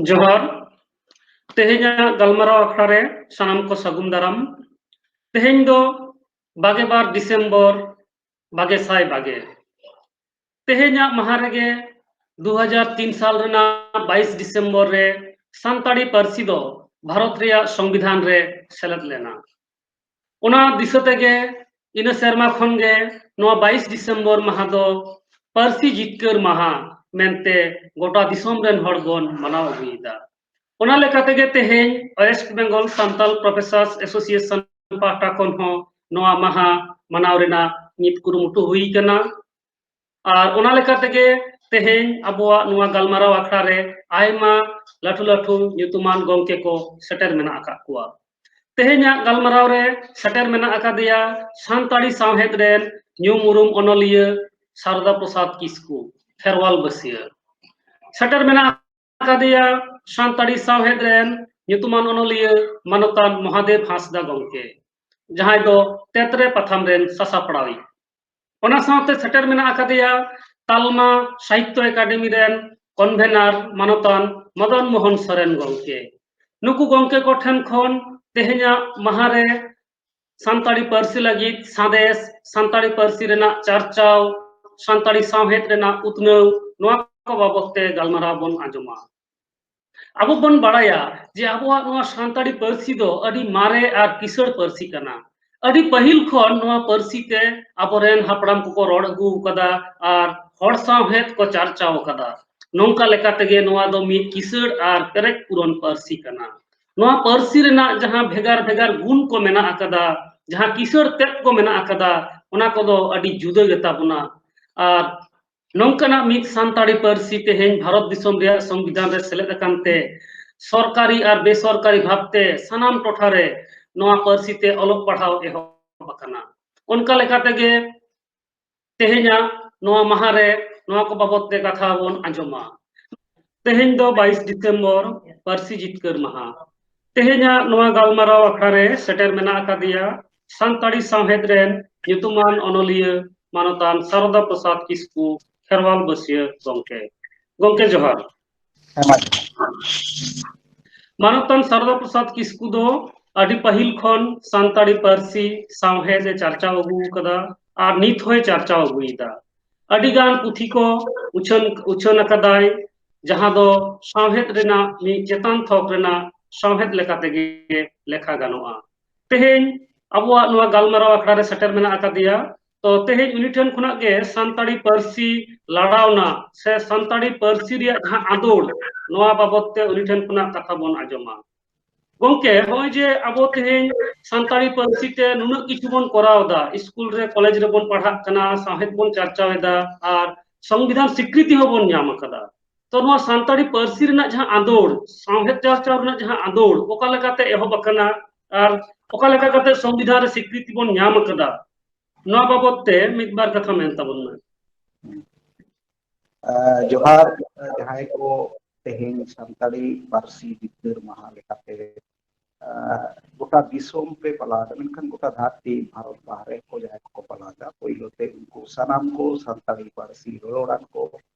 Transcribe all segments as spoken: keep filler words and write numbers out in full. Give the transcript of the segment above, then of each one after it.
ᱡᱚᱦᱟᱨ᱾ ᱛᱮᱦᱮᱧᱟᱜ ᱜᱟᱞᱢᱟᱨᱟᱣ ᱟᱠᱷᱲᱟ ᱨᱮ ᱥᱟᱱᱟᱢ ᱠᱚ ᱥᱟᱹᱜᱩᱱ ᱫᱟᱨᱟᱢ᱾ ᱛᱮᱦᱮᱧ ᱫᱚ ᱵᱟᱜᱮ ᱵᱟᱨ ᱰᱤᱥᱮᱢᱵᱚᱨ ᱵᱟᱜᱮ ᱥᱟᱭ ᱵᱟᱜᱮ᱾ ᱛᱮᱦᱮᱧᱟᱜ ᱢᱟᱦᱟ ᱨᱮᱜᱮ ᱫᱩ ᱦᱟᱡᱟᱨ ᱛᱤᱱ ᱥᱟᱞ ᱨᱮᱱᱟᱜ ᱵᱟᱭᱤᱥ ᱰᱤᱥᱮᱢᱵᱚᱨ ᱨᱮ ᱥᱟᱱᱛᱟᱲᱤ ᱯᱟᱹᱨᱥᱤ ᱫᱚ ᱵᱷᱟᱨᱚᱛ ᱨᱮᱭᱟᱜ ᱥᱚᱝᱵᱤᱫᱷᱟᱱ ᱨᱮ ᱥᱮᱞᱮᱫ ᱞᱮᱱᱟ᱾ ᱚᱱᱟ ᱫᱤᱥᱟᱹ ᱛᱮᱜᱮ ᱤᱱᱟᱹ ᱥᱮᱨᱢᱟ ᱠᱷᱚᱱ ᱜᱮ ᱱᱚᱣᱟ ᱵᱟᱭᱤᱥ ᱰᱤᱥᱮᱢᱵᱚᱨ ᱢᱟᱦᱟ ᱫᱚ ᱯᱟᱹᱨᱥᱤ ᱡᱤᱛᱠᱟᱹᱨ ᱢᱟᱦᱟ ᱢᱮᱱᱛᱮ ᱜᱚᱴᱟ ᱫᱤᱥᱚᱢ ᱨᱮᱱ ᱦᱚᱲ ᱵᱚᱱ ᱢᱟᱱᱟᱣ ᱟᱹᱜᱩᱭᱮᱫᱟ᱾ ᱚᱱᱟ ᱞᱮᱠᱟ ᱛᱮᱜᱮ ᱛᱮᱦᱮᱧ West Bengal Santal Professors Association ᱯᱟᱦᱴᱟ ᱠᱷᱚᱱ ᱦᱚᱸ ᱱᱚᱣᱟ ᱢᱟᱦᱟ ᱢᱟᱱᱟᱣ ᱨᱮᱱᱟᱜ ᱢᱤᱫ ᱠᱩᱨᱩᱢᱩᱴᱩ ᱦᱩᱭ ᱠᱟᱱᱟ᱾ ᱟᱨ ᱚᱱᱟ ᱞᱮᱠᱟ ᱛᱮᱜᱮ ᱛᱮᱦᱮᱧ ᱟᱵᱚᱣᱟᱜ ᱱᱚᱣᱟ ᱜᱟᱞᱢᱟᱨᱟᱣ ᱟᱠᱷᱲᱟ ᱨᱮ ᱟᱭᱢᱟ ᱞᱟᱹᱴᱩ ᱞᱟᱹᱴᱩ ᱧᱩᱛᱩᱢᱟᱱ ᱜᱚᱢᱠᱮ ᱠᱚ ᱥᱮᱴᱮᱨ ᱢᱮᱱᱟᱜ ᱟᱠᱟᱫ ᱠᱚᱣᱟ᱾ ᱛᱮᱦᱮᱧᱟᱜ ᱜᱟᱞᱢᱟᱨᱟᱣ ᱨᱮ ᱥᱮᱴᱮᱨ ᱢᱮᱱᱟᱜ ᱟᱠᱟᱫᱮᱭᱟ ᱥᱟᱱᱛᱟᱲᱤ ᱥᱟᱶᱦᱮᱫ ᱨᱮᱱ ᱧᱩᱢ ᱩᱨᱩᱢ ᱚᱱᱚᱞᱤᱭᱟᱹ ᱥᱟᱨᱚᱫᱟ ᱯᱨᱚᱥᱟᱫᱽ ᱠᱤᱥᱠᱩ, ᱠᱷᱮᱨᱣᱟᱞ ᱵᱟᱹᱥᱭᱟᱹ᱾ ᱥᱮᱴᱮᱨ ᱢᱮᱱᱟᱜ ᱟᱠᱟᱫᱮᱭᱟ ᱥᱟᱱᱛᱟᱲᱤ ᱥᱟᱶᱦᱮᱫ ᱨᱮᱱ ᱧᱩᱛᱩᱢᱟᱱ ᱚᱱᱚᱞᱤᱭᱟᱹ ᱢᱟᱱᱚᱛᱟᱱ ᱢᱚᱦᱟᱫᱮᱵ ᱦᱟᱸᱥᱫᱟ ᱜᱚᱢᱠᱮ, ᱡᱟᱦᱟᱸᱭ ᱫᱚ ᱛᱮᱛᱨᱮ ᱯᱟᱛᱷᱟᱢ ᱨᱮᱱ ᱥᱟᱥᱟᱯᱲᱟᱣᱤᱡ᱾ ᱚᱱᱟ ᱥᱟᱶᱛᱮ ᱥᱮᱴᱮᱨ ᱢᱮᱱᱟᱜ ᱟᱠᱟᱫᱮᱭᱟ ᱛᱟᱞᱢᱟ ᱥᱟᱦᱤᱛᱛᱚ ᱮᱠᱟᱰᱮᱢᱤ ᱨᱮᱱ ᱠᱚᱱᱵᱷᱮᱱᱟᱨ ᱢᱟᱱᱚᱛᱟᱱ ᱢᱚᱫᱚᱱ ᱢᱳᱦᱚᱱ ᱥᱚᱨᱮᱱ ᱜᱚᱢᱠᱮ᱾ ᱱᱩᱠᱩ ᱜᱚᱢᱠᱮ ᱠᱚᱴᱷᱮᱱ ᱠᱷᱚᱱ ᱛᱮᱦᱮᱧᱟᱜ ᱢᱟᱦᱟ ᱨᱮ ᱥᱟᱱᱛᱟᱲᱤ ᱯᱟᱹᱨᱥᱤ ᱞᱟᱹᱜᱤᱫ ᱥᱟᱸᱫᱮᱥ, ᱥᱟᱱᱛᱟᱲᱤ ᱯᱟᱹᱨᱥᱤ ᱨᱮᱱᱟᱜ ᱪᱟᱨᱪᱟᱣ, ᱥᱟᱱᱛᱟᱲᱤ ᱥᱟᱶᱦᱮᱫ ᱨᱮᱱᱟᱜ ᱩᱛᱱᱟᱹᱣ, ᱱᱚᱣᱟ ᱠᱚ ᱵᱟᱵᱚᱫ ᱛᱮ ᱜᱟᱞᱢᱟᱨᱟᱣ ᱵᱚᱱ ᱟᱸᱡᱚᱢᱟ᱾ ᱟᱵᱚ ᱵᱚᱱ ᱵᱟᱲᱟᱭᱟ ᱡᱮ ᱟᱵᱚᱣᱟᱜ ᱱᱚᱣᱟ ᱥᱟᱱᱛᱟᱲᱤ ᱯᱟᱹᱨᱥᱤ ᱫᱚ ᱟᱹᱰᱤ ᱢᱟᱨᱮ ᱟᱨ ᱠᱤᱥᱟᱹᱬ ᱯᱟᱹᱨᱥᱤ ᱠᱟᱱᱟ᱾ ᱟᱹᱰᱤ ᱯᱟᱹᱦᱤᱞ ᱠᱷᱚᱱ ᱱᱚᱣᱟ ᱯᱟᱹᱨᱥᱤ ᱛᱮ ᱟᱵᱚᱨᱮᱱ ᱦᱟᱯᱲᱟᱢ ᱠᱚᱠᱚ ᱨᱚᱲ ᱟᱹᱜᱩ ᱟᱠᱟᱫᱟ ᱟᱨ ᱦᱚᱲ ᱥᱟᱶᱦᱮᱫ ᱠᱚ ᱪᱟᱨᱪᱟᱣ ᱟᱠᱟᱫᱟ᱾ ᱱᱚᱝᱠᱟ ᱞᱮᱠᱟ ᱛᱮᱜᱮ ᱱᱚᱣᱟ ᱫᱚ ᱢᱤᱫ ᱠᱤᱥᱟᱹᱬ ᱟᱨ ᱯᱮᱨᱮᱡ ᱯᱩᱨᱚᱱ ᱯᱟᱹᱨᱥᱤ ᱠᱟᱱᱟ᱾ ᱱᱚᱣᱟ ᱯᱟᱹᱨᱥᱤ ᱨᱮᱱᱟᱜ ᱡᱟᱦᱟᱸ ᱵᱷᱮᱜᱟᱨ ᱵᱷᱮᱜᱟᱨ ᱜᱩᱱ ᱠᱚ ᱢᱮᱱᱟᱜ ᱟᱠᱟᱫᱟ, ᱡᱟᱦᱟᱸ ᱠᱤᱥᱟᱹᱬ ᱛᱮᱫ ᱠᱚ ᱢᱮᱱᱟᱜ ᱟᱠᱟᱫᱟ, ᱚᱱᱟ ᱠᱚᱫᱚ ᱟᱹᱰᱤ ᱡᱩᱫᱟᱹ ᱜᱮᱛᱟ ᱵᱚᱱᱟ᱾ ᱟᱨ ᱱᱚᱝᱠᱟᱱᱟᱜ ᱢᱤᱫ ᱥᱟᱱᱛᱟᱲᱤ ᱯᱟᱹᱨᱥᱤ ᱛᱮᱦᱮᱧ ᱵᱷᱟᱨᱚᱛ ᱫᱤᱥᱚᱢ ᱨᱮᱭᱟᱜ ᱥᱚᱝᱵᱤᱫᱷᱟᱱ ᱨᱮ ᱥᱮᱞᱮᱫ ᱟᱠᱟᱱ ᱛᱮ ᱥᱚᱨᱠᱟᱨᱤ ᱟᱨ ᱵᱮᱥᱚᱨᱠᱟᱨᱤ ᱵᱷᱟᱵᱽᱛᱮ ᱥᱟᱱᱟᱢ ᱴᱚᱴᱷᱟ ᱨᱮ ᱱᱚᱣᱟ ᱯᱟᱹᱨᱥᱤ ᱛᱮ ᱚᱞᱚᱜ ᱯᱟᱲᱦᱟᱣ ᱮᱦᱚᱵ ᱟᱠᱟᱱᱟ᱾ ᱚᱱᱠᱟ ᱞᱮᱠᱟ ᱛᱮᱜᱮ ᱛᱮᱦᱮᱧᱟᱜ ᱱᱚᱣᱟ ᱢᱟᱦᱟ ᱨᱮ ᱱᱚᱣᱟ ᱠᱚ ᱵᱟᱵᱚᱫ ᱛᱮ ᱠᱟᱛᱷᱟ ᱵᱚᱱ ᱟᱸᱡᱚᱢᱟ᱾ ᱛᱮᱦᱮᱧ ᱫᱚ ᱵᱟᱭᱤᱥ ᱰᱤᱥᱮᱢᱵᱚᱨ, ᱯᱟᱹᱨᱥᱤ ᱡᱤᱛᱠᱟᱹᱨ ᱢᱟᱦᱟ᱾ ᱛᱮᱦᱮᱧᱟᱜ ᱱᱚᱣᱟ ᱜᱟᱞᱢᱟᱨᱟᱣ ᱟᱠᱷᱲᱟ ᱨᱮ ᱥᱮᱴᱮᱨ ᱢᱮᱱᱟᱜ ᱟᱠᱟᱫᱮᱭᱟ ᱥᱟᱱᱛᱟᱲᱤ ᱥᱟᱶᱦᱮᱫ ᱨᱮᱱ ᱧᱩᱛᱩᱢᱟᱱ ᱚᱱᱚᱞᱤᱭᱟᱹ ᱢᱟᱱᱚᱛᱟᱱ ᱥᱟᱨᱚᱫᱟ ᱯᱨᱚᱥᱟᱫᱽ ᱠᱤᱥᱠᱩ, ᱠᱷᱮᱨᱣᱟᱞ ᱵᱟᱹᱥᱭᱟᱹ ᱜᱚᱢᱠᱮ᱾ ᱜᱚᱢᱠᱮ, ᱡᱚᱦᱟᱨ᱾ ᱦᱮᱸ, ᱢᱟ ᱡᱚᱦᱟᱨ᱾ ᱢᱟᱱᱚᱛᱟᱱ ᱥᱟᱨᱚᱫᱟ ᱯᱨᱚᱥᱟᱫᱽ ᱠᱤᱥᱠᱩ ᱫᱚ ᱟᱹᱰᱤ ᱯᱟᱹᱦᱤᱞ ᱠᱷᱚᱱ ᱥᱟᱱᱛᱟᱲᱤ ᱯᱟᱹᱨᱥᱤ ᱥᱟᱶᱦᱮᱫ ᱮ ᱪᱟᱨᱪᱟᱣ ᱟᱹᱜᱩ ᱟᱠᱟᱫᱟ ᱟᱨ ᱱᱤᱛ ᱦᱚᱸᱭ ᱪᱟᱨᱪᱟᱣ ᱟᱹᱜᱩᱭᱮᱫᱟ᱾ ᱟᱹᱰᱤ ᱜᱟᱱ ᱯᱩᱛᱷᱤ ᱠᱚ ᱩᱪᱷᱟᱹᱱ, ᱩᱪᱷᱟᱹᱱ ᱟᱠᱟᱫᱟᱭ, ᱡᱟᱦᱟᱸ ᱫᱚ ᱥᱟᱶᱦᱮᱫ ᱨᱮᱱᱟᱜ ᱢᱤᱫ ᱪᱮᱛᱟᱱ ᱛᱷᱚᱠ ᱨᱮᱱᱟᱜ ᱥᱟᱶᱦᱮᱫ ᱞᱮᱠᱟ ᱛᱮᱜᱮ ᱞᱮᱠᱷᱟ ᱜᱟᱱᱚᱜᱼᱟ᱾ ᱛᱮᱦᱮᱧ ᱟᱵᱚᱣᱟᱜ ᱱᱚᱣᱟ ᱜᱟᱞᱢᱟᱨᱟᱣ ᱟᱠᱷᱲᱟ ᱨᱮ ᱥᱮᱴᱮᱨ ᱢᱮᱱᱟᱜ ᱟᱠᱟᱫᱮᱭᱟ᱾ ᱛᱚ, ᱛᱮᱦᱮᱧ ᱩᱱᱤ ᱴᱷᱮᱱ ᱠᱷᱚᱱᱟᱜ ᱜᱮ ᱥᱟᱱᱛᱟᱲᱤ ᱯᱟᱹᱨᱥᱤ ᱞᱟᱲᱟᱣᱱᱟ ᱥᱮ ᱥᱟᱱᱛᱟᱲᱤ ᱯᱟᱹᱨᱥᱤ ᱨᱮᱭᱟᱜ ᱡᱟᱦᱟᱸ ᱟᱸᱫᱳᱲ, ᱱᱚᱣᱟ ᱵᱟᱵᱚᱛ ᱛᱮ ᱩᱱᱤ ᱴᱷᱮᱱ ᱠᱷᱚᱱᱟᱜ ᱠᱟᱛᱷᱟ ᱵᱚᱱ ᱟᱸᱡᱚᱢᱟ᱾ ᱜᱚᱝᱠᱮ, ᱱᱚᱜᱼᱚᱭ ᱡᱮ ᱟᱵᱚ ᱛᱮᱦᱮᱧ ᱥᱟᱱᱛᱟᱲᱤ ᱯᱟᱹᱨᱥᱤ ᱛᱮ ᱱᱩᱱᱟᱹᱜ ᱠᱤᱪᱷᱩ ᱵᱚᱱ ᱠᱚᱨᱟᱣ ᱮᱫᱟ, ᱥᱠᱩᱞ ᱨᱮ, ᱠᱚᱞᱮᱡᱽ ᱨᱮᱵᱚᱱ ᱯᱟᱲᱦᱟᱜ ᱠᱟᱱᱟ, ᱥᱟᱶᱦᱮᱫ ᱵᱚᱱ ᱪᱟᱨᱪᱟᱣ ᱮᱫᱟ, ᱟᱨ ᱥᱚᱝᱵᱤᱫᱷᱟᱱ ᱥᱤᱠᱨᱤᱛᱤ ᱦᱚᱸᱵᱚᱱ ᱧᱟᱢ ᱟᱠᱟᱫᱟ᱾ ᱛᱚ, ᱱᱚᱣᱟ ᱥᱟᱱᱛᱟᱲᱤ ᱯᱟᱹᱨᱥᱤ ᱨᱮᱱᱟᱜ ᱡᱟᱦᱟᱸ ᱟᱸᱫᱳᱲ, ᱥᱟᱶᱦᱮᱫ ᱪᱟᱨᱪᱟᱣ ᱨᱮᱱᱟᱜ ᱡᱟᱦᱟᱸ ᱟᱸᱫᱳᱲ, ᱚᱠᱟ ᱞᱮᱠᱟᱛᱮ ᱮᱦᱚᱵ ᱟᱠᱟᱱᱟ ᱟᱨ ᱚᱠᱟ ᱞᱮᱠᱟ ᱠᱟᱛᱮ ᱥᱚᱝᱵᱤᱫᱷᱟᱱ ᱨᱮ ᱥᱤᱠᱨᱤᱛᱤ ᱵᱚᱱ ᱧᱟᱢ ᱟᱠᱟᱫᱟ, ᱱᱚᱣᱟ ᱵᱟᱵᱚᱛ ᱛᱮ ᱢᱤᱫ ᱵᱟᱨ ᱠᱟᱛᱷᱟ ᱢᱮᱱ ᱛᱟᱵᱚᱱ ᱢᱮ᱾ ᱟᱸ, ᱡᱚᱦᱟᱨ, ᱡᱟᱦᱟᱸᱭ ᱠᱚ ᱛᱮᱦᱮᱧ ᱥᱟᱱᱛᱟᱲᱤ ᱯᱟᱹᱨᱥᱤ ᱡᱤᱛᱠᱟᱹᱨ ᱢᱟᱦᱟ ᱞᱮᱠᱟᱛᱮ, ᱟᱸ, ᱜᱚᱴᱟ ᱫᱤᱥᱚᱢ ᱯᱮ ᱯᱟᱞᱟᱣ ᱮᱫᱟ, ᱢᱮᱱᱠᱷᱟᱱ ᱜᱚᱴᱟ ᱫᱷᱟᱹᱨᱛᱤ ᱵᱷᱟᱨᱚᱛ ᱵᱟᱦᱨᱮ ᱠᱚ ᱡᱟᱦᱟᱸᱭ ᱠᱚᱠᱚ ᱯᱟᱞᱟᱣ ᱮᱫᱟ, ᱯᱳᱭᱞᱳ ᱛᱮ ᱩᱱᱠᱩ ᱥᱟᱱᱟᱢ ᱠᱚ ᱥᱟᱱᱛᱟᱲᱤ ᱯᱟᱹᱨᱥᱤ ᱨᱚᱨᱚᱲᱟᱱ ᱠᱚ,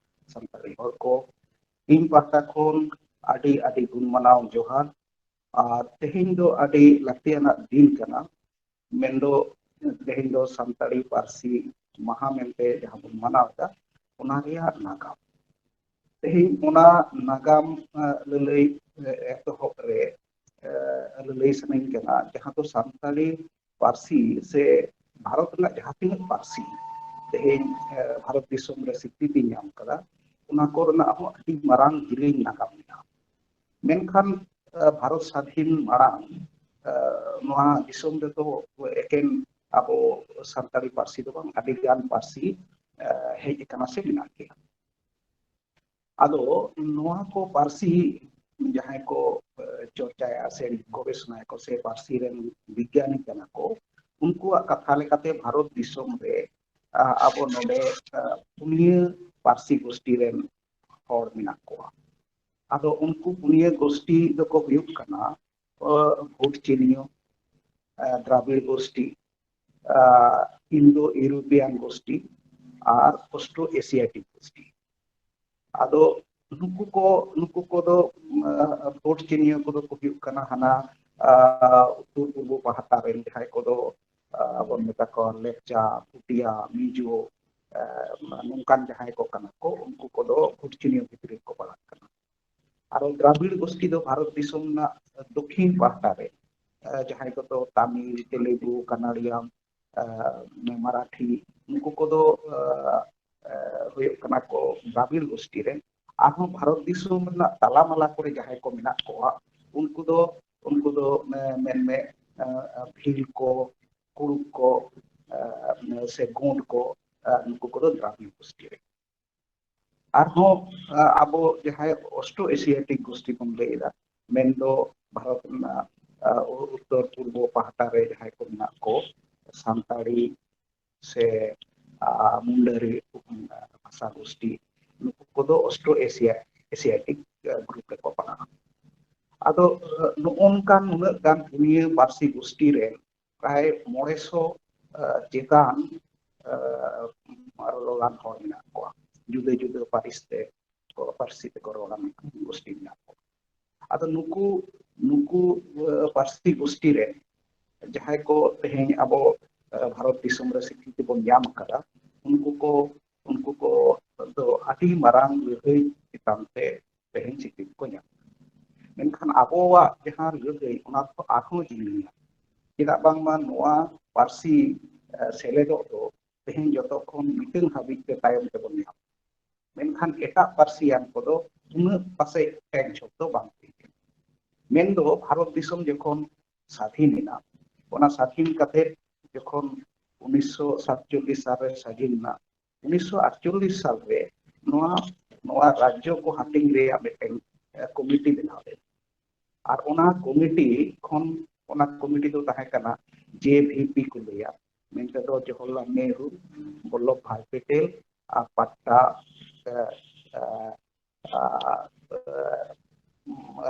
ᱥᱟᱱᱛᱟᱲᱤ ᱦᱚᱲ ᱠᱚ, ᱤᱧ ᱯᱟᱦᱴᱟ ᱠᱷᱚᱱ ᱟᱹᱰᱤ ᱟᱹᱰᱤ ᱜᱩᱱ ᱢᱟᱱᱟᱣ ᱡᱚᱦᱟᱨ᱾ ᱟᱨ ᱛᱮᱦᱮᱧ ᱫᱚ ᱟᱹᱰᱤ ᱞᱟᱹᱠᱛᱤᱭᱟᱱᱟᱜ ᱫᱤᱱ ᱠᱟᱱᱟ, ᱢᱮᱱᱫᱚ ᱛᱮᱦᱮᱧ ᱫᱚ ᱥᱟᱱᱛᱟᱲᱤ ᱯᱟᱹᱨᱥᱤ ᱢᱟᱦᱟ ᱢᱮᱱᱛᱮ ᱡᱟᱦᱟᱸ ᱵᱚᱱ ᱢᱟᱱᱟᱣ ᱮᱫᱟ, ᱚᱱᱟ ᱨᱮᱭᱟᱜ ᱱᱟᱜᱟᱢ᱾ ᱛᱮᱦᱮᱧ ᱚᱱᱟ ᱱᱟᱜᱟᱢ, ᱟᱸ, ᱞᱟᱹᱞᱟᱹᱭ, ᱟᱸ, ᱮᱛᱚᱦᱚᱵ ᱨᱮ, ᱟᱸ, ᱞᱟᱹᱞᱟᱹᱭ ᱥᱟᱱᱟᱧ ᱠᱟᱱᱟ, ᱡᱟᱦᱟᱸ ᱫᱚ ᱥᱟᱱᱛᱟᱲᱤ ᱯᱟᱹᱨᱥᱤ ᱥᱮ ᱵᱷᱟᱨᱚᱛ ᱨᱮᱱᱟᱜ ᱡᱟᱦᱟᱸ ᱛᱤᱱᱟᱹᱜ ᱯᱟᱹᱨᱥᱤ ᱛᱮᱦᱮᱧ, ᱟᱸ, ᱵᱷᱟᱨᱚᱛ ᱫᱤᱥᱚᱢ ᱨᱮ ᱥᱤᱠᱨᱤᱛᱤ ᱧᱟᱢ ᱠᱟᱫᱟ, ᱚᱱᱟ ᱠᱚ ᱨᱮᱱᱟᱜ ᱦᱚᱸ ᱟᱹᱰᱤ ᱢᱟᱨᱟᱝ ᱡᱤᱞᱤᱧ ᱱᱟᱜᱟᱢ ᱢᱮᱱᱟᱜᱼᱟ᱾ ᱢᱮᱱᱠᱷᱟᱱ, ᱟᱸ, ᱵᱷᱟᱨᱚᱛ ᱥᱟᱹᱫᱷᱤᱱ ᱢᱟᱲᱟᱝ, ᱟᱸ, ᱱᱚᱣᱟ ᱫᱤᱥᱚᱢ ᱨᱮᱫᱚ ᱮᱠᱮᱱ ᱟᱵᱚ ᱥᱟᱱᱛᱟᱲᱤ ᱯᱟᱹᱨᱥᱤ ᱫᱚ ᱵᱟᱝ, ᱟᱹᱰᱤ ᱜᱟᱱ ᱯᱟᱹᱨᱥᱤ, ᱟᱸ, ᱦᱮᱡ ᱟᱠᱟᱱᱟ ᱥᱮ ᱢᱮᱱᱟᱜ ᱜᱮᱭᱟ᱾ ᱟᱫᱚ ᱱᱚᱣᱟ ᱠᱚ ᱯᱟᱹᱨᱥᱤ ᱡᱟᱦᱟᱸᱭ ᱠᱚ, ᱟᱸ, ᱪᱚᱨᱪᱟᱭᱟ ᱥᱮ ᱜᱚᱵᱮᱥᱚᱱᱟᱭᱟ ᱠᱚ ᱥᱮ ᱯᱟᱹᱨᱥᱤ ᱨᱮᱱ ᱵᱤᱜᱽᱜᱟᱱᱤ ᱠᱟᱱᱟ ᱠᱚ, ᱩᱱᱠᱩᱣᱟᱜ ᱠᱟᱛᱷᱟ ᱞᱮᱠᱟᱛᱮ ᱵᱷᱟᱨᱚᱛ ᱫᱤᱥᱚᱢ ᱨᱮ, ᱟᱸ, ᱟᱵᱚ ᱱᱚᱰᱮ, ᱟᱸ, ᱯᱩᱱᱭᱟᱹ ᱯᱟᱹᱨᱥᱤ ᱜᱳᱥᱴᱤ ᱨᱮᱱ ᱦᱚᱲ ᱢᱮᱱᱟᱜ ᱠᱚᱣᱟ᱾ ᱟᱫᱚ ᱩᱱᱠᱩ ᱯᱩᱱᱭᱟᱹ ᱜᱳᱥᱴᱤ ᱫᱚᱠᱚ ᱦᱩᱭᱩᱜ ᱠᱟᱱᱟ, ᱟᱸ, ᱵᱷᱩᱴ ᱪᱤᱱᱤᱭᱚ, ᱟᱸ, ᱫᱨᱟᱵᱤᱲ ᱜᱳᱥᱴᱤ, ᱟᱸ, ᱤᱱᱫᱳ ᱤᱭᱩᱨᱳᱯᱤᱭᱟᱱ ᱜᱳᱥᱴᱤ ᱟᱨ ᱚᱥᱴᱨᱳ ᱮᱥᱤᱭᱟᱴᱤᱠ ᱜᱳᱥᱴᱤ᱾ ᱟᱫᱚ ᱱᱩᱠᱩ ᱠᱚ, ᱱᱩᱠᱩ ᱠᱚᱫᱚ, ᱟᱸ, ᱵᱷᱳᱴ ᱪᱤᱱᱤᱭᱟᱹ ᱠᱚᱫᱚ ᱠᱚ ᱦᱩᱭᱩᱜ ᱠᱟᱱᱟ ᱦᱟᱱᱟ, ᱟᱸ, ᱩᱛᱛᱚᱨ ᱯᱩᱨᱵᱚ ᱯᱟᱦᱴᱟ ᱨᱮᱱ ᱡᱟᱦᱟᱸᱭ ᱠᱚᱫᱚ, ᱟᱸ, ᱵᱚᱱ ᱢᱮᱛᱟ ᱠᱚᱣᱟ ᱞᱮᱯᱪᱟ, ᱯᱩᱴᱤᱭᱟ, ᱢᱤᱡᱳ, ᱟᱸ, ᱱᱚᱝᱠᱟᱱ ᱡᱟᱦᱟᱸᱭ ᱠᱚ ᱠᱟᱱᱟ ᱠᱚ, ᱩᱱᱠᱩ ᱠᱚᱫᱚ ᱵᱷᱳᱴ ᱪᱤᱱᱤᱭᱟᱹ ᱵᱷᱤᱛᱨᱤ ᱨᱮᱠᱚ ᱯᱟᱲᱟᱜ ᱠᱟᱱᱟ᱾ ᱟᱨᱚ ᱫᱨᱟᱵᱤᱲ ᱜᱳᱥᱴᱤ ᱫᱚ ᱵᱷᱟᱨᱚᱛ ᱫᱤᱥᱚᱢ ᱨᱮᱱᱟᱜ ᱫᱚᱠᱷᱤᱱ ᱯᱟᱦᱴᱟ ᱨᱮ, ᱟᱸ, ᱡᱟᱦᱟᱸᱭ ᱠᱚᱫᱚ ᱛᱟᱢᱤᱞ, ᱛᱮᱞᱮᱜᱩ, ᱠᱟᱱᱟᱲᱤᱭᱟᱢ, ᱟᱸ, ᱢᱟᱨᱟᱴᱷᱤ, ᱱᱩᱠᱩ ᱠᱚᱫᱚ, ᱟᱸ, ᱟᱸ, ᱦᱩᱭᱩᱜ ᱠᱟᱱᱟ ᱠᱚ ᱫᱨᱟᱵᱤᱲ ᱜᱳᱥᱴᱤ ᱨᱮᱱ᱾ ᱟᱨᱦᱚᱸ ᱵᱷᱟᱨᱚᱛ ᱫᱤᱥᱚᱢ ᱨᱮᱱᱟᱜ ᱛᱟᱞᱟᱢᱟᱞᱟ ᱠᱚᱨᱮ ᱡᱟᱦᱟᱸᱭ ᱠᱚ ᱢᱮᱱᱟᱜ ᱠᱚᱣᱟ, ᱩᱱᱠᱩ ᱫᱚ, ᱩᱱᱠᱩ ᱫᱚ, ᱢᱮ-, ᱢᱮᱱᱢᱮ, ᱟᱸ, ᱟᱸ, ᱵᱷᱤᱞ ᱠᱚ, ᱠᱩᱲᱩᱠ ᱠᱚ, ᱟᱸ, ᱥᱮ ᱜᱳᱸᱰ ᱠᱚ, ᱟᱸ, ᱱᱩᱠᱩ ᱠᱚᱫᱚ ᱫᱨᱟᱵᱤᱲ ᱜᱳᱥᱴᱤ ᱨᱮ᱾ ᱟᱨᱦᱚᱸ, ᱟᱸ, ᱟᱵᱚ ᱡᱟᱦᱟᱸᱭ ᱚᱥᱴᱨᱳ ᱮᱥᱤᱭᱟᱴᱤᱠ ᱜᱳᱥᱴᱤ ᱵᱚᱱ ᱞᱟᱹᱭ ᱮᱫᱟ, ᱢᱮᱱᱫᱚ ᱵᱷᱟᱨᱚᱛ ᱨᱮᱱᱟᱜ, ᱟᱸ, ᱩᱛᱛᱚᱨ ᱯᱩᱨᱵᱚ ᱯᱟᱦᱴᱟ ᱨᱮ ᱡᱟᱦᱟᱸᱭ ᱠᱚ ᱢᱮᱱᱟᱜ ᱠᱚ, ᱥᱟᱱᱛᱟᱲᱤ ᱥᱮ, ᱟᱸ, ᱢᱩᱱᱰᱟᱹᱨᱤ, ᱟᱸ, ᱵᱷᱟᱥᱟ ᱜᱳᱥᱴᱤ, ᱱᱩᱠᱩ ᱠᱚᱫᱚ ᱚᱥᱴᱨᱳ ᱮᱥᱤᱭᱟ, ᱮᱥᱤᱭᱟᱴᱤᱠ, ᱟᱸ, ᱜᱨᱩᱯ ᱨᱮᱠᱚ ᱯᱟᱲᱟᱜᱼᱟ᱾ ᱟᱫᱚ, ᱟᱸ, ᱱᱚᱜᱼᱚ ᱱᱚᱝᱠᱟᱱ ᱩᱱᱟᱹᱜ ᱜᱟᱱ ᱯᱩᱱᱭᱟᱹ ᱯᱟᱹᱨᱥᱤ ᱜᱳᱥᱴᱤ ᱨᱮᱱ ᱯᱨᱟᱭ ᱢᱚᱬᱮ ᱥᱚ, ᱟᱸ, ᱪᱮᱛᱟᱱ, ᱟᱸ, ᱨᱚᱲᱟᱱ ᱦᱚᱲ ᱢᱮᱱᱟᱜ ᱠᱚᱣᱟ, ᱡᱩᱫᱟᱹ ᱡᱩᱫᱟᱹ ᱯᱟᱹᱨᱤᱥ ᱛᱮ ᱠᱚ, ᱯᱟᱹᱨᱥᱤ ᱛᱮᱠᱚ ᱨᱚᱲᱟᱱ ᱜᱳᱥᱴᱤ ᱢᱮᱱᱟᱜ ᱠᱚᱣᱟ᱾ ᱟᱫᱚ ᱱᱩᱠᱩ, ᱱᱩᱠᱩ, ᱟᱸ, ᱯᱟᱹᱨᱥᱤ ᱜᱳᱥᱴᱤ ᱨᱮ ᱡᱟᱦᱟᱸᱭ ᱠᱚ ᱛᱮᱦᱮᱧ ᱟᱵᱚ, ᱟᱸ, ᱵᱷᱟᱨᱚᱛ ᱫᱤᱥᱚᱢ ᱨᱮ ᱥᱤᱠᱨᱤᱛᱤ ᱵᱚᱱ ᱧᱟᱢ ᱟᱠᱟᱫᱟ, ᱩᱱᱠᱩ ᱠᱚ, ᱩᱱᱠᱩ ᱠᱚ ᱫᱚ ᱟᱹᱰᱤ ᱢᱟᱨᱟᱝ ᱞᱟᱹᱲᱦᱟᱹᱭ ᱪᱮᱛᱟᱱ ᱛᱮ ᱛᱮᱦᱮᱧ ᱥᱤᱠᱨᱤᱛᱤ ᱠᱚ ᱧᱟᱢ ᱟᱠᱟᱫᱟ᱾ ᱢᱮᱱᱠᱷᱟᱱ ᱟᱵᱚᱣᱟᱜ ᱡᱟᱦᱟᱸ ᱞᱟᱹᱲᱦᱟᱹᱭ, ᱚᱱᱟ ᱫᱚ ᱟᱨᱦᱚᱸ ᱡᱤᱞᱤᱧᱟ᱾ ᱪᱮᱫᱟᱜ ᱵᱟᱝᱢᱟ ᱱᱚᱣᱟ ᱯᱟᱹᱨᱥᱤ, ᱟᱸ, ᱥᱮᱞᱮᱫᱚᱜ ᱫᱚ ᱛᱮᱦᱮᱧ ᱡᱚᱛᱚ ᱠᱷᱚᱱ ᱢᱤᱫᱴᱟᱝ ᱦᱟᱹᱵᱤᱡ ᱛᱮ ᱛᱟᱭᱚᱢ ᱛᱮᱵᱚᱱ ᱧᱟᱢᱟ᱾ ᱢᱮᱱᱠᱷᱟᱱ ᱮᱴᱟᱜ ᱯᱟᱹᱨᱥᱤᱭᱟᱱ ᱠᱚᱫᱚ ᱩᱱᱟᱹᱜ ᱯᱟᱥᱮᱡ ᱮᱠ ᱡᱷᱚᱠ ᱫᱚ ᱵᱟᱝ ᱦᱩᱭ ᱠᱟᱱᱟ᱾ ᱢᱮᱱᱫᱚ ᱵᱷᱟᱨᱚᱛ ᱫᱤᱥᱚᱢ ᱡᱚᱠᱷᱚᱱ ᱥᱟᱹᱫᱷᱤᱱ ᱮᱱᱟ, ᱚᱱᱟ ᱥᱟᱹᱫᱷᱤᱱ ᱠᱟᱛᱮ ᱡᱚᱠᱷᱚᱱ ᱩᱱᱤᱥᱥᱚ ᱥᱟᱛᱪᱚᱞᱞᱤᱥ ᱥᱟᱞᱨᱮ ᱥᱟᱹᱫᱷᱤᱱ ᱮᱱᱟ, ᱩᱱᱤᱥᱥᱚ ᱟᱴᱪᱚᱞᱞᱤᱥ ᱥᱟᱞᱨᱮ ᱱᱚᱣᱟ, ᱱᱚᱣᱟ ᱨᱟᱡᱽᱡᱚ ᱠᱚ ᱦᱟᱹᱴᱤᱧ ᱨᱮᱭᱟᱜ ᱢᱤᱫᱴᱮᱱ, ᱮ, ᱠᱚᱢᱤᱴᱤ ᱵᱮᱱᱟᱣ ᱞᱮᱱᱟ᱾ ᱟᱨ ᱚᱱᱟ ᱠᱚᱢᱤᱴᱤ ᱠᱷᱚᱱ, ᱚᱱᱟ ᱠᱚᱢᱤᱴᱤ ᱫᱚ ᱛᱟᱦᱮᱸ ᱠᱟᱱᱟ ᱡᱮ ᱵᱷᱤ ᱯᱤ ᱠᱚ ᱞᱟᱹᱭᱟ, ᱢᱮᱱᱛᱮ ᱫᱚ ᱡᱚᱣᱟᱦᱚᱨᱞᱟᱞ ᱱᱮᱦᱨᱩ, ᱵᱚᱞᱞᱚᱵᱷ ᱵᱷᱟᱭ ᱯᱮᱴᱮᱞ ᱟᱨ ᱯᱟᱴᱴᱟ, ᱮ, ᱮ, ᱟᱨ, ᱮ,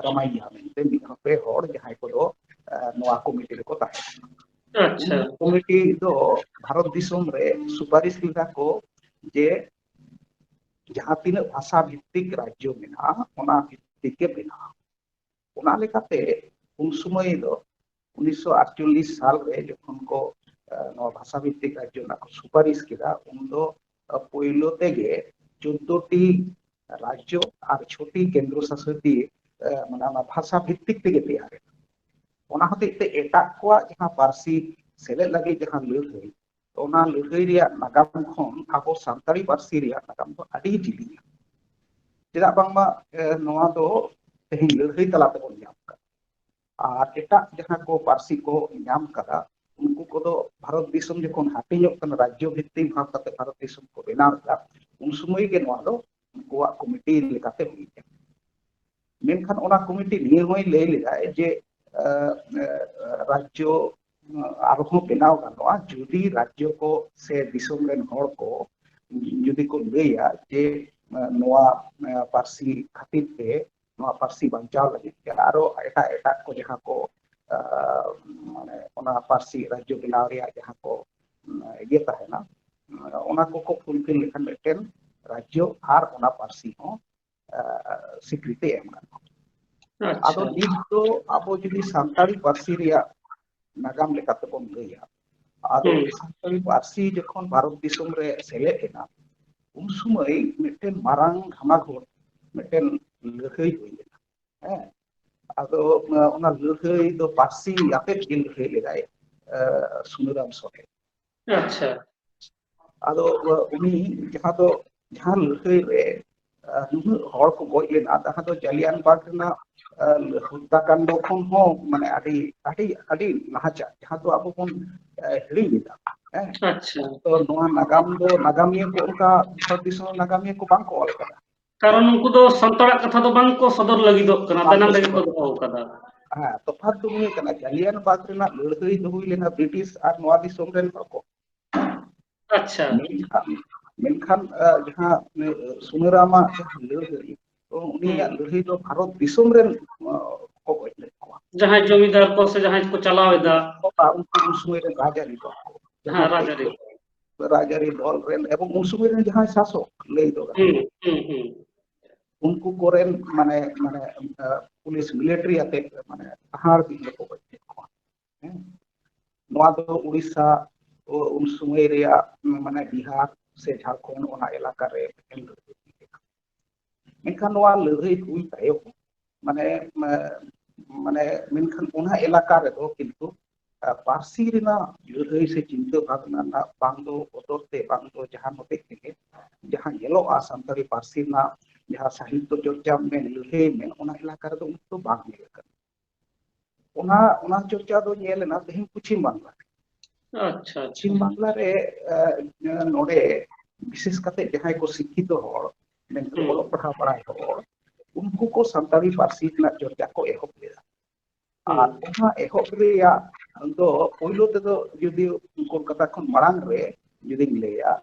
ᱨᱟᱢᱟᱭᱭᱟ ᱢᱮᱱᱛᱮ ᱢᱤᱫ ᱦᱚᱲ, ᱯᱮ ᱦᱚᱲ ᱡᱟᱦᱟᱸᱭ ᱠᱚᱫᱚ, ᱮ, ᱱᱚᱣᱟ ᱠᱚᱢᱤᱴᱤ ᱨᱮᱠᱚ ᱛᱟᱦᱮᱸ ᱠᱟᱱᱟ᱾ ᱟᱪᱪᱷᱟ᱾ ᱩᱱᱠᱩ ᱠᱚᱢᱤᱴᱤ ᱫᱚ ᱵᱷᱟᱨᱚᱛ ᱫᱤᱥᱚᱢ ᱨᱮ ᱥᱩᱯᱟᱨᱤᱥ ᱞᱮᱫᱟ ᱠᱚ ᱡᱮ ᱡᱟᱦᱟᱸ ᱛᱤᱱᱟᱹᱜ ᱵᱷᱟᱥᱟ ᱵᱷᱤᱛᱛᱤᱠ ᱨᱟᱡᱽᱡᱚ ᱢᱮᱱᱟᱜᱼᱟ, ᱚᱱᱟ ᱵᱷᱤᱛᱛᱤᱠ ᱜᱮ ᱵᱮᱱᱟᱜᱼᱟ᱾ ᱚᱱᱟ ᱞᱮᱠᱟᱛᱮ ᱩᱱ ᱥᱚᱢᱚᱭ ᱫᱚ ᱩᱱᱤᱥᱥᱚ ᱟᱴᱪᱚᱞᱞᱤᱥ ᱥᱟᱞ ᱨᱮ ᱡᱚᱠᱷᱚᱱ ᱠᱚ, ᱮ, ᱱᱚᱣᱟ ᱵᱷᱟᱥᱟ ᱵᱷᱤᱛᱛᱤᱠ ᱨᱟᱡᱽᱡᱚ ᱨᱮᱱᱟᱜ ᱠᱚ ᱥᱩᱯᱟᱨᱤᱥ ᱠᱮᱫᱟ, ᱩᱱ ᱫᱚ, ᱮ, ᱯᱳᱭᱞᱳ ᱛᱮᱜᱮ ᱪᱳᱫᱽᱫᱳ ᱴᱤ ᱨᱟᱡᱽᱡᱚ ᱟᱨ ᱪᱷᱚᱴᱤ ᱠᱮᱱᱫᱨᱚ ᱥᱟᱥᱤᱛ, ᱮ, ᱢᱟᱱᱮ ᱚᱱᱟ ᱵᱷᱟᱥᱟ ᱵᱷᱤᱛᱛᱤᱠ ᱛᱮᱜᱮ ᱛᱮᱭᱟᱨ ᱮᱱᱟ᱾ ᱚᱱᱟ ᱦᱚᱛᱮᱡ ᱛᱮ ᱮᱴᱟᱜ ᱠᱚᱣᱟᱜ ᱡᱟᱦᱟᱸ ᱯᱟᱹᱨᱥᱤ ᱥᱮᱞᱮᱫ ᱞᱟᱹᱜᱤᱫ ᱡᱟᱦᱟᱸ ᱞᱟᱹᱲᱦᱟᱹᱭ, ᱚᱱᱟ ᱞᱟᱹᱲᱦᱟᱹᱭ ᱨᱮᱭᱟᱜ ᱱᱟᱜᱟᱢ ᱠᱷᱚᱱ ᱟᱵᱚ ᱥᱟᱱᱛᱟᱲᱤ ᱯᱟᱹᱨᱥᱤ ᱨᱮᱭᱟᱜ ᱱᱟᱜᱟᱢ ᱫᱚ ᱟᱹᱰᱤ ᱡᱤᱞᱤᱧᱟ᱾ ᱪᱮᱫᱟᱜ ᱵᱟᱝᱢᱟ, ᱮ, ᱱᱚᱣᱟ ᱫᱚ ᱛᱮᱦᱮᱧ ᱞᱟᱹᱲᱦᱟᱹᱭ ᱛᱟᱞᱟ ᱛᱮᱵᱚᱱ ᱧᱟᱢ ᱠᱟᱫᱟ᱾ ᱟᱨ ᱮᱴᱟᱜ ᱡᱟᱦᱟᱸ ᱠᱚ ᱯᱟᱹᱨᱥᱤ ᱠᱚ ᱧᱟᱢ ᱠᱟᱫᱟ, ᱩᱱᱠᱩ ᱠᱚᱫᱚ ᱵᱷᱟᱨᱚᱛ ᱫᱤᱥᱚᱢ ᱡᱚᱠᱷᱚᱱ ᱦᱟᱹᱴᱤᱧᱚᱜ ᱠᱟᱱᱟ, ᱨᱟᱡᱽᱡᱚ ᱵᱷᱤᱛᱛᱤ ᱵᱷᱟᱜᱽ ᱠᱟᱛᱮ ᱵᱷᱟᱨᱚᱛ ᱫᱤᱥᱚᱢ ᱠᱚ ᱵᱮᱱᱟᱣ ᱮᱫᱟ, ᱩᱱ ᱥᱚᱢᱚᱭ ᱜᱮ ᱱᱚᱣᱟ ᱫᱚ ᱩᱱᱠᱩᱣᱟᱜ ᱠᱚᱢᱤᱴᱤ ᱞᱮᱠᱟᱛᱮ ᱦᱩᱭ ᱠᱟᱱᱟ᱾ ᱢᱮᱱᱠᱷᱟᱱ ᱚᱱᱟ ᱠᱚᱢᱤᱴᱤ ᱱᱤᱭᱟᱹ ᱦᱚᱸᱭ ᱞᱟᱹᱭ ᱞᱮᱫᱟᱭ ᱡᱮ, ᱮ, ᱮ, ᱨᱟᱡᱽᱡᱚ, ᱮ, ᱟᱨᱦᱚᱸ ᱵᱮᱱᱟᱣ ᱜᱟᱱᱚᱜᱼᱟ, ᱡᱩᱫᱤ ᱨᱟᱡᱽᱡᱚ ᱠᱚ ᱥᱮ ᱫᱤᱥᱚᱢ ᱨᱮᱱ ᱦᱚᱲ ᱠᱚ ᱡᱩᱫᱤ ᱠᱚ ᱞᱟᱹᱭᱟ ᱡᱮ, ᱮ, ᱱᱚᱣᱟ, ᱮ, ᱯᱟᱹᱨᱥᱤ ᱠᱷᱟᱹᱛᱤᱨ ᱛᱮ, ᱱᱚᱣᱟ ᱯᱟᱹᱨᱥᱤ ᱵᱟᱧᱪᱟᱣ ᱞᱟᱹᱜᱤᱫ ᱛᱮ ᱟᱨᱚ ᱮᱴᱟᱜ ᱮᱴᱟᱜ ᱠᱚ ᱡᱟᱦᱟᱸ ᱠᱚ, ᱮ, ᱢᱟᱱᱮ ᱚᱱᱟ ᱯᱟᱹᱨᱥᱤ ᱨᱟᱡᱽᱡᱚ ᱵᱮᱱᱟᱣ ᱨᱮᱭᱟᱜ ᱡᱟᱦᱟᱸ ᱠᱚ, ᱮ, ᱤᱭᱟᱹ ᱛᱟᱦᱮᱱᱟ, ᱚᱱᱟ ᱠᱚᱠᱚ ᱯᱷᱩᱞᱯᱷᱤᱞ ᱞᱮᱠᱷᱟᱱ ᱢᱤᱫᱴᱮᱱ ᱨᱟᱡᱽᱡᱚ ᱟᱨ ᱚᱱᱟ ᱯᱟᱹᱨᱥᱤ ᱦᱚᱸ, ᱮ, ᱥᱤᱠᱨᱤᱛᱤ ᱮᱢ ᱜᱟᱱᱚᱜᱼᱟ᱾ ᱟᱪᱪᱷᱟ᱾ ᱟᱫᱚ ᱱᱤᱛ ᱫᱚ ᱟᱵᱚ ᱡᱩᱫᱤ ᱥᱟᱱᱛᱟᱲᱤ ᱯᱟᱹᱨᱥᱤ ᱨᱮᱭᱟᱜ ᱱᱟᱜᱟᱢ ᱞᱮᱠᱟᱛᱮ ᱵᱚᱱ ᱞᱟᱹᱭᱟ, ᱟᱫᱚ ᱦᱩᱸ᱾ ᱥᱟᱱᱛᱟᱲᱤ ᱯᱟᱹᱨᱥᱤ ᱡᱚᱠᱷᱚᱱ ᱵᱷᱟᱨᱚᱛ ᱫᱤᱥᱚᱢ ᱨᱮ ᱥᱮᱞᱮᱫ ᱮᱱᱟ, ᱩᱱ ᱥᱚᱢᱚᱭ ᱢᱤᱫᱴᱮᱱ ᱢᱟᱨᱟᱝ ᱜᱷᱟᱢᱟᱜᱷᱳᱴ ᱢᱤᱫᱴᱮᱱ ᱞᱟᱹᱲᱦᱟᱹᱭ ᱦᱩᱭ ᱞᱮᱱᱟ᱾ ᱦᱮᱸ, ᱟᱫᱚ, ᱮ, ᱚᱱᱟ ᱞᱟᱹᱲᱦᱟᱹᱭ ᱫᱚ ᱯᱟᱹᱨᱥᱤ ᱟᱛᱮᱫ ᱜᱮ ᱞᱟᱹᱲᱦᱟᱹᱭ ᱞᱮᱫᱟᱭ, ᱮ, ᱥᱩᱱᱟᱹᱨᱟᱢ ᱥᱚᱨᱮᱱ᱾ ᱟᱪᱪᱷᱟ᱾ ᱟᱫᱚ, ᱮ, ᱩᱱᱤ ᱡᱟᱦᱟᱸ ᱫᱚ, ᱡᱟᱦᱟᱸ ᱞᱟᱹᱲᱦᱟᱹᱭ ᱨᱮ, ᱮ, ᱱᱩᱱᱟᱹᱜ ᱦᱚᱲ ᱠᱚ ᱜᱚᱡ ᱞᱮᱱᱟ, ᱡᱟᱦᱟᱸ ᱫᱚ ᱡᱟᱞᱤᱭᱟᱱ ᱵᱟᱜᱽ ᱨᱮᱱᱟᱜ, ᱮ, ᱦᱚᱛᱛᱟᱠᱟᱱᱰ ᱠᱷᱚᱱ ᱦᱚᱸ ᱢᱟᱱᱮ ᱟᱹᱰᱤ, ᱟᱹᱰᱤ, ᱟᱹᱰᱤ ᱞᱟᱦᱟ ᱪᱟᱜ, ᱡᱟᱦᱟᱸ ᱫᱚ ᱟᱵᱚ ᱵᱚᱱ, ᱮ, ᱦᱤᱲᱤᱧ ᱮᱫᱟ᱾ ᱦᱮᱸ? ᱟᱪᱪᱷᱟ᱾ ᱛᱚ ᱱᱚᱣᱟ ᱱᱟᱜᱟᱢ ᱫᱚ, ᱱᱟᱜᱟᱢᱤᱭᱟᱹ ᱠᱚ ᱚᱱᱠᱟ ᱵᱷᱟᱨᱚᱛ ᱫᱤᱥᱚᱢ ᱨᱮᱱ ᱱᱟᱜᱟᱢᱤᱭᱟᱹ ᱠᱚ ᱵᱟᱝ ᱠᱚ ᱚᱞ ᱠᱟᱫᱟ᱾ ᱠᱟᱨᱚᱱ ᱩᱱᱠᱩ ᱫᱚ ᱥᱟᱱᱛᱟᱲᱟᱜ ᱠᱟᱛᱷᱟ ᱫᱚ ᱵᱟᱝ ᱠᱚ ᱥᱚᱫᱚᱨ ᱞᱟᱹᱜᱤᱫᱚᱜ ᱠᱟᱱᱟ, ᱵᱟᱝ ᱫᱟᱱᱟᱝ ᱠᱚ ᱨᱮᱜᱮ ᱠᱚ ᱥᱚᱫᱚᱨ᱾ ᱫᱚᱦᱚ ᱠᱟᱫᱟ᱾ ᱦᱮᱸ, ᱛᱚᱯᱷᱟᱛ ᱫᱚ ᱱᱤᱭᱟᱹ ᱠᱟᱱᱟ, ᱡᱟᱞᱤᱭᱟᱱ ᱵᱟᱜᱽ ᱨᱮᱱᱟᱜ ᱞᱟᱹᱲᱦᱟᱹᱭ ᱫᱚ ᱦᱩᱭ ᱞᱮᱱᱟ ᱵᱨᱤᱴᱤᱥ ᱟᱨ ᱱᱚᱣᱟ ᱫᱤᱥᱚᱢ ᱨᱮᱱ ᱦᱚᱲ ᱠᱚ᱾ ᱟᱪᱪᱷᱟ᱾ ᱢᱮᱱᱠᱷᱟᱱ, ᱢᱮᱱᱠᱷᱟᱱ, ᱟ, ᱡᱟᱦᱟᱸ, ᱮ, ᱥᱩᱱᱟᱹᱨᱟᱢᱟᱜ ᱡᱟᱦᱟᱸ ᱞᱟᱹᱲᱦᱟᱹᱭ, ᱛᱚ ᱩᱱᱤᱭᱟᱜ ᱦᱩᱸ᱾ ᱞᱟᱹᱲᱦᱟᱹᱭ ᱫᱚ ᱵᱷᱟᱨᱚᱛ ᱫᱤᱥᱚᱢ ᱨᱮᱱ, ᱟ, ᱠᱚ ᱜᱚᱡ ᱞᱮᱫ ᱠᱚᱣᱟ᱾ ᱡᱟᱦᱟᱸᱭ ᱡᱚᱢᱤᱫᱟᱨ ᱠᱚ ᱥᱮ ᱡᱟᱦᱟᱸᱭ ᱠᱚ ᱪᱟᱞᱟᱣ ᱮᱫᱟ᱾ ᱚᱠᱟ ᱩᱱᱠᱩ ᱩᱱ ᱥᱚᱢᱚᱭ ᱨᱮᱱ ᱨᱟᱡᱽᱟᱹᱨᱤ ᱠᱚ, ᱦᱮᱸ, ᱡᱟᱦᱟᱸ ᱨᱟᱡᱽᱟᱹᱨᱤ᱾ ᱠᱚ᱾ ᱨᱟᱡᱽᱟᱹᱨᱤ ᱫᱚᱞ ᱨᱮᱱ ᱮᱵᱚᱝ ᱩᱱ ᱥᱚᱢᱚᱭ ᱨᱮᱱ ᱡᱟᱦᱟᱸᱭ ᱥᱟᱥᱚᱠ ᱞᱟᱹᱭ ᱫᱚ ᱜᱟᱱᱚᱜᱼᱟ, ᱦᱩᱸ, ᱦᱩᱸ, ᱦᱩᱸ᱾ ᱩᱱᱠᱩ ᱠᱚᱨᱮᱱ ᱢᱟᱱᱮ, ᱢᱟᱱᱮ, ᱟᱸ, ᱯᱩᱞᱤᱥ ᱢᱤᱞᱤᱴᱟᱨᱤ ᱟᱛᱮ ᱢᱟᱱᱮ ᱦᱟᱦᱟᱲ ᱵᱤᱧ ᱠᱚ ᱜᱚᱡ ᱠᱮᱫ ᱠᱚᱣᱟ᱾ ᱦᱮᱸ? ᱱᱚᱣᱟ ᱫᱚ ᱩᱲᱤᱥᱥᱟ, ᱩ-, ᱩᱱ ᱥᱚᱢᱚᱭ ᱨᱮᱭᱟᱜ, ᱢᱟᱱᱮ, ᱵᱤᱦᱟᱨ ᱥᱮ ᱡᱷᱟᱲᱠᱷᱚᱸᱰ, ᱚᱱᱟ ᱮᱞᱟᱠᱟ ᱨᱮ ᱢᱤᱫᱴᱮᱱ ᱞᱟᱹᱲᱦᱟᱹᱭ ᱦᱩᱭ ᱞᱮᱱᱟ᱾ ᱢᱮᱱᱠᱷᱟᱱ ᱱᱚᱣᱟ ᱞᱟᱹᱲᱦᱟᱹᱭ ᱦᱩᱭ ᱛᱟᱭᱚᱢ, ᱢᱟᱱᱮ, ᱢᱟ-, ᱢᱟᱱᱮ, ᱢᱮᱱᱠᱷᱟᱱ ᱚᱱᱟ ᱮᱞᱟᱠᱟ ᱨᱮᱫᱚ ᱠᱤᱱᱛᱩ, ᱟ, ᱯᱟᱹᱨᱥᱤ ᱨᱮᱱᱟᱜ ᱞᱟᱹᱲᱦᱟᱹᱭ ᱥᱮ ᱪᱤᱱᱛᱟᱹ ᱵᱷᱟᱵᱽᱱᱟ ᱨᱮᱱᱟᱜ ᱵᱟᱝ ᱫᱚ ᱵᱚᱛᱚᱨ ᱛᱮ, ᱵᱟᱝ ᱫᱚ ᱡᱟᱦᱟᱱ ᱦᱚᱛᱮᱡ ᱛᱮᱜᱮ, ᱡᱟᱦᱟᱸ ᱧᱮᱞᱚᱜᱼᱟ ᱥᱟᱱᱛᱟᱲᱤ ᱯᱟᱹᱨᱥᱤ ᱨᱮᱱᱟᱜ ᱡᱟᱦᱟᱸ ᱥᱟᱦᱤᱛᱛᱚ ᱪᱚᱨᱪᱟ ᱢᱮᱱ, ᱞᱟᱹᱲᱦᱟᱹᱭ ᱢᱮᱱ, ᱚᱱᱟ ᱮᱞᱟᱠᱟ ᱨᱮᱫᱚ ᱩᱱᱟᱹᱜ ᱫᱚ ᱵᱟᱝ ᱧᱮᱞ ᱟᱠᱟᱱᱟ᱾ ᱚᱱᱟ, ᱚᱱᱟ ᱪᱚᱨᱪᱟ ᱫᱚ ᱧᱮᱞ ᱮᱱᱟ ᱛᱮᱦᱮᱧ ᱯᱚᱪᱷᱤᱢ ᱵᱟᱝᱞᱟ ᱨᱮ᱾ ᱟᱪᱪᱷᱟ, ᱟᱪᱪᱷᱟ᱾ ᱯᱚᱪᱷᱤᱢ ᱵᱟᱝᱞᱟ ᱨᱮ, ᱟᱸ, ᱱᱚᱰᱮ ᱵᱤᱥᱮᱥ ᱠᱟᱛᱮ ᱡᱟᱦᱟᱸᱭ ᱠᱚ ᱥᱤᱠᱠᱷᱤᱛᱚ ᱦᱚᱲ, ᱢᱮᱱᱠᱷᱟᱱ ᱦᱩᱸ᱾ ᱚᱞᱚᱜ ᱯᱟᱲᱦᱟᱣ ᱵᱟᱲᱟᱭ ᱦᱚᱲ, ᱩᱱᱠᱩ ᱠᱚ ᱥᱟᱱᱛᱟᱲᱤ ᱯᱟᱹᱨᱥᱤ ᱨᱮᱱᱟᱜ ᱪᱚᱨᱪᱟ ᱠᱚ ᱮᱦᱚᱵ ᱞᱮᱫᱟ᱾ ᱟᱨ ᱦᱩᱸ᱾ ᱚᱱᱟ ᱮᱦᱚᱵ ᱨᱮᱭᱟᱜ ᱫᱚ ᱯᱳᱭᱞᱳ ᱛᱮᱫᱚ ᱡᱩᱫᱤ ᱠᱳᱞᱠᱟᱛᱟ ᱠᱷᱚᱱ ᱢᱟᱲᱟᱝ ᱨᱮ ᱡᱩᱫᱤᱧ ᱞᱟᱹᱭᱟ,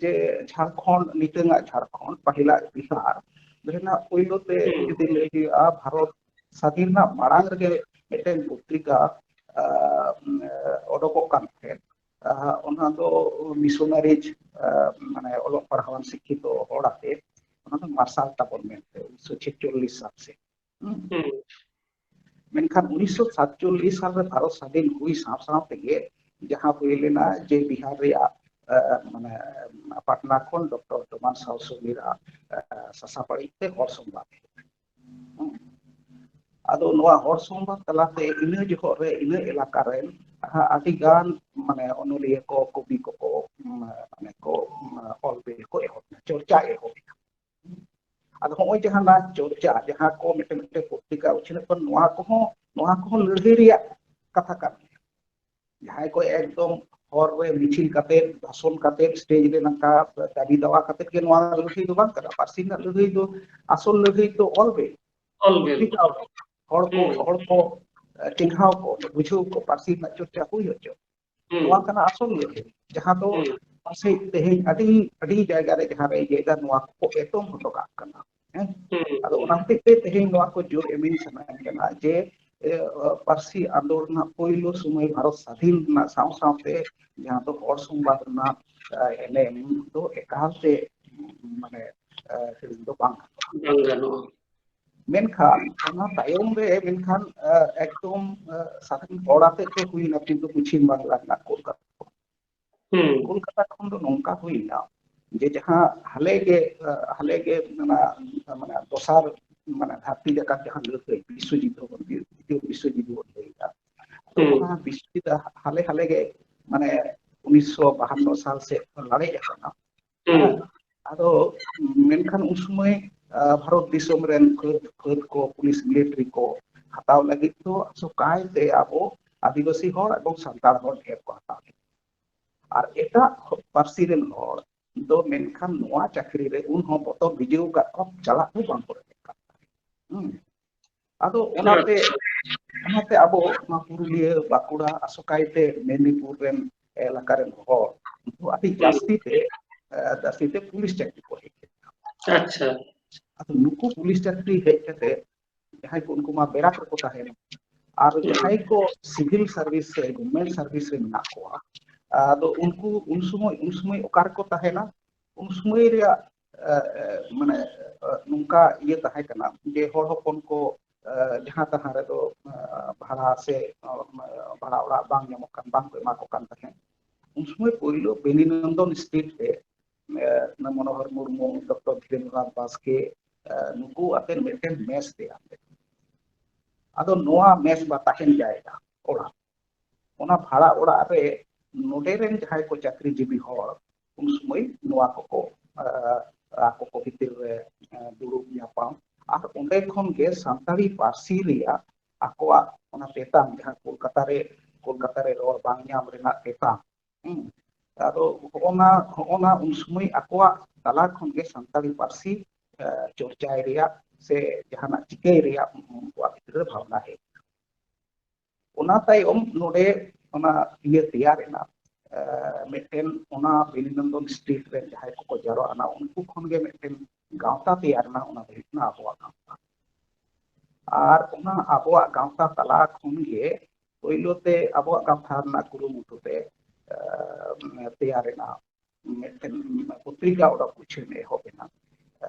ᱡᱮ ᱡᱷᱟᱲᱠᱷᱚᱸᱰ, ᱱᱤᱛᱚᱝᱟᱜ ᱡᱷᱟᱲᱠᱷᱚᱸᱰ, ᱯᱟᱹᱦᱤᱞᱟᱜ ᱵᱤᱦᱟᱨ ᱨᱮᱱᱟᱜ ᱯᱳᱭᱞᱳ ᱛᱮ ᱦᱩᱸ᱾ ᱡᱩᱫᱤ ᱞᱟᱹᱭ ᱦᱩᱭᱩᱜᱼᱟ, ᱵᱷᱟᱨᱚᱛ ᱥᱟᱹᱫᱷᱤᱱ ᱨᱮᱱᱟᱜ ᱢᱟᱲᱟᱝ ᱨᱮᱜᱮ ᱢᱤᱫᱴᱮᱱ ᱯᱚᱛᱨᱤᱠᱟ, ᱟᱸ, ᱚᱰᱚᱠᱚᱜ ᱠᱟᱱ ᱛᱟᱦᱮᱸᱫ᱾ ᱟᱸ, ᱚᱱᱟ ᱫᱚ ᱢᱤᱥᱚᱱᱟᱨᱤᱡᱽ, ᱟᱸ, ᱢᱟᱱᱮ ᱚᱞᱚᱜ ᱯᱟᱲᱦᱟᱣᱟᱱ ᱥᱤᱠᱠᱷᱤᱛᱚ ᱦᱚᱲ ᱟᱛᱮ, ᱚᱱᱟ ᱫᱚ ᱢᱟᱨᱥᱟᱞ ᱛᱟᱵᱚᱱ ᱢᱮᱱᱛᱮ, ᱩᱱᱤᱥᱥᱚ ᱪᱷᱮᱪᱪᱚᱞᱞᱤᱥ ᱥᱟᱞ ᱥᱮᱫ᱾ ᱦᱩᱸ᱾ ᱦᱩᱸ᱾ ᱢᱮᱱᱠᱷᱟᱱ ᱩᱱᱤᱥᱥᱚ ᱥᱟᱛᱪᱚᱞᱞᱤᱥ ᱥᱟᱞ ᱨᱮ ᱵᱷᱟᱨᱚᱛ ᱥᱟᱹᱫᱷᱤᱱ ᱦᱩᱭ ᱥᱟᱶ ᱥᱟᱶ ᱛᱮᱜᱮ ᱡᱟᱦᱟᱸ ᱦᱩᱭ ᱞᱮᱱᱟ ᱡᱮ ᱵᱤᱦᱟᱨ ᱨᱮᱭᱟᱜ, ᱟᱸ, ᱢᱟᱱᱮ, ᱯᱟᱴᱱᱟ ᱠᱷᱚᱱ ᱰᱚᱠᱴᱚᱨ ᱰᱳᱢᱟᱱ ᱥᱟᱣ ᱥᱚᱢᱤᱨᱟᱜ, ᱟᱸ, ᱥᱟᱥᱟᱯᱟᱲᱤ ᱛᱮ ᱦᱚᱲ ᱥᱚᱝᱵᱟᱫ᱾ ᱦᱩᱸ᱾ ᱟᱫᱚ ᱱᱚᱣᱟ ᱦᱚᱲ ᱥᱚᱝᱵᱟᱫ ᱛᱟᱞᱟᱛᱮ ᱤᱱᱟᱹ ᱡᱚᱦᱚᱜ ᱨᱮ ᱤᱱᱟᱹ ᱮᱞᱟᱠᱟ ᱨᱮᱱ ᱟᱹᱰᱤ ᱜᱟᱱ ᱢᱟᱱᱮ ᱚᱱᱚᱞᱤᱭᱟᱹ ᱠᱚ, ᱠᱚᱵᱤ ᱠᱚᱠᱚ, ᱢᱟᱱᱮ ᱠᱚ ᱚᱞ ᱵᱤᱞ ᱠᱚ ᱮᱦᱚᱵ ᱮᱱᱟ, ᱪᱚᱨᱪᱟ ᱮᱦᱚᱵ ᱮᱱᱟ᱾ ᱟᱫᱚ ᱦᱚᱸᱜᱼᱚᱭ ᱡᱟᱦᱟᱸ ᱱᱚᱣᱟ ᱪᱚᱨᱪᱟ, ᱡᱟᱦᱟᱸ ᱠᱚ ᱢᱤᱫᱴᱮᱱ ᱢᱤᱫᱴᱮᱱ ᱯᱚᱛᱨᱤᱠᱟ ᱩᱪᱷᱟᱹᱱᱚᱜ ᱠᱟᱱᱟ, ᱱᱚᱣᱟ ᱠᱚᱦᱚᱸ, ᱱᱚᱣᱟ ᱠᱚᱦᱚᱸ ᱞᱟᱹᱲᱦᱟᱹᱭ ᱨᱮᱭᱟᱜ ᱠᱟᱛᱷᱟ ᱠᱟᱱ ᱜᱮᱭᱟ᱾ ᱡᱟᱦᱟᱸᱭ ᱠᱚ ᱮᱠᱫᱚᱢ ᱦᱚᱨ ᱨᱮ ᱢᱤᱪᱷᱤᱞ ᱠᱟᱛᱮ, ᱵᱷᱟᱥᱚᱱ ᱠᱟᱛᱮ, ᱥᱴᱮᱡ ᱨᱮ ᱱᱚᱝᱠᱟ ᱫᱟᱹᱵᱤ ᱫᱟᱣᱟ ᱠᱟᱛᱮ ᱜᱮ ᱱᱚᱣᱟ ᱞᱟᱹᱲᱦᱟᱹᱭ ᱫᱚ ᱵᱟᱝ ᱠᱟᱱᱟ᱾ ᱯᱟᱹᱨᱥᱤ ᱨᱮᱱᱟᱜ ᱞᱟᱹᱲᱦᱟᱹᱭ ᱫᱚ, ᱟᱥᱚᱞ ᱞᱟᱹᱲᱦᱟᱹᱭ ᱫᱚ ᱚᱞ ᱵᱤᱞ᱾ ᱚᱞ ᱵᱤᱞ᱾ ᱯᱚᱛᱨᱤᱠᱟ ᱚᱞ᱾ ᱦᱚᱲ ᱠᱚ, ᱦᱩᱸ᱾ ᱦᱚᱲ ᱠᱚ, ᱮ, ᱪᱮᱸᱜᱷᱟᱣ ᱠᱚ, ᱵᱩᱡᱷᱟᱹᱣ ᱠᱚ, ᱯᱟᱹᱨᱥᱤ ᱨᱮᱱᱟᱜ ᱪᱚᱨᱪᱟ ᱦᱩᱭ ᱦᱚᱪᱚ᱾ ᱦᱩᱸ᱾ ᱱᱚᱣᱟ ᱠᱟᱱᱟ ᱟᱥᱚᱞ ᱞᱟᱹᱲᱦᱟᱹᱭ, ᱡᱟᱦᱟᱸ ᱫᱚ ᱦᱩᱸ᱾ ᱯᱟᱥᱮᱡ ᱛᱮᱦᱮᱧ ᱟᱹᱰᱤ, ᱟᱹᱰᱤ ᱡᱟᱭᱜᱟ ᱨᱮ ᱡᱟᱦᱟᱸ ᱨᱮ ᱤᱭᱟᱹᱭᱮᱫᱟ, ᱱᱚᱣᱟ ᱠᱚᱠᱚ ᱮᱛᱚᱢ ᱦᱚᱴᱚ ᱠᱟᱜ ᱠᱟᱱᱟ᱾ ᱦᱮᱸ? ᱦᱩᱸ, ᱟᱫᱚ ᱦᱩᱸ᱾ ᱚᱱᱟ ᱦᱚᱛᱮᱡ ᱛᱮ ᱛᱮᱦᱮᱧ ᱱᱚᱣᱟ ᱠᱚ ᱡᱳᱨ ᱮᱢᱤᱧ ᱥᱟᱱᱟᱧ ᱠᱟᱱᱟ ᱡᱮ ᱮ, ᱯᱟᱹᱨᱥᱤ ᱟᱸᱫᱳᱲ ᱨᱮᱱᱟᱜ ᱯᱳᱭᱞᱳ ᱥᱚᱢᱚᱭ ᱵᱷᱟᱨᱚᱛ ᱥᱟᱫᱷᱤᱱ ᱨᱮᱱᱟᱜ ᱥᱟᱶ ᱥᱟᱶᱛᱮ ᱡᱟᱦᱟᱸ ᱫᱚ ᱦᱚᱲ ᱥᱚᱝᱵᱟᱫ ᱨᱮᱱᱟᱜ, ᱮ, ᱮᱱᱮᱢ ᱫᱚ ᱮᱠᱟᱞᱛᱮ, ᱢᱟᱱᱮ, ᱮ, ᱦᱤᱲᱤᱧ ᱫᱚ ᱵᱟᱝ ᱜᱟᱱᱚᱜᱼᱟ᱾ ᱵᱟᱝ ᱜᱟᱱᱚᱜᱼᱟ᱾ ᱢᱮᱱᱠᱷᱟᱱ ᱚᱱᱟ ᱛᱟᱭᱚᱢ ᱨᱮ ᱢᱮᱱᱠᱷᱟᱱ, ᱮ, ᱮᱠᱫᱚᱢ, ᱮ, ᱥᱟᱫᱷᱤᱱ ᱦᱚᱲ ᱟᱛᱮ ᱜᱮ ᱦᱩᱭᱱᱟ, ᱠᱤᱱᱛᱩ ᱯᱚᱪᱷᱤᱢ ᱵᱟᱝᱞᱟ ᱨᱮᱱᱟᱜ ᱠᱳᱞᱠᱟᱛᱟ ᱠᱷᱚᱱ᱾ ᱦᱩᱸ᱾ ᱠᱳᱞᱠᱟᱛᱟ ᱠᱷᱚᱱ ᱫᱚ ᱱᱚᱝᱠᱟ ᱦᱩᱭᱱᱟ ᱡᱮ ᱡᱟᱦᱟᱸ ᱦᱟᱞᱮ ᱜᱮ, ᱮ, ᱦᱟᱞᱮ ᱜᱮ ᱚᱱᱟ, ᱢᱟᱱᱮ ᱫᱚᱥᱟᱨ, ᱢᱟᱱᱮ ᱫᱷᱟᱹᱨᱛᱤ ᱡᱟᱠᱟᱛ ᱡᱟᱦᱟᱸ ᱞᱟᱹᱲᱦᱟᱹᱭ, ᱵᱤᱥᱥᱚᱡᱩᱫᱽᱫᱷᱚ ᱵᱚᱱ, ᱫᱤᱛᱤᱭᱚ ᱵᱤᱥᱥᱚᱡᱩᱫᱽᱫᱷᱚ ᱵᱚᱱ ᱞᱟᱹᱭᱫᱟ᱾ ᱛᱚ ᱦᱩᱸ᱾ ᱚᱱᱟ ᱵᱤᱥᱥᱚᱡᱩᱫᱽᱫᱷᱚ ᱦᱟᱞᱮ ᱦᱟᱞᱮ ᱜᱮ, ᱢᱟᱱᱮ ᱩᱱᱤᱥᱥᱚ ᱵᱟᱦᱟᱱᱱᱚ ᱥᱟᱞ ᱥᱮᱫ ᱞᱟᱲᱮᱡ ᱟᱠᱟᱱᱟ᱾ ᱦᱩᱸ᱾ ᱦᱮᱸ, ᱟᱫᱚ ᱢᱮᱱᱠᱷᱟᱱ ᱩᱱ ᱥᱚᱢᱚᱭ, ᱟ, ᱵᱷᱟᱨᱚᱛ ᱫᱤᱥᱚᱢ ᱨᱮᱱ ᱯᱷᱟᱹᱫ, ᱯᱷᱟᱹᱫ ᱠᱚ, ᱯᱩᱞᱤᱥ, ᱢᱤᱞᱤᱴᱟᱨᱤ ᱠᱚ ᱦᱟᱛᱟᱣ ᱞᱟᱹᱜᱤᱫ ᱫᱚ ᱟᱥᱚᱠᱟᱭ ᱛᱮ ᱟᱵᱚ ᱟᱹᱫᱤᱵᱟᱹᱥᱤ ᱦᱚᱲ ᱮᱵᱚᱝ ᱥᱟᱱᱛᱟᱲ ᱦᱚᱲ ᱰᱷᱮᱨ ᱠᱚ ᱦᱟᱛᱟᱣ ᱞᱮᱫᱟ᱾ ᱟᱨ ᱮᱴᱟᱜ ᱯᱟᱹᱨᱥᱤ ᱨᱮᱱ ᱦᱚᱲ ᱫᱚ ᱢᱮᱱᱠᱷᱟᱱ ᱱᱚᱣᱟ ᱪᱟᱹᱠᱨᱤ ᱨᱮ ᱩᱱ ᱦᱚᱸ ᱵᱚᱛᱚᱨ ᱵᱤᱡᱟᱹᱣ ᱟᱠᱟᱫ ᱠᱚ ᱪᱟᱞᱟᱜ ᱦᱚᱸ ᱵᱟᱝ ᱠᱚ ᱨᱮᱵᱮᱱ ᱠᱟᱱ ᱛᱟᱦᱮᱸᱫ᱾ ᱦᱩᱸ᱾ ᱟᱫᱚ ᱚᱱᱟᱛᱮ, ᱚᱱᱟᱛᱮ ᱟᱵᱚ ᱱᱚᱣᱟ ᱯᱩᱨᱩᱞᱤᱭᱟᱹ, ᱵᱟᱸᱠᱩᱲᱟ, ᱟᱥᱚᱠᱟᱭᱛᱮ ᱢᱮᱫᱽᱱᱤᱯᱩᱨ ᱨᱮᱱ ᱮᱞᱟᱠᱟ ᱨᱮᱱ ᱦᱚᱲ ᱩᱱᱠᱩ ᱟᱹᱰᱤ ᱡᱟᱹᱥᱛᱤ ᱛᱮ, ᱮ, ᱡᱟᱹᱥᱛᱤ ᱛᱮ ᱯᱩᱞᱤᱥ ᱪᱟᱹᱠᱨᱤ ᱠᱚ ᱦᱮᱡ ᱞᱮᱱᱟ᱾ ᱟᱪᱪᱷᱟ᱾ ᱟᱫᱚ ᱱᱩᱠᱩ ᱯᱩᱞᱤᱥ ᱪᱟᱹᱠᱨᱤ ᱦᱮᱡ ᱠᱟᱛᱮ ᱡᱟᱦᱟᱸᱭ ᱠᱚ ᱩᱱᱠᱩ ᱢᱟ ᱵᱮᱨᱟᱠ ᱨᱮᱠᱚ ᱛᱟᱦᱮᱱᱟ, ᱟᱨ ᱡᱟᱦᱟᱸᱭ ᱠᱚ ᱥᱤᱵᱤᱞ ᱥᱟᱨᱵᱷᱤᱥ ᱥᱮ ᱜᱚᱵᱷᱢᱮᱱᱴ ᱥᱟᱨᱵᱷᱤᱥ ᱨᱮ ᱢᱮᱱᱟᱜ ᱠᱚᱣᱟ, ᱟᱫᱚ ᱩᱱᱠᱩ ᱩᱱ ᱥᱚᱢᱚᱭ, ᱩᱱ ᱥᱚᱢᱚᱭ ᱚᱠᱟ ᱨᱮᱠᱚ ᱛᱟᱦᱮᱱᱟ? ᱩᱱ ᱥᱚᱢᱚᱭ ᱨᱮᱭᱟᱜ, ᱮ, ᱮ, ᱢᱟᱱᱮ, ᱮ, ᱱᱚᱝᱠᱟ ᱤᱭᱟᱹ ᱛᱟᱦᱮᱸ ᱠᱟᱱᱟ ᱡᱮ ᱦᱚᱲ ᱦᱚᱯᱚᱱ ᱠᱚ, ᱮ, ᱡᱟᱦᱟᱸ ᱛᱟᱦᱟᱸ ᱨᱮᱫᱚ, ᱮ, ᱵᱷᱟᱲᱟ ᱥᱮ, ᱮ, ᱵᱷᱟᱲᱟ ᱚᱲᱟᱜ ᱵᱟᱝ ᱧᱟᱢᱚᱜ ᱠᱟᱱ, ᱵᱟᱝ ᱠᱚ ᱮᱢᱟ ᱠᱚ ᱠᱟᱱ ᱛᱟᱦᱮᱸᱫ᱾ ᱩᱱ ᱥᱚᱢᱚᱭ ᱯᱳᱭᱞᱳ ᱵᱮᱱᱤᱱᱚᱱᱫᱚᱱ ᱥᱴᱨᱤᱴ ᱨᱮ, ᱮ, ᱢᱚᱱᱳᱦᱚᱨ ᱢᱩᱨᱢᱩ, ᱰᱚᱠᱴᱚᱨ ᱫᱷᱤᱨᱮᱱᱫᱨᱚᱱᱟᱛᱷ ᱵᱟᱥᱠᱮ, ᱮ, ᱱᱩᱠᱩ ᱟᱛᱮ ᱢᱤᱫᱴᱮᱱ ᱢᱮᱥ ᱛᱮᱭᱟᱨ ᱞᱮᱫᱟ᱾ ᱟᱫᱚ ᱱᱚᱣᱟ ᱢᱮᱥ ᱵᱟ ᱛᱟᱦᱮᱱ ᱡᱟᱭᱜᱟ, ᱚᱲᱟᱜ, ᱚᱱᱟ ᱵᱷᱟᱲᱟ ᱚᱲᱟᱜ ᱨᱮ ᱱᱚᱰᱮ ᱨᱮᱱ ᱡᱟᱦᱟᱸᱭ ᱠᱚ ᱪᱟᱹᱠᱨᱤᱡᱤᱵᱤ ᱦᱚᱲ ᱩᱱ ᱥᱚᱢᱚᱭ ᱱᱚᱣᱟ ᱠᱚᱠᱚ, ᱮ, ᱟᱠᱚ ᱠᱚ ᱵᱷᱤᱛᱤᱨ ᱨᱮ, ᱮ, ᱫᱩᱲᱩᱵ ᱧᱟᱯᱟᱢ, ᱟᱨ ᱚᱸᱰᱮ ᱠᱷᱚᱱ ᱜᱮ ᱥᱟᱱᱛᱟᱲᱤ ᱯᱟᱹᱨᱥᱤ ᱨᱮᱭᱟᱜ ᱟᱠᱚᱣᱟᱜ ᱚᱱᱟ ᱛᱮᱛᱟᱝ, ᱡᱟᱦᱟᱸ ᱠᱳᱞᱠᱟᱛᱟ ᱨᱮ, ᱠᱳᱞᱠᱟᱛᱟ ᱨᱮ ᱨᱚᱲ ᱵᱟᱝ ᱧᱟᱢ ᱨᱮᱱᱟᱜ ᱛᱮᱛᱟᱝ, ᱦᱩᱸ, ᱟᱫᱚ ᱦᱚᱸᱜᱼᱚ ᱱᱟ, ᱦᱚᱸᱜᱼᱚ ᱱᱟ ᱩᱱ ᱥᱚᱢᱚᱭ ᱟᱠᱚᱣᱟᱜ ᱛᱟᱞᱟ ᱠᱷᱚᱱ ᱜᱮ ᱥᱟᱱᱛᱟᱲᱤ ᱯᱟᱹᱨᱥᱤ, ᱮ, ᱪᱚᱨᱪᱟᱭ ᱨᱮᱭᱟᱜ ᱥᱮ ᱡᱟᱦᱟᱱᱟᱜ ᱪᱤᱠᱟᱹᱭ ᱨᱮᱭᱟᱜ ᱩᱱᱠᱩᱣᱟᱜ ᱵᱷᱤᱛᱨᱤ ᱨᱮ ᱵᱷᱟᱵᱽᱱᱟ ᱦᱮᱡ ᱮᱱᱟ᱾ ᱚᱱᱟ ᱛᱟᱭᱚᱢ ᱱᱚᱰᱮ ᱚᱱᱟ ᱤᱭᱟᱹ ᱛᱮᱭᱟᱨ ᱮᱱᱟ, ᱮ, ᱢᱤᱫᱴᱮᱱ ᱚᱱᱟ ᱵᱮᱱᱤᱱᱚᱱᱫᱚᱱ ᱥᱴᱨᱤᱴ ᱨᱮ ᱡᱟᱦᱟᱸᱭ ᱠᱚᱠᱚ ᱡᱟᱨᱣᱟᱜ ᱠᱟᱱᱟ, ᱩᱱᱠᱩ ᱠᱷᱚᱱ ᱜᱮ ᱢᱤᱫᱴᱮᱱ ᱜᱟᱶᱛᱟ ᱛᱮᱭᱟᱨ ᱮᱱᱟ, ᱚᱱᱟ ᱫᱚ ᱦᱩᱭᱩᱜ ᱠᱟᱱᱟ ᱟᱵᱚᱣᱟᱜ ᱜᱟᱶᱛᱟ᱾ ᱟᱨ ᱚᱱᱟ ᱟᱵᱚᱣᱟᱜ ᱜᱟᱶᱛᱟ ᱛᱟᱞᱟ ᱠᱷᱚᱱ ᱜᱮ ᱯᱳᱭᱞᱳ ᱛᱮ ᱟᱵᱚᱣᱟᱜ ᱜᱟᱶᱛᱟ ᱨᱮᱱᱟᱜ ᱠᱩᱨᱩᱢᱩᱴᱩ ᱛᱮ, ᱮ, ᱛᱮᱭᱟᱨ ᱮᱱᱟ᱾ ᱢᱤᱫᱴᱮᱱ ᱯᱚᱛᱨᱤᱠᱟ ᱚᱰᱚᱠ ᱩᱪᱷᱟᱹᱱ ᱮᱦᱚᱵ ᱮᱱᱟ, ᱮ,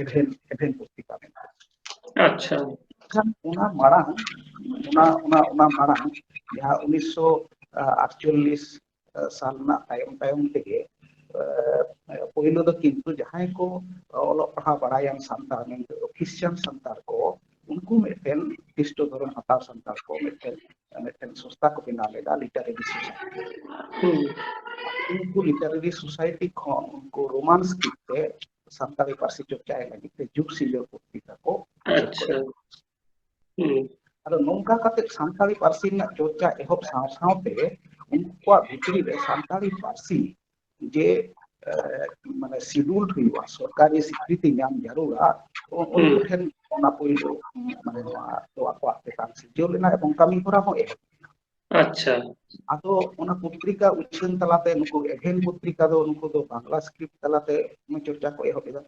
ᱮᱵᱷᱮᱱ, ᱮᱵᱷᱮᱱ ᱯᱚᱛᱨᱤᱠᱟ ᱢᱮᱱᱛᱮ᱾ ᱟᱪᱪᱷᱟ᱾ ᱢᱮᱱᱠᱷᱟᱱ ᱚᱱᱟ ᱢᱟᱲᱟᱝ, ᱚᱱᱟ, ᱚᱱᱟ, ᱚᱱᱟ ᱢᱟᱲᱟᱝ ᱡᱟᱦᱟᱸ ᱩᱱᱤᱥᱥᱚ ᱟᱴᱪᱚᱞᱞᱤᱥ ᱥᱟᱞ ᱨᱮᱱᱟᱜ ᱛᱟᱭᱚᱢ ᱛᱟᱭᱚᱢ ᱛᱮᱜᱮ, ᱮ, ᱯᱳᱭᱞᱳ ᱫᱚ ᱠᱤᱱᱛᱩ ᱡᱟᱦᱟᱸᱭ ᱠᱚ ᱚᱞᱚᱜ ᱯᱟᱲᱦᱟᱣ ᱵᱟᱲᱟᱭᱟᱱ ᱥᱟᱱᱛᱟᱲ, ᱢᱮᱱᱛᱮ ᱫᱚ ᱠᱷᱨᱤᱥᱪᱟᱱ ᱥᱟᱱᱛᱟᱲ ᱠᱚ, ᱩᱱᱠᱩ ᱢᱤᱫᱴᱮᱱ ᱠᱷᱨᱤᱥᱴᱚ ᱫᱷᱚᱨᱚᱢ ᱦᱟᱛᱟᱣ ᱥᱟᱱᱛᱟᱲ ᱠᱚ ᱢᱤᱫᱴᱮᱱ, ᱢᱤᱫᱴᱮᱱ ᱥᱚᱝᱥᱛᱷᱟ ᱠᱚ ᱵᱮᱱᱟᱣ ᱞᱮᱫᱟ, ᱞᱤᱴᱟᱨᱮᱨᱤ ᱥᱳᱥᱟᱭᱴᱤ᱾ ᱦᱩᱸ᱾ ᱩᱱᱠᱩ ᱞᱤᱴᱟᱨᱮᱨᱤ ᱥᱳᱥᱟᱭᱴᱤ ᱠᱷᱚᱱ ᱩᱱᱠᱩ ᱨᱳᱢᱟᱱ ᱥᱠᱨᱤᱯᱴ ᱛᱮ ᱥᱟᱱᱛᱟᱲᱤ ᱯᱟᱹᱨᱥᱤ ᱪᱚᱨᱪᱟᱭ ᱞᱟᱹᱜᱤᱫ ᱛᱮ ᱡᱩᱜᱽ ᱥᱤᱸᱜᱟᱹᱲ ᱯᱚᱛᱨᱤᱠᱟ ᱠᱚ ᱩᱪᱷᱟᱹᱱ ᱠᱚ ᱟᱪᱪᱷᱟ᱾ ᱮᱦᱚᱵ᱾ ᱦᱩᱸ᱾ ᱟᱫᱚ ᱱᱚᱝᱠᱟ ᱠᱟᱛᱮ ᱥᱟᱱᱛᱟᱲᱤ ᱯᱟᱹᱨᱥᱤ ᱨᱮᱱᱟᱜ ᱪᱚᱨᱪᱟ ᱮᱦᱚᱵ ᱥᱟᱶ ᱥᱟᱶᱛᱮ ᱩᱱᱠᱩᱣᱟᱜ ᱵᱷᱤᱛᱨᱤ ᱨᱮ ᱥᱟᱱᱛᱟᱲᱤ ᱯᱟᱹᱨᱥᱤ ᱡᱮ, ᱮ, ᱢᱟᱱᱮ ᱥᱤᱰᱩᱞᱰ ᱦᱩᱭᱩᱜᱼᱟ, ᱥᱚᱨᱠᱟᱨᱤ ᱥᱤᱠᱨᱤᱛᱤ ᱧᱟᱢ ᱡᱟᱹᱨᱩᱲᱟ, ᱩ-, ᱩᱱᱠᱩ ᱦᱩᱸ᱾ ᱴᱷᱮᱱ ᱚᱱᱟ ᱯᱳᱭᱞᱳ, ᱢᱟᱱᱮ ᱱᱚᱣᱟ ᱫᱚ ᱟᱠᱚᱣᱟᱜ ᱛᱮᱛᱟᱝ ᱥᱤᱨᱡᱟᱹᱣ ᱞᱮᱱᱟ ᱮᱵᱚᱝ ᱠᱟᱹᱢᱤ ᱦᱚᱨᱟ ᱦᱚᱸ ᱮᱦᱚᱵ ᱞᱮᱱᱟ᱾ ᱟᱪᱪᱷᱟ᱾ ᱟᱫᱚ ᱚᱱᱟ ᱯᱚᱛᱨᱤᱠᱟ ᱩᱪᱷᱟᱹᱱ ᱛᱟᱞᱟᱛᱮ ᱱᱩᱠᱩ ᱮᱵᱷᱮᱱ ᱯᱚᱛᱨᱤᱠᱟ ᱫᱚ ᱱᱩᱠᱩ ᱫᱚ ᱵᱟᱝᱞᱟ ᱥᱠᱨᱤᱯᱴ ᱛᱟᱞᱟᱛᱮ ᱪᱚᱨᱪᱟ ᱠᱚ ᱮᱦᱚᱵ ᱮᱫᱟ᱾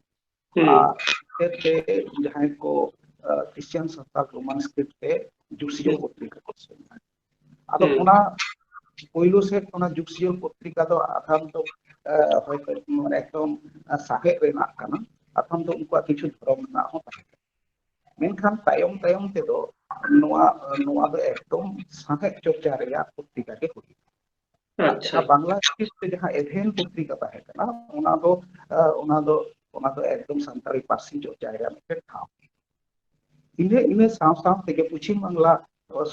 ᱦᱩᱸ᱾ ᱟᱨ ᱮᱱᱛᱮ ᱡᱟᱦᱟᱸᱭ ᱠᱚ, ᱟ, ᱠᱷᱨᱤᱥᱪᱟᱱ ᱥᱟᱱᱛᱟᱲ ᱨᱳᱢᱟᱱ ᱥᱠᱨᱤᱯᱴ ᱛᱮ ᱡᱩᱜᱽ ᱥᱤᱸᱜᱟᱹᱲ ᱦᱩᱸ᱾ ᱯᱚᱛᱨᱤᱠᱟ ᱠᱚ ᱥᱮᱱᱟ᱾ ᱟᱫᱚ ᱦᱩᱸ᱾ ᱚᱱᱟ ᱯᱳᱭᱞᱳ ᱥᱮᱫ ᱚᱱᱟ ᱡᱩᱜᱽ ᱥᱤᱸᱜᱟᱹᱲ ᱯᱚᱛᱨᱤᱠᱟ ᱫᱚ ᱟᱫᱷᱟᱱ ᱫᱚ, ᱟ, ᱦᱚᱭᱛᱳ ᱢᱟᱱᱮ ᱮᱠᱫᱚᱢ, ᱟ, ᱥᱟᱶᱦᱮᱫ ᱨᱮᱱᱟᱜ ᱠᱟᱱᱟ, ᱟᱫᱷᱟᱱ ᱫᱚ ᱩᱱᱠᱩᱣᱟᱜ ᱠᱤᱪᱷᱩ ᱫᱷᱚᱨᱚᱢ ᱨᱮᱱᱟᱜ ᱦᱚᱸ ᱛᱟᱦᱮᱸ ᱠᱟᱱᱟ᱾ ᱢᱮᱱᱠᱷᱟᱱ ᱛᱟᱭᱚᱢ ᱛᱟᱭᱚᱢ ᱛᱮᱫᱚ ᱱᱚᱣᱟ, ᱱᱚᱣᱟ ᱫᱚ ᱮᱠᱫᱚᱢ ᱥᱟᱶᱦᱮᱫ ᱪᱚᱨᱪᱟ ᱨᱮᱭᱟᱜ ᱯᱚᱛᱨᱤᱠᱟ ᱜᱮ ᱦᱩᱭ ᱮᱱᱟ᱾ ᱟᱨ ᱟᱪᱪᱷᱟ᱾ ᱡᱟᱦᱟᱸ ᱵᱟᱝᱞᱟ ᱥᱠᱨᱤᱯᱴ ᱛᱮ ᱡᱟᱦᱟᱸ ᱮᱵᱷᱮᱱ ᱯᱚᱛᱨᱤᱠᱟ ᱛᱟᱦᱮᱸ ᱠᱟᱱᱟ, ᱚᱱᱟ ᱫᱚ, ᱟ, ᱚᱱᱟ ᱫᱚ, ᱚᱱᱟ ᱫᱚ ᱮᱠᱫᱚᱢ ᱥᱟᱱᱛᱟᱲᱤ ᱯᱟᱹᱨᱥᱤ ᱪᱚᱨᱪᱟ ᱨᱮᱭᱟᱜ ᱢᱤᱫᱴᱮᱱ ᱴᱷᱟᱶ᱾ ᱤᱱᱟᱹ, ᱤᱱᱟᱹ ᱥᱟᱶ ᱥᱟᱶ ᱛᱮᱜᱮ ᱯᱚᱪᱷᱤᱢ ᱵᱟᱝᱞᱟ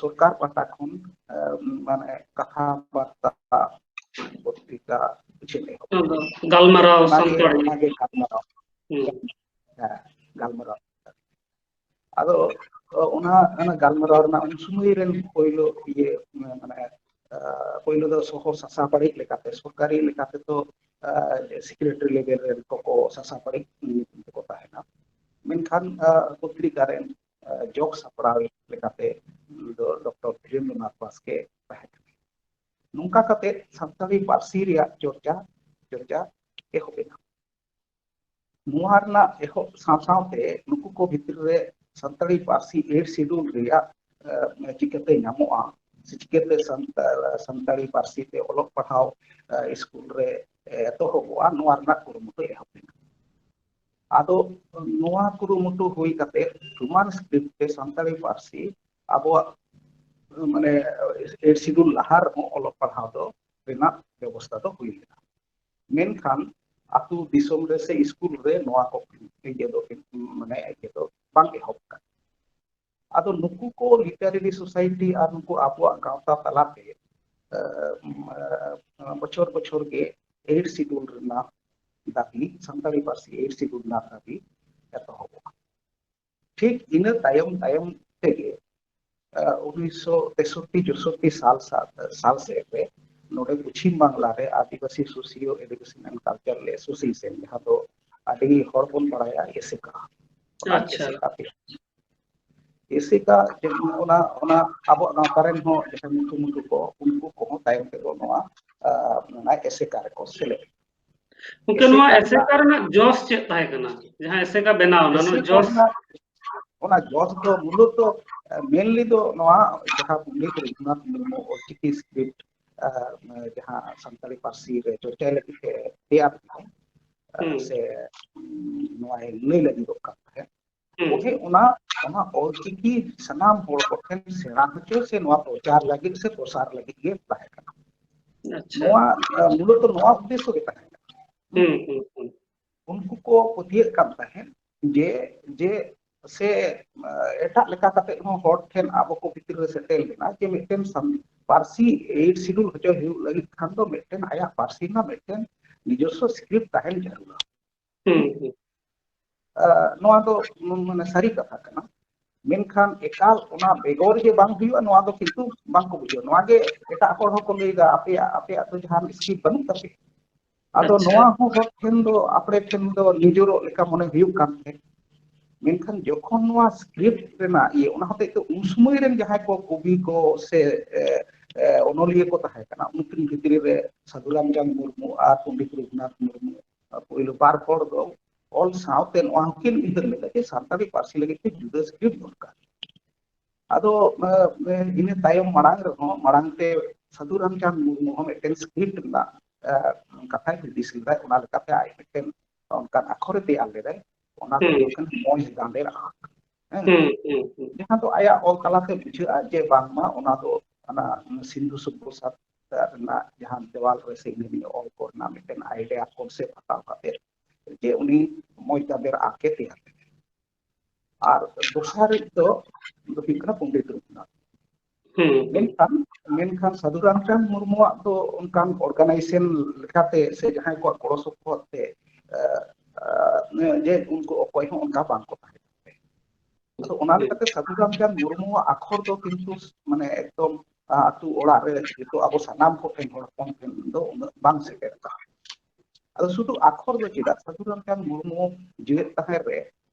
ᱥᱚᱨᱠᱟᱨ ᱯᱟᱦᱴᱟ ᱠᱷᱚᱱ, ᱟ, ᱢᱟᱱᱮ ᱠᱟᱛᱷᱟ ᱵᱟᱨᱛᱟ ᱯᱚᱛᱨᱤᱠᱟ ᱩᱪᱷᱟᱹᱱ ᱮᱦᱚᱵ ᱟᱫᱚ ᱜᱟᱞᱢᱟᱨᱟᱣ ᱚᱱᱟᱜᱮ, ᱥᱟᱱᱛᱟᱲᱤ᱾ ᱚᱱᱟᱜᱮ ᱜᱟᱞᱢᱟᱨᱟᱣ᱾ ᱦᱩᱸ᱾ ᱦᱮᱸ, ᱜᱟᱞᱢᱟᱨᱟᱣ᱾ ᱟᱫᱚ ᱚᱱᱟ, ᱚᱱᱟ ᱜᱟᱞᱢᱟᱨᱟᱣ ᱨᱮᱱᱟᱜ ᱩᱱ ᱥᱚᱢᱚᱭ ᱨᱮᱱ ᱯᱳᱭᱞᱳ ᱤᱭᱟᱹ, ᱢᱟᱱᱮ, ᱟ, ᱯᱳᱭᱞᱳ ᱫᱚ ᱥᱚᱦᱚ ᱥᱟᱥᱟᱯᱟᱲᱤᱡ ᱞᱮᱠᱟᱛᱮ, ᱥᱚᱨᱠᱟᱨᱤ ᱞᱮᱠᱟᱛᱮ ᱫᱚ, ᱟ, ᱥᱮᱠᱨᱮᱴᱟᱨᱤ ᱞᱮᱵᱮᱞ ᱨᱮᱱ ᱠᱚᱠᱚ ᱥᱟᱥᱟᱯᱟᱲᱤᱡ ᱧᱩᱛᱩᱢ ᱛᱮᱠᱚ ᱛᱟᱦᱮᱱᱟ᱾ ᱢᱮᱱᱠᱷᱟᱱ, ᱟ, ᱯᱚᱛᱨᱤᱠᱟ ᱨᱮᱱ, ᱟ, ᱡᱚᱜᱽ ᱥᱟᱯᱲᱟᱣ ᱞᱮᱠᱟᱛᱮ ᱫᱚ ᱰᱚᱠᱴᱚᱨ ᱫᱷᱤᱨᱮᱱᱫᱨᱚᱱᱟᱛᱷ ᱵᱟᱥᱠᱮ ᱛᱟᱦᱮᱸ ᱠᱟᱱᱟ᱾ ᱱᱚᱝᱠᱟ ᱠᱟᱛᱮ ᱥᱟᱱᱛᱟᱲᱤ ᱯᱟᱹᱨᱥᱤ ᱨᱮᱭᱟᱜ ᱪᱚᱨᱪᱟ, ᱪᱚᱨᱪᱟ ᱮᱦᱚᱵ ᱮᱱᱟ᱾ ᱱᱚᱣᱟ ᱨᱮᱱᱟᱜ ᱮᱦᱚᱵ ᱥᱟᱶ ᱥᱟᱶᱛᱮ ᱱᱩᱠᱩ ᱠᱚ ᱵᱷᱤᱛᱨᱤ ᱨᱮ ᱥᱟᱱᱛᱟᱲᱤ ᱯᱟᱹᱨᱥᱤ ᱮᱭᱤᱴ ᱥᱤᱰᱩᱞ ᱨᱮᱭᱟᱜ ᱪᱤᱠᱟᱹᱛᱮ ᱧᱟᱢᱚᱜᱼᱟ, ᱥᱮ ᱪᱤᱠᱟᱹᱛᱮ ᱥᱟᱱᱛᱟᱲ ᱥᱟᱱᱛᱟᱲᱤ ᱯᱟᱹᱨᱥᱤ ᱛᱮ ᱚᱞᱚᱜ ᱯᱟᱲᱦᱟᱣ ᱥᱠᱩᱞ ᱨᱮ ᱮᱛᱚᱦᱚᱵᱚᱜᱼᱟ, ᱱᱚᱣᱟ ᱨᱮᱱᱟᱜ ᱠᱩᱨᱩᱢᱩᱴᱩ ᱮᱦᱚᱵ ᱞᱮᱱᱟ᱾ ᱟᱫᱚ ᱱᱚᱣᱟ ᱠᱩᱨᱩᱢᱩᱴᱩ ᱦᱩᱭ ᱠᱟᱛᱮ ᱨᱳᱢᱟᱱ ᱥᱠᱨᱤᱯᱴ ᱛᱮ ᱥᱟᱱᱛᱟᱲᱤ ᱯᱟᱹᱨᱥᱤ ᱟᱵᱚᱣᱟᱜ ᱢᱟᱱᱮ ᱮᱭᱤᱴ ᱥᱤᱰᱩᱞ ᱞᱟᱦᱟ ᱨᱮᱦᱚᱸ ᱚᱞᱚᱜ ᱯᱟᱲᱦᱟᱣ ᱫᱚ ᱨᱮᱱᱟᱜ ᱵᱮᱵᱚᱥᱛᱷᱟ ᱫᱚ ᱦᱩᱭ ᱞᱮᱱᱟ᱾ ᱢᱮᱱᱠᱷᱟᱱ ᱟᱹᱛᱩ ᱫᱤᱥᱚᱢ ᱨᱮ ᱥᱮ ᱥᱠᱩᱞ ᱨᱮ ᱱᱚᱣᱟ ᱠᱚ ᱤᱭᱟᱹ ᱫᱚ ᱢᱟᱱᱮ ᱤᱭᱟᱹ ᱫᱚ ᱵᱟᱝ ᱮᱦᱚᱵ ᱟᱠᱟᱱᱟ᱾ ᱟᱫᱚ ᱱᱩᱠᱩ ᱠᱚ ᱞᱤᱴᱟᱨᱮᱨᱤ ᱥᱳᱥᱟᱭᱴᱤ ᱟᱨ ᱱᱩᱠᱩ ᱟᱵᱚᱣᱟᱜ ᱜᱟᱶᱛᱟ ᱛᱟᱞᱟᱛᱮ ᱵᱚᱪᱷᱚᱨ ᱵᱚᱪᱷᱚᱨ ᱜᱮ ᱮᱭᱤᱴ ᱥᱤᱰᱩᱞ ᱨᱮᱱᱟᱜ ᱫᱟᱹᱵᱤ, ᱥᱟᱱᱛᱟᱲᱤ ᱯᱟᱹᱨᱥᱤ ᱮᱭᱤᱴ ᱥᱤᱰᱩᱞ ᱨᱮᱱᱟᱜ ᱫᱟᱹᱵᱤ ᱮᱛᱚᱦᱚᱵᱚᱜᱼᱟ᱾ ᱴᱷᱤᱠ ᱤᱱᱟᱹ ᱛᱟᱭᱚᱢ ᱛᱟᱭᱚᱢ ᱛᱮᱜᱮ ᱩᱱᱤᱥᱥᱚ ᱛᱮᱥᱚᱴᱴᱤ ᱪᱳᱥᱚᱴᱴᱤ ᱥᱟᱞ ᱥᱟᱞ ᱥᱮᱫ ᱨᱮ ᱱᱚᱰᱮ ᱯᱚᱪᱷᱤᱢ ᱵᱟᱝᱞᱟ ᱨᱮ Adivasi socio education and cultural association, ᱡᱟᱦᱟᱸ ᱫᱚ ᱟᱹᱰᱤ ᱦᱚᱲ ᱵᱚᱱ ᱵᱟᱲᱟᱭᱟ ᱮᱥᱮᱠᱟ, ᱚᱱᱟ ᱟᱪᱪᱷᱟ᱾ ᱮᱥᱮᱠᱟ ᱛᱮ ᱮᱥᱮᱠᱟ ᱡᱮᱢᱚᱱ ᱚᱱᱟ ᱚᱱᱟ ᱟᱵᱚᱣᱟᱜ ᱜᱟᱶᱛᱟ ᱨᱮᱱ ᱦᱚᱸ ᱡᱟᱦᱟᱸ ᱢᱩᱴᱷᱩ ᱢᱩᱴᱷᱩ ᱠᱚ, ᱩᱱᱠᱩ ᱠᱚᱦᱚᱸ ᱛᱟᱭᱚᱢ ᱛᱮᱫᱚ ᱱᱚᱣᱟ ᱚᱱᱟ ᱮᱥᱮᱠᱟ ᱨᱮᱠᱚ ᱥᱮᱞᱮᱫ᱾ ᱜᱚᱢᱠᱮ, ᱱᱚᱣᱟ ᱮᱥᱮᱠᱟ ᱨᱮᱱᱟᱜ ᱡᱚᱥ ᱪᱮᱫ ᱛᱟᱦᱮᱸ ᱠᱟᱱᱟ? ᱡᱟᱦᱟᱸ ᱮᱥᱮᱠᱟ ᱵᱮᱱᱟᱣ ᱮᱱᱟ, ᱱᱚᱣᱟ ᱡᱚᱥ? ᱚᱱᱟ ᱡᱚᱥ ᱫᱚ ᱢᱩᱞᱚᱛᱚ ᱢᱮᱱᱞᱤ ᱫᱚ ᱱᱚᱣᱟ ᱡᱟᱦᱟᱸ ᱯᱚᱱᱰᱤᱛ ᱨᱚᱜᱷᱩᱱᱟᱛᱷ ᱢᱩᱨᱢᱩ ᱚᱞᱪᱤᱠᱤ ᱥᱠᱨᱤᱯᱴ ᱡᱟᱦᱟᱸ ᱥᱟᱱᱛᱟᱲᱤ ᱯᱟᱹᱨᱥᱤ ᱨᱮ ᱪᱚᱨᱪᱟᱭ ᱞᱟᱹᱜᱤᱫ ᱛᱮ ᱛᱮᱭᱟᱨ ᱞᱮᱫᱟᱭ, ᱥᱮ ᱱᱚᱣᱟᱭ ᱞᱟᱹᱭ ᱞᱟᱹᱜᱤᱫᱚᱜ ᱠᱟᱱ ᱛᱟᱦᱮᱸᱫ, ᱚᱱᱮ ᱚᱱᱟ ᱚᱱᱟ ᱚᱞᱪᱤᱠᱤ ᱥᱟᱱᱟᱢ ᱦᱚᱲ ᱠᱚᱴᱷᱮᱱ ᱥᱮᱬᱟ ᱦᱚᱪᱚ ᱥᱮ ᱱᱚᱣᱟ ᱯᱨᱚᱪᱟᱨ ᱞᱟᱹᱜᱤᱫ ᱥᱮ ᱯᱨᱚᱥᱟᱨ ᱞᱟᱹᱜᱤᱫ ᱜᱮ ᱛᱟᱦᱮᱸ ᱠᱟᱱᱟ᱾ ᱟᱪᱪᱷᱟ᱾ ᱱᱚᱣᱟ ᱢᱩᱞᱚᱛᱚ ᱱᱚᱣᱟ ᱩᱫᱽᱫᱮᱥᱥᱚ ᱜᱮ ᱛᱟᱦᱮᱸ ᱠᱟᱱᱟ᱾ ᱩᱱᱠᱩ ᱠᱚ ᱯᱟᱹᱛᱭᱟᱹᱜ ᱠᱟᱱ ᱛᱟᱦᱮᱸᱫ ᱡᱮ ᱡᱮ ᱥᱮ ᱮᱴᱟᱜ ᱞᱮᱠᱟ ᱠᱟᱛᱮ ᱦᱚᱸ ᱦᱚᱲ ᱴᱷᱮᱱ ᱟᱵᱚ ᱠᱚ ᱵᱷᱤᱛᱨᱤ ᱨᱮ ᱥᱮᱴᱮᱨ ᱞᱮᱱᱟ ᱡᱮ ᱢᱤᱫᱴᱮᱱ ᱯᱟᱹᱨᱥᱤ ᱮᱭᱤᱴ ᱥᱤᱰᱩᱞ ᱦᱚᱪᱚ ᱦᱩᱭᱩᱜ ᱞᱟᱹᱜᱤᱫ ᱠᱷᱟᱱ ᱫᱚ ᱢᱤᱫᱴᱮᱱ ᱟᱭᱟᱜ ᱯᱟᱹᱨᱥᱤ ᱨᱮᱱᱟᱜ ᱢᱤᱫᱴᱮᱱ ᱱᱤᱡᱚᱥᱥᱚ ᱥᱠᱨᱤᱯᱴ ᱛᱟᱦᱮᱱ ᱡᱟᱹᱨᱩᱲᱟ᱾ ᱱᱚᱣᱟ ᱫᱚ ᱢᱟᱱᱮ ᱥᱟᱹᱨᱤ ᱠᱟᱛᱷᱟ ᱠᱟᱱᱟ᱾ ᱢᱮᱱᱠᱷᱟᱱ ᱮᱠᱟᱞ ᱚᱱᱟ ᱵᱮᱜᱚᱨ ᱡᱮ ᱵᱟᱝ ᱦᱩᱭᱩᱜᱼᱟ, ᱱᱚᱣᱟ ᱫᱚ ᱠᱤᱱᱛᱩ ᱵᱟᱝ ᱠᱚ ᱵᱩᱡᱷᱟᱹᱣᱟ᱾ ᱱᱚᱣᱟ ᱜᱮ ᱮᱴᱟᱜ ᱦᱚᱲ ᱦᱚᱸᱠᱚ ᱞᱟᱹᱭᱫᱟ, ᱟᱯᱮᱭᱟᱜ ᱟᱯᱮᱭᱟᱜ ᱫᱚ ᱡᱟᱦᱟᱱ ᱥᱠᱨᱤᱯᱴ ᱵᱟᱹᱱᱩᱜ ᱛᱟᱯᱮᱭᱟ᱾ ᱟᱫᱚ ᱟᱪᱪᱷᱟ᱾ ᱱᱚᱣᱟ ᱦᱚᱸ ᱦᱚᱲ ᱴᱷᱮᱱ ᱫᱚ ᱟᱯᱲᱮ ᱴᱷᱮᱱ ᱫᱚ ᱱᱤᱡᱚᱨᱚᱜ ᱞᱮᱠᱟ ᱢᱚᱱᱮ ᱦᱩᱭᱩᱜ ᱠᱟᱱ ᱛᱟᱦᱮᱸᱫ᱾ ᱢᱮᱱᱠᱷᱟᱱ ᱡᱚᱠᱷᱚᱱ ᱱᱚᱣᱟ ᱥᱠᱨᱤᱯᱴ ᱨᱮᱱᱟᱜ ᱤᱭᱟᱹ, ᱚᱱᱟ ᱦᱚᱛᱮᱡ ᱛᱮ ᱩᱱ ᱥᱚᱢᱚᱭ ᱨᱮᱱ ᱡᱟᱦᱟᱸᱭ ᱠᱚ ᱠᱚᱵᱤ ᱠᱚ ᱥᱮ ᱚᱱᱚᱞᱤᱭᱟᱹ ᱠᱚ ᱛᱟᱦᱮᱸ ᱠᱟᱱᱟ, ᱩᱱᱠᱤᱱ ᱵᱷᱤᱛᱨᱤ ᱨᱮ ᱥᱟᱹᱫᱷᱩ ᱨᱟᱢᱪᱟᱸᱫᱽ ᱢᱩᱨᱢᱩ ᱟᱨ ᱯᱚᱱᱰᱤᱛ ᱨᱚᱜᱷᱩᱱᱟᱛᱷ ᱢᱩᱨᱢᱩ ᱯᱳᱭᱞᱳ ᱵᱟᱨ ᱦᱚᱲ ᱫᱚ ᱚᱞ ᱥᱟᱶᱛᱮ ᱱᱚᱣᱟ ᱦᱚᱸᱠᱤᱱ ᱩᱭᱦᱟᱹᱨ ᱞᱮᱫᱟ ᱡᱮ ᱥᱟᱱᱛᱟᱲᱤ ᱯᱟᱹᱨᱥᱤ ᱞᱟᱹᱜᱤᱫ ᱛᱮ ᱡᱩᱫᱟᱹ ᱥᱠᱨᱤᱯᱴ ᱫᱚᱨᱠᱟᱨ᱾ ᱟᱫᱚ ᱮ, ᱤᱱᱟᱹ ᱛᱟᱭᱚᱢ ᱢᱟᱲᱟᱝ ᱨᱮᱦᱚᱸ, ᱢᱟᱲᱟᱝ ᱛᱮ ᱥᱟᱹᱫᱷᱩ ᱨᱟᱢᱪᱟᱸᱫᱽ ᱢᱩᱨᱢᱩ ᱦᱚᱸ ᱢᱤᱫᱴᱮᱱ ᱥᱠᱨᱤᱯᱴ ᱨᱮᱱᱟᱜ ᱮ, ᱠᱟᱛᱷᱟᱭ ᱦᱩᱫᱤᱥ ᱞᱮᱫᱟᱭ, ᱚᱱᱟ ᱞᱮᱠᱟᱛᱮ ᱟᱡ ᱢᱤᱫᱴᱮᱱ ᱚᱱᱠᱟᱱ ᱟᱠᱷᱚᱨᱮ ᱛᱮᱭᱟᱨ ᱞᱮᱫᱟᱭ, ᱚᱱᱟ ᱫᱚ ᱦᱩᱸ᱾ ᱦᱩᱭᱩᱜ ᱠᱟᱱᱟ ᱢᱚᱡᱽ ᱜᱟᱸᱰᱮᱨ ᱟᱸᱠ᱾ ᱦᱮᱸ? ᱦᱩᱸ, ᱦᱩᱸ, ᱦᱩᱸ᱾ ᱡᱟᱦᱟᱸ ᱫᱚ ᱟᱭᱟᱜ ᱚᱞ ᱛᱟᱞᱟᱛᱮ ᱵᱩᱡᱷᱟᱹᱜᱼᱟ ᱡᱮ ᱵᱟᱝᱢᱟ ᱚᱱᱟ ᱫᱚ ᱚᱱᱟ ᱥᱤᱱᱫᱷᱩ ᱥᱚᱵᱽᱵᱷᱚᱛᱟ ᱨᱮᱱᱟᱜ ᱡᱟᱦᱟᱸ ᱫᱮᱣᱟᱞ ᱨᱮ ᱥᱮ ᱤᱱᱟᱹ ᱱᱤᱭᱟᱹ ᱚᱞ ᱠᱚ ᱨᱮᱱᱟᱜ ᱢᱤᱫᱴᱮᱱ ᱟᱭᱰᱤᱭᱟ ᱠᱚᱱᱥᱮᱯᱴ ᱦᱟᱛᱟᱣ ᱠᱟᱛᱮ ᱡᱮ ᱩᱱᱤ ᱢᱚᱡᱽ ᱜᱟᱸᱰᱮᱨ ᱟᱸᱠ ᱮ ᱛᱮᱭᱟᱨ ᱞᱮᱫᱟ᱾ ᱟᱨ ᱫᱚᱥᱟᱨᱤᱡ ᱫᱚ ᱦᱩᱭᱩᱜ ᱠᱟᱱᱟ ᱯᱚᱱᱰᱤᱛ ᱨᱚᱜᱷᱩᱱᱟᱛᱷ᱾ ᱦᱩᱸ, ᱦᱩᱸ᱾ ᱢᱮᱱᱠᱷᱟᱱ, ᱢᱮᱱᱠᱷᱟᱱ ᱥᱟᱹᱫᱷᱩ ᱨᱟᱢᱪᱟᱸᱫᱽ ᱢᱩᱨᱢᱩᱣᱟᱜ ᱫᱚ ᱚᱱᱠᱟᱱ ᱚᱨᱜᱟᱱᱟᱭᱡᱮᱥᱚᱱ ᱞᱮᱠᱟᱛᱮ ᱥᱮ ᱡᱟᱦᱟᱸᱭ ᱠᱚᱣᱟᱜ ᱜᱚᱲᱚ ᱥᱚᱯᱚᱦᱚᱫ ᱛᱮ, ᱮ, ᱮ, ᱡᱮ ᱩᱱᱠᱩ ᱚᱠᱚᱭ ᱦᱚᱸ ᱚᱱᱠᱟ ᱵᱟᱝ ᱠᱚ ᱛᱟᱦᱮᱸ ᱠᱟᱱᱟ᱾ ᱟᱫᱚ ᱚᱱᱟ ᱦᱩᱸ᱾ ᱞᱮᱠᱟᱛᱮ ᱥᱟᱹᱫᱷᱩ ᱨᱟᱢᱪᱟᱸᱫᱽ ᱢᱩᱨᱢᱩᱣᱟᱜ ᱟᱠᱷᱚᱨ ᱫᱚ ᱠᱤᱱᱛᱩ ᱢᱟᱱᱮ ᱮᱠᱫᱚᱢ, ᱟ, ᱟᱹᱛᱩ ᱚᱲᱟᱜ ᱨᱮ ᱡᱚᱛᱚ ᱟᱵᱚ ᱥᱟᱱᱟᱢ ᱠᱚᱴᱷᱮᱱ, ᱦᱚᱲ ᱦᱚᱯᱚᱱ ᱴᱷᱮᱱ ᱫᱚ ᱩᱱᱟᱹᱜ ᱵᱟᱝ ᱥᱮᱴᱮᱨ ᱟᱠᱟᱱᱟ᱾ ᱟᱫᱚ ᱥᱩᱫᱷᱩ ᱟᱠᱷᱚᱨ ᱫᱚ ᱪᱮᱫᱟᱜ? ᱥᱟᱹᱫᱷᱩ ᱨᱟᱢᱪᱟᱸᱫᱽ ᱢᱩᱨᱢᱩ ᱡᱮᱣᱮᱫ ᱛᱟᱦᱮᱸ ᱨᱮ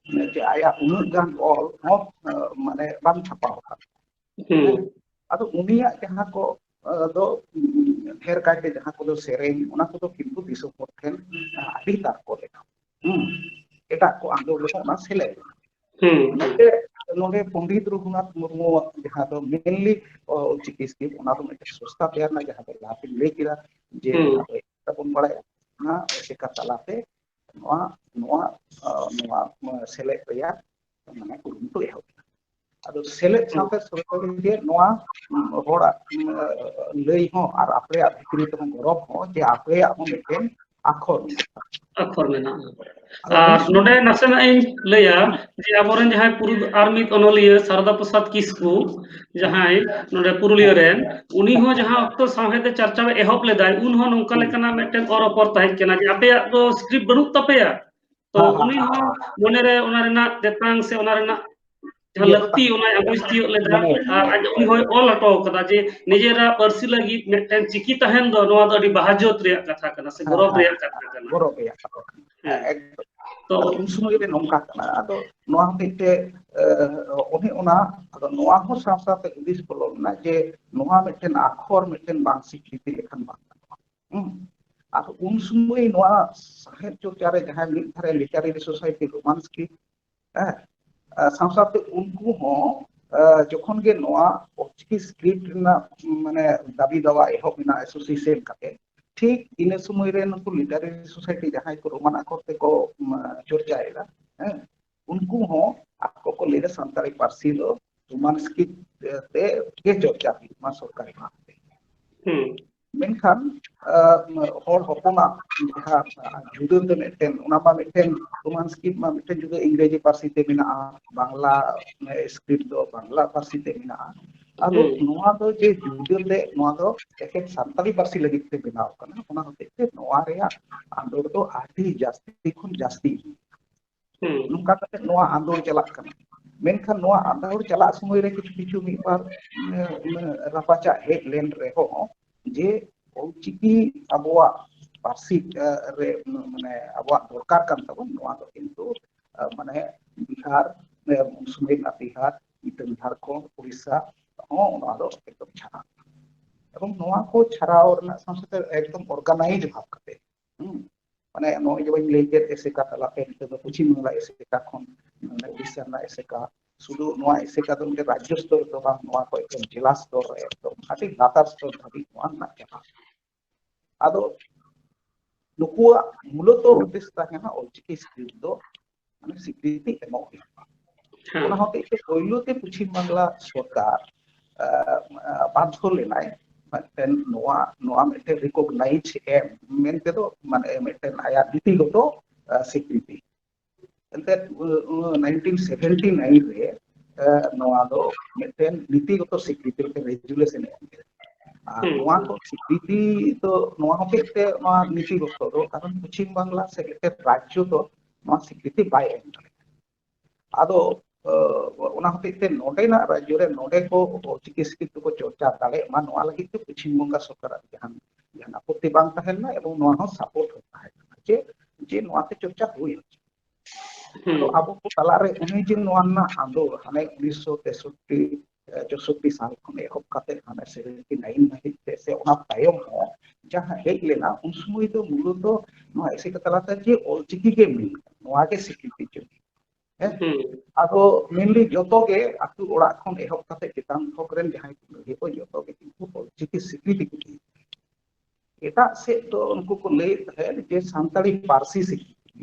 ᱡᱮ ᱟᱭᱟᱜ ᱩᱱᱟᱹᱜ ᱜᱟᱱ ᱚᱞ ᱦᱚᱸ, ᱮ, ᱢᱟᱱᱮ ᱵᱟᱝ ᱪᱷᱟᱯᱟ ᱟᱠᱟᱱᱟ᱾ ᱦᱩᱸ᱾ ᱦᱮᱸ? ᱟᱫᱚ ᱩᱱᱤᱭᱟᱜ ᱡᱟᱦᱟᱸ ᱠᱚ, ᱮ, ᱫᱚ, ᱩᱢ, ᱰᱷᱮᱨ ᱠᱟᱭᱛᱮ ᱡᱟᱦᱟᱸ ᱠᱚᱫᱚ ᱥᱮᱨᱮᱧ, ᱚᱱᱟ ᱠᱚᱫᱚ ᱠᱤᱱᱛᱩ ᱫᱤᱥᱚᱢ ᱦᱚᱲ ᱴᱷᱮᱱ, ᱮ, ᱟᱹᱰᱤ ᱛᱟᱨᱠᱚ ᱞᱮᱱᱟ᱾ ᱦᱩᱸ᱾ ᱮᱴᱟᱜ ᱠᱚ ᱟᱸᱫᱳᱲ ᱨᱮᱦᱚᱸ ᱚᱱᱟ ᱥᱮᱞᱮᱫ ᱞᱮᱱᱟ᱾ ᱦᱩᱸ᱾ ᱱᱚᱰᱮ, ᱱᱚᱰᱮ ᱯᱚᱱᱰᱤᱛ ᱨᱚᱜᱷᱩᱱᱟᱛᱷ ᱢᱩᱨᱢᱩᱣᱟᱜ ᱡᱟᱦᱟᱸ ᱫᱚ mainly, ᱚ, ᱚᱞᱪᱤᱠᱤ ᱥᱠᱨᱤᱯᱴ, ᱚᱱᱟ ᱫᱚ ᱢᱤᱫᱴᱮᱱ ᱥᱚᱥᱛᱟ ᱛᱮᱭᱟᱨ ᱨᱮᱱᱟᱜ ᱡᱟᱦᱟᱸ ᱫᱚ ᱞᱟᱦᱟ ᱛᱮᱧ ᱞᱟᱹᱭ ᱠᱮᱫᱟ ᱡᱮ ᱦᱩᱸ᱾ ᱟᱵᱚ ᱵᱚᱱ ᱵᱟᱲᱟᱭᱟ, ᱚᱱᱟ ᱚᱥᱮᱠᱟ ᱛᱟᱞᱟᱛᱮ ᱱᱚᱣᱟ, ᱱᱚᱣᱟ, ᱟ, ᱱᱚᱣᱟ, ᱱᱚᱣᱟ ᱥᱮᱞᱮᱫ ᱨᱮᱭᱟᱜ ᱢᱟᱱᱮ ᱠᱩᱨᱩᱢᱩᱴᱩ ᱮᱦᱚᱵ ᱮᱱᱟ᱾ ᱟᱫᱚ ᱥᱮᱞᱮᱫ ᱦᱩᱸ᱾ ᱥᱟᱶᱛᱮ ᱥᱚᱨᱠᱟᱨᱤ ᱜᱮ ᱱᱚᱣᱟ, ᱩᱢ, ᱦᱚᱲᱟᱜ, ᱩᱢ, ᱞᱟᱹᱭ ᱦᱚᱸ ᱟᱨ ᱟᱯᱮᱭᱟᱜ ᱵᱷᱤᱛᱨᱤ ᱛᱮᱦᱚᱸ ᱜᱚᱨᱚᱵᱽ ᱦᱚᱸ ᱡᱮ ᱟᱯᱮᱭᱟᱜ ᱦᱚᱸ ᱢᱤᱫᱴᱮᱱ ᱟᱠᱷᱚᱨ ᱢᱮᱱᱟᱜᱼᱟ᱾ ᱟᱠᱷᱚᱨ ᱢᱮᱱᱟᱜᱼᱟ᱾ ᱟᱫᱚ ᱟᱨ ᱩᱱ ᱥᱚᱢᱚᱭ ᱱᱚᱰᱮ ᱱᱟᱥᱮᱱᱟᱜ ᱤᱧ ᱞᱟᱹᱭᱟ ᱦᱩᱸ᱾ ᱡᱮ ᱟᱵᱚᱨᱮᱱ ᱡᱟᱦᱟᱸᱭ ᱯᱩᱨᱩᱫ-, ᱟᱨ ᱢᱤᱫ ᱚᱱᱚᱞᱤᱭᱟᱹ ᱥᱟᱨᱚᱫᱟ ᱯᱨᱚᱥᱟᱫᱽ ᱠᱤᱥᱠᱩ, ᱦᱮᱸ᱾ ᱡᱟᱦᱟᱸᱭ ᱱᱚᱰᱮ ᱯᱩᱨᱩᱞᱤᱭᱟᱹ ᱦᱮᱸ᱾ ᱨᱮᱱ, ᱩᱱᱤ ᱦᱮᱸ᱾ ᱦᱚᱸ ᱡᱟᱦᱟᱸ ᱚᱠᱛᱚ ᱥᱟᱶᱦᱮᱫ ᱮ ᱪᱟᱨᱪᱟᱣ ᱮ ᱮᱦᱚᱵ ᱞᱮᱫᱟᱭ, ᱩᱱ ᱦᱚᱸ ᱱᱚᱝᱠᱟ ᱦᱩᱸ᱾ ᱞᱮᱠᱟᱱᱟᱜ ᱢᱤᱫᱴᱮᱱ ᱚᱨ ᱚᱯᱚᱨ ᱛᱟᱦᱮᱸ ᱠᱟᱱᱟ ᱡᱮ ᱟᱯᱮᱭᱟᱜ ᱫᱚ ᱥᱠᱨᱤᱯᱴ ᱵᱟᱹᱱᱩᱜ ᱛᱟᱯᱮᱭᱟ? ᱛᱚ ᱦᱮᱸ, ᱦᱮᱸ, ᱩᱱᱤ ᱦᱮᱸ᱾ ᱦᱚᱸ ᱢᱚᱱᱮᱨᱮ ᱚᱱᱟ ᱨᱮᱱᱟᱜ ᱛᱮᱛᱟᱝ ᱥᱮ ᱚᱱᱟ ᱨᱮᱱᱟᱜ ᱡᱟᱦᱟᱸ ᱤᱭᱟᱹ ᱞᱟᱹᱠᱛᱤ, ᱚᱱᱟᱭ ᱟᱸᱜᱚᱪ ᱛᱤᱭᱳᱜ ᱞᱮᱫᱟ᱾ ᱢᱟᱱᱮ ᱟᱨ ᱟᱡ, ᱩᱱᱤ ᱦᱚᱸᱭ ᱚᱞ ᱦᱚᱴᱚ ᱠᱟᱫᱟ ᱡᱮ ᱱᱤᱡᱮᱨᱟᱜ ᱯᱟᱹᱨᱥᱤ ᱞᱟᱹᱜᱤᱫ ᱢᱤᱫᱴᱮᱱ ᱪᱤᱠᱤ ᱛᱟᱦᱮᱱ ᱫᱚ, ᱱᱚᱣᱟ ᱫᱚ ᱟᱹᱰᱤ ᱵᱟᱦᱟᱡᱚᱛ ᱨᱮᱭᱟᱜ ᱠᱟᱛᱷᱟ ᱠᱟᱱᱟ ᱥᱮ ᱦᱮᱸ, ᱜᱚᱨᱚᱵᱽ ᱦᱮᱸ, ᱨᱮᱭᱟᱜ ᱠᱟᱛᱷᱟ ᱠᱟᱱᱟ᱾ ᱜᱚᱨᱚᱵᱽ ᱨᱮᱭᱟᱜ ᱠᱟᱛᱷᱟ ᱠᱟᱱᱟ᱾ ᱦᱮᱸ, ᱦᱮᱸ᱾ ᱮᱠᱫᱚᱢ᱾ ᱛᱚ ᱟᱫᱚ ᱩᱱ ᱥᱚᱢᱚᱭ ᱨᱮ ᱱᱚᱝᱠᱟ ᱠᱟᱱᱟ, ᱟᱫᱚ ᱱᱚᱣᱟ ᱦᱚᱛᱮᱡ ᱛᱮ, ᱮ, ᱚᱱᱮ ᱚᱱᱟ, ᱟᱫᱚ ᱱᱚᱣᱟ ᱦᱚᱸ ᱥᱟᱶ ᱥᱟᱶᱛᱮ ᱦᱩᱫᱤᱥ ᱵᱚᱞᱚ ᱞᱮᱱᱟ ᱡᱮ ᱱᱚᱣᱟ ᱢᱤᱫᱴᱮᱱ ᱟᱠᱷᱚᱨ ᱢᱤᱫᱴᱮᱱ ᱵᱟᱝ ᱥᱤᱠᱨᱤᱛᱤ ᱞᱮᱠᱷᱟᱱ ᱵᱟᱝ ᱜᱟᱱᱚᱜᱼᱟ᱾ ᱦᱩᱸ᱾ ᱟᱨ ᱩᱱ ᱥᱚᱢᱚᱭ ᱱᱚᱣᱟ ᱥᱟᱶᱦᱮᱫ ᱪᱚᱨᱪᱟ ᱨᱮ ᱡᱟᱦᱟᱸᱭ ᱢᱤᱫ ᱫᱷᱟᱨᱮ ᱞᱤᱴᱟᱨᱟᱨᱤ ᱥᱳᱥᱟᱭᱴᱤ ᱨᱳᱢᱟᱱ ᱥᱠᱨᱤᱯᱴ, ᱦᱮᱸ, ᱟᱨ ᱥᱟᱶ ᱥᱟᱶᱛᱮ ᱩᱱᱠᱩ ᱦᱚᱸ, ᱟᱨ ᱡᱚᱠᱷᱚᱱ ᱜᱮ ᱱᱚᱣᱟ ᱚᱞᱪᱤᱠᱤ ᱥᱠᱨᱤᱯᱴ ᱨᱮᱱᱟᱜ, ᱢᱟᱱᱮ, ᱫᱟᱹᱵᱤ ᱫᱟᱣᱟ ᱮᱦᱚᱵ ᱮᱱᱟ ᱮᱥᱳᱥᱤᱭᱮᱥᱚᱱ ᱠᱟᱛᱮ, ᱴᱷᱤᱠ ᱤᱱᱟᱹ ᱥᱚᱢᱚᱭ ᱨᱮ ᱱᱩᱠᱩ ᱞᱤᱴᱟᱨᱟᱨᱤ ᱥᱳᱥᱟᱭᱴᱤ ᱡᱟᱦᱟᱸᱭ ᱠᱚ ᱨᱳᱢᱟᱱ ᱟᱠᱷᱚᱨ ᱛᱮᱠᱚ, ᱩᱢ, ᱪᱚᱨᱪᱟᱭᱮᱫᱟ, ᱦᱮᱸ, ᱩᱱᱠᱩ ᱦᱚᱸ ᱟᱠᱚ ᱠᱚ ᱞᱟᱹᱭᱫᱟ ᱥᱟᱱᱛᱟᱲᱤ ᱯᱟᱹᱨᱥᱤ ᱫᱚ ᱨᱳᱢᱟᱱ ᱥᱠᱨᱤᱯᱴ ᱛᱮ ᱜᱮ ᱪᱚᱨᱪᱟ ᱦᱩᱭᱩᱜ ᱢᱟ ᱥᱚᱨᱠᱟᱨᱤ ᱵᱷᱟᱵᱽ ᱛᱮ᱾ ᱦᱩᱸ ᱢᱮᱱᱠᱷᱟᱱ, ᱟᱸ, ᱦᱚᱲ ᱦᱚᱯᱚᱱᱟᱜ ᱡᱟᱦᱟᱸ ᱡᱩᱫᱟᱹ ᱛᱮ ᱢᱤᱫᱴᱮᱱ, ᱚᱱᱟ ᱢᱟ ᱢᱤᱫᱴᱮᱱ ᱨᱳᱢᱟᱱ ᱥᱠᱨᱤᱯᱴ ᱢᱟ ᱢᱤᱫᱴᱮᱱ ᱡᱩᱫᱟᱹ ᱤᱝᱨᱮᱡᱤ ᱯᱟᱹᱨᱥᱤ ᱛᱮ ᱢᱮᱱᱟᱜᱼᱟ, ᱵᱟᱝᱞᱟ, ᱮ, ᱥᱠᱨᱤᱯᱴ ᱫᱚ ᱵᱟᱝᱞᱟ ᱯᱟᱹᱨᱥᱤ ᱛᱮ ᱢᱮᱱᱟᱜᱼᱟ᱾ ᱟᱫᱚ ᱦᱩᱸ᱾ ᱱᱚᱣᱟ ᱫᱚ ᱡᱮ ᱡᱩᱫᱟᱹ ᱛᱮ, ᱱᱚᱣᱟ ᱫᱚ ᱮᱠᱮᱱ ᱥᱟᱱᱛᱟᱲᱤ ᱯᱟᱹᱨᱥᱤ ᱞᱟᱹᱜᱤᱫ ᱛᱮ ᱵᱮᱱᱟᱣ ᱠᱟᱱᱟ, ᱚᱱᱟ ᱦᱚᱛᱮᱡ ᱛᱮ ᱱᱚᱣᱟ ᱨᱮᱭᱟᱜ ᱟᱸᱫᱳᱲ ᱫᱚ ᱟᱹᱰᱤ ᱡᱟᱹᱥᱛᱤ ᱠᱷᱚᱱ ᱡᱟᱹᱥᱛᱤ᱾ ᱦᱩᱸ ᱱᱚᱝᱠᱟ ᱠᱟᱛᱮ ᱱᱚᱣᱟ ᱟᱸᱫᱳᱲ ᱪᱟᱞᱟᱜ ᱠᱟᱱᱟ᱾ ᱢᱮᱱᱠᱷᱟᱱ ᱱᱚᱣᱟ ᱟᱸᱫᱳᱲ ᱪᱟᱞᱟᱜ ᱥᱚᱢᱚᱭ ᱨᱮ ᱠᱤᱪᱷᱩ ᱠᱤᱪᱷᱩ ᱢᱤᱫ ᱵᱟᱨ, ᱮ, ᱮ, ᱨᱟᱯᱟᱪᱟᱜ ᱦᱮᱡ ᱞᱮᱱ ᱨᱮᱦᱚᱸ, ᱡᱮ ᱚᱞᱪᱤᱠᱤ ᱟᱵᱚᱣᱟᱜ ᱯᱟᱹᱨᱥᱤ, ᱮ, ᱨᱮ, ᱢᱟᱱᱮ, ᱟᱵᱚᱣᱟᱜ ᱫᱚᱨᱠᱟᱨ ᱠᱟᱱ ᱛᱟᱵᱚᱱ, ᱱᱚᱣᱟ ᱫᱚ ᱠᱤᱱᱛᱩ, ᱮ, ᱢᱟᱱᱮ, ᱵᱤᱦᱟᱨ, ᱮ, ᱩᱱ ᱥᱚᱢᱚᱭ ᱨᱮᱱᱟᱜ ᱵᱤᱦᱟᱨ, ᱢᱤᱫᱴᱟᱝ ᱡᱷᱟᱲᱠᱷᱚᱸᱰ, ᱩᱲᱤᱥᱥᱟ ᱦᱚᱸ ᱱᱚᱣᱟ ᱫᱚ ᱮᱠᱫᱚᱢ ᱪᱷᱟᱲᱟ᱾ ᱮᱵᱚᱝ ᱱᱚᱣᱟ ᱠᱚ ᱪᱷᱟᱲᱟᱣ ᱨᱮᱱᱟᱜ ᱥᱟᱶ ᱥᱟᱶᱛᱮ ᱮᱠᱫᱚᱢ ᱚᱨᱜᱟᱱᱟᱭᱤᱡᱽ ᱵᱷᱟᱵᱽ ᱠᱟᱛᱮ, ᱦᱩᱸ, ᱢᱟᱱᱮ, ᱱᱚᱜᱼᱚᱭ ᱡᱮ ᱵᱟᱹᱧ ᱞᱟᱹᱭ ᱠᱮᱫ, ᱮᱥᱮᱠᱟ ᱛᱟᱞᱟᱛᱮ ᱱᱤᱛᱚᱜ ᱫᱚ ᱯᱚᱪᱷᱤᱢ ᱵᱟᱝᱞᱟ ᱮᱥᱮᱠᱟ ᱠᱷᱚᱱ, ᱢᱟᱱᱮ, ᱩᱲᱤᱥᱥᱟ ᱨᱮᱱᱟᱜ ᱮᱥᱮᱠᱟ, ᱥᱩᱫᱷᱩ ᱱᱚᱣᱟ ᱮᱥᱮᱠᱟ ᱫᱚ ᱢᱤᱫᱴᱮᱱ ᱨᱟᱡᱽᱡᱚ ᱥᱛᱚᱨ ᱨᱮ ᱫᱚ ᱵᱟᱝ, ᱱᱚᱣᱟ ᱠᱚ ᱮᱠᱫᱚᱢ ᱡᱮᱞᱟ ᱥᱛᱚᱨ ᱨᱮ, ᱮᱠᱫᱚᱢ ᱟᱹᱰᱤ ᱞᱟᱛᱟᱨ ᱥᱛᱚᱨ ᱫᱷᱟᱹᱵᱤᱡ ᱱᱚᱣᱟ ᱨᱮᱱᱟᱜ ᱪᱟᱞᱟᱜ᱾ ᱟᱫᱚ ᱱᱩᱠᱩᱣᱟᱜ ᱢᱩᱞᱚᱛᱚ ᱩᱫᱽᱫᱮᱥ ᱛᱟᱦᱮᱸ ᱠᱟᱱᱟ ᱚᱞᱪᱤᱠᱤ ᱥᱠᱨᱤᱯᱴ ᱫᱚ, ᱢᱟᱱᱮ, ᱥᱤᱠᱨᱤᱛᱤ ᱮᱢᱚᱜ ᱦᱩᱭᱩᱜᱼᱟ᱾ ᱦᱮᱸ ᱚᱱᱟ ᱦᱚᱛᱮᱡ ᱛᱮ ᱯᱳᱭᱞᱳ ᱛᱮ ᱯᱚᱪᱷᱤᱢ ᱵᱟᱝᱞᱟ ᱥᱚᱨᱠᱟᱨ, ᱟᱸ, ᱵᱟᱫᱽᱫᱷᱚ ᱞᱮᱱᱟᱭ ᱢᱤᱫᱴᱮᱱ ᱱᱚᱣᱟ, ᱱᱚᱣᱟ ᱢᱤᱫᱴᱮᱱ ᱨᱤᱠᱚᱜᱱᱟᱭᱤᱡᱽ ᱮᱢ ᱢᱮᱱᱛᱮ ᱫᱚ, ᱢᱟᱱᱮ, ᱢᱤᱫᱴᱮᱱ ᱟᱭᱟᱜ ᱱᱤᱛᱤᱜᱚᱛᱚ, ᱟᱸ, ᱥᱤᱠᱨᱤᱛᱤ᱾ ᱮᱱᱛᱮᱫ, ᱩ-, ᱩ-, nineteen seventy nine ᱨᱮ, ᱟᱸ, ᱱᱚᱣᱟ ᱫᱚ ᱢᱤᱫᱴᱮᱱ ᱱᱤᱛᱤᱜᱚᱛᱚ ᱥᱤᱠᱨᱤᱛᱤ, ᱢᱤᱫᱴᱮᱱ ᱨᱮᱡᱩᱞᱮᱥᱚᱱ ᱮ ᱮᱢ ᱠᱮᱫᱟ᱾ ᱟᱨ ᱦᱩᱸ, ᱱᱚᱣᱟ ᱦᱩᱸ᱾ ᱠᱚ ᱥᱤᱠᱨᱤᱛᱤ ᱫᱚ ᱱᱚᱣᱟ ᱦᱚᱛᱮᱡ ᱛᱮ ᱱᱚᱣᱟ ᱱᱤᱛᱤᱜᱚᱛᱚ ᱫᱚ, ᱠᱟᱨᱚᱱ ᱯᱚᱪᱷᱤᱢ ᱵᱟᱝᱞᱟ ᱥᱮ ᱢᱤᱫᱴᱮᱱ ᱨᱟᱡᱽᱡᱚ ᱫᱚ ᱱᱚᱣᱟ ᱥᱤᱠᱨᱤᱛᱤ ᱵᱟᱭ ᱮᱢ ᱫᱟᱲᱮᱭᱟᱜᱼᱟ᱾ ᱟᱫᱚ, ᱟᱸ, ᱚᱱᱟ ᱦᱚᱛᱮᱡ ᱛᱮ ᱱᱚᱰᱮᱱᱟᱜ ᱨᱟᱡᱽᱡᱚ ᱨᱮ ᱱᱚᱰᱮ ᱠᱚ ᱚᱞᱪᱤᱠᱤ ᱥᱠᱨᱤᱯᱴ ᱠᱚ ᱪᱚᱨᱪᱟ ᱫᱟᱲᱮᱭᱟᱜ ᱢᱟ, ᱱᱚᱣᱟ ᱞᱟᱹᱜᱤᱫ ᱛᱮ ᱯᱚᱪᱷᱤᱢ ᱵᱚᱝᱜᱟ ᱥᱚᱨᱠᱟᱨᱟᱜ ᱡᱟᱦᱟᱱ, ᱡᱟᱦᱟᱱ ᱟᱯᱚᱛᱛᱤ ᱵᱟᱝ ᱛᱟᱦᱮᱸ ᱞᱮᱱᱟ ᱮᱵᱚᱝ ᱱᱚᱣᱟ ᱦᱚᱸ ᱥᱟᱯᱳᱨᱴ ᱦᱚᱸ ᱛᱟᱦᱮᱸ ᱠᱟᱱᱟ ᱡᱮ, ᱡᱮ ᱱᱚᱣᱟ ᱛᱮ ᱪᱚᱨᱪᱟ ᱦᱩᱭ ᱦᱚᱪᱚ᱾ ᱦᱩᱸ᱾ ᱟᱫᱚ ᱟᱵᱚ ᱠᱚ ᱛᱟᱞᱟᱨᱮ ᱩᱱᱤ ᱡᱮ ᱱᱚᱣᱟ ᱨᱮᱱᱟᱜ ᱟᱸᱫᱳᱲ ᱦᱟᱱᱮ ᱩᱱᱤᱥᱥᱚ ᱛᱮᱥᱚᱴᱴᱤ, ᱮ, ᱪᱳᱥᱚᱴᱴᱤ ᱥᱟᱞ ᱠᱷᱚᱱ ᱮᱦᱚᱵ ᱠᱟᱛᱮ ᱦᱟᱱᱮ ᱥᱮᱵᱷᱮᱱᱴᱤ ᱱᱟᱭᱤᱱ ᱫᱷᱟᱹᱵᱤᱡ ᱛᱮ ᱥᱮ ᱚᱱᱟ ᱛᱟᱭᱚᱢ ᱦᱚᱸ ᱡᱟᱦᱟᱸ ᱦᱮᱡ ᱞᱮᱱᱟ, ᱩᱱ ᱥᱚᱢᱚᱭ ᱫᱚ ᱢᱩᱞᱚᱛᱚ ᱱᱚᱣᱟ ᱮᱥᱮᱠᱟ ᱛᱟᱞᱟᱛᱮ ᱡᱮ ᱚᱞᱪᱤᱠᱤ ᱜᱮ ᱢᱮᱱ ᱠᱟᱱᱟ, ᱱᱚᱣᱟ ᱜᱮ ᱥᱤᱠᱨᱤᱛᱤ ᱪᱚᱞ᱾ ᱦᱮᱸ? ᱦᱩᱸ᱾ ᱟᱫᱚ mainly ᱡᱚᱛᱚ ᱜᱮ ᱟᱹᱛᱩ ᱚᱲᱟᱜ ᱠᱷᱚᱱ ᱮᱦᱚᱵ ᱠᱟᱛᱮ ᱪᱮᱛᱟᱱ ᱛᱷᱚᱠ ᱨᱮᱱ ᱡᱟᱦᱟᱸᱭ ᱠᱚ ᱞᱟᱹᱭ ᱠᱚ, ᱡᱚᱛᱚ ᱜᱮ ᱠᱤᱱᱛᱩ ᱚᱞᱪᱤᱠᱤ ᱥᱤᱠᱨᱤᱛᱤ ᱠᱚ ᱞᱟᱹᱭ᱾ ᱮᱴᱟᱜ ᱥᱮᱫ ᱫᱚ ᱩᱱᱠᱩ ᱠᱚ ᱞᱟᱹᱭᱮᱫ ᱛᱟᱦᱮᱸᱫ ᱡᱮ ᱥᱟᱱᱛᱟᱲᱤ ᱯᱟᱹᱨᱥᱤ ᱥᱤᱠᱨᱤᱛᱤ᱾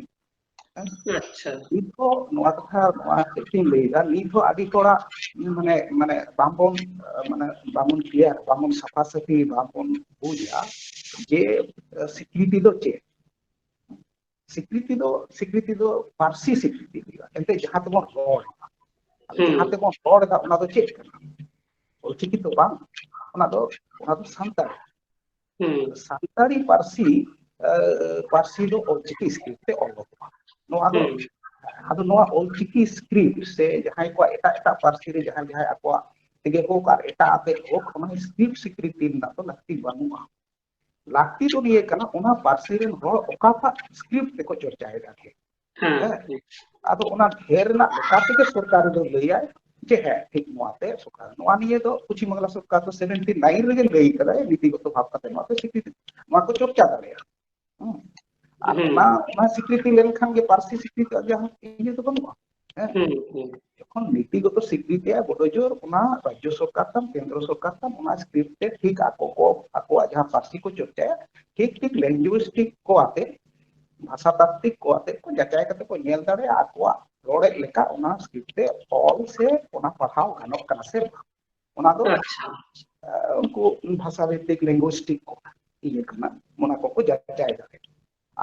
ᱦᱮᱸ? ᱟᱪᱪᱷᱟ᱾ ᱱᱤᱛ ᱦᱚᱸ ᱱᱚᱣᱟ ᱠᱟᱛᱷᱟ, ᱱᱚᱣᱟ ᱪᱮᱫ ᱤᱧ ᱞᱟᱹᱭᱫᱟ, ᱱᱤᱛ ᱦᱚᱸ ᱟᱹᱰᱤ ᱦᱚᱲᱟᱜ ᱢᱟᱱᱮ, ᱢᱟᱱᱮ ᱵᱟᱝᱵᱚᱱ, ᱢᱟᱱᱮ ᱵᱟᱝᱵᱚᱱ clear, ᱵᱟᱝᱵᱚᱱ ᱥᱟᱯᱷᱟ ᱥᱟᱹᱯᱷᱤ, ᱵᱟᱝᱵᱚᱱ ᱵᱩᱡᱟ ᱡᱮ ᱥᱤᱠᱨᱤᱛᱤ ᱫᱚ ᱪᱮᱫ᱾ ᱥᱤᱠᱨᱤᱛᱤ ᱫᱚ, ᱥᱤᱠᱨᱤᱛᱤ ᱫᱚ ᱯᱟᱹᱨᱥᱤ ᱥᱤᱠᱨᱤᱛᱤ ᱦᱩᱭᱩᱜᱼᱟ, ᱮᱱᱛᱮ ᱡᱟᱦᱟᱸ ᱛᱮᱵᱚᱱ ᱨᱚᱲ ᱮᱫᱟ᱾ ᱟᱫᱚ ᱦᱩᱸ᱾ ᱡᱟᱦᱟᱸ ᱛᱮᱵᱚᱱ ᱨᱚᱲ ᱮᱫᱟ, ᱚᱱᱟ ᱫᱚ ᱪᱮᱫ ᱠᱟᱱᱟ? ᱚᱞᱪᱤᱠᱤ ᱫᱚ ᱵᱟᱝ, ᱚᱱᱟ ᱫᱚ, ᱚᱱᱟ ᱫᱚ ᱥᱟᱱᱛᱟᱲᱤ᱾ ᱦᱩᱸ᱾ ᱥᱟᱱᱛᱟᱲᱤ ᱯᱟᱹᱨᱥᱤ, ᱮ, ᱯᱟᱹᱨᱥᱤ ᱫᱚ ᱚᱞᱪᱤᱠᱤ ᱥᱠᱨᱤᱯᱴ ᱛᱮ ᱚᱞᱚᱜᱚᱜᱼᱟ᱾ ᱱᱚᱣᱟ ᱫᱚ, ᱦᱩᱸ᱾ ᱟᱫᱚ ᱱᱚᱣᱟ ᱚᱞᱪᱤᱠᱤ ᱥᱠᱨᱤᱯᱴ ᱥᱮ ᱡᱟᱦᱟᱸᱭ ᱠᱚᱣᱟᱜ ᱮᱴᱟᱜ ᱮᱴᱟᱜ ᱯᱟᱹᱨᱥᱤ ᱨᱮ ᱡᱟᱦᱟᱸᱭ ᱡᱟᱦᱟᱸᱭ ᱟᱠᱚᱣᱟᱜ ᱛᱮᱜᱮ ᱦᱳᱠ ᱟᱨ ᱮᱴᱟᱜ ᱟᱛᱮ ᱦᱳᱠ, ᱚᱱᱟ ᱥᱠᱨᱤᱯᱴ ᱥᱤᱠᱨᱤᱛᱤ ᱨᱮᱱᱟᱜ ᱫᱚ ᱞᱟᱹᱠᱛᱤ ᱵᱟᱹᱱᱩᱜᱼᱟ᱾ ᱞᱟᱹᱠᱛᱤ ᱫᱚ ᱱᱤᱭᱟᱹ ᱠᱟᱱᱟ, ᱚᱱᱟ ᱯᱟᱹᱨᱥᱤ ᱨᱮᱱ ᱦᱚᱲ ᱚᱠᱟᱴᱟᱜ ᱥᱠᱨᱤᱯᱴ ᱛᱮᱠᱚ ᱪᱚᱨᱪᱟᱭᱮᱫᱟ ᱴᱷᱤᱠ᱾ ᱦᱮᱸ᱾ ᱦᱮᱸ? ᱟᱫᱚ ᱚᱱᱟ ᱰᱷᱮᱨ ᱨᱮᱱᱟᱜ ᱞᱮᱠᱟ ᱛᱮᱜᱮ ᱥᱚᱨᱠᱟᱨ ᱫᱚ ᱞᱟᱹᱭᱟᱭ ᱡᱮ ᱦᱮᱸ, ᱴᱷᱤᱠ ᱱᱚᱣᱟ ᱛᱮ ᱥᱚᱨᱠᱟᱨ᱾ ᱱᱚᱣᱟ ᱱᱤᱭᱮ ᱫᱚ ᱯᱚᱪᱷᱤᱢ ᱵᱟᱝᱞᱟ ᱥᱚᱨᱠᱟᱨ ᱫᱚ ᱥᱮᱵᱷᱮᱱᱴᱤ ᱱᱟᱭᱤᱱ ᱨᱮᱜᱮ ᱞᱟᱹᱭ ᱠᱟᱫᱟᱭ, ᱱᱤᱛᱤᱜᱚᱛᱚ ᱵᱷᱟᱵ ᱠᱟᱛᱮ ᱱᱚᱣᱟ ᱠᱚ ᱥᱤᱠᱨᱤᱛᱤ, ᱱᱚᱣᱟ ᱠᱚ ᱪᱚᱨᱪᱟ ᱫᱟᱲᱮᱭᱟᱜᱼᱟ᱾ ᱦᱩᱸ? ᱟᱨ ᱦᱩᱸ᱾ ᱚᱱᱟ, ᱚᱱᱟ ᱥᱤᱠᱨᱤᱛᱤ ᱞᱮᱱᱠᱷᱟᱱ ᱜᱮ ᱯᱟᱹᱨᱥᱤ ᱥᱤᱠᱨᱤᱛᱤ ᱟᱜ ᱡᱟᱦᱟᱸ ᱤᱭᱟᱹ ᱫᱚ ᱵᱟᱹᱱᱩᱜᱼᱟ᱾ ᱦᱮᱸ? ᱦᱩᱸ, ᱦᱩᱸ᱾ ᱡᱚᱠᱷᱚᱱ ᱱᱤᱛᱤᱜᱚᱛᱚ ᱥᱤᱠᱨᱤᱛᱤ ᱟᱭ ᱵᱚᱰᱚ ᱡᱳᱨ ᱚᱱᱟ ᱨᱟᱡᱽᱡᱚ ᱥᱚᱨᱠᱟᱨ ᱛᱟᱢ, ᱠᱮᱱᱫᱨᱚ ᱥᱚᱨᱠᱟᱨ ᱛᱟᱢ, ᱚᱱᱟ ᱥᱠᱨᱤᱯᱴ ᱛᱮ ᱴᱷᱤᱠ ᱟᱠᱚ ᱠᱚ ᱟᱠᱚᱣᱟᱜ ᱡᱟᱦᱟᱸ ᱯᱟᱹᱨᱥᱤ ᱠᱚ ᱪᱚᱨᱪᱟᱭᱟ, ᱴᱷᱤᱠ ᱴᱷᱤᱠ ᱞᱤᱝᱜᱩᱭᱤᱥᱴᱤᱠ ᱠᱚ ᱟᱛᱮ, ᱵᱷᱟᱥᱟ ᱛᱟᱛᱛᱤᱠ ᱠᱚ ᱟᱛᱮ ᱠᱚ ᱡᱟᱪᱟᱭ ᱠᱟᱛᱮ ᱠᱚ ᱧᱮᱞ ᱫᱟᱲᱮᱭᱟᱜᱼᱟ ᱟᱠᱚᱣᱟᱜ ᱨᱚᱲᱮᱫ ᱞᱮᱠᱟ ᱚᱱᱟ ᱥᱠᱨᱤᱯᱴ ᱛᱮ ᱚᱞ ᱥᱮ ᱚᱱᱟ ᱯᱟᱲᱦᱟᱣ ᱜᱟᱱᱚᱜ ᱠᱟᱱᱟ ᱥᱮ ᱵᱟᱝ᱾ ᱚᱱᱟ ᱫᱚ, ᱟᱪᱪᱷᱟ᱾ ᱮ, ᱩᱱᱠᱩ ᱵᱷᱟᱥᱟ ᱵᱷᱤᱛᱛᱤᱠ ᱞᱤᱝᱜᱩᱭᱤᱥᱴᱤᱠ ᱠᱚ ᱤᱭᱟᱹ ᱠᱟᱱᱟ, ᱚᱱᱟ ᱠᱚᱠᱚ ᱡᱟᱪᱟᱭ ᱫᱟᱲᱮᱭᱟᱜᱼᱟ᱾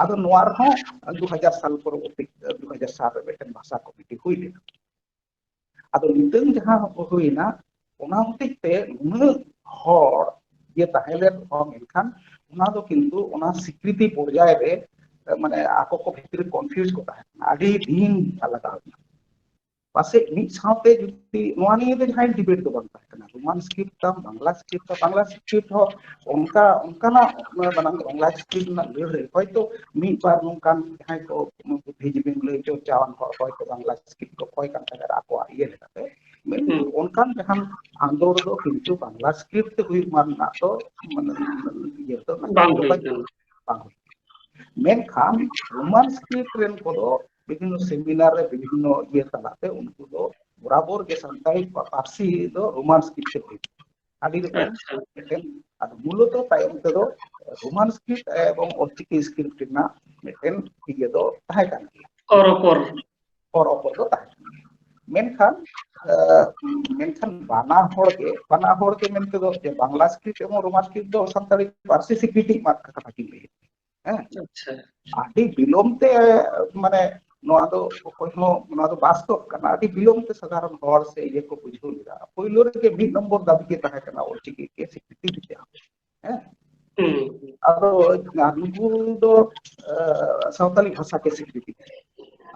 ᱟᱫᱚ ᱱᱚᱣᱟ ᱨᱮᱦᱚᱸ ᱫᱩ ᱦᱟᱡᱟᱨ ᱥᱟᱞ ᱯᱚᱨᱚᱵᱚᱨᱛᱤ, ᱫᱩ ᱦᱟᱡᱟᱨ ᱥᱟᱞ ᱨᱮ ᱢᱤᱫᱴᱮᱱ ᱵᱷᱟᱥᱟ ᱠᱚᱢᱤᱴᱤ ᱦᱩᱭ ᱞᱮᱱᱟ᱾ ᱟᱫᱚ ᱱᱤᱛᱚᱝ ᱡᱟᱦᱟᱸ ᱦᱩᱭᱱᱟ, ᱚᱱᱟ ᱦᱚᱛᱮᱡ ᱛᱮ ᱩᱱᱟᱹᱜ ᱦᱚᱲ ᱤᱭᱟᱹ ᱛᱟᱦᱮᱸ ᱞᱮᱱ ᱨᱮᱦᱚᱸ, ᱢᱮᱱᱠᱷᱟᱱ ᱚᱱᱟ ᱫᱚ ᱠᱤᱱᱛᱩ ᱚᱱᱟ ᱥᱤᱠᱨᱤᱛᱤ ᱯᱚᱨᱡᱟᱭ ᱨᱮ, ᱢᱟᱱᱮ, ᱟᱠᱚ ᱠᱚ ᱵᱷᱤᱛᱨᱤ ᱨᱮ ᱠᱚᱱᱯᱷᱤᱭᱩᱡᱽ ᱠᱚ ᱛᱟᱦᱮᱸ ᱠᱟᱱᱟ, ᱟᱹᱰᱤ ᱫᱤᱱ ᱞᱟᱜᱟᱣ ᱮᱱᱟ᱾ ᱯᱟᱥᱮᱡ ᱢᱤᱫ ᱥᱟᱶᱛᱮ ᱡᱩᱫᱤ ᱱᱚᱣᱟ ᱱᱤᱭᱮ ᱫᱚ ᱡᱟᱦᱟᱸᱭ ᱰᱤᱵᱮᱴ ᱫᱚ ᱵᱟᱝ ᱛᱟᱦᱮᱸ ᱠᱟᱱᱟ, ᱨᱳᱢᱟᱱ ᱥᱠᱨᱤᱯᱴ ᱛᱟᱢ, ᱵᱟᱝᱞᱟ ᱥᱠᱨᱤᱯᱴ ᱛᱟᱢ, ᱵᱟᱝᱞᱟ ᱥᱠᱨᱤᱯᱴ ᱦᱚᱸ ᱚᱱᱠᱟ, ᱚᱱᱠᱟᱱᱟᱜ ᱵᱟᱱᱟᱢ ᱵᱟᱝᱞᱟ ᱥᱠᱨᱤᱯᱴ ᱨᱮᱱᱟᱜ ᱞᱟᱹᱲᱦᱟᱹᱭ ᱦᱚᱭᱛᱳ ᱢᱤᱫ ᱵᱟᱨ ᱱᱚᱝᱠᱟᱱ ᱡᱟᱦᱟᱸᱭ ᱠᱚ ᱵᱩᱫᱽᱫᱷᱤᱡᱤᱵᱤᱢ ᱞᱟᱹᱭ ᱪᱚᱨᱪᱟᱣᱟᱱ ᱦᱚᱲ ᱦᱚᱭᱛᱳ ᱵᱟᱝᱞᱟ ᱥᱠᱨᱤᱯᱴ ᱠᱚ ᱠᱚᱭ ᱠᱟᱱ ᱛᱟᱦᱮᱸᱫ ᱟᱠᱚᱣᱟᱜ ᱤᱭᱟᱹ ᱞᱮᱠᱟᱛᱮ, ᱢᱮᱱ ᱚᱱᱠᱟᱱ ᱡᱟᱦᱟᱱ ᱟᱸᱫᱳᱲ ᱫᱚ ᱠᱤᱱᱛᱩ ᱵᱟᱝᱞᱟ ᱥᱠᱨᱤᱯᱴ ᱛᱮ ᱦᱩᱭᱩᱜ ᱢᱟ ᱨᱮᱱᱟᱜ ᱫᱚ ᱢᱟᱱᱮ ᱤᱭᱟᱹ ᱫᱚ ᱵᱟᱝ ᱦᱩᱭ ᱠᱟᱱᱟ᱾ ᱵᱟᱝ ᱦᱩᱭ᱾ ᱢᱮᱱᱠᱷᱟᱱ ᱨᱳᱢᱟᱱ ᱥᱠᱨᱤᱯᱴ ᱨᱮᱱ ᱠᱚᱫᱚ ᱵᱤᱵᱷᱤᱱᱱᱚ ᱥᱮᱢᱤᱱᱟᱨ ᱨᱮ ᱵᱤᱵᱷᱤᱱᱱᱚ ᱤᱭᱟᱹ ᱛᱟᱞᱟᱛᱮ ᱩᱱᱠᱩ ᱫᱚ ᱵᱚᱨᱟᱵᱚᱨ ᱜᱮ ᱥᱟᱱᱛᱟᱲᱤ ᱯᱟ-, ᱯᱟᱹᱨᱥᱤ ᱫᱚ ᱨᱳᱢᱟᱱ ᱥᱠᱨᱤᱯᱴ ᱛᱮ ᱦᱩᱭᱩᱜ ᱠᱟᱱᱟ᱾ ᱟᱹᱰᱤ ᱨᱚᱠᱚᱢ ᱟᱪᱪᱷᱟ᱾ ᱢᱤᱫᱴᱮᱱ, ᱟᱫᱚ ᱢᱩᱞᱚᱛᱚ ᱛᱟᱭᱚᱢ ᱛᱮᱫᱚ ᱨᱳᱢᱟᱱ ᱥᱠᱨᱤᱯᱴ ᱮᱵᱚᱝ ᱚᱞᱪᱤᱠᱤ ᱥᱠᱨᱤᱯᱴ ᱨᱮᱱᱟᱜ ᱢᱤᱫᱴᱮᱱ ᱤᱭᱟᱹ ᱫᱚ ᱛᱟᱦᱮᱸ ᱠᱟᱱ ᱜᱮᱭᱟ᱾ ᱚᱨ ᱚᱯᱚᱨ᱾ ᱚᱨ ᱚᱯᱚᱨ ᱫᱚ ᱛᱟᱦᱮᱸ ᱠᱟᱱᱟ᱾ ᱢᱮᱱᱠᱷᱟᱱ, ᱮ, ᱢᱮᱱᱠᱷᱟᱱ ᱵᱟᱱᱟ ᱦᱚᱲ ᱜᱮ, ᱵᱟᱱᱟ ᱦᱚᱲ ᱜᱮ ᱢᱮᱱᱛᱮ ᱫᱚ ᱡᱮ ᱵᱟᱝᱞᱟ ᱥᱠᱨᱤᱯᱴ ᱮᱵᱚᱝ ᱨᱳᱢᱟᱱ ᱥᱠᱨᱤᱯᱴ ᱫᱚ ᱥᱟᱱᱛᱟᱲᱤ ᱯᱟᱹᱨᱥᱤ ᱥᱤᱠᱨᱤᱛᱤ ᱮᱢᱟᱜ ᱠᱟᱛᱷᱟ ᱠᱤᱱ ᱞᱟᱹᱭ᱾ ᱦᱮᱸ᱾ ᱟᱪᱪᱷᱟ᱾ ᱟᱹᱰᱤ ᱵᱤᱞᱚᱢ ᱛᱮ, ᱢᱟᱱᱮ, ᱱᱚᱣᱟ ᱫᱚ ᱚᱠᱚᱭ ᱦᱚᱸ, ᱱᱚᱣᱟ ᱫᱚ ᱵᱟᱥᱛᱚᱵ ᱠᱟᱱᱟ, ᱟᱹᱰᱤ ᱵᱤᱞᱚᱢ ᱛᱮ ᱥᱟᱫᱷᱟᱨᱚᱱ ᱦᱚᱲ ᱥᱮ ᱤᱭᱟᱹ ᱠᱚ ᱵᱩᱡᱷᱟᱹᱣ ᱞᱮᱫᱟ᱾ ᱯᱳᱭᱞᱳ ᱨᱮᱜᱮ ᱢᱤᱫ ᱱᱚᱢᱵᱚᱨ ᱫᱟᱹᱵᱤ ᱜᱮ ᱛᱟᱦᱮᱸ ᱠᱟᱱᱟ ᱚᱞᱪᱤᱠᱤ ᱜᱮ ᱥᱤᱠᱨᱤᱛᱤ ᱫᱤᱛᱮ ᱦᱚᱵᱮ᱾ ᱦᱮᱸ? ᱦᱩᱸ᱾ ᱟᱫᱚ ᱱᱩᱠᱩ ᱫᱚ, ᱮ, ᱥᱟᱶᱛᱟᱞᱤ ᱵᱷᱟᱥᱟ ᱜᱮ ᱥᱤᱠᱨᱤᱛᱤ᱾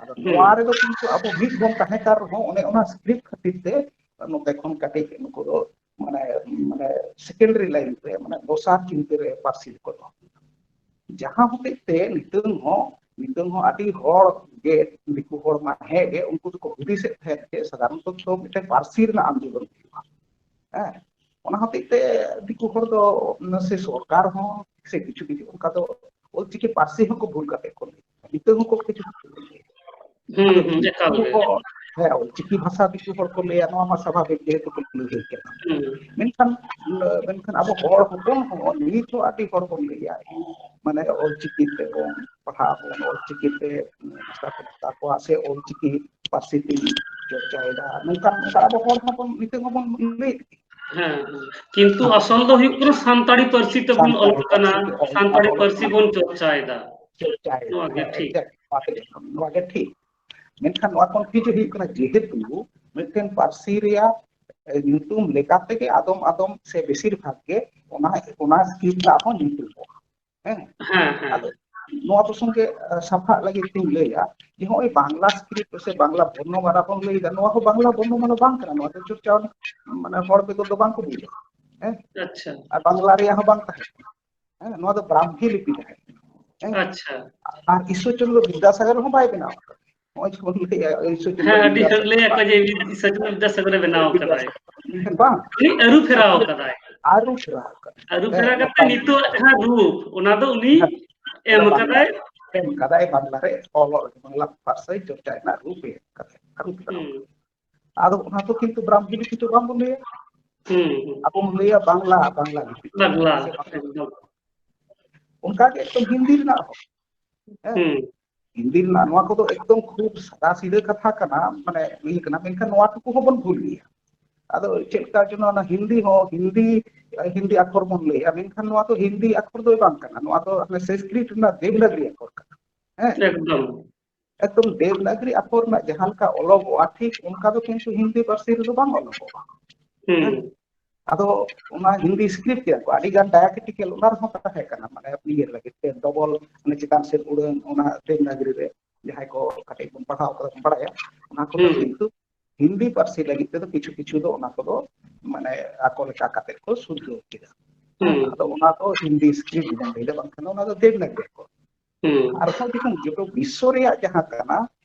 ᱟᱫᱚ ᱦᱩᱸ᱾ ᱱᱚᱣᱟ ᱨᱮᱫᱚ ᱠᱤᱱᱛᱩ ᱟᱵᱚ ᱢᱤᱫ ᱵᱚᱱ ᱛᱟᱦᱮᱸ ᱠᱟᱱ ᱨᱮᱦᱚᱸ ᱚᱱᱮ ᱚᱱᱟ ᱥᱠᱨᱤᱯᱴ ᱠᱷᱟᱹᱛᱤᱨ ᱛᱮ ᱱᱚᱛᱮ ᱠᱷᱚᱱ ᱠᱟᱹᱴᱤᱡ ᱱᱩᱠᱩ ᱫᱚ ᱢᱟᱱᱮ, ᱢᱟᱱᱮ secondary line ᱨᱮ, ᱢᱟᱱᱮ ᱫᱚᱥᱟᱨ ᱪᱤᱱᱛᱟᱹ ᱨᱮ ᱯᱟᱹᱨᱥᱤ ᱫᱚᱠᱚ ᱫᱚᱦᱚ ᱠᱮᱫᱟ᱾ ᱡᱟᱦᱟᱸ ᱦᱚᱛᱮᱡ ᱛᱮ ᱱᱤᱛᱚᱝ ᱦᱚᱸ, ᱱᱤᱛᱚᱝ ᱦᱚᱸ ᱟᱹᱰᱤ ᱦᱚᱲ ᱜᱮ, ᱫᱤᱠᱩ ᱦᱚᱲ ᱢᱟ ᱦᱮᱸ ᱜᱮ, ᱩᱱᱠᱩ ᱫᱚᱠᱚ ᱦᱩᱫᱤᱥᱮᱫ ᱛᱟᱦᱮᱸᱫ ᱡᱮ ᱥᱟᱫᱷᱟᱨᱚᱱᱛᱚ ᱫᱚ ᱢᱤᱫᱴᱮᱱ ᱯᱟᱹᱨᱥᱤ ᱨᱮᱱᱟᱜ ᱟᱱᱫᱳᱞᱚᱱ ᱦᱩᱭᱩᱜᱼᱟ᱾ ᱦᱮᱸ, ᱚᱱᱟ ᱦᱚᱛᱮᱡ ᱛᱮ ᱫᱤᱠᱩ ᱦᱚᱲ ᱫᱚ ᱥᱮ ᱥᱚᱨᱠᱟᱨ ᱦᱚᱸ ᱥᱮ ᱠᱤᱪᱷᱩ ᱠᱤᱪᱷᱩ ᱚᱱᱠᱟ ᱫᱚ ᱚᱞᱪᱤᱠᱤ ᱯᱟᱹᱨᱥᱤ ᱦᱚᱸᱠᱚ ᱵᱷᱩᱞ ᱠᱟᱛᱮ ᱠᱚ ᱞᱟᱹᱭᱟ᱾ ᱱᱤᱛᱚᱝ ᱦᱚᱸᱠᱚ ᱠᱤᱪᱷᱩ ᱠᱤᱪᱷᱩ ᱠᱚ ᱞᱟᱹᱭᱟ᱾ ᱦᱩᱸ, ᱟᱫᱚ ᱦᱩᱸ, ᱮᱠᱟᱞ ᱩᱱᱠᱩ ᱜᱮ᱾ ᱠᱚ, ᱦᱮᱸ, ᱚᱞᱪᱤᱠᱤ ᱵᱷᱟᱥᱟ ᱫᱤᱠᱩ ᱦᱚᱲ ᱠᱚ ᱞᱟᱹᱭᱟ, ᱱᱚᱣᱟ ᱢᱟ ᱥᱟᱵᱷᱟᱵᱤᱠ, ᱡᱮᱦᱮᱛᱩ ᱠᱚ ᱞᱟᱹᱲᱦᱟᱹᱭ ᱠᱟᱱᱟ᱾ ᱦᱩᱸ᱾ ᱢᱮᱱᱠᱷᱟᱱ, ᱢᱮᱱᱠᱷᱟᱱ ᱟᱵᱚ ᱦᱚᱲ ᱦᱚᱯᱚᱱ ᱦᱚᱸ ᱱᱤᱛ ᱦᱚᱸ ᱟᱹᱰᱤ ᱦᱚᱲ ᱵᱚᱱ ᱞᱟᱹᱭᱟ, ᱢᱟᱱᱮ ᱚᱞᱪᱤᱠᱤ ᱛᱮᱵᱚᱱ ᱯᱟᱲᱦᱟᱜ ᱟᱵᱚᱱ, ᱚᱞᱪᱤᱠᱤ ᱛᱮ ᱢᱟᱥᱴᱟᱨ ᱠᱚ ᱢᱮᱛᱟ ᱠᱚᱣᱟ, ᱥᱮ ᱚᱞᱪᱤᱠᱤ ᱯᱟᱹᱨᱥᱤ ᱛᱮᱧ ᱪᱚᱨᱪᱟᱭᱮᱫᱟ, ᱱᱚᱝᱠᱟᱱ, ᱱᱚᱝᱠᱟᱱ ᱟᱵᱚ ᱦᱚᱲ ᱦᱚᱯᱚᱱ ᱱᱤᱛᱚᱜ ᱦᱚᱸᱵᱚᱱ ᱞᱟᱹᱭᱮᱫ ᱜᱮᱭᱟ᱾ ᱦᱮᱸ, ᱦᱮᱸ᱾ ᱠᱤᱱᱛᱩ ᱦᱮᱸ᱾ ᱟᱥᱚᱞ ᱫᱚ ᱦᱩᱭᱩᱜ ᱠᱟᱱᱟ ᱥᱟᱱᱛᱟᱲᱤ ᱯᱟᱹᱨᱥᱤ ᱛᱮᱵᱚᱱ ᱥᱟᱱᱛᱟᱲᱤ ᱚᱞᱚᱜ ᱠᱟᱱᱟ, ᱯᱟᱹᱨᱥᱤ ᱛᱮ ᱚᱞ ᱥᱟᱱᱛᱟᱲᱤ ᱯᱟᱲᱦᱟᱣ ᱯᱟᱹᱨᱥᱤ ᱵᱚᱱ ᱪᱚᱨᱪᱟᱭᱮᱫᱟ᱾ ᱪᱚᱨᱪᱟᱭᱮᱫᱟ᱾ ᱱᱚᱣᱟ ᱜᱮ ᱦᱮᱸ, ᱴᱷᱤᱠ᱾ Exactly. ᱱᱚᱣᱟ ᱜᱮ, ᱱᱚᱣᱟ ᱜᱮ ᱴᱷᱤᱠ᱾ ᱢᱮᱱᱠᱷᱟᱱ ᱱᱚᱣᱟ confusion ᱦᱩᱭᱩᱜ ᱠᱟᱱᱟ, ᱡᱮᱦᱮᱛᱩ ᱢᱤᱫᱴᱮᱱ ᱯᱟᱹᱨᱥᱤ ᱨᱮᱭᱟᱜ, ᱮ, ᱧᱩᱛᱩᱢ ᱞᱮᱠᱟ ᱛᱮᱜᱮ ᱟᱫᱚᱢ ᱟᱫᱚᱢ ᱥᱮ ᱵᱮᱥᱤᱨ ᱵᱷᱟᱜᱽ ᱜᱮ ᱚᱱᱟ, ᱚᱱᱟ script ᱨᱮᱱᱟᱜ ᱦᱚᱸ ᱧᱩᱛᱩᱢᱚᱜᱼᱟ᱾ ᱦᱮᱸ? ᱦᱮᱸ, ᱦᱮᱸ᱾ ᱟᱫᱚ ᱱᱚᱣᱟ ᱯᱨᱚᱥᱚᱝᱜᱮ, ᱮ, ᱥᱟᱯᱷᱟᱜ ᱞᱟᱹᱜᱤᱫ ᱛᱤᱧ ᱞᱟᱹᱭᱟ ᱡᱮ ᱱᱚᱜᱼᱚᱭ ᱵᱟᱝᱞᱟ script ᱥᱮ ᱵᱟᱝᱞᱟ ᱵᱚᱨᱱᱚᱢᱟᱞᱟ ᱵᱚᱱ ᱞᱟᱹᱭᱫᱟ, ᱱᱚᱣᱟ ᱦᱚᱸ ᱵᱟᱝᱞᱟ ᱵᱚᱨᱱᱚᱢᱟᱞᱟ ᱵᱟᱝ ᱠᱟᱱᱟ, ᱱᱚᱣᱟ ᱫᱚ ᱪᱚᱨᱪᱟ, ᱢᱟᱱᱮ, ᱦᱚᱲ ᱛᱮᱫᱚ ᱫᱚ ᱵᱟᱝ ᱠᱚ ᱵᱩᱡᱟ᱾ ᱦᱮᱸ? ᱟᱪᱪᱷᱟ᱾ ᱟᱨ ᱵᱟᱝᱞᱟ ᱨᱮᱭᱟᱜ ᱦᱚᱸ ᱵᱟᱝ ᱛᱟᱦᱮᱸ ᱠᱟᱱᱟ᱾ ᱦᱮᱸ, ᱱᱚᱣᱟ ᱫᱚ ᱵᱨᱟᱦᱢᱤ ᱞᱤᱯᱤ ᱛᱟᱦᱮᱸ ᱠᱟᱱᱟ᱾ ᱦᱮᱸ? ᱟᱪᱪᱷᱟ᱾ ᱟᱨ ᱤᱥᱥᱚᱨ ᱪᱚᱱᱫᱨᱚ ᱵᱤᱫᱽᱫᱟᱥᱟᱜᱚᱨ ᱦᱚᱸ ᱵᱟᱭ ᱵᱮᱱᱟᱣ ᱟᱠᱟᱫᱟ᱾ ᱱᱚᱜᱼᱚᱭ ᱡᱮᱵᱚᱱ ᱞᱟᱹᱭᱟ ᱤᱥᱚᱨ ᱦᱮᱸ, ᱟᱹᱰᱤ ᱵᱤᱫᱽᱫᱟᱹ ᱦᱚᱲ ᱞᱟᱹᱭ ᱟᱠᱚ ᱡᱮ ᱤᱥᱚᱨ ᱪᱚᱱᱫᱨᱚ ᱵᱤᱫᱽᱫᱟᱥᱟᱜᱚᱨᱮ ᱵᱮᱱᱟᱣ ᱠᱟᱫᱟᱭ᱾ ᱢᱮᱱᱠᱷᱟᱱ ᱵᱟᱝ, ᱩᱱᱤ ᱟᱹᱨᱩ ᱯᱷᱮᱨᱟᱣ ᱠᱟᱫᱟᱭ᱾ ᱟᱹᱨᱩ ᱯᱷᱮᱨᱟᱣ ᱠᱟᱫᱟ᱾ ᱟᱹᱨᱩ ᱯᱷᱮᱨᱟᱣ ᱠᱟᱛᱮ ᱱᱤᱛᱚᱜ ᱡᱟᱦᱟᱸ ᱨᱩᱯ, ᱚᱱᱟ ᱫᱚ ᱩᱱᱤ ᱦᱮᱸ, ᱮᱢ ᱚᱱᱟ ᱠᱟᱫᱟᱭ᱾ ᱮᱢ ᱠᱟᱫᱟᱭ ᱵᱟᱝᱞᱟ ᱨᱮ ᱚᱞ, ᱵᱟᱝᱞᱟ ᱯᱟᱹᱨᱥᱤ ᱪᱚᱨᱪᱟ ᱨᱮᱱᱟᱜ ᱨᱩᱯ ᱮ ᱮᱢ ᱠᱟᱫᱟᱭ, ᱟᱹᱨᱩ ᱯᱷᱮᱨᱟᱣ᱾ ᱦᱩᱸ, ᱟᱫᱚ ᱚᱱᱟ ᱫᱚ ᱠᱤᱱᱛᱩ ᱵᱨᱟᱦᱢᱚ ᱞᱤᱯᱤ ᱛᱮ ᱵᱟᱝ ᱵᱚᱱ ᱞᱟᱹᱭᱟ, ᱦᱩᱸ, ᱦᱩᱸ᱾ ᱟᱵᱚ ᱵᱚᱱ ᱞᱟᱹᱭᱟ ᱵᱟᱝᱞᱟ, ᱵᱟᱝᱞᱟ ᱞᱤᱯᱤ ᱛᱮ᱾ ᱵᱟᱝᱞᱟ, ᱥᱮ ᱵᱟᱝᱞᱟ᱾ ᱮᱠᱫᱚᱢ᱾ ᱚᱱᱠᱟ ᱜᱮ ᱮᱠᱫᱚᱢ ᱦᱤᱱᱫᱤ ᱨᱮᱱᱟᱜ ᱦᱚᱸ, ᱦᱮᱸ, ᱦᱩᱸ, ᱦᱤᱱᱫᱤ ᱨᱮᱱᱟᱜ ᱱᱚᱣᱟ ᱠᱚᱫᱚ ᱮᱠᱫᱚᱢ ᱠᱷᱩᱵ ᱥᱟᱫᱟ ᱥᱤᱫᱷᱟᱹ ᱠᱟᱛᱷᱟ ᱠᱟᱱᱟ, ᱢᱟᱱᱮ ᱤᱭᱟᱹ ᱠᱟᱱᱟ, ᱢᱮᱱᱠᱷᱟᱱ ᱱᱚᱣᱟ ᱴᱩᱠᱩ ᱦᱚᱸᱵᱚᱱ ᱵᱷᱩᱞ ᱜᱮᱭᱟ᱾ ᱟᱫᱚ ᱪᱮᱫ ᱞᱮᱠᱟ ᱡᱮᱱᱚ ᱚᱱᱟ ᱦᱤᱱᱫᱤ ᱦᱚᱸ ᱦᱤᱱᱫᱤ, ᱦᱤᱱᱫᱤ ᱟᱠᱷᱚᱨ ᱵᱚᱱ ᱞᱟᱹᱭᱮᱜᱼᱟ, ᱢᱮᱱᱠᱷᱟᱱ ᱱᱚᱣᱟ ᱫᱚ ᱦᱤᱱᱫᱤ ᱟᱠᱷᱚᱨ ᱫᱚ ᱵᱟᱝ ᱠᱟᱱᱟ, ᱱᱚᱣᱟ ᱫᱚ ᱦᱟᱱᱮ ᱥᱚᱝᱥᱠᱨᱤᱛ ᱨᱮᱱᱟᱜ ᱫᱮᱵᱽᱱᱟᱜᱨᱤ ᱟᱠᱷᱚᱨ ᱠᱟᱱᱟ᱾ ᱦᱮᱸ, ᱮᱠᱫᱚᱢ᱾ ᱮᱠᱫᱚᱢ ᱫᱮᱵᱽᱱᱟᱜᱨᱤ ᱟᱠᱷᱚᱨ ᱨᱮᱱᱟᱜ ᱡᱟᱦᱟᱸ ᱞᱮᱠᱟ ᱚᱞᱚᱜᱚᱜᱼᱟ, ᱴᱷᱤᱠ ᱚᱱᱠᱟ ᱫᱚ ᱠᱤᱱᱛᱩ ᱦᱤᱱᱫᱤ ᱯᱟᱹᱨᱥᱤ ᱨᱮᱫᱚ ᱵᱟᱝ ᱚᱞᱚᱜᱚᱜᱼᱟ᱾ ᱦᱩᱸ, ᱦᱮᱸ? ᱟᱫᱚ ᱚᱱᱟ ᱦᱤᱱᱫᱤ ᱥᱠᱨᱤᱯᱴ ᱠᱮᱫᱟ ᱠᱚ, ᱟᱹᱰᱤ ᱜᱟᱱ ᱰᱟᱭᱟᱠᱨᱤᱴᱤᱠᱟᱞ ᱚᱱᱟ ᱨᱮᱦᱚᱸ ᱛᱟᱦᱮᱸ ᱠᱟᱱᱟ, ᱢᱟᱱᱮ ᱤᱭᱟᱹ ᱞᱟᱹᱜᱤᱫ ᱛᱮ ᱰᱚᱵᱚᱞ, ᱢᱟᱱᱮ ᱪᱮᱛᱟᱱ ᱥᱮᱫ ᱩᱰᱟᱹᱱ, ᱚᱱᱟ ᱫᱮᱵᱽᱱᱟᱜᱨᱤ ᱨᱮ ᱡᱟᱦᱟᱸᱭ ᱠᱚ ᱠᱟᱹᱴᱤᱡ ᱵᱚᱱ ᱯᱟᱲᱦᱟᱣ ᱠᱟᱫᱟ ᱵᱚᱱ ᱵᱟᱲᱟᱭᱟ, ᱚᱱᱟ ᱠᱚᱫᱚ ᱦᱩᱸ᱾ ᱠᱤᱱᱛᱩ ᱦᱤᱱᱫᱤ ᱯᱟᱹᱨᱥᱤ ᱞᱟᱹᱜᱤᱫ ᱛᱮᱫᱚ ᱠᱤᱪᱷᱩ ᱠᱤᱪᱷᱩ ᱫᱚ ᱚᱱᱟ ᱠᱚᱫᱚ ᱢᱟᱱᱮ ᱟᱠᱚ ᱞᱮᱠᱟ ᱠᱟᱛᱮ ᱠᱚ ᱥᱩᱫᱷᱨᱟᱹᱣ ᱠᱮᱫᱟ᱾ ᱦᱩᱸ᱾ ᱟᱫᱚ ᱚᱱᱟ ᱫᱚ ᱦᱤᱱᱫᱤ ᱥᱠᱨᱤᱯᱴ ᱵᱚᱱ ᱞᱟᱹᱭᱫᱟ, ᱵᱟᱝᱠᱷᱟᱱ ᱫᱚ ᱚᱱᱟ ᱫᱚ ᱫᱮᱵᱽᱱᱟᱜᱨᱤ ᱟᱠᱷᱚᱨ᱾ ᱦᱩᱸ, ᱟᱨᱦᱚᱸ ᱡᱚᱠᱷᱚᱱ ᱡᱚᱛᱚ ᱵᱤᱥᱥᱚ ᱨᱮᱭᱟᱜ ᱡᱟᱦᱟᱸ ᱠᱟᱱᱟ,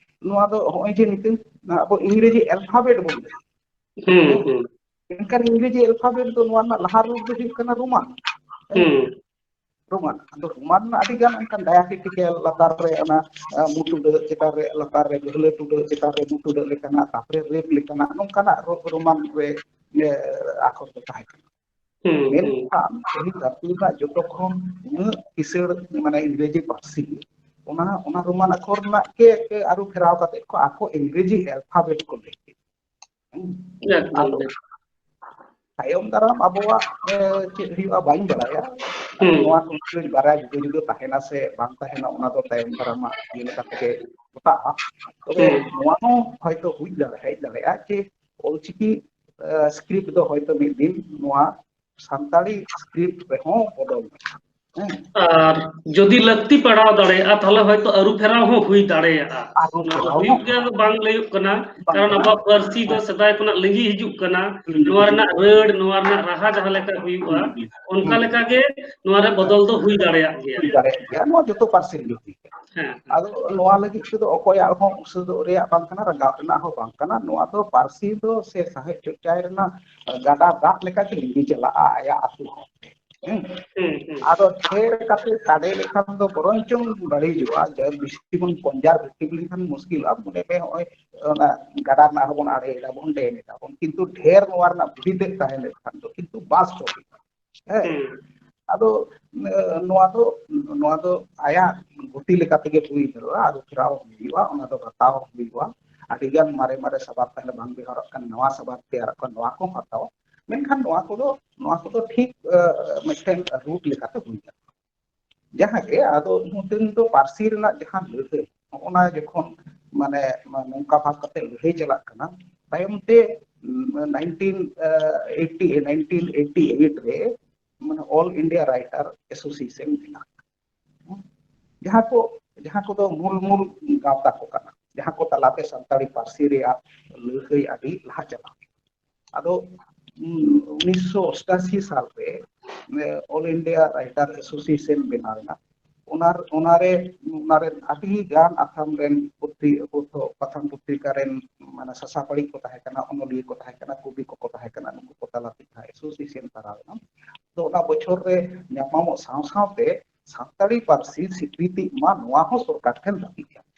ᱱᱚᱣᱟ ᱫᱚ ᱱᱚᱜᱼᱚᱭ ᱡᱮ ᱱᱤᱛᱚᱜ ᱟᱵᱚ ᱤᱝᱨᱮᱡᱤ ᱟᱞᱯᱷᱟᱵᱮᱴ ᱵᱚᱱ ᱞᱟᱹᱭᱟ, ᱦᱩᱸ, ᱦᱩᱸ, ᱢᱮᱱᱠᱷᱟᱱ ᱤᱝᱨᱮᱡᱤ ᱟᱞᱯᱷᱟᱵᱮᱴ ᱫᱚ ᱱᱚᱣᱟ ᱨᱮᱱᱟᱜ ᱞᱟᱦᱟ ᱨᱩᱯ ᱫᱚ ᱦᱩᱭᱩᱜ ᱠᱟᱱᱟ ᱨᱳᱢᱟᱱ᱾ ᱦᱩᱸ, ᱨᱳᱢᱟᱱ, ᱟᱫᱚ ᱨᱳᱢᱟᱱ ᱨᱮᱱᱟᱜ ᱟᱹᱰᱤ ᱜᱟᱱ ᱚᱱᱠᱟᱱ ᱰᱟᱭᱟᱠᱨᱤᱴᱤᱠᱟᱞ, ᱞᱟᱛᱟᱨ ᱨᱮ ᱚᱱᱟ, ᱟᱸ, ᱢᱩ ᱴᱩᱰᱟᱹᱜ, ᱪᱮᱛᱟᱱ ᱨᱮ, ᱞᱟᱛᱟᱨ ᱨᱮ ᱜᱟᱹᱦᱞᱟᱹ ᱴᱩᱰᱟᱹᱜ, ᱪᱮᱛᱟᱱ ᱨᱮ ᱢᱩ ᱴᱩᱰᱟᱹᱜ ᱞᱮᱠᱟᱱᱟᱜ, ᱛᱟᱨᱯᱚᱨᱮ ᱨᱮᱯ ᱞᱮᱠᱟᱱᱟᱜ, ᱱᱚᱝᱠᱟᱱᱟᱜ ᱨᱳ-, ᱨᱳᱢᱟᱱ ᱨᱮ, ᱮ, ᱟᱠᱷᱚᱨ ᱠᱚ ᱛᱟᱦᱮᱸ ᱠᱟᱱᱟ᱾ ᱦᱩᱸ, ᱦᱩᱸ, ᱢᱮᱱᱠᱷᱟᱱ ᱯᱟᱹᱦᱤᱞ ᱫᱷᱟᱹᱨᱛᱤ ᱨᱮᱱᱟᱜ ᱡᱚᱛᱚ ᱠᱷᱚᱱ ᱩᱱᱟᱹᱜ ᱠᱤᱥᱟᱹᱬ, ᱢᱟᱱᱮ ᱤᱝᱨᱮᱡᱤ ᱯᱟᱹᱨᱥᱤ, ᱚᱱᱟ, ᱚᱱᱟ ᱨᱳᱢᱟᱱ ᱟᱠᱷᱚᱨ ᱨᱮᱱᱟᱜ ᱜᱮ, ᱜᱮ ᱟᱹᱨᱩ ᱯᱷᱮᱨᱟᱣ ᱠᱟᱛᱮ ᱠᱚ ᱟᱠᱚ ᱤᱝᱨᱮᱡᱤ ᱟᱞᱯᱷᱟᱵᱮᱴ ᱠᱚ ᱞᱟᱹᱭ ᱠᱮᱫᱟ᱾ ᱦᱩᱸ᱾ ᱮᱠᱫᱚᱢ, ᱟᱫᱚ ᱮᱠᱫᱚᱢ᱾ ᱛᱟᱭᱚᱢ ᱫᱟᱨᱟᱢ ᱟᱵᱚᱣᱟᱜ, ᱮ, ᱪᱮᱫ ᱦᱩᱭᱩᱜᱼᱟ ᱵᱟᱹᱧ ᱵᱟᱲᱟᱭᱟ᱾ ᱦᱩᱸ᱾ ᱱᱚᱣᱟ ᱠᱚ ᱵᱟᱨᱭᱟ ᱡᱩᱫᱟᱹ ᱡᱩᱫᱟᱹ ᱛᱟᱦᱮᱱᱟ ᱥᱮ ᱵᱟᱝ ᱛᱟᱦᱮᱱᱟ, ᱚᱱᱟ ᱫᱚ ᱛᱟᱭᱚᱢ ᱫᱟᱨᱟᱢᱟᱜ ᱤᱭᱟᱹ ᱞᱮᱠᱟ ᱛᱮᱜᱮ ᱜᱚᱴᱟᱜᱼᱟ᱾ ᱛᱚᱵᱮ ᱦᱩᱸ᱾ ᱱᱚᱣᱟ ᱦᱚᱸ ᱦᱚᱭᱛᱳ ᱦᱩᱭ ᱫᱟᱲᱮ-, ᱦᱮᱡ ᱫᱟᱲᱮᱭᱟᱜᱼᱟ ᱡᱮ ᱚᱞᱪᱤᱠᱤ, ᱮ, ᱥᱠᱨᱤᱯᱴ ᱫᱚ ᱦᱚᱭᱛᱳ ᱢᱤᱫ ᱫᱤᱱ ᱱᱚᱣᱟ ᱥᱟᱱᱛᱟᱲᱤ ᱥᱠᱨᱤᱯᱴ ᱨᱮᱦᱚᱸ ᱵᱚᱫᱚᱞ ᱢᱮᱱᱟᱜᱼᱟ᱾ ᱦᱮᱸ᱾ ᱟᱨ ᱡᱩᱫᱤ ᱞᱟᱹᱠᱛᱤ ᱯᱟᱲᱟᱣ ᱫᱟᱲᱮᱭᱟᱜᱼᱟ, ᱛᱟᱦᱚᱞᱮ ᱦᱚᱭᱛᱚ ᱟᱹᱨᱩ ᱯᱷᱮᱨᱟᱣ ᱦᱚᱸ ᱦᱩᱭ ᱫᱟᱲᱮᱭᱟᱜᱼᱟ᱾ ᱟᱹᱨᱩ ᱱᱚᱣᱟ ᱫᱚ ᱯᱷᱮᱨᱟᱣ ᱦᱩᱭᱩᱜ ᱦᱚᱸ ᱜᱮᱭᱟ ᱫᱚ ᱵᱟᱝ ᱞᱟᱹᱭᱚᱜ ᱠᱟᱱᱟ, ᱵᱟᱝ ᱠᱟᱨᱚᱱ ᱠᱟᱱᱟ᱾ ᱟᱵᱚᱣᱟᱜ ᱯᱟᱹᱨᱥᱤ ᱫᱚ ᱦᱮᱸ᱾ ᱥᱮᱫᱟᱭ ᱠᱷᱚᱱᱟᱜ ᱞᱤᱸᱜᱤ ᱦᱤᱡᱩᱜ ᱠᱟᱱᱟ᱾ ᱦᱩᱸ᱾ ᱱᱚᱣᱟ ᱨᱮᱱᱟᱜ ᱨᱟᱹᱲ, ᱱᱚᱣᱟ ᱨᱮᱱᱟᱜ ᱨᱟᱦᱟ ᱡᱟᱦᱟᱸ ᱞᱮᱠᱟ ᱦᱩᱭᱩᱜᱼᱟ, ᱦᱩᱸ, ᱦᱩᱸ, ᱚᱱᱠᱟ ᱦᱩᱸ᱾ ᱞᱮᱠᱟ ᱜᱮ ᱱᱚᱣᱟ ᱨᱮ ᱵᱚᱫᱚᱞ ᱫᱚ ᱦᱩᱭ ᱫᱟᱲᱮᱭᱟᱜ ᱜᱮᱭᱟ᱾ ᱦᱩᱭ ᱫᱟᱲᱮᱭᱟᱜ ᱜᱮᱭᱟ, ᱱᱚᱣᱟ ᱡᱚᱛᱚ ᱯᱟᱹᱨᱥᱤ ᱨᱮᱜᱮ ᱦᱩᱭ ᱜᱮᱭᱟ᱾ ᱦᱮᱸ, ᱦᱮᱸ᱾ ᱟᱫᱚ ᱱᱚᱣᱟ ᱞᱟᱹᱜᱤᱫ ᱛᱮᱫᱚ ᱚᱠᱚᱭᱟᱜ ᱦᱚᱸ ᱩᱥᱟᱹᱫᱚᱜ ᱨᱮᱭᱟᱜ ᱵᱟᱝ ᱠᱟᱱᱟ, ᱨᱟᱸᱜᱟᱣ ᱨᱮᱱᱟᱜ ᱦᱚᱸ ᱵᱟᱝ ᱠᱟᱱᱟ᱾ ᱱᱚᱣᱟ ᱫᱚ ᱯᱟᱹᱨᱥᱤ ᱫᱚ ᱥᱮ ᱥᱟᱶᱦᱮᱫ ᱪᱚᱨᱪᱟᱭ ᱨᱮᱱᱟᱜ ᱜᱟᱰᱟ ᱫᱟᱜ ᱞᱮᱠᱟ ᱜᱮ ᱞᱤᱸᱜᱤ ᱪᱟᱞᱟᱜᱼᱟ ᱟᱭᱟᱜ ᱟᱹᱛᱩ ᱦᱚᱲ ᱛᱮ᱾ ᱦᱮᱸ? ᱦᱩᱸ, ᱦᱩᱸ᱾ ᱟᱫᱚ ᱰᱷᱮᱨ ᱠᱟᱛᱮ ᱥᱟᱰᱮ ᱞᱮᱠᱷᱟᱱ ᱫᱚ ᱵᱚᱨᱚᱝ ᱪᱚᱝ ᱵᱟᱹᱲᱤᱡᱚᱜᱼᱟ, ᱡᱮ ᱵᱮᱥᱤ ᱵᱚᱱ ᱠᱚᱱᱡᱟᱨᱵᱷᱮᱴᱤᱵᱷ ᱞᱮᱠᱷᱟᱱ ᱢᱩᱥᱠᱤᱞᱚᱜᱼᱟ᱾ ᱢᱚᱱᱮ ᱢᱮ ᱱᱚᱜᱼᱚᱭ ᱚᱱᱟ ᱜᱟᱰᱟ ᱨᱮᱱᱟᱜ ᱦᱚᱸᱵᱚᱱ ᱟᱲᱮ ᱮᱫᱟ ᱵᱚᱱ, ᱰᱮᱢ ᱮᱫᱟ ᱵᱚᱱ, ᱠᱤᱱᱛᱩ ᱰᱷᱮᱨ ᱱᱚᱣᱟ ᱨᱮᱱᱟᱜ ᱵᱷᱤᱛ ᱛᱟᱦᱮᱸ ᱞᱮᱱᱠᱷᱟᱱ ᱫᱚ ᱠᱤᱱᱛᱩ ᱵᱟᱥ ᱪᱚᱞ ᱦᱮᱸ᱾ ᱦᱩᱸ᱾ ᱟᱫᱚ, ᱮ, ᱱᱚᱣᱟ ᱫᱚ, ᱱᱚᱣᱟ ᱫᱚ ᱟᱭᱟᱜ ᱜᱚᱛᱤ ᱞᱮᱠᱟ ᱛᱮᱜᱮ ᱦᱩᱭ ᱫᱟᱲᱮᱭᱟᱜᱼᱟ, ᱟᱹᱨᱩ ᱯᱷᱮᱨᱟᱣ ᱦᱩᱭᱩᱜᱼᱟ, ᱚᱱᱟ ᱫᱚ ᱦᱟᱛᱟᱣ ᱦᱩᱭᱩᱜᱼᱟ᱾ ᱟᱹᱰᱤ ᱜᱟᱱ ᱢᱟᱨᱮ ᱢᱟᱨᱮ ᱥᱟᱵᱟᱫ ᱛᱟᱦᱮᱸ ᱵᱟᱝ ᱵᱮᱣᱦᱟᱨᱚᱜ ᱠᱟᱱ, ᱱᱟᱣᱟ ᱥᱟᱵᱟᱫ ᱛᱮᱭᱟᱨᱚᱜ ᱠᱟᱱ, ᱱᱚᱣᱟ ᱠᱚ ᱦᱟᱛᱟᱣᱟ᱾ ᱢᱮᱱᱠᱷᱟᱱ ᱱᱚᱣᱟ ᱠᱚᱫᱚ, ᱱᱚᱣᱟ ᱠᱚᱫᱚ ᱴᱷᱤᱠ, ᱮ, ᱢᱤᱫᱴᱮᱱ ᱨᱩᱴ ᱞᱮᱠᱟᱛᱮ ᱦᱩᱭ ᱫᱟᱲᱮᱭᱟᱜᱼᱟ᱾ ᱡᱟᱦᱟᱸ ᱜᱮ, ᱟᱫᱚ ᱩᱱᱫᱤᱱ ᱫᱚ ᱯᱟᱹᱨᱥᱤ ᱨᱮᱱᱟᱜ ᱡᱟᱦᱟᱸ ᱞᱟᱹᱲᱦᱟᱹᱭ, ᱱᱚᱜᱼᱚ ᱱᱟ ᱡᱚᱠᱷᱚᱱ ᱢᱟᱱᱮ ᱱᱚᱝᱠᱟ ᱵᱷᱟᱵ ᱠᱟᱛᱮ ᱞᱟᱹᱲᱦᱟᱹᱭ ᱪᱟᱞᱟᱜ ᱠᱟᱱᱟ, ᱛᱟᱭᱚᱢ ᱛᱮ, ᱩᱢ, nineteen eighty, nineteen eighty eight ᱨᱮ ᱢᱟᱱᱮ All India Writer Association ᱵᱮᱱᱟᱜ ᱠᱟᱱᱟ᱾ ᱡᱟᱦᱟᱸ ᱠᱚ, ᱡᱟᱦᱟᱸ ᱠᱚᱫᱚ ᱢᱩᱞ ᱢᱩᱞ ᱜᱟᱶᱛᱟ ᱠᱚ ᱠᱟᱱᱟ, ᱡᱟᱦᱟᱸ ᱠᱚ ᱛᱟᱞᱟᱛᱮ ᱥᱟᱱᱛᱟᱲᱤ ᱯᱟᱹᱨᱥᱤ ᱨᱮᱭᱟᱜ ᱞᱟᱹᱲᱦᱟᱹᱭ ᱟᱹᱰᱤ ᱞᱟᱦᱟ ᱪᱟᱞᱟᱜ ᱠᱟᱱᱟ᱾ ᱟᱫᱚ, ᱩᱱ, ᱩᱱᱤᱥᱥᱚ ᱚᱥᱴᱟᱥᱤ ᱥᱟᱞ ᱨᱮ, ᱮ, All India Writer Association ᱵᱮᱱᱟᱣ ᱮᱱᱟ᱾ ᱚᱱᱟ, ᱚᱱᱟᱨᱮ, ᱚᱱᱟᱨᱮ ᱟᱹᱰᱤ ᱜᱟᱱ ᱟᱛᱷᱟᱢ ᱨᱮᱱ ᱯᱩᱛᱷᱤ, ᱯᱚᱛᱚᱵ, ᱯᱟᱛᱷᱟᱢ ᱯᱚᱛᱨᱤᱠᱟ ᱨᱮᱱ ᱢᱟᱱᱮ ᱥᱟᱥᱟᱯᱟᱲᱤ ᱠᱚ ᱛᱟᱦᱮᱸ ᱠᱟᱱᱟ, ᱚᱱᱚᱞᱤᱭᱟᱹ ᱠᱚ ᱛᱟᱦᱮᱸ ᱠᱟᱱᱟ, ᱠᱚᱵᱤ ᱠᱚᱠᱚ ᱛᱟᱦᱮᱸ ᱠᱟᱱᱟ, ᱱᱩᱠᱩ ᱠᱚ ᱛᱟᱞᱟᱛᱮ ᱡᱟᱦᱟᱸ association ᱛᱟᱨᱟᱣ ᱮᱱᱟ᱾ ᱛᱚ ᱚᱱᱟ ᱵᱚᱪᱷᱚᱨ ᱨᱮ ᱧᱟᱯᱟᱢᱚᱜ ᱥᱟᱶ ᱥᱟᱶᱛᱮ ᱥᱟᱱᱛᱟᱲᱤ ᱯᱟᱹᱨᱥᱤ ᱥᱤᱠᱨᱤᱛᱤ ᱮᱢᱟ, ᱱᱚᱣᱟ ᱦᱚᱸ ᱥᱚᱨᱠᱟᱨ ᱴᱷᱮᱱ ᱫᱟᱹᱵᱤ ᱠᱟᱱᱟ᱾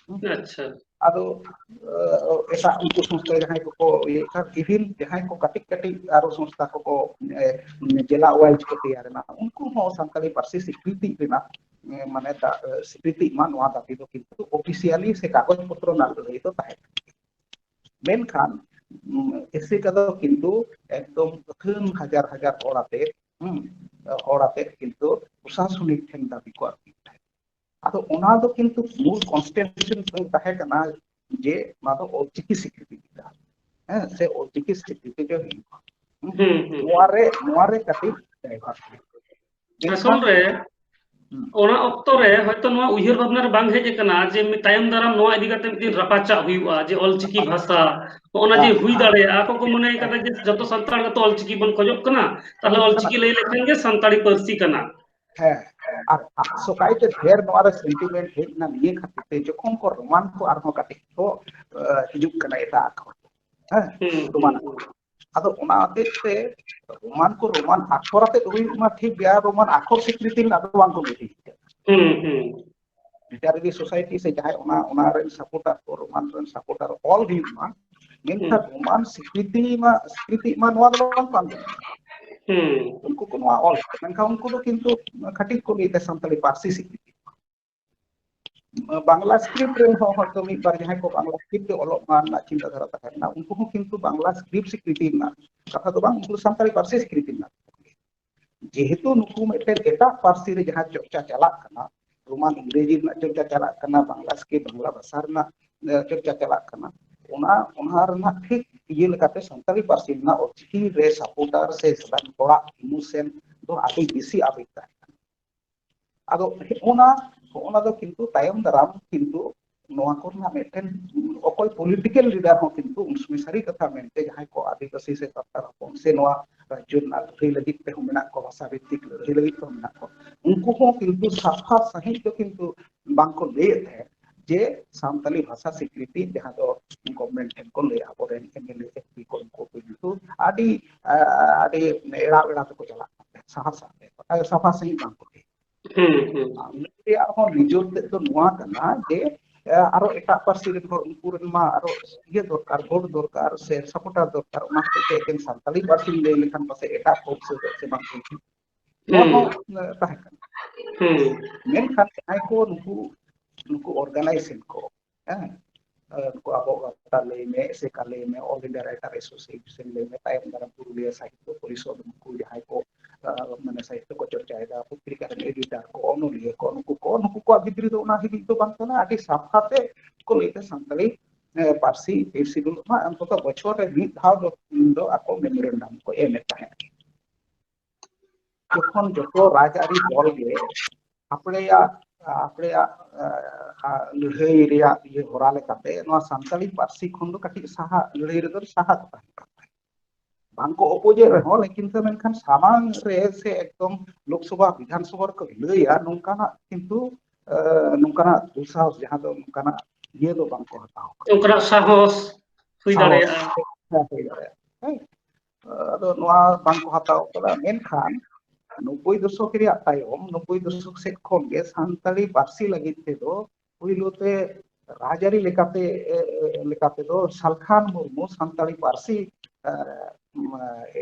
ᱦᱩᱸ᱾ ᱟᱪᱪᱷᱟ᱾ ᱟᱫᱚ, ᱮ, ᱮᱴᱟᱜ ᱩᱱᱠᱩ ᱥᱚᱝᱥᱛᱷᱟ ᱡᱟᱦᱟᱸᱭ ᱠᱚᱠᱚ ᱤᱭᱟᱹᱭᱮᱫ ᱠᱷᱟᱱ, even ᱡᱟᱦᱟᱸᱭ ᱠᱚ ᱠᱟᱹᱴᱤᱡ ᱠᱟᱹᱴᱤᱡ ᱟᱨᱚ ᱥᱚᱝᱥᱛᱷᱟ ᱠᱚᱠᱚ, ᱮ, ᱡᱮᱞᱟ wise ᱠᱚ ᱛᱮᱭᱟᱨ ᱮᱱᱟ, ᱩᱱᱠᱩ ᱦᱚᱸ ᱥᱟᱱᱛᱟᱲᱤ ᱯᱟᱹᱨᱥᱤ ᱥᱤᱠᱨᱤᱛᱤ ᱨᱮᱱᱟᱜ, ᱮ, ᱢᱟᱱᱮ ᱫᱟ-, ᱮ, ᱥᱤᱠᱨᱤᱛᱤ ᱮᱢᱟ, ᱱᱚᱣᱟ ᱫᱟᱹᱵᱤ ᱫᱚ ᱠᱤᱱᱛᱩ officially ᱥᱮ ᱠᱟᱜᱚᱡᱽ ᱯᱚᱛᱨᱚ ᱨᱮᱱᱟᱜ ᱞᱟᱹᱲᱦᱟᱹᱭ ᱫᱚ ᱛᱟᱦᱮᱸ ᱠᱟᱱᱟ᱾ ᱢᱮᱱᱠᱷᱟᱱ, ᱩᱢ, ᱮᱥᱮᱠᱟ ᱫᱚ ᱠᱤᱱᱛᱩ ᱮᱠᱫᱚᱢ ᱟᱹᱛᱷᱟᱹᱱ ᱦᱟᱡᱟᱨ ᱦᱟᱡᱟᱨ ᱦᱚᱲ ᱟᱛᱮ, ᱦᱩᱸ, ᱦᱚᱲ ᱟᱛᱮ ᱠᱤᱱᱛᱩ ᱯᱨᱚᱥᱟᱥᱚᱱᱤᱠ ᱴᱷᱮᱱ ᱫᱟᱹᱵᱤ ᱠᱚ ᱟᱹᱜᱩᱭᱮᱫ ᱛᱟᱦᱮᱸᱫ᱾ ᱟᱫᱚ ᱚᱱᱟ ᱫᱚ ᱠᱤᱱᱛᱩ ᱢᱩᱞ ᱠᱚᱱᱥᱴᱤᱴᱩᱭᱮᱱᱥᱤ ᱫᱚ ᱛᱟᱦᱮᱸ ᱠᱟᱱᱟ ᱡᱮ ᱚᱱᱟ ᱫᱚ ᱚᱞᱪᱤᱠᱤ ᱥᱤᱠᱨᱤᱛᱤ ᱞᱮᱠᱟ, ᱦᱮᱸ, ᱥᱮ ᱚᱞᱪᱤᱠᱤ ᱥᱤᱠᱨᱤᱛᱤ ᱜᱮ ᱦᱩᱭᱩᱜᱼᱟ᱾ ᱦᱩᱸ? ᱦᱩᱸ, ᱦᱩᱸ᱾ ᱱᱚᱣᱟ ᱨᱮ, ᱱᱚᱣᱟ ᱨᱮ ᱠᱟᱹᱴᱤᱡ divert ᱦᱩᱭᱩᱜᱼᱟ᱾ ᱟᱥᱚᱞ ᱨᱮ ᱦᱩᱸ᱾ ᱚᱱᱟ ᱚᱠᱛᱚ ᱨᱮ ᱦᱚᱭᱛᱚ ᱱᱚᱣᱟ ᱩᱭᱦᱟᱹᱨ ᱵᱷᱟᱵᱽᱱᱟ ᱨᱮ ᱵᱟᱝ ᱦᱮᱡ ᱟᱠᱟᱱᱟ ᱡᱮ ᱢᱤᱫ ᱛᱟᱭᱚᱢ ᱫᱟᱨᱟᱢ ᱱᱚᱣᱟ ᱤᱫᱤ ᱠᱟᱛᱮ ᱢᱤᱫᱴᱤᱱ ᱨᱟᱯᱟᱪᱟᱜ ᱦᱩᱭᱩᱜᱼᱟ, ᱡᱮ ᱚᱞᱪᱤᱠᱤ ᱵᱷᱟᱥᱟ, ᱱᱚᱜᱼᱚ ᱱᱟ ᱡᱮ ᱦᱮᱸ, ᱦᱩᱭ ᱦᱮᱸ᱾ ᱫᱟᱲᱮᱭᱟᱜᱼᱟ᱾ ᱟᱠᱚ ᱠᱚ ᱢᱚᱱᱮ ᱠᱟᱫᱟ ᱡᱮ ᱡᱚᱛᱚ ᱥᱟᱱᱛᱟᱲ ᱜᱮᱛᱚ ᱚᱞᱪᱤᱠᱤ ᱵᱚᱱ ᱠᱷᱚᱡᱚᱜ ᱠᱟᱱᱟ, ᱛᱟᱦᱞᱮ ᱚᱞᱪᱤᱠᱤ ᱞᱟᱹᱭ ᱞᱮᱠᱷᱟᱱ ᱜᱮ ᱥᱟᱱᱛᱟᱲᱤ ᱯᱟᱹᱨᱥᱤ ᱠᱟᱱᱟ᱾ ᱦᱮᱸ, ᱟᱨ ᱟᱥᱚᱠᱟᱭᱛᱮ ᱰᱷᱮᱨ ᱱᱚᱣᱟ ᱨᱮ sentiment ᱦᱮᱡ ᱮᱱᱟ ᱱᱤᱭᱟᱹ ᱠᱷᱟᱹᱛᱤᱨ ᱛᱮ, ᱡᱚᱠᱷᱚᱱ ᱠᱚ ᱨᱳᱢᱟᱱ ᱠᱚ ᱟᱨᱦᱚᱸ ᱠᱟᱹᱴᱤᱡ ᱠᱚ, ᱟᱸ, ᱦᱤᱡᱩᱜ ᱠᱟᱱᱟ ᱮᱴᱟᱜ ᱟᱠᱷᱚᱨ, ᱦᱮᱸ, ᱦᱩᱸ, ᱨᱳᱢᱟᱱ ᱦᱩᱸ, ᱟᱠᱷᱚᱨ᱾ ᱟᱫᱚ ᱚᱱᱟ ᱦᱚᱛᱮᱡ ᱛᱮ ᱨᱳᱢᱟᱱ ᱠᱚ ᱨᱳᱢᱟᱱ ᱟᱠᱷᱚᱨ ᱟᱛᱮᱫ ᱦᱩᱭᱩᱜ ᱢᱟ ᱴᱷᱤᱠ ᱜᱮᱭᱟ, ᱨᱳᱢᱟᱱ ᱟᱠᱷᱚᱨ ᱥᱤᱠᱨᱤᱛᱤ ᱨᱮᱱᱟᱜ ᱫᱚ ᱵᱟᱝ ᱠᱚ ᱵᱩᱡᱷᱟᱹᱣ᱾ ᱦᱩᱸ, ᱦᱩᱸ᱾ Literary Society ᱥᱮ ᱡᱟᱦᱟᱸᱭ ᱚᱱᱟ, ᱚᱱᱟ ᱨᱮᱱ supporter ᱠᱚ, ᱨᱳᱢᱟᱱ ᱨᱮᱱ supporter ᱚᱞ ᱦᱩᱭᱩᱜ ᱢᱟ, ᱢᱮᱱᱠᱷᱟᱱ ᱦᱩᱸ᱾ ᱨᱳᱢᱟᱱ ᱥᱤᱠᱨᱤᱛᱤ ᱢᱟ, ᱥᱤᱠᱨᱤᱛᱤ ᱢᱟ ᱱᱚᱣᱟ ᱫᱚ ᱵᱟᱝ ᱠᱟᱱ ᱛᱟᱵᱚᱱᱟ᱾ ᱦᱩᱸ᱾ ᱩᱱᱠᱩ ᱠᱚ ᱱᱚᱣᱟ ᱚᱞ, ᱢᱮᱱᱠᱷᱟᱱ ᱩᱱᱠᱩ ᱫᱚ ᱠᱤᱱᱛᱩ ᱠᱟᱹᱴᱤᱡ ᱠᱚ ᱞᱟᱹᱭ ᱮᱫᱟ ᱥᱟᱱᱛᱟᱲᱤ ᱯᱟᱹᱨᱥᱤ ᱥᱤᱠᱨᱤᱛᱤ᱾ ᱵᱟᱝᱞᱟ script ᱨᱮᱱ ᱦᱚᱸ ᱦᱚᱭᱛᱳ ᱢᱤᱫ ᱵᱟᱨ ᱡᱟᱦᱟᱸᱭ ᱠᱚ ᱵᱟᱝᱞᱟ script ᱛᱮ ᱚᱞᱚᱜ ᱢᱟ ᱨᱮᱱᱟᱜ ᱪᱤᱱᱛᱟᱹ ᱫᱷᱟᱨᱟ ᱛᱟᱦᱮᱸ ᱞᱮᱱᱟ, ᱩᱱᱠᱩ ᱦᱚᱸ ᱠᱤᱱᱛᱩ ᱵᱟᱝᱞᱟ script ᱥᱤᱠᱨᱤᱛᱤ ᱨᱮᱱᱟᱜ ᱠᱟᱛᱷᱟ ᱫᱚ ᱵᱟᱝ, ᱩᱱᱠᱩ ᱫᱚ ᱥᱟᱱᱛᱟᱲᱤ ᱯᱟᱹᱨᱥᱤ ᱥᱤᱠᱨᱤᱛᱤ ᱨᱮᱱᱟᱜ᱾ ᱡᱮᱦᱮᱛᱩ ᱱᱩᱠᱩ ᱢᱤᱫᱴᱮᱱ ᱮᱴᱟᱜ ᱯᱟᱹᱨᱥᱤ ᱨᱮ ᱡᱟᱦᱟᱸ ᱪᱚᱨᱪᱟ ᱪᱟᱞᱟᱜ ᱠᱟᱱᱟ, ᱨᱳᱢᱟᱱ ᱤᱝᱨᱮᱡᱤ ᱨᱮᱱᱟᱜ ᱪᱚᱨᱪᱟ ᱪᱟᱞᱟᱜ ᱠᱟᱱᱟ, ᱵᱟᱝᱞᱟ ᱥᱠᱨᱤᱯᱴ ᱵᱟᱝᱞᱟ ᱵᱷᱟᱥᱟ ᱨᱮᱱᱟᱜ, ᱮ, ᱪᱚᱨᱪᱟ ᱪᱟᱞᱟᱜ ᱠᱟᱱᱟ, ᱚᱱᱟ, ᱚᱱᱟ ᱨᱮᱱᱟᱜ ᱴᱷᱤᱠ ᱤᱭᱟᱹ ᱞᱮᱠᱟᱛᱮ ᱥᱟᱱᱛᱟᱲᱤ ᱯᱟᱹᱨᱥᱤ ᱨᱮᱱᱟᱜ ᱚᱞᱪᱤᱠᱤ ᱨᱮ supporter ᱥᱮ ᱥᱟᱱᱟᱢ ᱦᱚᱲᱟᱜ emotion ᱫᱚ ᱟᱹᱰᱤ ᱵᱮᱥᱤ ᱟᱵᱮᱜ ᱛᱟᱦᱮᱸ ᱠᱟᱱᱟ᱾ ᱟᱫᱚ ᱦᱚᱸᱜᱼᱚᱱᱟ, ᱦᱚᱸᱜᱼᱚᱱᱟ ᱫᱚ ᱠᱤᱱᱛᱩ ᱛᱟᱭᱚᱢ ᱫᱟᱨᱟᱢ ᱠᱤᱱᱛᱩ ᱱᱚᱣᱟ ᱠᱚᱨᱮᱱᱟᱜ ᱢᱤᱫᱴᱮᱱ ᱚᱠᱚᱭ political leader ᱦᱚᱸ ᱠᱤᱱᱛᱩ ᱩᱱ ᱥᱚᱢᱚᱭ ᱥᱟᱹᱨᱤ ᱠᱟᱛᱷᱟ ᱢᱮᱱᱛᱮ ᱡᱟᱦᱟᱸᱭ ᱠᱚ ᱟᱹᱫᱤᱵᱟᱹᱥᱤ ᱥᱮ ᱥᱟᱱᱛᱟᱲ ᱦᱚᱯᱚᱱ ᱥᱮ ᱱᱚᱣᱟ ᱨᱟᱡᱽᱡᱚ ᱨᱮᱱᱟᱜ ᱞᱟᱹᱲᱦᱟᱹᱭ ᱞᱟᱹᱜᱤᱫ ᱛᱮᱦᱚᱸ ᱢᱮᱱᱟᱜ ᱠᱚᱣᱟ, ᱵᱷᱟᱥᱟ ᱵᱷᱤᱛᱛᱤᱠ ᱞᱟᱹᱲᱦᱟᱹᱭ ᱞᱟᱹᱜᱤᱫ ᱛᱮᱦᱚᱸ ᱢᱮᱱᱟᱜ ᱠᱚᱣᱟ, ᱩᱱᱠᱩ ᱦᱚᱸ ᱠᱤᱱᱛᱩ ᱥᱟᱯᱷᱟ ᱥᱟᱺᱦᱤᱡ ᱫᱚ ᱠᱤᱱᱛᱩ ᱵᱟᱝᱠᱚ ᱞᱟᱹᱭᱮᱫ ᱛᱟᱦᱮᱸᱫ ᱡᱮ ᱥᱟᱱᱛᱟᱞᱤ ᱵᱷᱟᱥᱟ ᱥᱤᱠᱨᱤᱛᱤ ᱡᱟᱦᱟᱸ ᱫᱚ government ᱴᱷᱮᱱ ᱠᱚ ᱞᱟᱹᱭᱟ, ᱟᱵᱚᱨᱮᱱ MLA, MP ᱠᱚ ᱩᱱᱠᱩ ᱠᱚ ᱠᱤᱱᱛᱩ ᱟᱹᱰᱤ, ᱟᱹᱰᱤ ᱮᱲᱟᱣ ᱮᱲᱟᱣ ᱛᱮᱠᱚ ᱪᱟᱞᱟᱜ ᱠᱟᱱ ᱛᱟᱦᱮᱸᱫ, ᱥᱟᱦᱟ ᱥᱟᱦᱟ ᱛᱮ, ᱥᱟᱯᱷᱟ ᱥᱟᱺᱦᱤᱡ ᱵᱟᱝᱠᱚ ᱞᱟᱹᱭᱟ᱾ ᱦᱩᱸ, ᱦᱩᱸ᱾ ᱟᱨ ᱩᱱᱤ ᱨᱮᱭᱟᱜ ᱦᱚᱸ ᱱᱤᱡᱚᱨ ᱛᱮᱫ ᱫᱚ ᱱᱚᱣᱟ ᱠᱟᱱᱟ ᱡᱮ, ᱮ, ᱟᱨᱚ ᱮᱴᱟᱜ ᱯᱟᱹᱨᱥᱤ ᱨᱮᱱ ᱦᱚᱲ, ᱩᱱᱠᱩ ᱨᱮᱱ ᱢᱟ ᱟᱨᱚ ᱤᱭᱟᱹ ᱫᱚᱨᱠᱟᱨ, ᱵᱷᱳᱴ ᱫᱚᱨᱠᱟᱨ ᱥᱮ supporter ᱫᱚᱨᱠᱟᱨ, ᱚᱱᱟ ᱦᱚᱛᱮᱡ ᱛᱮ ᱮᱠᱮᱱ ᱥᱟᱱᱛᱟᱲᱤ ᱯᱟᱹᱨᱥᱤ ᱞᱟᱹᱭ ᱞᱮᱠᱷᱟᱱ ᱯᱟᱥᱮᱡ ᱮᱴᱟᱜ ᱠᱚ ᱥᱮ ᱵᱟᱝ ᱠᱚ ᱦᱩᱸ᱾ ᱱᱚᱣᱟ ᱦᱚᱸ, ᱮ, ᱛᱟᱦᱮᱸ ᱠᱟᱱᱟ᱾ ᱦᱩᱸ᱾ ᱢᱮᱱᱠᱷᱟᱱ ᱡᱟᱦᱟᱸᱭ ᱠᱚ ᱱᱩᱠᱩ, ᱱᱩᱠᱩ organization ᱠᱚ, ᱦᱮᱸ, ᱮ, ᱱᱩᱠᱩ ᱟᱵᱚ ᱜᱟᱶᱛᱟ ᱞᱟᱹᱭ ᱢᱮ, ᱮᱥᱮᱠᱟ ᱞᱟᱹᱭ ᱢᱮ, All India Writer Association ᱞᱟᱹᱭ ᱢᱮ, ᱛᱟᱭᱚᱢ ᱫᱟᱨᱟᱢ ᱯᱩᱨᱩᱞᱤᱭᱟᱹ ᱥᱟᱦᱤᱛᱛᱚ ᱯᱚᱨᱤᱥᱚᱫ, ᱱᱩᱠᱩ ᱡᱟᱦᱟᱸᱭ ᱠᱚ, ᱟ, ᱢᱟᱱᱮ ᱥᱟᱦᱤᱛᱛᱚ ᱠᱚ ᱪᱚᱨᱪᱟᱭᱮᱫᱟ, ᱯᱚᱛᱨᱤᱠᱟ ᱨᱮᱱ editor ᱠᱚ, ᱚᱱᱚᱞᱤᱭᱟᱹ ᱠᱚ, ᱱᱩᱠᱩ ᱠᱚ, ᱱᱩᱠᱩ ᱠᱚᱣᱟᱜ ᱵᱷᱤᱛᱨᱤ ᱫᱚ ᱚᱱᱟ ᱦᱤᱫᱤᱡ ᱫᱚ ᱵᱟᱝ ᱠᱟᱱᱟ᱾ ᱟᱹᱰᱤ ᱥᱟᱯᱷᱟ ᱛᱮ ᱠᱚ ᱞᱟᱹᱭ ᱛᱮ ᱥᱟᱱᱛᱟᱲᱤ, ᱮ, ᱯᱟᱹᱨᱥᱤ ᱯᱟᱹᱨᱥᱤ ᱫᱩᱲᱩᱵ ᱢᱟ, ᱚᱱᱛᱚᱛᱚ ᱵᱚᱪᱷᱚᱨ ᱨᱮ ᱢᱤᱫ ᱫᱷᱟᱣ ᱫᱚ, ᱫᱚ ᱟᱠᱚ memorandum ᱠᱚ ᱮᱢᱮᱫ ᱛᱟᱦᱮᱸᱫ᱾ ᱡᱚᱠᱷᱚᱱ ᱡᱚᱛᱚ ᱨᱟᱡᱽᱟᱹᱨᱤ ᱫᱚᱞ ᱜᱮ ᱟᱯᱲᱮᱭᱟᱜ ᱟᱯᱲᱮᱭᱟᱜ ᱞᱟᱹᱲᱦᱟᱹᱭ ᱨᱮᱭᱟᱜ ᱤᱭᱟᱹ ᱦᱚᱨᱟ ᱞᱮᱠᱟᱛᱮ ᱱᱚᱣᱟ ᱥᱟᱱᱛᱟᱲᱤ ᱯᱟᱹᱨᱥᱤ ᱠᱷᱚᱱ ᱫᱚ ᱠᱟᱹᱴᱤᱡ ᱥᱟᱦᱟ, ᱞᱟᱹᱲᱦᱟᱹᱭ ᱨᱮᱫᱚ ᱥᱟᱦᱟ ᱠᱚ ᱛᱟᱦᱮᱸ ᱠᱟᱱ ᱛᱟᱦᱮᱸᱫ᱾ ᱵᱟᱝ ᱠᱚ ᱚᱯᱳᱡᱮᱫ ᱨᱮᱦᱚᱸ, ᱞᱮᱠᱤᱱ ᱥᱮ ᱢᱮᱱᱠᱷᱟᱱ ᱥᱟᱢᱟᱝ ᱨᱮ ᱥᱮ ᱮᱠᱫᱚᱢ ᱞᱳᱠᱥᱚᱵᱷᱟ ᱵᱤᱫᱷᱟᱱᱥᱚᱵᱷᱟ ᱨᱮᱠᱚ ᱞᱟᱹᱭᱟ, ᱱᱚᱝᱠᱟᱱᱟᱜ ᱠᱤᱱᱛᱩ ᱱᱚᱝᱠᱟᱱᱟᱜ ᱫᱩᱥᱟᱦᱚᱥ, ᱡᱟᱦᱟᱸ ᱫᱚ ᱱᱚᱝᱠᱟᱱᱟᱜ ᱤᱭᱟᱹ ᱫᱚ ᱵᱟᱝ ᱠᱚ ᱦᱟᱛᱟᱣ ᱠᱟᱫᱟ᱾ ᱚᱱᱠᱟᱱᱟᱜ ᱥᱟᱦᱚᱥ ᱦᱩᱭ ᱥᱟᱦᱚᱥ ᱫᱟᱲᱮᱭᱟᱜᱼᱟ᱾ ᱦᱮᱸ, ᱦᱩᱭ ᱫᱟᱲᱮᱭᱟᱜᱼᱟ᱾ ᱦᱮᱸ᱾ ᱟᱫᱚ ᱱᱚᱣᱟ ᱵᱟᱝ ᱠᱚ ᱦᱟᱛᱟᱣ ᱠᱟᱫᱟ᱾ ᱢᱮᱱᱠᱷᱟᱱ ᱱᱚᱵᱵᱳᱭ ᱫᱚᱥᱚᱠ ᱨᱮᱭᱟᱜ ᱛᱟᱭᱚᱢ, ᱱᱚᱵᱵᱳᱭ ᱫᱚᱥᱚᱠ ᱥᱮᱫ ᱠᱷᱚᱱ ᱜᱮ ᱥᱟᱱᱛᱟᱲᱤ ᱯᱟᱹᱨᱥᱤ ᱞᱟᱹᱜᱤᱫ ᱛᱮᱫᱚ ᱯᱩᱭᱞᱩ ᱛᱮ ᱨᱟᱡᱽᱟᱹᱨᱤ ᱞᱮᱠᱟᱛᱮ ᱞᱮᱠᱟᱛᱮᱫᱚ ᱥᱟᱞᱠᱷᱟᱱ ᱢᱩᱨᱢᱩ ᱥᱟᱱᱛᱟᱲᱤ ᱯᱟᱹᱨᱥᱤ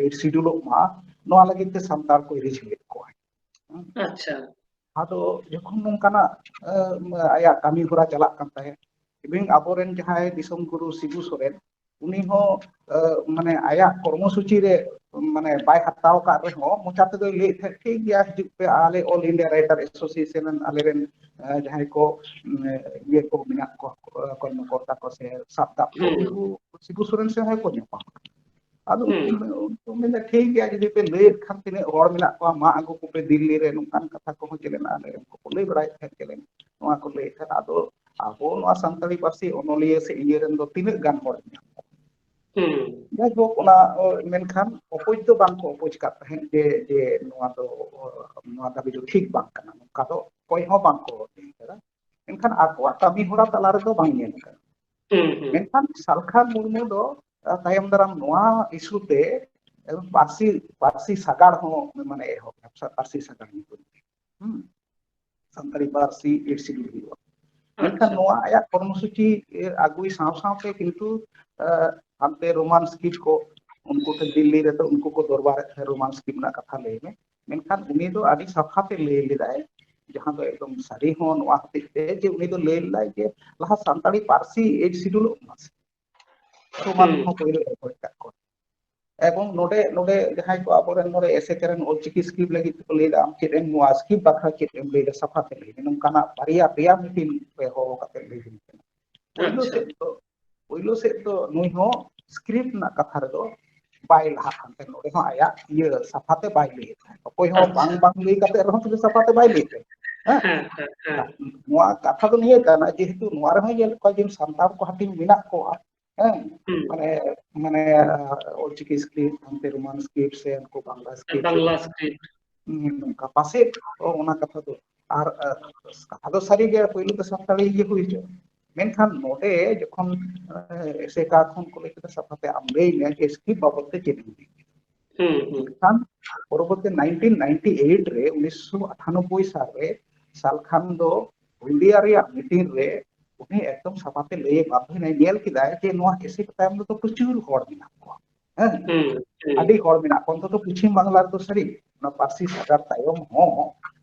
ᱮᱰ ᱥᱤᱰᱩᱞᱚᱜ ᱢᱟ, ᱱᱚᱣᱟ ᱞᱟᱹᱜᱤᱫ ᱛᱮ ᱥᱟᱱᱛᱟᱲ ᱠᱚᱭ ᱨᱤᱡᱷᱟᱹᱣᱮᱫ ᱠᱚᱣᱟ᱾ ᱟᱪᱪᱷᱟ᱾ ᱟᱫᱚ ᱡᱚᱠᱷᱚᱱ ᱱᱚᱝᱠᱟᱱᱟᱜ ᱟᱭᱟᱜ ᱠᱟᱹᱢᱤ ᱦᱚᱨᱟ ᱪᱟᱞᱟᱜ ᱠᱟᱱ ᱛᱟᱦᱮᱸᱫ, ᱤᱵᱷᱤᱱ ᱟᱵᱚᱨᱮᱱ ᱡᱟᱦᱟᱸᱭ ᱫᱤᱥᱚᱢ ᱜᱩᱨᱩ ᱥᱤᱵᱩ ᱥᱚᱨᱮᱱ, ᱩᱱᱤ ᱦᱚᱸ ᱢᱟᱱᱮ ᱟᱭᱟᱜ ᱠᱚᱨᱢᱚᱥᱩᱪᱤ ᱨᱮ ᱢᱟᱱᱮ ᱵᱟᱭ ᱦᱟᱛᱟᱣ ᱟᱠᱟᱫ ᱨᱮᱦᱚᱸ ᱢᱚᱪᱟ ᱛᱮᱫᱚᱭ ᱞᱟᱹᱭᱮᱫ ᱛᱟᱦᱮᱸᱫ, ᱴᱷᱤᱠ ᱜᱮᱭᱟ, ᱦᱤᱡᱩᱜ ᱯᱮ, ᱟᱞᱮ ᱚᱞ ᱤᱱᱰᱤᱭᱟ ᱨᱟᱭᱴᱟᱨ ᱮᱥᱳᱥᱤᱭᱮᱥᱚᱱ ᱨᱮᱱ ᱟᱞᱮᱨᱮᱱ ᱡᱟᱦᱟᱸᱭ ᱠᱚ ᱤᱭᱟᱹ ᱠᱚ ᱢᱮᱱᱟᱜ ᱠᱚᱣᱟ, ᱠᱚᱨᱢᱚᱠᱚᱨᱛᱟ ᱠᱚ ᱥᱮ ᱥᱟᱵ ᱠᱟᱜ ᱠᱚ, ᱩᱱᱠᱩ ᱥᱤᱵᱩ ᱥᱚᱨᱮᱱ ᱥᱮ ᱦᱚᱸ ᱠᱚ ᱧᱟᱯᱟᱢ᱾ ᱟᱫᱚ ᱩᱱᱠᱩ ᱢᱮᱱᱫᱟ, ᱴᱷᱤᱠ ᱜᱮᱭᱟ, ᱡᱩᱫᱤ ᱯᱮ ᱞᱟᱹᱭᱮᱫ ᱠᱷᱟᱱ ᱛᱤᱱᱟᱹᱜ ᱦᱚᱲ ᱢᱮᱱᱟᱜ ᱠᱚᱣᱟ, ᱢᱟ ᱟᱹᱜᱩ ᱠᱚᱯᱮ ᱫᱤᱞᱞᱤ ᱨᱮ, ᱱᱚᱝᱠᱟᱱ ᱠᱟᱛᱷᱟ ᱠᱚᱦᱚᱸ ᱪᱮᱞᱮᱱ ᱟᱞᱮ ᱨᱮᱱ ᱠᱚᱠᱚ ᱞᱟᱹᱭ ᱵᱟᱲᱟᱭᱮᱫ ᱛᱟᱦᱮᱸᱫ ᱪᱮᱞᱮᱱ, ᱱᱚᱣᱟ ᱠᱚ ᱞᱟᱹᱭᱮᱫ ᱛᱟᱦᱮᱸᱫ᱾ ᱟᱫᱚ ᱟᱵᱚ ᱱᱚᱣᱟ ᱥᱟᱱᱛᱟᱲᱤ ᱯᱟᱹᱨᱥᱤ ᱚᱱᱚᱞᱤᱭᱟᱹ ᱥᱮ ᱤᱭᱟᱹ ᱨᱮᱱ ᱫᱚ ᱛᱤᱱᱟᱹᱜ ᱜᱟᱱ ᱦᱚᱲ ᱢᱮᱱᱟᱜ ᱠᱚᱣᱟ? ᱡᱟᱭᱦᱳᱠ, ᱚᱱᱟ ᱢᱮᱱᱠᱷᱟᱱ ᱚᱯᱳᱡᱽ ᱫᱚ ᱵᱟᱝ ᱠᱚ ᱚᱯᱳᱡᱽ ᱠᱟᱫ ᱛᱟᱦᱮᱸᱫ ᱡᱮ ᱡᱮ ᱱᱚᱣᱟ ᱫᱚ ᱱᱚᱣᱟ ᱫᱟᱹᱵᱤ ᱫᱚ ᱴᱷᱤᱠ ᱵᱟᱝ ᱠᱟᱱᱟ, ᱱᱚᱝᱠᱟ ᱫᱚ ᱚᱠᱚᱭ ᱦᱚᱸ ᱵᱟᱝ ᱠᱚ ᱞᱟᱹᱭ ᱠᱟᱫᱟ᱾ ᱢᱮᱱᱠᱷᱟᱱ ᱟᱠᱚᱣᱟᱜ ᱠᱟᱹᱢᱤ ᱦᱚᱨᱟ ᱛᱟᱞᱟ ᱨᱮᱫᱚ ᱵᱟᱝ ᱧᱮᱞ ᱠᱟᱱᱟ᱾ ᱢᱮᱱᱠᱷᱟᱱ ᱥᱟᱞᱠᱷᱟᱱ ᱢᱩᱨᱢᱩ ᱫᱚ ᱛᱟᱭᱚᱢ ᱫᱟᱨᱟᱢ ᱱᱚᱣᱟ ᱤᱥᱩ ᱛᱮ ᱯᱟᱹᱨᱥᱤ ᱯᱟᱹᱨᱥᱤ ᱥᱟᱜᱟᱲ ᱦᱚᱸ ᱢᱟᱱᱮ ᱮᱦᱚᱵ ᱮᱱᱟ, ᱯᱟᱹᱨᱥᱤ ᱥᱟᱜᱟᱲ ᱧᱩᱛᱩᱢ ᱛᱮ᱾ ᱥᱟᱱᱛᱟᱲᱤ ᱯᱟᱹᱨᱥᱤ ᱮᱰ ᱥᱤᱰᱩᱞ ᱦᱩᱭᱩᱜᱼᱟ᱾ ᱢᱮᱱᱠᱷᱟᱱ ᱱᱚᱣᱟ ᱟᱭᱟᱜ ᱠᱚᱨᱢᱚᱥᱩᱪᱤ ᱟᱹᱜᱩᱭ ᱥᱟᱶ ᱥᱟᱶᱛᱮ ᱠᱤᱱᱛᱩ ᱦᱟᱱᱛᱮ ᱨᱳᱢᱟᱱ ᱥᱠᱨᱤᱯᱴ ᱠᱚ, ᱩᱱᱠᱩ ᱴᱷᱮᱱ ᱫᱤᱞᱞᱤ ᱨᱮᱫᱚ ᱩᱱᱠᱩ ᱠᱚ ᱫᱚᱨᱵᱟᱨᱮᱫ ᱛᱟᱦᱮᱸ, ᱨᱳᱢᱟᱱ ᱥᱠᱨᱤᱯᱴ ᱨᱮᱱᱟᱜ ᱠᱟᱛᱷᱟ ᱞᱟᱹᱭ ᱢᱮ᱾ ᱢᱮᱱᱠᱷᱟᱱ ᱩᱱᱤ ᱫᱚ ᱟᱹᱰᱤ ᱥᱟᱯᱷᱟ ᱛᱮ ᱞᱟᱹᱭ ᱞᱮᱫᱟᱭ, ᱡᱟᱦᱟᱸ ᱫᱚ ᱮᱠᱫᱚᱢ ᱥᱟᱹᱨᱤ ᱦᱚᱸ ᱱᱚᱣᱟ ᱦᱚᱛᱮᱡ ᱛᱮ ᱡᱮ ᱩᱱᱤ ᱫᱚ ᱞᱟᱹᱭ ᱞᱮᱫᱟᱭ ᱡᱮ ᱞᱟᱦᱟ ᱥᱟᱱᱛᱟᱲᱤ ᱯᱟᱹᱨᱥᱤ ᱮᱰ ᱥᱤᱰᱩᱞᱚᱜ ᱢᱟ, ᱨᱳᱢᱟᱱ ᱦᱚᱸ ᱯᱳᱭᱞᱳ ᱮ ᱚᱠᱚᱭ ᱠᱟᱜ ᱠᱚᱣᱟ᱾ ᱮᱵᱚᱝ ᱱᱚᱰᱮ ᱱᱚᱰᱮ ᱡᱟᱦᱟᱸᱭ ᱠᱚ ᱟᱵᱚᱨᱮᱱ ᱱᱚᱰᱮ ᱮᱥᱮᱠᱟ ᱨᱮᱱ ᱚᱞᱪᱤᱠᱤ ᱥᱠᱨᱤᱯᱴ ᱞᱟᱹᱜᱤᱫ ᱛᱮᱠᱚ ᱞᱟᱹᱭ ᱮᱫᱟ, ᱟᱢ ᱪᱮᱫ ᱮᱢ ᱱᱚᱣᱟ ᱥᱠᱨᱤᱯᱴ ᱵᱟᱠᱷᱨᱟ ᱪᱮᱫ ᱮᱢ ᱞᱟᱹᱭ ᱮᱫᱟ, ᱥᱟᱯᱷᱟ ᱛᱮ ᱞᱟᱹᱭ ᱢᱮ, ᱱᱚᱝᱠᱟᱱᱟᱜ ᱵᱟᱨᱭᱟ ᱯᱮᱭᱟ ᱢᱤᱴᱤᱝ ᱨᱮ ᱦᱚᱦᱚ ᱠᱟᱛᱮ ᱞᱟᱹᱭ ᱦᱩᱭ ᱠᱟᱱᱟ᱾ ᱯᱳᱭᱞᱳ ᱥᱮᱫ ᱫᱚ ᱯᱳᱭᱞᱳ ᱥᱮᱫ ᱫᱚ ᱱᱩᱭ ᱦᱚᱸ ᱥᱠᱨᱤᱯᱴ ᱨᱮᱱᱟᱜ ᱠᱟᱛᱷᱟ ᱨᱮᱫᱚ ᱵᱟᱭ ᱞᱟᱦᱟᱜ ᱠᱟᱱ ᱛᱟᱦᱮᱸᱫ, ᱱᱚᱰᱮ ᱦᱚᱸ ᱟᱭᱟᱜ ᱤᱭᱟᱹ ᱥᱟᱯᱷᱟ ᱛᱮ ᱵᱟᱭ ᱞᱟᱹᱭᱮᱫ ᱛᱟᱦᱮᱸᱫ᱾ ᱚᱠᱚᱭ ᱦᱚᱸ ᱟᱪᱪᱷᱟ᱾ ᱵᱟᱝ ᱵᱟᱝ ᱞᱟᱹᱭ ᱠᱟᱛᱮ ᱨᱮᱦᱚᱸ ᱛᱤᱞᱟᱹ ᱥᱟᱯᱷᱟ ᱛᱮ ᱵᱟᱭ ᱞᱟᱹᱭ ᱛᱮ᱾ ᱦᱮᱸ? ᱦᱮᱸ, ᱦᱮᱸ, ᱦᱮᱸ᱾ ᱱᱚᱣᱟ ᱠᱟᱛᱷᱟ ᱫᱚ ᱱᱤᱭᱟᱹ ᱠᱟᱱᱟ, ᱡᱮᱦᱮᱛᱩ ᱱᱚᱣᱟ ᱨᱮᱦᱚᱸ ᱧᱮᱞ ᱠᱚᱣᱟ ᱡᱮ ᱥᱟᱱᱛᱟᱲ ᱠᱚ ᱦᱟᱹᱴᱤᱧ ᱢᱮᱱᱟᱜ ᱠᱚᱣᱟ, ᱦᱮᱸ? ᱦᱩᱸ᱾ ᱢᱟᱱᱮ, ᱢᱟᱱᱮ, ᱚᱞᱪᱤᱠᱤ script, ᱦᱟᱱᱛᱮ Roman script ᱥᱮ ᱩᱱᱠᱩ ᱵᱟᱝᱞᱟ script ᱥᱮ ᱵᱟᱝᱞᱟ script᱾ ᱦᱩᱸ, ᱱᱚᱝᱠᱟ ᱯᱟᱥᱮᱡ ᱚᱱᱟ ᱠᱟᱛᱷᱟ ᱫᱚ᱾ ᱟᱨ, ᱟᱨ ᱠᱟᱛᱷᱟ ᱫᱚ ᱥᱟᱹᱨᱤ ᱜᱮ, ᱯᱳᱭᱞᱳ ᱫᱚ ᱥᱟᱱᱛᱟᱲᱤ ᱤᱭᱟᱹ ᱦᱩᱭ ᱦᱚᱪᱚ᱾ ᱢᱮᱱᱠᱷᱟᱱ ᱱᱚᱰᱮ ᱡᱚᱠᱷᱚᱱ, ᱮ, ᱮᱥᱮᱠᱟ ᱠᱷᱚᱱ ᱠᱚ ᱞᱟᱹᱭ ᱠᱮᱫᱟ ᱥᱟᱯᱷᱟ ᱛᱮ, ᱟᱢ ᱞᱟᱹᱭ ᱢᱮ ᱡᱮ script ᱵᱟᱵᱚᱫ ᱛᱮ ᱪᱮᱫ ᱮᱢ ᱞᱟᱹᱭ ᱠᱮᱫᱟ᱾ ᱦᱩᱸ, ᱦᱩᱸ᱾ ᱢᱮᱱᱠᱷᱟᱱ ᱯᱚᱨᱚᱵᱚᱨᱛᱤ nineteen ninety eight ᱨᱮ, ᱩᱱᱤᱥᱥᱚ ᱟᱴᱷᱟᱱᱚᱵᱵᱳᱭ ᱥᱟᱞ ᱨᱮ, ᱥᱟᱞᱠᱷᱟᱱ ᱫᱚ ᱦᱚᱞᱫᱤᱭᱟ ᱨᱮᱭᱟᱜ meeting ᱨᱮ ᱩᱱᱤ ᱮᱠᱫᱚᱢ ᱥᱟᱯᱷᱟ ᱛᱮ ᱞᱟᱹᱭ ᱵᱟᱫᱷᱚᱭᱮᱱᱟᱭ, ᱧᱮᱞ ᱠᱮᱫᱟᱭ ᱡᱮ ᱱᱚᱣᱟ ᱮᱥᱮᱠᱟ ᱛᱟᱭᱚᱢ ᱨᱮᱫᱚ ᱯᱨᱚᱪᱩᱨ ᱦᱚᱲ ᱢᱮᱱᱟᱜ ᱠᱚᱣᱟ᱾ ᱦᱮᱸ? ᱦᱩᱸ, ᱦᱩᱸ᱾ ᱟᱹᱰᱤ ᱦᱚᱲ ᱢᱮᱱᱟᱜ ᱠᱚᱣᱟ, ᱚᱱᱛᱚᱛᱚ ᱯᱚᱪᱷᱤᱢ ᱵᱟᱝᱞᱟ ᱨᱮᱫᱚ ᱥᱟᱹᱨᱤ, ᱚᱱᱟ ᱯᱟᱹᱨᱥᱤ ᱥᱟᱜᱟᱲ ᱛᱟᱭᱚᱢ ᱦᱚᱸ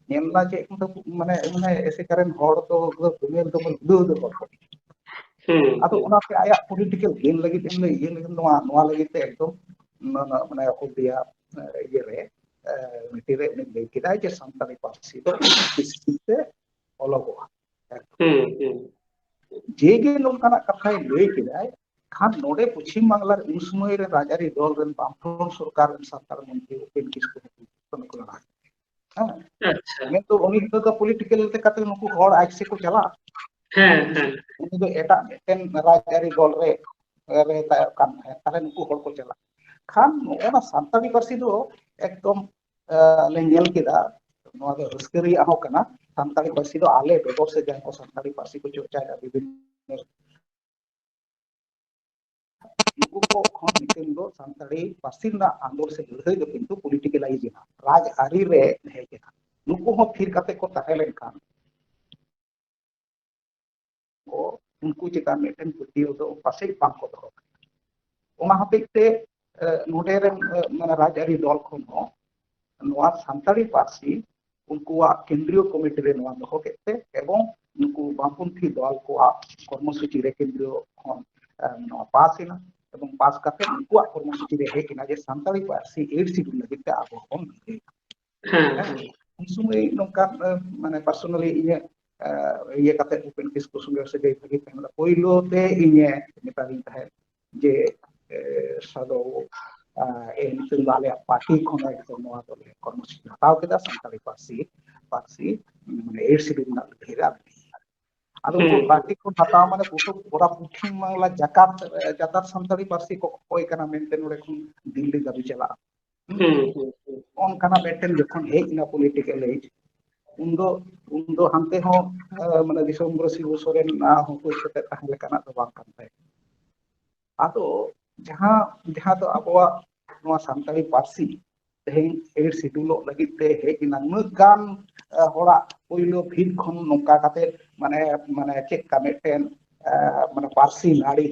ᱧᱮᱞ ᱮᱱᱟ ᱡᱮ ᱮᱠᱫᱚᱢ ᱢᱟᱱᱮ, ᱢᱟᱱᱮ ᱮᱥᱮᱠᱟ ᱨᱮᱱ ᱦᱚᱲ ᱫᱚ ᱮᱠᱫᱚᱢ ᱫᱚᱢᱮᱞ ᱫᱚᱢᱮᱞ ᱩᱰᱟᱹᱣ ᱫᱚ ᱦᱚᱲ ᱠᱚ᱾ ᱦᱩᱸ, ᱟᱫᱚ ᱦᱩᱸ᱾ ᱚᱱᱟᱛᱮ ᱟᱭᱟᱜ political gain ᱞᱟᱹᱜᱤᱫ ᱮᱢ ᱞᱟᱹᱭ, ᱤᱭᱟᱹ ᱞᱟᱹᱜᱤᱫ ᱱᱚᱣᱟ, ᱱᱚᱣᱟ ᱞᱟᱹᱜᱤᱫ ᱛᱮ ᱮᱠᱫᱚᱢ ᱚᱱᱟ, ᱚᱱᱟ, ᱢᱟᱱᱮ ᱦᱚᱞᱫᱤᱭᱟ, ᱮ, ᱤᱭᱟᱹ ᱨᱮ, ᱮ, meeting ᱨᱮ ᱩᱱᱤ ᱞᱟᱹᱭ ᱠᱮᱫᱟᱭ ᱡᱮ ᱥᱟᱱᱛᱟᱲᱤ ᱯᱟᱹᱨᱥᱤ ᱫᱚ ᱚᱞᱚᱜᱚᱜᱼᱟ᱾ ᱦᱩᱸ, ᱦᱩᱸ᱾ ᱡᱮ ᱜᱮ ᱱᱚᱝᱠᱟᱱᱟᱜ ᱠᱟᱛᱷᱟᱭ ᱞᱟᱹᱭ ᱠᱮᱫᱟᱭ, ᱠᱷᱟᱱ ᱱᱚᱰᱮ ᱯᱚᱪᱷᱤᱢ ᱵᱟᱝᱞᱟ ᱨᱮ ᱩᱱ ᱥᱚᱢᱚᱭ ᱨᱮ ᱨᱟᱡᱽᱟᱹᱨᱤ ᱫᱚᱞ ᱨᱮᱱ ᱵᱟᱢᱯᱷᱨᱚᱱᱴ ᱥᱚᱨᱠᱟᱨ ᱨᱮᱱ ᱥᱟᱱᱛᱟᱲ ᱢᱚᱱᱛᱨᱤ ᱩᱯᱮᱱ ᱠᱤᱥᱠᱩ ᱠᱚ ᱞᱟᱲᱟᱜ ᱠᱟᱱᱟ᱾ ᱦᱮᱸ? ᱟᱪᱪᱷᱟ᱾ ᱢᱮᱱᱫᱚ ᱩᱱᱤ ᱫᱚ political ᱞᱮᱠᱟᱛᱮ ᱱᱩᱠᱩ ᱦᱚᱲ ᱟᱡ ᱥᱮᱫ ᱠᱚ ᱪᱟᱞᱟᱜᱼᱟ᱾ ᱦᱮᱸ, ᱦᱮᱸ᱾ ᱩᱱᱤ ᱫᱚ ᱮᱴᱟᱜ ᱢᱤᱫᱴᱮᱱ ᱨᱟᱡᱽᱟᱹᱨᱤ ᱫᱚᱞ ᱨᱮ, ᱨᱮ ᱛᱟᱦᱮᱸ ᱠᱟᱱ ᱛᱟᱦᱮᱸᱫ, ᱛᱟᱦᱞᱮ ᱱᱩᱠᱩ ᱦᱚᱲ ᱠᱚ ᱪᱟᱞᱟᱜᱼᱟ᱾ ᱠᱷᱟᱱ ᱱᱚᱜᱼᱚ ᱱᱟ ᱥᱟᱱᱛᱟᱲᱤ ᱯᱟᱹᱨᱥᱤ ᱫᱚ ᱮᱠᱫᱚᱢ, ᱮ, ᱞᱮ ᱧᱮᱞ ᱠᱮᱫᱟ, ᱱᱚᱣᱟ ᱫᱚ ᱨᱟᱹᱥᱠᱟᱹ ᱨᱮᱭᱟᱜ ᱦᱚᱸ ᱠᱟᱱᱟ᱾ ᱥᱟᱱᱛᱟᱲᱤ ᱯᱟᱹᱨᱥᱤ ᱫᱚ ᱟᱞᱮ ᱵᱮᱜᱚᱨ ᱥᱮ ᱡᱟᱦᱟᱸᱭ ᱠᱚ ᱥᱟᱱᱛᱟᱲᱤ ᱯᱟᱹᱨᱥᱤ ᱠᱚ ᱪᱚᱨᱪᱟᱭᱮᱫᱟ ᱵᱤᱵᱷᱤᱱᱱᱚ, ᱱᱩᱠᱩ ᱠᱚ ᱠᱷᱚᱱ ᱢᱤᱫᱴᱮᱱ ᱫᱚ ᱥᱟᱱᱛᱟᱲᱤ ᱯᱟᱹᱨᱥᱤ ᱨᱮᱱᱟᱜ ᱟᱸᱫᱳᱲ ᱥᱮ ᱞᱟᱹᱲᱦᱟᱹᱭ ᱫᱚ ᱠᱤᱱᱛᱩ political ᱮᱱᱟ, ᱨᱟᱡᱽᱟᱹᱨᱤ ᱨᱮ ᱦᱮᱡ ᱮᱱᱟ᱾ ᱱᱩᱠᱩ ᱦᱚᱸ ᱛᱷᱤᱨ ᱠᱟᱛᱮ ᱠᱚ ᱛᱟᱦᱮᱸ ᱞᱮᱱᱠᱷᱟᱱ ᱠᱚ, ᱩᱱᱠᱩ ᱪᱮᱛᱟᱱ ᱢᱤᱫᱴᱮᱱ ᱯᱟᱹᱛᱭᱟᱹᱣ ᱫᱚ ᱯᱟᱥᱮᱡ ᱵᱟᱝ ᱠᱚ ᱫᱚᱦᱚ ᱠᱟᱜᱼᱟ᱾ ᱚᱱᱟ ᱦᱚᱛᱮᱡ ᱛᱮ, ᱮ, ᱱᱚᱰᱮ ᱨᱮᱱ, ᱮ, ᱢᱟᱱᱮ ᱨᱟᱡᱽᱟᱹᱨᱤ ᱫᱚᱞ ᱠᱷᱚᱱ ᱦᱚᱸ ᱱᱚᱣᱟ ᱥᱟᱱᱛᱟᱲᱤ ᱯᱟᱹᱨᱥᱤ ᱩᱱᱠᱩᱣᱟᱜ ᱠᱮᱱᱫᱨᱤᱭᱚ ᱠᱚᱢᱤᱴᱤ ᱨᱮ ᱱᱚᱣᱟ ᱫᱚᱦᱚ ᱠᱮᱫ ᱛᱮ ᱮᱵᱚᱝ ᱱᱩᱠᱩ ᱵᱟᱢᱯᱚᱱᱛᱷᱤ ᱫᱚᱞ ᱠᱚᱣᱟᱜ ᱠᱚᱨᱢᱚᱥᱩᱪᱤ ᱨᱮ ᱠᱮᱱᱫᱨᱤᱭᱚ ᱠᱷᱚᱱ, ᱮ, ᱱᱚᱣᱟ ᱯᱟᱥ ᱮᱱᱟ ᱮᱵᱚᱝ ᱯᱟᱥ ᱠᱟᱛᱮ ᱩᱱᱠᱩᱣᱟᱜ ᱠᱚᱨᱢᱚᱥᱩᱪᱤ ᱨᱮ ᱦᱮᱡ ᱮᱱᱟ ᱡᱮ ᱥᱟᱱᱛᱟᱲᱤ ᱯᱟᱹᱨᱥᱤ eighth schedule ᱞᱟᱹᱜᱤᱫ ᱛᱮ ᱟᱵᱚ ᱦᱚᱸᱵᱚᱱ ᱞᱟᱹᱲᱦᱟᱹᱭᱟ᱾ ᱦᱮᱸ, ᱦᱮᱸ, ᱦᱮᱸ᱾ ᱩᱱ ᱥᱚᱢᱚᱭ ᱱᱚᱝᱠᱟ, ᱮ, ᱢᱟᱱᱮ personally ᱤᱧᱟᱹᱜ, ᱮ, ᱤᱭᱟᱹ ᱠᱟᱛᱮ ᱩᱯᱮᱱ ᱠᱤᱥᱠᱩ ᱥᱚᱸᱜᱮ ᱥᱟᱹᱜᱟᱹᱭ ᱵᱷᱟᱹᱜᱤ ᱛᱟᱦᱮᱸ ᱞᱮᱱᱟ᱾ ᱯᱳᱭᱞᱳ ᱛᱮ ᱤᱧᱮ ᱢᱮᱛᱟᱫᱤᱧ ᱛᱟᱦᱮᱸᱫ ᱡᱮ, ᱮ, ᱥᱟᱫᱚ, ᱟᱨ ᱮ ᱱᱤᱛᱚᱝ ᱫᱚ ᱟᱞᱮᱭᱟᱜ ᱯᱟᱨᱴᱤ ᱠᱷᱚᱱ ᱮᱠᱫᱚᱢ ᱱᱚᱣᱟ ᱫᱚᱞᱮ ᱠᱚᱨᱢᱚᱥᱩᱪᱤ ᱦᱟᱛᱟᱣ ᱠᱮᱫᱟ, ᱥᱟᱱᱛᱟᱲᱤ ᱯᱟᱹᱨᱥᱤ, ᱯᱟᱹᱨᱥᱤ, ᱢᱟᱱᱮ, ᱮᱭᱤᱴ ᱥᱤᱰᱩᱞ ᱨᱮᱱᱟᱜ ᱞᱟᱹᱲᱦᱟᱹᱭ ᱨᱮ ᱟᱞᱮ᱾ ᱟᱫᱚ ᱩᱱᱠᱩ ᱦᱩᱸ᱾ ᱯᱟᱨᱴᱤ ᱠᱷᱚᱱ ᱦᱟᱛᱟᱣ ᱢᱟᱱᱮ ᱜᱚᱴᱟ ᱯᱩᱨᱟ ᱯᱚᱪᱷᱤᱢ ᱵᱟᱝᱞᱟ ᱡᱟᱠᱟᱛ, ᱮ, ᱡᱟᱠᱟᱛ ᱥᱟᱱᱛᱟᱲᱤ ᱯᱟᱹᱨᱥᱤ ᱠᱚ ᱠᱚᱠᱚᱭ ᱠᱟᱱᱟ ᱢᱮᱱᱛᱮ ᱱᱚᱰᱮ ᱠᱷᱚᱱ ᱫᱤᱞᱞᱤ ᱫᱷᱟᱹᱵᱤᱡ ᱪᱟᱞᱟᱜᱼᱟ᱾ ᱦᱩᱸ᱾ ᱦᱩᱸ, ᱦᱩᱸ, ᱦᱩᱸ᱾ ᱚᱱᱠᱟᱱᱟᱜ ᱢᱤᱫᱴᱮᱱ ᱡᱚᱠᱷᱚᱱ ᱦᱮᱡ ᱮᱱᱟ ᱯᱚᱞᱤᱴᱤᱠᱟᱞ ᱮᱡ, ᱩᱱᱫᱚ, ᱩᱱᱫᱚ ᱦᱟᱱᱛᱮ ᱦᱚᱸ, ᱮ, ᱢᱟᱱᱮ ᱫᱤᱥᱚᱢ ᱜᱚᱨᱚ ᱥᱤᱵᱩ ᱥᱚᱨᱮᱱ ᱦᱚᱸᱠᱚ ᱥᱮᱴᱮᱨ ᱛᱟᱦᱮᱸ ᱞᱮᱠᱟᱱᱟᱜ ᱫᱚ ᱵᱟᱝ ᱠᱟᱱ ᱛᱟᱦᱮᱸᱫ᱾ ᱟᱫᱚ ᱡᱟᱦᱟᱸ, ᱡᱟᱦᱟᱸ ᱫᱚ ᱟᱵᱚᱣᱟᱜ ᱱᱚᱣᱟ ᱥᱟᱱᱛᱟᱲᱤ ᱯᱟᱹᱨᱥᱤ ᱛᱮᱦᱮᱧ ᱮᱭᱤᱴ ᱥᱤᱰᱩᱞᱚᱜ ᱞᱟᱹᱜᱤᱫ ᱛᱮ ᱦᱮᱡ ᱮᱱᱟ, ᱩᱱᱟᱹᱜ ᱜᱟᱱ, ᱮ, ᱦᱚᱲᱟᱜ ᱯᱳᱭᱞᱳ ᱵᱷᱤᱛ ᱠᱷᱚᱱ ᱱᱚᱝᱠᱟ ᱠᱟᱛᱮ, ᱢᱟᱱᱮ, ᱢᱟᱱᱮ ᱪᱮᱫ ᱞᱮᱠᱟ ᱢᱤᱫᱴᱮᱱ, ᱮ, ᱢᱟᱱᱮ ᱯᱟᱹᱨᱥᱤ ᱱᱟᱹᱲᱤ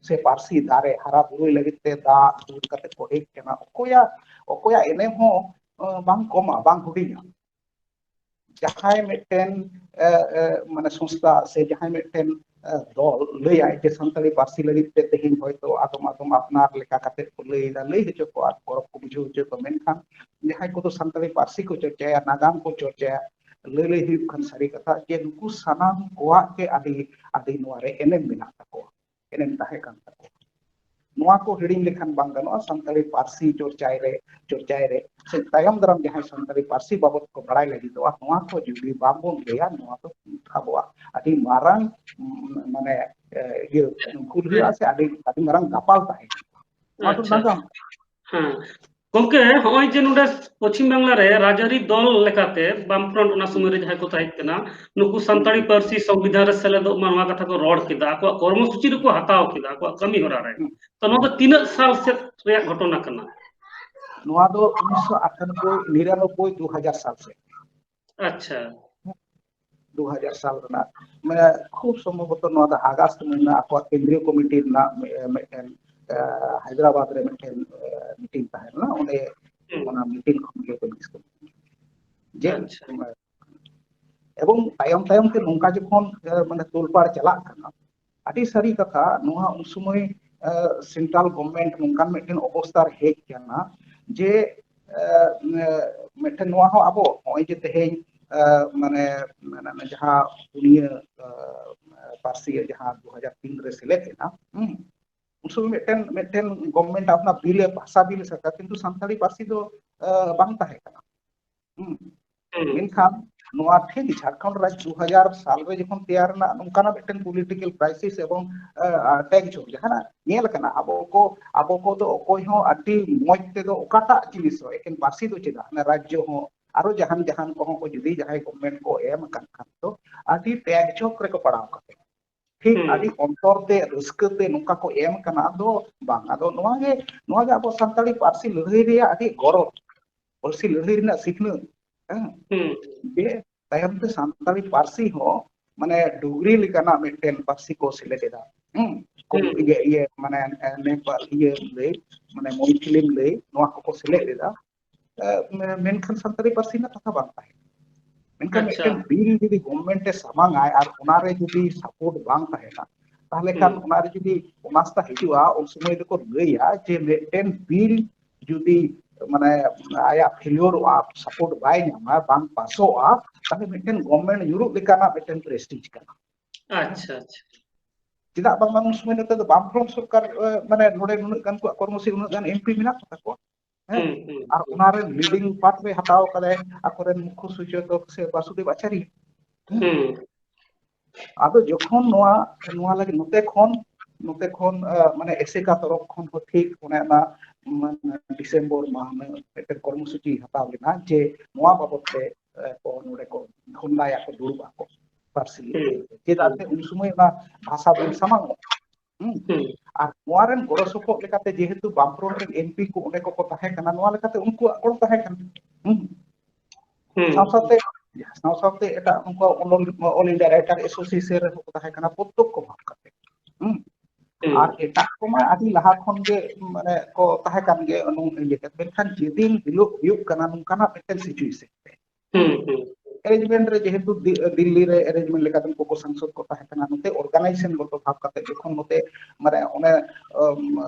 ᱥᱮ ᱯᱟᱹᱨᱥᱤ ᱫᱟᱨᱮ ᱦᱟᱨᱟ ᱵᱩᱨᱩᱭ ᱞᱟᱹᱜᱤᱫ ᱛᱮ ᱫᱟᱜ ᱫᱩᱞ ᱠᱟᱛᱮ ᱠᱚ ᱦᱮᱡ ᱠᱟᱱᱟ᱾ ᱚᱠᱚᱭᱟᱜ, ᱚᱠᱚᱭᱟᱜ ᱮᱱᱮᱢ ᱦᱚᱸ, ᱮ, ᱵᱟᱝ ᱠᱚᱢᱟ, ᱵᱟᱝ ᱦᱩᱰᱤᱧᱟ᱾ ᱡᱟᱦᱟᱸᱭ ᱢᱤᱫᱴᱮᱱ, ᱮ, ᱮ, ᱢᱟᱱᱮ ᱥᱚᱝᱥᱛᱷᱟ ᱥᱮ ᱡᱟᱦᱟᱸᱭ ᱢᱤᱫᱴᱮᱱ, ᱮ, ᱫᱚᱞ ᱞᱟᱹᱭᱟᱭ ᱡᱮ ᱥᱟᱱᱛᱟᱲᱤ ᱯᱟᱹᱨᱥᱤ ᱞᱟᱹᱜᱤᱫ ᱛᱮ ᱛᱮᱦᱮᱧ ᱦᱚᱭᱛᱳ ᱟᱫᱚᱢ ᱟᱫᱚᱢ ᱟᱯᱱᱟᱨ ᱞᱮᱠᱟ ᱠᱟᱛᱮ ᱠᱚ ᱞᱟᱹᱭ ᱮᱫᱟ, ᱞᱟᱹᱭ ᱦᱚᱪᱚ ᱠᱚᱣᱟ, ᱜᱚᱨᱚᱵ ᱠᱚ ᱵᱩᱡᱷᱟᱹᱣ ᱦᱚᱪᱚ ᱠᱚᱣᱟ, ᱢᱮᱱᱠᱷᱟᱱ ᱡᱟᱦᱟᱸᱭ ᱠᱚᱫᱚ ᱥᱟᱱᱛᱟᱲᱤ ᱯᱟᱹᱨᱥᱤ ᱠᱚ ᱪᱚᱨᱪᱟᱭᱟ, ᱱᱟᱜᱟᱢ ᱠᱚ ᱪᱚᱨᱪᱟᱭᱟ, ᱞᱟᱹᱞᱟᱹᱭ ᱦᱩᱭᱩᱜ ᱠᱷᱟᱱ ᱥᱟᱹᱨᱤ ᱠᱟᱛᱷᱟ ᱡᱮ ᱱᱩᱠᱩ ᱥᱟᱱᱟᱢ ᱠᱚᱣᱟᱜ ᱜᱮ ᱟᱹᱰᱤ, ᱟᱹᱰᱤ ᱱᱚᱣᱟ ᱨᱮ ᱮᱱᱮᱢ ᱢᱮᱱᱟᱜ ᱛᱟᱠᱚᱣᱟ, ᱮᱱᱮᱢ ᱛᱟᱦᱮᱸ ᱠᱟᱱ ᱛᱟᱠᱚᱣᱟ᱾ ᱱᱚᱣᱟ ᱠᱚ ᱦᱤᱲᱤᱧ ᱞᱮᱠᱷᱟᱱ ᱵᱟᱝ ᱜᱟᱱᱚᱜᱼᱟ᱾ ᱥᱟᱱᱛᱟᱲᱤ ᱯᱟᱹᱨᱥᱤ ᱪᱚᱨᱪᱟᱭ ᱨᱮ, ᱪᱚᱨᱪᱟᱭ ᱨᱮ ᱥᱮ ᱛᱟᱭᱚᱢ ᱫᱟᱨᱟᱢ ᱡᱟᱦᱟᱸᱭ ᱥᱟᱱᱛᱟᱲᱤ ᱯᱟᱹᱨᱥᱤ ᱵᱟᱵᱚᱫ ᱠᱚ ᱵᱟᱲᱟᱭ ᱞᱟᱹᱜᱤᱫᱚᱜᱼᱟ, ᱱᱚᱣᱟ ᱠᱚ ᱡᱩᱫᱤ ᱵᱟᱝᱵᱚᱱ ᱞᱟᱹᱭᱟ, ᱱᱚᱣᱟ ᱫᱚ ᱟᱵᱚᱣᱟᱜ ᱟᱹᱰᱤ ᱢᱟᱨᱟᱝ, ᱩᱢ, ᱢᱟᱱᱮ, ᱮ, ᱤᱭᱟᱹ, ᱵᱷᱩᱞ ᱦᱩᱭᱩᱜᱼᱟ ᱥᱮ ᱟᱹᱰᱤ, ᱟᱹᱰᱤ ᱢᱟᱨᱟᱝ ᱫᱟᱯᱟᱞ ᱛᱟᱦᱮᱸ ᱠᱟᱱᱟ᱾ ᱱᱚᱣᱟ ᱫᱚ ᱟᱪᱪᱷᱟ᱾ ᱱᱟᱜᱟᱢ᱾ ᱦᱮᱸ᱾ ᱜᱚᱢᱠᱮ, ᱦᱚᱸᱜᱼᱚᱭ ᱡᱮ ᱱᱚᱰᱮ ᱯᱚᱪᱷᱤᱢ ᱵᱟᱝᱞᱟ ᱨᱮ ᱨᱟᱡᱽᱟᱹᱨᱤ ᱫᱚᱞ ᱞᱮᱠᱟᱛᱮ ᱵᱟᱢᱯᱷᱨᱚᱱᱴ ᱚᱱᱟ ᱥᱚᱢᱚᱭ ᱨᱮ ᱡᱟᱦᱟᱸᱭ ᱠᱚ ᱛᱟᱦᱮᱸ ᱠᱟᱱᱟ, ᱱᱩᱠᱩ ᱥᱟᱱᱛᱟᱲᱤ ᱯᱟᱹᱨᱥᱤ ᱥᱚᱝᱵᱤᱫᱷᱟᱱ ᱨᱮ ᱥᱮᱞᱮᱫᱚᱜ ᱢᱟ, ᱱᱚᱣᱟ ᱠᱟᱛᱷᱟ ᱠᱚ ᱨᱚᱲ ᱠᱮᱫᱟ, ᱟᱠᱚᱣᱟᱜ ᱠᱚᱨᱢᱚ ᱥᱩᱪᱤ ᱨᱮᱠᱚ ᱦᱟᱛᱟᱣ ᱠᱮᱫᱟ, ᱟᱠᱚᱣᱟᱜ ᱠᱟᱹᱢᱤ ᱦᱚᱨᱟ ᱨᱮ᱾ ᱦᱩᱸ᱾ ᱛᱚ, ᱱᱚᱣᱟ ᱫᱚ ᱛᱤᱱᱟᱹᱜ ᱥᱟᱞ ᱥᱮᱫ ᱨᱮᱭᱟᱜ ᱜᱷᱚᱴᱚᱱᱟ ᱠᱟᱱᱟ? ᱱᱚᱣᱟ ᱫᱚ ᱩᱱᱤᱥᱥᱚ ᱟᱴᱷᱟᱱᱚᱵᱵᱳᱭ, ᱱᱤᱨᱟᱱᱚᱵᱵᱳᱭ, ᱫᱩ ᱦᱟᱡᱟᱨ ᱥᱟᱞ ᱥᱮᱫ᱾ ᱟᱪᱪᱷᱟ᱾ ᱫᱩ ᱦᱟᱡᱟᱨ ᱥᱟᱞ ᱨᱮᱱᱟᱜ, ᱢᱟᱱᱮ, ᱠᱷᱩᱵ ᱥᱚᱢᱵᱷᱚᱵᱚᱛᱚ ᱱᱚᱣᱟ ᱫᱚ ᱟᱜᱟᱥᱴ ᱢᱟᱹᱦᱱᱟᱹ ᱟᱠᱚᱣᱟᱜ ᱠᱮᱱᱫᱨᱤᱭᱚ ᱠᱚᱢᱤᱴᱤ ᱨᱮᱱᱟᱜ ᱢᱤ-, ᱢᱤᱫᱴᱮᱱ, ᱮ, ᱦᱟᱭᱫᱨᱟᱵᱟᱫ ᱨᱮ ᱢᱤᱫᱴᱮᱱ, ᱮ, ᱢᱤᱴᱤᱝ ᱛᱟᱦᱮᱸ ᱞᱮᱱᱟ, ᱚᱸᱰᱮ ᱦᱩᱸ᱾ ᱚᱱᱟ ᱢᱤᱴᱤᱝ ᱠᱷᱚᱱ ᱜᱮ ᱠᱚ discuss ᱡᱮ, ᱟᱪᱪᱷᱟ᱾ ᱮᱵᱚᱝ ᱛᱟᱭᱚᱢ ᱛᱟᱭᱚᱢ ᱛᱮ ᱱᱚᱝᱠᱟ ᱡᱚᱠᱷᱚᱱ, ᱮ, ᱢᱟᱱᱮ, ᱛᱳᱲᱯᱟᱲ ᱪᱟᱞᱟᱜ ᱠᱟᱱᱟ, ᱟᱹᱰᱤ ᱥᱟᱹᱨᱤ ᱠᱟᱛᱷᱟ, ᱱᱚᱣᱟ ᱩᱱ ᱥᱚᱢᱚᱭ, ᱮ, ᱥᱮᱱᱴᱨᱟᱞ ᱜᱚᱵᱷᱢᱮᱱᱴ ᱱᱚᱝᱠᱟᱱ ᱢᱤᱫᱴᱮᱱ ᱚᱵᱚᱥᱛᱟ ᱨᱮ ᱦᱮᱡ ᱠᱟᱱᱟ ᱡᱮ, ᱮ, ᱮ, ᱢᱤᱫᱴᱮᱱ ᱱᱚᱣᱟ ᱦᱚᱸ ᱟᱵᱚ ᱱᱚᱜᱼᱚᱭ ᱡᱮ ᱛᱮᱦᱮᱧ, ᱮ, ᱢᱟᱱᱮ, ᱢᱟᱱᱮ, ᱡᱟᱦᱟᱸ ᱯᱩᱱᱭᱟᱹ, ᱮ, ᱯᱟᱹᱨᱥᱤ ᱡᱟᱦᱟᱸ ᱫᱩ ᱦᱟᱡᱟᱨ ᱛᱤᱱ ᱨᱮ ᱥᱮᱞᱮᱫ ᱮᱱᱟ, ᱦᱩᱸ, ᱩᱱ ᱥᱚᱢᱚᱭ ᱢᱤᱫᱴᱮᱱ ᱢᱤᱫᱴᱮᱱ ᱜᱚᱵᱷᱢᱮᱱᱴ ᱟᱯᱱᱟ ᱵᱤᱞ ᱮ ᱵᱷᱟᱥᱟ ᱵᱤᱞ ᱮ ᱥᱮᱴᱮᱨ, ᱠᱤᱱᱛᱩ ᱥᱟᱱᱛᱟᱲᱤ ᱯᱟᱹᱨᱥᱤ ᱫᱚ ᱵᱟᱝ ᱛᱟᱦᱮᱸ ᱠᱟᱱᱟ᱾ ᱢᱮᱱᱠᱷᱟᱱ ᱱᱚᱣᱟ ᱴᱷᱤᱠ ᱡᱷᱟᱲᱠᱷᱚᱸᱰ ᱨᱟᱡᱽ ᱫᱩ ᱦᱟᱡᱟᱨ ᱥᱟᱞ ᱨᱮ ᱡᱚᱠᱷᱚᱱ ᱛᱮᱭᱟᱨ ᱨᱮᱱᱟᱜ ᱱᱚᱝᱠᱟᱱᱟᱜ ᱢᱤᱫᱴᱮᱱ ᱯᱚᱞᱤᱴᱤᱠᱟᱞ ᱠᱨᱟᱭᱥᱤᱥ ᱮᱵᱚᱝ ᱴᱮᱠ ᱡᱷᱳᱠ ᱡᱟᱦᱟᱱᱟᱜ ᱧᱮᱞ ᱟᱠᱟᱱᱟ, ᱟᱵᱚ ᱠᱚ ᱟᱵᱚ ᱠᱚᱫᱚ ᱚᱠᱚᱭ ᱦᱚᱸ ᱟᱹᱰᱤ ᱢᱚᱡᱽ ᱛᱮᱫᱚ ᱚᱠᱟᱴᱟᱜ ᱡᱤᱱᱤᱥ ᱦᱚᱸ ᱮᱠᱮᱱ ᱯᱟᱹᱨᱥᱤ ᱫᱚ ᱪᱮᱫᱟᱜ, ᱨᱟᱡᱽᱡᱚ ᱦᱚᱸ ᱟᱨᱚ ᱡᱟᱦᱟᱱ ᱡᱟᱦᱟᱱ ᱠᱚᱦᱚᱸ ᱠᱚ ᱡᱩᱫᱤ ᱡᱟᱦᱟᱸᱭ ᱜᱚᱵᱷᱢᱮᱱᱴ ᱠᱚ ᱮᱢ ᱟᱠᱟᱱ ᱠᱷᱟᱱ ᱫᱚ ᱟᱹᱰᱤ ᱴᱮᱠ ᱡᱷᱳᱠ ᱨᱮᱠᱚ ᱯᱟᱲᱟᱣ ᱠᱟᱛᱮ ᱴᱷᱤᱠ ᱟᱹᱰᱤ ᱚᱱᱛᱚᱨ ᱛᱮ ᱨᱟᱹᱥᱠᱟᱹ ᱛᱮ ᱱᱚᱝᱠᱟ ᱠᱚ ᱮᱢ ᱠᱟᱱᱟ᱾ ᱟᱫᱚ ᱵᱟᱝ, ᱟᱫᱚ ᱱᱚᱣᱟ ᱜᱮ ᱱᱚᱣᱟ ᱜᱮ ᱟᱵᱚ ᱥᱟᱱᱛᱟᱲᱤ ᱯᱟᱹᱨᱥᱤ ᱞᱟᱹᱲᱦᱟᱹᱭ ᱨᱮᱭᱟᱜ ᱟᱹᱰᱤ ᱜᱚᱨᱚᱵᱽ, ᱯᱟᱹᱨᱥᱤ ᱞᱟᱹᱲᱦᱟᱹᱭ ᱨᱮᱱᱟᱜ ᱥᱤᱠᱷᱱᱟᱹᱛ᱾ ᱦᱮᱸ, ᱡᱮ ᱛᱟᱭᱚᱢ ᱛᱮ ᱥᱟᱱᱛᱟᱲᱤ ᱯᱟᱹᱨᱥᱤ ᱦᱚᱸ ᱢᱟᱱᱮ ᱰᱩᱜᱽᱨᱤ ᱞᱮᱠᱟᱱᱟᱜ ᱢᱤᱫᱴᱮᱱ ᱯᱟᱹᱨᱥᱤ ᱠᱚ ᱥᱮᱞᱮᱫ ᱮᱫᱟ᱾ ᱦᱮᱸ, ᱠᱚ ᱤᱭᱟᱹ ᱤᱭᱟᱹ ᱢᱟᱱᱮ ᱱᱮᱯᱟᱞ ᱤᱭᱟᱹ ᱞᱟᱹᱭ ᱢᱟᱱᱮ ᱢᱚᱭᱛᱷᱤᱞᱤᱢ ᱞᱟᱹᱭ ᱱᱚᱣᱟ ᱠᱚᱠᱚ ᱥᱮᱞᱮᱫ ᱮᱫᱟ᱾ ᱢᱮᱱᱠᱷᱟᱱ ᱥᱟᱱᱛᱟᱲᱤ ᱯᱟᱹᱨᱥᱤ ᱨᱮᱱᱟᱜ ᱠᱟᱛᱷᱟ ᱵᱟᱝ ᱛᱟᱦᱮᱸ ᱠᱟᱱᱟ᱾ ᱢᱮᱱᱠᱷᱟᱱ ᱢᱤᱫᱴᱮᱱ ᱵᱤᱞ ᱡᱩᱫᱤ ᱜᱚᱵᱷᱢᱮᱱᱴ ᱮ ᱥᱟᱢᱟᱝ ᱟᱭ ᱟᱨ ᱚᱱᱟᱨᱮ ᱡᱩᱫᱤ ᱥᱟᱯᱳᱨᱴ ᱵᱟᱝ ᱛᱟᱦᱮᱱᱟ, ᱛᱟᱦᱚᱞᱮ ᱠᱷᱟᱱ ᱚᱱᱟᱨᱮ ᱡᱩᱫᱤ ᱚᱱᱟᱥᱛᱟ ᱦᱤᱡᱩᱜᱼᱟ, ᱩᱱ ᱥᱚᱢᱚᱭ ᱫᱚᱠᱚ ᱞᱟᱹᱭᱟ ᱡᱮ ᱢᱤᱫᱴᱮᱱ ᱵᱤᱞ ᱡᱩᱫᱤ ᱢᱟᱱᱮ ᱟᱭᱟᱜ ᱯᱷᱮᱞᱤᱭᱳᱨᱚᱜᱼᱟ, ᱥᱟᱯᱳᱨᱴ ᱵᱟᱭ ᱧᱟᱢᱟ, ᱵᱟᱝ ᱯᱟᱥᱚᱜᱼᱟ, ᱛᱟᱦᱚᱞᱮ ᱢᱤᱫᱴᱮᱱ ᱜᱚᱵᱷᱢᱮᱱᱴ ᱧᱩᱨᱩᱜ ᱞᱮᱠᱟᱱᱟᱜ ᱢᱤᱫᱴᱮᱱ ᱯᱨᱮᱥᱴᱤᱡᱽ ᱠᱟᱱᱟ᱾ ᱟᱪᱪᱷᱟ, ᱟᱪᱪᱷᱟ᱾ ᱪᱮᱫᱟᱜ ᱵᱟᱝᱢᱟ ᱩᱱ ᱥᱚᱢᱚᱭ ᱱᱚᱛᱮ ᱫᱚ ᱵᱟᱢᱯᱷᱨᱚᱱᱴ ᱥᱚᱨᱠᱟᱨ ᱢᱟᱱᱮ ᱱᱚᱰᱮ ᱱᱩᱱᱟᱹᱜ ᱜᱟᱱ ᱠᱚᱣᱟᱜ ᱠᱚᱨᱢᱚᱥᱩᱪᱤ, ᱩᱱᱟᱹᱜ ᱜᱟᱱ ᱮᱢᱯᱤ ᱢᱮᱱᱟᱜ ᱠᱚ ᱛᱟᱠᱚᱣᱟ᱾ ᱦᱮᱸ, ᱟᱨ ᱚᱱᱟᱨᱮ ᱞᱤᱰᱤᱝ ᱯᱟᱨᱴ ᱨᱮ ᱦᱟᱛᱟᱣ ᱠᱟᱫᱟᱭ ᱟᱠᱚᱨᱮᱱ ᱢᱩᱠᱷᱚ ᱥᱚᱪᱮᱛᱚᱠ ᱥᱮ ᱵᱟᱥᱩᱫᱮᱵ ᱟᱪᱟᱨᱤ᱾ ᱦᱮᱸ᱾ ᱟᱫᱚ ᱡᱚᱠᱷᱚᱱ ᱱᱚᱣᱟ ᱱᱚᱣᱟ ᱞᱟᱹᱜᱤᱫ ᱱᱚᱛᱮ ᱠᱷᱚᱱ ᱱᱚᱛᱮ ᱠᱷᱚᱱ ᱢᱟᱱᱮ ᱮᱥᱮᱠᱟ ᱛᱚᱨᱚᱯ ᱠᱷᱚᱱ ᱦᱚᱸ ᱴᱷᱤᱠ ᱚᱱᱮ ᱚᱱᱟ ᱰᱤᱥᱮᱢᱵᱚᱨ ᱢᱟᱦᱟ ᱢᱤᱫᱴᱮᱱ ᱠᱚᱨᱢᱚᱥᱩᱪᱤ ᱦᱟᱛᱟᱣ ᱞᱮᱱᱟ ᱡᱮ ᱱᱚᱣᱟ ᱵᱟᱵᱚᱛ ᱛᱮ ᱠᱚ ᱱᱚᱰᱮ ᱠᱚ ᱫᱷᱚᱱᱫᱟᱭᱟ ᱠᱚ, ᱫᱩᱲᱩᱵ ᱟᱠᱚ ᱯᱟᱹᱨᱥᱤ᱾ ᱪᱮᱫᱟᱜ ᱥᱮ ᱩᱱ ᱥᱚᱢᱚᱭ ᱚᱱᱟ ᱵᱷᱟᱥᱟ ᱵᱤᱞ ᱥᱟᱢᱟᱝ ᱚᱜ ᱠᱟᱱᱟ᱾ ᱦᱩᱸ? ᱟᱨ ᱱᱚᱣᱟ ᱨᱮᱱ ᱜᱚᱲᱚ ᱥᱚᱯᱚᱦᱚᱫ ᱞᱮᱠᱟᱛᱮ ᱡᱮᱦᱮᱛᱩ ᱵᱟᱢᱯᱷᱨᱚᱱᱴ ᱨᱮᱱ ᱮᱢᱯᱤ ᱠᱚ ᱚᱸᱰᱮ ᱠᱚᱠᱚ ᱛᱟᱦᱮᱸ ᱠᱟᱱᱟ, ᱱᱚᱣᱟ ᱞᱮᱠᱟᱛᱮ ᱩᱱᱠᱩᱣᱟᱜ ᱜᱚᱲᱚ ᱛᱟᱦᱮᱸ ᱠᱟᱱᱟ᱾ ᱦᱩᱸ? ᱥᱟᱶ ᱥᱟᱶᱛᱮ ᱥᱟᱶ ᱥᱟᱶᱛᱮ ᱮᱴᱟᱜ ᱩᱱᱠᱩ ᱚᱞ ᱤᱱᱰᱤᱭᱟ ᱨᱟᱭᱴᱟᱨ ᱮᱥᱳᱥᱤᱭᱮᱥᱚᱱ ᱨᱮᱦᱚᱸ ᱠᱚ ᱛᱟᱦᱮᱸ ᱠᱟᱱᱟ, ᱯᱨᱚᱛᱛᱚᱠᱠᱷᱚ ᱵᱷᱟᱵ ᱠᱟᱛᱮ᱾ ᱦᱩᱸ? ᱟᱨ ᱮᱴᱟᱜ ᱠᱚᱢᱟ ᱟᱹᱰᱤ ᱞᱟᱦᱟ ᱠᱷᱚᱱ ᱜᱮ ᱢᱟᱱᱮ ᱠᱚ ᱛᱟᱦᱮᱸ ᱠᱟᱱ ᱜᱮ ᱱᱚᱝ-, ᱤᱭᱟᱹ ᱠᱟᱛᱮ, ᱢᱮᱱᱠᱷᱟᱱ ᱡᱮᱫᱤᱱ ᱦᱤᱞᱳᱜ ᱦᱩᱭᱩᱜ ᱠᱟᱱᱟ ᱱᱚᱝᱠᱟᱱᱟᱜ ᱢᱤᱫᱴᱮᱱ ᱥᱤᱪᱩᱭᱮᱥᱚᱱ ᱨᱮ, ᱮᱨᱮᱧᱡᱽᱢᱮᱱᱴ ᱨᱮ ᱡᱮᱦᱮᱛᱩ ᱫᱤ-, ᱫᱤᱞᱞᱤ ᱨᱮ ᱮᱨᱮᱧᱡᱽᱢᱮᱱᱴ ᱞᱮᱠᱟᱛᱮ ᱩᱱᱠᱩ ᱠᱚ ᱥᱟᱝᱥᱚᱫ ᱠᱚ ᱛᱟᱦᱮᱸ ᱠᱟᱱᱟ, ᱱᱚᱛᱮ ᱚᱨᱜᱟᱱᱟᱭᱡᱮᱥᱚᱱ ᱜᱚᱛᱚ ᱵᱷᱟᱵ ᱠᱟᱛᱮ ᱡᱚᱠᱷᱚᱱ ᱱᱚᱛᱮ ᱢᱟᱱᱮ ᱚᱱᱮ ᱟᱢ,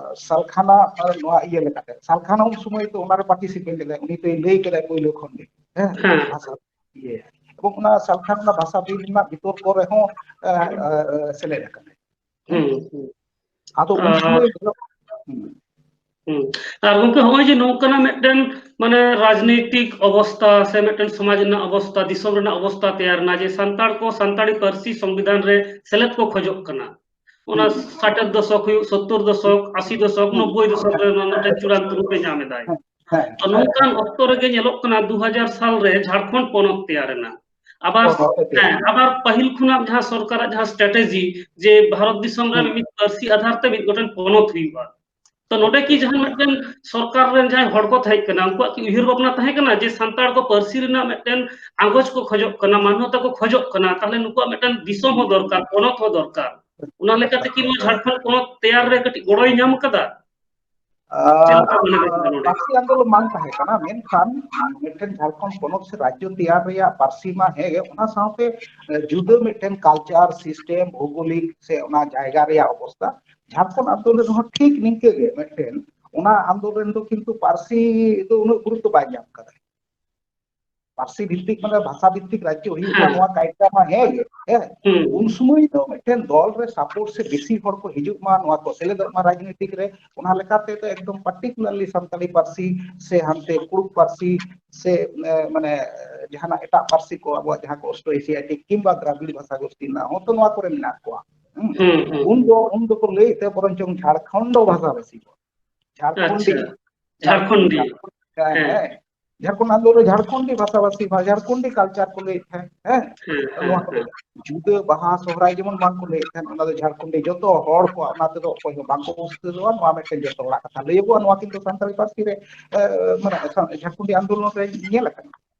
ᱥᱟᱞᱠᱷᱟᱱᱟ ᱟᱨ ᱱᱚᱣᱟ ᱤᱭᱟᱹ ᱞᱮᱠᱟᱛᱮ, ᱥᱟᱞᱠᱷᱟᱱᱟ ᱩᱱ ᱥᱚᱢᱚᱭ ᱫᱚ ᱚᱱᱟᱨᱮ ᱯᱟᱨᱴᱤᱥᱤᱯᱮᱴ ᱞᱮᱫᱟᱭ, ᱩᱱᱤ ᱫᱚᱭ ᱞᱟᱹᱭ ᱠᱮᱫᱟᱭ ᱯᱳᱭᱞᱳ ᱠᱷᱚᱱ ᱜᱮ, ᱦᱮᱸ, ᱦᱮᱸ᱾ ᱵᱷᱟᱥᱟ ᱤᱭᱟᱹ, ᱮᱵᱚᱝ ᱚᱱᱟ ᱥᱟᱞᱠᱷᱟᱱᱟ ᱵᱷᱟᱥᱟ ᱵᱤᱞ ᱨᱮᱱᱟᱜ ᱵᱤᱛᱚᱨᱠᱚ ᱨᱮᱦᱚᱸ ᱮ, ᱮ, ᱮ, ᱥᱮᱞᱮᱫ ᱟᱠᱟᱱᱟᱭ᱾ ᱦᱩᱸ, ᱦᱩᱸ᱾ ᱟᱫᱚ ᱩᱱ ᱟᱨ ᱥᱚᱢᱚᱭ ᱫᱚ, ᱦᱩᱸ᱾ ᱦᱩᱸ᱾ ᱟᱨ ᱜᱚᱢᱠᱮ, ᱦᱚᱸᱜᱼᱚᱭ ᱡᱮ ᱱᱚᱝᱠᱟᱱᱟᱜ ᱢᱤᱫᱴᱮᱱ, ᱢᱟᱱᱮ, ᱨᱟᱡᱽᱱᱤᱛᱤᱠ ᱚᱵᱚᱥᱛᱟ ᱥᱮ ᱢᱤᱫᱴᱮᱱ ᱥᱚᱢᱟᱡᱽ ᱨᱮᱱᱟᱜ ᱚᱵᱚᱥᱛᱟ, ᱫᱤᱥᱚᱢ ᱨᱮᱱᱟᱜ ᱚᱵᱚᱥᱛᱟ ᱛᱮᱭᱟᱨ ᱮᱱᱟ ᱡᱮ ᱥᱟᱱᱛᱟᱲ ᱠᱚ ᱥᱟᱱᱛᱟᱲᱤ ᱯᱟᱹᱨᱥᱤ ᱥᱚᱝᱵᱤᱫᱷᱟᱱ ᱨᱮ ᱥᱮᱞᱮᱫ ᱠᱚ ᱠᱷᱚᱡᱚᱜ ᱠᱟᱱᱟ᱾ ᱚᱱᱟ ᱦᱩᱸ᱾ ᱥᱟᱴᱮᱨ ᱫᱚᱥᱚᱠ ᱦᱩᱭᱩᱜ, ᱥᱚᱛᱛᱚᱨ ᱫᱚᱥᱚᱠ, ᱟᱥᱤ ᱫᱚᱥᱚᱠ, ᱦᱩᱸ᱾ ᱱᱚᱵᱵᱳᱭ ᱫᱚᱥᱚᱠ ᱨᱮ ᱚᱱᱟ ᱢᱤᱫᱴᱮᱱ ᱪᱩᱲᱟᱱᱛᱚ ᱨᱩᱯ ᱮ ᱧᱟᱢ ᱮᱫᱟᱭ᱾ ᱦᱮᱸ, ᱦᱮᱸ, ᱛᱚ, ᱦᱮᱸ, ᱱᱚᱝᱠᱟᱱ ᱦᱮᱸ᱾ ᱚᱠᱛᱚ ᱨᱮᱜᱮ ᱧᱮᱞᱚᱜ ᱠᱟᱱᱟ, ᱫᱩ ᱦᱟᱡᱟᱨ ᱥᱟᱞ ᱨᱮ ᱡᱷᱟᱲᱠᱷᱚᱸᱰ ᱯᱚᱱᱚᱛ ᱛᱮᱭᱟᱨ ᱮᱱᱟ᱾ ᱟᱵᱟᱨ, ᱯᱚᱱᱚᱛ ᱮ ᱛᱮᱭᱟᱨ ᱦᱮᱸ, ᱮᱱᱟ᱾ ᱟᱵᱟᱨ ᱯᱟᱹᱦᱤᱞ ᱠᱷᱚᱱᱟᱜ ᱡᱟᱦᱟᱸ ᱥᱚᱨᱠᱟᱨᱟᱜ ᱡᱟᱦᱟᱸ strategy, ᱡᱮ ᱵᱷᱟᱨᱚᱛ ᱫᱤᱥᱚᱢ ᱨᱮ ᱦᱩᱸ᱾ ᱢᱤᱢᱤᱫ ᱯᱟᱹᱨᱥᱤ ᱟᱫᱷᱟᱨ ᱛᱮ ᱢᱤᱫ ᱜᱚᱴᱮᱱ ᱯᱚᱱᱚᱛ ᱦᱩᱭᱩᱜᱼᱟ᱾ ᱛᱚ, ᱱᱚᱰᱮ ᱠᱤ ᱡᱟᱦᱟᱸ ᱢᱤᱫᱴᱮᱱ ᱥᱚᱨᱠᱟᱨ ᱨᱮᱱ ᱡᱟᱦᱟᱸᱭ ᱦᱚᱲ ᱠᱚ ᱛᱟᱦᱮᱸ ᱠᱟᱱᱟ, ᱩᱱᱠᱩᱣᱟᱜ ᱠᱤ ᱩᱭᱦᱟᱹᱨ ᱵᱷᱟᱵᱽᱱᱟ ᱛᱟᱦᱮᱸ ᱠᱟᱱᱟ ᱡᱮ ᱥᱟᱱᱛᱟᱲ ᱠᱚ ᱯᱟᱹᱨᱥᱤ ᱨᱮᱱᱟᱜ ᱢᱤᱫᱴᱮᱱ ᱟᱸᱜᱚᱪ ᱠᱚ ᱠᱷᱚᱡᱚᱜ ᱠᱟᱱᱟ, ᱢᱟᱱᱚᱛᱟ ᱠᱚ ᱠᱷᱚᱡᱚᱜ ᱠᱟᱱᱟ, ᱛᱟᱦᱞᱮ ᱱᱩᱠᱩᱣᱟᱜ ᱢᱤᱫᱴᱮᱱ ᱫᱤᱥᱚᱢ ᱦᱚᱸ ᱫᱚᱨᱠᱟᱨ, ᱯᱚᱱᱚᱛ ᱦᱚᱸ ᱫᱚᱨᱠᱟᱨ? ᱚᱱᱟ ᱞᱮᱠᱟᱛᱮ ᱠᱤ ᱱᱚᱣᱟ ᱡᱷᱟᱲᱠᱷᱚᱸᱰ ᱯᱚᱱᱚᱛ ᱛᱮᱭᱟᱨ ᱨᱮ ᱠᱟᱹᱴᱤᱡ ᱜᱚᱲᱚᱭ ᱧᱟᱢ ᱠᱟᱫᱟ? ᱪᱮᱫ ᱞᱮᱠᱟ ᱢᱚᱱᱮ ᱦᱩᱭᱩᱜ ᱠᱟᱱᱟ ᱱᱚᱰᱮ? ᱯᱟᱹᱨᱥᱤ ᱟᱱᱫᱳᱞᱚᱱ ᱵᱟᱝ ᱛᱟᱦᱮᱸ ᱠᱟᱱᱟ, ᱢᱮᱱᱠᱷᱟᱱ ᱢᱤᱫᱴᱮᱱ ᱡᱷᱟᱲᱠᱷᱚᱸᱰ ᱯᱚᱱᱚᱛ ᱥᱮ ᱨᱟᱡᱽᱡᱚ ᱛᱮᱭᱟᱨ ᱨᱮᱭᱟᱜ ᱯᱟᱹᱨᱥᱤ ᱢᱟ ᱦᱮᱸ ᱜᱮ, ᱚᱱᱟ ᱥᱟᱶᱛᱮ ᱡᱩᱫᱟᱹ ᱢᱤᱫᱴᱮᱱ culture, system, ᱵᱷᱳᱜᱳᱞᱤᱠ ᱥᱮ ᱚᱱᱟ ᱡᱟᱭᱜᱟ ᱨᱮᱭᱟᱜ ᱚᱵᱚᱥᱛᱟ, ᱡᱷᱟᱲᱠᱷᱚᱸᱰ ᱟᱱᱫᱳᱞᱚᱱ ᱨᱮᱦᱚᱸ ᱴᱷᱤᱠ ᱱᱤᱝᱠᱟᱹ ᱜᱮ ᱢᱤᱫᱴᱮᱱ, ᱚᱱᱟ ᱟᱱᱫᱳᱞᱚᱱ ᱫᱚ ᱠᱤᱱᱛᱩ ᱯᱟᱹᱨᱥᱤ ᱫᱚ ᱩᱱᱟᱹᱜ ᱜᱩᱨᱩᱛᱛᱚ ᱵᱟᱭ ᱧᱟᱢ ᱠᱟᱫᱟ᱾ ᱯᱟᱹᱨᱥᱤ ᱵᱷᱤᱛᱛᱤᱠ, ᱢᱟᱱᱮ ᱵᱷᱟᱥᱟ ᱵᱷᱤᱛᱛᱤᱠ ᱨᱟᱡᱽᱡᱚ ᱦᱩᱭᱩᱜ ᱢᱟ, ᱦᱮᱸ᱾ ᱱᱚᱣᱟ ᱠᱟᱭᱫᱟ ᱢᱟ ᱦᱮᱸ ᱜᱮ, ᱦᱮᱸ᱾ ᱦᱩᱸ᱾ ᱩᱱ ᱥᱚᱢᱚᱭ ᱫᱚ ᱢᱤᱫᱴᱮᱱ ᱫᱚᱞ ᱨᱮ support ᱥᱮ ᱵᱮᱥᱤ ᱦᱚᱲ ᱠᱚ ᱦᱤᱡᱩᱜ ᱢᱟ, ᱱᱚᱣᱟ ᱠᱚ ᱥᱮᱞᱮᱫᱚᱜ ᱢᱟ ᱨᱟᱡᱽᱱᱤᱛᱤᱠ ᱨᱮ, ᱚᱱᱟ ᱞᱮᱠᱟᱛᱮ ᱫᱚ ᱮᱠᱫᱚᱢ particularly ᱥᱟᱱᱛᱟᱲᱤ ᱯᱟᱹᱨᱥᱤ ᱥᱮ ᱦᱟᱱᱛᱮ ᱠᱩᱲᱩᱠ ᱯᱟᱹᱨᱥᱤ ᱥᱮ, ᱮ, ᱢᱟᱱᱮ, ᱡᱟᱦᱟᱱᱟᱜ ᱮᱴᱟᱜ ᱯᱟᱹᱨᱥᱤ ᱠᱚ, ᱟᱵᱚᱣᱟᱜ ᱡᱟᱦᱟᱸ ᱠᱚ ᱚᱥᱴᱨᱳ ᱮᱥᱤᱭᱟᱴᱤᱠ ᱠᱤᱝᱵᱟ ᱫᱨᱟᱵᱤᱲ ᱵᱷᱟᱥᱟ ᱜᱳᱥᱴᱤ ᱨᱮᱱᱟᱜ ᱦᱚᱸ ᱛᱚ ᱱᱚᱣᱟ ᱠᱚᱨᱮ ᱢᱮᱱᱟᱜ ᱠᱚᱣᱟ᱾ ᱦᱩᱸ᱾ ᱦᱩᱸ, ᱦᱩᱸ, ᱩᱱ ᱫᱚ, ᱦᱩᱸ᱾ ᱩᱱ ᱫᱚᱠᱚ ᱞᱟᱹᱭᱮᱫ ᱛᱮ ᱵᱚᱨᱚᱝ ᱪᱚᱝ ᱡᱷᱟᱲᱠᱷᱚᱸᱰ ᱵᱷᱟᱥᱟ ᱵᱷᱟᱥᱤ ᱠᱚ᱾ ᱡᱷᱟᱲᱠᱷᱚᱸᱰᱤ᱾ ᱟᱪᱪᱷᱟ᱾ ᱡᱷᱟᱲᱠᱷᱚᱸᱰᱤ᱾ ᱡᱷᱟᱲᱠᱷᱚᱸᱰ, ᱦᱮᱸ, ᱦᱮᱸ᱾ ᱦᱮᱸ᱾ ᱡᱷᱟᱲᱠᱷᱚᱸᱰ ᱟᱱᱫᱳᱞᱚᱱ ᱨᱮ ᱡᱷᱟᱲᱠᱷᱚᱸᱰᱤ ᱵᱷᱟᱥᱟᱵᱷᱟᱥᱤ ᱵᱷᱟ-, ᱡᱷᱟᱲᱠᱷᱚᱸᱰᱤ culture ᱠᱚ ᱞᱟᱹᱭᱮᱫ ᱛᱟᱦᱮᱸᱫ, ᱦᱮᱸ? ᱦᱮᱸ, ᱦᱮᱸ, ᱱᱚᱣᱟ ᱠᱚ ᱦᱮᱸ᱾ ᱞᱟᱹᱭᱮᱫ ᱛᱟᱦᱮᱸᱫ᱾ ᱡᱩᱫᱟᱹ ᱵᱟᱦᱟ ᱥᱚᱦᱨᱟᱭ ᱡᱮᱢᱚᱱ ᱵᱟᱝ ᱠᱚ ᱞᱟᱹᱭᱮᱫ ᱛᱟᱦᱮᱸᱫ, ᱚᱱᱟ ᱫᱚ ᱡᱷᱟᱲᱠᱷᱚᱸᱰᱤ ᱡᱚᱛᱚ ᱦᱚᱲ ᱠᱚᱣᱟᱜ, ᱚᱱᱟ ᱛᱮᱫᱚ ᱚᱠᱚᱭ ᱦᱚᱸ ᱵᱟᱝ ᱠᱚ ᱯᱩᱥᱴᱟᱹᱣᱟ, ᱱᱚᱣᱟ ᱢᱤᱫᱴᱮᱱ ᱡᱚᱛᱚ ᱦᱚᱲᱟᱜ ᱠᱟᱛᱷᱟ ᱞᱟᱹᱭᱟᱹᱜᱚᱜᱼᱟ᱾ ᱱᱚᱣᱟ ᱠᱤᱱᱛᱩ ᱥᱟᱱᱛᱟᱲᱤ ᱯᱟᱹᱨᱥᱤ ᱨᱮ, ᱮ, ᱢᱟᱱᱮ ᱥᱟ-, ᱡᱷᱟᱲᱠᱷᱚᱸᱰᱤ ᱟᱱᱫᱳᱞᱚᱱ ᱨᱮ ᱧᱮᱞ ᱟᱠᱟᱱᱟ᱾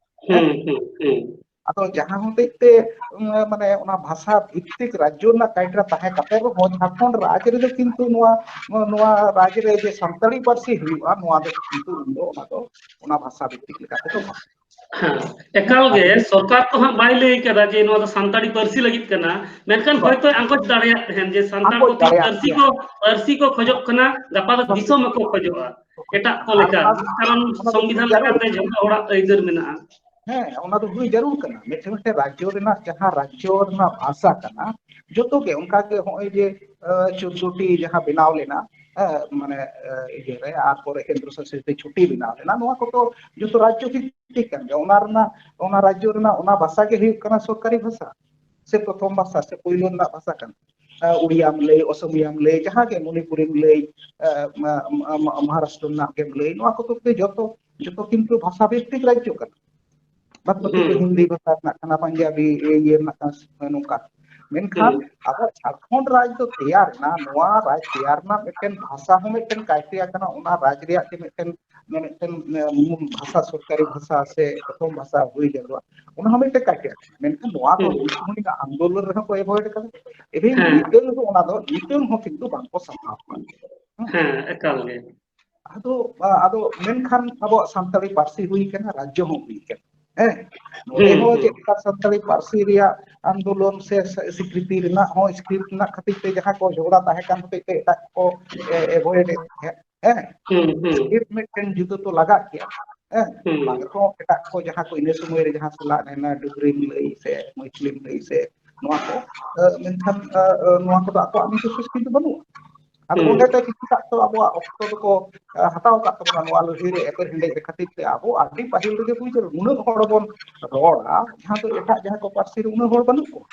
ᱦᱮᱸ? ᱦᱩᱸ, ᱦᱩᱸ, ᱦᱩᱸ᱾ ᱟᱫᱚ ᱡᱟᱦᱟᱸ ᱦᱚᱛᱮᱡ ᱛᱮ, ᱩᱸ, ᱢᱟᱱᱮ ᱚᱱᱟ ᱵᱷᱟᱥᱟ ᱵᱷᱤᱛᱛᱤᱠ ᱨᱟᱡᱽᱡᱚ ᱨᱮᱱᱟᱜ ᱠᱟᱭᱫᱟ ᱛᱟᱦᱮᱸ ᱠᱟᱛᱮ ᱨᱮᱦᱚᱸ ᱡᱷᱟᱲᱠᱷᱚᱸᱰ ᱨᱟᱡᱽ ᱨᱮᱫᱚ ᱠᱤᱱᱛᱩ ᱱᱚᱣᱟ, ᱱᱚᱣᱟ ᱨᱟᱡᱽ ᱨᱮ ᱡᱮ ᱥᱟᱱᱛᱟᱲᱤ ᱯᱟᱹᱨᱥᱤ ᱦᱩᱭᱩᱜᱼᱟ, ᱱᱚᱣᱟ ᱫᱚ ᱠᱤᱱᱛᱩ ᱩᱱᱫᱚ ᱚᱱᱟ ᱫᱚ, ᱚᱱᱟ ᱵᱷᱟᱥᱟ ᱵᱷᱤᱛᱛᱤᱠ ᱞᱮᱠᱟ ᱛᱮᱫᱚ ᱵᱟᱝ᱾ ᱦᱮᱸ, ᱮᱠᱟᱞ ᱜᱮ᱾ ᱥᱚᱨᱠᱟᱨ ᱠᱚ ᱦᱟᱸᱜ ᱵᱟᱭ ᱞᱟᱹᱭ ᱠᱟᱫᱟ ᱡᱮ ᱱᱚᱣᱟ ᱫᱚ ᱥᱟᱱᱛᱟᱲᱤ ᱯᱟᱹᱨᱥᱤ ᱞᱟᱹᱜᱤᱫ ᱠᱟᱱᱟ, ᱢᱮᱱᱠᱷᱟᱱ ᱵᱟᱝ᱾ ᱦᱚᱭᱛᱳ ᱟᱸᱜᱚᱪ ᱫᱟᱲᱮᱭᱟᱜ ᱛᱟᱦᱮᱸᱱ ᱡᱮ ᱥᱟᱱᱛᱟᱲ ᱟᱸᱜᱚᱪ ᱠᱚ ᱛᱤ ᱫᱟᱲᱮᱭᱟᱜ ᱯᱟᱹᱨᱥᱤ ᱜᱮᱭᱟ᱾ ᱠᱚ, ᱯᱟᱹᱨᱥᱤ ᱠᱚ ᱠᱷᱚᱡᱚᱜ ᱠᱟᱱᱟ, ᱜᱟᱯᱟ ᱫᱚ ᱵᱟᱝ᱾ ᱫᱤᱥᱚᱢ ᱦᱚᱸᱠᱚ ᱠᱷᱚᱡᱚᱜᱼᱟ᱾ ᱮᱴᱟᱜ ᱠᱚ ᱟᱨ ᱞᱮᱠᱟ, ᱚᱱᱟ, ᱠᱟᱨᱚᱱ ᱚᱱᱟ ᱫᱚ ᱥᱚᱝᱵᱤᱫᱷᱟᱱ ᱡᱟᱹᱨᱩᱲ᱾ ᱞᱮᱠᱟᱛᱮ ᱡᱷᱚᱛᱚ ᱦᱚᱲᱟᱜ ᱟᱹᱭᱫᱟᱹᱨ ᱢᱮᱱᱟᱜᱼᱟ᱾ ᱦᱮᱸ, ᱚᱱᱟ ᱫᱚ ᱦᱩᱭ ᱡᱟᱹᱨᱩᱲ ᱠᱟᱱᱟ᱾ ᱢᱤᱫᱴᱮᱱ ᱢᱤᱫᱴᱮᱱ ᱨᱟᱡᱽᱡᱚ ᱨᱮᱱᱟᱜ ᱡᱟᱦᱟᱸ ᱨᱟᱡᱽᱡᱚ ᱨᱮᱱᱟᱜ ᱵᱷᱟᱥᱟ ᱠᱟᱱᱟ, ᱡᱚᱛᱚ ᱜᱮ ᱚᱱᱠᱟ ᱜᱮ ᱦᱚᱸᱜᱼᱚᱭ ᱡᱮ ᱪᱳᱫᱽᱫᱳ ᱴᱤ ᱡᱟᱦᱟᱸ ᱵᱮᱱᱟᱣ ᱞᱮᱱᱟ, ᱢᱟᱱᱮ ᱤᱭᱟᱹ ᱨᱮ, ᱟᱨ ᱯᱚᱨᱮ ᱠᱮᱱᱫᱨᱚ ᱥᱟᱥᱤᱛ ᱪᱷᱩᱴᱤ ᱵᱮᱱᱟᱣ ᱞᱮᱱᱟ, ᱱᱚᱣᱟ ᱠᱚᱫᱚ ᱡᱚᱛᱚ ᱨᱟᱡᱽᱡᱚ ᱵᱷᱤᱛᱛᱤᱠ ᱠᱟᱱ ᱜᱮᱭᱟ᱾ ᱚᱱᱟ ᱨᱮᱱᱟᱜ, ᱚᱱᱟ ᱨᱟᱡᱽᱡᱚ ᱨᱮᱱᱟᱜ ᱚᱱᱟ ᱵᱷᱟᱥᱟ ᱜᱮ ᱦᱩᱭᱩᱜ ᱠᱟᱱᱟ ᱥᱚᱨᱠᱟᱨᱤ ᱵᱷᱟᱥᱟ ᱥᱮ ᱯᱨᱚᱛᱷᱚᱢ ᱵᱷᱟᱥᱟ ᱥᱮ ᱯᱳᱭᱞᱳ ᱨᱮᱱᱟᱜ ᱵᱷᱟᱥᱟ ᱠᱟᱱᱟ᱾ ᱩᱲᱤᱭᱟᱢ ᱞᱟᱹᱭ, ᱚᱥᱚᱢᱤᱭᱟᱢ ᱞᱟᱹᱭ, ᱡᱟᱦᱟᱸ ᱜᱮ ᱢᱚᱱᱤᱯᱩᱨᱤᱢ ᱞᱟᱹᱭ, ᱢᱚᱦᱟᱨᱟᱥᱴᱨᱚ ᱨᱮᱱᱟᱜ ᱜᱮᱢ ᱞᱟᱹᱭ, ᱱᱚᱣᱟ ᱠᱚᱫᱚ ᱡᱚᱛᱚ, ᱡᱚᱛᱚ ᱠᱤᱱᱛᱩ ᱵᱷᱟᱥᱟ ᱵᱷᱤᱛᱛᱤᱠ ᱨᱟᱡᱽᱡᱚ ᱠᱟᱱᱟ᱾ ᱵᱟᱫ ᱵᱟᱹᱠᱤ ᱫᱚ ᱦᱤᱱᱫᱤ ᱵᱷᱟᱥᱟ ᱨᱮᱱᱟᱜ ᱠᱟᱱᱟ, ᱯᱟᱧᱡᱟᱵᱤ ᱤᱭᱟᱹ ᱨᱮᱱᱟᱜ ᱠᱟᱱᱟ, ᱱᱚᱝᱠᱟ᱾ ᱢᱮᱱᱠᱷᱟᱱ ᱟᱵᱚ ᱡᱷᱟᱲᱠᱷᱚᱸᱰ ᱨᱟᱡᱽ ᱫᱚ ᱛᱮᱭᱟᱨ ᱮᱱᱟ, ᱱᱚᱣᱟ ᱨᱟᱡᱽ ᱛᱮᱭᱟᱨ ᱨᱮᱱᱟᱜ ᱢᱤᱫᱴᱮᱱ ᱵᱷᱟᱥᱟ ᱦᱚᱸ ᱢᱤᱫᱴᱮᱱ ᱠᱟᱭᱛᱮ ᱠᱟᱱᱟ, ᱚᱱᱟ ᱨᱟᱡᱽ ᱨᱮᱭᱟᱜ ᱜᱮ ᱢᱤᱫᱴᱮᱱ, ᱢᱤᱫᱴᱮᱱ ᱢᱩᱞ ᱵᱷᱟᱥᱟ, ᱥᱚᱨᱠᱟᱨᱤ ᱵᱷᱟᱥᱟ ᱥᱮ ᱯᱨᱚᱛᱷᱚᱢ ᱵᱷᱟᱥᱟ ᱦᱩᱭ ᱡᱟᱹᱨᱩᱲᱟ, ᱚᱱᱟ ᱦᱚᱸ ᱢᱤᱫᱴᱮᱱ ᱠᱟᱭᱛᱮ ᱠᱟᱱᱟ᱾ ᱢᱮᱱᱠᱷᱟᱱ ᱱᱚᱣᱟ ᱫᱚ ᱦᱩᱸ᱾ ᱩᱱ ᱥᱚᱢᱚᱭ ᱨᱮᱱᱟᱜ ᱟᱱᱫᱳᱞᱚᱱ ᱨᱮᱦᱚᱸ ᱠᱚ ᱮᱵᱷᱚᱭᱮᱰ ᱠᱟᱫᱟ᱾ ᱤᱵᱷᱮᱱ ᱦᱮᱸ᱾ ᱱᱤᱛᱚᱝ ᱦᱚᱸ ᱚᱱᱟ ᱫᱚ, ᱱᱤᱛᱚᱝ ᱦᱚᱸ ᱠᱤᱱᱛᱩ ᱵᱟᱝᱠᱚ ᱥᱟᱯᱲᱟᱣ ᱠᱟᱫᱟ᱾ ᱦᱮᱸ, ᱮᱠᱟᱞ ᱜᱮ᱾ ᱟᱫᱚ, ᱟᱫᱚ ᱢᱮᱱᱠᱷᱟᱱ ᱟᱵᱚᱣᱟᱜ ᱥᱟᱱᱛᱟᱲᱤ ᱯᱟᱹᱨᱥᱤ ᱦᱩᱭ ᱠᱟᱱᱟ, ᱨᱟᱡᱽᱡᱚ ᱦᱚᱸ ᱦᱩᱭ ᱠᱟᱱᱟ᱾ ᱦᱮᱸ, ᱱᱚᱰᱮ ᱦᱩᱸ, ᱦᱚᱸ ᱦᱩᱸ᱾ ᱪᱮᱫ ᱞᱮᱠᱟ ᱥᱟᱱᱛᱟᱲᱤ ᱯᱟᱹᱨᱥᱤ ᱨᱮᱭᱟᱜ ᱟᱱᱫᱳᱞᱚᱱ ᱥᱮ ᱥᱤᱠᱨᱤᱛᱤ ᱨᱮᱱᱟᱜ ᱦᱚᱸ ᱥᱠᱨᱤᱯᱴ ᱨᱮᱱᱟᱜ ᱠᱷᱟᱹᱛᱤᱨ ᱛᱮ ᱡᱟᱦᱟᱸ ᱠᱚ ᱡᱷᱚᱜᱽᱲᱟ ᱛᱟᱦᱮᱸ ᱠᱟᱱ ᱦᱚᱛᱮᱡ ᱛᱮ ᱮᱴᱟᱜ ᱠᱚ ᱮ-, ᱮᱵᱷᱚᱭᱮᱰ ᱮᱫ ᱛᱟᱦᱮᱸᱫ᱾ ᱦᱮᱸ, ᱦᱩᱸ, ᱦᱩᱸ᱾ ᱥᱠᱨᱤᱯᱴ ᱢᱤᱫᱴᱮᱱ ᱡᱩᱫᱟᱹ ᱛᱚ ᱞᱟᱜᱟᱜ ᱜᱮᱭᱟ᱾ ᱦᱮᱸ, ᱦᱩᱸ᱾ ᱵᱟᱝ ᱨᱮᱦᱚᱸ ᱮᱴᱟᱜ ᱠᱚ ᱡᱟᱦᱟᱸ ᱠᱚ ᱤᱱᱟᱹ ᱥᱚᱢᱚᱭ ᱨᱮ ᱡᱟᱦᱟᱸ ᱥᱟᱞᱟᱜ ᱮᱱᱟ, ᱰᱩᱜᱽᱨᱤᱢ ᱞᱟᱹᱭ ᱥᱮ ᱢᱚᱭᱛᱷᱤᱞᱤᱢ ᱞᱟᱹᱭ ᱥᱮ ᱱᱚᱣᱟ ᱠᱚ, ᱮ, ᱢᱮᱱᱠᱷᱟᱱ, ᱮ, ᱮ, ᱱᱚᱣᱟ ᱠᱚᱫᱚ ᱟᱠᱚᱣᱟᱜ ᱱᱤᱡᱚᱥᱥᱚ ᱥᱠᱨᱤᱯᱴ ᱫᱚ ᱵᱟᱹᱱᱩᱜᱼᱟ᱾ ᱟᱫᱚ ᱦᱩᱸ᱾ ᱚᱸᱰᱮ ᱛᱮ ᱠᱤᱪᱷᱩᱴᱟᱜ ᱛᱚ ᱟᱵᱚᱣᱟᱜ ᱚᱠᱛᱚ ᱫᱚᱠᱚ, ᱮ, ᱦᱟᱛᱟᱣ ᱟᱠᱟᱫ ᱛᱟᱵᱚᱱᱟ ᱱᱚᱣᱟ ᱞᱟᱹᱲᱦᱟᱹᱭ ᱨᱮ ᱮᱯᱮᱨ ᱦᱮᱸᱰᱮᱡ ᱨᱮ ᱠᱷᱟᱹᱛᱤᱨ ᱛᱮ ᱟᱵᱚ ᱟᱹᱰᱤ ᱯᱟᱹᱦᱤᱞ ᱨᱮᱜᱮ ᱵᱩᱡᱽ ᱡᱟᱹᱨᱩᱲ, ᱩᱱᱟᱹᱜ ᱦᱚᱲ ᱵᱚᱱ ᱨᱚᱲᱟ ᱡᱟᱦᱟᱸ ᱫᱚ ᱮᱴᱟᱜ ᱡᱟᱦᱟᱸ ᱠᱚ ᱯᱟᱹᱨᱥᱤ ᱨᱮ ᱩᱱᱟᱹᱜ ᱦᱚᱲ ᱵᱟᱹᱱᱩᱜ ᱠᱚᱣᱟ᱾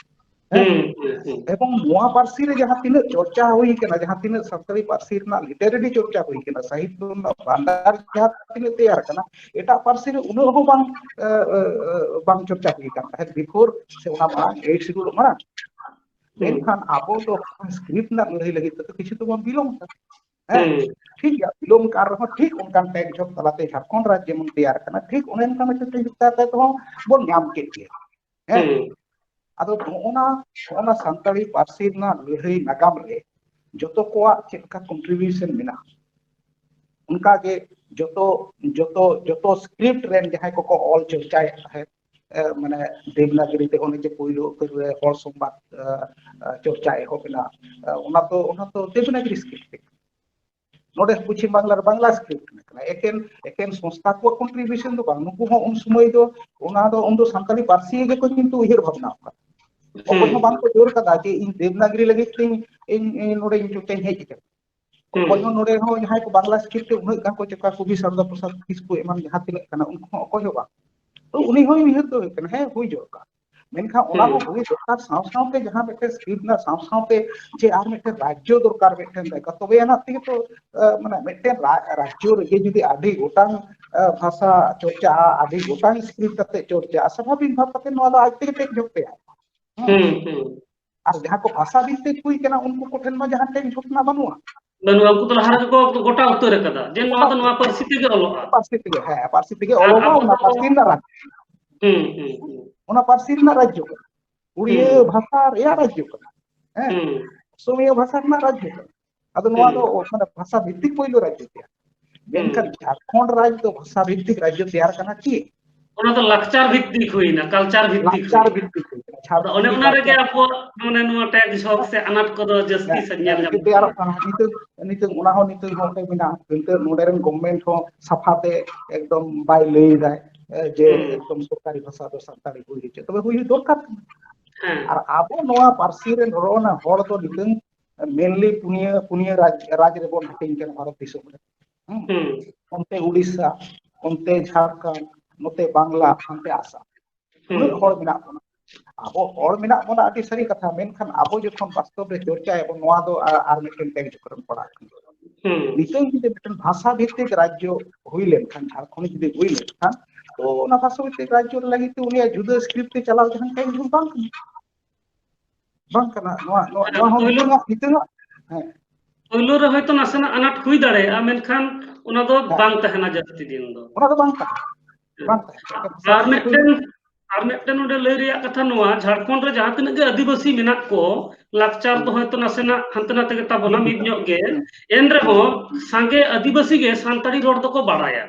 ᱦᱮᱸ? ᱦᱩᱸ, ᱦᱩᱸ, ᱦᱩᱸ᱾ ᱮᱵᱚᱝ ᱱᱚᱣᱟ ᱯᱟᱹᱨᱥᱤ ᱨᱮ ᱡᱟᱦᱟᱸ ᱛᱤᱱᱟᱹᱜ ᱪᱚᱨᱪᱟ ᱦᱩᱭ ᱠᱟᱱᱟ, ᱡᱟᱦᱟᱸ ᱛᱤᱱᱟᱹᱜ ᱥᱟᱱᱛᱟᱲᱤ ᱯᱟᱹᱨᱥᱤ ᱨᱮᱱᱟᱜ ᱞᱤᱴᱟᱨᱮᱨᱤ ᱪᱚᱨᱪᱟ ᱦᱩᱭ ᱠᱟᱱᱟ, ᱥᱟᱦᱤᱛᱛᱚ ᱨᱮᱱᱟᱜ ᱵᱷᱟᱱᱰᱟᱨ ᱡᱟᱦᱟᱸ ᱛᱤᱱᱟᱹᱜ ᱛᱮᱭᱟᱨ ᱠᱟᱱᱟ, ᱮᱴᱟᱜ ᱯᱟᱹᱨᱥᱤ ᱨᱮ ᱩᱱᱟᱹᱜ ᱦᱚᱸ ᱵᱟᱝ, ᱮ, ᱮ, ᱮ, ᱵᱟᱝ ᱪᱚᱨᱪᱟ ᱦᱩᱭ ᱠᱟᱱ ᱛᱟᱦᱮᱸᱫ before ᱥᱮ ᱚᱱᱟ ᱢᱟᱲᱟᱝ, ᱮᱭᱤᱴ ᱥᱤᱰᱩᱞ ᱢᱟᱲᱟᱝ᱾ ᱦᱩᱸ᱾ ᱢᱮᱱᱠᱷᱟᱱ ᱟᱵᱚ ᱫᱚ ᱥᱠᱨᱤᱯᱴ ᱨᱮᱱᱟᱜ ᱞᱟᱹᱲᱦᱟᱹᱭ ᱞᱟᱹᱜᱤᱫ ᱛᱮᱫᱚ ᱠᱤᱪᱷᱩ ᱫᱚᱵᱚᱱ ᱵᱤᱞᱚᱢ ᱠᱟᱱᱟ᱾ ᱦᱮᱸ, ᱦᱩᱸ᱾ ᱴᱷᱤᱠ ᱜᱮᱭᱟ, ᱵᱤᱞᱚᱢ ᱠᱟᱱ ᱨᱮᱦᱚᱸ ᱴᱷᱤᱠ ᱚᱱᱠᱟᱱ ᱴᱮᱠ ᱡᱷᱚᱠ ᱛᱟᱞᱟᱛᱮ ᱡᱷᱟᱲᱠᱷᱚᱸᱰ ᱨᱟᱡᱽ ᱡᱮᱢᱚᱱ ᱛᱮᱭᱟᱨ ᱠᱟᱱᱟ, ᱴᱷᱤᱠ ᱚᱱᱮ ᱚᱱᱠᱟ ᱢᱤᱫᱴᱮᱱ ᱴᱮᱠ ᱡᱷᱚᱠ ᱛᱟᱞᱟᱛᱮ ᱦᱚᱸ ᱵᱚᱱ ᱧᱟᱢ ᱠᱮᱫ ᱜᱮᱭᱟ᱾ ᱦᱮᱸ? ᱦᱩᱸ᱾ ᱟᱫᱚ ᱱᱚᱜᱼᱚᱱᱟ, ᱱᱚᱜᱼᱚᱱᱟ ᱥᱟᱱᱛᱟᱲᱤ ᱯᱟᱹᱨᱥᱤ ᱨᱮᱱᱟᱜ ᱞᱟᱹᱲᱦᱟᱹᱭ ᱱᱟᱜᱟᱢ ᱨᱮ ᱡᱚᱛᱚ ᱠᱚᱣᱟᱜ ᱪᱮᱫ ᱞᱮᱠᱟ ᱠᱚᱱᱴᱨᱤᱵᱤᱭᱩᱥᱚᱱ ᱢᱮᱱᱟᱜᱼᱟ, ᱚᱱᱠᱟᱜᱮ ᱡᱚᱛᱚ, ᱡᱚᱛᱚ, ᱡᱚᱛᱚ ᱥᱠᱨᱤᱯᱴ ᱨᱮᱱ ᱡᱟᱦᱟᱸᱭ ᱠᱚᱠᱚ ᱚᱞ ᱪᱚᱨᱪᱟᱭᱮᱫ ᱛᱟᱦᱮᱸᱫ, ᱮ, ᱢᱟᱱᱮ ᱫᱮᱵᱽᱱᱟᱜᱽᱨᱤ ᱛᱮ ᱚᱱᱮ ᱡᱮ ᱯᱳᱭᱞᱳ ᱩᱛᱟᱹᱨ ᱨᱮ ᱦᱚᱲ ᱥᱚᱢᱵᱟᱫ, ᱮ, ᱮ, ᱪᱚᱨᱪᱟ ᱮᱦᱚᱵ ᱮᱱᱟ, ᱮ, ᱚᱱᱟ ᱫᱚ, ᱚᱱᱟ ᱫᱚ ᱫᱮᱵᱽᱱᱟᱜᱽᱨᱤ ᱥᱠᱨᱤᱯᱴ ᱛᱮ᱾ ᱱᱚᱰᱮ ᱯᱚᱪᱷᱤᱢ ᱵᱟᱝᱞᱟ ᱨᱮ ᱵᱟᱝᱞᱟ ᱥᱠᱨᱤᱯᱴ ᱨᱮᱱᱟᱜ ᱠᱟᱱᱟ᱾ ᱮᱠᱮᱱ, ᱮᱠᱮᱱ ᱥᱚᱝᱥᱛᱷᱟ ᱠᱚᱣᱟᱜ ᱠᱚᱱᱴᱨᱤᱵᱤᱭᱩᱥᱚᱱ ᱫᱚ ᱵᱟᱝ, ᱱᱩᱠᱩ ᱦᱚᱸ ᱩᱱ ᱥᱚᱢᱚᱭ ᱫᱚ ᱚᱱᱟ ᱫᱚ ᱩᱱᱫᱚ ᱥᱟᱱᱛᱟᱲᱤ ᱯᱟᱹᱨᱥᱤ ᱜᱮᱠᱚ ᱠᱤᱱᱛᱩ ᱩᱭᱦᱟᱹᱨ ᱵᱷᱟᱵᱽᱱᱟ ᱟᱠᱟᱫᱟ᱾ ᱚᱠᱚᱭ ᱦᱚᱸ ᱵᱟᱝᱠᱚ ᱡᱳᱨ ᱠᱟᱫᱟ ᱡᱮ ᱤᱧ ᱫᱮᱵᱽᱱᱟᱜᱽᱨᱤ ᱞᱟᱹᱜᱤᱫ ᱛᱮᱧ, ᱤᱧ, ᱤᱧ ᱱᱚᱰᱮᱧ ᱪᱚᱴᱮᱧ ᱦᱮᱡ ᱟᱠᱟᱱᱟ᱾ ᱚᱠᱚᱭ ᱦᱚᱸ ᱱᱚᱰᱮ ᱦᱚᱸ ᱡᱟᱦᱟᱸᱭ ᱠᱚ ᱵᱟᱝᱞᱟ script ᱛᱮ ᱩᱱᱟᱹᱜ ᱜᱟᱱ ᱠᱚ ᱪᱮᱠᱟ, ᱠᱚᱵᱤ ᱥᱟᱨᱚᱫᱟ ᱯᱨᱚᱥᱟᱫᱽ ᱠᱤᱥᱠᱩ ᱮᱢᱟᱱ ᱡᱟᱦᱟᱸ ᱛᱤᱱᱟᱹᱜ ᱠᱟᱱᱟ, ᱩᱱᱠᱩ ᱦᱚᱸ ᱚᱠᱚᱭ ᱦᱚᱸ ᱵᱟᱝ᱾ ᱛᱚ ᱩᱱᱤ ᱦᱚᱸᱭ ᱩᱭᱦᱟᱹᱨ ᱫᱚ ᱦᱩᱭᱩᱜ ᱠᱟᱱᱟ, ᱦᱮᱸ, ᱦᱩᱭ ᱫᱚᱨᱠᱟᱨ᱾ ᱢᱮᱱᱠᱷᱟᱱ ᱚᱱᱟ ᱦᱚᱸ ᱦᱩᱭ ᱫᱚᱨᱠᱟᱨ ᱥᱟᱶ ᱥᱟᱶᱛᱮ ᱡᱟᱦᱟᱸ ᱢᱤᱫᱴᱮᱱ script ᱨᱮᱱᱟᱜ ᱥᱟᱶ ᱥᱟᱶᱛᱮ ᱡᱮ ᱟᱨ ᱢᱤᱫᱴᱮᱱ ᱨᱟᱡᱽᱡᱚ ᱫᱚᱨᱠᱟᱨ, ᱢᱤᱫᱴᱮᱱ ᱡᱟᱭᱜᱟ, ᱛᱚᱵᱮ ᱟᱱᱟᱜ ᱛᱮᱜᱮ ᱛᱚ, ᱟᱸ, ᱢᱟᱱᱮ ᱢᱤᱫᱴᱮᱱ ᱨᱟ-, ᱨᱟᱡᱽᱡᱚ ᱨᱮᱜᱮ ᱡᱩᱫᱤ ᱟᱹᱰᱤ ᱜᱚᱴᱟᱝ, ᱟᱸ, ᱵᱷᱟᱥᱟ ᱪᱚᱨᱪᱟᱜᱼᱟ, ᱟᱹᱰᱤ ᱜᱚᱴᱟᱝ script ᱠᱟᱛᱮ ᱪᱚᱨᱪᱟᱜᱼᱟ, ᱥᱟᱵᱷᱟᱵᱤᱠ ᱵᱷᱟᱵ ᱠᱟᱛᱮ ᱱᱚᱣᱟ ᱫᱚ ᱟᱡ ᱛᱮᱜᱮ ᱴᱮᱠ ᱡᱷᱚᱠ ᱛᱮᱭᱟ᱾ ᱦᱮᱸ? ᱟᱨ ᱡᱟᱦᱟᱸ ᱠᱚ ᱵᱷᱟᱥᱟ ᱵᱷᱤᱛᱛᱤᱠ ᱦᱩᱭ ᱠᱟᱱᱟ, ᱩᱱᱠᱩ ᱠᱚᱴᱷᱮᱱ ᱢᱟ ᱡᱟᱦᱟᱸ ᱴᱮᱠ ᱡᱷᱚᱠ ᱨᱮᱱᱟᱜ ᱵᱟᱹᱱᱩᱜᱼᱟ᱾ ᱵᱟᱹᱱᱩᱜᱼᱟ, ᱩᱱᱠᱩ ᱫᱚ ᱞᱟᱦᱟ ᱨᱮᱜᱮ ᱠᱚ ᱜᱚᱴᱟ ᱩᱛᱟᱹᱨ ᱟᱠᱟᱫᱟ ᱡᱮ ᱱᱚᱣᱟ ᱫᱚ ᱱᱚᱣᱟ ᱯᱟᱹᱨᱥᱤ ᱛᱮᱜᱮ ᱚᱞᱚᱜᱼᱟ᱾ ᱯᱟᱹᱨᱥᱤ ᱛᱮᱜᱮ, ᱦᱮᱸ, ᱯᱟᱹᱨᱥᱤ ᱛᱮᱜᱮ ᱟᱨ ᱚᱞᱚᱜᱼᱟ, ᱟᱵᱚ ᱚᱱᱟ ᱫᱚ ᱯᱟᱹᱨᱥᱤ ᱨᱮᱱᱟᱜ ᱨᱟᱡᱽ᱾ ᱦᱩᱸ, ᱦᱩᱸ, ᱦᱩᱸ᱾ ᱚᱱᱟ ᱯᱟᱹᱨᱥᱤ ᱨᱮᱱᱟᱜ ᱨᱟᱡᱽᱡᱚ ᱠᱟᱱᱟ᱾ ᱩᱲᱤᱭᱟᱹ ᱦᱩᱸ᱾ ᱵᱷᱟᱥᱟ ᱨᱮᱭᱟᱜ ᱨᱟᱡᱽᱡᱚ ᱠᱟᱱᱟ᱾ ᱦᱮᱸ? ᱦᱩᱸ᱾ ᱚᱥᱚᱢᱤᱭᱟᱹ ᱵᱷᱟᱥᱟ ᱨᱮᱱᱟᱜ ᱨᱟᱡᱽᱡᱚ ᱠᱟᱱᱟ᱾ ᱟᱫᱚ ᱱᱚᱣᱟ ᱦᱩᱸ᱾ ᱫᱚ, ᱢᱟᱱᱮ, ᱵᱷᱟᱥᱟ ᱵᱷᱤᱛᱛᱤᱠ ᱯᱳᱭᱞᱳ ᱨᱟᱡᱽᱡᱚ ᱛᱮᱭᱟᱨ᱾ ᱢᱮᱱᱠᱷᱟᱱ ᱦᱩᱸ᱾ ᱡᱷᱟᱲᱠᱷᱚᱸᱰ ᱨᱟᱡᱽ ᱫᱚ ᱵᱷᱟᱥᱟ ᱵᱷᱤᱛᱛᱤᱠ ᱨᱟᱡᱽᱡᱚ ᱛᱮᱭᱟᱨ ᱠᱟᱱᱟ ᱠᱤ? ᱚᱱᱟ ᱫᱚ ᱞᱟᱠᱪᱟᱨ ᱵᱷᱤᱛᱛᱤᱠ ᱦᱩᱭᱱᱟ, culture ᱵᱷᱤᱛᱛᱤᱠ ᱞᱟᱠᱪᱟᱨ ᱦᱩᱭᱱᱟ᱾ ᱵᱷᱤᱛᱛᱤᱠ ᱦᱩᱭᱱᱟ, ᱟᱫᱚ ᱚᱱᱮ ᱡᱷᱟᱲᱠᱷᱚᱸᱰ ᱚᱱᱟ ᱨᱮᱜᱮ ᱞᱟᱠᱪᱟᱨ᱾ ᱟᱵᱚᱣᱟᱜ, ᱢᱟᱱᱮ, ᱱᱚᱣᱟ ᱴᱮᱜ ᱡᱷᱚᱠ ᱥᱮ ᱟᱱᱟᱴ ᱠᱚᱫᱚ ᱡᱟᱹᱥᱛᱤ ᱦᱮᱸ, ᱥᱮ ᱦᱮᱸ, ᱧᱮᱞ ᱱᱤᱛᱚᱜ ᱧᱟᱢᱚᱜ ᱛᱮᱭᱟᱨᱚᱜ ᱠᱟᱱᱟ᱾ ᱠᱟᱱᱟ, ᱱᱤᱛᱚᱜ, ᱱᱤᱛᱚᱜ ᱚᱱᱟ ᱦᱚᱸ ᱱᱤᱛᱚᱜ ᱦᱚᱸ ᱚᱸᱰᱮ ᱢᱮᱱᱟᱜᱼᱟ᱾ ᱱᱤᱛᱚᱜ ᱱᱚᱰᱮ ᱨᱮᱱ government ᱦᱚᱸ ᱥᱟᱯᱷᱟ ᱛᱮ ᱮᱠᱫᱚᱢ ᱵᱟᱭ ᱞᱟᱹᱭ ᱫᱟᱭ, ᱮ, ᱡᱮ ᱦᱩᱸ᱾ ᱮᱠᱫᱚᱢ ᱥᱚᱨᱠᱟᱨᱤ ᱵᱷᱟᱥᱟ ᱫᱚ ᱥᱟᱱᱛᱟᱲᱤ ᱦᱩᱭ ᱦᱚᱪᱚ, ᱛᱚᱵᱮ ᱦᱩᱭ ᱫᱚᱨᱠᱟᱨ ᱠᱟᱱᱟ᱾ ᱦᱮᱸ᱾ ᱟᱨ ᱟᱵᱚ ᱱᱚᱣᱟ ᱯᱟᱹᱨᱥᱤ ᱨᱮᱱ ᱨᱚᱲ ᱨᱮᱱᱟᱜ ᱦᱚᱲ ᱫᱚ ᱱᱤᱛᱚᱝ mainly ᱯᱩᱱᱭᱟᱹ, ᱯᱩᱱᱭᱟᱹ ᱨᱟᱡᱽ, ᱨᱟᱡᱽ ᱨᱮᱵᱚᱱ ᱦᱟᱹᱴᱤᱧ ᱠᱟᱱᱟ ᱵᱷᱟᱨᱚᱛ ᱫᱤᱥᱚᱢ ᱨᱮ᱾ ᱦᱩᱸ? ᱦᱩᱸ᱾ ᱚᱱᱛᱮ ᱩᱲᱤᱥᱥᱟ, ᱚᱱᱛᱮ ᱡᱷᱟᱲᱠᱷᱚᱸᱰ, ᱱᱚᱛᱮ ᱵᱟᱝᱞᱟ, ᱦᱟᱱᱛᱮ ᱟᱥᱟᱢ᱾ ᱦᱩᱸ᱾ ᱩᱱᱟᱹᱜ ᱦᱚᱲ ᱢᱮᱱᱟᱜ ᱵᱚᱱᱟ᱾ ᱟᱵᱚ ᱦᱚᱲ ᱢᱮᱱᱟᱜ ᱵᱚᱱᱟ ᱟᱹᱰᱤ ᱥᱟᱹᱨᱤ ᱠᱟᱛᱷᱟ, ᱢᱮᱱᱠᱷᱟᱱ ᱟᱵᱚ ᱡᱚᱠᱷᱚᱱ ᱵᱟᱥᱛᱚᱵ ᱨᱮ ᱪᱚᱨᱪᱟᱭᱟᱵᱚᱱ, ᱱᱚᱣᱟ ᱫᱚ ᱟᱨ, ᱟᱨ ᱢᱤᱫᱴᱮᱱ ᱴᱮᱠ ᱡᱷᱚᱠ ᱨᱮᱢ ᱯᱟᱲᱟᱜ ᱠᱟᱱᱟ᱾ ᱦᱩᱸ᱾ ᱱᱤᱛᱚᱝ ᱡᱩᱫᱤ ᱢᱤᱫᱴᱮᱱ ᱵᱷᱟᱥᱟ ᱵᱷᱤᱛᱛᱤᱠ ᱨᱟᱡᱽᱡᱚ ᱦᱩᱭ ᱞᱮᱱᱠᱷᱟᱱ, ᱡᱷᱟᱲᱠᱷᱚᱸᱰ ᱡᱩᱫᱤ ᱦᱩᱭ ᱞᱮᱱᱠᱷᱟᱱ, ᱛᱚ ᱚᱱᱟ ᱵᱷᱟᱥᱟ ᱵᱷᱤᱛᱛᱤᱠ ᱨᱟᱡᱽᱡᱚ ᱞᱟᱹᱜᱤᱫ ᱛᱮ ᱩᱱᱤᱭᱟᱜ ᱡᱩᱫᱟᱹ script ᱛᱮ ᱪᱟᱞᱟᱣ ᱡᱟᱦᱟᱱ ᱴᱮᱠ ᱡᱷᱚᱠ ᱵᱟᱝ ᱠᱟᱱᱟ᱾ ᱵᱟᱝ ᱠᱟᱱᱟ᱾ ᱱᱚᱣᱟ, ᱱᱚᱣᱟ, ᱦᱮᱸ, ᱱᱚᱣᱟ ᱦᱚᱸ ᱯᱳᱭᱞᱳ, ᱱᱤᱛᱚᱜᱟᱜ, ᱱᱤᱛᱚᱜᱟᱜ, ᱦᱮᱸ᱾ ᱯᱳᱭᱞᱳ ᱨᱮ ᱦᱚᱭᱛᱳ ᱱᱟᱥᱮᱱᱟᱜ ᱟᱱᱟᱴ ᱦᱩᱭ ᱫᱟᱲᱮᱭᱟᱜᱼᱟ, ᱢᱮᱱᱠᱷᱟᱱ ᱚᱱᱟ ᱫᱚ ᱦᱮᱸ᱾ ᱵᱟᱝ ᱛᱟᱦᱮᱱᱟ ᱡᱟᱹᱥᱛᱤ ᱫᱤᱱ ᱫᱚ᱾ ᱚᱱᱟ ᱫᱚ ᱵᱟᱝ ᱛᱟᱦᱮᱱᱟ᱾ ᱦᱮᱸ᱾ ᱵᱟᱝ ᱛᱟᱦᱮᱱᱟ᱾ ᱮᱴᱟᱜ ᱵᱷᱟᱥᱟ ᱟᱨ ᱨᱮᱱᱟᱜ ᱯᱳᱭᱞᱳ ᱢᱤᱫᱴᱮᱱ, ᱟᱨ ᱢᱤᱫᱴᱮᱱ ᱱᱚᱰᱮ ᱞᱟᱹᱭ ᱨᱮᱭᱟᱜ ᱠᱟᱛᱷᱟ ᱱᱚᱣᱟ, ᱡᱷᱟᱲᱠᱷᱚᱸᱰ ᱨᱮ ᱡᱟᱦᱟᱸ ᱛᱤᱱᱟᱹᱜ ᱜᱮ ᱟᱹᱫᱤᱵᱟᱹᱥᱤ ᱢᱮᱱᱟᱜ ᱠᱚ, ᱞᱟᱠᱪᱟᱨ ᱫᱚ ᱦᱩᱸ᱾ ᱦᱚᱭᱛᱳ ᱱᱟᱥᱮᱱᱟᱜ ᱦᱟᱱᱛᱮ ᱱᱟᱛᱮ ᱜᱮ ᱛᱟᱵᱚᱱᱟ, ᱢᱤᱫ ᱢᱤᱫ ᱧᱚᱜ ᱜᱮ᱾ ᱦᱩᱸ᱾ ᱮᱱ ᱨᱮᱦᱚᱸ ᱥᱟᱸᱜᱮ ᱟᱹᱫᱤᱵᱟᱹᱥᱤ ᱜᱮ ᱥᱟᱱᱛᱟᱲᱤ ᱨᱚᱲ ᱫᱚᱠᱚ ᱵᱟᱲᱟᱭᱟ᱾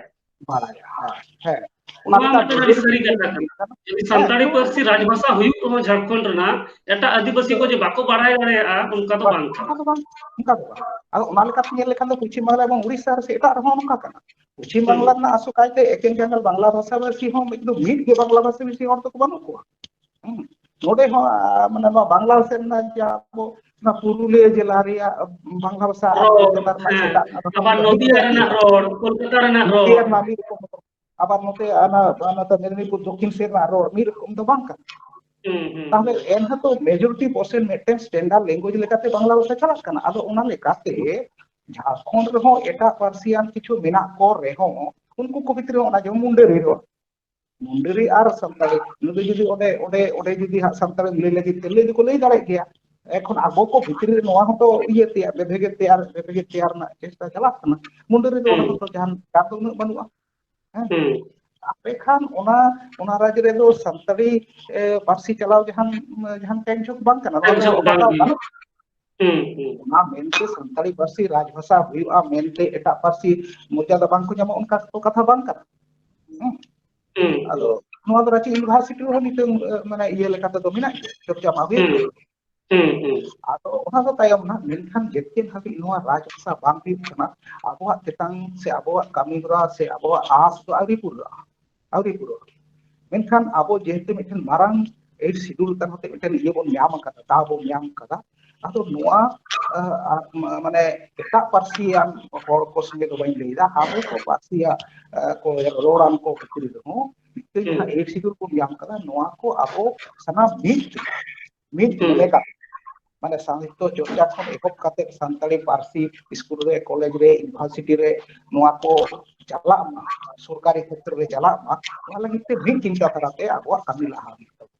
ᱵᱟᱲᱟᱭᱟ, ᱦᱮᱸ, ᱦᱮᱸ᱾ ᱚᱱᱟ ᱱᱚᱣᱟ ᱞᱮᱠᱟ ᱢᱤᱫᱴᱟᱝ ᱟᱹᱰᱤ ᱥᱟᱹᱨᱤ ᱠᱟᱛᱷᱟ ᱠᱟᱱᱟ᱾ ᱡᱩᱫᱤ ᱥᱟᱱᱛᱟᱲᱤ ᱯᱟᱹᱨᱥᱤ ᱨᱟᱡᱽᱵᱷᱟᱥᱟ ᱦᱩᱭᱩᱜ ᱨᱮᱦᱚᱸ ᱡᱷᱟᱲᱠᱷᱚᱸᱰ ᱨᱮᱱᱟᱜ, ᱮᱴᱟᱜ ᱟᱹᱫᱤᱵᱟᱹᱥᱤ ᱠᱚ ᱡᱮ ᱵᱟᱠᱚ ᱵᱟᱲᱟᱭ ᱫᱟᱲᱮᱭᱟᱜᱼᱟ, ᱚᱱᱠᱟ ᱫᱚ ᱵᱟᱝ ᱠᱟᱱᱟ᱾ ᱚᱱᱠᱟ ᱫᱚ ᱵᱟᱝ, ᱚᱱᱠᱟ ᱫᱚ ᱵᱟᱝ᱾ ᱟᱫᱚ ᱚᱱᱟ ᱞᱮᱠᱟᱛᱮ ᱧᱮᱞ ᱞᱮᱠᱷᱟᱱ ᱫᱚ ᱯᱚᱪᱷᱤᱢ ᱵᱟᱝᱞᱟ ᱮᱵᱚᱝ ᱩᱲᱤᱥᱥᱟ ᱨᱮ ᱥᱮ ᱮᱴᱟᱜ ᱨᱮᱦᱚᱸ ᱱᱚᱝᱠᱟ ᱠᱟᱱᱟ᱾ ᱯᱚᱪᱷᱤᱢ ᱦᱩᱸ᱾ ᱵᱟᱝᱞᱟ ᱨᱮᱱᱟᱜ ᱟᱥᱚᱠᱟᱭᱛᱮ ᱮᱠᱮᱱ ᱡᱟᱸᱜᱟᱞ ᱵᱟᱝᱞᱟ ᱵᱷᱟᱥᱟ ᱵᱷᱟᱥᱤ ᱦᱚᱸ ᱢᱤᱫ ᱫᱚ ᱢᱤᱫ ᱜᱮ ᱵᱟᱝᱞᱟ ᱵᱷᱟᱥᱟ ᱵᱷᱟᱥᱤ ᱦᱚᱲ ᱫᱚᱠᱚ ᱵᱟᱹᱱᱩᱜ ᱠᱚᱣᱟ᱾ ᱦᱩᱸ᱾ ᱱᱚᱰᱮ ᱦᱚᱸ, ᱟ, ᱢᱟᱱᱮ ᱱᱚᱣᱟ ᱵᱟᱝᱞᱟ ᱥᱮᱫ ᱨᱮᱱᱟᱜ ᱡᱮ ᱟᱵᱚ ᱱᱚᱣᱟ ᱯᱩᱨᱩᱞᱤᱭᱟᱹ ᱡᱮᱞᱟ ᱨᱮᱭᱟᱜ ᱵᱟᱝᱞᱟ ᱵᱷᱟᱥᱟ ᱟᱨ ᱨᱚᱲ, ᱡᱮᱞᱟ ᱨᱮᱱᱟᱜ ᱦᱮᱸ᱾ ᱥᱮᱫᱟᱜ ᱟᱵᱟᱨ ᱱᱚᱫᱤᱭᱟ ᱨᱮᱱᱟᱜ ᱨᱚᱲ, ᱠᱳᱞᱠᱟᱛᱟ ᱨᱮᱱᱟᱜ ᱱᱚᱫᱤᱭᱟ ᱨᱚᱲ᱾ ᱨᱮᱱᱟᱜ ᱢᱤᱫ ᱨᱚᱠᱚᱢ, ᱟᱵᱟᱨ ᱱᱚᱛᱮ ᱚᱱᱟ, ᱚᱱᱟ ᱛᱚ ᱢᱮᱫᱽᱱᱤᱯᱩᱨ ᱫᱚᱠᱠᱷᱤᱱ ᱥᱮᱫ ᱨᱮᱱᱟᱜ ᱨᱚᱲ ᱢᱤᱫ ᱨᱚᱠᱚᱢ ᱫᱚ ᱵᱟᱝ ᱠᱟᱱᱟ᱾ ᱦᱩᱸ, ᱦᱩᱸ, ᱛᱟᱦᱞᱮ ᱦᱩᱸ᱾ ᱮᱱᱦᱚᱸᱛᱚ majority percent ᱢᱤᱫᱴᱮᱱ standard language ᱞᱮᱠᱟᱛᱮ ᱵᱟᱝᱞᱟ ᱵᱷᱟᱥᱟ ᱪᱟᱞᱟᱜ ᱠᱟᱱᱟ᱾ ᱟᱫᱚ ᱚᱱᱟ ᱞᱮᱠᱟᱛᱮ ᱡᱷᱟᱲᱠᱷᱚᱸᱰ ᱨᱮᱦᱚᱸ ᱮᱴᱟᱜ ᱯᱟᱹᱨᱥᱤᱭᱟᱱ ᱠᱤᱪᱷᱩ ᱢᱮᱱᱟᱜ ᱠᱚ ᱨᱮᱦᱚᱸ, ᱩᱱᱠᱩ ᱠᱚ ᱵᱷᱤᱛᱨᱤ ᱨᱮ ᱚᱱᱟ ᱡᱮᱢᱚᱱ ᱢᱩᱱᱰᱟᱹᱨᱤ ᱨᱚᱲ, ᱢᱩᱱᱰᱟᱹᱨᱤ ᱟᱨ ᱥᱟᱱᱛᱟᱲᱤ, ᱱᱩᱭ ᱫᱚ ᱡᱩᱫᱤ ᱚᱸᱰᱮ, ᱚᱸᱰᱮ, ᱚᱸᱰᱮ ᱡᱩᱫᱤ ᱦᱟᱸᱜ ᱥᱟᱱᱛᱟᱲᱤ ᱞᱟᱹᱭ ᱞᱟᱹᱜᱤᱫ ᱛᱮ ᱞᱟᱹᱭ ᱫᱚᱠᱚ ᱞᱟᱹᱭ ᱫᱟᱲᱮᱭᱟᱜ ᱜᱮᱭᱟ᱾ ᱮᱠᱷᱚᱱ ᱟᱵᱚ ᱠᱚ ᱵᱷᱤᱛᱨᱤ ᱨᱮ ᱱᱚᱣᱟ ᱦᱚᱸᱛᱚ ᱤᱭᱟᱹ ᱛᱮᱭᱟᱜ, ᱵᱮᱵᱷᱮᱜᱮᱫ ᱛᱮᱭᱟᱨ, ᱵᱮᱵᱷᱮᱜᱮᱫ ᱛᱮᱭᱟᱨ ᱨᱮᱱᱟᱜ ᱪᱮᱥᱴᱟ ᱪᱟᱞᱟᱜ ᱠᱟᱱᱟ᱾ ᱢᱩᱱᱰᱟᱹᱨᱤ ᱫᱚ ᱚᱱᱟ ᱦᱩᱸ᱾ ᱠᱚᱫᱚ ᱡᱟᱦᱟᱱ ᱰᱟᱠ ᱫᱚ ᱩᱱᱟᱹᱜ ᱵᱟᱹᱱᱩᱜᱼᱟ᱾ ᱦᱮᱸ? ᱦᱩᱸ᱾ ᱟᱯᱮ ᱠᱷᱟᱱ ᱚᱱᱟ, ᱚᱱᱟ ᱨᱟᱡᱽ ᱨᱮᱫᱚ ᱥᱟᱱᱛᱟᱲᱤ, ᱮ, ᱯᱟᱹᱨᱥᱤ ᱪᱟᱞᱟᱣ ᱡᱟᱦᱟᱱ, ᱡᱟᱦᱟᱱ ᱴᱮᱱᱥᱚᱱ ᱵᱟᱝ ᱠᱟᱱᱟ᱾ ᱱᱚᱣᱟ ᱴᱮᱱᱥᱚᱱ ᱫᱚ ᱵᱟᱝ ᱜᱟᱱᱚᱜ ᱦᱩᱭᱩᱜᱼᱟ᱾ ᱦᱩᱸ, ᱦᱩᱸ᱾ ᱚᱱᱟ ᱢᱮᱱᱛᱮ ᱥᱟᱱᱛᱟᱲᱤ ᱯᱟᱹᱨᱥᱤ ᱨᱟᱡᱽᱵᱷᱟᱥᱟ ᱦᱩᱭᱩᱜᱼᱟ ᱢᱮᱱᱛᱮ ᱮᱴᱟᱜ ᱯᱟᱹᱨᱥᱤ ᱢᱚᱨᱡᱟᱫᱟ ᱵᱟᱝ ᱠᱚ ᱧᱟᱢᱚᱜᱼᱟ, ᱚᱱᱠᱟ ᱫᱚ ᱠᱟᱛᱷᱟ ᱵᱟᱝ ᱠᱟᱱᱟ᱾ ᱦᱩᱸ᱾ ᱦᱩᱸ᱾ ᱟᱫᱚ ᱱᱚᱣᱟ ᱫᱚ ᱨᱟᱸᱪᱤ university ᱨᱮᱦᱚᱸ ᱢᱤᱫᱴᱟᱝ, ᱮ, ᱢᱟᱱᱮ ᱤᱭᱟᱹ ᱞᱮᱠᱟ ᱛᱮᱫᱚ ᱢᱮᱱᱟᱜ ᱜᱮᱭᱟ, ᱪᱚᱨᱪᱟ ᱢᱟ ᱦᱩᱭᱩᱜ ᱦᱩᱸ᱾ ᱜᱮ᱾ ᱦᱩᱸ, ᱦᱩᱸ᱾ ᱟᱫᱚ ᱚᱱᱟ ᱫᱚ ᱛᱟᱭᱚᱢ ᱱᱟ, ᱢᱮᱱᱠᱷᱟᱱ ᱡᱮᱛᱠᱮᱱ ᱦᱟᱹᱵᱤᱡ ᱱᱚᱣᱟ ᱨᱟᱡᱽᱵᱷᱟᱥᱟ ᱵᱟᱝ ᱦᱩᱭᱩᱜ ᱠᱟᱱᱟ, ᱟᱵᱚᱣᱟᱜ ᱛᱮᱛᱟᱝ ᱥᱮ ᱟᱵᱚᱣᱟᱜ ᱠᱟᱹᱢᱤ ᱦᱚᱨᱟ ᱥᱮ ᱟᱵᱚᱣᱟᱜ ᱟᱸᱥ ᱫᱚ ᱟᱹᱣᱨᱤ ᱯᱩᱨᱟᱹᱜᱼᱟ, ᱟᱹᱣᱨᱤ ᱯᱩᱨᱟᱹᱜᱼᱟ᱾ ᱢᱮᱱᱠᱷᱟᱱ ᱟᱵᱚ ᱡᱮᱦᱮᱛᱩ ᱢᱤᱫᱴᱮᱱ ᱢᱟᱨᱟᱝ eighth schedule ᱠᱟᱱ ᱦᱚᱛᱮ ᱢᱤᱫᱴᱮᱱ ᱤᱭᱟᱹ ᱵᱚᱱ ᱧᱟᱢ ᱟᱠᱟᱫᱟ, ᱫᱟᱣ ᱵᱚᱱ ᱧᱟᱢ ᱟᱠᱟᱫᱟ, ᱟᱫᱚ ᱱᱚᱣᱟ, ᱟ, ᱟ, ᱢᱟ-, ᱢᱟᱱᱮ ᱮᱴᱟᱜ ᱯᱟᱹᱨᱥᱤᱭᱟᱱ ᱦᱚᱲ ᱠᱚ ᱥᱚᱸᱜᱮ ᱫᱚ ᱵᱟᱹᱧ ᱞᱟᱹᱭᱫᱟ, ᱟᱵᱚ ᱠᱚ ᱯᱟᱹᱨᱥᱤᱭᱟᱜ, ᱟ, ᱠᱚ ᱨᱚᱲᱟᱱ ᱠᱚ ᱵᱷᱤᱛᱨᱤ ᱨᱮᱦᱚᱸ ᱢᱤᱫᱴᱮᱱ ᱦᱩᱸ᱾ ᱡᱟᱦᱟᱸ eighth schedule ᱵᱚᱱ ᱧᱟᱢ ᱟᱠᱟᱫᱟ, ᱱᱚᱣᱟ ᱠᱚ ᱟᱵᱚ ᱥᱟᱱᱟᱢ ᱢᱤᱫ ᱢᱤᱫ ᱦᱩᱸ᱾ ᱢᱚᱱᱮ ᱠᱟᱛᱮ, ᱢᱟᱱᱮ ᱥᱟᱦᱤᱛᱛᱚ ᱪᱚᱨᱪᱟ ᱠᱷᱚᱱ ᱮᱦᱚᱵ ᱠᱟᱛᱮ ᱥᱟᱱᱛᱟᱲᱤ ᱯᱟᱹᱨᱥᱤ ᱥᱠᱩᱞ ᱨᱮ, ᱠᱚᱞᱮᱡᱽ ᱨᱮ, university ᱨᱮ ᱱᱚᱣᱟ ᱠᱚ ᱪᱟᱞᱟᱜ ᱢᱟ, ᱥᱚᱨᱠᱟᱨᱤ ᱠᱷᱮᱛᱨᱮ ᱨᱮ ᱪᱟᱞᱟᱜ ᱢᱟ, ᱚᱱᱟ ᱞᱟᱹᱜᱤᱫ ᱛᱮ ᱢᱤᱫ ᱪᱤᱱᱛᱟ ᱫᱷᱟᱨᱟ ᱛᱮ ᱟᱵᱚᱣᱟᱜ ᱠᱟᱹᱢᱤ ᱞᱟᱦᱟ ᱦᱩᱭᱩᱜ ᱛᱟᱵᱚᱱᱟ᱾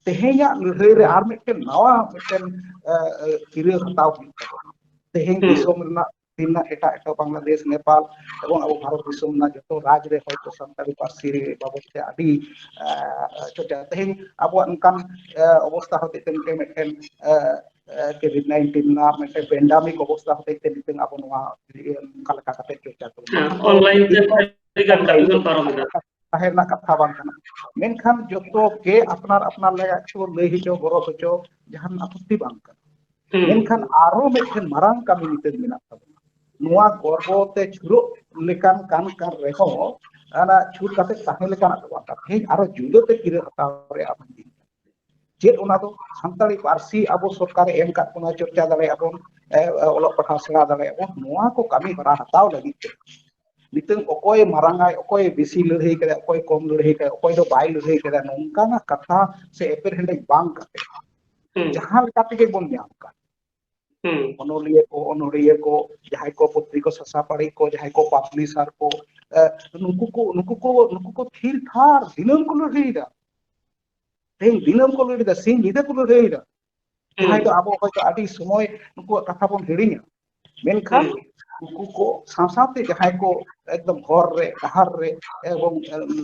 ᱛᱮᱦᱮᱧᱟᱜ ᱞᱟᱹᱲᱦᱟᱹᱭ ᱨᱮ ᱟᱨ ᱢᱤᱫᱴᱮᱱ ᱱᱟᱣᱟ ᱢᱤᱫᱴᱮᱱ, ᱮ, ᱮ, ᱠᱤᱨᱟᱹ ᱦᱟᱛᱟᱣ ᱦᱩᱭᱩᱜ ᱛᱟᱵᱚᱱᱟ᱾ ᱛᱮᱦᱮᱧ ᱦᱩᱸ᱾ ᱫᱤᱥᱚᱢ ᱨᱮᱱᱟᱜ, ᱛᱮᱦᱮᱧ ᱨᱮᱱᱟᱜ ᱮᱴᱟᱜ, ᱮᱴᱟᱜ ᱵᱟᱝᱞᱟᱫᱮᱥ, ᱱᱮᱯᱟᱞ ᱮᱵᱚᱝ ᱟᱵᱚ ᱵᱷᱟᱨᱚᱛ ᱫᱤᱥᱚᱢ ᱨᱮᱱᱟᱜ ᱡᱚᱛᱚ ᱨᱟᱡᱽ ᱨᱮ ᱦᱚᱭᱛᱚ ᱥᱟᱱᱛᱟᱲᱤ ᱯᱟᱹᱨᱥᱤ ᱵᱟᱵᱚᱫ ᱛᱮ ᱟᱹᱰᱤ, ᱮ, ᱪᱚᱨᱪᱟ᱾ ᱛᱮᱦᱮᱧ ᱟᱵᱚᱣᱟᱜ ᱱᱚᱝᱠᱟᱱ, ᱮ, ᱚᱵᱚᱥᱛᱟ ᱦᱚᱛᱮᱡ ᱛᱮ ᱢᱤᱫᱴᱮᱱ, ᱢᱤᱫᱴᱮᱱ, ᱮ, COVID nineteen ᱨᱮᱱᱟᱜ ᱢᱤᱫᱴᱮᱱ pandemic ᱚᱵᱚᱥᱛᱟ ᱦᱚᱛᱮᱡ ᱛᱮ ᱱᱤᱛᱚᱝ ᱟᱵᱚ ᱱᱚᱣᱟ, ᱮ, ᱱᱚᱝᱠᱟ ᱞᱮᱠᱟ ᱠᱟᱛᱮ ᱪᱚᱨᱪᱟ ᱛᱟᱵᱚᱱ᱾ ᱦᱮᱸ, online ᱛᱮ ᱟᱹᱰᱤ ᱜᱟᱱ ᱠᱟᱹᱢᱤ ᱵᱚᱱ ᱯᱟᱨᱚᱢ ᱮᱫᱟ᱾ ᱛᱟᱦᱮᱸ ᱨᱮᱱᱟᱜ ᱠᱟᱛᱷᱟ ᱵᱟᱝ ᱠᱟᱱᱟ᱾ ᱢᱮᱱᱠᱷᱟᱱ ᱡᱚᱛᱚ ᱜᱮ ᱟᱯᱱᱟᱨ ᱟᱯᱱᱟᱨ ᱞᱮᱠᱟ ᱠᱚ ᱞᱟᱹᱭ ᱦᱚᱪᱚ, ᱜᱚᱨᱚᱡᱽ ᱦᱚᱪᱚ, ᱡᱟᱦᱟᱱ ᱟᱯᱚᱛᱛᱤ ᱵᱟᱝ ᱠᱟᱱᱟ᱾ ᱦᱩᱸ᱾ ᱢᱮᱱᱠᱷᱟᱱ ᱟᱨᱦᱚᱸ ᱢᱤᱫᱴᱮᱱ ᱢᱟᱨᱟᱝ ᱠᱟᱹᱢᱤ ᱱᱤᱛᱚᱜ ᱢᱮᱱᱟᱜ ᱛᱟᱵᱚᱱᱟ᱾ ᱱᱚᱣᱟ ᱜᱚᱨᱵᱚ ᱛᱮ ᱪᱷᱩᱨᱚᱜ ᱞᱮᱠᱟᱱ ᱠᱟᱱ ᱠᱟᱱ ᱨᱮᱦᱚᱸ, ᱚᱱᱟ ᱪᱷᱩᱨ ᱠᱟᱛᱮ ᱛᱟᱦᱮᱸ ᱞᱮᱠᱟᱱᱟᱜ ᱫᱚ ᱵᱟᱝ ᱠᱟᱱᱟ᱾ ᱛᱮᱦᱮᱧ ᱟᱨᱦᱚᱸ ᱡᱩᱫᱟᱹ ᱛᱮ ᱠᱤᱨᱟᱹ ᱦᱟᱛᱟᱣ ᱨᱮᱭᱟᱜ ᱟᱵᱚ ᱪᱮᱫ ᱚᱱᱟ ᱫᱚ ᱥᱟᱱᱛᱟᱲᱤ ᱯᱟᱹᱨᱥᱤ ᱟᱵᱚ ᱥᱚᱨᱠᱟᱨᱮ ᱮᱢ ᱠᱟᱜ ᱵᱚᱱᱟ, ᱪᱚᱨᱪᱟ ᱫᱟᱲᱮᱭᱟᱜᱼᱟ ᱵᱚᱱ, ᱮ, ᱚᱞᱚᱜ ᱯᱟᱲᱦᱟᱣ ᱥᱮᱬᱟ ᱫᱟᱲᱮᱭᱟᱜᱼᱟ ᱵᱚᱱ, ᱱᱚᱣᱟ ᱠᱚ ᱠᱟᱹᱢᱤ ᱦᱚᱨᱟ ᱦᱟᱛᱟᱣ ᱞᱟᱹᱜᱤᱫ ᱛᱮ ᱱᱤᱛᱚᱝ ᱚᱠᱚᱭ ᱢᱟᱨᱟᱝ ᱟᱭ, ᱚᱠᱚᱭ ᱵᱮᱥᱤ ᱞᱟᱹᱲᱦᱟᱹᱭ ᱠᱟᱫᱟ, ᱚᱠᱚᱭ ᱠᱚᱢ ᱞᱟᱹᱲᱦᱟᱹᱭ ᱠᱟᱫᱟ, ᱚᱠᱚᱭ ᱫᱚ ᱵᱟᱭ ᱞᱟᱹᱲᱦᱟᱹᱭ ᱠᱟᱫᱟ, ᱱᱚᱝᱠᱟᱱᱟᱜ ᱠᱟᱛᱷᱟ ᱥᱮ ᱮᱯᱮᱨᱦᱮᱸᱰᱮᱡ ᱵᱟᱝ ᱠᱟᱛᱮ ᱦᱩᱸ᱾ ᱡᱟᱦᱟᱸ ᱞᱮᱠᱟ ᱛᱮᱜᱮ ᱵᱚᱱ ᱧᱟᱢ ᱠᱟᱱ, ᱦᱩᱸ᱾ ᱚᱱᱚᱞᱤᱭᱟᱹ ᱠᱚ, ᱚᱱᱚᱲᱦᱤᱭᱟᱹ ᱠᱚ, ᱡᱟᱦᱟᱸᱭ ᱠᱚ ᱯᱚᱛᱨᱤᱠᱟ ᱥᱟᱥᱟᱯᱟᱲᱤ ᱠᱚ, ᱡᱟᱦᱟᱸᱭ ᱠᱚ ᱯᱟᱵᱽᱞᱤᱥᱟᱨ ᱠᱚ, ᱮ, ᱱᱩᱠᱩ ᱠᱚ, ᱱᱩᱠᱩ ᱠᱚ, ᱱᱩᱠᱩ ᱠᱚ ᱛᱷᱤᱨ ᱛᱷᱟᱨ ᱫᱤᱱᱟᱹᱢ ᱠᱚ ᱞᱟᱹᱲᱦᱟᱹᱭᱮᱫᱟ᱾ ᱛᱮᱦᱮᱧ ᱫᱤᱱᱟᱹᱢ ᱠᱚ ᱞᱟᱹᱲᱦᱟᱹᱭᱮᱫᱟ, ᱥᱤᱧ ᱧᱤᱫᱟᱹ ᱠᱚ ᱞᱟᱹᱲᱦᱟᱹᱭᱮᱫᱟ᱾ ᱡᱟᱦᱟᱸᱭ ᱫᱚ ᱦᱩᱸ᱾ ᱟᱵᱚ ᱦᱚᱭᱛᱳ ᱟᱹᱰᱤ ᱥᱚᱢᱚᱭ ᱱᱩᱠᱩᱣᱟᱜ ᱠᱟᱛᱷᱟ ᱵᱚᱱ ᱦᱤᱲᱤᱧᱟ, ᱢᱮᱱᱠᱷᱟᱱ ᱦᱩᱸ᱾ ᱩᱱᱠᱩ ᱠᱚ ᱥᱟᱶ ᱥᱟᱶᱛᱮ ᱡᱟᱦᱟᱸᱭ ᱠᱚ ᱮᱠᱫᱚᱢ ᱦᱚᱨ ᱨᱮ, ᱰᱟᱦᱟᱨ ᱨᱮ ᱮᱵᱚᱝ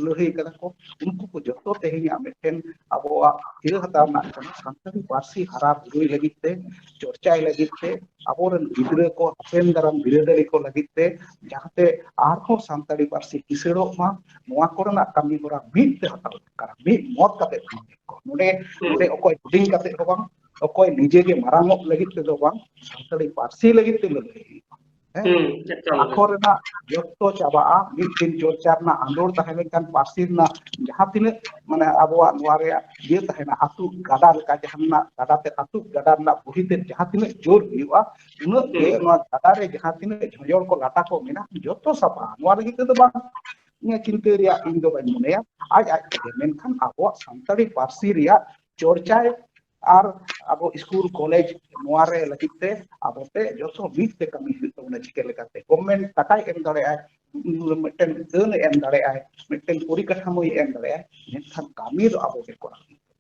ᱞᱟᱹᱲᱦᱟᱹᱭ ᱠᱟᱫᱟ ᱠᱚ, ᱩᱱᱠᱩ ᱠᱚ ᱡᱚᱛᱚ ᱛᱮᱦᱮᱧᱟᱜ ᱢᱤᱫᱴᱮᱱ ᱟᱵᱚᱣᱟᱜ ᱠᱤᱨᱟᱹ ᱦᱟᱛᱟᱣ ᱨᱮᱱᱟᱜ ᱠᱟᱱᱟ᱾ ᱥᱟᱱᱛᱟᱲᱤ ᱯᱟᱹᱨᱥᱤ ᱦᱟᱨᱟ ᱵᱩᱨᱩᱭ ᱞᱟᱹᱜᱤᱫ ᱛᱮ, ᱪᱚᱨᱪᱟᱭ ᱞᱟᱹᱜᱤᱫ ᱛᱮ, ᱟᱵᱚᱨᱮᱱ ᱜᱤᱫᱽᱨᱟᱹ ᱠᱚ ᱦᱟᱯᱮᱱ ᱫᱟᱨᱟᱢ ᱵᱤᱨᱟᱹᱫᱟᱹᱞᱤ ᱠᱚ ᱞᱟᱹᱜᱤᱫ ᱛᱮ, ᱡᱟᱦᱟᱸᱛᱮ ᱟᱨᱦᱚᱸ ᱥᱟᱱᱛᱟᱲᱤ ᱯᱟᱹᱨᱥᱤ ᱠᱤᱥᱟᱹᱲᱚᱜ ᱢᱟ, ᱱᱚᱣᱟ ᱠᱚᱨᱮᱱᱟᱜ ᱠᱟᱹᱢᱤ ᱦᱚᱨᱟ ᱢᱤᱫ ᱛᱮ ᱦᱟᱛᱟᱣ ᱫᱚᱨᱠᱟᱨ, ᱢᱤᱫ ᱢᱚᱛ ᱠᱟᱛᱮ ᱠᱟᱹᱢᱤ ᱠᱚ᱾ ᱱᱚᱰᱮ, ᱦᱩᱸ᱾ ᱱᱚᱰᱮ ᱚᱠᱚᱭ ᱦᱩᱰᱤᱧ ᱠᱟᱛᱮ ᱦᱚᱸ ᱵᱟᱝ, ᱚᱠᱚᱭ ᱱᱤᱡᱮ ᱜᱮ ᱢᱟᱨᱟᱝᱚᱜ ᱞᱟᱹᱜᱤᱫ ᱛᱮᱫᱚ ᱵᱟᱝ, ᱥᱟᱱᱛᱟᱲᱤ ᱯᱟᱹᱨᱥᱤ ᱞᱟᱹᱜᱤᱫ ᱛᱮ ᱞᱟᱹᱲᱦᱟᱹᱭ ᱦᱩᱭᱩᱜᱼᱟ᱾ ᱦᱮᱸ? ᱦᱩᱸ, ᱮᱠᱟᱞ ᱜᱮ᱾ ᱟᱠᱷᱚᱨ ᱨᱮᱱᱟᱜ ᱡᱚᱛᱚ ᱪᱟᱵᱟᱜᱼᱟ᱾ ᱢᱤᱫ ᱫᱤᱱ ᱪᱚᱨᱪᱟ ᱨᱮᱱᱟᱜ ᱟᱸᱫᱳᱲ ᱛᱟᱦᱮᱸ ᱞᱮᱱᱠᱷᱟᱱ ᱯᱟᱹᱨᱥᱤ ᱨᱮᱱᱟᱜ ᱡᱟᱦᱟᱸ ᱛᱤᱱᱟᱹᱜ, ᱢᱟᱱᱮ, ᱟᱵᱚᱣᱟᱜ ᱱᱚᱣᱟ ᱨᱮᱭᱟᱜ ᱤᱭᱟᱹ ᱛᱟᱦᱮᱱᱟ, ᱟᱹᱛᱩ ᱜᱟᱰᱟ ᱞᱮᱠᱟ ᱡᱟᱦᱟᱸ ᱨᱮᱱᱟᱜ ᱜᱟᱰᱟ ᱛᱮ, ᱟᱹᱛᱩ ᱜᱟᱰᱟ ᱨᱮᱱᱟᱜ ᱵᱩᱦᱤ ᱛᱮ ᱡᱟᱦᱟᱸ ᱛᱤᱱᱟᱹᱜ ᱡᱳᱨ ᱦᱩᱭᱩᱜᱼᱟ, ᱩᱱᱟᱹᱜ ᱜᱮ ᱦᱩᱸ᱾ ᱱᱚᱣᱟ ᱜᱟᱰᱟ ᱨᱮ ᱡᱟᱦᱟᱸ ᱛᱤᱱᱟᱹᱜ ᱡᱷᱚᱸᱡᱚᱲ ᱠᱚ ᱞᱟᱴᱟ ᱠᱚ ᱢᱮᱱᱟᱜ, ᱡᱚᱛᱚ ᱥᱟᱯᱷᱟ᱾ ᱱᱚᱣᱟ ᱞᱟᱹᱜᱤᱫ ᱛᱮᱫᱚ ᱵᱟᱝ ᱤᱧᱟᱹᱜ ᱪᱤᱱᱛᱟᱹ ᱨᱮᱭᱟᱜ ᱤᱧ ᱫᱚ ᱵᱟᱹᱧ ᱢᱚᱱᱮᱭᱟ, ᱟᱡ ᱟᱡ ᱛᱮᱜᱮ᱾ ᱢᱮᱱᱠᱷᱟᱱ ᱟᱵᱚᱣᱟᱜ ᱥᱟᱱᱛᱟᱲᱤ ᱯᱟᱹᱨᱥᱤ ᱨᱮᱭᱟᱜ ᱪᱚᱨᱪᱟᱭ ᱟᱨ ᱟᱵᱚ ᱥᱠᱩᱞ, ᱠᱚᱞᱮᱡᱽ ᱱᱚᱣᱟ ᱨᱮ ᱞᱟᱹᱜᱤᱫ ᱛᱮ ᱟᱵᱚ ᱛᱮ ᱡᱚᱛᱚ ᱢᱤᱫ ᱛᱮ ᱠᱟᱹᱢᱤ ᱦᱩᱭᱩᱜ ᱛᱟᱵᱚᱱᱟ᱾ ᱪᱤᱠᱟᱹ ᱞᱮᱠᱟᱛᱮ ᱜᱚᱵᱷᱢᱮᱱᱴ ᱴᱟᱠᱟᱭ ᱮᱢ ᱫᱟᱲᱮᱭᱟᱜᱼᱟᱭ, ᱢᱤᱫᱴᱮᱱ ᱟᱹᱱ ᱮ ᱮᱢ ᱫᱟᱲᱮᱭᱟᱜᱼᱟᱭ, ᱢᱤᱫᱴᱮᱱ ᱯᱚᱨᱤᱠᱟᱴᱷᱟᱢᱳᱭ ᱮᱢ ᱫᱟᱲᱮᱭᱟᱜᱼᱟᱭ, ᱢᱮᱱᱠᱷᱟᱱ ᱠᱟᱹᱢᱤ ᱫᱚ ᱟᱵᱚ ᱜᱮ ᱠᱚᱨᱟᱣ ᱦᱩᱭᱩᱜ ᱛᱟᱵᱚᱱᱟ᱾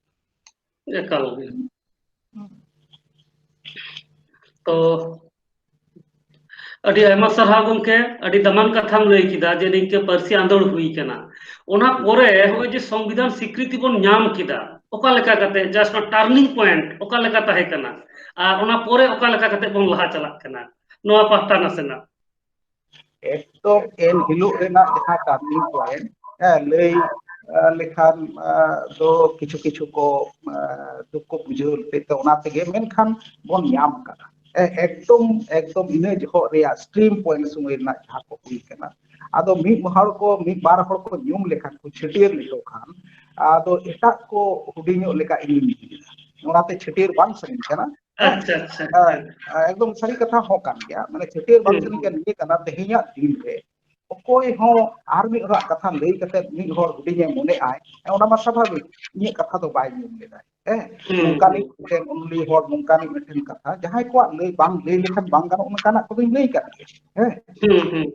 ᱮᱠᱟᱞ ᱜᱮ᱾ ᱛᱚ ᱟᱹᱰᱤ ᱟᱭᱢᱟ ᱥᱟᱨᱦᱟᱣ ᱜᱚᱢᱠᱮ, ᱟᱹᱰᱤ ᱫᱟᱢᱟᱱ ᱠᱟᱛᱷᱟᱢ ᱞᱟᱹᱭ ᱠᱮᱫᱟ ᱡᱮ ᱱᱤᱝᱠᱟᱹ ᱯᱟᱹᱨᱥᱤ ᱟᱸᱫᱳᱲ ᱦᱩᱭ ᱠᱟᱱᱟ᱾ ᱚᱱᱟ ᱯᱚᱨᱮ ᱱᱚᱜᱼᱚᱭ ᱡᱮ ᱥᱚᱝᱵᱤᱫᱷᱟᱱ ᱥᱤᱠᱨᱤᱛᱤ ᱵᱚᱱ ᱧᱟᱢ ᱠᱮᱫᱟ, ᱚᱠᱟ ᱞᱮᱠᱟ ᱠᱟᱛᱮ, just ᱚᱱᱟ turning point ᱚᱠᱟ ᱞᱮᱠᱟ ᱛᱟᱦᱮᱸ ᱠᱟᱱᱟ, ᱟᱨ ᱚᱱᱟ ᱯᱚᱨᱮ ᱚᱠᱟ ᱞᱮᱠᱟ ᱠᱟᱛᱮ ᱵᱚᱱ ᱞᱟᱦᱟ ᱪᱟᱞᱟᱜ ᱠᱟᱱᱟ, ᱱᱚᱣᱟ ᱯᱟᱦᱴᱟ ᱱᱟᱥᱮᱱᱟᱜ᱾ ᱮᱠᱫᱚᱢ ᱮᱱ ᱦᱤᱞᱳᱜ ᱨᱮᱱᱟᱜ ᱡᱟᱦᱟᱸ turning point, ᱦᱮᱸ, ᱞᱟᱹᱭ ᱞᱮᱠᱷᱟᱱ ᱫᱚ ᱠᱤᱪᱷᱩ ᱠᱤᱪᱷᱩ ᱠᱚ ᱫᱩᱠ ᱠᱚ ᱵᱩᱡᱷᱟᱹᱣ ᱞᱮᱫ ᱛᱮ ᱚᱱᱟ ᱛᱮᱜᱮ, ᱢᱮᱱᱠᱷᱟᱱ ᱵᱚᱱ ᱧᱟᱢ ᱠᱟᱫᱟ᱾ ᱮᱠᱫᱚᱢ ᱮᱠᱫᱚᱢ ᱤᱱᱟᱹ ᱡᱚᱦᱚᱜ ᱨᱮᱭᱟᱜ stream point ᱥᱚᱢᱚᱭ ᱨᱮᱱᱟᱜ ᱡᱟᱦᱟᱸ ᱠᱚ ᱦᱩᱭ ᱠᱟᱱᱟ, ᱟᱫᱚ ᱢᱤᱫ ᱦᱚᱲ ᱠᱚ, ᱢᱤᱫ ᱵᱟᱨ ᱦᱚᱲ ᱠᱚ ᱧᱩᱢ ᱞᱮᱠᱷᱟᱱ ᱠᱚ, ᱪᱷᱟᱹᱴᱭᱟᱹᱨ ᱞᱮᱠᱚ ᱠᱷᱟᱱ, ᱟᱫᱚ ᱮᱴᱟᱜ ᱠᱚ ᱦᱩᱰᱤᱧᱚᱜ ᱞᱮᱠᱟ ᱤᱧᱤᱧ ᱵᱩᱡᱷᱟᱹᱣᱟ᱾ ᱚᱱᱟᱛᱮ ᱪᱷᱟᱹᱴᱭᱟᱹᱨ ᱵᱟᱝ ᱥᱟᱱᱟᱧ ᱠᱟᱱᱟ᱾ ᱟᱪᱪᱷᱟ, ᱟᱪᱪᱷᱟ᱾ ᱮᱠᱫᱚᱢ ᱥᱟᱹᱨᱤ ᱠᱟᱛᱷᱟ ᱦᱚᱸ ᱠᱟᱱ ᱜᱮᱭᱟ, ᱢᱟᱱᱮ ᱪᱷᱟᱹᱴᱭᱟᱹᱨ ᱵᱟᱝ ᱥᱟᱱᱟᱧ ᱠᱟᱱᱟ ᱱᱤᱭᱟᱹ ᱠᱟᱱᱟ, ᱛᱮᱦᱮᱧᱟᱜ ᱫᱤᱱ ᱨᱮ ᱚᱠᱚᱭ ᱦᱚᱸ ᱟᱨ ᱢᱤᱫ ᱦᱚᱲᱟᱜ ᱠᱟᱛᱷᱟ ᱞᱟᱹᱭ ᱠᱟᱛᱮ ᱢᱤᱫ ᱦᱚᱲ ᱦᱩᱰᱤᱧᱮ ᱢᱚᱱᱮ ᱟᱭ, ᱚᱱᱟ ᱢᱟ ᱥᱟᱵᱷᱟᱵᱤᱠ, ᱤᱧᱟᱹᱜ ᱠᱟᱛᱷᱟ ᱫᱚ ᱵᱟᱭ ᱧᱮᱞ ᱞᱮᱫᱟᱭ᱾ ᱦᱮᱸ, ᱱᱚᱝᱠᱟᱱᱤᱡ ᱢᱤᱫᱴᱮᱱ ᱩᱱᱞᱤ ᱦᱚᱲ, ᱱᱚᱝᱠᱟᱱᱤᱡ ᱢᱤᱫᱴᱮᱱ ᱠᱟᱛᱷᱟ, ᱡᱟᱦᱟᱸᱭ ᱠᱚᱣᱟᱜ ᱞᱟᱹᱭ ᱵᱟᱝ ᱞᱟᱹᱭ ᱞᱮᱠᱷᱟᱱ ᱵᱟᱝ ᱜᱟᱱᱚᱜ, ᱚᱱᱠᱟᱱᱟᱜ ᱠᱚᱫᱚᱧ ᱞᱟᱹᱭ ᱠᱟᱫ ᱜᱮᱭᱟ᱾ ᱦᱮᱸ,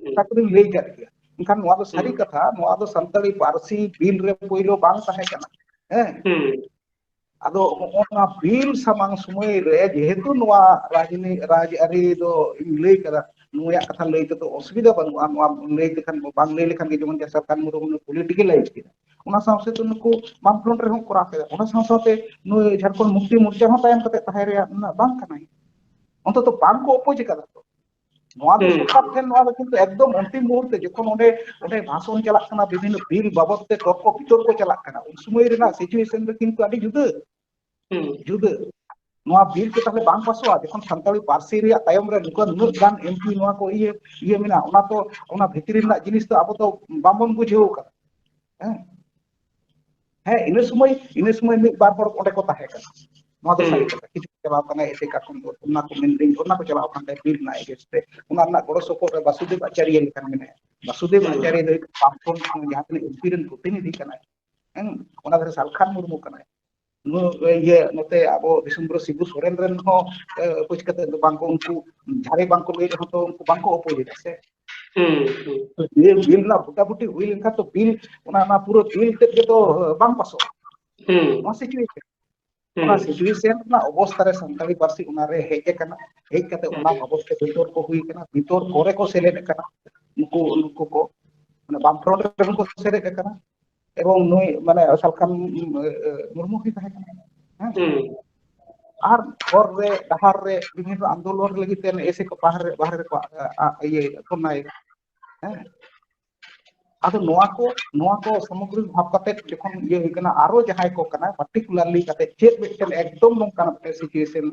ᱚᱱᱠᱟ ᱠᱚᱫᱚᱧ ᱞᱟᱹᱭ ᱠᱟᱫ ᱜᱮᱭᱟ᱾ ᱢᱮᱱᱠᱷᱟᱱ ᱱᱚᱣᱟ ᱫᱚ ᱥᱟᱹᱨᱤ ᱠᱟᱛᱷᱟ, ᱱᱚᱣᱟ ᱫᱚ ᱥᱟᱱᱛᱟᱲᱤ ᱯᱟᱹᱨᱥᱤ ᱵᱤᱞ ᱨᱮ ᱯᱳᱭᱞᱳ ᱵᱟᱝ ᱛᱟᱦᱮᱸ ᱠᱟᱱᱟ᱾ ᱦᱮᱸ, ᱟᱫᱚ ᱱᱚᱜᱼᱚ ᱱᱚᱣᱟ ᱵᱤᱞ ᱥᱟᱢᱟᱝ ᱥᱚᱢᱚᱭ ᱨᱮ ᱡᱮᱦᱮᱛᱩ ᱱᱚᱣᱟ ᱨᱟᱡᱽᱱᱤ-, ᱨᱟᱡᱽᱟᱹᱨᱤ ᱫᱚ ᱤᱧ ᱞᱟᱹᱭ ᱠᱟᱫᱟ, ᱱᱩᱭᱟᱜ ᱠᱟᱛᱷᱟ ᱞᱟᱹᱭ ᱛᱮᱫᱚ ᱚᱥᱩᱵᱤᱫᱷᱟ ᱵᱟᱹᱱᱩᱜᱼᱟ, ᱱᱚᱣᱟ ᱞᱟᱹᱭ ᱞᱮᱠᱷᱟᱱ, ᱵᱟᱝ ᱞᱟᱹᱭ ᱞᱮᱠᱷᱟᱱ ᱜᱮ ᱡᱮᱢᱚᱱ ᱡᱟᱥᱟᱨ ᱠᱷᱟᱱ ᱢᱩᱨᱢᱩ political ᱞᱟᱹᱭ ᱠᱮᱫᱟ, ᱚᱱᱟ ᱥᱟᱶ ᱥᱟᱶᱛᱮ ᱱᱩᱠᱩ ᱵᱟᱢ front ᱨᱮᱦᱚᱸ ᱠᱚᱨᱟᱣ ᱠᱮᱫᱟ, ᱚᱱᱟ ᱥᱟᱶ ᱥᱟᱶᱛᱮ ᱱᱩᱭ ᱡᱷᱟᱲᱠᱷᱚᱸᱰ ᱢᱩᱠᱛᱤ ᱢᱳᱨᱪᱟ ᱦᱚᱸ ᱛᱟᱭᱚᱢ ᱠᱟᱛᱮ ᱛᱟᱦᱮᱸ ᱨᱮᱭᱟᱜ ᱵᱟᱝ ᱠᱟᱱᱟᱭ, ᱚᱱᱛᱚᱛᱚ ᱵᱟᱝ ᱠᱚ ᱚᱯᱚᱡᱽ ᱠᱟᱫᱟ ᱛᱚ᱾ ᱱᱚᱣᱟ ᱫᱚ ᱦᱩᱸ᱾ ᱥᱚᱨᱠᱟᱨ ᱴᱷᱮᱱ ᱱᱚᱣᱟ ᱫᱚ ᱠᱤᱱᱛᱩ ᱮᱠᱫᱚᱢ ᱚᱱᱛᱤᱢ ᱢᱩᱦᱩᱨᱛᱮ ᱡᱚᱠᱷᱚᱱ ᱚᱸᱰᱮ, ᱚᱸᱰᱮ ᱵᱷᱟᱥᱚᱱ ᱪᱟᱞᱟᱜ ᱠᱟᱱᱟ, ᱵᱤᱵᱷᱤᱱᱱᱚ ᱵᱤᱞ ᱵᱟᱵᱚᱫ ᱛᱮ ᱛᱚᱨᱠᱚ ᱵᱤᱛᱚᱨᱠᱚ ᱪᱟᱞᱟᱜ ᱠᱟᱱᱟ, ᱩᱱ ᱥᱚᱢᱚᱭ ᱨᱮᱱᱟᱜ situation ᱫᱚ ᱠᱤᱱᱛᱩ ᱟᱹᱰᱤ ᱡᱩᱫᱟᱹ, ᱦᱩᱸ᱾ ᱡᱩᱫᱟᱹ᱾ ᱱᱚᱣᱟ ᱵᱤᱞ ᱠᱚ ᱛᱟᱦᱞᱮ ᱵᱟᱝ ᱯᱟᱥᱚᱜᱼᱟ, ᱡᱚᱠᱷᱚᱱ ᱥᱟᱱᱛᱟᱲᱤ ᱯᱟᱹᱨᱥᱤ ᱨᱮᱭᱟᱜ ᱛᱟᱭᱚᱢ ᱨᱮ ᱱᱩᱠᱩ ᱱᱩᱱᱟᱹᱜ ᱜᱟᱱ MP ᱱᱚᱣᱟ ᱠᱚ ᱤᱭᱟᱹ, ᱤᱭᱟᱹ ᱢᱮᱱᱟᱜᱼᱟ, ᱚᱱᱟ ᱛᱚ, ᱚᱱᱟ ᱵᱷᱤᱛᱨᱤ ᱨᱮᱱᱟᱜ ᱡᱤᱱᱤᱥ ᱫᱚ ᱟᱵᱚ ᱫᱚ ᱵᱟᱵᱚᱱ ᱵᱩᱡᱷᱟᱹᱣ ᱠᱟᱫᱟ᱾ ᱦᱮᱸ? ᱦᱮᱸ, ᱤᱱᱟᱹ ᱥᱚᱢᱚᱭ, ᱤᱱᱟᱹ ᱥᱚᱢᱚᱭ ᱢᱤᱫ ᱵᱟᱨ ᱦᱚᱲ ᱚᱸᱰᱮ ᱠᱚ ᱛᱟᱦᱮᱸ ᱠᱟᱱᱟ᱾ ᱱᱚᱣᱟ ᱫᱚ ᱦᱩᱸ᱾ ᱥᱟᱹᱨᱤ ᱠᱟᱛᱷᱟ᱾ ᱠᱤᱪᱷᱩ ᱠᱚ ᱪᱟᱞᱟᱣ ᱠᱟᱱᱟ ᱮᱥᱮᱠᱟ ᱠᱷᱚᱱ ᱫᱚ, ᱚᱱᱟ ᱠᱚ ᱢᱮᱱᱫᱟᱹᱧ, ᱚᱱᱟ ᱠᱚ ᱪᱟᱞᱟᱣ ᱠᱟᱱ ᱛᱟᱭᱟ ᱵᱤᱞ ᱨᱮᱱᱟᱜ against ᱨᱮ᱾ ᱚᱱᱟ ᱨᱮᱱᱟᱜ ᱜᱚᱲᱚ ᱥᱚᱯᱚᱦᱚᱫ ᱨᱮ ᱵᱟᱥᱩᱫᱮᱵ ᱟᱪᱟᱨᱭᱚ ᱞᱮᱠᱟᱱ ᱢᱮᱱᱟᱭᱟ᱾ ᱵᱟᱥᱩᱫᱮᱵ ᱦᱩᱸ᱾ ᱟᱪᱟᱨᱭᱚ ᱫᱚ ᱦᱩᱭᱩᱜ ᱠᱟᱱᱟ ᱵᱟᱢᱯᱷᱨᱚᱱᱴ ᱠᱷᱚᱱ ᱡᱟᱦᱟᱸ ᱛᱤᱱᱟᱹᱜ MP ᱨᱮᱱ ᱯᱨᱚᱛᱤᱱᱤᱫᱷᱤ ᱠᱟᱱᱟᱭ, ᱦᱮᱸ, ᱚᱱᱟ ᱫᱷᱟᱨᱮ ᱥᱟᱞᱠᱷᱟᱱ ᱢᱩᱨᱢᱩ ᱠᱟᱱᱟᱭ᱾ ᱱᱩᱭ, ᱤᱭᱟᱹ, ᱱᱚᱛᱮ ᱟᱵᱚ ᱫᱤᱥᱚᱢ ᱜᱩᱨᱩ ᱥᱤᱵᱩ ᱥᱚᱨᱮᱱ ᱨᱮᱱ ᱦᱚᱸ, ᱮ, ᱚᱯᱚᱡᱽ ᱠᱟᱛᱮ ᱫᱚ ᱵᱟᱝ ᱠᱚ, ᱩᱱᱠᱩ ᱡᱷᱟᱲᱮ ᱵᱟᱝ ᱠᱚ ᱞᱟᱹᱭ ᱨᱮᱦᱚᱸ ᱛᱚ ᱩᱱᱠᱩ ᱵᱟᱝ ᱠᱚ ᱚᱯᱚᱡᱽ ᱮᱫᱟ ᱥᱮ᱾ ᱦᱩᱸ, ᱦᱩᱸ᱾ ᱵᱤᱞ, ᱵᱤᱞ ᱨᱮᱱᱟᱜ ᱵᱷᱳᱴᱟᱵᱷᱩᱴᱤ ᱦᱩᱭ ᱞᱮᱱᱠᱷᱟᱱ ᱛᱚ ᱵᱤᱞ, ᱚᱱᱟ, ᱚᱱᱟ ᱯᱩᱨᱟᱹ ᱵᱤᱞ ᱛᱮᱫ ᱜᱮᱛᱚ ᱵᱟᱝ ᱯᱟᱥᱚᱜᱼᱟ᱾ ᱦᱩᱸ᱾ ᱱᱚᱣᱟ situation, ᱦᱩᱸ᱾ ᱚᱱᱟ situation ᱨᱮᱱᱟᱜ ᱚᱵᱚᱥᱛᱟ ᱨᱮ ᱥᱟᱱᱛᱟᱲᱤ ᱯᱟᱹᱨᱥᱤ ᱚᱱᱟ ᱨᱮ ᱦᱮᱡ ᱟᱠᱟᱱᱟ᱾ ᱦᱮᱡ ᱠᱟᱛᱮ ᱚᱱᱟ ᱦᱩᱸ᱾ ᱵᱟᱵᱚᱫ ᱛᱮ ᱵᱤᱛᱚᱨᱠᱚ ᱦᱩᱭ ᱟᱠᱟᱱᱟ, ᱵᱤᱛᱚᱨᱠᱚ ᱨᱮᱠᱚ ᱥᱮᱞᱮᱫ ᱟᱠᱟᱱᱟ᱾ ᱱᱩᱠᱩ, ᱱᱩᱠᱩ ᱠᱚ, ᱢᱟᱱᱮ, ᱵᱟᱢ ᱯᱷᱨᱚᱱᱴ ᱨᱮᱦᱚᱸ ᱠᱚ ᱥᱮᱞᱮᱫ ᱟᱠᱟᱱᱟ᱾ ᱮᱵᱚᱝ ᱱᱩᱭ, ᱢᱟᱱᱮ, ᱥᱟᱞᱠᱷᱟᱱ, ᱮ, ᱮ, ᱢᱩᱨᱢᱩ ᱦᱚᱸᱭ ᱛᱟᱦᱮᱸ ᱠᱟᱱᱟ᱾ ᱦᱮᱸ? ᱦᱩᱸ᱾ ᱟᱨ ᱦᱚᱨ ᱨᱮ, ᱰᱟᱦᱟᱨ ᱨᱮ ᱵᱤᱵᱷᱤᱱᱱᱚ ᱟᱱᱫᱳᱞᱚᱱ ᱞᱟᱹᱜᱤᱫ ᱛᱮ ᱮᱥᱮ ᱠᱚ ᱵᱟᱦᱨᱮ, ᱵᱟᱦᱨᱮ ᱨᱮᱠᱚ, ᱟ, ᱟ, ᱤᱭᱟᱹᱭᱮᱫᱟ, ᱫᱷᱚᱨᱱᱟᱭᱮᱫᱟ᱾ ᱦᱮᱸ? ᱟᱫᱚ ᱱᱚᱣᱟ ᱠᱚ, ᱱᱚᱣᱟ ᱠᱚ ᱥᱟᱢᱚᱜᱨᱤᱠ ᱵᱷᱟᱵᱽ ᱠᱟᱛᱮ ᱡᱚᱠᱷᱚᱱ ᱤᱭᱟᱹ ᱦᱩᱭ ᱠᱟᱱᱟ, ᱟᱨᱚ ᱡᱟᱦᱟᱸᱭ ᱠᱚ ᱠᱟᱱᱟ particularly ᱠᱟᱛᱮ ᱪᱮᱫ ᱢᱤᱫᱴᱮᱱ ᱮᱠᱫᱚᱢ ᱱᱚᱝᱠᱟᱱᱟᱜ ᱢᱤᱫᱴᱮᱱ situation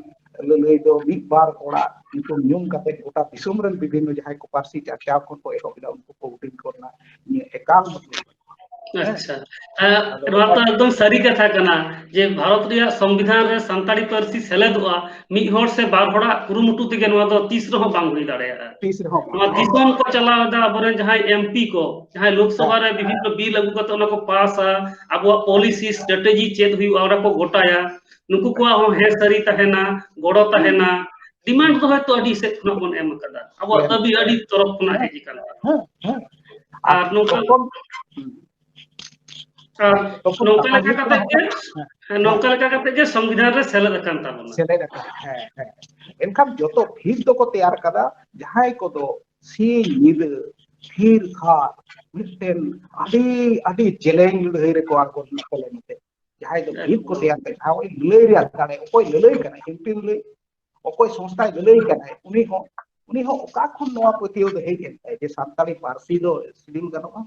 ᱞᱟᱹᱞᱟᱹᱭ ᱫᱚ ᱢᱤᱫ ᱵᱟᱨ ᱦᱚᱲᱟᱜ ᱧᱩᱛᱩᱢ ᱧᱩᱢ ᱠᱟᱛᱮ ᱜᱚᱴᱟ ᱫᱤᱥᱚᱢ ᱨᱮᱱ ᱵᱤᱵᱷᱤᱱᱱᱚ ᱡᱟᱦᱟᱸᱭ ᱠᱚ ᱯᱟᱹᱨᱥᱤ ᱪᱟᱨᱪᱟᱣ ᱠᱷᱚᱱ ᱠᱚ ᱮᱦᱚᱵ ᱮᱫᱟ, ᱩᱱᱠᱩ ᱠᱚ ᱦᱩᱰᱤᱧ ᱠᱚ ᱨᱮᱱᱟᱜ ᱱᱤᱭᱟᱹ ᱮᱠᱟᱞ ᱵᱟᱹᱱᱩᱜ᱾ ᱟᱪᱪᱷᱟ᱾ ᱦᱮᱸ, ᱟᱫᱚ ᱱᱚᱣᱟ ᱫᱚ ᱮᱠᱫᱚᱢ ᱥᱟᱹᱨᱤ ᱠᱟᱛᱷᱟ ᱠᱟᱱᱟ ᱡᱮ ᱵᱷᱟᱨᱚᱛ ᱨᱮᱭᱟᱜ ᱥᱚᱝᱵᱤᱫᱷᱟᱱ ᱨᱮ ᱥᱟᱱᱛᱟᱲᱤ ᱯᱟᱹᱨᱥᱤ ᱥᱮᱞᱮᱫᱚᱜᱼᱟ, ᱢᱤᱫ ᱦᱚᱲ ᱥᱮ ᱵᱟᱨ ᱦᱚᱲᱟᱜ ᱠᱩᱨᱩᱢᱩᱴᱩ ᱛᱮᱜᱮ ᱱᱚᱣᱟ ᱫᱚ ᱛᱤᱥ ᱨᱮᱦᱚᱸ ᱵᱟᱝ ᱦᱩᱭ ᱫᱟᱲᱮᱭᱟᱜᱼᱟ᱾ ᱛᱤᱥ ᱨᱮᱦᱚᱸ ᱵᱟᱝ᱾ ᱱᱚᱣᱟ ᱫᱤᱥᱚᱢ ᱠᱚ ᱪᱟᱞᱟᱣ ᱮᱫᱟ, ᱟᱵᱚᱨᱮᱱ ᱡᱟᱦᱟᱸᱭ ᱮᱢᱯᱤ ᱠᱚ, ᱡᱟᱦᱟᱸᱭ ᱞᱳᱠᱥᱚᱵᱷᱟ ᱦᱮᱸ᱾ ᱨᱮ ᱵᱤᱵᱷᱤᱱᱱᱚ ᱵᱤᱞ ᱟᱹᱜᱩ ᱠᱟᱛᱮ ᱚᱱᱟ ᱠᱚ ᱯᱟᱥᱟ, ᱟᱵᱚᱣᱟᱜ ᱯᱚᱞᱤᱥᱤ ᱥᱴᱨᱟᱴᱮᱡᱤ ᱪᱮᱫ ᱦᱩᱭᱩᱜᱼᱟ, ᱚᱱᱟ ᱠᱚ ᱜᱚᱴᱟᱭᱟ, ᱱᱩᱠᱩ ᱠᱚᱣᱟᱜ ᱦᱚᱸ ᱦᱮᱸ ᱥᱟᱹᱨᱤ ᱛᱟᱦᱮᱱᱟ, ᱜᱚᱲᱚ ᱦᱩᱸ᱾ ᱛᱟᱦᱮᱱᱟ, ᱰᱤᱢᱟᱱᱰ ᱫᱚ ᱦᱚᱭᱛᱳ ᱟᱹᱰᱤ ᱥᱮᱫ ᱠᱷᱚᱱᱟᱜ ᱵᱚᱱ ᱮᱢ ᱟᱠᱟᱫᱟ, ᱟᱵᱚᱣᱟᱜ ᱦᱮᱸ᱾ ᱫᱟᱹᱵᱤ ᱟᱹᱰᱤ ᱛᱚᱨᱚᱯ ᱠᱷᱚᱱᱟᱜ ᱦᱮᱸ᱾ ᱦᱮᱡ ᱟᱠᱟᱱ ᱛᱟᱵᱚᱱᱟ᱾ ᱦᱮᱸ, ᱦᱮᱸ᱾ ᱟᱨ ᱟᱨ ᱱᱚᱝᱠᱟ ᱛᱚᱠᱷᱚᱱ, ᱟᱨ ᱛᱚᱠᱷᱚᱱ ᱱᱚᱝᱠᱟ ᱠᱟᱛᱷᱟ ᱞᱮᱠᱟ ᱦᱩᱭᱩᱜ ᱠᱟᱛᱮ ᱠᱟᱱᱟ, ᱜᱮ, ᱦᱮᱸ, ᱦᱮᱸ, ᱱᱚᱝᱠᱟ ᱦᱮᱸ᱾ ᱞᱮᱠᱟ ᱠᱟᱛᱮ ᱜᱮ ᱥᱚᱝᱵᱤᱫᱷᱟᱱ ᱨᱮ ᱥᱮᱞᱮᱫ ᱟᱠᱟᱱ ᱛᱟᱵᱚᱱᱟ᱾ ᱥᱮᱞᱮᱫ ᱟᱠᱟᱱᱟ, ᱦᱮᱸ, ᱦᱮᱸ᱾ ᱮᱱᱠᱷᱟᱱ ᱡᱚᱛᱚ ᱵᱷᱤᱛ ᱫᱚᱠᱚ ᱛᱮᱭᱟᱨ ᱠᱟᱫᱟ ᱡᱟᱦᱟᱸᱭ ᱠᱚᱫᱚ ᱥᱤᱧ ᱧᱤᱫᱟᱹ ᱛᱷᱤᱨ ᱛᱷᱟᱨ ᱢᱤᱫᱴᱮᱱ ᱟᱹᱰᱤ, ᱟᱹᱰᱤ ᱡᱮᱞᱮᱧ ᱞᱟᱹᱲᱦᱟᱹᱭ ᱨᱮᱠᱚ ᱟᱬᱜᱚ ᱞᱮᱱᱟ ᱠᱚ ᱞᱟᱹᱭ ᱱᱚᱛᱮ᱾ ᱡᱟᱦᱟᱸᱭ ᱫᱚ ᱵᱷᱤᱛ ᱠᱚ ᱮᱠᱫᱚᱢ᱾ ᱛᱮᱭᱟᱨ ᱠᱟᱫᱟ, ᱡᱟᱦᱟᱸᱭ ᱞᱟᱹᱲᱦᱟᱹᱭ ᱨᱮᱭᱟᱜ ᱫᱟᱲᱮ, ᱚᱠᱚᱭ ᱞᱟᱹᱲᱦᱟᱹᱭ ᱠᱟᱱᱟᱭ, ᱮᱢᱯᱤ ᱞᱟᱹᱲᱦᱟᱹᱭ, ᱚᱠᱚᱭ ᱥᱚᱝᱥᱛᱷᱟᱭ ᱞᱟᱹᱲᱦᱟᱹᱭ ᱠᱟᱱᱟᱭ, ᱩᱱᱤ ᱦᱚᱸ, ᱩᱱᱤ ᱦᱚᱸ ᱚᱠᱟ ᱠᱷᱚᱱ ᱱᱚᱣᱟ ᱯᱟᱹᱛᱭᱟᱹᱣ ᱫᱚ ᱦᱮᱡ ᱮᱱ ᱛᱟᱭᱟ ᱡᱮ ᱥᱟᱱᱛᱟᱲᱤ ᱯᱟᱹᱨᱥᱤ ᱫᱚ ᱥᱤᱰᱤᱭᱩᱞ ᱜᱟᱱᱚᱜᱼᱟ?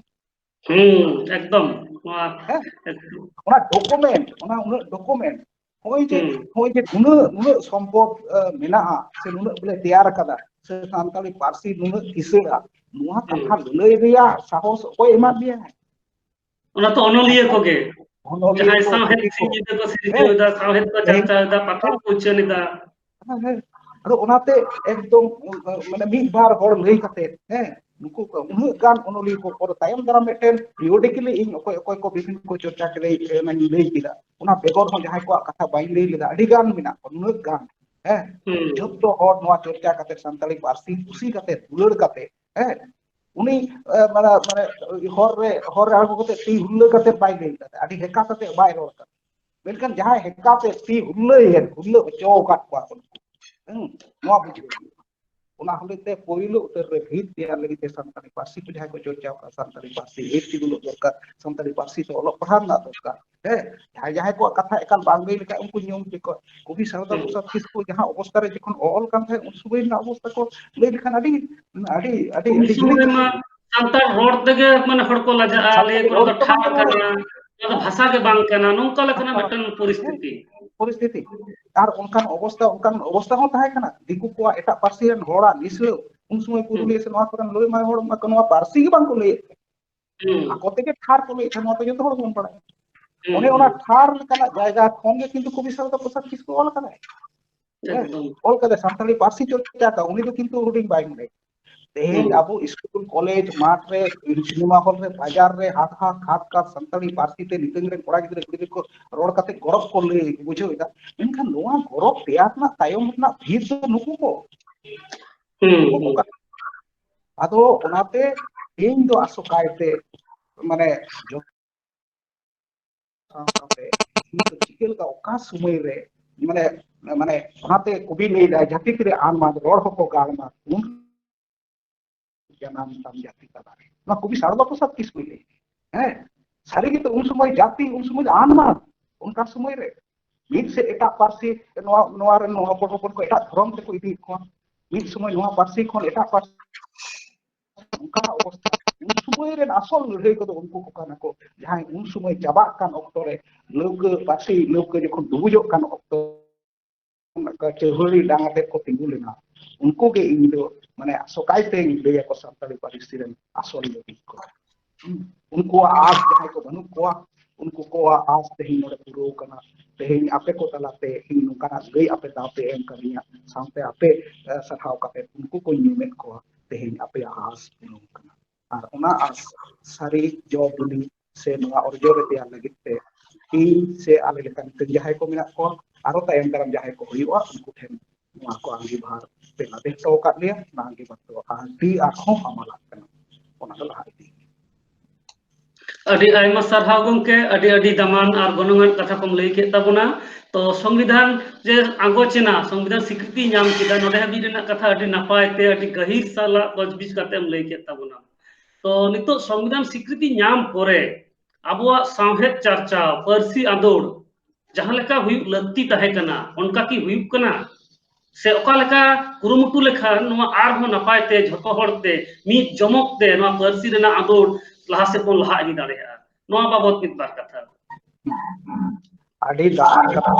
ᱦᱩᱸ, ᱮᱠᱫᱚᱢ᱾ ᱱᱚᱣᱟ ᱦᱮᱸ? ᱮᱠᱫᱚᱢ᱾ ᱚᱱᱟ ᱰᱚᱠᱩᱢᱮᱱᱴ, ᱚᱱᱟ ᱩᱱᱟᱹᱜ ᱰᱚᱠᱩᱢᱮᱱᱴ, ᱱᱚᱜᱼᱚᱭ ᱡᱮ, ᱦᱩᱸ᱾ ᱱᱚᱜᱼᱚᱭ ᱡᱮ ᱱᱩᱱᱟᱹᱜ, ᱱᱩᱱᱟᱹᱜ ᱥᱚᱢᱯᱚᱫ, ᱮ, ᱢᱮᱱᱟᱜᱼᱟ, ᱥᱮ ᱱᱩᱱᱟᱹᱜ ᱵᱚᱞᱮ ᱛᱮᱭᱟᱨ ᱟᱠᱟᱫᱟ, ᱥᱮ ᱥᱟᱱᱛᱟᱲᱤ ᱯᱟᱹᱨᱥᱤ ᱱᱩᱱᱟᱹᱜ ᱠᱤᱥᱟᱹᱬᱟ, ᱱᱚᱣᱟ ᱦᱩᱸ᱾ ᱠᱟᱛᱷᱟ ᱞᱟᱹᱞᱟᱹᱭ ᱨᱮᱭᱟᱜ ᱥᱟᱦᱚᱥ ᱚᱠᱚᱭ ᱮᱢᱟᱫ ᱢᱮᱭᱟ? ᱚᱱᱟ ᱛᱚ ᱚᱱᱚᱞᱤᱭᱟᱹ ᱠᱚᱜᱮ᱾ ᱚᱱᱚᱞᱤᱭᱟᱹ ᱡᱟᱦᱟᱸᱭ ᱠᱚ, ᱥᱟᱶᱦᱮᱫ ᱠᱚ᱾ ᱥᱤᱧ ᱧᱤᱫᱟᱹ ᱠᱚ ᱥᱤᱨᱡᱟᱹᱣ ᱦᱮᱸ᱾ ᱮᱫᱟ, ᱥᱟᱶᱦᱮᱫ ᱠᱚ ᱦᱮᱸ᱾ ᱪᱟᱨᱪᱟᱣ ᱮᱫᱟ, ᱯᱟᱛᱷᱟᱢ ᱠᱚ ᱩᱪᱷᱟᱹᱱ ᱮᱫᱟ᱾ ᱦᱮᱸ, ᱦᱮᱸ᱾ ᱟᱫᱚ ᱚᱱᱟᱛᱮ ᱮᱠᱫᱚᱢ, ᱢᱟᱱᱮ, ᱢᱤᱫ ᱵᱟᱨ ᱦᱚᱲ ᱞᱟᱹᱭ ᱠᱟᱛᱮ, ᱦᱮᱸ, ᱱᱩᱠᱩ ᱠᱚ ᱩᱱᱟᱹᱜ ᱜᱟᱱ ᱚᱱᱚᱞᱤᱭᱟᱹ ᱠᱚ, ᱯᱚᱨᱮ ᱛᱟᱭᱚᱢ ᱫᱟᱨᱟᱢ ᱢᱤᱫᱴᱮᱱ periodically ᱤᱧ ᱚᱠᱚᱭ, ᱚᱠᱚᱭ ᱠᱚ ᱵᱤᱵᱷᱤᱱᱱᱚ ᱠᱚ ᱪᱚᱨᱪᱟ ᱠᱮᱫᱟ, ᱚᱱᱟᱧ ᱞᱟᱹᱭ ᱠᱮᱫᱟ᱾ ᱚᱱᱟ ᱵᱮᱜᱚᱨ ᱦᱚᱸ ᱡᱟᱦᱟᱸᱭ ᱠᱚᱣᱟᱜ ᱠᱟᱛᱷᱟ ᱵᱟᱹᱧ ᱞᱟᱹᱭ ᱞᱮᱫᱟ, ᱟᱹᱰᱤ ᱜᱟᱱ ᱢᱮᱱᱟᱜ ᱠᱚᱣᱟ, ᱩᱱᱟᱹᱜ ᱜᱟᱱ, ᱦᱮᱸ᱾ ᱦᱩᱸ᱾ ᱡᱚᱛᱚ ᱦᱚᱲ ᱱᱚᱣᱟ ᱪᱚᱨᱪᱟ ᱠᱟᱛᱮ, ᱥᱟᱱᱛᱟᱲᱤ ᱯᱟᱹᱨᱥᱤ ᱠᱩᱥᱤ ᱠᱟᱛᱮ, ᱫᱩᱞᱟᱹᱲ ᱠᱟᱛᱮ, ᱦᱮᱸ, ᱩᱱᱤ, ᱮ, ᱢᱟᱱᱮ, ᱢᱟᱱᱮ, ᱦᱚᱨ ᱨᱮ, ᱦᱚᱨ ᱨᱮ ᱟᱬᱜᱚ ᱠᱟᱛᱮ ᱛᱤ ᱦᱩᱞᱞᱟᱹ ᱠᱟᱛᱮ ᱵᱟᱭ ᱞᱟᱹᱭ ᱠᱟᱫᱟ, ᱟᱹᱰᱤ ᱦᱮᱠᱟ ᱠᱟᱛᱮ ᱵᱟᱭ ᱨᱚᱲ ᱠᱟᱫᱟ᱾ ᱢᱮᱱᱠᱷᱟᱱ ᱡᱟᱦᱟᱸᱭ ᱦᱮᱠᱟ ᱛᱮ ᱛᱤ ᱦᱩᱞᱞᱟᱹᱭ ᱦᱩᱞᱞᱟᱹ ᱦᱚᱪᱚ ᱟᱠᱟᱫ ᱠᱚᱣᱟ ᱠᱚ, ᱦᱮᱸ, ᱱᱚᱣᱟ ᱵᱩᱡᱷᱟᱹᱣ ᱦᱩᱭᱩᱜᱼᱟ᱾ ᱚᱱᱟ ᱦᱚᱛᱮᱡ ᱛᱮ ᱯᱳᱭᱞᱳ ᱩᱛᱟᱹᱨ ᱨᱮ ᱵᱷᱤᱛ ᱛᱮᱭᱟᱨ ᱞᱟᱹᱜᱤᱫ ᱛᱮ ᱥᱟᱱᱛᱟᱲᱤ ᱯᱟᱹᱨᱥᱤ ᱠᱚ ᱡᱟᱦᱟᱸᱭ ᱠᱚ ᱪᱚᱨᱪᱟᱣ ᱠᱟᱜᱼᱟ, ᱥᱟᱱᱛᱟᱲᱤ ᱯᱟᱹᱨᱥᱤ ᱵᱷᱤᱛ ᱛᱤᱸᱜᱩᱱᱚᱜ ᱫᱚᱨᱠᱟᱨ, ᱥᱟᱱᱛᱟᱲᱤ ᱯᱟᱹᱨᱥᱤ ᱛᱮ ᱚᱞᱚᱜ ᱯᱟᱲᱦᱟᱣ ᱨᱮᱱᱟᱜ ᱫᱚᱨᱠᱟᱨ᱾ ᱦᱮᱸ, ᱡᱟᱦᱟᱸᱭ, ᱡᱟᱦᱟᱸᱭ ᱠᱚᱣᱟᱜ ᱠᱟᱛᱷᱟ ᱮᱠᱟᱞ ᱵᱟᱝ ᱞᱟᱹᱭ ᱞᱮᱠᱷᱟᱡ ᱩᱱᱠᱩ ᱧᱩᱢ ᱠᱮᱠᱚ᱾ ᱠᱚᱵᱤ ᱥᱟᱨᱚᱫᱟ ᱦᱩᱸ᱾ ᱯᱨᱚᱥᱟᱫᱽ ᱠᱤᱥᱠᱩ ᱡᱟᱦᱟᱸ ᱚᱵᱚᱥᱛᱟ ᱨᱮ ᱡᱚᱠᱷᱚᱱ ᱚᱞ ᱠᱟᱱ ᱛᱟᱦᱮᱸᱫ, ᱩᱱ ᱥᱚᱢᱚᱭ ᱨᱮᱱᱟᱜ ᱚᱵᱚᱥᱛᱟ ᱠᱚ ᱞᱟᱹᱭ ᱞᱮᱠᱷᱟᱱ ᱟᱹᱰᱤ, ᱟᱹᱰᱤ, ᱟᱹᱰᱤ, ᱩᱱ ᱟᱹᱰᱤ ᱥᱚᱢᱚᱭ ᱡᱤᱞᱤᱧ ᱢᱟ ᱠᱟᱛᱷᱟ᱾ ᱥᱟᱱᱛᱟᱲ ᱨᱚᱲ ᱛᱮᱜᱮ ᱢᱟᱱᱮ ᱦᱚᱲ ᱠᱚ ᱞᱟᱡᱟᱜᱼᱟ, ᱞᱟᱹᱭ ᱟᱠᱚ ᱱᱚᱣᱟ ᱫᱚ ᱴᱷᱟᱴ ᱠᱟᱱᱟ, ᱱᱚᱣᱟ ᱫᱚ ᱵᱷᱟᱥᱟ ᱜᱮ ᱵᱟᱝ ᱠᱟᱱᱟ, ᱱᱚᱝᱠᱟ ᱞᱮᱠᱟᱱᱟᱜ ᱢᱤᱫᱴᱟᱝ ᱯᱚᱨᱤᱥᱛᱷᱤᱛᱤ᱾ ᱯᱚᱨᱤᱥᱛᱷᱤᱛᱤ᱾ ᱟᱨ ᱚᱱᱠᱟᱱ ᱚᱵᱚᱥᱛᱟ, ᱚᱱᱠᱟᱱ ᱚᱵᱚᱥᱛᱟ ᱦᱚᱸ ᱛᱟᱦᱮᱸ ᱠᱟᱱᱟ᱾ ᱫᱤᱠᱩ ᱠᱚᱣᱟᱜ, ᱮᱴᱟᱜ ᱯᱟᱹᱨᱥᱤ ᱨᱮᱱ ᱦᱚᱲᱟᱜ ᱱᱤᱥᱲᱟᱹᱣ, ᱩᱱ ᱥᱚᱢᱚᱭ ᱯᱩᱨᱩᱞᱤᱭᱟᱹ ᱥᱮ ᱱᱚᱣᱟ ᱠᱚᱨᱮᱱ ᱞᱟᱹᱭ ᱢᱟᱭ ᱦᱚᱲ ᱱᱚᱣᱟ ᱯᱟᱹᱨᱥᱤ ᱜᱮ ᱵᱟᱝ ᱠᱚ ᱞᱟᱹᱭᱮᱫ ᱛᱟᱦᱮᱸᱫ᱾ ᱟᱠᱚ ᱛᱮᱜᱮ ᱴᱷᱟᱴ ᱠᱚ ᱞᱟᱹᱭᱮᱫ ᱛᱟᱦᱮᱸᱫ, ᱱᱚᱣᱟ ᱫᱚ ᱡᱚᱛᱚ ᱦᱚᱲ ᱜᱮᱵᱚᱱ ᱵᱟᱲᱟᱭᱟ᱾ ᱚᱱᱮ ᱚᱱᱟ ᱴᱷᱟᱴ ᱞᱮᱠᱟᱱᱟᱜ ᱡᱟᱭᱜᱟ ᱠᱷᱚᱱ ᱜᱮ ᱠᱤᱱᱛᱩ ᱠᱚᱵᱤ ᱥᱟᱨᱚᱫᱟ ᱯᱨᱚᱥᱟᱫᱽ ᱠᱤᱥᱠᱩ ᱚᱞ ᱠᱟᱫᱟᱭ᱾ ᱦᱮᱸ, ᱮᱠᱫᱚᱢ᱾ ᱚᱞ ᱠᱟᱫᱟᱭ, ᱥᱟᱱᱛᱟᱲᱤ ᱯᱟᱹᱨᱥᱤ ᱪᱚᱨᱪᱟ ᱠᱟᱜ, ᱩᱱᱤ ᱫᱚ ᱠᱤᱱᱛᱩ ᱦᱩᱰᱤᱧ ᱵᱟᱭ ᱢᱚᱱᱮᱭᱟ᱾ ᱛᱮᱦᱮᱧ ᱟᱵᱚ ᱥᱠᱩᱞ, ᱠᱚᱞᱮᱡᱽ, ᱢᱟᱴᱷ ᱨᱮ, ᱥᱤᱱᱮᱢᱟ ᱦᱚᱞ ᱨᱮ, ᱵᱟᱡᱟᱨ ᱨᱮ, ᱦᱟᱴ ᱦᱟᱴ ᱦᱟᱴ ᱠᱟᱨ ᱥᱟᱱᱛᱟᱲᱤ ᱯᱟᱹᱨᱥᱤ ᱛᱮ ᱱᱤᱛᱚᱝ ᱨᱮᱱ ᱠᱚᱲᱟ ᱜᱤᱫᱽᱨᱟᱹ ᱠᱩᱲᱤ ᱜᱤᱫᱽᱨᱟᱹ ᱠᱚ ᱨᱚᱲ ᱠᱟᱛᱮ ᱜᱚᱨᱚᱵ ᱠᱚ ᱞᱟᱹᱭ ᱵᱩᱡᱷᱟᱹᱣ ᱮᱫᱟ᱾ ᱢᱮᱱᱠᱷᱟᱱ ᱱᱚᱣᱟ ᱜᱚᱨᱚᱵ ᱛᱮᱭᱟᱨ ᱨᱮᱱᱟᱜ ᱛᱟᱭᱚᱢ ᱨᱮᱱᱟᱜ ᱵᱷᱤᱛ ᱫᱚ ᱱᱩᱠᱩ ᱠᱚ᱾ ᱦᱩᱸ, ᱱᱩᱠᱩ ᱠᱚ ᱦᱩᱸ᱾ ᱠᱟᱱᱟ᱾ ᱟᱫᱚ ᱚᱱᱟᱛᱮ ᱤᱧ ᱫᱚ ᱟᱥᱚᱠᱟᱭᱛᱮ ᱢᱟᱱᱮ ᱡᱚᱛᱚ ᱥᱟᱶ ᱥᱟᱶᱛᱮ ᱤᱧ ᱫᱚ ᱪᱤᱠᱟᱹ ᱞᱮᱠᱟ ᱚᱠᱟ ᱥᱚᱢᱚᱭ ᱨᱮ ᱢᱟᱱᱮ, ᱢᱟᱱᱮ ᱚᱱᱟᱛᱮ ᱠᱚᱵᱤ ᱞᱟᱹᱭ ᱫᱟᱭ, "ᱡᱟᱹᱛᱤ ᱛᱤᱨᱮ ᱟᱱ ᱢᱟᱱ ᱨᱚᱲ ᱦᱚᱸᱠᱚ ᱜᱟᱲ ᱢᱟ, ᱩᱱ ᱡᱟᱱᱟᱢ ᱛᱟᱢ ᱡᱟᱹᱛᱤ ᱛᱟᱞᱟᱨᱮ᱾" ᱱᱚᱣᱟ ᱠᱚᱵᱤ ᱥᱟᱨᱚᱫᱟ ᱯᱨᱚᱥᱟᱫᱽ ᱠᱤᱥᱠᱩᱭ ᱞᱟᱹᱭ᱾ ᱦᱮᱸ, ᱥᱟᱹᱨᱤ ᱜᱮᱛᱚ ᱩᱱ ᱥᱚᱢᱚᱭ ᱡᱟᱹᱛᱤ, ᱩᱱ ᱥᱚᱢᱚᱭ ᱫᱚ ᱟᱱ ᱢᱟᱱ, ᱚᱱᱠᱟ ᱥᱚᱢᱚᱭ ᱨᱮ ᱢᱤᱫ ᱥᱮᱫ ᱮᱴᱟᱜ ᱯᱟᱹᱨᱥᱤ, ᱱᱚᱣᱟ, ᱱᱚᱣᱟ ᱨᱮᱱ ᱱᱚᱣᱟ ᱦᱚᱯᱚᱱ ᱦᱚᱯᱚᱱ ᱠᱚ ᱮᱴᱟᱜ ᱫᱷᱚᱨᱚᱢ ᱛᱮᱠᱚ ᱤᱫᱤᱭᱮᱫ ᱠᱚᱣᱟ, ᱢᱤᱫ ᱥᱚᱢᱚᱭ ᱱᱚᱣᱟ ᱯᱟᱹᱨᱥᱤ ᱠᱷᱚᱱ ᱮᱴᱟᱜ ᱯᱟᱹᱨᱥᱤ, ᱚᱱᱠᱟᱱᱟᱜ ᱚᱵᱚᱥᱛᱷᱟ᱾ ᱩᱱ ᱥᱚᱢᱚᱭ ᱨᱮᱱ ᱟᱥᱚᱞ ᱞᱟᱹᱲᱦᱟᱹᱭ ᱠᱚᱫᱚ ᱩᱱᱠᱩ ᱠᱚ ᱠᱟᱱᱟ ᱠᱚ, ᱡᱟᱦᱟᱸᱭ ᱩᱱ ᱥᱚᱢᱚᱭ ᱪᱟᱵᱟᱜ ᱠᱟᱱ ᱚᱠᱛᱚ ᱨᱮ, ᱞᱟᱹᱣᱠᱟᱹ ᱯᱟᱹᱨᱥᱤ, ᱞᱟᱹᱣᱠᱟᱹ ᱡᱚᱠᱷᱚᱱ ᱰᱩᱵᱩᱡᱚᱜ ᱠᱟᱱ ᱚᱠᱛᱚ, ᱪᱟᱹᱣᱦᱟᱹᱲᱤ ᱰᱟᱝ ᱟᱛᱮ ᱠᱚ ᱛᱤᱸᱜᱩ ᱞᱮᱱᱟ, ᱩᱱᱠᱩ ᱜᱮ ᱤᱧ ᱫᱚ ᱢᱟᱱᱮ ᱟᱥᱚᱠᱟᱭ ᱛᱮᱧ ᱞᱟᱹᱭ ᱟᱠᱚ ᱥᱟᱱᱛᱟᱲᱤ ᱯᱟᱹᱨᱥᱤ ᱨᱮᱱ ᱟᱥᱚᱞ ᱞᱟᱹᱜᱤᱫ ᱠᱚ᱾ ᱩᱱᱠᱩᱣᱟᱜ ᱟᱸᱥ ᱡᱟᱦᱟᱸᱭ ᱠᱚ ᱵᱟᱹᱱᱩᱜ ᱠᱚᱣᱟ, ᱩᱱᱠᱩ ᱠᱚᱣᱟᱜ ᱟᱸᱥ ᱛᱮᱦᱮᱧ ᱱᱚᱰᱮ ᱯᱩᱨᱟᱹᱣ ᱠᱟᱱᱟ᱾ ᱛᱮᱦᱮᱧ ᱟᱯᱮ ᱠᱚ ᱛᱟᱞᱟᱛᱮ ᱤᱧ ᱱᱚᱝᱠᱟᱱᱟᱜ ᱜᱟᱹᱭ ᱟᱯᱮ ᱫᱟᱣ ᱯᱮ ᱮᱢ ᱠᱟᱫᱤᱧᱟ, ᱥᱟᱶᱛᱮ ᱟᱯᱮ, ᱮ, ᱥᱟᱨᱦᱟᱣ ᱠᱟᱛᱮ ᱩᱱᱠᱩ ᱠᱚᱧ ᱧᱩᱢᱮᱫ ᱠᱚᱣᱟ, ᱛᱮᱦᱮᱧ ᱟᱯᱮᱭᱟᱜ ᱟᱸᱥ ᱯᱩᱨᱟᱹᱣ ᱠᱟᱱᱟ᱾ ᱟᱨ ᱚᱱᱟ ᱟᱸᱥ ᱥᱟᱹᱨᱤ ᱡᱚ ᱵᱤᱞᱤ ᱥᱮ ᱱᱚᱣᱟ ᱚᱨᱡᱚ ᱨᱮ ᱛᱮᱭᱟᱨ ᱞᱟᱹᱜᱤᱫ ᱛᱮ ᱤᱧ ᱥᱮ ᱟᱞᱮ ᱞᱮᱠᱟᱱ ᱱᱤᱛᱚᱜ ᱡᱟᱦᱟᱸᱭ ᱠᱚ ᱢᱮᱱᱟᱜ ᱠᱚᱣᱟ, ᱟᱨᱚ ᱛᱟᱭᱚᱢ ᱫᱟᱨᱟᱢ ᱡᱟᱦᱟᱸᱭ ᱠᱚ ᱦᱩᱭᱩᱜᱼᱟ, ᱩᱱᱠᱩ ᱴᱷᱮᱱ ᱱᱚᱣᱟ ᱠᱚ ᱟᱸᱜᱤᱵᱷᱟᱨ ᱯᱮ ᱞᱟᱫᱮ ᱦᱚᱴᱚ ᱟᱠᱟᱫ ᱞᱮᱭᱟ, ᱚᱱᱟ ᱟᱸᱜᱤᱵᱷᱟᱨ ᱫᱚ ᱟᱹᱰᱤ ᱟᱨᱦᱚᱸ ᱦᱟᱢᱟᱞᱟᱜ ᱠᱟᱱᱟ, ᱚᱱᱟ ᱫᱚ ᱞᱟᱦᱟ ᱤᱫᱤ᱾ ᱟᱹᱰᱤ ᱟᱭᱢᱟ ᱥᱟᱨᱦᱟᱣ ᱜᱚᱢᱠᱮ, ᱟᱹᱰᱤ ᱟᱹᱰᱤ ᱫᱟᱢᱟᱱ ᱟᱨ ᱜᱚᱱᱚᱝᱟᱱ ᱠᱟᱛᱷᱟ ᱠᱚᱢ ᱞᱟᱹᱭ ᱠᱮᱫ ᱛᱟᱵᱚᱱᱟ᱾ ᱛᱚ ᱥᱚᱝᱵᱤᱫᱷᱟᱱ ᱡᱮ ᱟᱸᱜᱚᱪ ᱮᱱᱟ, ᱥᱚᱝᱵᱤᱫᱷᱟᱱ ᱥᱤᱠᱨᱤᱛᱤ ᱧᱟᱢ ᱠᱮᱫᱟ, ᱱᱚᱰᱮ ᱦᱟᱹᱵᱤᱡ ᱨᱮᱱᱟᱜ ᱠᱟᱛᱷᱟ ᱟᱹᱰᱤ ᱱᱟᱯᱟᱭ ᱛᱮ, ᱟᱹᱰᱤ ᱜᱟᱹᱦᱤᱨ ᱥᱟᱞᱟᱜ ᱛᱚᱡᱽᱵᱤᱡ ᱠᱟᱛᱮᱢ ᱞᱟᱹᱭ ᱠᱮᱫ ᱛᱟᱵᱚᱱᱟ᱾ ᱛᱚ ᱱᱤᱛᱚᱜ ᱥᱚᱝᱵᱤᱫᱷᱟᱱ ᱥᱤᱠᱨᱤᱛᱤ ᱧᱟᱢ ᱯᱚᱨᱮ ᱟᱵᱚᱣᱟᱜ ᱥᱟᱶᱦᱮᱫ ᱪᱟᱨᱪᱟᱣ, ᱯᱟᱹᱨᱥᱤ ᱟᱸᱫᱳᱲ ᱡᱟᱦᱟᱸ ᱞᱮᱠᱟ ᱦᱩᱭᱩᱜ ᱞᱟᱹᱠᱛᱤ ᱛᱟᱦᱮᱸ ᱠᱟᱱᱟ, ᱚᱱᱠᱟ ᱠᱤ ᱦᱩᱭᱩᱜ ᱠᱟᱱᱟ? ᱥᱮ ᱚᱠᱟ ᱞᱮᱠᱟ ᱠᱩᱨᱩᱢᱩᱴᱩ ᱞᱮᱠᱷᱟᱱ ᱱᱚᱣᱟ ᱟᱨᱦᱚᱸ ᱱᱟᱯᱟᱭ ᱛᱮ ᱡᱷᱚᱛᱚ ᱦᱚᱲ ᱛᱮ ᱢᱤᱫ ᱡᱚᱢᱚᱠ ᱛᱮ ᱱᱚᱣᱟ ᱯᱟᱹᱨᱥᱤ ᱨᱮᱱᱟᱜ ᱟᱸᱫᱳᱲ ᱞᱟᱦᱟ ᱥᱮᱫ ᱵᱚᱱ ᱞᱟᱦᱟ ᱤᱫᱤ ᱫᱟᱲᱮᱭᱟᱜᱼᱟ? ᱱᱚᱣᱟ ᱵᱟᱵᱚᱛ ᱢᱤᱫ ᱵᱟᱨ ᱠᱟᱛᱷᱟ᱾ ᱟᱹᱰᱤ ᱫᱟᱢᱟᱱ ᱠᱟᱛᱷᱟ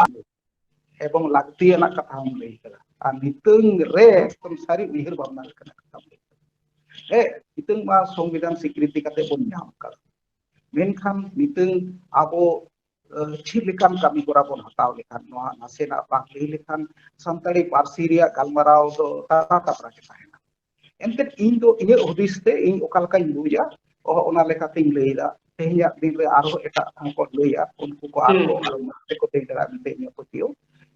ᱮᱵᱚᱝ ᱞᱟᱹᱠᱛᱤᱭᱟᱱᱟᱜ ᱠᱟᱛᱷᱟᱢ ᱞᱟᱹᱭ ᱠᱟᱫᱟ᱾ ᱟᱨ ᱱᱤᱛᱚᱝ ᱨᱮ ᱮᱠᱫᱚᱢ ᱥᱟᱹᱨᱤ ᱩᱭᱦᱟᱹᱨ ᱵᱷᱟᱵᱽᱱᱟ ᱞᱮᱠᱟᱱᱟᱜ ᱠᱟᱛᱷᱟᱢ ᱞᱟᱹᱭ ᱠᱟᱫᱟ᱾ ᱦᱮᱸ, ᱱᱤᱛᱚᱝ ᱢᱟ ᱥᱚᱝᱵᱤᱫᱷᱟᱱ ᱥᱤᱠᱨᱤᱛᱤ ᱠᱟᱛᱮ ᱵᱚᱱ ᱧᱟᱢ ᱠᱟᱫᱟ, ᱢᱮᱱᱠᱷᱟᱱ ᱱᱤᱛᱚᱝ ᱟᱵᱚ ᱪᱮᱫ ᱞᱮᱠᱟᱱ ᱠᱟᱹᱢᱤ ᱦᱚᱨᱟ ᱵᱚᱱ ᱦᱟᱛᱟᱣ ᱞᱮᱠᱷᱟᱱ, ᱱᱚᱣᱟ ᱱᱟᱥᱮᱱᱟᱜ ᱵᱟᱝ ᱞᱟᱹᱭ ᱞᱮᱠᱷᱟᱱ ᱥᱟᱱᱛᱟᱲᱤ ᱯᱟᱹᱨᱥᱤ ᱨᱮᱭᱟᱜ ᱜᱟᱞᱢᱟᱨᱟᱣ ᱫᱚ ᱛᱟᱨᱟ ᱛᱟᱯᱨᱟ ᱜᱮ ᱛᱟᱦᱮᱱᱟ᱾ ᱮᱱᱛᱮᱫ ᱤᱧ ᱫᱚ ᱤᱧᱟᱹᱜ ᱦᱩᱫᱤᱥ ᱛᱮ ᱤᱧ ᱚᱠᱟ ᱞᱮᱠᱟᱧ ᱵᱩᱡᱟ, ᱚᱱᱟ ᱞᱮᱠᱟᱛᱤᱧ ᱞᱟᱹᱭᱫᱟ᱾ ᱛᱮᱦᱮᱧᱟᱜ ᱫᱤᱱ ᱨᱮ ᱟᱨᱦᱚᱸ ᱮᱴᱟᱜ ᱦᱚᱸᱠᱚ ᱞᱟᱹᱭᱟ, ᱩᱱᱠᱩ ᱠᱚ ᱟᱨᱦᱚᱸ ᱟᱨᱚ ᱢᱚᱡᱽ ᱛᱮᱠᱚ ᱞᱟᱹᱭ ᱫᱟᱲᱮᱭᱟᱜᱼᱟ ᱢᱮᱱᱛᱮ ᱤᱧᱟᱹᱜ ᱯᱟᱹᱛᱭᱟᱹᱣ᱾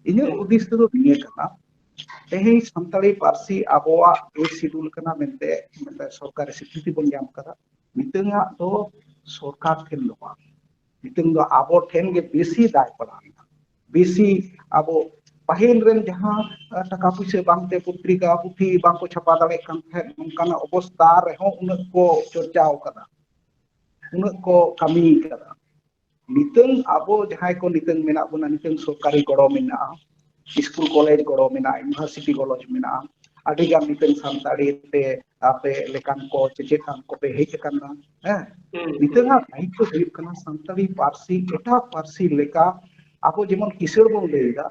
ᱤᱧᱟᱹᱜ ᱦᱩᱫᱤᱥ ᱛᱮᱫᱚ ᱱᱤᱭᱟᱹ ᱠᱟᱱᱟ, ᱛᱮᱦᱮᱧ ᱥᱟᱱᱛᱟᱲᱤ ᱯᱟᱹᱨᱥᱤ ᱟᱵᱚᱣᱟᱜ ᱮᱭᱤᱴ ᱥᱤᱰᱩᱞ ᱠᱟᱱᱟ ᱢᱮᱱᱛᱮ ᱢᱤᱫᱴᱮᱱ ᱥᱚᱨᱠᱟᱨᱤ ᱥᱤᱠᱨᱤᱛᱤ ᱵᱚᱱ ᱧᱟᱢ ᱠᱟᱫᱟ᱾ ᱱᱤᱛᱚᱝᱟᱜ ᱫᱚ ᱥᱚᱨᱠᱟᱨ ᱴᱷᱮᱱ ᱫᱚ ᱵᱟᱝ, ᱱᱤᱛᱚᱝ ᱫᱚ ᱟᱵᱚ ᱴᱷᱮᱱ ᱜᱮ ᱵᱮᱥᱤ ᱫᱟᱭ ᱯᱟᱲᱟᱣ ᱮᱱᱟ᱾ ᱵᱮᱥᱤ ᱟᱵᱚ ᱯᱟᱹᱦᱤᱞ ᱨᱮᱱ ᱡᱟᱦᱟᱸ ᱴᱟᱠᱟ ᱯᱩᱭᱥᱟᱹ ᱵᱟᱝᱛᱮ ᱯᱚᱛᱨᱤᱠᱟ ᱯᱩᱛᱷᱤ ᱵᱟᱝᱠᱚ ᱪᱷᱟᱯᱟ ᱫᱟᱲᱮᱭᱟᱜ ᱠᱟᱱ ᱛᱟᱦᱮᱸᱫ, ᱚᱱᱠᱟᱱᱟᱜ ᱚᱵᱚᱥᱛᱟ ᱨᱮᱦᱚᱸ ᱩᱱᱟᱹᱜ ᱠᱚ ᱪᱚᱨᱪᱟᱣ ᱠᱟᱫᱟ, ᱩᱱᱟᱹᱜ ᱠᱚ ᱠᱟᱹᱢᱤ ᱠᱟᱫᱟ᱾ ᱱᱤᱛᱚᱝ ᱟᱵᱚ ᱡᱟᱦᱟᱸᱭ ᱠᱚ ᱱᱤᱛᱚᱝ ᱢᱮᱱᱟᱜ ᱵᱚᱱᱟ, ᱱᱤᱛᱚᱝ ᱥᱚᱨᱠᱟᱨᱤ ᱜᱚᱲᱚ ᱢᱮᱱᱟᱜᱼᱟ, ᱥᱠᱩᱞ ᱠᱚᱞᱮᱡᱽ ᱜᱚᱲᱚ ᱢᱮᱱᱟᱜᱼᱟ, ᱤᱭᱩᱱᱤᱵᱷᱟᱨᱥᱤᱴᱤ ᱜᱚᱲᱚ ᱢᱮᱱᱟᱜᱼᱟ, ᱟᱹᱰᱤ ᱜᱟᱱ ᱱᱤᱛᱚᱝ ᱥᱟᱱᱛᱟᱲᱤ ᱛᱮ ᱟᱯᱮ ᱞᱮᱠᱟᱱ ᱠᱚ ᱪᱮᱪᱮᱫ ᱟᱱ ᱠᱚᱯᱮ ᱦᱮᱡ ᱟᱠᱟᱱᱟ᱾ ᱦᱮᱸ, ᱱᱤᱛᱚᱝᱟᱜ ᱫᱟᱭᱤᱛᱛᱚ ᱦᱩᱭᱩᱜ ᱠᱟᱱᱟ ᱥᱟᱱᱛᱟᱲᱤ ᱯᱟᱹᱨᱥᱤ ᱮᱴᱟᱜ ᱯᱟᱹᱨᱥᱤ ᱞᱮᱠᱟ ᱟᱵᱚ ᱡᱮᱢᱚᱱ ᱠᱤᱥᱟᱹᱬ ᱵᱚᱱ ᱞᱟᱹᱭ ᱮᱫᱟ,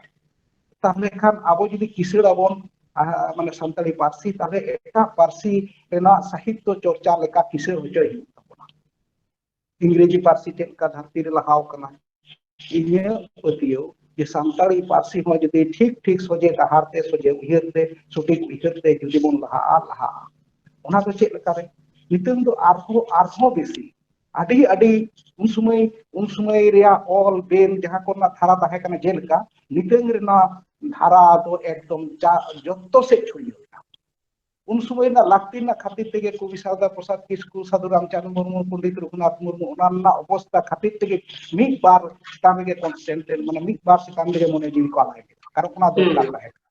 ᱛᱟᱦᱞᱮ ᱠᱷᱟᱱ ᱟᱵᱚ ᱡᱩᱫᱤ ᱠᱤᱥᱟᱹᱬ ᱟᱵᱚᱱ, ᱟᱦ, ᱢᱟᱱᱮ ᱥᱟᱱᱛᱟᱲᱤ ᱯᱟᱹᱨᱥᱤ, ᱛᱟᱦᱞᱮ ᱮᱴᱟᱜ ᱯᱟᱹᱨᱥᱤ ᱨᱮᱱᱟᱜ ᱥᱟᱦᱤᱛᱛᱚ ᱪᱚᱨᱪᱟ ᱞᱮᱠᱟ ᱠᱤᱥᱟᱹᱬ ᱦᱚᱪᱚᱭ ᱦᱩᱭᱩᱜ ᱛᱟᱵᱚᱱᱟ᱾ ᱤᱝᱨᱮᱡᱤ ᱯᱟᱹᱨᱥᱤ ᱪᱮᱫ ᱞᱮᱠᱟ ᱫᱷᱟᱹᱨᱛᱤ ᱨᱮ ᱞᱟᱦᱟᱣ ᱠᱟᱱᱟ, ᱤᱧᱟᱹᱜ ᱯᱟᱹᱛᱭᱟᱹᱣ ᱡᱮ ᱥᱟᱱᱛᱟᱲᱤ ᱯᱟᱹᱨᱥᱤ ᱦᱚᱸ ᱡᱩᱫᱤ ᱴᱷᱤᱠ ᱴᱷᱤᱠ ᱥᱚᱡᱷᱮ ᱰᱟᱦᱟᱨ ᱛᱮ, ᱥᱚᱡᱷᱮ ᱩᱭᱦᱟᱹᱨ ᱛᱮ, ᱥᱚᱴᱷᱤᱠ ᱩᱭᱦᱟᱹᱨ ᱛᱮ ᱡᱩᱫᱤ ᱵᱚᱱ ᱞᱟᱦᱟᱜᱼᱟ, ᱞᱟᱦᱟᱜᱼᱟ᱾ ᱚᱱᱟ ᱫᱚ ᱪᱮᱫ ᱞᱮᱠᱟᱨᱮ? ᱱᱤᱛᱚᱝ ᱫᱚ ᱟᱨᱦᱚᱸ, ᱟᱨᱦᱚᱸ ᱵᱮᱥᱤ ᱟᱹᱰᱤ, ᱟᱹᱰᱤ ᱩᱱ ᱥᱚᱢᱚᱭ, ᱩᱱ ᱥᱚᱢᱚᱭ ᱨᱮᱭᱟᱜ ᱚᱞ ᱵᱮᱞ ᱡᱟᱦᱟᱸ ᱠᱚᱨᱮᱱᱟᱜ ᱫᱷᱟᱨᱟ ᱛᱟᱦᱮᱸ ᱠᱟᱱᱟ, ᱡᱮᱞᱮᱠᱟ ᱱᱤᱛᱚᱝ ᱨᱮᱱᱟᱜ ᱫᱷᱟᱨᱟ ᱫᱚ ᱮᱠᱫᱚᱢ ᱡᱟ-, ᱡᱚᱛᱚ ᱥᱮᱫ ᱪᱷᱩᱲᱭᱟᱹᱣ ᱮᱱᱟ᱾ ᱩᱱ ᱥᱚᱢᱚᱭ ᱨᱮᱱᱟᱜ ᱞᱟᱹᱠᱛᱤ ᱨᱮᱱᱟᱜ ᱠᱷᱟᱹᱛᱤᱨ ᱛᱮᱜᱮ ᱠᱚᱵᱤ ᱥᱟᱨᱚᱫᱟ ᱯᱨᱚᱥᱟᱫᱽ ᱠᱤᱥᱠᱩ, ᱥᱟᱹᱫᱷᱩ ᱨᱟᱢᱪᱟᱸᱫᱽ ᱢᱩᱨᱢᱩ, ᱯᱚᱱᱰᱤᱛ ᱨᱚᱜᱷᱩᱱᱟᱛᱷ ᱢᱩᱨᱢᱩ, ᱚᱱᱟ ᱨᱮᱱᱟᱜ ᱚᱵᱚᱥᱛᱟ ᱠᱷᱟᱹᱛᱤᱨ ᱛᱮᱜᱮ ᱢᱤᱫ ᱵᱟᱨ ᱪᱮᱛᱟᱱ ᱨᱮᱜᱮ ᱠᱚᱱᱥᱮᱱᱴᱨᱮᱴ, ᱢᱟᱱᱮ ᱢᱤᱫ ᱵᱟᱨ ᱪᱮᱛᱟᱱ ᱨᱮᱜᱮ ᱢᱚᱱᱮ ᱡᱤᱣᱤ ᱠᱚ ᱟᱞᱟᱭ ᱠᱮᱫᱟ, ᱠᱟᱨᱚᱱ ᱚᱱᱟ ᱫᱚᱨᱠᱟᱨ ᱛᱟᱦᱮᱸ ᱠᱟᱱᱟ᱾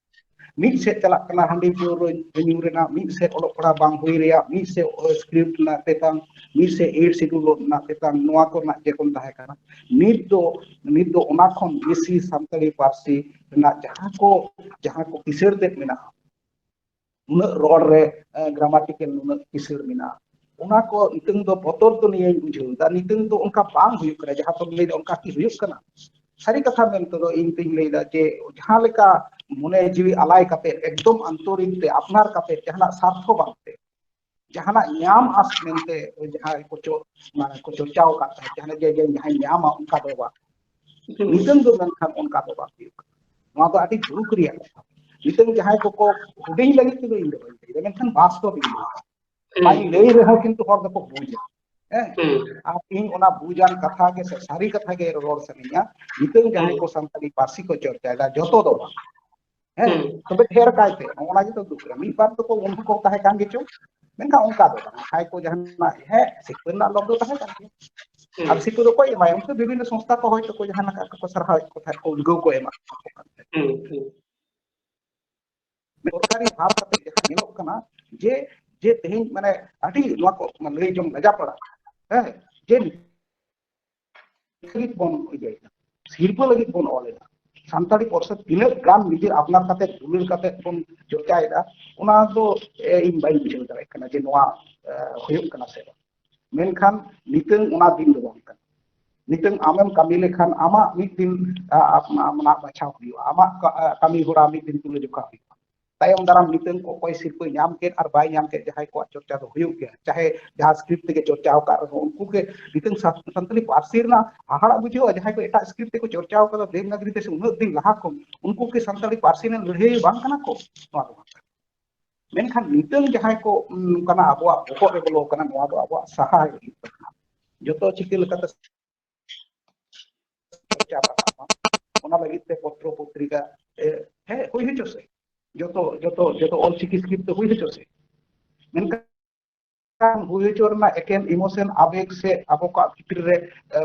ᱢᱤᱫ ᱥᱮᱫ ᱪᱟᱞᱟᱜ ᱠᱟᱱᱟ ᱦᱟᱺᱰᱤ ᱯᱟᱹᱣᱨᱟᱹ ᱧᱩ ᱨᱮᱱᱟᱜ, ᱢᱤᱫ ᱥᱮᱫ ᱚᱞᱚᱜ ᱯᱟᱲᱦᱟᱣ ᱵᱟᱝ ᱦᱩᱭ ᱨᱮᱭᱟᱜ, ᱢᱤᱫ ᱥᱮᱫ script ᱨᱮᱱᱟᱜ ᱛᱮᱛᱟᱝ, ᱢᱤᱫ ᱥᱮᱫ eighth schedule ᱨᱮᱱᱟᱜ ᱛᱮᱛᱟᱝ, ᱱᱚᱣᱟ ᱠᱚᱨᱮᱱᱟᱜ ᱡᱮᱠᱚᱱ ᱛᱟᱦᱮᱸ ᱠᱟᱱᱟ᱾ ᱱᱤᱛ ᱫᱚ, ᱱᱤᱛ ᱫᱚ ᱚᱱᱟ ᱠᱷᱚᱱ ᱵᱮᱥᱤ ᱥᱟᱱᱛᱟᱲᱤ ᱯᱟᱹᱨᱥᱤ ᱨᱮᱱᱟᱜ ᱡᱟᱦᱟᱸ ᱠᱚ, ᱡᱟᱦᱟᱸ ᱠᱚ ᱠᱤᱥᱟᱹᱬ ᱛᱮᱫ ᱢᱮᱱᱟᱜᱼᱟ, ᱩᱱᱟᱹᱜ ᱨᱚᱲ ᱨᱮ grammatical ᱱᱩᱱᱟᱹᱜ ᱠᱤᱥᱟᱹᱬ ᱢᱮᱱᱟᱜᱼᱟ, ᱚᱱᱟ ᱠᱚ ᱱᱤᱛᱚᱝ ᱫᱚ ᱵᱚᱛᱚᱨ ᱫᱚ ᱱᱤᱭᱟᱹᱧ ᱵᱩᱡᱷᱟᱹᱣ ᱮᱫᱟ᱾ ᱱᱤᱛᱚᱝ ᱫᱚ ᱚᱱᱠᱟ ᱵᱟᱝ ᱦᱩᱭᱩᱜ ᱠᱟᱱᱟ, ᱡᱟᱦᱟᱸ ᱫᱚᱢ ᱞᱟᱹᱭᱫᱟ ᱚᱱᱠᱟ ᱠᱤ ᱦᱩᱭᱩᱜ ᱠᱟᱱᱟ? ᱥᱟᱹᱨᱤ ᱠᱟᱛᱷᱟ ᱢᱮᱱᱛᱮ ᱫᱚ ᱤᱧ ᱛᱤᱧ ᱞᱟᱹᱭᱫᱟ ᱡᱮ ᱡᱟᱦᱟᱸ ᱞᱮᱠᱟ ᱢᱚᱱᱮ ᱡᱤᱣᱤ ᱟᱞᱟᱭ ᱠᱟᱛᱮ, ᱮᱠᱫᱚᱢ ᱟᱱᱛᱚᱨᱤᱠ ᱛᱮ, ᱟᱯᱱᱟᱨ ᱠᱟᱛᱮ, ᱡᱟᱦᱟᱱᱟᱜ ᱥᱟᱨᱛᱷᱚ ᱵᱟᱝᱛᱮ, ᱡᱟᱦᱟᱱᱟᱜ ᱧᱟᱢ ᱟᱥ ᱢᱮᱱᱛᱮ ᱡᱟᱦᱟᱸᱭ ᱠᱚ ᱪᱚ-, ᱢᱟᱱᱮ ᱠᱚ ᱪᱚᱨᱪᱟᱣ ᱟᱠᱟᱫ ᱛᱟᱦᱮᱸᱫ, ᱡᱟᱦᱟᱸ ᱡᱮ, ᱡᱮ ᱡᱟᱦᱟᱸᱭ ᱧᱟᱢᱟ, ᱚᱱᱠᱟ ᱫᱚ ᱵᱟᱝ᱾ ᱱᱤᱛᱚᱝ ᱫᱚ ᱢᱮᱱᱠᱷᱟᱱ ᱚᱱᱠᱟ ᱫᱚ ᱵᱟᱝ ᱦᱩᱭᱩᱜ ᱠᱟᱱᱟ᱾ ᱱᱚᱣᱟ ᱫᱚ ᱟᱹᱰᱤ ᱫᱩᱠ ᱨᱮᱭᱟᱜ ᱠᱟᱛᱷᱟ᱾ ᱱᱤᱛᱚᱝ ᱡᱟᱦᱟᱸᱭ ᱠᱚᱠᱚ ᱦᱩᱰᱤᱧ ᱞᱟᱹᱜᱤᱫ ᱛᱮᱫᱚ ᱤᱧ ᱫᱚ ᱵᱟᱹᱧ ᱞᱟᱹᱭᱫᱟ, ᱢᱮᱱᱠᱷᱟᱱ ᱵᱟᱥᱛᱚᱵ ᱤᱧ ᱞᱟᱹᱭᱫᱟ᱾ ᱵᱟᱹᱧ ᱞᱟᱹᱭ ᱨᱮᱦᱚᱸ ᱠᱤᱱᱛᱩ ᱦᱚᱲ ᱫᱚᱠᱚ ᱵᱩᱡᱟ᱾ ᱦᱮᱸ? ᱟᱨ ᱤᱧ ᱚᱱᱟ ᱵᱩᱡᱟᱱ ᱠᱟᱛᱷᱟ ᱜᱮ ᱥᱮ ᱥᱟᱹᱨᱤ ᱠᱟᱛᱷᱟ ᱜᱮ ᱨᱚᱲ ᱥᱟᱱᱟᱧᱟ᱾ ᱱᱤᱛᱚᱝ ᱡᱟᱦᱟᱸᱭ ᱠᱚ ᱥᱟᱱᱛᱟᱲᱤ ᱯᱟᱹᱨᱥᱤ ᱠᱚ ᱪᱚᱨᱪᱟᱭᱮᱫᱟ, ᱡᱚᱛᱚ ᱫᱚ ᱵᱟᱝ, ᱦᱮᱸ, ᱛᱚᱵᱮ ᱰᱷᱮᱨ ᱠᱟᱭᱛᱮ ᱱᱚᱜᱼᱚ ᱱᱟ ᱜᱮᱛᱚ ᱫᱩᱠ ᱨᱮ᱾ ᱢᱤᱫ ᱵᱟᱨ ᱫᱚᱠᱚ ᱩᱱᱠᱩ ᱠᱚ ᱛᱟᱦᱮᱸ ᱠᱟᱱ ᱜᱮᱪᱚ, ᱢᱮᱱᱠᱷᱟᱱ ᱚᱱᱠᱟ ᱫᱚ ᱵᱟᱝ᱾ ᱡᱟᱦᱟᱸᱭ ᱠᱚ ᱡᱟᱦᱟᱱᱟᱜ, ᱦᱮᱸ, ᱥᱤᱠᱷᱟᱹ ᱨᱮᱱᱟᱜ ᱞᱚᱵᱽ ᱫᱚ ᱛᱟᱦᱮᱸ ᱠᱟᱱ ᱜᱮᱭᱟ᱾ ᱟᱨ ᱥᱤᱠᱷᱟᱹ ᱫᱚ ᱚᱠᱚᱭ ᱮᱢᱟᱭ? ᱩᱱᱠᱩ ᱵᱤᱵᱷᱤᱱᱱᱚ ᱥᱚᱝᱥᱛᱷᱟ ᱠᱚ ᱦᱚᱭᱛᱳ ᱠᱚ ᱡᱟᱦᱟᱱᱟᱜ ᱠᱚ ᱥᱟᱨᱦᱟᱣᱮᱫ ᱠᱚ ᱛᱟᱦᱮᱸᱫ, ᱠᱚ ᱩᱫᱽᱜᱟᱹᱣ ᱠᱚ ᱮᱢᱟᱜ ᱠᱚ ᱠᱟᱱ ᱛᱟᱦᱮᱸᱫ᱾ ᱥᱚᱨᱠᱟᱨᱤ ᱵᱷᱟᱵᱽ ᱠᱟᱛᱮ ᱡᱟᱦᱟᱸ ᱧᱮᱞᱚᱜ ᱠᱟᱱᱟ ᱡᱮ, ᱡᱮ ᱛᱮᱦᱮᱧ ᱢᱟᱱᱮ ᱟᱹᱰᱤ ᱱᱚᱣᱟ ᱠᱚ ᱞᱟᱹᱭ ᱡᱚᱝ ᱞᱟᱡᱟ ᱯᱟᱲᱟ, ᱦᱮᱸ, ᱡᱮ ᱞᱟᱹᱜᱤᱫ ᱵᱚᱱ ᱤᱭᱟᱹᱭᱮᱫᱟ, ᱥᱤᱨᱯᱟᱹ ᱞᱟᱹᱜᱤᱫ ᱵᱚᱱ ᱚᱞ ᱮᱫᱟ᱾ ᱥᱟᱱᱛᱟᱲᱤ ᱯᱟᱹᱨᱥᱤ ᱛᱤᱱᱟᱹᱜ ᱜᱟᱱ ᱱᱤᱡᱮᱨ ᱟᱯᱱᱟᱨ ᱠᱟᱛᱮ, ᱫᱩᱞᱟᱹᱲ ᱠᱟᱛᱮ ᱵᱚᱱ ᱪᱚᱨᱪᱟᱭᱮᱫᱟ, ᱚᱱᱟ ᱫᱚ, ᱮ, ᱤᱧ ᱵᱟᱹᱧ ᱵᱩᱡᱷᱟᱹᱣ ᱫᱟᱲᱮᱭᱟᱜ ᱠᱟᱱᱟ ᱡᱮ ᱱᱚᱣᱟ, ᱮ, ᱦᱩᱭᱩᱜ ᱠᱟᱱᱟ ᱥᱮ ᱵᱟᱝ᱾ ᱢᱮᱱᱠᱷᱟᱱ ᱱᱤᱛᱚᱝ ᱚᱱᱟ ᱫᱤᱱ ᱫᱚ ᱵᱟᱝ ᱠᱟᱱᱟ᱾ ᱱᱤᱛᱚᱝ ᱟᱢᱮᱢ ᱠᱟᱹᱢᱤ ᱞᱮᱠᱷᱟᱱ ᱟᱢᱟᱜ ᱢᱤᱫ ᱫᱤᱱ, ᱟ, ᱟᱯᱱᱟᱨ ᱵᱟᱪᱷᱟᱣ ᱦᱩᱭᱩᱜᱼᱟ, ᱟᱢᱟᱜ ᱠᱟ-, ᱟ, ᱠᱟᱹᱢᱤ ᱦᱚᱨᱟ ᱢᱤᱫ ᱫᱤᱱ ᱛᱩᱞᱟᱹ ᱡᱚᱠᱷᱟ ᱦᱩᱭᱩᱜᱼᱟ᱾ ᱛᱟᱭᱚᱢ ᱫᱟᱨᱟᱢ ᱱᱤᱛᱚᱝ ᱠᱚ ᱚᱠᱚᱭ ᱥᱤᱨᱯᱟᱹᱭ ᱧᱟᱢ ᱠᱮᱫ ᱟᱨ ᱵᱟᱭ ᱧᱟᱢ ᱠᱮᱫ, ᱡᱟᱦᱟᱸᱭ ᱠᱚᱣᱟᱜ ᱪᱚᱨᱪᱟ ᱫᱚ ᱦᱩᱭᱩᱜ ᱜᱮᱭᱟ, ᱪᱟᱦᱮ ᱡᱟᱦᱟᱸ script ᱛᱮᱜᱮ ᱪᱚᱨᱪᱟ ᱟᱠᱟᱫ ᱨᱮᱦᱚᱸ, ᱩᱱᱠᱩ ᱜᱮ ᱱᱤᱛᱚᱝ ᱥᱟ-, ᱥᱟᱱᱛᱟᱲᱤ ᱯᱟᱹᱨᱥᱤ ᱨᱮᱱᱟᱜ ᱦᱟᱦᱟᱲᱟᱜ ᱵᱩᱡᱷᱟᱹᱜᱼᱟ᱾ ᱡᱟᱦᱟᱸᱭ ᱠᱚ ᱮᱴᱟᱜ script ᱛᱮᱠᱚ ᱪᱚᱨᱪᱟ ᱟᱠᱟᱫᱟ ᱫᱮᱵᱽᱱᱟᱜᱽᱨᱤ ᱛᱮ ᱥᱮ ᱩᱱᱟᱹᱜ ᱫᱤᱱ ᱞᱟᱦᱟ ᱠᱷᱚᱱ, ᱩᱱᱠᱩ ᱠᱤ ᱥᱟᱱᱛᱟᱲᱤ ᱯᱟᱹᱨᱥᱤ ᱨᱮᱱ ᱞᱟᱹᱲᱦᱟᱹᱭ ᱵᱟᱝ ᱠᱟᱱᱟ ᱠᱚ? ᱱᱚᱣᱟ ᱫᱚ ᱵᱟᱝ ᱠᱟᱱᱟ᱾ ᱢᱮᱱᱠᱷᱟᱱ ᱱᱤᱛᱚᱝ ᱡᱟᱦᱟᱸᱭ ᱠᱚ, ᱩᱸ, ᱱᱚᱝᱠᱟᱱᱟᱜ ᱟᱵᱚᱣᱟᱜ ᱵᱚᱦᱚᱜ ᱨᱮ ᱵᱚᱞᱚ ᱟᱠᱟᱱᱟ, ᱱᱚᱣᱟ ᱫᱚ ᱟᱵᱚᱣᱟᱜ ᱥᱟᱦᱟ ᱦᱩᱭᱩᱜ ᱛᱟᱵᱚᱱᱟ᱾ ᱡᱚᱛᱚ ᱪᱤᱠᱟᱹ ᱞᱮᱠᱟᱛᱮ ᱪᱟᱯ ᱨᱟᱠᱟᱵ ᱢᱟ, ᱚᱱᱟ ᱞᱟᱹᱜᱤᱫ ᱛᱮ ᱯᱚᱛᱨᱚ ᱯᱚᱛᱨᱤᱠᱟ, ᱮ, ᱦᱮᱸ, ᱦᱩᱭ ᱦᱚᱪᱚ ᱥᱮ, ᱡᱚᱛᱚ, ᱡᱚᱛᱚ, ᱡᱚᱛᱚ ᱚᱞᱪᱤᱠᱤ script ᱛᱮ ᱦᱩᱭ ᱦᱚᱪᱚ ᱥᱮ᱾ ᱢᱮᱱᱠᱷᱟᱱ ᱢᱤᱫᱴᱟᱝ ᱦᱩᱭ ᱦᱚᱪᱚ ᱨᱮᱱᱟᱜ ᱮᱠᱮᱱ ᱤᱢᱳᱥᱚᱱ, ᱟᱵᱮᱜᱽ ᱥᱮ ᱟᱵᱚ ᱠᱚᱣᱟᱜ ᱵᱷᱤᱛᱨᱤ ᱨᱮ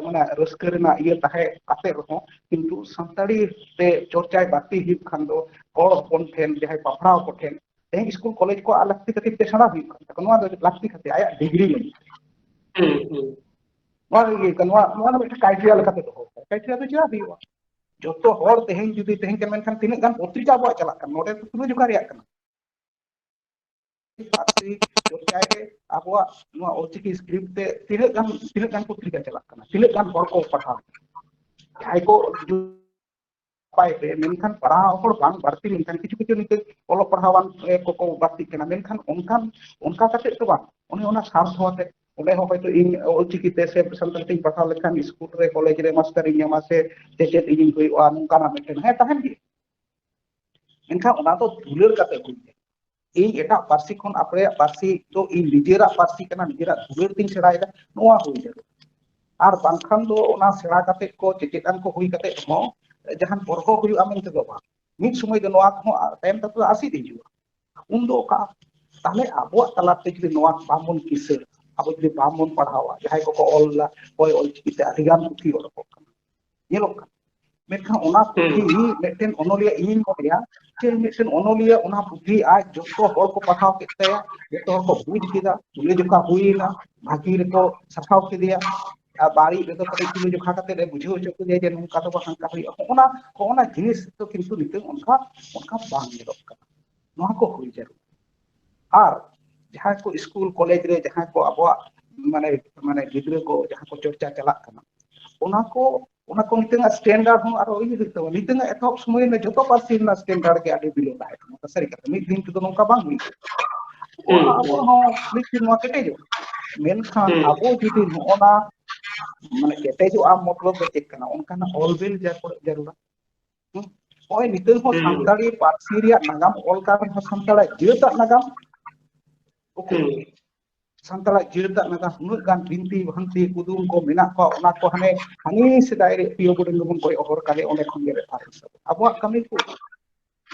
ᱢᱟᱱᱮ ᱨᱟᱹᱥᱠᱟᱹ ᱨᱮᱱᱟᱜ ᱤᱭᱟᱹ ᱛᱟᱦᱮᱸ ᱠᱟᱛᱮ ᱨᱮᱦᱚᱸ, ᱠᱤᱱᱛᱩ ᱥᱟᱱᱛᱟᱲᱤ ᱛᱮ ᱪᱚᱨᱪᱟᱭ ᱵᱟᱹᱲᱛᱤ ᱦᱩᱭᱩᱜ ᱠᱷᱟᱱ ᱫᱚ ᱦᱚᱲ ᱦᱚᱯᱚᱱ ᱴᱷᱮᱱ, ᱡᱟᱦᱟᱸᱭ ᱯᱟᱯᱲᱟᱣ ᱠᱚ ᱴᱷᱮᱱ ᱛᱮᱦᱮᱧ ᱥᱠᱩᱞ ᱠᱚᱞᱮᱡᱽ ᱠᱚ ᱟᱨ ᱞᱟᱹᱠᱛᱤ ᱠᱷᱟᱹᱛᱤᱨ ᱛᱮ ᱥᱮᱬᱟ ᱦᱩᱭᱩᱜ ᱠᱟᱱ ᱛᱟᱠᱚᱣᱟ᱾ ᱱᱚᱣᱟ ᱫᱚ ᱞᱟᱹᱠᱛᱤ ᱠᱷᱟᱹᱛᱤᱨ, ᱟᱭᱟᱜ ᱰᱤᱜᱽᱨᱤ ᱞᱟᱹᱜᱤᱫ᱾ ᱱᱚᱣᱟ ᱫᱚ ᱤᱭᱟᱹ ᱠᱟᱱᱟ, ᱱᱚᱣᱟ ᱱᱚᱣᱟ ᱫᱚ ᱢᱤᱫᱴᱟᱝ ᱠᱟᱭᱴᱮᱨᱤᱭᱟ ᱞᱮᱠᱟᱛᱮ ᱫᱚᱦᱚ ᱠᱟᱭ᱾ ᱠᱟᱭᱴᱮᱨᱤᱭᱟ ᱫᱚ ᱪᱮᱫᱟᱜ ᱦᱩᱭᱩᱜᱼᱟ? ᱡᱚᱛᱚ ᱦᱚᱲ ᱛᱮᱦᱮᱧ ᱡᱩᱫᱤ ᱛᱮᱦᱮᱧ ᱠᱟᱱ, ᱢᱮᱱᱠᱷᱟᱱ ᱛᱤᱱᱟᱹᱜ ᱜᱟᱱ ᱯᱚᱛᱨᱤᱠᱟ ᱟᱵᱚᱣᱟᱜ ᱪᱟᱞᱟᱜ ᱠᱟᱱᱟ, ᱱᱚᱰᱮ ᱫᱚ ᱛᱩᱞᱟᱹᱡᱚᱠᱷᱟ ᱨᱮᱭᱟᱜ ᱠᱟᱱᱟ᱾ ᱯᱟᱹᱨᱥᱤ ᱪᱚᱨᱪᱟᱭ ᱨᱮ ᱟᱵᱚᱣᱟᱜ ᱱᱚᱣᱟ ᱚᱞᱪᱤᱠᱤ ᱥᱠᱨᱤᱯᱴ ᱛᱮ ᱛᱤᱱᱟᱹᱜ ᱜᱟᱱ, ᱛᱤᱱᱟᱹᱜ ᱜᱟᱱ ᱯᱚᱛᱨᱤᱠᱟ ᱪᱟᱞᱟᱜ ᱠᱟᱱᱟ, ᱛᱤᱱᱟᱹᱜ ᱜᱟᱱ ᱦᱚᱲ ᱠᱚ ᱯᱟᱲᱦᱟᱣ, ᱡᱟᱦᱟᱸᱭ ᱠᱚ ᱱᱟᱯᱟᱭ ᱛᱮ, ᱢᱮᱱᱠᱷᱟᱱ ᱯᱟᱲᱦᱟᱣ ᱦᱚᱲ ᱵᱟᱝ ᱵᱟᱹᱲᱛᱤ ᱞᱮᱱᱠᱷᱟᱱ, ᱠᱤᱪᱷᱩ ᱠᱤᱪᱷᱩ ᱱᱤᱛᱚᱜ ᱚᱞᱚᱜ ᱯᱟᱲᱦᱟᱣᱟᱱ ᱠᱚᱠᱚ ᱵᱟᱹᱲᱛᱤᱜ ᱠᱟᱱᱟ, ᱢᱮᱱᱠᱷᱟᱱ ᱚᱱᱠᱟᱱ, ᱚᱱᱠᱟ ᱠᱟᱛᱮ ᱫᱚ ᱵᱟᱝ᱾ ᱚᱱᱮ ᱚᱱᱟ ᱥᱟᱨᱛᱷᱚ ᱟᱛᱮ ᱚᱸᱰᱮ ᱦᱚᱸ ᱦᱚᱭᱛᱳ ᱤᱧ ᱚᱞᱪᱤᱠᱤ ᱛᱮ ᱥᱮ ᱥᱟᱱᱛᱟᱲᱤ ᱛᱤᱧ ᱯᱟᱲᱦᱟᱣ ᱞᱮᱠᱷᱟᱱ ᱥᱠᱩᱞ ᱨᱮ, ᱠᱚᱞᱮᱡᱽ ᱨᱮ ᱢᱟᱥᱴᱟᱨ ᱤᱧ ᱧᱟᱢᱟ ᱥᱮ ᱪᱮᱪᱮᱫ ᱤᱧ ᱦᱩᱭᱩᱜᱼᱟ, ᱱᱚᱝᱠᱟᱱᱟᱜ ᱢᱤᱫᱴᱮᱱ, ᱦᱮᱸ, ᱛᱟᱦᱮᱱ ᱜᱮ᱾ ᱢᱮᱱᱠᱷᱟᱱ ᱚᱱᱟ ᱫᱚ ᱫᱩᱞᱟᱹᱲ ᱠᱟᱛᱮ ᱦᱩᱭ ᱞᱮᱱᱟ᱾ ᱤᱧ ᱮᱴᱟᱜ ᱯᱟᱹᱨᱥᱤ ᱠᱷᱚᱱ ᱟᱯᱮᱭᱟᱜ ᱯᱟᱹᱨᱥᱤ ᱫᱚ ᱤᱧ ᱱᱤᱡᱮᱨᱟᱜ ᱯᱟᱹᱨᱥᱤ ᱠᱟᱱᱟ, ᱱᱤᱡᱮᱨᱟᱜ ᱫᱩᱞᱟᱹᱲ ᱛᱤᱧ ᱥᱮᱬᱟᱭᱮᱫᱟ, ᱱᱚᱣᱟ ᱦᱩᱭ ᱡᱟᱹᱨᱩᱲ᱾ ᱟᱨ ᱵᱟᱝᱠᱷᱟᱱ ᱫᱚ ᱚᱱᱟ ᱥᱮᱬᱟ ᱠᱟᱛᱮ ᱠᱚ ᱪᱮᱪᱮᱫ ᱟᱱ ᱠᱚ ᱦᱩᱭ ᱠᱟᱛᱮ ᱦᱚᱸ ᱡᱟᱦᱟᱱ ᱦᱚᱨᱦᱚ ᱦᱩᱭᱩᱜᱼᱟ ᱢᱮᱱᱛᱮ ᱫᱚ ᱵᱟᱝ᱾ ᱢᱤᱫ ᱥᱚᱢᱚᱭ ᱫᱚ ᱱᱚᱣᱟ ᱠᱚᱦᱚᱸ ᱛᱟᱭᱚᱢ ᱛᱮᱫᱚ ᱟᱥᱤᱫ ᱦᱤᱡᱩᱜᱼᱟ᱾ ᱩᱱᱫᱚ ᱚᱠᱟ? ᱛᱟᱦᱞᱮ ᱟᱵᱚᱣᱟᱜ ᱛᱟᱞᱟᱛᱮ ᱡᱩᱫᱤ ᱱᱚᱣᱟ ᱵᱟᱝᱵᱚᱱ ᱠᱤᱥᱟᱹᱲ, ᱟᱵᱚ ᱡᱩᱫᱤ ᱵᱟᱝᱵᱚᱱ ᱯᱟᱲᱦᱟᱣᱟ, ᱡᱟᱦᱟᱸᱭ ᱠᱚᱠᱚ ᱚᱞ ᱫᱟ, ᱦᱚᱭ ᱚᱞᱪᱤᱠᱤ ᱛᱮ ᱟᱹᱰᱤ ᱜᱟᱱ ᱯᱩᱛᱷᱤ ᱚᱰᱚᱠᱚᱜ ᱠᱟᱱᱟ, ᱧᱮᱞᱚᱜ ᱠᱟᱱᱟ, ᱢᱮᱱᱠᱷᱟᱱ ᱚᱱᱟ ᱯᱩᱛᱷᱤ ᱢᱤᱫᱴᱮᱱ ᱚᱱᱚᱞᱤᱭᱟᱹ, ᱤᱧᱤᱧ ᱢᱚᱱᱮᱭᱟ ᱡᱮ ᱢᱤᱫᱴᱮᱱ ᱚᱱᱚᱞᱤᱭᱟᱹ ᱚᱱᱟ ᱯᱩᱛᱷᱤ ᱟᱡ ᱡᱚᱛᱚ ᱦᱚᱲ ᱠᱚ ᱯᱟᱲᱦᱟᱣ ᱠᱮᱫ ᱛᱟᱭᱟ, ᱡᱚᱛᱚ ᱦᱚᱲ ᱠᱚ ᱵᱩᱡᱽ ᱠᱮᱫᱟ, ᱛᱩᱞᱟᱹᱡᱚᱠᱷᱟ ᱦᱩᱭᱮᱱᱟ, ᱵᱷᱟᱹᱜᱤ ᱨᱮᱠᱚ ᱥᱟᱯᱷᱟᱣ ᱠᱮᱫᱮᱭᱟ, ᱟᱨ ᱵᱟᱹᱲᱤᱡ ᱨᱮᱫᱚ ᱠᱟᱹᱴᱤᱡ ᱛᱩᱞᱟᱹᱡᱚᱠᱷᱟ ᱠᱟᱛᱮ ᱮ ᱵᱩᱡᱷᱟᱹᱣ ᱦᱚᱪᱚ ᱠᱮᱫᱮᱭᱟ ᱡᱮ ᱱᱚᱝᱠᱟ ᱫᱚ ᱵᱟᱝ, ᱦᱟᱱᱠᱟ ᱦᱩᱭᱩᱜᱼᱟ᱾ ᱦᱚᱸᱜᱼᱚᱱᱟ, ᱦᱚᱸᱜᱼᱚᱱᱟ ᱡᱤᱱᱤᱥ ᱫᱚ ᱠᱤᱱᱛᱩ ᱱᱤᱛᱚᱜ ᱚᱱᱠᱟ, ᱚᱱᱠᱟ ᱵᱟᱝ ᱧᱮᱞᱚᱜ ᱠᱟᱱᱟ᱾ ᱱᱚᱣᱟ ᱠᱚ ᱦᱩᱭ ᱡᱟᱹᱨᱩᱲ᱾ ᱟᱨ ᱡᱟᱦᱟᱸᱭ ᱠᱚ ᱥᱠᱩᱞ ᱠᱚᱞᱮᱡᱽ ᱨᱮ ᱡᱟᱦᱟᱸᱭ ᱠᱚ ᱟᱵᱚᱣᱟᱜ ᱢᱟᱱᱮ, ᱢᱟᱱᱮ ᱜᱤᱫᱽᱨᱟᱹ ᱠᱚ ᱡᱟᱦᱟᱸ ᱠᱚ ᱪᱚᱨᱪᱟ ᱪᱟᱞᱟᱜ ᱠᱟᱱᱟ, ᱚᱱᱟ ᱠᱚ, ᱚᱱᱟ ᱠᱚ ᱱᱤᱛᱚᱝᱟᱜ ᱥᱴᱮᱱᱰᱟᱨᱰ ᱦᱚᱸ ᱟᱨᱚ ᱤᱭᱟᱹ ᱦᱩᱭᱩᱜ ᱛᱟᱵᱚᱱᱟ᱾ ᱱᱤᱛᱚᱝᱟᱜ ᱮᱛᱚᱦᱚᱵ ᱥᱚᱢᱚᱭ ᱨᱮ ᱡᱚᱛᱚ ᱯᱟᱹᱨᱥᱤ ᱨᱮᱱᱟᱜ ᱥᱴᱮᱱᱰᱟᱨᱰ ᱜᱮ ᱟᱹᱰᱤ ᱵᱤᱞᱳ ᱛᱟᱦᱮᱸ ᱠᱟᱱᱟ, ᱥᱟᱹᱨᱤ ᱠᱟᱛᱷᱟ᱾ ᱢᱤᱫ ᱫᱤᱱ ᱛᱮᱫᱚ ᱱᱚᱝᱠᱟ ᱵᱟᱝ ᱦᱩᱭᱩᱜᱼᱟ᱾ ᱟᱵᱚ ᱦᱚᱸ ᱢᱤᱫ ᱫᱤᱱ ᱱᱚᱣᱟ ᱠᱮᱴᱮᱡᱚᱜᱼᱟ᱾ ᱢᱮᱱᱠᱷᱟᱱ ᱟᱵᱚ ᱡᱩᱫᱤ ᱱᱚᱜᱼᱚ ᱱᱟ ᱢᱟᱱᱮ ᱠᱮᱴᱮᱡᱚᱜᱼᱟ ᱢᱚᱛᱞᱚᱵ ᱫᱚ ᱪᱮᱫ ᱠᱟᱱᱟ? ᱚᱱᱠᱟᱱᱟᱜ ᱚᱞ ᱵᱤᱞ ᱡᱟ ᱠᱚᱨᱮ ᱡᱟᱹᱨᱩᱲᱟ᱾ ᱦᱩᱸ? ᱱᱚᱜᱼᱚᱭ ᱱᱤᱛᱚᱝ ᱦᱚᱸ ᱥᱟᱱᱛᱟᱲᱤ ᱯᱟᱹᱨᱥᱤ ᱨᱮᱭᱟᱜ ᱱᱟᱜᱟᱢ ᱚᱞ ᱠᱟᱱ ᱨᱮᱦᱚᱸ ᱥᱟᱱᱛᱟᱲᱟᱜ ᱡᱟᱹᱛᱟᱜ ᱱᱟᱜᱟᱢ ᱩᱠᱩᱨ? ᱥᱟᱱᱛᱟᱲᱟᱜ ᱡᱟᱹᱛᱟᱜ ᱱᱟᱜᱟᱢ ᱩᱱᱟᱹᱜ ᱜᱟᱱ ᱵᱤᱱᱛᱤ ᱵᱷᱟᱱᱛᱤ ᱠᱩᱫᱩᱢ ᱠᱚ ᱢᱮᱱᱟᱜ ᱠᱚᱣᱟ, ᱚᱱᱟ ᱠᱚ ᱦᱟᱱᱮ, ᱦᱟᱱᱮ ᱥᱮᱫᱟᱭ ᱨᱮ ᱯᱤᱭᱳ ᱵᱚᱰᱮ ᱜᱮᱵᱚᱱ ᱠᱚᱭᱚᱜ ᱦᱚᱨ ᱠᱟᱫᱮ, ᱚᱸᱰᱮ ᱠᱷᱚᱱ ᱜᱮ ᱨᱮᱯᱷᱟᱨᱮᱱᱥ ᱟᱵᱚ᱾ ᱟᱵᱚᱣᱟᱜ ᱠᱟᱹᱢᱤ ᱠᱚ,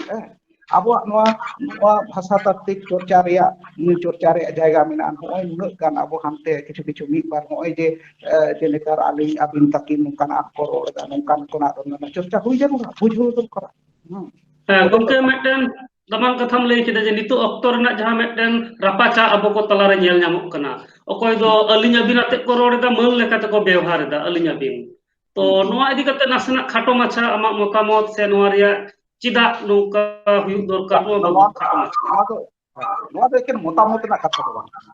ᱦᱮᱸ, ᱟᱵᱚᱣᱟᱜ ᱱᱚᱣᱟ ᱱᱚᱣᱟ ᱵᱷᱟᱥᱟ ᱛᱟᱛᱛᱤᱠ ᱪᱚᱨᱪᱟ ᱨᱮᱭᱟᱜ ᱪᱚᱨᱪᱟ ᱨᱮᱭᱟᱜ ᱡᱟᱭᱜᱟ ᱢᱮᱱᱟᱜᱼᱟ᱾ ᱱᱚᱜᱼᱚᱭ ᱱᱩᱱᱟᱹᱜ ᱜᱟᱱ ᱟᱵᱚ ᱦᱟᱱᱛᱮ ᱠᱤᱪᱷᱩ ᱠᱤᱪᱷᱩ ᱢᱤᱫ ᱵᱟᱨ ᱱᱚᱜᱼᱚᱭ ᱡᱮ ᱡᱮ ᱱᱮᱛᱟᱨ ᱟᱹᱞᱤᱧ ᱟᱹᱵᱤᱱ ᱛᱟᱹᱠᱤᱱ ᱱᱚᱝᱠᱟᱱᱟᱜ ᱠᱚ ᱨᱚᱲ ᱮᱫᱟ, ᱱᱚᱝᱠᱟᱱ ᱠᱚᱱᱟᱜ ᱨᱚᱲ ᱪᱚᱨᱪᱟ ᱦᱩᱭ ᱡᱟᱹᱨᱩᱲᱟ, ᱵᱩᱡᱷᱟᱹᱣ ᱫᱚᱨᱠᱟᱨᱟ᱾ ᱦᱮᱸ ᱜᱚᱢᱠᱮ, ᱢᱤᱫᱴᱮᱱ ᱫᱟᱢᱟᱱ ᱠᱟᱛᱷᱟᱢ ᱞᱟᱹᱭ ᱠᱮᱫᱟ ᱡᱮ ᱱᱤᱛᱚᱜ ᱚᱠᱛᱚ ᱨᱮᱱᱟᱜ ᱡᱟᱦᱟᱸ ᱢᱤᱫᱴᱮᱱ ᱨᱟᱯᱟᱪᱟᱜ ᱟᱵᱚ ᱠᱚ ᱛᱟᱞᱟᱨᱮ ᱧᱮᱞ ᱧᱟᱢᱚᱜ ᱠᱟᱱᱟ᱾ ᱚᱠᱚᱭ ᱫᱚ ᱟᱹᱞᱤᱧ ᱟᱹᱵᱤᱱ ᱟᱛᱮ ᱠᱚ ᱨᱚᱲ ᱮᱫᱟ, ᱢᱟᱹᱱ ᱞᱮᱠᱟ ᱛᱮᱠᱚ ᱵᱮᱣᱦᱟᱨ ᱮᱫᱟ ᱟᱹᱞᱤᱧ ᱟᱹᱵᱤᱱ᱾ ᱛᱚ ᱱᱚᱣᱟ ᱤᱫᱤ ᱠᱟᱛᱮ ᱱᱟᱥᱮᱱᱟᱜ ᱠᱷᱟᱴᱚ ᱢᱟᱪᱷᱟ ᱟᱢᱟᱜ ᱢᱚᱛᱟᱢᱚᱛ ᱥᱮ ᱱᱚᱣᱟ ᱨᱮᱭᱟᱜ ᱪᱮᱫᱟᱜ ᱱᱚᱝᱠᱟ ᱦᱩᱭᱩᱜ ᱫᱚᱨᱠᱟᱨ, ᱱᱚᱣᱟ ᱵᱟᱵᱚᱛ ᱠᱷᱟᱴᱚ ᱢᱟᱪᱷᱟ᱾ ᱱᱚᱣᱟ ᱫᱚ ᱮᱠᱮᱱ ᱢᱚᱛᱟᱢᱚᱛ ᱨᱮᱱᱟᱜ ᱠᱟᱛᱷᱟ ᱫᱚ ᱵᱟᱝ ᱠᱟᱱᱟ᱾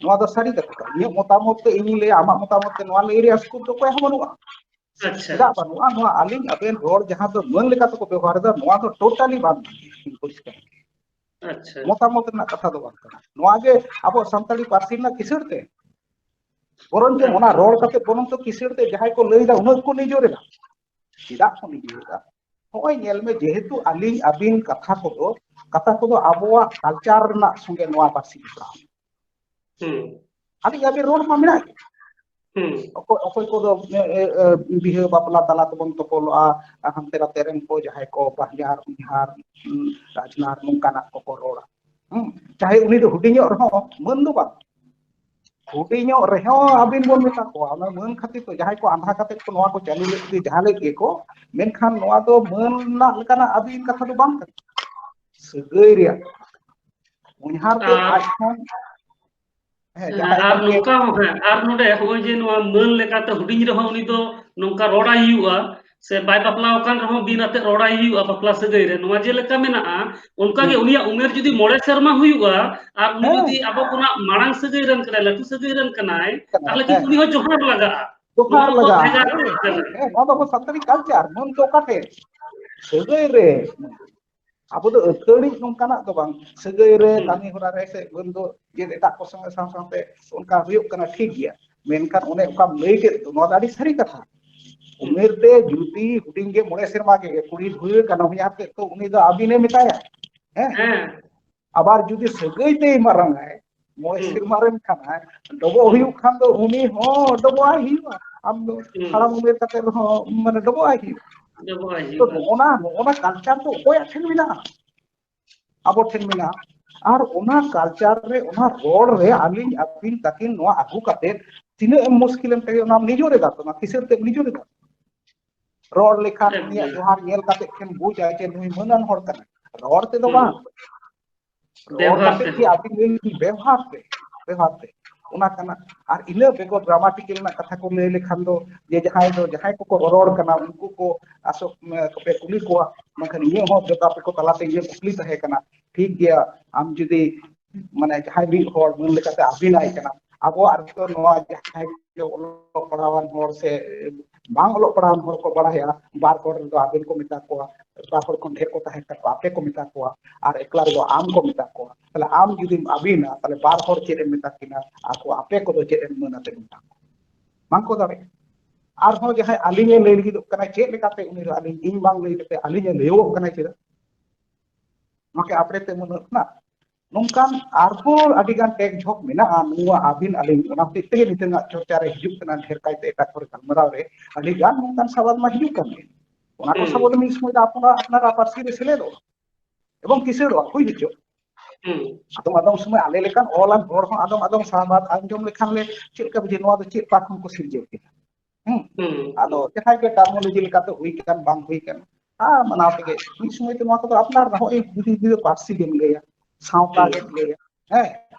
ᱱᱚᱣᱟ ᱫᱚ ᱥᱟᱹᱨᱤ ᱠᱟᱛᱷᱟ ᱠᱟᱱᱟ᱾ ᱤᱧᱟᱹᱜ ᱢᱚᱛᱟᱢᱚᱛ ᱛᱮ ᱤᱧᱤᱧ ᱞᱟᱹᱭᱟ, ᱟᱢᱟᱜ ᱢᱚᱛᱟᱢᱚᱛ ᱛᱮ ᱱᱚᱣᱟ ᱞᱟᱹᱭ ᱨᱮᱭᱟᱜ ᱥᱠᱳᱯ ᱫᱚ ᱚᱠᱚᱭ ᱦᱚᱸ ᱵᱟᱹᱱᱩᱜᱼᱟ᱾ ᱪᱮᱫᱟᱜ ᱵᱟᱹᱱᱩᱜᱼᱟ? ᱱᱚᱣᱟ ᱟᱹᱞᱤᱧ ᱟᱵᱮᱱ ᱨᱚᱲ ᱡᱟᱦᱟᱸ ᱫᱚ ᱢᱟᱹᱱ ᱞᱮᱠᱟ ᱛᱮᱠᱚ ᱵᱮᱵᱚᱦᱟᱨ ᱮᱫᱟ, ᱱᱚᱣᱟ ᱫᱚ ᱴᱳᱴᱟᱞᱤ ᱵᱟᱝ ᱯᱚᱨᱤᱥᱠᱟᱨ᱾ ᱢᱚᱛᱟᱢᱚᱛ ᱨᱮᱱᱟᱜ ᱠᱟᱛᱷᱟ ᱫᱚ ᱵᱟᱝ ᱠᱟᱱᱟ᱾ ᱱᱚᱣᱟ ᱜᱮ ᱟᱵᱚ ᱥᱟᱱᱛᱟᱲᱤ ᱯᱟᱹᱨᱥᱤ ᱨᱮᱱᱟᱜ ᱠᱤᱥᱟᱹᱬ ᱛᱮ, ᱵᱚᱨᱚᱝ ᱪᱚ ᱚᱱᱟ ᱨᱚᱲ ᱠᱟᱛᱮ ᱵᱚᱨᱚᱝ ᱪᱚ ᱠᱤᱥᱟᱹᱬ ᱛᱮ ᱡᱟᱦᱟᱸᱭ ᱠᱚ ᱞᱟᱹᱭ ᱮᱫᱟ, ᱩᱱᱟᱹᱜ ᱠᱚ ᱱᱤᱡᱚᱨ ᱮᱫᱟ᱾ ᱪᱮᱫᱟᱜ ᱠᱚ ᱱᱤᱡᱚᱨ ᱮᱫᱟ? ᱱᱚᱜᱼᱚᱭ ᱧᱮᱞ ᱢᱮ, ᱡᱮᱦᱮᱛᱩ ᱟᱹᱞᱤᱧ ᱟᱹᱵᱤᱱ ᱠᱟᱛᱷᱟ ᱠᱚᱫᱚ ᱠᱟᱛᱷᱟ ᱠᱚᱫᱚ ᱟᱵᱚᱣᱟᱜ ᱠᱟᱞᱪᱟᱨ ᱨᱮᱱᱟᱜ ᱥᱚᱸᱜᱮ ᱱᱚᱣᱟ ᱯᱟᱹᱨᱥᱤ ᱡᱚᱯᱲᱟᱣ᱾ ᱟᱹᱞᱤᱧ ᱟᱹᱵᱤᱱ ᱨᱚᱲ ᱢᱟ ᱢᱮᱱᱟᱜ ᱜᱮ᱾ ᱚᱠᱚᱭ ᱚᱠᱚᱭ ᱠᱚᱫᱚ ᱮ, ᱮ, ᱮ, ᱵᱤᱦᱟᱹ ᱵᱟᱯᱞᱟ ᱛᱟᱞᱟ ᱛᱮᱵᱚᱱ ᱛᱚᱯᱚᱞᱚᱜᱼᱟ, ᱦᱟᱱᱛᱮ ᱱᱟᱛᱮ ᱨᱮᱱ ᱠᱚ ᱡᱟᱦᱟᱸᱭ ᱠᱚ ᱵᱟᱦᱧᱟᱨ ᱩᱧᱦᱟᱨ, ᱩᱸ, ᱨᱟᱡᱽᱱᱟᱨ ᱱᱚᱝᱠᱟᱱᱟᱜ ᱠᱚᱠᱚ ᱨᱚᱲᱟ᱾ ᱦᱩᱸ? ᱪᱟᱦᱮ ᱩᱱᱤ ᱫᱚ ᱦᱩᱰᱤᱧᱚᱜ ᱨᱮᱦᱚᱸ ᱢᱟᱹᱱ ᱫᱚ ᱵᱟᱝ, ᱦᱩᱰᱤᱧᱚᱜ ᱨᱮᱦᱚᱸ ᱟᱹᱵᱤᱱ ᱵᱚᱱ ᱢᱮᱛᱟ ᱠᱚᱣᱟ, ᱚᱱᱟ ᱢᱟᱹᱱ ᱠᱷᱟᱹᱛᱤᱨ ᱛᱮ ᱡᱟᱦᱟᱸᱭ ᱠᱚ ᱟᱸᱫᱷᱟ ᱠᱟᱛᱮ ᱠᱚ ᱱᱚᱣᱟ ᱠᱚ ᱪᱟᱹᱞᱩ ᱞᱮᱫ ᱜᱮ, ᱡᱟᱦᱟᱸ ᱞᱮᱫ ᱜᱮᱠᱚ, ᱢᱮᱱᱠᱷᱟᱱ ᱱᱚᱣᱟ ᱫᱚ ᱢᱟᱹᱱ ᱨᱮᱱᱟᱜ ᱞᱮᱠᱟᱱᱟᱜ ᱟᱹᱵᱤᱱ ᱠᱟᱛᱷᱟ ᱫᱚ ᱵᱟᱝ ᱠᱟᱱᱟ᱾ ᱥᱟᱹᱜᱟᱹᱭ ᱨᱮᱭᱟᱜ ᱩᱧᱦᱟᱨ ᱛᱮ ᱟᱨ ᱟᱡ ᱠᱷᱚᱱ, ᱦᱮᱸ, ᱦᱮᱸ, ᱡᱟᱦᱟᱸᱭ ᱟᱨ ᱜᱚᱢᱠᱮ ᱱᱚᱝᱠᱟ ᱦᱚᱸ, ᱦᱮᱸ, ᱟᱨ ᱱᱚᱰᱮ ᱦᱚᱸᱜᱼᱚᱭ ᱡᱮ ᱱᱚᱣᱟ ᱢᱟᱹᱱ ᱞᱮᱠᱟᱛᱮ ᱦᱩᱰᱤᱧ ᱨᱮᱦᱚᱸ ᱩᱱᱤ ᱫᱚ ᱱᱚᱝᱠᱟ ᱨᱚᱲᱟᱭ ᱦᱩᱭᱩᱜᱼᱟ, ᱥᱮ ᱵᱟᱭ ᱵᱟᱯᱞᱟ ᱟᱠᱟᱱ ᱨᱮᱦᱚᱸ ᱵᱤᱱ ᱟᱛᱮ ᱨᱚᱲᱟᱭ ᱦᱩᱭᱩᱜᱼᱟ ᱵᱟᱯᱞᱟ ᱥᱟᱹᱜᱟᱹᱭ ᱨᱮ, ᱱᱚᱣᱟ ᱡᱮᱞᱮᱠᱟ ᱢᱮᱱᱟᱜᱼᱟ, ᱚᱱᱠᱟᱜᱮ ᱦᱩᱸ᱾ ᱩᱱᱤᱭᱟᱜ ᱩᱢᱮᱨ ᱡᱩᱫᱤ ᱢᱚᱬᱮ ᱥᱮᱨᱢᱟ ᱦᱩᱭᱩᱜᱼᱟ, ᱟᱨ ᱩᱱᱤ ᱦᱮᱸ᱾ ᱡᱩᱫᱤ ᱟᱵᱚ ᱠᱷᱚᱱᱟᱜ ᱢᱟᱲᱟᱝ ᱥᱟᱹᱜᱟᱹᱭ ᱨᱮᱱ ᱠᱟᱱᱟᱭ, ᱞᱟᱹᱴᱩ ᱥᱟᱹᱜᱟᱹᱭ ᱨᱮᱱ ᱠᱟᱱᱟᱭ, ᱠᱟᱱᱟᱭ, ᱛᱟᱦᱚᱞᱮ ᱦᱮᱸ᱾ ᱠᱤᱱᱛᱩ ᱩᱱᱤ ᱦᱚᱸ ᱡᱚᱦᱟᱨ ᱞᱟᱜᱟᱜᱼᱟ᱾ ᱡᱚᱦᱟᱨ ᱱᱚᱣᱟ ᱫᱚ ᱞᱟᱜᱟᱜᱼᱟ᱾ ᱵᱷᱮᱜᱟᱨ ᱦᱮᱸ, ᱠᱟᱱᱟ᱾ ᱦᱮᱸ, ᱱᱚᱣᱟ ᱫᱚ ᱟᱵᱚ ᱥᱟᱱᱛᱟᱲᱤ ᱠᱟᱞᱪᱟᱨ, ᱢᱟᱹᱱ ᱫᱚ ᱚᱠᱟ ᱴᱷᱮᱱ? ᱥᱟᱹᱜᱟᱹᱭ ᱨᱮ᱾ ᱟᱵᱚ ᱫᱚ ᱟᱹᱛᱷᱟᱹᱲᱤ ᱱᱚᱝᱠᱟᱱᱟᱜ ᱫᱚ ᱵᱟᱝ, ᱥᱟᱹᱜᱟᱹᱭ ᱨᱮ, ᱦᱩᱸ᱾ ᱠᱟᱹᱢᱤ ᱦᱚᱨᱟ ᱨᱮ ᱥᱮ ᱢᱟᱹᱱ ᱫᱚ ᱡᱮ ᱮᱴᱟᱜ ᱠᱚ ᱥᱚᱸᱜᱮ ᱥᱟᱶ ᱥᱟᱶᱛᱮ ᱚᱱᱠᱟ ᱦᱩᱭᱩᱜ ᱠᱟᱱᱟ, ᱴᱷᱤᱠ ᱜᱮᱭᱟ, ᱢᱮᱱᱠᱷᱟᱱ ᱚᱱᱮ ᱚᱠᱟᱢ ᱞᱟᱹᱭ ᱠᱮᱫ ᱫᱚ, ᱱᱚᱣᱟ ᱫᱚ ᱟᱹᱰᱤ ᱥᱟᱹᱨᱤ ᱠᱟᱛᱷᱟ᱾ ᱦᱩᱸ᱾ ᱩᱢᱮᱨ ᱛᱮ ᱡᱩᱫᱤ ᱦᱩᱰᱤᱧ ᱜᱮ ᱢᱚᱬᱮ ᱥᱮᱨᱢᱟ ᱜᱮ ᱠᱩᱲᱤ ᱵᱷᱩᱭᱟᱹ ᱠᱟᱱᱟ ᱦᱚᱧᱦᱟᱨ ᱛᱮᱫ ᱛᱚ ᱩᱱᱤ ᱫᱚ ᱟᱹᱵᱤᱱᱮ ᱢᱮᱛᱟᱭᱟ᱾ ᱦᱮᱸ? ᱦᱮᱸ᱾ ᱟᱵᱟᱨ ᱡᱩᱫᱤ ᱥᱟᱹᱜᱟᱹᱭ ᱛᱮᱭ ᱢᱟᱨᱟᱝ ᱟᱭ, ᱢᱚᱬᱮ ᱦᱩᱸ᱾ ᱥᱮᱨᱢᱟ ᱨᱮᱱ ᱠᱷᱟᱱ ᱰᱚᱵᱚᱜ ᱦᱩᱸ᱾ ᱦᱩᱭᱩᱜ ᱠᱷᱟᱱ ᱫᱚ ᱩᱱᱤ ᱦᱚᱸ ᱰᱚᱵᱚᱜ ᱟᱭ ᱦᱩᱭᱩᱜᱼᱟ᱾ ᱟᱢ ᱫᱚ ᱦᱩᱸ᱾ ᱦᱟᱲᱟᱢ ᱩᱢᱮᱨ ᱠᱟᱛᱮ ᱨᱮᱦᱚᱸ ᱢᱟᱱᱮ ᱰᱚᱵᱚᱜ ᱟᱭ ᱦᱩᱭᱩᱜᱼᱟ᱾ ᱰᱚᱵᱚᱜ ᱟᱭ ᱛᱚ ᱦᱩᱭᱩᱜᱼᱟ᱾ ᱱᱚᱜᱼᱚ ᱱᱟ, ᱱᱚᱜᱼᱚ ᱱᱟ ᱠᱟᱞᱪᱟᱨ ᱫᱚ ᱚᱠᱚᱭᱟᱜ ᱴᱷᱮᱱ ᱢᱮᱱᱟᱜᱼᱟ? ᱟᱵᱚ ᱴᱷᱮᱱ ᱢᱮᱱᱟᱜᱼᱟ᱾ ᱟᱨ ᱚᱱᱟ ᱠᱟᱞᱪᱟᱨ ᱨᱮ, ᱚᱱᱟ ᱨᱚᱲ ᱨᱮ ᱟᱹᱞᱤᱧ ᱟᱹᱵᱤᱱ ᱛᱟᱹᱠᱤᱱ ᱱᱚᱣᱟ ᱟᱹᱜᱩ ᱠᱟᱛᱮ ᱛᱤᱱᱟᱹᱜ ᱮᱢ ᱢᱩᱥᱠᱤᱞᱮᱢ ᱛᱮᱜᱮ ᱚᱱᱟᱢ ᱱᱤᱡᱚᱨ ᱮᱫᱟ ᱛᱚ, ᱚᱱᱟ ᱠᱤᱥᱟᱹᱬ ᱛᱮᱢ ᱱᱤᱡᱚᱨ ᱮᱫᱟ᱾ ᱨᱚᱲ ᱞᱮᱠᱷᱟᱱ ᱩᱱᱤᱭᱟᱜ ᱡᱚᱦᱟᱨ ᱧᱮᱞ ᱠᱟᱛᱮ ᱠᱤᱱ ᱵᱩᱡᱟ ᱡᱮ ᱱᱩᱭ ᱢᱟᱹᱱᱟᱱ ᱦᱚᱲ ᱠᱟᱱᱟᱭ, ᱨᱚᱲ ᱛᱮᱫᱚ ᱵᱟᱝ᱾ ᱨᱚᱲ ᱠᱟᱛᱮ ᱜᱮ ᱟᱹᱵᱤᱱ ᱵᱮᱵᱚᱦᱟᱨ ᱛᱮ, ᱵᱮᱵᱚᱦᱟᱨ ᱛᱮ ᱚᱱᱟ ᱠᱟᱱᱟ᱾ ᱟᱨ ᱤᱱᱟᱹ ᱵᱮᱜᱚᱨ ᱜᱨᱟᱢᱟᱴᱤᱠᱮᱞ ᱨᱮᱱᱟᱜ ᱠᱟᱛᱷᱟ ᱠᱚ ᱞᱟᱹᱭ ᱞᱮᱠᱷᱟᱱ ᱫᱚ, ᱡᱮ ᱡᱟᱦᱟᱸᱭ ᱫᱚ, ᱡᱟᱦᱟᱸᱭ ᱠᱚᱠᱚ ᱨᱚᱨᱚᱲ ᱠᱟᱱᱟ ᱩᱱᱠᱩ ᱠᱚ ᱟᱥᱚᱠ ᱯᱮ ᱠᱩᱞᱤ ᱠᱚᱣᱟ᱾ ᱵᱟᱝᱠᱷᱟᱱ ᱤᱧᱟᱹᱜ ᱦᱚᱸ ᱡᱚᱛᱚ ᱟᱯᱮ ᱠᱚ ᱛᱟᱞᱟᱛᱮ ᱤᱧᱟᱹᱜ ᱠᱩᱠᱞᱤ ᱛᱟᱦᱮᱸ ᱠᱟᱱᱟ, ᱴᱷᱤᱠ ᱜᱮᱭᱟ, ᱟᱢ ᱡᱩᱫᱤ ᱢᱟᱱᱮ ᱡᱟᱦᱟᱸᱭ ᱢᱤᱫ ᱦᱚᱲ ᱢᱟᱹᱱ ᱞᱮᱠᱟᱛᱮ ᱟᱹᱵᱤᱱᱟᱭ ᱠᱟᱱᱟ, ᱟᱵᱚᱣᱟᱜ ᱨᱮᱫᱚ ᱱᱚᱣᱟ ᱡᱟᱦᱟᱸᱭ ᱚᱞᱚᱜ ᱯᱟᱲᱦᱟᱣᱟᱱ ᱦᱚᱲ ᱥᱮ ᱵᱟᱝ ᱚᱞᱚᱜ ᱯᱟᱲᱦᱟᱣᱟᱱ ᱦᱚᱲ ᱠᱚ ᱵᱟᱲᱟᱭᱟ, ᱵᱟᱨ ᱦᱚᱲ ᱨᱮᱫᱚ ᱟᱹᱵᱤᱱ ᱠᱚ ᱢᱮᱛᱟ ᱠᱚᱣᱟ, ᱵᱟᱨ ᱦᱚᱲ ᱠᱷᱚᱱ ᱰᱷᱮᱨ ᱠᱚ ᱛᱟᱦᱮᱸ ᱠᱷᱟᱱ ᱟᱯᱮ ᱠᱚ ᱢᱮᱛᱟ ᱠᱚᱣᱟ, ᱟᱨ ᱮᱠᱞᱟ ᱨᱮᱫᱚ ᱟᱢ ᱠᱚ ᱢᱮᱛᱟ ᱠᱚᱣᱟ᱾ ᱛᱟᱦᱞᱮ ᱟᱢ ᱡᱩᱫᱤᱢ ᱟᱹᱵᱤᱱᱟ, ᱛᱟᱦᱞᱮ ᱵᱟᱨ ᱦᱚᱲ ᱪᱮᱫ ᱮᱢ ᱢᱮᱛᱟ ᱠᱤᱱᱟ? ᱟᱠᱚ ᱟᱯᱮ ᱠᱚᱫᱚ ᱪᱮᱫ ᱮᱢ ᱢᱟᱹᱱ ᱟᱛᱮ ᱢᱮᱛᱟ ᱠᱚᱣᱟ? ᱵᱟᱝ ᱠᱚ ᱫᱟᱲᱮᱭᱟᱜᱼᱟ᱾ ᱟᱨᱦᱚᱸ ᱡᱟᱦᱟᱸᱭ ᱟᱹᱞᱤᱧᱮ ᱞᱟᱹᱭ ᱞᱟᱹᱜᱤᱫᱚᱜ ᱠᱟᱱᱟ, ᱪᱮᱫ ᱞᱮᱠᱟᱛᱮ ᱩᱱᱤ ᱫᱚ ᱟᱹᱞᱤᱧ, ᱤᱧ ᱵᱟᱝ ᱞᱟᱹᱭ ᱠᱟᱛᱮ ᱟᱹᱞᱤᱧᱮ ᱞᱟᱹᱭᱚᱜ ᱠᱟᱱᱟ ᱪᱮᱫᱟᱜ? ᱱᱚᱣᱟ ᱠᱤ ᱟᱯᱲᱮ ᱛᱮ ᱢᱟᱹᱱᱟᱜ ᱠᱟᱱᱟ? ᱱᱚᱝᱠᱟᱱ ᱟᱨᱦᱚᱸ ᱟᱹᱰᱤ ᱜᱟᱱ ᱴᱮᱠ ᱡᱷᱚᱠ ᱢᱮᱱᱟᱜᱼᱟ᱾ ᱱᱚᱣᱟ ᱟᱹᱵᱤᱱ ᱟᱹᱞᱤᱧ ᱚᱱᱟ ᱦᱚᱛᱮᱡ ᱛᱮᱜᱮ ᱱᱤᱛᱚᱜᱟᱜ ᱪᱚᱨᱪᱟ ᱨᱮ ᱦᱤᱡᱩᱜ ᱠᱟᱱᱟ, ᱰᱷᱮᱨ ᱠᱟᱭᱛᱮ ᱮᱴᱟᱜ ᱠᱚᱨᱮ ᱜᱟᱞᱢᱟᱨᱟᱣ ᱨᱮ ᱟᱹᱰᱤ ᱜᱟᱱ ᱱᱚᱝᱠᱟᱱ ᱥᱟᱵᱟᱫ ᱢᱟ ᱦᱤᱡᱩᱜ ᱠᱟᱱ ᱜᱮ᱾ ᱚᱱᱟ ᱠᱚ ᱦᱩᱸ᱾ ᱥᱟᱵᱟᱫ ᱢᱤᱫ ᱥᱚᱢᱚᱭ ᱫᱚ ᱟᱯᱱᱟᱨ, ᱟᱯᱱᱟᱨᱟᱜ ᱯᱟᱹᱨᱥᱤ ᱨᱮ ᱥᱮᱞᱮᱫᱚᱜᱼᱟ ᱮᱵᱚᱝ ᱠᱤᱥᱟᱹᱬᱚᱜᱼᱟ, ᱦᱩᱭ ᱦᱚᱪᱚ᱾ ᱦᱩᱸ᱾ ᱟᱫᱚᱢ ᱟᱫᱚᱢ ᱥᱚᱢᱚᱭ ᱟᱞᱮ ᱞᱮᱠᱟᱱ ᱚᱞᱟᱱ ᱦᱚᱲ ᱦᱚᱸ ᱟᱫᱚᱢ ᱟᱫᱚᱢ ᱥᱟᱵᱟᱫ ᱟᱸᱡᱚᱢ ᱞᱮᱠᱷᱟᱱ ᱞᱮ ᱪᱮᱫ ᱞᱮᱠᱟ ᱵᱩᱡᱷᱟᱹᱜᱼᱟ, ᱱᱚᱣᱟ ᱫᱚ ᱪᱮᱫ ᱯᱟᱠᱷᱚᱱ ᱠᱚ ᱥᱤᱨᱡᱟᱹᱣ ᱠᱮᱫᱟ? ᱦᱩᱸ᱾ ᱦᱩᱸ, ᱟᱫᱚ ᱦᱩᱸ᱾ ᱡᱟᱦᱟᱸᱭ ᱜᱮ ᱴᱟᱨᱢᱳᱞᱚᱡᱤ ᱞᱮᱠᱟᱛᱮ ᱦᱩᱭ ᱠᱟᱱ ᱵᱟᱝ ᱦᱩᱭ ᱠᱟᱱ, ᱟᱨ ᱢᱟᱱᱟᱣ ᱛᱮᱜᱮ ᱢᱤᱫ ᱥᱚᱢᱚᱭ ᱛᱮ ᱱᱚᱣᱟ ᱠᱚᱫᱚ ᱟᱯᱱᱟᱨ ᱱᱚᱜᱼᱚᱭ ᱡᱩᱫᱤ, ᱡᱩᱫᱤ ᱯᱟᱹᱨᱥᱤ ᱜᱮᱢ ᱞᱟᱹᱭᱟ, ᱥᱟᱶᱛᱟ ᱦᱩᱸ᱾ ᱜᱮᱢ ᱞᱟᱹᱭᱟ, ᱦᱮᱸ,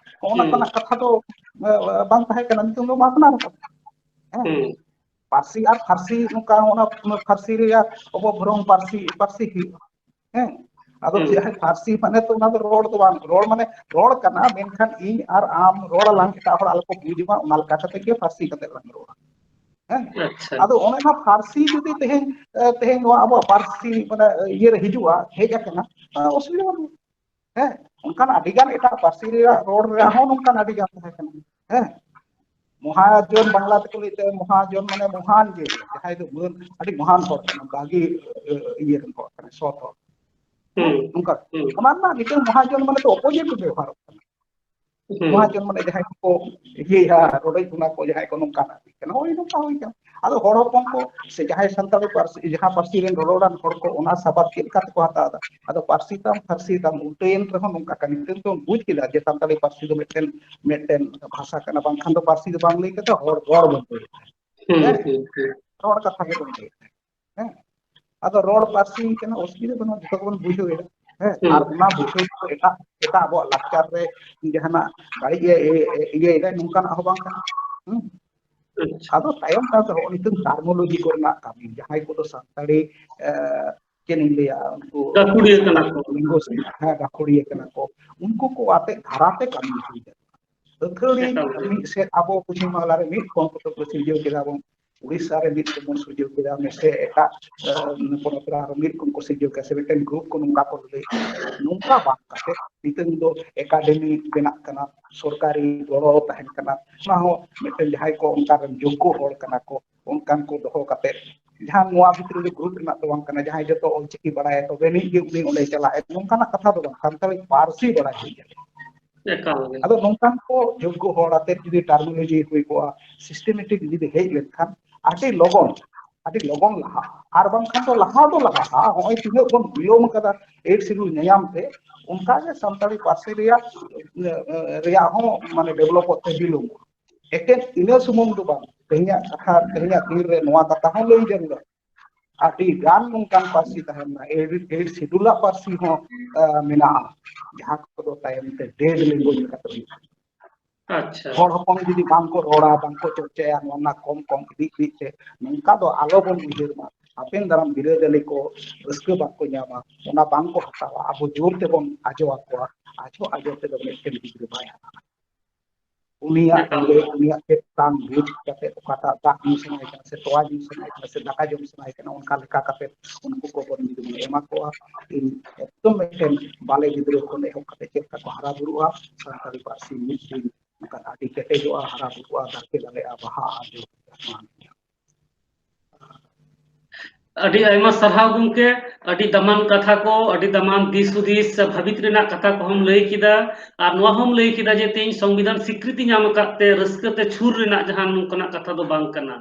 ᱚᱱᱟ ᱦᱩᱸ᱾ ᱠᱚᱨᱮᱱᱟᱜ ᱠᱟᱛᱷᱟ ᱫᱚ, ᱮ, ᱵᱟᱝ ᱛᱟᱦᱮᱸ ᱠᱟᱱᱟ, ᱱᱤᱛᱚᱝ ᱫᱚ ᱟᱯᱱᱟᱨ ᱠᱟᱱᱟ᱾ ᱦᱮᱸ᱾ ᱦᱩᱸ᱾ ᱯᱟᱹᱨᱥᱤ ᱟᱨ ᱯᱷᱟᱹᱨᱥᱤ ᱱᱚᱝᱠᱟ ᱚᱱᱟ, ᱚᱱᱟ ᱯᱷᱟᱹᱨᱥᱤ ᱨᱮᱭᱟᱜ ᱚᱯᱚᱵᱷᱨᱚᱝ ᱯᱟᱹᱨᱥᱤ, ᱯᱟᱹᱨᱥᱤ ᱦᱩᱭᱩᱜᱼᱟ᱾ ᱦᱮᱸ, ᱟᱫᱚ ᱦᱩᱸ᱾ ᱪᱮᱫ ᱯᱷᱟᱹᱨᱥᱤ ᱢᱟᱱᱮ ᱛᱚ ᱚᱱᱟ ᱫᱚ ᱨᱚᱲ ᱫᱚ ᱵᱟᱝ, ᱨᱚᱲ ᱢᱟᱱᱮ ᱨᱚᱲ ᱠᱟᱱᱟ, ᱢᱮᱱᱠᱷᱟᱱ ᱤᱧ ᱟᱨ ᱟᱢ ᱨᱚᱲ ᱟᱞᱟᱝ, ᱮᱴᱟᱜ ᱦᱚᱲ ᱟᱞᱚ ᱠᱚ ᱵᱩᱡᱽ ᱢᱟ, ᱚᱱᱟ ᱞᱮᱠᱟ ᱠᱟᱛᱮ ᱜᱮ ᱯᱷᱟᱹᱨᱥᱤ ᱠᱟᱛᱮ ᱞᱟᱝ ᱨᱚᱲᱟ᱾ ᱦᱮᱸ, ᱟᱪᱪᱷᱟ᱾ ᱟᱫᱚ ᱚᱱᱮ ᱚᱱᱟ ᱯᱷᱟᱹᱨᱥᱤ ᱡᱩᱫᱤ ᱛᱮᱦᱮᱧ, ᱮ, ᱛᱮᱦᱮᱧ ᱱᱚᱣᱟ ᱟᱵᱚᱣᱟᱜ ᱯᱟᱹᱨᱥᱤ ᱢᱟᱱᱮ ᱤᱭᱟᱹ ᱨᱮ ᱦᱤᱡᱩᱜᱼᱟ, ᱦᱮᱡ ᱟᱠᱟᱱᱟ, ᱚᱥᱩᱵᱤᱫᱷᱟ ᱵᱟᱹᱱᱩᱜᱼᱟ᱾ ᱦᱮᱸ, ᱚᱱᱠᱟᱱ ᱟᱹᱰᱤ ᱜᱟᱱ ᱮᱴᱟᱜ ᱯᱟᱹᱨᱥᱤ ᱨᱮᱭᱟᱜ ᱨᱚᱲ ᱨᱮᱭᱟᱜ ᱦᱚᱸ ᱱᱚᱝᱠᱟᱱ ᱟᱹᱰᱤ ᱜᱟᱱ ᱛᱟᱦᱮᱸ ᱠᱟᱱᱟ᱾ ᱦᱮᱸ, ᱢᱚᱦᱟᱡᱚᱱ ᱵᱟᱝᱞᱟ ᱛᱮᱠᱚ ᱞᱟᱹᱭ ᱛᱟᱦᱮᱸ, ᱢᱚᱦᱟᱡᱚᱱ ᱢᱟᱱᱮ ᱢᱚᱦᱟᱱ, ᱡᱮ ᱡᱟᱦᱟᱸᱭ ᱫᱚ ᱢᱟᱹᱱ, ᱟᱹᱰᱤ ᱢᱚᱦᱟᱱ ᱦᱚᱲ ᱠᱟᱱᱟ, ᱵᱷᱟᱹᱜᱤ, ᱮ, ᱤᱭᱟᱹ ᱨᱮᱱ ᱦᱚᱲ ᱠᱟᱱᱟ, ᱥᱚᱛ ᱦᱚᱲ᱾ ᱦᱮᱸ, ᱦᱩᱸ, ᱱᱚᱝᱠᱟ᱾ ᱦᱩᱸ᱾ ᱚᱱᱟ ᱨᱮᱱᱟᱜ ᱢᱤᱫᱴᱟᱝ ᱢᱚᱦᱟᱡᱚᱱ ᱢᱟᱱᱮ ᱫᱚ ᱚᱯᱳᱡᱤᱴ ᱵᱮᱵᱚᱦᱟᱨᱚᱜ ᱠᱟᱱᱟ᱾ ᱦᱩᱸ᱾ ᱢᱚᱦᱟᱡᱚᱱ ᱢᱟᱱᱮ ᱡᱟᱦᱟᱸᱭ ᱠᱚ ᱤᱭᱟᱹᱭᱟ, ᱨᱚᱰᱚᱡ ᱵᱚᱱᱟ ᱠᱚ ᱡᱟᱦᱟᱸᱭ ᱠᱚ, ᱱᱚᱝᱠᱟᱱᱟᱜ ᱦᱩᱭ ᱠᱟᱱᱟ, ᱦᱳᱭ ᱱᱚᱝᱠᱟ ᱦᱩᱭ ᱠᱟᱱᱟ᱾ ᱟᱫᱚ ᱦᱚᱲ ᱦᱚᱯᱚᱱ ᱠᱚ ᱥᱮ ᱡᱟᱦᱟᱸᱭ ᱥᱟᱱᱛᱟᱲᱤ ᱯᱟᱹᱨᱥᱤ, ᱡᱟᱦᱟᱸ ᱯᱟᱹᱨᱥᱤ ᱨᱮᱱ ᱨᱚᱨᱚᱲᱟᱱ ᱦᱚᱲ ᱠᱚ ᱚᱱᱟ ᱥᱟᱵᱟᱫ ᱪᱮᱫ ᱞᱮᱠᱟ ᱛᱮᱠᱚ ᱦᱟᱛᱟᱣ ᱮᱫᱟ? ᱟᱫᱚ ᱯᱟᱹᱨᱥᱤ ᱛᱟᱢ ᱯᱷᱟᱹᱨᱥᱤ ᱛᱟᱢ ᱩᱞᱴᱟᱹᱭᱮᱱ ᱨᱮᱦᱚᱸ ᱱᱚᱝᱠᱟ ᱠᱟᱱᱟ᱾ ᱱᱤᱛᱚᱜ ᱫᱚ ᱵᱩᱡᱽ ᱠᱮᱫᱟ ᱡᱮ ᱥᱟᱱᱛᱟᱲᱤ ᱯᱟᱹᱨᱥᱤ ᱫᱚ ᱢᱤᱫᱴᱮᱱ, ᱢᱤᱫᱴᱮᱱ ᱵᱷᱟᱥᱟ ᱠᱟᱱᱟ, ᱵᱟᱝᱠᱷᱟᱱ ᱫᱚ ᱯᱟᱹᱨᱥᱤ ᱫᱚ ᱵᱟᱝ ᱞᱟᱹᱭ ᱠᱟᱛᱮ ᱦᱚᱲ ᱨᱚᱲ ᱵᱚᱱ ᱞᱟᱹᱭ᱾ ᱦᱩᱸ, ᱦᱮᱸ? ᱦᱩᱸ, ᱦᱩᱸ᱾ ᱨᱚᱲ ᱠᱟᱛᱷᱟ ᱜᱮᱵᱚᱱ ᱞᱟᱹᱭ᱾ ᱦᱮᱸ? ᱟᱫᱚ ᱨᱚᱲ ᱯᱟᱹᱨᱥᱤ ᱠᱟᱱᱟ, ᱚᱥᱩᱵᱤᱫᱷᱟ ᱵᱟᱹᱱᱩᱜᱼᱟ, ᱡᱚᱛᱚ ᱜᱮᱵᱚᱱ ᱵᱩᱡᱷᱟᱹᱣ ᱮᱫᱟ᱾ ᱦᱮᱸ? ᱦᱩᱸ᱾ ᱟᱨ ᱚᱱᱟ ᱵᱩᱡᱷᱟᱹᱣ ᱫᱚ ᱮᱴᱟᱜ, ᱮᱴᱟᱜ ᱟᱵᱚᱣᱟᱜ ᱞᱟᱠᱪᱟᱨ ᱨᱮ ᱡᱟᱦᱟᱱᱟᱜ ᱵᱟᱹᱲᱤᱡ ᱮ, ᱮ, ᱮ, ᱤᱭᱟᱹᱭᱮᱫᱟ, ᱱᱚᱝᱠᱟᱱᱟᱜ ᱦᱚᱸ ᱵᱟᱝ ᱠᱟᱱᱟ᱾ ᱦᱩᱸ? ᱟᱪᱪᱷᱟ᱾ ᱟᱫᱚ ᱛᱟᱭᱚᱢ ᱫᱟᱨᱟᱢ ᱛᱮ ᱦᱚᱸᱜᱼᱚ ᱱᱤᱛᱚᱜ terminology ᱠᱚᱨᱮᱱᱟᱜ ᱠᱟᱹᱢᱤ, ᱡᱟᱦᱟᱸᱭ ᱠᱚᱫᱚ ᱥᱟᱱᱛᱟᱲᱤ, ᱮ, ᱪᱮᱫ ᱤᱧ ᱞᱟᱹᱭᱟ, ᱩᱱᱠᱩ ᱜᱟᱹᱠᱷᱩᱲᱤᱭᱟᱹ ᱠᱟᱱᱟ ᱠᱚ᱾ Linguist, ᱦᱮᱸ, ᱜᱟᱹᱠᱷᱩᱲᱤᱭᱟᱹ ᱠᱟᱱᱟ ᱠᱚ, ᱩᱱᱠᱩ ᱠᱚ ᱟᱛᱮ ᱫᱷᱟᱨᱟ ᱛᱮ ᱠᱟᱹᱢᱤ ᱦᱩᱭ ᱫᱟᱲᱮᱭᱟᱜᱼᱟ᱾ ᱟᱹᱛᱷᱟᱹᱲᱤ ᱮᱠᱟᱞ ᱜᱮ᱾ ᱢᱤᱫ ᱥᱮᱫ ᱟᱵᱚ ᱯᱚᱪᱷᱤᱢ ᱵᱟᱝᱞᱟ ᱨᱮ ᱢᱤᱫ ᱠᱚᱢ ᱠᱚᱛᱚ ᱠᱚ ᱥᱤᱨᱡᱟᱹᱣ ᱠᱮᱫᱟ ᱵᱚᱱ, ᱩᱲᱤᱥᱥᱟ ᱨᱮ ᱢᱤᱫ ᱠᱚᱢ ᱵᱚᱱ ᱥᱤᱨᱡᱟᱹᱣ ᱠᱮᱫᱟ, ᱢᱮᱥᱮ ᱮᱴᱟᱜ, ᱮ, ᱯᱚᱱᱚᱛ ᱨᱮ ᱟᱨᱚ ᱢᱤᱫ ᱠᱚᱢ ᱠᱚ ᱥᱤᱨᱡᱟᱹᱣ ᱠᱮᱫᱟ, ᱥᱮ ᱢᱤᱫᱴᱮᱱ group ᱠᱚ ᱱᱚᱝᱠᱟ ᱠᱚ ᱞᱟᱹᱭ᱾ ᱱᱚᱝᱠᱟ ᱵᱟᱝ ᱠᱟᱛᱮ ᱱᱤᱛᱚᱝ ᱫᱚ academy ᱵᱮᱱᱟᱜ ᱠᱟᱱᱟ, ᱥᱚᱨᱠᱟᱨᱤ ᱜᱚᱲᱚ ᱛᱟᱦᱮᱱ ᱠᱟᱱᱟ, ᱚᱱᱟ ᱦᱚᱸ ᱢᱤᱫᱴᱮᱱ ᱡᱟᱦᱟᱸᱭ ᱠᱚ ᱚᱱᱠᱟ ᱨᱮᱱ ᱡᱳᱜᱽᱜᱚ ᱦᱚᱲ ᱠᱟᱱᱟ ᱠᱚ, ᱚᱱᱠᱟᱱ ᱠᱚ ᱫᱚᱦᱚ ᱠᱟᱛᱮ, ᱡᱟᱦᱟᱸ ᱱᱚᱣᱟ ᱵᱷᱤᱛᱨᱤ ᱨᱮ group ᱨᱮᱱᱟᱜ ᱫᱚ ᱵᱟᱝ ᱠᱟᱱᱟ, ᱡᱟᱦᱟᱸᱭ ᱡᱚᱛᱚ ᱚᱞᱪᱤᱠᱤ ᱵᱟᱲᱟᱭᱟ ᱛᱚᱵᱮ ᱟᱹᱱᱤᱡ ᱜᱮ ᱩᱱᱤ ᱚᱸᱰᱮ ᱪᱟᱞᱟᱜᱼᱟ, ᱱᱚᱝᱠᱟᱱᱟᱜ ᱠᱟᱛᱷᱟ ᱫᱚ ᱵᱟᱝ, ᱥᱟᱱᱛᱟᱲᱤ ᱯᱟᱹᱨᱥᱤ ᱵᱟᱲᱟᱭ ᱦᱩᱭ ᱫᱟᱲᱮᱭᱟᱜᱼᱟ᱾ ᱮᱠᱟᱞ ᱜᱮ᱾ ᱟᱫᱚ ᱱᱚᱝᱠᱟᱱ ᱠᱚ ᱡᱳᱜᱽᱜᱚ ᱦᱚᱲ ᱟᱛᱮ ᱡᱩᱫᱤ terminology ᱦᱩᱭ ᱠᱚᱜᱼᱟ, systematic ᱡᱩᱫᱤ ᱦᱮᱡ ᱞᱮᱱᱠᱷᱟᱱ ᱟᱹᱰᱤ ᱞᱚᱜᱚᱱ, ᱟᱹᱰᱤ ᱞᱚᱜᱚᱱ ᱞᱟᱦᱟᱜᱼᱟ᱾ ᱟᱨ ᱵᱟᱝᱠᱷᱟᱱ ᱫᱚ ᱞᱟᱦᱟ ᱫᱚ ᱞᱟᱦᱟᱜᱼᱟ, ᱱᱚᱜᱼᱚᱭ ᱛᱤᱱᱟᱹᱜ ᱵᱚᱱ ᱵᱤᱞᱚᱢ ᱠᱟᱫᱟ eighth schedule ᱧᱟᱢ ᱛᱮ, ᱚᱱᱠᱟ ᱜᱮ ᱥᱟᱱᱛᱟᱲᱤ ᱯᱟᱹᱨᱥᱤ ᱨᱮᱭᱟᱜ, ᱨᱮᱭᱟᱜ ᱦᱚᱸ ᱢᱟᱱᱮ developᱚᱜ ᱛᱮ ᱵᱤᱞᱚᱢᱚᱜᱼᱟ᱾ ᱮᱠᱮᱱ ᱤᱱᱟᱹ ᱥᱩᱢᱩᱝ ᱫᱚ ᱵᱟᱝ, ᱛᱮᱦᱮᱧᱟᱜ ᱠᱟᱛᱷᱟ, ᱛᱮᱦᱮᱧᱟᱜ ᱫᱤᱱ ᱨᱮ ᱱᱚᱣᱟ ᱠᱟᱛᱷᱟ ᱦᱚᱸ ᱞᱟᱹᱭ ᱡᱟᱹᱨᱩᱲᱟ, ᱟᱹᱰᱤ ᱜᱟᱱ ᱱᱚᱝᱠᱟᱱ ᱯᱟᱹᱨᱥᱤ ᱛᱟᱦᱮᱸ ᱞᱮᱱᱟ, eighth, eighth schedule ᱟᱜ ᱯᱟᱹᱨᱥᱤ ᱦᱚᱸ, ᱟ, ᱢᱮᱱᱟᱜᱼᱟ, ᱡᱟᱦᱟᱸ ᱠᱚᱫᱚ ᱛᱟᱭᱚᱢ ᱛᱮ dead language ᱞᱮᱠᱟᱛᱮ ᱦᱩᱭᱩᱜᱼᱟ᱾ ᱟᱪᱪᱷᱟ᱾ ᱦᱚᱲ ᱦᱚᱯᱚᱱ ᱡᱩᱫᱤ ᱵᱟᱝ ᱠᱚ ᱨᱚᱲᱟ, ᱵᱟᱝ ᱠᱚ ᱪᱚᱨᱪᱟᱭᱟ, ᱱᱚᱣᱟ ᱨᱮᱱᱟᱜ ᱠᱚᱢ ᱠᱚᱢ ᱤᱫᱤ ᱤᱫᱤ ᱛᱮ ᱱᱚᱝᱠᱟ ᱫᱚ ᱟᱞᱚ ᱵᱚᱱ ᱩᱭᱦᱟᱹᱨ ᱢᱟ, ᱦᱟᱯᱮᱱ ᱫᱟᱨᱟᱢ ᱵᱤᱨᱟᱹᱫᱟᱹᱞᱤ ᱠᱚ ᱨᱟᱹᱥᱠᱟᱹ ᱵᱟᱝ ᱠᱚ ᱧᱟᱢᱟ, ᱚᱱᱟ ᱵᱟᱝ ᱠᱚ ᱦᱟᱛᱟᱣᱟ᱾ ᱟᱵᱚ ᱡᱳᱨ ᱛᱮᱵᱚᱱ ᱟᱡᱚ ᱟᱠᱚᱣᱟ, ᱟᱡᱚ ᱟᱡᱚ ᱛᱮᱫᱚ ᱢᱤᱫᱴᱮᱱ ᱜᱤᱫᱽᱨᱟᱹ ᱵᱟᱭ ᱦᱟᱨᱟᱜᱼᱟ᱾ ᱩᱱᱤᱭᱟᱜ ᱮᱠᱟᱞ᱾ ᱨᱮᱸᱜᱮᱡ, ᱩᱱᱤᱭᱟᱜ ᱛᱮᱛᱟᱝ ᱵᱩᱡᱽ ᱠᱟᱛᱮ ᱚᱠᱟᱴᱟᱜ ᱫᱟᱜ ᱧᱩ ᱥᱟᱱᱟᱭᱮ ᱠᱟᱱᱟ ᱥᱮ ᱛᱚᱣᱟ ᱧᱩ ᱥᱟᱱᱟᱭᱮ ᱠᱟᱱᱟ ᱥᱮ ᱫᱟᱠᱟ ᱡᱚᱢ ᱥᱟᱱᱟᱭᱮ ᱠᱟᱱᱟ, ᱚᱱᱠᱟ ᱞᱮᱠᱟ ᱠᱟᱛᱮ ᱩᱱᱠᱩ ᱠᱚᱵᱚᱱ ᱡᱩᱫᱤ ᱵᱚᱱ ᱮᱢᱟ ᱠᱚᱣᱟ, ᱤᱧ ᱮᱠᱫᱚᱢ ᱢᱤᱫᱴᱮᱱ ᱵᱟᱞᱮ ᱜᱤᱫᱽᱨᱟᱹ ᱠᱷᱚᱱ ᱮᱦᱚᱵ ᱠᱟᱛᱮ ᱪᱮᱫ ᱞᱮᱠᱟ ᱠᱚ ᱦᱟᱨᱟ ᱵᱩᱨᱩᱜᱼᱟ, ᱥᱟᱱᱛᱟᱲᱤ ᱯᱟᱹᱨᱥᱤ ᱢᱤᱫ ᱫᱤᱱ ᱚᱱᱠᱟ ᱟᱹᱰᱤ ᱠᱮᱴᱮᱡᱚᱜᱼᱟ, ᱦᱟᱨᱟ ᱵᱩᱨᱩᱜᱼᱟ, ᱫᱟᱨᱮ ᱫᱟᱨᱮᱜᱼᱟ, ᱵᱟᱦᱟᱜᱼᱟ, ᱡᱚᱜᱼᱟ᱾ ᱟᱹᱰᱤ ᱟᱭᱢᱟ ᱥᱟᱨᱦᱟᱣ ᱜᱚᱢᱠᱮ, ᱟᱹᱰᱤ ᱫᱟᱢᱟᱱ ᱠᱟᱛᱷᱟ ᱠᱚ, ᱟᱹᱰᱤ ᱫᱟᱢᱟᱱ ᱫᱤᱥ ᱦᱩᱫᱤᱥ ᱥᱮ ᱵᱷᱟᱹᱵᱤᱛ ᱨᱮᱱᱟᱜ ᱠᱟᱛᱷᱟ ᱠᱚᱦᱚᱸᱢ ᱞᱟᱹᱭ ᱠᱮᱫᱟ᱾ ᱟᱨ ᱱᱚᱣᱟ ᱦᱚᱸᱢ ᱞᱟᱹᱭ ᱠᱮᱫᱟ ᱡᱮ ᱛᱮᱦᱮᱧ ᱥᱚᱝᱵᱤᱫᱷᱟᱱ ᱥᱤᱠᱨᱤᱛᱤ ᱧᱟᱢ ᱟᱠᱟᱫ ᱛᱮ ᱨᱟᱹᱥᱠᱟᱹ ᱛᱮ ᱪᱷᱩᱨ ᱨᱮᱱᱟᱜ ᱡᱟᱦᱟᱸ ᱱᱚᱝᱠᱟᱱᱟᱜ ᱠᱟᱛᱷᱟ ᱫᱚ ᱵᱟᱝ ᱠᱟᱱᱟ᱾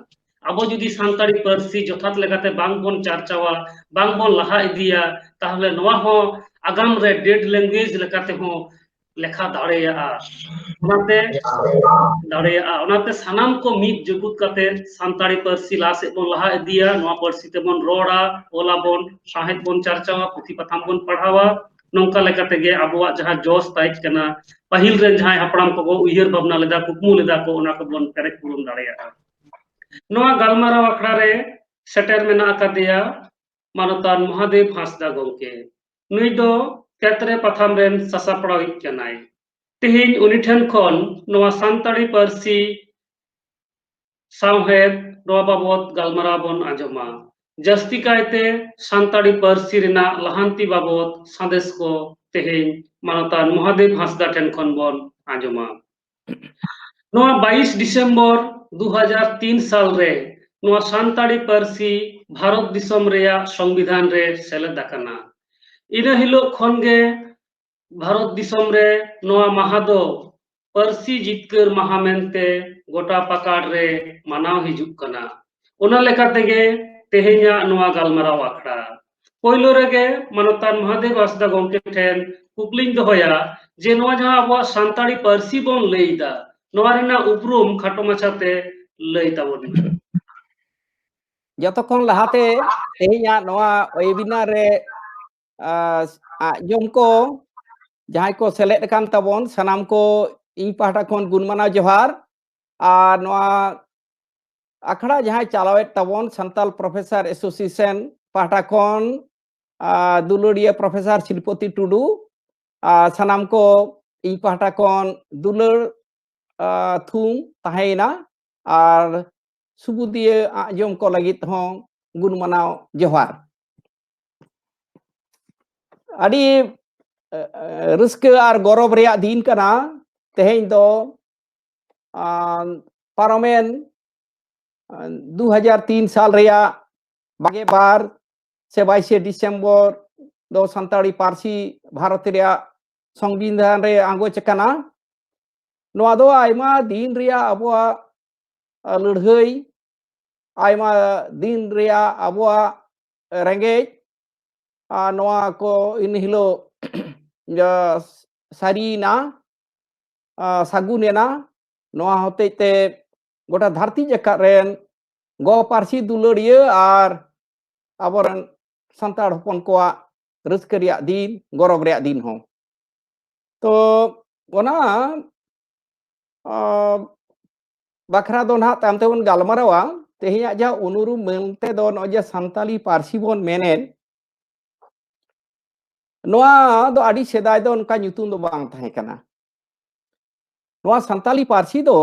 ᱟᱵᱚ ᱡᱩᱫᱤ ᱥᱟᱱᱛᱟᱲᱤ ᱯᱟᱹᱨᱥᱤ ᱡᱚᱛᱷᱟᱛ ᱞᱮᱠᱟᱛᱮ ᱵᱟᱝ ᱵᱚᱱ ᱪᱟᱨᱪᱟᱣᱟ, ᱵᱟᱝ ᱵᱚᱱ ᱞᱟᱦᱟ ᱤᱫᱤᱭᱟ, ᱛᱟᱦᱚᱞᱮ ᱱᱚᱣᱟ ᱦᱚᱸ ᱟᱜᱟᱢ ᱨᱮ dead language ᱞᱮᱠᱟᱛᱮ ᱦᱚᱸ ᱞᱮᱠᱷᱟ ᱫᱟᱲᱮᱭᱟᱜᱼᱟ᱾ ᱚᱱᱟᱛᱮ ᱫᱟᱲᱮᱭᱟᱜᱼᱟ᱾ ᱚᱱᱟᱛᱮ ᱥᱟᱱᱟᱢ ᱠᱚ ᱢᱤᱫ ᱡᱩᱜᱩᱫ ᱠᱟᱛᱮ ᱥᱟᱱᱛᱟᱲᱤ ᱯᱟᱹᱨᱥᱤ ᱞᱟᱦᱟ ᱥᱮᱫ ᱵᱚᱱ ᱞᱟᱦᱟ ᱤᱫᱤᱭᱟ, ᱱᱚᱣᱟ ᱯᱟᱹᱨᱥᱤ ᱛᱮᱵᱚᱱ ᱨᱚᱲᱟ, ᱚᱞᱟᱵᱚᱱ, ᱥᱟᱶᱦᱮᱫ ᱵᱚᱱ ᱪᱟᱨᱪᱟᱣᱟ, ᱯᱩᱛᱷᱤ ᱯᱟᱛᱷᱟᱢ ᱵᱚᱱ ᱯᱟᱲᱦᱟᱣᱟ᱾ ᱱᱚᱝᱠᱟ ᱞᱮᱠᱟ ᱛᱮᱜᱮ ᱟᱵᱚᱣᱟᱜ ᱡᱟᱦᱟᱸ ᱡᱚᱥ ᱛᱟᱦᱮᱸ ᱠᱟᱱᱟ, ᱯᱟᱹᱦᱤᱞ ᱨᱮᱱ ᱡᱟᱦᱟᱸᱭ ᱦᱟᱯᱲᱟᱢ ᱠᱚᱠᱚ ᱩᱭᱦᱟᱹᱨ ᱵᱷᱟᱵᱽᱱᱟ ᱞᱮᱫᱟ, ᱠᱩᱠᱢᱩ ᱞᱮᱫᱟ ᱠᱚ, ᱚᱱᱟ ᱠᱚᱵᱚᱱ ᱯᱮᱨᱮᱡ ᱯᱩᱨᱩᱱ ᱫᱟᱲᱮᱭᱟᱜᱼᱟ᱾ ᱱᱚᱣᱟ ᱜᱟᱞᱢᱟᱨᱟᱣ ᱟᱠᱷᱲᱟ ᱨᱮ ᱥᱮᱴᱮᱨ ᱢᱮᱱᱟᱜ ᱟᱠᱟᱫᱮᱭᱟ ᱢᱟᱱᱚᱛᱟᱱ ᱢᱚᱦᱟᱫᱮᱵ ᱦᱟᱸᱥᱫᱟ ᱜᱚᱢᱠᱮ᱾ ᱱᱩᱭ ᱫᱚ ᱛᱮᱛᱨᱮ ᱯᱟᱛᱷᱟᱢ ᱨᱮᱱ ᱥᱟᱥᱟᱯᱲᱟᱣᱤᱡ ᱠᱟᱱᱟᱭ᱾ ᱛᱮᱦᱮᱧ ᱩᱱᱤ ᱴᱷᱮᱱ ᱠᱷᱚᱱ ᱱᱚᱣᱟ ᱥᱟᱱᱛᱟᱲᱤ ᱯᱟᱹᱨᱥᱤ ᱥᱟᱶᱦᱮᱫ, ᱱᱚᱣᱟ ᱵᱟᱵᱚᱛ ᱜᱟᱞᱢᱟᱨᱟᱣ ᱵᱚᱱ ᱟᱸᱡᱚᱢᱟ᱾ ᱡᱟᱹᱥᱛᱤ ᱠᱟᱭᱛᱮ ᱥᱟᱱᱛᱟᱲᱤ ᱯᱟᱹᱨᱥᱤ ᱨᱮᱱᱟᱜ ᱞᱟᱦᱟᱱᱛᱤ ᱵᱟᱵᱚᱛ ᱥᱟᱸᱫᱮᱥ ᱠᱚ ᱛᱮᱦᱮᱧ ᱢᱟᱱᱚᱛᱟᱱ ᱢᱚᱦᱟᱫᱮᱵ ᱦᱟᱸᱥᱫᱟ ᱴᱷᱮᱱ ᱠᱷᱚᱱ ᱵᱚᱱ ᱟᱸᱡᱚᱢᱟ᱾ ᱱᱚᱣᱟ ᱵᱟᱭᱤᱥ ᱰᱤᱥᱮᱢᱵᱚᱨ ᱫᱩ ᱦᱟᱡᱟᱨ ᱛᱤᱱ ᱥᱟᱞ ᱨᱮ ᱱᱚᱣᱟ ᱥᱟᱱᱛᱟᱲᱤ ᱯᱟᱹᱨᱥᱤ ᱵᱷᱟᱨᱚᱛ ᱫᱤᱥᱚᱢ ᱨᱮᱭᱟᱜ ᱥᱚᱝᱵᱤᱫᱷᱟᱱ ᱨᱮ ᱥᱮᱞᱮᱫ ᱟᱠᱟᱱᱟ᱾ ᱤᱱᱟᱹ ᱦᱤᱞᱳᱜ ᱠᱷᱚᱱ ᱜᱮ ᱵᱷᱟᱨᱚᱛ ᱫᱤᱥᱚᱢ ᱨᱮ ᱱᱚᱣᱟ ᱢᱟᱦᱟ ᱫᱚ ᱯᱟᱹᱨᱥᱤ ᱡᱤᱛᱠᱟᱹᱨ ᱢᱟᱦᱟ ᱢᱮᱱᱛᱮ ᱜᱚᱴᱟ ᱯᱟᱠᱟᱲ ᱨᱮ ᱢᱟᱱᱟᱣ ᱦᱤᱡᱩᱜ ᱠᱟᱱᱟ᱾ ᱚᱱᱟ ᱞᱮᱠᱟ ᱛᱮᱜᱮ ᱛᱮᱦᱮᱧᱟᱜ ᱱᱚᱣᱟ ᱜᱟᱞᱢᱟᱨᱟᱣ ᱟᱠᱷᱲᱟ᱾ ᱯᱳᱭᱞᱳ ᱨᱮᱜᱮ ᱢᱟᱱᱚᱛᱟᱱ ᱢᱚᱦᱟᱫᱮᱵ ᱦᱟᱸᱥᱫᱟ ᱜᱚᱢᱠᱮ ᱴᱷᱮᱱ ᱠᱩᱠᱞᱤᱧ ᱫᱚᱦᱚᱭᱟ ᱡᱮ ᱱᱚᱣᱟ ᱡᱟᱦᱟᱸ ᱟᱵᱚᱣᱟᱜ ᱥᱟᱱᱛᱟᱲᱤ ᱯᱟᱹᱨᱥᱤ ᱵᱚᱱ ᱞᱟᱹᱭ ᱮᱫᱟ, ᱱᱚᱣᱟ ᱨᱮᱱᱟᱜ ᱩᱯᱨᱩᱢ ᱠᱷᱟᱴᱚ ᱢᱟᱪᱷᱟᱛᱮ ᱞᱟᱹᱭ ᱛᱟᱵᱚᱱ ᱢᱮ᱾ ᱡᱚᱛᱚ ᱠᱷᱚᱱ ᱞᱟᱦᱟᱛᱮ ᱛᱮᱦᱮᱧᱟᱜ ᱱᱚᱣᱟ webinar ᱨᱮ, ᱟᱸ, ᱟᱸᱡᱚᱢ ᱠᱚ ᱡᱟᱦᱟᱸᱭ ᱠᱚ ᱥᱮᱞᱮᱫ ᱟᱠᱟᱱ ᱛᱟᱵᱚᱱ ᱥᱟᱱᱟᱢ ᱠᱚ ᱤᱧ ᱯᱟᱦᱴᱟ ᱠᱷᱚᱱ ᱜᱩᱱ ᱢᱟᱱᱟᱣ ᱡᱚᱦᱟᱨ᱾ ᱟᱨ ᱱᱚᱣᱟ ᱟᱠᱷᱲᱟ ᱡᱟᱦᱟᱸᱭ ᱪᱟᱞᱟᱣᱮᱫ ᱛᱟᱵᱚᱱ Santal Professor Association ᱯᱟᱦᱴᱟ ᱠᱷᱚᱱ, ᱟᱸ, ᱫᱩᱞᱟᱹᱲᱤᱭᱟᱹ Professor ᱥᱤᱞᱯᱚᱛᱤ ᱴᱩᱰᱩ, ᱟᱸ, ᱥᱟᱱᱟᱢ ᱠᱚ ᱤᱧ ᱯᱟᱦᱴᱟ ᱠᱷᱚᱱ ᱫᱩᱞᱟᱹᱲ, ᱟᱸ, ᱛᱷᱩᱢ ᱛᱟᱦᱮᱸᱭᱮᱱᱟ᱾ ᱟᱨ ᱥᱩᱵᱩᱫᱤᱭᱟᱹ ᱟᱸᱡᱚᱢ ᱠᱚ ᱞᱟᱹᱜᱤᱫ ᱦᱚᱸ ᱜᱩᱱ ᱢᱟᱱᱟᱣ ᱡᱚᱦᱟᱨ᱾ ᱟᱹᱰᱤ, ᱮ, ᱮ, ᱨᱟᱹᱥᱠᱟᱹ ᱟᱨ ᱜᱚᱨᱚᱵᱽ ᱨᱮᱭᱟᱜ ᱫᱤᱱ ᱠᱟᱱᱟ ᱛᱮᱦᱮᱧ ᱫᱚ᱾ ᱟᱸ, ᱯᱟᱨᱚᱢᱮᱱ, ᱟᱸ, ᱫᱩ ᱦᱟᱡᱟᱨ ᱛᱤᱱ ᱥᱟᱞ ᱨᱮᱭᱟᱜ ᱵᱟᱜᱮ ᱵᱟᱨ ᱥᱮ ᱵᱟᱭᱤᱥᱮ ᱰᱤᱥᱮᱢᱵᱚᱨ ᱫᱚ ᱥᱟᱱᱛᱟᱲᱤ ᱯᱟᱹᱨᱥᱤ ᱵᱷᱟᱨᱚᱛ ᱨᱮᱭᱟᱜ ᱥᱚᱝᱵᱤᱫᱷᱟᱱ ᱨᱮ ᱟᱸᱜᱚᱪ ᱟᱠᱟᱱᱟ᱾ ᱱᱚᱣᱟ ᱫᱚ ᱟᱭᱢᱟ ᱫᱤᱱ ᱨᱮᱭᱟᱜ ᱟᱵᱚᱣᱟᱜ ᱞᱟᱹᱲᱦᱟᱹᱭ, ᱟᱭᱢᱟ ᱫᱤᱱ ᱨᱮᱭᱟᱜ ᱟᱵᱚᱣᱟᱜ ᱨᱮᱸᱜᱮᱡ, ᱟᱨ ᱱᱚᱣᱟ ᱠᱚ ᱤᱱ ᱦᱤᱞᱳᱜ ᱡᱟ ᱥᱟᱹᱨᱤᱭᱮᱱᱟ, ᱟᱨ ᱥᱟᱹᱜᱩᱱ ᱮᱱᱟ᱾ ᱱᱚᱣᱟ ᱦᱚᱛᱮᱡ ᱛᱮ ᱜᱚᱴᱟ ᱫᱷᱟᱹᱨᱛᱤ ᱡᱟᱠᱟᱛ ᱨᱮᱱ ᱜᱚ ᱯᱟᱹᱨᱥᱤ ᱫᱩᱞᱟᱹᱲᱤᱭᱟᱹ ᱟᱨ ᱟᱵᱚᱨᱮᱱ ᱥᱟᱱᱛᱟᱲ ᱦᱚᱯᱚᱱ ᱠᱚᱣᱟᱜ ᱨᱟᱹᱥᱠᱟᱹ ᱨᱮᱭᱟᱜ ᱫᱤᱱ, ᱜᱚᱨᱚᱵᱽ ᱨᱮᱭᱟᱜ ᱫᱤᱱ ᱦᱚᱸ᱾ ᱛᱚ ᱚᱱᱟ, ᱟᱸ, ᱵᱟᱠᱷᱨᱟ ᱫᱚ ᱱᱟᱦᱟᱜ ᱛᱟᱭᱚᱢ ᱛᱮᱵᱚᱱ ᱜᱟᱞᱢᱟᱨᱟᱣᱟ᱾ ᱛᱮᱦᱮᱧᱟᱜ ᱡᱟᱦᱟᱸ ᱩᱱᱩᱨᱩᱢ ᱢᱮᱱᱛᱮ ᱫᱚ ᱱᱚᱜᱼᱚᱭ ᱡᱮ ᱥᱟᱱᱛᱟᱞᱤ ᱯᱟᱹᱨᱥᱤ ᱵᱚᱱ ᱢᱮᱱᱮᱫ, ᱱᱚᱣᱟ ᱫᱚ ᱟᱹᱰᱤ ᱥᱮᱫᱟᱭ ᱫᱚ ᱚᱱᱠᱟ ᱧᱩᱛᱩᱢ ᱫᱚ ᱵᱟᱝ ᱛᱟᱦᱮᱸ ᱠᱟᱱᱟ᱾ ᱱᱚᱣᱟ ᱥᱟᱱᱛᱟᱞᱤ ᱯᱟᱹᱨᱥᱤ ᱫᱚ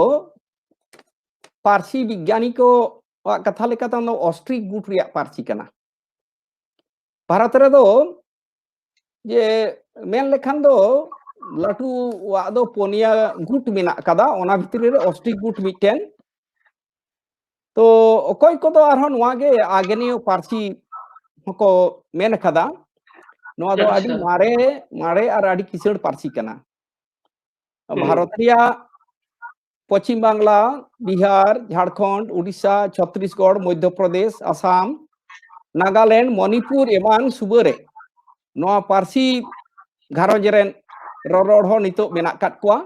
ᱯᱟᱹᱨᱥᱤ ᱵᱤᱜᱽᱜᱟᱱᱤ ᱠᱚᱣᱟᱜ ᱠᱟᱛᱷᱟ ᱞᱮᱠᱟᱛᱮ ᱚᱱᱟ ᱫᱚ ᱚᱥᱴᱨᱤᱠ ᱜᱩᱴ ᱨᱮᱭᱟᱜ ᱯᱟᱹᱨᱥᱤ ᱠᱟᱱᱟ᱾ ᱵᱷᱟᱨᱚᱛ ᱨᱮᱫᱚ ᱡᱮ ᱢᱮᱱ ᱞᱮᱠᱷᱟᱱ ᱫᱚ ᱞᱟᱹᱴᱩᱣᱟᱜ ᱫᱚ ᱯᱩᱱᱭᱟ ᱜᱩᱴ ᱢᱮᱱᱟᱜ ᱟᱠᱟᱫᱟ, ᱚᱱᱟ ᱵᱷᱤᱛᱨᱤ ᱨᱮ ᱚᱥᱴᱨᱤᱠ ᱜᱩᱴ ᱢᱤᱫᱴᱮᱱ᱾ ᱛᱚ ᱚᱠᱚᱭ ᱠᱚᱫᱚ ᱟᱨᱦᱚᱸ ᱱᱚᱣᱟ ᱜᱮ ᱟᱜᱽᱱᱮᱭᱚ ᱯᱟᱹᱨᱥᱤ ᱦᱚᱸᱠᱚ ᱢᱮᱱ ᱟᱠᱟᱫᱟ᱾ ᱱᱚᱣᱟ ᱫᱚ ᱟᱹᱰᱤ ᱟᱪᱪᱷᱟ᱾ ᱢᱟᱨᱮ, ᱢᱟᱨᱮ ᱟᱨ ᱟᱹᱰᱤ ᱠᱤᱥᱟᱹᱬ ᱯᱟᱹᱨᱥᱤ ᱠᱟᱱᱟ᱾ ᱦᱩᱸ᱾ ᱵᱷᱟᱨᱚᱛ ᱨᱮᱭᱟᱜ ᱯᱚᱪᱷᱤᱢ ᱵᱟᱝᱞᱟ, ᱵᱤᱦᱟᱨ, ᱡᱷᱟᱲᱠᱷᱚᱸᱰ, ᱩᱰᱤᱥᱟ, ᱪᱷᱚᱛᱨᱤᱥᱜᱚᱲ, ᱢᱚᱫᱽᱫᱷᱚ ᱯᱨᱚᱫᱮᱥ, ᱟᱥᱟᱢ, ᱱᱟᱜᱟᱞᱮᱱᱰ, ᱢᱚᱱᱤᱯᱩᱨ ᱮᱢᱟᱱ ᱥᱩᱵᱟᱹ ᱨᱮ ᱱᱚᱣᱟ ᱯᱟᱹᱨᱥᱤ ᱜᱷᱟᱨᱚᱸᱡᱽ ᱨᱮᱱ ᱨᱚᱨᱚᱲ ᱦᱚᱲ ᱱᱤᱛᱚᱜ ᱢᱮᱱᱟᱜ ᱟᱠᱟᱫ ᱠᱚᱣᱟ᱾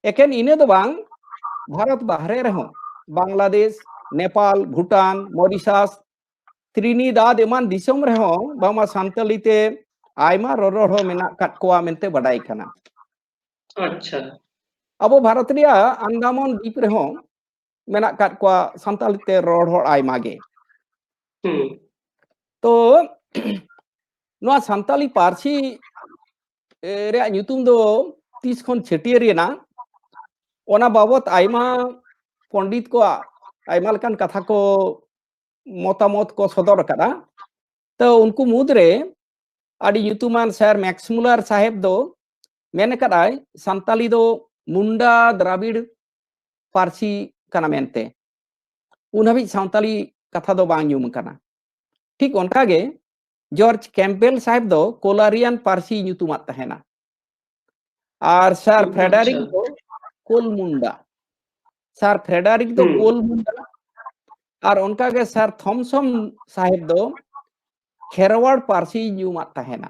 ᱮᱠᱮᱱ ᱤᱱᱟᱹ ᱫᱚ ᱵᱟᱝ, ᱵᱷᱟᱨᱚᱛ ᱵᱟᱦᱨᱮ ᱨᱮᱦᱚᱸ, ᱵᱟᱝᱞᱟᱫᱮᱥ, ᱱᱮᱯᱟᱞ, ᱵᱷᱩᱴᱟᱱ, ᱢᱚᱨᱤᱥᱟᱥ, ᱛᱨᱤᱱᱤᱫᱟᱫ ᱮᱢᱟᱱ ᱫᱤᱥᱚᱢ ᱨᱮᱦᱚᱸ ᱵᱟᱝᱢᱟ ᱥᱟᱱᱛᱟᱞᱤ ᱛᱮ ᱟᱭᱢᱟ ᱨᱚᱨᱚᱲ ᱦᱚᱲ ᱢᱮᱱᱟᱜ ᱟᱠᱟᱫ ᱠᱚᱣᱟ ᱢᱮᱱᱛᱮ ᱵᱟᱰᱟᱭ ᱠᱟᱱᱟ᱾ ᱟᱪᱪᱷᱟ᱾ ᱟᱵᱚ ᱵᱷᱟᱨᱚᱛ ᱨᱮᱭᱟᱜ ᱟᱱᱫᱟᱢᱟᱱ ᱫᱤᱯ ᱨᱮᱦᱚᱸ ᱢᱮᱱᱟᱜ ᱟᱠᱟᱫ ᱠᱚᱣᱟ ᱥᱟᱱᱛᱟᱲᱤ ᱛᱮ ᱨᱚᱲ ᱦᱚᱲ ᱟᱭᱢᱟ ᱜᱮ᱾ ᱦᱩᱸ᱾ ᱛᱚ ᱱᱚᱣᱟ ᱥᱟᱱᱛᱟᱞᱤ ᱯᱟᱹᱨᱥᱤ, ᱮ, ᱨᱮᱭᱟᱜ ᱧᱩᱛᱩᱢ ᱫᱚ ᱛᱤᱥ ᱠᱷᱚᱱ ᱪᱷᱟᱹᱴᱭᱟᱹᱨ ᱮᱱᱟ, ᱚᱱᱟ ᱵᱟᱵᱚᱛ ᱟᱭᱢᱟ ᱯᱚᱱᱰᱤᱛ ᱠᱚᱣᱟᱜ ᱟᱭᱢᱟ ᱞᱮᱠᱟᱱ ᱠᱟᱛᱷᱟ ᱠᱚ, ᱢᱚᱛᱟᱢᱚᱛ ᱠᱚ ᱥᱚᱫᱚᱨ ᱟᱠᱟᱫᱟ᱾ ᱛᱚ ᱩᱱᱠᱩ ᱢᱩᱫᱽᱨᱮ ᱟᱹᱰᱤ ᱧᱩᱛᱩᱢᱟᱱ ᱥᱮᱨ ᱢᱮᱠᱥ ᱢᱩᱞᱟᱨ ᱥᱟᱦᱮᱵᱽ ᱫᱚ ᱢᱮᱱ ᱟᱠᱟᱫᱟᱭ, ᱥᱟᱱᱛᱟᱞᱤ ᱫᱚ ᱢᱩᱱᱰᱟ ᱫᱨᱟᱵᱤᱲ ᱯᱟᱹᱨᱥᱤ ᱠᱟᱱᱟ ᱢᱮᱱᱛᱮ᱾ ᱩᱱ ᱦᱟᱹᱵᱤᱡ ᱥᱟᱱᱛᱟᱞᱤ ᱠᱟᱛᱷᱟ ᱫᱚ ᱵᱟᱝ ᱧᱩᱢ ᱟᱠᱟᱱᱟ᱾ ᱴᱷᱤᱠ ᱚᱱᱠᱟᱜᱮ ᱡᱚᱨᱡᱽ ᱠᱮᱢᱯᱵᱮᱞ ᱥᱟᱦᱮᱵ ᱫᱚ ᱠᱳᱞᱟᱨᱤᱭᱟᱱ ᱯᱟᱹᱨᱥᱤ ᱧᱩᱛᱩᱢᱟᱫ ᱛᱟᱦᱮᱱᱟ᱾ ᱟᱨ ᱥᱟᱨ ᱯᱷᱨᱮᱰᱟᱨᱤᱠ ᱫᱚ ᱠᱳᱞ ᱢᱩᱱᱰᱟ᱾ ᱥᱟᱨ ᱯᱷᱨᱮᱰᱟᱨᱤᱠ ᱫᱚ ᱠᱳᱞ ᱢᱩᱱᱰᱟ᱾ ᱟᱨ ᱚᱱᱠᱟᱜᱮ ᱥᱟᱨ ᱛᱷᱚᱢᱥᱚᱱ ᱥᱟᱦᱮᱵ ᱫᱚ ᱠᱷᱮᱨᱣᱟᱲ ᱯᱟᱹᱨᱥᱤ ᱧᱩᱢᱟᱫ ᱛᱟᱦᱮᱱᱟ᱾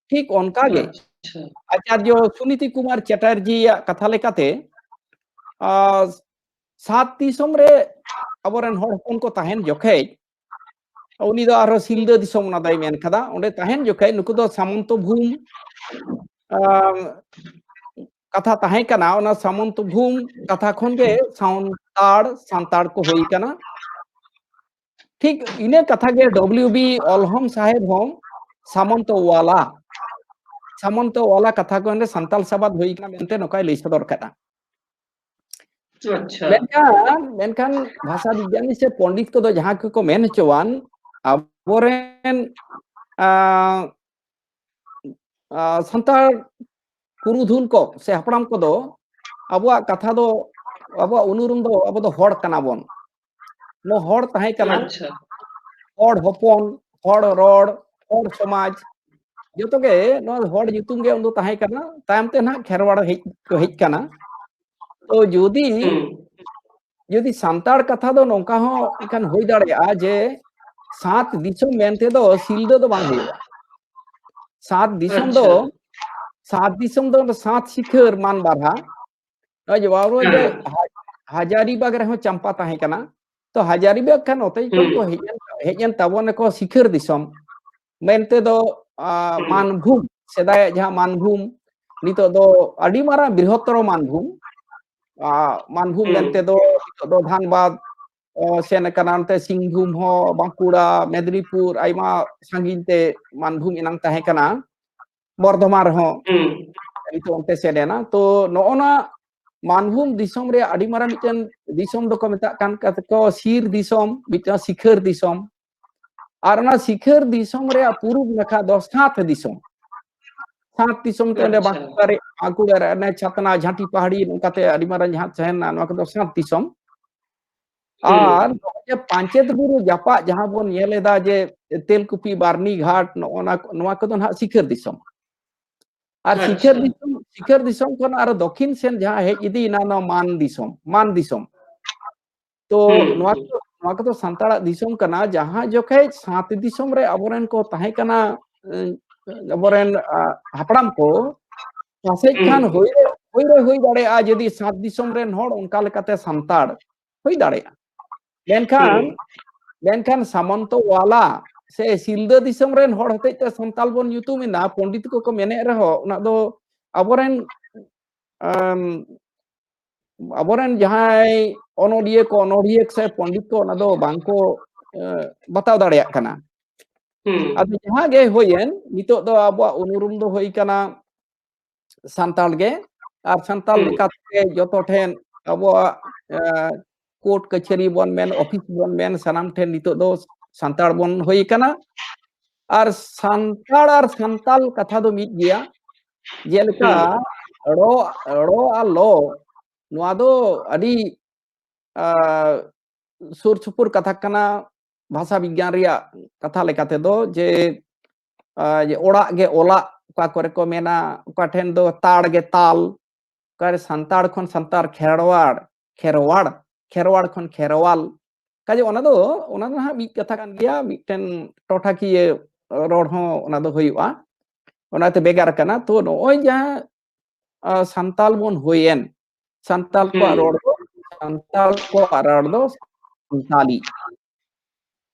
ᱴᱷᱤᱠ ᱚᱱᱠᱟᱜᱮ ᱟᱪᱟᱨᱡᱚ ᱥᱩᱱᱤᱛᱤ ᱠᱩᱢᱟᱨ ᱪᱮᱴᱟᱨᱡᱤᱭᱟᱜ ᱠᱟᱛᱷᱟ ᱞᱮᱠᱟᱛᱮ, ᱟᱨ ᱥᱟᱛ ᱫᱤᱥᱚᱢ ᱨᱮ ᱟᱵᱚᱨᱮᱱ ᱦᱚᱲ ᱦᱚᱯᱚᱱ ᱠᱚ ᱛᱟᱦᱮᱱ ᱡᱚᱠᱷᱮᱡ, ᱩᱱᱤ ᱫᱚ ᱟᱨᱦᱚᱸ ᱥᱤᱞᱫᱟᱹ ᱫᱤᱥᱚᱢ ᱚᱱᱟ ᱫᱚᱭ ᱢᱮᱱ ᱠᱟᱫᱟ᱾ ᱚᱸᱰᱮ ᱛᱟᱦᱮᱱ ᱡᱚᱠᱷᱮᱡ ᱱᱩᱠᱩ ᱫᱚ ᱥᱟᱢᱚᱱᱛᱚ ᱵᱷᱩᱢ, ᱟᱢ, ᱠᱟᱛᱷᱟ ᱛᱟᱦᱮᱸ ᱠᱟᱱᱟ, ᱚᱱᱟ ᱥᱟᱢᱚᱱᱛᱚ ᱵᱷᱩᱢ ᱠᱟᱛᱷᱟ ᱠᱷᱚᱱ ᱜᱮ ᱥᱟᱱᱛᱟᱲ, ᱥᱟᱱᱛᱟᱲ ᱠᱚ ᱦᱩᱭ ᱠᱟᱱᱟ᱾ ᱴᱷᱤᱠ ᱤᱱᱟᱹ ᱠᱟᱛᱷᱟ ᱜᱮ ᱰᱚᱵᱞᱤᱭᱩ ᱵᱤ ᱚᱞᱦᱚᱢ ᱥᱟᱦᱮᱵ ᱦᱚᱸ ᱥᱟᱢᱚᱱᱛᱚ ᱣᱟᱞᱟ, ᱥᱟᱢᱚᱱᱛᱚ ᱣᱟᱞᱟ ᱠᱟᱛᱷᱟ ᱠᱚ ᱚᱸᱰᱮ ᱥᱟᱱᱛᱟᱲ ᱥᱟᱵᱟᱫ ᱦᱩᱭ ᱠᱟᱱᱟ ᱢᱮᱱᱛᱮ ᱱᱚᱝᱠᱟᱭ ᱞᱟᱹᱭ ᱥᱚᱫᱚᱨ ᱠᱟᱫᱟ᱾ ᱟᱪᱪᱷᱟ᱾ ᱢᱮᱱᱠᱷᱟᱱ, ᱢᱮᱱᱠᱷᱟᱱ ᱵᱷᱟᱥᱟ ᱵᱤᱜᱽᱜᱟᱱᱤ ᱥᱮ ᱯᱚᱱᱰᱤᱛ ᱠᱚᱫᱚ ᱡᱟᱦᱟᱸ ᱠᱚᱠᱚ ᱢᱮᱱ ᱦᱚᱪᱚᱣᱟᱱ, ᱟᱵᱚᱨᱮᱱ, ᱟᱸ, ᱟᱸ, ᱥᱟᱱᱛᱟᱲ ᱯᱩᱨᱩᱫᱷᱩᱞ ᱠᱚ ᱥᱮ ᱦᱟᱯᱲᱟᱢ ᱠᱚᱫᱚ ᱟᱵᱚᱣᱟᱜ ᱠᱟᱛᱷᱟ ᱫᱚ, ᱟᱵᱚᱣᱟᱜ ᱩᱱᱩᱨᱩᱢ ᱫᱚ ᱟᱵᱚ ᱫᱚ ᱦᱚᱲ ᱠᱟᱱᱟ ᱵᱚᱱ᱾ ᱱᱚᱣᱟ ᱦᱚᱲ ᱛᱟᱦᱮᱸ ᱠᱟᱱᱟ, ᱟᱪᱪᱷᱟ᱾ ᱦᱚᱲ ᱦᱚᱯᱚᱱ, ᱦᱚᱲ ᱨᱚᱲ, ᱦᱚᱲ ᱥᱚᱢᱟᱡᱽ, ᱡᱚᱛᱚ ᱜᱮ ᱱᱚᱣᱟ ᱦᱚᱲ ᱧᱩᱛᱩᱢ ᱜᱮ ᱩᱱᱫᱚ ᱛᱟᱦᱮᱸ ᱠᱟᱱᱟ᱾ ᱛᱟᱭᱚᱢ ᱛᱮ ᱱᱟᱦᱟᱜ ᱠᱷᱮᱨᱣᱟᱲ ᱦᱮᱡ ᱠᱚ ᱦᱮᱡ ᱠᱟᱱᱟ᱾ ᱛᱚ ᱡᱩᱫᱤ, ᱦᱩᱸ᱾ ᱡᱩᱫᱤ ᱥᱟᱱᱛᱟᱲ ᱠᱟᱛᱷᱟ ᱫᱚ ᱱᱚᱝᱠᱟ ᱦᱚᱸ ᱮᱱᱠᱷᱟᱱ ᱦᱩᱭ ᱫᱟᱲᱮᱭᱟᱜᱼᱟ ᱡᱮ ᱥᱟᱛ ᱫᱤᱥᱚᱢ ᱢᱮᱱᱛᱮ ᱫᱚ ᱥᱤᱞᱫᱟᱹ ᱫᱚ ᱵᱟᱝ ᱦᱩᱭᱩᱜᱼᱟ᱾ ᱥᱟᱛ ᱫᱤᱥᱚᱢ ᱫᱚ, ᱟᱪᱪᱷᱟ᱾ ᱥᱟᱛ ᱫᱤᱥᱚᱢ ᱫᱚ ᱥᱟᱛ ᱥᱤᱠᱷᱟᱹᱨ ᱢᱟᱱ ᱵᱟᱨᱦᱟ᱾ ᱱᱚᱜᱼᱚᱭ ᱡᱮ ᱵᱟᱵᱟ ᱡᱮ ᱦᱮᱸ᱾ ᱦᱟ-, ᱦᱟᱡᱟᱨᱤᱵᱟᱜᱽ ᱨᱮᱦᱚᱸ ᱪᱟᱢᱯᱟ ᱛᱟᱦᱮᱸ ᱠᱟᱱᱟ᱾ ᱛᱚ ᱦᱟᱡᱟᱨᱤᱵᱟᱜᱽ ᱠᱷᱟᱱ ᱱᱚᱛᱮ ᱠᱷᱚᱱ ᱠᱚ ᱦᱩᱸ᱾ ᱦᱮᱡ ᱮᱱ, ᱦᱮᱡ ᱮᱱ ᱛᱟᱵᱚᱱᱟᱠᱚ ᱥᱤᱠᱷᱟᱹᱨ ᱫᱤᱥᱚᱢ᱾ ᱢᱮᱱᱛᱮ ᱫᱚ, ᱟ, ᱦᱩᱸ᱾ ᱢᱟᱱᱵᱷᱩᱢ, ᱥᱮᱫᱟᱭᱟᱜ ᱡᱟᱦᱟᱸ ᱢᱟᱱᱵᱷᱩᱢ, ᱱᱤᱛᱚᱜ ᱫᱚ ᱟᱹᱰᱤ ᱢᱟᱨᱟᱝ ᱵᱨᱤᱦᱚᱛᱛᱚᱨᱚ ᱢᱟᱱᱵᱷᱩᱢ, ᱟ, ᱢᱟᱱᱵᱷᱩᱢ ᱦᱩᱸ᱾ ᱢᱮᱱᱛᱮ ᱫᱚ ᱱᱤᱛᱚᱜ ᱫᱚ ᱫᱷᱟᱱᱵᱟᱫᱽ, ᱚ, ᱥᱮᱱ ᱟᱠᱟᱱᱟ, ᱚᱱᱛᱮ ᱥᱤᱝᱵᱷᱩᱢ ᱦᱚᱸ, ᱵᱟᱸᱠᱩᱲᱟ, ᱢᱮᱫᱽᱱᱤᱯᱩᱨ, ᱟᱭᱢᱟ ᱥᱟᱺᱜᱤᱧ ᱛᱮ ᱢᱟᱱᱵᱷᱩᱢ ᱮᱱᱟᱝ ᱛᱟᱦᱮᱸ ᱠᱟᱱᱟ, ᱵᱚᱨᱫᱷᱚᱢᱟᱱ ᱨᱮᱦᱚᱸ ᱦᱩᱸ᱾ ᱱᱤᱛᱚᱜ ᱚᱱᱛᱮ ᱥᱮᱱ ᱮᱱᱟ᱾ ᱛᱚ ᱱᱚᱜᱼᱚ ᱱᱟ ᱢᱟᱱᱵᱷᱩᱢ ᱫᱤᱥᱚᱢ ᱨᱮ ᱟᱹᱰᱤ ᱢᱟᱨᱟᱝ ᱢᱤᱫᱴᱮᱱ ᱫᱤᱥᱚᱢ ᱫᱚᱠᱚ ᱢᱮᱛᱟᱜ ᱠᱟᱱ ᱠᱚ ᱥᱤᱨ ᱫᱤᱥᱚᱢ, ᱢᱤᱫᱴᱟᱝ ᱥᱤᱠᱷᱟᱹᱨ ᱫᱤᱥᱚᱢ᱾ ᱟᱨ ᱚᱱᱟ ᱥᱤᱠᱷᱟᱹᱨ ᱫᱤᱥᱚᱢ ᱨᱮᱭᱟᱜ ᱯᱩᱨᱩᱵ ᱱᱟᱠᱷᱟ ᱫᱚ ᱥᱟᱛ ᱫᱤᱥᱚᱢ᱾ ᱥᱟᱛ ᱫᱤᱥᱚᱢ ᱛᱮ ᱚᱸᱰᱮ ᱟᱪᱪᱷᱟ᱾ ᱵᱟᱸᱠᱩᱲᱟ ᱨᱮ, ᱵᱟᱸᱠᱩᱲᱟ ᱨᱮ ᱚᱱᱮ ᱪᱷᱟᱛᱱᱟ, ᱡᱷᱟᱸᱴᱤ ᱯᱟᱦᱟᱲᱤ, ᱱᱚᱝᱠᱟᱛᱮ ᱟᱹᱰᱤ ᱢᱟᱨᱟᱝ ᱡᱟᱦᱟᱸ ᱛᱟᱦᱮᱱᱟ, ᱱᱚᱣᱟ ᱠᱚᱫᱚ ᱥᱟᱛ ᱫᱤᱥᱚᱢ᱾ ᱟᱨ ᱱᱚᱜᱼᱚᱭ ᱡᱮ ᱯᱟᱧᱪᱮᱛ ᱵᱩᱨᱩ ᱡᱟᱯᱟᱜ ᱡᱟᱦᱟᱸ ᱵᱚᱱ ᱧᱮᱞ ᱮᱫᱟ ᱡᱮ ᱛᱮᱞᱠᱩᱯᱤ, ᱵᱟᱨᱱᱤᱜᱷᱟᱴ, ᱱᱚᱜᱼᱚ ᱱᱟ, ᱱᱚᱣᱟ ᱠᱚᱫᱚ ᱱᱟᱦᱟᱜ ᱥᱤᱠᱷᱟᱹᱨ ᱫᱤᱥᱚᱢ᱾ ᱟᱨ ᱥᱤᱠᱷᱟᱹᱨ ᱫᱤᱥᱚᱢ, ᱥᱤᱠᱷᱟᱹᱨ ᱫᱤᱥᱚᱢ ᱠᱷᱚᱱ ᱟᱨ ᱫᱚᱠᱷᱤᱱ ᱥᱮᱱ ᱡᱟᱦᱟᱸ ᱦᱮᱡ ᱤᱫᱤᱭᱮᱱᱟ, ᱱᱚᱣᱟ ᱢᱟᱱ ᱫᱤᱥᱚᱢ, ᱢᱟᱱ ᱫᱤᱥᱚᱢ᱾ ᱛᱚ ᱱᱚᱣᱟ ᱠᱚ, ᱱᱚᱣᱟ ᱠᱚᱫᱚ ᱥᱟᱱᱛᱟᱲᱟᱜ ᱫᱤᱥᱚᱢ ᱠᱟᱱᱟ᱾ ᱡᱟᱦᱟᱸ ᱡᱚᱠᱷᱮᱡ ᱥᱟᱛ ᱫᱤᱥᱚᱢ ᱨᱮ ᱟᱵᱚᱨᱮᱱ ᱠᱚ ᱛᱟᱦᱮᱸ ᱠᱟᱱᱟ, ᱮ, ᱟᱵᱚᱨᱮᱱ, ᱟ, ᱦᱟᱯᱲᱟᱢ ᱠᱚ, ᱯᱟᱥᱮᱡ ᱠᱷᱟᱱ ᱦᱩᱭ ᱨᱮ, ᱦᱩᱭ ᱨᱮ ᱦᱩᱭ ᱫᱟᱲᱮᱭᱟᱜᱼᱟ ᱡᱩᱫᱤ ᱥᱟᱛ ᱫᱤᱥᱚᱢ ᱨᱮᱱ ᱦᱚᱲ ᱚᱱᱠᱟ ᱞᱮᱠᱟᱛᱮ ᱥᱟᱱᱛᱟᱲ ᱦᱩᱭ ᱫᱟᱲᱮᱭᱟᱜᱼᱟ᱾ ᱢᱮᱱᱠᱷᱟᱱ, ᱢᱮᱱᱠᱷᱟᱱ ᱥᱟᱢᱚᱱᱛᱚ ᱣᱟᱞᱟ ᱥᱮ ᱥᱤᱞᱫᱟᱹ ᱫᱤᱥᱚᱢ ᱨᱮᱱ ᱦᱚᱲ ᱦᱚᱛᱮᱡ ᱛᱮ ᱥᱟᱱᱛᱟᱲ ᱵᱚᱱ ᱧᱩᱛᱩᱢ ᱮᱫᱟ, ᱯᱚᱱᱰᱤᱛ ᱠᱚᱠᱚ ᱢᱮᱱᱮᱫ ᱨᱮᱦᱚᱸ, ᱚᱱᱟ ᱫᱚ ᱟᱵᱚᱨᱮᱱ, ᱟᱢ, ᱟᱵᱚᱨᱮᱱ ᱡᱟᱦᱟᱸᱭ ᱚᱱᱚᱞᱤᱭᱟᱹ ᱠᱚ, ᱚᱱᱚᱲᱦᱤᱭᱟᱹ ᱥᱮ ᱯᱚᱱᱰᱤᱛ ᱠᱚ ᱚᱱᱟ ᱫᱚ ᱵᱟᱝᱠᱚ, ᱮ, ᱵᱟᱛᱟᱣ ᱫᱟᱲᱮᱭᱟᱜ ᱠᱟᱱᱟ᱾ ᱟᱫᱚ ᱡᱟᱦᱟᱸ ᱜᱮ ᱦᱩᱭᱮᱱ, ᱱᱤᱛᱚᱜ ᱫᱚ ᱟᱵᱚᱣᱟᱜ ᱩᱱᱩᱨᱩᱢ ᱫᱚ ᱦᱩᱭ ᱠᱟᱱᱟ ᱥᱟᱱᱛᱟᱲ ᱜᱮ, ᱟᱨ ᱥᱟᱱᱛᱟᱲ ᱞᱮᱠᱟᱛᱮ ᱡᱚᱛᱚ ᱴᱷᱮᱱ ᱟᱵᱚᱣᱟᱜ, ᱮ, ᱠᱳᱨᱴ ᱠᱟᱹᱪᱷᱟᱹᱨᱤ ᱵᱚᱱ ᱢᱮᱱ, ᱚᱯᱷᱤᱥ ᱵᱚᱱ ᱢᱮᱱ, ᱥᱟᱱᱟᱢ ᱴᱷᱮᱱ ᱱᱤᱛᱚᱜ ᱫᱚ ᱥᱟᱱᱛᱟᱲ ᱵᱚᱱ ᱦᱩᱭ ᱠᱟᱱᱟ᱾ ᱟᱨ ᱥᱟᱱᱛᱟᱲ ᱟᱨ ᱥᱟᱱᱛᱟᱞ ᱠᱟᱛᱷᱟ ᱫᱚ ᱢᱤᱫ ᱜᱮᱭᱟ᱾ ᱡᱮᱞᱮᱠᱟ ᱲᱚ, ᱲᱚ ᱟᱨ ᱞᱚ, ᱱᱚᱣᱟ ᱫᱚ ᱟᱹᱰᱤ, ᱟ, ᱥᱩᱨ ᱥᱩᱯᱩᱨ ᱠᱟᱛᱷᱟ ᱠᱟᱱᱟ᱾ ᱵᱷᱟᱥᱟ ᱵᱤᱜᱽᱜᱟᱱ ᱨᱮᱭᱟᱜ ᱠᱟᱛᱷᱟ ᱞᱮᱠᱟ ᱛᱮᱫᱚ ᱡᱮ, ᱟ, ᱡᱮ ᱚᱲᱟᱜ ᱜᱮ ᱚᱞᱟᱜ, ᱚᱠᱟ ᱠᱚᱨᱮ ᱠᱚ ᱢᱮᱱᱟ, ᱚᱠᱟ ᱴᱷᱮᱱ ᱫᱚ ᱛᱟᱲ ᱜᱮ ᱛᱟᱞ, ᱚᱠᱟᱨᱮ ᱥᱟᱱᱛᱟᱲ ᱠᱷᱚᱱ ᱥᱟᱱᱛᱟᱲ, ᱠᱷᱮᱨᱣᱟᱲ, ᱠᱷᱮᱨᱣᱟᱲ, ᱠᱷᱮᱨᱣᱟᱲ ᱠᱷᱚᱱ ᱠᱷᱮᱨᱣᱟᱞ᱾ ᱠᱟᱡᱮ ᱚᱱᱟ ᱫᱚ, ᱚᱱᱟ ᱫᱚ ᱦᱟᱸᱜ ᱢᱤᱫ ᱠᱟᱛᱷᱟ ᱠᱟᱱ ᱜᱮᱭᱟ, ᱢᱤᱫᱴᱮᱱ ᱴᱚᱴᱷᱟᱠᱤᱭᱟᱹ ᱨᱚᱲ ᱦᱚᱸ ᱚᱱᱟ ᱫᱚ ᱦᱩᱭᱩᱜᱼᱟ, ᱚᱱᱟᱛᱮ ᱵᱷᱮᱜᱟᱨ ᱠᱟᱱᱟ᱾ ᱛᱚ ᱱᱚᱜᱼᱚᱭ ᱡᱟᱦᱟᱸ, ᱟ, ᱥᱟᱱᱛᱟᱞ ᱵᱚᱱ ᱦᱩᱭᱮᱱ, ᱥᱟᱱᱛᱟᱞ ᱠᱚᱣᱟᱜ ᱨᱚᱲ ᱫᱚ, ᱥᱟᱱᱛᱟᱞ ᱠᱚᱣᱟᱜ ᱨᱚᱲ ᱫᱚ ᱥᱟᱱᱛᱟᱞᱤ᱾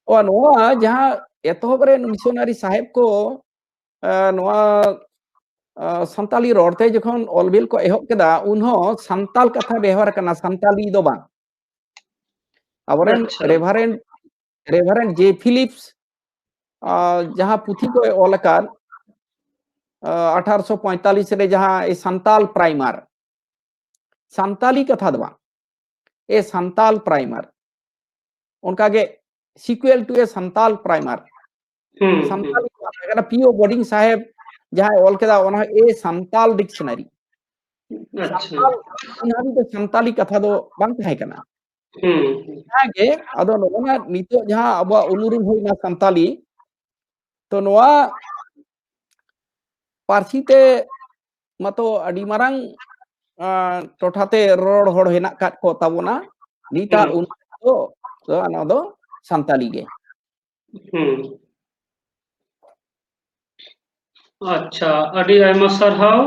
ᱚ, ᱱᱚᱣᱟ ᱡᱟᱦᱟᱸ ᱮᱛᱚᱦᱚᱵ ᱨᱮ ᱢᱤᱥᱚᱱᱟᱨᱤ ᱥᱟᱦᱮᱵ ᱠᱚ, ᱟ, ᱱᱚᱣᱟ, ᱟ, ᱥᱟᱱᱛᱟᱞᱤ ᱨᱚᱲ ᱛᱮ ᱡᱚᱠᱷᱚᱱ ᱚᱞ ᱵᱤᱞ ᱠᱚ ᱮᱦᱚᱵ ᱠᱮᱫᱟ, ᱩᱱᱦᱚᱸ ᱥᱟᱱᱛᱟᱞ ᱠᱟᱛᱷᱟ ᱵᱮᱣᱦᱟᱨ ᱠᱟᱱᱟ, ᱥᱟᱱᱛᱟᱞᱤ ᱫᱚ ᱵᱟᱝ᱾ ᱟᱵᱚᱨᱮᱱ ᱟᱪᱪᱷᱟ᱾ ᱨᱮᱵᱷᱟᱨᱮᱱᱰ, ᱨᱮᱵᱷᱟᱨᱮᱱᱰ ᱡᱮ ᱯᱷᱤᱞᱤᱯᱥ, ᱟ, ᱡᱟᱦᱟᱸ ᱯᱩᱛᱷᱤ ᱠᱚᱭ ᱚᱞ ᱟᱠᱟᱫ, ᱟ, ᱟᱴᱷᱟᱨᱚᱥᱚ ᱯᱚᱸᱭᱛᱟᱞᱤᱥ ᱨᱮ ᱡᱟᱦᱟᱸ ᱮ ᱥᱟᱱᱛᱟᱞ ᱯᱨᱟᱭᱢᱟᱨ, ᱥᱟᱱᱛᱟᱞᱤ ᱠᱟᱛᱷᱟ ᱫᱚ ᱵᱟᱝ, ᱮ ᱥᱟᱱᱛᱟᱞ ᱯᱨᱟᱭᱢᱟᱨ, ᱚᱱᱠᱟᱜᱮ sequel to a ᱥᱟᱱᱛᱟᱞ ᱯᱨᱟᱭᱢᱟᱨ, ᱦᱩᱸ, ᱦᱩᱸ᱾ ᱥᱟᱱᱛᱟᱞᱤ ᱠᱟᱛᱷᱟ ᱠᱟᱱᱟ᱾ ᱯᱤ ᱳ ᱵᱳᱰᱤᱝ ᱥᱟᱦᱮᱵ ᱡᱟᱦᱟᱸᱭ ᱚᱞ ᱠᱮᱫᱟ, ᱚᱱᱟ ᱦᱚᱸ ᱮ ᱥᱟᱱᱛᱟᱞ ᱰᱤᱠᱥᱚᱱᱟᱨᱤ᱾ ᱟᱪᱪᱷᱟ᱾ ᱥᱟᱱᱛᱟᱞ, ᱩᱱ ᱦᱟᱹᱵᱤᱡ ᱫᱚ ᱥᱟᱱᱛᱟᱞᱤ ᱠᱟᱛᱷᱟ ᱫᱚ ᱵᱟᱝ ᱛᱟᱦᱮᱸ ᱠᱟᱱᱟ᱾ ᱦᱩᱸ᱾ ᱚᱱᱟᱜᱮ, ᱟᱫᱚ ᱱᱚᱜᱼᱚ ᱱᱟ ᱱᱤᱛᱚᱜ ᱡᱟᱦᱟᱸ ᱟᱵᱚᱣᱟᱜ ᱩᱱᱩᱨᱩᱢ ᱦᱩᱭᱱᱟ ᱥᱟᱱᱛᱟᱞᱤ, ᱛᱚ ᱱᱚᱣᱟ ᱯᱟᱹᱨᱥᱤ ᱛᱮ ᱢᱟᱛᱚ ᱟᱹᱰᱤ ᱢᱟᱨᱟᱝ, ᱟᱸ, ᱴᱚᱴᱷᱟᱛᱮ ᱨᱚᱲ ᱦᱚᱲ ᱦᱮᱱᱟᱜ ᱟᱠᱟᱫ ᱠᱚ ᱛᱟᱵᱚᱱᱟ᱾ ᱱᱤᱛᱟᱜ ᱦᱩᱸ᱾ ᱩᱱ ᱫᱚ, ᱫᱚ ᱱᱚᱣᱟ ᱫᱚ ᱥᱟᱱᱛᱟᱞᱤ ᱜᱮ᱾ ᱦᱩᱸ᱾ ᱟᱪᱪᱷᱟ, ᱟᱹᱰᱤ ᱟᱭᱢᱟ ᱥᱟᱨᱦᱟᱣ᱾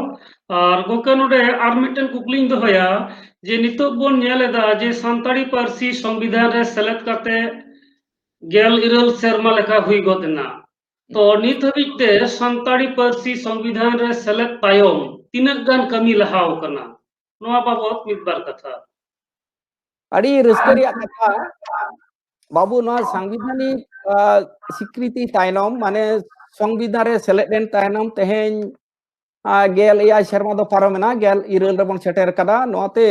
ᱟᱨ ᱜᱚᱢᱠᱮ, ᱱᱚᱰᱮ ᱟᱨ ᱢᱤᱫᱴᱮᱱ ᱠᱩᱠᱞᱤᱧ ᱫᱚᱦᱚᱭᱟ, ᱡᱮ ᱱᱤᱛᱚᱜ ᱵᱚᱱ ᱧᱮᱞ ᱮᱫᱟ ᱡᱮ ᱥᱟᱱᱛᱟᱲᱤ ᱯᱟᱹᱨᱥᱤ ᱥᱚᱝᱵᱤᱫᱷᱟᱱ ᱨᱮ ᱥᱮᱞᱮᱫ ᱠᱟᱛᱮ ᱜᱮᱞ ᱤᱨᱟᱹᱞ ᱥᱮᱨᱢᱟ ᱞᱮᱠᱟ ᱦᱩᱭ ᱜᱚᱫ ᱮᱱᱟ᱾ ᱛᱚ ᱱᱤᱛ ᱦᱟᱹᱵᱤᱡ ᱛᱮ ᱥᱟᱱᱛᱟᱲᱤ ᱯᱟᱹᱨᱥᱤ ᱥᱚᱝᱵᱤᱫᱷᱟᱱ ᱨᱮ ᱥᱮᱞᱮᱫ ᱛᱟᱭᱚᱢ ᱛᱤᱱᱟᱹᱜ ᱜᱟᱱ ᱠᱟᱹᱢᱤ ᱞᱟᱦᱟ ᱟᱠᱟᱱᱟ? ᱱᱚᱣᱟ ᱵᱟᱵᱚᱛ ᱢᱤᱫ ᱵᱟᱨ ᱠᱟᱛᱷᱟ᱾ ᱟᱹᱰᱤ ᱨᱟᱹᱥᱠᱟᱹ ᱨᱮᱭᱟᱜ ᱠᱟᱛᱷᱟ, ᱵᱟᱹᱵᱩ, ᱱᱚᱣᱟ ᱥᱟᱝᱵᱤᱫᱷᱟᱱᱤᱠ, ᱟ, ᱥᱤᱠᱨᱤᱛᱤ ᱛᱟᱭᱱᱚᱢ, ᱢᱟᱱᱮ ᱥᱚᱝᱵᱤᱫᱷᱟᱱ ᱨᱮ ᱥᱮᱞᱮᱫ ᱮᱱ ᱛᱟᱭᱱᱚᱢ ᱛᱮᱦᱮᱧ, ᱟ, ᱜᱮᱞ ᱮᱭᱟᱭ ᱥᱮᱨᱢᱟ ᱫᱚ ᱯᱟᱨᱚᱢᱮᱱᱟ, ᱜᱮᱞ ᱤᱨᱟᱹᱞ ᱨᱮᱵᱚᱱ ᱥᱮᱴᱮᱨ ᱠᱟᱫᱟ᱾ ᱱᱚᱣᱟᱛᱮ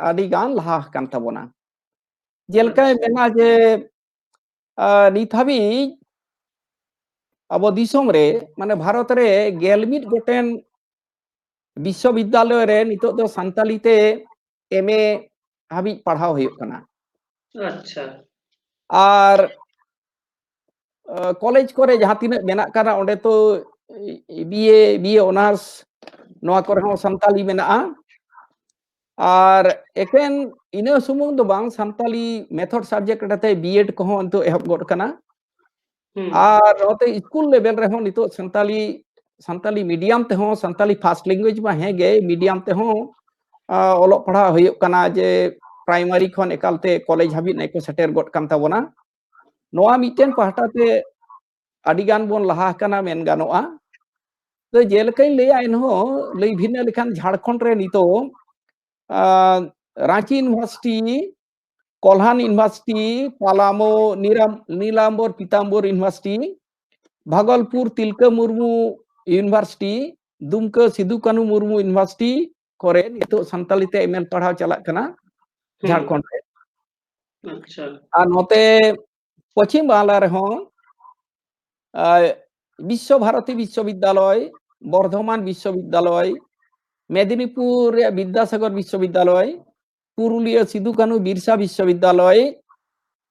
ᱟᱹᱰᱤ ᱜᱟᱱ ᱞᱟᱦᱟ ᱟᱠᱟᱱ ᱛᱟᱵᱚᱱᱟ᱾ ᱡᱮᱞᱮᱠᱟᱭ ᱟᱪᱪᱷᱟ᱾ ᱢᱮᱱᱟ ᱡᱮ, ᱟ, ᱱᱤᱛ ᱦᱟᱹᱵᱤᱡ ᱟᱵᱚ ᱫᱤᱥᱚᱢ ᱨᱮ, ᱢᱟᱱᱮ ᱵᱷᱟᱨᱚᱛ ᱨᱮ ᱜᱮᱞ ᱢᱤᱫ ᱜᱚᱴᱮᱱ ᱵᱤᱥᱥᱚᱵᱤᱫᱽᱫᱟᱞᱚᱭ ᱨᱮ ᱱᱤᱛᱚᱜ ᱫᱚ ᱥᱟᱱᱛᱟᱞᱤ ᱛᱮ ᱮᱢ ᱮ ᱦᱟᱹᱵᱤᱡ ᱯᱟᱲᱦᱟᱣ ᱦᱩᱭᱩᱜ ᱠᱟᱱᱟ᱾ ᱟᱪᱪᱷᱟ᱾ ᱟᱨ, ᱟ, ᱠᱚᱞᱮᱡᱽ ᱠᱚᱨᱮ ᱡᱟᱦᱟᱸ ᱛᱤᱱᱟᱹᱜ ᱢᱮᱱᱟᱜ ᱠᱟᱫᱟ, ᱚᱸᱰᱮ ᱛᱚ ᱵᱤ ᱮ, ᱵᱤ ᱮ ᱚᱱᱟᱨᱥ, ᱱᱚᱣᱟ ᱠᱚᱨᱮ ᱦᱚᱸ ᱥᱟᱱᱛᱟᱞᱤ ᱢᱮᱱᱟᱜᱼᱟ᱾ ᱟᱨ ᱮᱠᱮᱱ ᱤᱱᱟᱹ ᱥᱩᱢᱩᱝ ᱫᱚ ᱵᱟᱝ, ᱥᱟᱱᱛᱟᱞᱤ ᱢᱮᱛᱷᱚᱰ ᱥᱟᱵᱡᱮᱠᱴ ᱨᱮᱛᱮ ᱵᱤ ᱮᱰ ᱠᱚᱦᱚᱸ ᱱᱤᱛᱚᱜ ᱮᱦᱚᱵ ᱜᱚᱫ ᱠᱟᱱᱟ᱾ ᱦᱩᱸ᱾ ᱟᱨ ᱱᱚᱛᱮ ᱥᱠᱩᱞ ᱞᱮᱵᱮᱞ ᱨᱮᱦᱚᱸ ᱱᱤᱛᱚᱜ ᱥᱟᱱᱛᱟᱞᱤ, ᱥᱟᱱᱛᱟᱞᱤ ᱢᱤᱰᱤᱭᱟᱢ ᱛᱮᱦᱚᱸ, ᱥᱟᱱᱛᱟᱞᱤ ᱯᱷᱟᱥᱴ ᱞᱮᱝᱜᱩᱭᱮᱡᱽ ᱢᱟ ᱦᱮᱸ ᱜᱮ, ᱢᱤᱰᱤᱭᱟᱢ ᱛᱮᱦᱚᱸ, ᱟ, ᱚᱞᱚᱜ ᱯᱟᱲᱦᱟᱜ ᱦᱩᱭᱩᱜ ᱠᱟᱱᱟ, ᱡᱮ ᱯᱨᱟᱭᱢᱟᱨᱤ ᱠᱷᱚᱱ ᱮᱠᱟᱞᱛᱮ ᱠᱚᱞᱮᱡᱽ ᱦᱟᱹᱵᱤᱡ ᱱᱮ ᱠᱚ ᱥᱮᱴᱮᱨ ᱜᱚᱫ ᱠᱟᱱ ᱛᱟᱵᱚᱱᱟ᱾ ᱱᱚᱣᱟ ᱢᱤᱫᱴᱮᱱ ᱯᱟᱦᱴᱟ ᱛᱮ ᱟᱹᱰᱤ ᱜᱟᱱ ᱵᱚᱱ ᱞᱟᱦᱟ ᱟᱠᱟᱱᱟ ᱢᱮᱱ ᱜᱟᱱᱚᱜᱼᱟ᱾ ᱛᱚ ᱡᱮᱞᱮᱠᱟᱧ ᱞᱟᱹᱭᱟ, ᱮᱱᱦᱚᱸ ᱞᱟᱹᱭ ᱵᱷᱤᱱᱟᱹ ᱞᱮᱠᱷᱟᱱ ᱡᱷᱟᱲᱠᱷᱚᱸᱰ ᱨᱮ ᱱᱤᱛᱚᱜ, ᱟ, Ranchi university, Kolhan university, Palamu ᱱᱤᱨᱟᱢ-, ᱱᱤᱞᱟᱢᱵᱚᱨ ᱯᱤᱛᱟᱢᱵᱚᱨ university, Bhagalpur Tilka Murmu university, ᱫᱩᱢᱠᱟᱹ ᱥᱤᱫᱩ ᱠᱟᱹᱱᱦᱩ ᱢᱩᱨᱢᱩ ᱤᱭᱩᱱᱤᱵᱷᱟᱨᱥᱤᱴᱤ ᱠᱚᱨᱮ ᱱᱤᱛᱚᱜ ᱥᱟᱱᱛᱟᱞᱤ ᱛᱮ ᱮᱢ ᱮ ᱯᱟᱲᱦᱟᱣ ᱪᱟᱞᱟᱜ ᱠᱟᱱᱟ ᱦᱩᱸ᱾ ᱡᱷᱟᱲᱠᱷᱚᱸᱰ ᱨᱮ᱾ ᱟᱪᱪᱷᱟ᱾ ᱟᱨ ᱱᱚᱛᱮ ᱯᱚᱪᱷᱤᱢ ᱵᱟᱝᱞᱟ ᱨᱮᱦᱚᱸ, ᱟ, ᱵᱤᱥᱥᱚ ᱵᱷᱟᱨᱚᱛᱤ ᱵᱤᱥᱥᱚᱵᱤᱫᱽᱫᱟᱞᱚᱭ, ᱵᱚᱨᱫᱷᱚᱢᱟᱱ ᱵᱤᱥᱥᱚᱵᱤᱫᱽᱫᱟᱞᱚᱭ, ᱢᱮᱫᱤᱱᱤᱯᱩᱨ ᱨᱮᱭᱟᱜ ᱵᱤᱫᱽᱫᱟᱥᱟᱜᱚᱨ ᱵᱤᱥᱥᱚᱵᱤᱫᱽᱫᱟᱞᱚᱭ, ᱯᱩᱨᱩᱞᱤᱭᱟᱹ ᱥᱤᱫᱩ ᱠᱟᱹᱱᱦᱩ ᱵᱤᱨᱥᱟ ᱵᱤᱥᱥᱚᱵᱤᱫᱽᱫᱟᱞᱚᱭ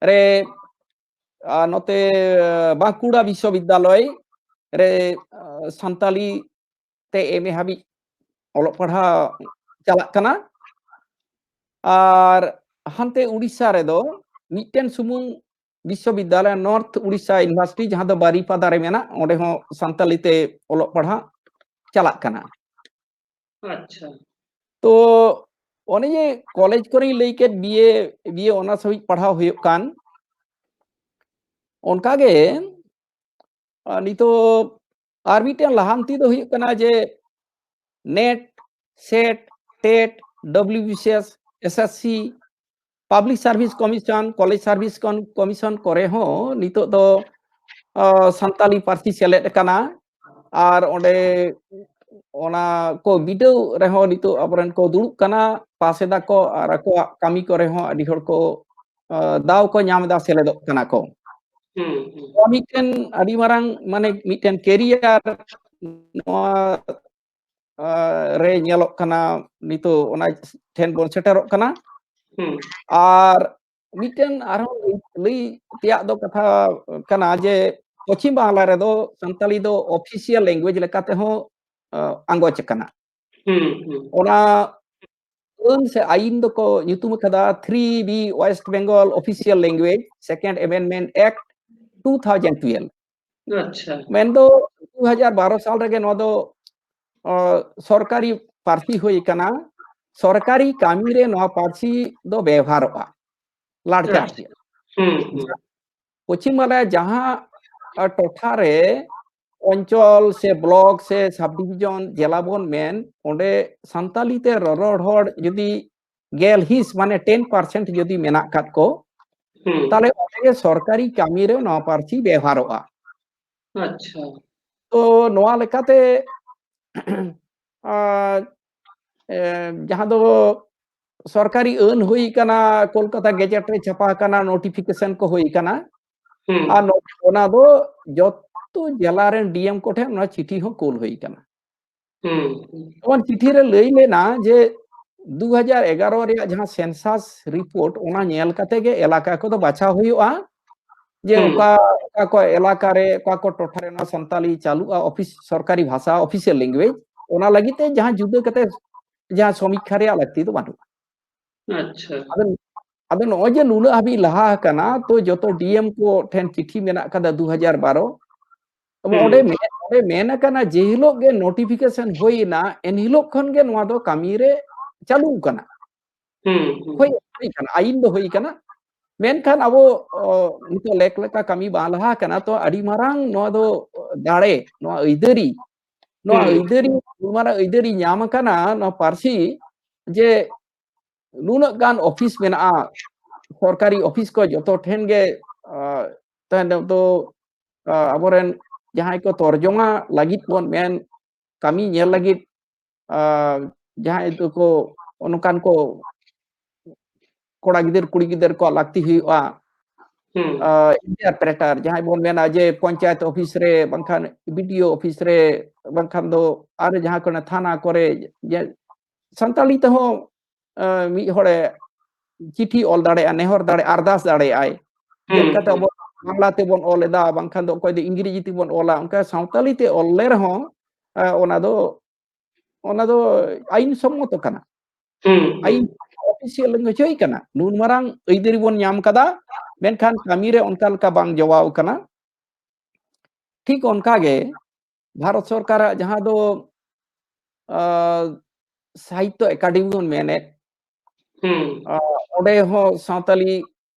ᱨᱮ, ᱟᱨ ᱱᱚᱛᱮ ᱵᱟᱸᱠᱩᱲᱟ ᱵᱤᱥᱥᱚᱵᱤᱫᱽᱫᱟᱞᱚᱭ ᱨᱮ, ᱟᱨ ᱥᱟᱱᱛᱟᱞᱤ ᱛᱮ ᱮᱢ ᱮ ᱦᱟᱹᱵᱤᱡ ᱚᱞᱚᱜ ᱯᱟᱲᱦᱟᱣ ᱪᱟᱞᱟᱜ ᱠᱟᱱᱟ᱾ ᱟᱨ ᱦᱟᱱᱛᱮ ᱩᱲᱤᱥᱥᱟ ᱨᱮᱫᱚ ᱢᱤᱫᱴᱮᱱ ᱥᱩᱢᱩᱝ ᱵᱤᱥᱥᱚᱵᱤᱫᱽᱫᱟᱞᱚᱭ, ᱱᱚᱨᱛᱷ ᱩᱲᱤᱥᱥᱟ ᱤᱭᱩᱱᱤᱵᱷᱟᱨᱥᱤᱴᱤ, ᱡᱟᱦᱟᱸ ᱫᱚ ᱵᱟᱨᱤᱯᱟᱫᱟ ᱨᱮ ᱢᱮᱱᱟᱜ, ᱚᱸᱰᱮ ᱦᱚᱸ ᱥᱟᱱᱛᱟᱞᱤ ᱛᱮ ᱚᱞᱚᱜ ᱯᱟᱲᱦᱟᱜ ᱪᱟᱞᱟᱜ ᱠᱟᱱᱟ᱾ ᱟᱪᱪᱷᱟ᱾ ᱛᱚ ᱚᱱᱮ ᱡᱮ ᱠᱚᱞᱮᱡᱽ ᱠᱚᱨᱮᱧ ᱞᱟᱹᱭ ᱠᱮᱫ, ᱵᱤ ᱮ, ᱵᱤ ᱮ ᱚᱱᱟᱨᱥ ᱦᱟᱹᱵᱤᱡ ᱯᱟᱲᱦᱟᱣ ᱦᱩᱭᱩᱜ ᱠᱟᱱ, ᱚᱱᱠᱟᱜᱮ ᱟᱨ ᱱᱤᱛᱚᱜ ᱟᱨ ᱢᱤᱫᱴᱮᱱ ᱞᱟᱦᱟᱱᱛᱤ ᱫᱚ ᱦᱩᱭᱩᱜ ᱠᱟᱱᱟ ᱡᱮ net, set, TET, W B C S, S S C, public service commission, college service commission ᱠᱚᱨᱮ ᱦᱚᱸ ᱱᱤᱛᱚᱜ ᱫᱚ ᱟᱨ ᱥᱟᱱᱛᱟᱞᱤ ᱯᱟᱹᱨᱥᱤ ᱥᱮᱞᱮᱫ ᱟᱠᱟᱱᱟ᱾ ᱟᱨ ᱚᱸᱰᱮ ᱚᱱᱟ ᱠᱚ ᱵᱤᱰᱟᱹᱣ ᱨᱮᱦᱚᱸ ᱱᱤᱛᱚᱜ ᱟᱵᱚᱨᱮᱱ ᱠᱚ ᱫᱩᱲᱩᱵ ᱠᱟᱱᱟ, ᱯᱟᱥ ᱮᱫᱟ ᱠᱚ, ᱟᱨ ᱟᱠᱚᱣᱟᱜ ᱠᱟᱹᱢᱤ ᱠᱚᱨᱮ ᱦᱚᱸ ᱟᱹᱰᱤ ᱦᱚᱲ ᱠᱚ ᱟᱨ ᱫᱟᱣ ᱠᱚ ᱧᱟᱢ ᱮᱫᱟ, ᱥᱮᱞᱮᱫᱚᱜ ᱠᱟᱱᱟ ᱠᱚ᱾ ᱦᱩᱸ, ᱦᱩᱸ᱾ ᱱᱚᱣᱟ ᱢᱤᱫᱴᱮᱱ ᱟᱹᱰᱤ ᱢᱟᱨᱟᱝ, ᱢᱟᱱᱮ, ᱢᱤᱫᱴᱮᱱ ᱠᱮᱨᱤᱭᱟᱨ ᱱᱚᱣᱟ ᱟᱨ ᱨᱮ ᱧᱮᱞᱚᱜ ᱠᱟᱱᱟ, ᱱᱤᱛᱚᱜ ᱚᱱᱟ ᱴᱷᱮᱱ ᱵᱚᱱ ᱥᱮᱴᱮᱨᱚᱜ ᱠᱟᱱᱟ᱾ ᱦᱩᱸ᱾ ᱟᱨ ᱢᱤᱫᱴᱮᱱ ᱟᱨᱦᱚᱸ ᱞᱟᱹᱭ, ᱞᱟᱹᱭ ᱛᱮᱭᱟᱜ ᱫᱚ ᱠᱟᱛᱷᱟ ᱠᱟᱱᱟ ᱡᱮ ᱯᱚᱪᱷᱤᱢ ᱵᱟᱝᱞᱟ ᱨᱮᱫᱚ ᱥᱟᱱᱛᱟᱲᱤ ᱫᱚ ᱚᱯᱷᱤᱥᱤᱭᱟᱞ ᱞᱮᱝᱜᱩᱭᱮᱡᱽ ᱞᱮᱠᱟ ᱛᱮᱦᱚᱸ ᱟᱸ, ᱟᱸᱜᱚᱪ ᱟᱠᱟᱱᱟ᱾ ᱦᱩᱸ, ᱦᱩᱸ᱾ ᱚᱱᱟ ᱟᱹᱱ ᱥᱮ ᱟᱹᱭᱤᱱ ᱫᱚᱠᱚ ᱧᱩᱛᱩᱢ ᱟᱠᱟᱫᱟ three B West Bengal Official Language Second Amendment Act two thousand twelve᱾ ᱟᱪᱪᱷᱟ᱾ ᱢᱮᱱᱫᱚ ᱫᱩ ᱦᱟᱡᱟᱨ ᱵᱟᱨᱚ ᱥᱟᱞ ᱨᱮᱜᱮ ᱱᱚᱣᱟ ᱫᱚ ᱚ, ᱥᱚᱨᱠᱟᱨᱤ ᱯᱟᱹᱨᱥᱤ ᱦᱩᱭ ᱟᱠᱟᱱᱟ᱾ ᱥᱚᱨᱠᱟᱨᱤ ᱠᱟᱹᱢᱤ ᱨᱮ ᱱᱚᱣᱟ ᱯᱟᱹᱨᱥᱤ ᱫᱚ ᱵᱮᱣᱦᱟᱨᱚᱜᱼᱟ ᱞᱟᱲᱪᱟᱲ ᱜᱮ᱾ ᱦᱩᱸ, ᱦᱩᱸ᱾ ᱯᱚᱪᱷᱤᱢ ᱵᱟᱝᱞᱟ ᱡᱟᱦᱟᱸ ᱟᱨ ᱴᱚᱴᱷᱟ ᱨᱮ ᱚᱧᱪᱚᱞ ᱥᱮ ᱵᱞᱚᱠ ᱥᱮ ᱥᱟᱵ ᱰᱤᱵᱷᱤᱡᱚᱱ ᱡᱮᱞᱟ ᱵᱚᱱ ᱢᱮᱱ, ᱚᱸᱰᱮ ᱥᱟᱱᱛᱟᱞᱤ ᱛᱮ ᱨᱚᱨᱚᱲ ᱦᱚᱲ ᱡᱩᱫᱤ ᱜᱮᱞ ᱦᱤᱸᱥ, ᱢᱟᱱᱮ ten percent ᱡᱩᱫᱤ ᱢᱮᱱᱟᱜ ᱟᱠᱟᱫ ᱠᱚ, ᱦᱩᱸ᱾ ᱛᱟᱦᱞᱮ ᱚᱸᱰᱮ ᱜᱮ ᱥᱚᱨᱠᱟᱨᱤ ᱠᱟᱹᱢᱤ ᱨᱮ ᱱᱚᱣᱟ ᱯᱟᱹᱨᱥᱤ ᱵᱮᱣᱦᱟᱨᱚᱜᱼᱟ᱾ ᱟᱪᱪᱷᱟ᱾ ᱛᱚ ᱱᱚᱣᱟ ᱞᱮᱠᱟᱛᱮ ᱟᱨ, ᱮ, ᱡᱟᱦᱟᱸ ᱫᱚ ᱥᱚᱨᱠᱟᱨᱤ ᱟᱹᱱ ᱦᱩᱭ ᱟᱠᱟᱱᱟ, ᱠᱳᱞᱠᱟᱛᱟ ᱜᱮᱡᱮᱴ ᱨᱮ ᱪᱷᱟᱯᱟ ᱟᱠᱟᱱᱟ, ᱱᱳᱴᱤᱯᱷᱤᱠᱮᱥᱚᱱ ᱠᱚ ᱦᱩᱭ ᱟᱠᱟᱱᱟ᱾ ᱦᱩᱸ᱾ ᱟᱨ ᱱᱚ-, ᱚᱱᱟ ᱫᱚ ᱡᱚᱛᱚ ᱡᱮᱞᱟ ᱨᱮᱱ ᱰᱤ ᱮᱢ ᱠᱚᱴᱷᱮᱱ ᱚᱱᱟ ᱪᱤᱴᱷᱤ ᱦᱚᱸ ᱠᱳᱞ ᱦᱩᱭ ᱟᱠᱟᱱᱟ᱾ ᱦᱩᱸ, ᱦᱩᱸ᱾ ᱡᱮᱢᱚᱱ ᱪᱤᱴᱷᱤ ᱨᱮ ᱞᱟᱹᱭ ᱞᱮᱱᱟ ᱡᱮ ᱫᱩ ᱦᱟᱡᱟᱨ ᱮᱜᱟᱨᱚ ᱨᱮᱭᱟᱜ ᱡᱟᱦᱟᱸ census report, ᱚᱱᱟ ᱧᱮᱞ ᱠᱟᱛᱮ ᱜᱮ ᱮᱞᱟᱠᱟ ᱠᱚᱫᱚ ᱵᱟᱪᱷᱟᱣ ᱦᱩᱭᱩᱜᱼᱟ, ᱡᱮ ᱦᱩᱸ᱾ ᱚᱠᱟ, ᱚᱠᱟ ᱠᱚ ᱮᱞᱟᱠᱟ ᱨᱮ, ᱚᱠᱟ ᱠᱚ ᱴᱚᱴᱷᱟ ᱨᱮ ᱱᱚᱣᱟ ᱥᱟᱱᱛᱟᱞᱤ ᱪᱟᱹᱞᱩᱜᱼᱟ, ᱚᱯᱷᱤᱥ, ᱥᱚᱨᱠᱟᱨᱤ ᱵᱷᱟᱥᱟ, official language, ᱚᱱᱟ ᱞᱟᱹᱜᱤᱫ ᱛᱮ ᱡᱟᱦᱟᱸ ᱡᱩᱫᱟᱹ ᱠᱟᱛᱮ ᱡᱟᱦᱟᱸ ᱥᱚᱢᱤᱠᱠᱷᱟ ᱨᱮᱭᱟᱜ ᱞᱟᱹᱠᱛᱤ ᱫᱚ ᱵᱟᱹᱱᱩᱜᱼᱟ᱾ ᱟᱪᱪᱷᱟ᱾ ᱟᱫᱚ, ᱟᱫᱚ ᱱᱚᱜᱼᱚᱭ ᱡᱮ ᱱᱩᱱᱟᱹᱜ ᱦᱟᱹᱵᱤᱡ ᱞᱟᱦᱟ ᱟᱠᱟᱱᱟ, ᱛᱚ ᱡᱚᱛᱚ D M ᱠᱚ ᱴᱷᱮᱱ ᱪᱤᱴᱷᱤ ᱢᱮᱱᱟᱜ ᱠᱟᱫᱟ ᱫᱩ ᱦᱟᱡᱟᱨ ᱵᱟᱨᱚ᱾ ᱮᱵᱚᱝ ᱦᱩᱸ᱾ ᱚᱸᱰᱮ ᱢᱮᱱ, ᱚᱸᱰᱮ ᱢᱮᱱ ᱟᱠᱟᱱᱟ, ᱡᱮ ᱦᱤᱞᱳᱜ ᱜᱮ notification ᱦᱩᱭ ᱮᱱᱟ, ᱮᱱ ᱦᱤᱞᱳᱜ ᱠᱷᱚᱱ ᱜᱮ ᱱᱚᱣᱟ ᱫᱚ ᱠᱟᱹᱢᱤ ᱨᱮ ᱪᱟᱹᱞᱩ ᱠᱟᱱᱟ᱾ ᱦᱩᱸ, ᱦᱩᱸ᱾ ᱦᱩᱭ, ᱦᱩᱭ ᱠᱟᱱᱟ, ᱟᱹᱭᱤᱱ ᱫᱚ ᱦᱩᱭ ᱠᱟᱱᱟ᱾ ᱢᱮᱱᱠᱷᱟᱱ ᱟᱵᱚ, ᱚ, ᱱᱤᱛᱚᱜ ᱞᱮᱠ ᱞᱮᱠᱟ ᱠᱟᱹᱢᱤ ᱵᱟᱝ ᱞᱟᱦᱟ ᱟᱠᱟᱱᱟ, ᱛᱚ ᱟᱹᱰᱤ ᱢᱟᱨᱟᱝ ᱱᱚᱣᱟ ᱫᱚ ᱫᱟᱲᱮ, ᱱᱚᱣᱟ ᱟᱹᱭᱫᱟᱹᱨᱤ, ᱱᱚᱣᱟ ᱦᱩᱸ᱾ ᱟᱹᱭᱫᱟᱹᱨᱤ, ᱱᱚᱣᱟ ᱢᱟᱨᱟᱝ ᱟᱹᱭᱫᱟᱹᱨᱤ ᱧᱟᱢ ᱟᱠᱟᱱᱟ ᱱᱚᱣᱟ ᱯᱟᱹᱨᱥᱤ, ᱡᱮ ᱱᱩᱱᱟᱹᱜ ᱜᱟᱱ ᱚᱯᱷᱤᱥ ᱢᱮᱱᱟᱜᱼᱟ, ᱥᱚᱨᱠᱟᱨᱤ ᱚᱯᱷᱤᱥ ᱠᱚ ᱡᱚᱛᱚ ᱴᱷᱮᱱ ᱜᱮ, ᱟ, ᱛᱟᱭᱚᱢ ᱫᱚ, ᱟ, ᱟᱵᱚᱨᱮᱱ ᱡᱟᱦᱟᱸᱭ ᱠᱚ ᱛᱚᱨᱡᱚᱢᱟ ᱞᱟᱹᱜᱤᱫ ᱵᱚᱱ ᱢᱮᱱ, ᱠᱟᱹᱢᱤ ᱧᱮᱞ ᱞᱟᱹᱜᱤᱫ, ᱟ, ᱡᱟᱦᱟᱸᱭ ᱫᱚᱠᱚ ᱚᱱᱠᱟᱱ ᱠᱚ ᱠᱚᱲᱟ ᱜᱤᱫᱟᱹᱨ ᱠᱩᱲᱤ ᱜᱤᱫᱟᱹᱨ ᱠᱚᱣᱟᱜ ᱞᱟᱹᱠᱛᱤ ᱦᱩᱭᱩᱜᱼᱟ, ᱦᱩᱸ᱾ ᱟ, interpreter, ᱡᱟᱦᱟᱸᱭ ᱵᱚᱱ ᱢᱮᱱᱟ ᱡᱮ ᱯᱚᱧᱪᱟᱭᱮᱛ ᱚᱯᱷᱤᱥ ᱨᱮ, ᱵᱟᱝᱠᱷᱟᱱ B D O ᱚᱯᱷᱤᱥ ᱨᱮ, ᱵᱟᱝᱠᱷᱟᱱ ᱫᱚ ᱟᱨ ᱡᱟᱦᱟᱸ ᱠᱚᱨᱮ ᱛᱷᱟᱱᱟ ᱠᱚᱨᱮ, ᱡᱮ ᱥᱟᱱᱛᱟᱲᱤ ᱛᱮᱦᱚᱸ, ᱟ, ᱢᱤᱫ ᱦᱚᱲᱮ ᱪᱤᱴᱷᱤ ᱚᱞ ᱫᱟᱲᱮᱭᱟᱜᱼᱟ, ᱱᱮᱦᱚᱨ ᱫᱟᱲᱮ, ᱟᱨᱫᱟᱥ ᱫᱟᱲᱮᱭᱟᱜᱼᱟᱭ᱾ ᱦᱩᱸ, ᱡᱮᱞᱮᱠᱟᱛᱮ ᱦᱩᱸ᱾ ᱟᱵᱚ ᱵᱟᱝᱞᱟ ᱛᱮᱵᱚᱱ ᱚᱞ ᱮᱫᱟ, ᱵᱟᱝᱠᱷᱟᱱ ᱫᱚ ᱚᱠᱚᱭ ᱫᱚ ᱤᱝᱨᱮᱡᱤ ᱛᱮᱵᱚᱱ ᱚᱞᱟ, ᱚᱱᱠᱟ ᱥᱟᱶᱛᱟᱞᱤ ᱛᱮ ᱚᱞ ᱞᱮ ᱨᱮᱦᱚᱸ, ᱟ, ᱚᱱᱟ ᱫᱚ, ᱚᱱᱟ ᱫᱚ ᱟᱹᱭᱤᱱ ᱥᱚᱢᱢᱚᱛᱚ ᱠᱟᱱᱟ᱾ ᱦᱩᱸ, ᱦᱩᱸ᱾ ᱟᱹᱭᱤᱱ official language ᱦᱩᱭ ᱠᱟᱱᱟ᱾ ᱱᱩᱱ ᱢᱟᱨᱟᱝ ᱟᱹᱭᱫᱟᱹᱨᱤ ᱵᱚᱱ ᱧᱟᱢ ᱠᱟᱫᱟ, ᱢᱮᱱᱠᱷᱟᱱ ᱠᱟᱹᱢᱤ ᱨᱮ ᱚᱱᱠᱟ ᱞᱮᱠᱟ ᱵᱟᱝ ᱡᱚᱣᱟᱣ ᱠᱟᱱᱟ᱾ ᱴᱷᱤᱠ ᱚᱱᱠᱟ ᱜᱮ ᱵᱷᱟᱨᱚᱛ ᱥᱚᱨᱠᱟᱨᱟᱜ ᱡᱟᱦᱟᱸ ᱫᱚ, ᱟ, ᱥᱟᱦᱤᱛᱛᱚ ᱮᱠᱟᱰᱮᱢᱤ ᱵᱚᱱ ᱢᱮᱱᱮᱫ, ᱦᱩᱸ᱾ ᱟ, ᱚᱸᱰᱮ ᱦᱚᱸ ᱥᱟᱶᱛᱟᱞᱤ,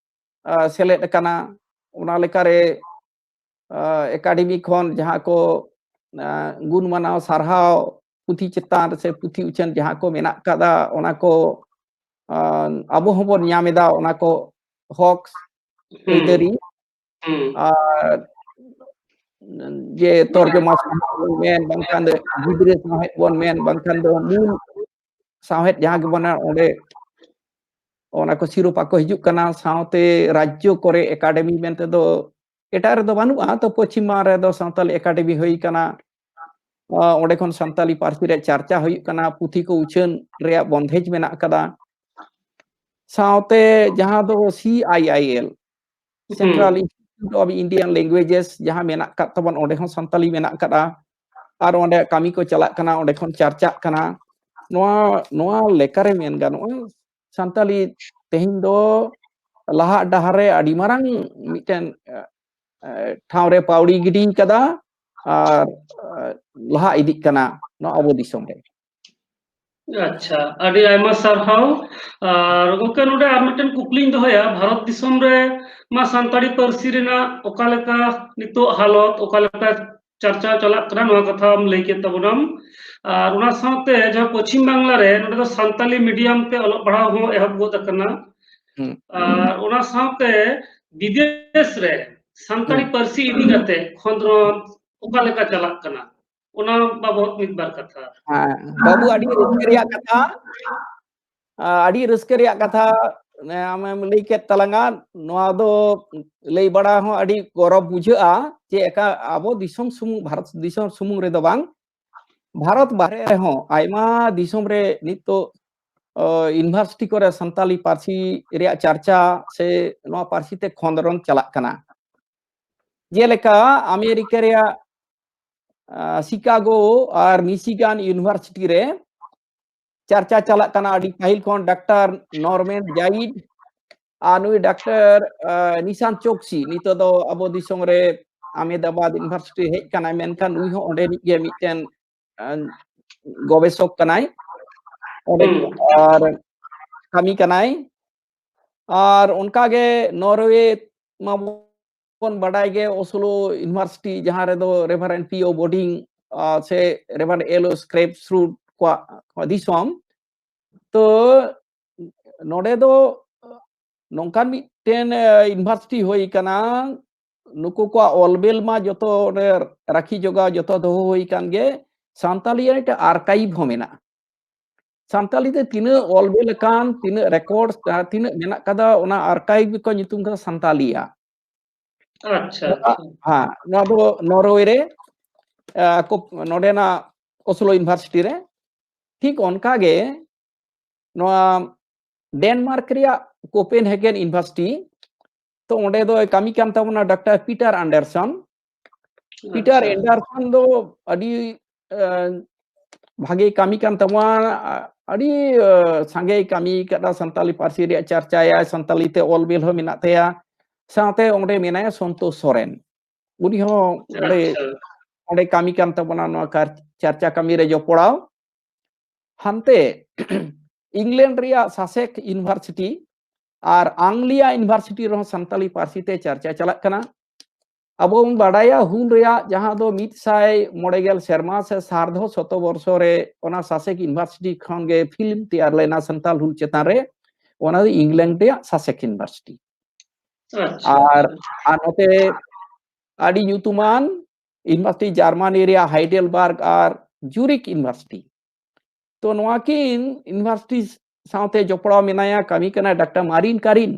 ᱟ, ᱥᱮᱞᱮᱫ ᱟᱠᱟᱱᱟ᱾ ᱚᱱᱟ ᱞᱮᱠᱟᱨᱮ, ᱟ, ᱮᱠᱟᱰᱮᱢᱤ ᱠᱷᱚᱱ ᱡᱟᱦᱟᱸ ᱠᱚ, ᱟ, ᱜᱩᱱ ᱢᱟᱱᱟᱣ ᱥᱟᱨᱦᱟᱣ ᱯᱩᱛᱷᱤ ᱪᱮᱛᱟᱱ ᱥᱮ ᱯᱩᱛᱷᱤ ᱩᱪᱷᱟᱹᱱ ᱡᱟᱦᱟᱸ ᱠᱚ ᱢᱮᱱᱟᱜ ᱠᱟᱫᱟ, ᱚᱱᱟ ᱠᱚ, ᱟ, ᱟᱵᱚ ᱦᱚᱸᱵᱚᱱ ᱧᱟᱢ ᱮᱫᱟ, ᱚᱱᱟ ᱠᱚ ᱦᱚᱠ ᱦᱩᱸ᱾ ᱟᱹᱭᱫᱟᱹᱨᱤ᱾ ᱦᱩᱸ᱾ ᱟᱨ ᱡᱮ ᱛᱚᱨᱡᱚᱢᱟ ᱥᱟᱶᱦᱮᱫ ᱵᱚᱱ ᱢᱮᱱ, ᱵᱟᱝᱠᱷᱟᱱ ᱫᱚ ᱜᱤᱫᱽᱨᱟᱹ ᱥᱟᱶᱦᱮᱫ ᱵᱚᱱ ᱢᱮᱱ, ᱵᱟᱝᱠᱷᱟᱱ ᱫᱚ ᱢᱩᱞ ᱥᱟᱶᱦᱮᱫ ᱡᱟᱦᱟᱸ ᱜᱮ ᱢᱮᱱᱟᱜ, ᱚᱸᱰᱮ ᱚᱱᱟ ᱠᱚ ᱥᱤᱨᱳᱯᱟ ᱠᱚ ᱦᱤᱡᱩᱜ ᱠᱟᱱᱟ᱾ ᱥᱟᱶᱛᱮ ᱨᱟᱡᱽᱡᱚ ᱠᱚᱨᱮ ᱮᱠᱟᱰᱮᱢᱤ ᱢᱮᱱᱛᱮ ᱫᱚ ᱮᱴᱟᱜ ᱨᱮᱫᱚ ᱵᱟᱹᱱᱩᱜᱼᱟ, ᱛᱚ ᱯᱚᱪᱷᱤᱢ ᱵᱟᱝ ᱨᱮᱫᱚ ᱥᱟᱶᱛᱟᱞᱤ ᱮᱠᱟᱰᱮᱢᱤ ᱦᱩᱭ ᱠᱟᱱᱟ᱾ ᱚᱸᱰᱮ ᱠᱷᱚᱱ ᱥᱟᱱᱛᱟᱞᱤ ᱯᱟᱹᱨᱥᱤ ᱨᱮ ᱪᱟᱨᱪᱟ ᱦᱩᱭᱩᱜ ᱠᱟᱱᱟ, ᱯᱩᱛᱷᱤ ᱠᱚ ᱩᱪᱷᱟᱹᱱ ᱨᱮᱭᱟᱜ ᱵᱚᱱᱫᱷᱮᱡᱽ ᱢᱮᱱᱟᱜ ᱟᱠᱟᱫᱟ᱾ ᱥᱟᱶᱛᱮ ᱡᱟᱦᱟᱸ ᱫᱚ C I I L, Central Institute of Indian Languages, ᱡᱟᱦᱟᱸ ᱢᱮᱱᱟᱜ ᱟᱠᱟᱫ ᱛᱟᱵᱚᱱ, ᱚᱸᱰᱮ ᱦᱚᱸ ᱥᱟᱱᱛᱟᱞᱤ ᱢᱮᱱᱟᱜ ᱟᱠᱟᱫᱟ᱾ ᱟᱨ ᱚᱸᱰᱮ ᱠᱟᱹᱢᱤ ᱠᱚ ᱪᱟᱞᱟᱜ ᱠᱟᱱᱟ, ᱚᱸᱰᱮ ᱠᱷᱚᱱ ᱪᱟᱨᱪᱟᱜ ᱠᱟᱱᱟ᱾ ᱱᱚᱣᱟ, ᱱᱚᱣᱟ ᱞᱮᱠᱟᱨᱮ ᱢᱮᱱ ᱜᱟᱱᱚᱜᱼᱟ, ᱥᱟᱱᱛᱟᱞᱤ ᱛᱮᱦᱮᱧ ᱫᱚ ᱞᱟᱦᱟᱜ ᱰᱟᱦᱟᱨ ᱨᱮ ᱟᱹᱰᱤ ᱢᱟᱨᱟᱝ ᱢᱤᱫᱴᱮᱱ, ᱮ, ᱮ, ᱴᱷᱟᱶ ᱨᱮ ᱯᱟᱣᱲᱤ ᱜᱤᱰᱤ ᱠᱟᱫᱟ ᱟᱨ, ᱮ, ᱞᱟᱦᱟ ᱤᱫᱤᱜ ᱠᱟᱱᱟ ᱱᱚᱣᱟ ᱟᱵᱚ ᱫᱤᱥᱚᱢ ᱨᱮ᱾ ᱟᱪᱪᱷᱟ, ᱟᱹᱰᱤ ᱟᱭᱢᱟ ᱥᱟᱨᱦᱟᱣ᱾ ᱟᱨ ᱜᱚᱝᱠᱮ, ᱱᱚᱰᱮ ᱟᱨ ᱢᱤᱫᱴᱮᱱ ᱠᱩᱠᱞᱤᱧ ᱫᱚᱦᱚᱭᱟ, ᱵᱷᱟᱨᱚᱛ ᱫᱤᱥᱚᱢ ᱨᱮ ᱢᱟ ᱥᱟᱱᱛᱟᱲᱤ ᱯᱟᱹᱨᱥᱤ ᱨᱮᱱᱟᱜ ᱚᱠᱟ ᱞᱮᱠᱟ ᱱᱤᱛᱚᱜ ᱦᱟᱞᱚᱛ, ᱚᱠᱟ ᱞᱮᱠᱟ ᱪᱟᱨᱪᱟᱣ ᱪᱟᱞᱟᱜ ᱠᱟᱱᱟ, ᱱᱚᱣᱟ ᱠᱟᱛᱷᱟᱢ ᱞᱟᱹᱭ ᱠᱮᱫ ᱛᱟᱵᱚᱱᱟᱢ᱾ ᱟᱨ ᱚᱱᱟ ᱥᱟᱶᱛᱮ ᱡᱟᱦᱟᱸ ᱯᱚᱪᱷᱤᱢ ᱵᱟᱝᱞᱟ ᱨᱮ, ᱱᱚᱰᱮ ᱫᱚ ᱥᱟᱱᱛᱟᱞᱤ ᱢᱤᱰᱤᱭᱟᱢ ᱛᱮ ᱚᱞᱚᱜ ᱯᱟᱲᱦᱟᱣ ᱦᱚᱸ ᱮᱦᱚᱵ ᱜᱚᱫ ᱟᱠᱟᱱᱟ᱾ ᱦᱩᱸ᱾ ᱟᱨ ᱚᱱᱟ ᱥᱟᱶᱛᱮ ᱵᱤᱫᱮᱥ ᱨᱮ ᱥᱟᱱᱛᱟᱲᱤ ᱦᱩᱸ᱾ ᱯᱟᱹᱨᱥᱤ ᱤᱫᱤ ᱠᱟᱛᱮ ᱠᱷᱚᱸᱫᱽᱨᱚᱸᱫᱽ ᱚᱠᱟ ᱞᱮᱠᱟ ᱪᱟᱞᱟᱜ ᱠᱟᱱᱟ, ᱚᱱᱟ ᱵᱟᱵᱚᱛ ᱢᱤᱫ ᱵᱟᱨ ᱠᱟᱛᱷᱟ᱾ ᱦᱮᱸ, ᱵᱟᱹᱵᱩ, ᱟᱹᱰᱤ ᱨᱟᱹᱥᱠᱟᱹ ᱨᱮᱭᱟᱜ ᱠᱟᱛᱷᱟ, ᱟ, ᱟᱹᱰᱤ ᱨᱟᱹᱥᱠᱟᱹ ᱨᱮᱭᱟᱜ ᱠᱟᱛᱷᱟ, ᱮ, ᱟᱢᱮᱢ ᱞᱟᱹᱭ ᱠᱮᱫ ᱛᱟᱞᱟᱝᱟ᱾ ᱱᱚᱣᱟ ᱫᱚ ᱞᱟᱹᱭ ᱵᱟᱲᱟ ᱦᱚᱸ ᱟᱹᱰᱤ ᱜᱚᱨᱚᱵᱽ ᱵᱩᱡᱷᱟᱹᱜᱼᱟ ᱡᱮ ᱮᱠᱟ-, ᱟᱵᱚ ᱫᱤᱥᱚᱢ ᱥᱩᱢᱩᱝ, ᱵᱷᱟᱨᱚᱛ ᱫᱤᱥᱚᱢ ᱥᱩᱢᱩᱝ ᱨᱮᱫᱚ ᱵᱟᱝ, ᱵᱷᱟᱨᱚᱛ ᱵᱟᱦᱨᱮ ᱨᱮᱦᱚᱸ ᱟᱭᱢᱟ ᱫᱤᱥᱚᱢ ᱨᱮ ᱱᱤᱛᱚᱜ, ᱚ, university ᱠᱚᱨᱮ ᱥᱟᱱᱛᱟᱞᱤ ᱯᱟᱹᱨᱥᱤ ᱨᱮᱭᱟᱜ ᱪᱟᱨᱪᱟ ᱥᱮ ᱱᱚᱣᱟ ᱯᱟᱹᱨᱥᱤ ᱛᱮ ᱠᱷᱚᱸᱫᱽᱨᱚᱸᱫᱽ ᱪᱟᱞᱟᱜ ᱠᱟᱱᱟ᱾ ᱡᱮᱞᱮᱠᱟ ᱟᱢᱮᱨᱤᱠᱟ ᱨᱮᱭᱟᱜ, ᱟ, ᱥᱤᱠᱟᱜᱳ ᱟᱨ ᱢᱤᱥᱤᱜᱟᱱ university ᱨᱮ ᱪᱟᱨᱪᱟ ᱪᱟᱞᱟᱜ ᱠᱟᱱᱟ ᱟᱹᱰᱤ ᱯᱟᱹᱦᱤᱞ ᱠᱷᱚᱱ᱾ ᱰᱟᱠᱛᱟᱨ ᱱᱚᱨᱢᱮᱱ ᱡᱟᱭᱤᱰ ᱟᱨ ᱱᱩᱭ ᱰᱟᱠᱛᱟᱨ, ᱟ, ᱱᱤᱥᱟᱱ ᱪᱳᱠᱥᱤ ᱱᱤᱛᱚᱜ ᱫᱚ ᱟᱵᱚ ᱫᱤᱥᱚᱢ ᱨᱮ ᱟᱦᱢᱮᱫᱟᱵᱟᱫ university ᱦᱮᱡ ᱠᱟᱱᱟᱭ, ᱢᱮᱱᱠᱷᱟᱱ ᱱᱩᱭ ᱦᱚᱸ ᱚᱸᱰᱮᱱᱤᱡ ᱜᱮ ᱢᱤᱫᱴᱮᱱ, ᱟ, ᱜᱚᱵᱮᱥᱚᱠ ᱠᱟᱱᱟᱭ, ᱚᱸᱰᱮ ᱦᱩᱸ᱾ ᱟᱨ ᱠᱟᱹᱢᱤ ᱠᱟᱱᱟᱭ᱾ ᱟᱨ ᱚᱱᱠᱟᱜᱮ ᱱᱚᱨᱣᱮ ᱢᱟᱵᱚᱱ ᱵᱟᱰᱟᱭ ᱜᱮ, ᱳᱥᱞᱳ university, ᱡᱟᱦᱟᱸ ᱨᱮᱫᱚ ᱨᱮᱵᱷᱟᱨᱮᱱᱰ ᱯᱤ ᱳ ᱵᱳᱰᱤᱝ, ᱟ, ᱥᱮ ᱨᱮᱵᱷᱟᱨᱮᱱᱰ ᱮᱞ ᱳ ᱥᱠᱨᱮᱯ ᱥᱨᱩᱴ ᱠᱚᱣᱟᱜ ᱫᱤᱥᱚᱢ᱾ ᱛᱚ ᱱᱚᱰᱮ ᱫᱚ ᱱᱚᱝᱠᱟᱱ ᱢᱤᱫᱴᱮᱱ, ᱮ, university ᱦᱩᱭ ᱠᱟᱱᱟ, ᱱᱩᱠᱩ ᱠᱚᱣᱟᱜ ᱚᱞ ᱵᱮᱞ ᱢᱟ ᱡᱚᱛᱚ ᱚᱸᱰᱮ ᱨᱟᱹᱠᱷᱤ ᱡᱚᱜᱟᱣ ᱡᱚᱛᱚ ᱫᱚᱦᱚ ᱦᱩᱭ ᱠᱟᱱ ᱜᱮ, ᱥᱟᱱᱛᱟᱞᱤ ᱨᱮᱭᱟᱜ ᱢᱤᱫᱴᱮᱱ archive ᱦᱚᱸ ᱢᱮᱱᱟᱜᱼᱟ᱾ ᱥᱟᱱᱛᱟᱞᱤ ᱛᱮ ᱛᱤᱱᱟᱹᱜ ᱚᱞ ᱵᱮᱞ ᱟᱠᱟᱱ, ᱛᱤᱱᱟᱹᱜ record, ᱟᱨ ᱛᱤᱱᱟᱹᱜ ᱢᱮᱱᱟᱜ ᱠᱟᱫᱟ, ᱚᱱᱟ archive ᱠᱚ ᱧᱩᱛᱩᱢ ᱠᱟᱫᱟ ᱥᱟᱱᱛᱟᱞᱤᱭᱟ᱾ ᱟᱪᱪᱷᱟ, ᱱᱚᱣᱟ, ᱟᱪᱪᱷᱟ᱾ ᱦᱮᱸ, ᱱᱚᱣᱟ ᱫᱚ ᱱᱚᱨᱣᱮ ᱨᱮ᱾ ᱟᱠᱚ ᱱᱚᱰᱮᱱᱟᱜ ᱚᱥᱞᱳ ᱤᱭᱩᱱᱤᱵᱷᱟᱨᱥᱤᱴᱤ ᱨᱮ᱾ ᱴᱷᱤᱠ ᱚᱱᱠᱟ ᱜᱮ ᱱᱚᱣᱟ ᱰᱮᱱᱢᱟᱨᱠ ᱨᱮᱭᱟᱜ ᱠᱳᱯᱮᱱᱦᱮᱜᱮᱱ ᱤᱭᱩᱱᱤᱵᱷᱟᱨᱥᱤᱴᱤ, ᱛᱚ ᱚᱸᱰᱮ ᱫᱚᱭ ᱠᱟᱹᱢᱤ ᱠᱟᱱ ᱛᱟᱵᱚᱱᱟ ᱰᱟᱠᱛᱟᱨ ᱯᱤᱴᱟᱨ ᱟᱱᱰᱟᱨᱥᱚᱱ᱾ ᱯᱤᱴᱟᱨ ᱟᱪᱪᱷᱟ᱾ ᱮᱱᱰᱟᱨᱥᱚᱱ ᱫᱚ ᱟᱹᱰᱤ ᱮ, ᱵᱷᱟᱜᱮ ᱠᱟᱹᱢᱤ ᱠᱟᱱ ᱛᱟᱵᱚᱱᱟ, ᱟ-, ᱟᱹᱰᱤ ᱮ, ᱥᱟᱸᱜᱮᱭ ᱠᱟᱹᱢᱤ ᱠᱟᱫᱟ, ᱥᱟᱱᱛᱟᱞᱤ ᱯᱟᱹᱨᱥᱤ ᱨᱮᱭᱟᱜ ᱪᱟᱨᱪᱟᱭᱟᱭ, ᱥᱟᱱᱛᱟᱞᱤ ᱛᱮ ᱚᱞ ᱵᱤᱞ ᱦᱚᱸ ᱢᱮᱱᱟᱜ ᱛᱟᱭᱟ᱾ ᱥᱟᱶᱛᱮ ᱚᱸᱰᱮ ᱢᱮᱱᱟᱭᱟ ᱥᱚᱱᱛᱳᱥ ᱥᱚᱨᱮᱱ, ᱩᱱᱤ ᱦᱚᱸ ᱚᱸᱰᱮ ᱟᱪᱪᱷᱟ᱾ ᱚᱸᱰᱮ ᱠᱟᱹᱢᱤ ᱠᱟᱱ ᱛᱟᱵᱚᱱᱟ, ᱱᱚᱣᱟ ᱠᱟᱨ-, ᱪᱟᱨᱪᱟ ᱠᱟᱹᱢᱤ ᱨᱮ ᱡᱚᱯᱲᱟᱣ᱾ ᱦᱟᱱᱛᱮ ᱤᱝᱞᱮᱱᱰ ᱨᱮᱭᱟᱜ ᱥᱟᱥᱮᱠ ᱤᱭᱩᱱᱤᱵᱷᱟᱨᱥᱤᱴᱤ ᱟᱨ ᱟᱝᱞᱤᱭᱟ ᱤᱭᱩᱱᱤᱵᱷᱟᱨᱥᱤᱴᱤ ᱨᱮᱦᱚᱸ ᱥᱟᱱᱛᱟᱞᱤ ᱯᱟᱹᱨᱥᱤ ᱛᱮ ᱪᱟᱨᱪᱟ ᱪᱟᱞᱟᱜ ᱠᱟᱱᱟ᱾ ᱟᱵᱚ ᱵᱚᱱ ᱵᱟᱰᱟᱭᱟ ᱦᱩᱞ ᱨᱮᱭᱟᱜ ᱡᱟᱦᱟᱸ ᱫᱚ ᱢᱤᱫ ᱥᱟᱭ ᱢᱚᱬᱮ ᱜᱮᱞ ᱥᱮᱨᱢᱟ ᱥᱮ ᱥᱟᱨᱫᱷᱚ ᱥᱚᱛᱚ ᱵᱚᱨᱥᱚ ᱨᱮ ᱚᱱᱟ ᱥᱟᱥᱮᱠ ᱤᱭᱩᱱᱤᱵᱷᱟᱨᱥᱤᱴᱤ ᱠᱷᱚᱱ ᱜᱮ ᱯᱷᱤᱞᱢ ᱛᱮᱭᱟᱨ ᱞᱮᱱᱟ ᱥᱟᱱᱛᱟᱞ ᱦᱩᱞ ᱪᱮᱛᱟᱱ ᱨᱮ, ᱚᱱᱟ ᱫᱚ ᱤᱝᱞᱮᱱᱰ ᱨᱮᱭᱟᱜ ᱥᱟᱥᱮᱠ ᱤᱭᱩᱱᱤᱵᱷᱟᱨᱥᱤᱴᱤ᱾ ᱟᱪᱪᱷᱟ, ᱟᱨ, ᱟᱪᱪᱷᱟ᱾ ᱟᱨ ᱱᱚᱛᱮ ᱟᱹᱰᱤ ᱧᱩᱛᱩᱢᱟᱱ ᱤᱭᱩᱱᱤᱵᱷᱟᱨᱥᱤᱴᱤ ᱡᱟᱨᱢᱟᱱᱤ ᱨᱮᱭᱟᱜ ᱦᱟᱭᱰᱮᱞᱵᱟᱨᱜ ᱟᱨ ᱡᱩᱨᱤᱠ ᱤᱭᱩᱱᱤᱵᱷᱟᱨᱥᱤᱴᱤ᱾ ᱛᱚ ᱱᱚᱣᱟ ᱠᱤᱱ ᱤᱭᱩᱱᱤᱵᱷᱟᱨᱥᱤᱴᱤ ᱥᱟᱶᱛᱮ ᱡᱚᱯᱲᱟᱣ ᱢᱮᱱᱟᱭᱟ, ᱠᱟᱹᱢᱤ ᱠᱟᱱᱟᱭ ᱰᱟᱠᱛᱟᱨ ᱢᱟᱨᱤᱱ ᱠᱟᱨᱤᱱ᱾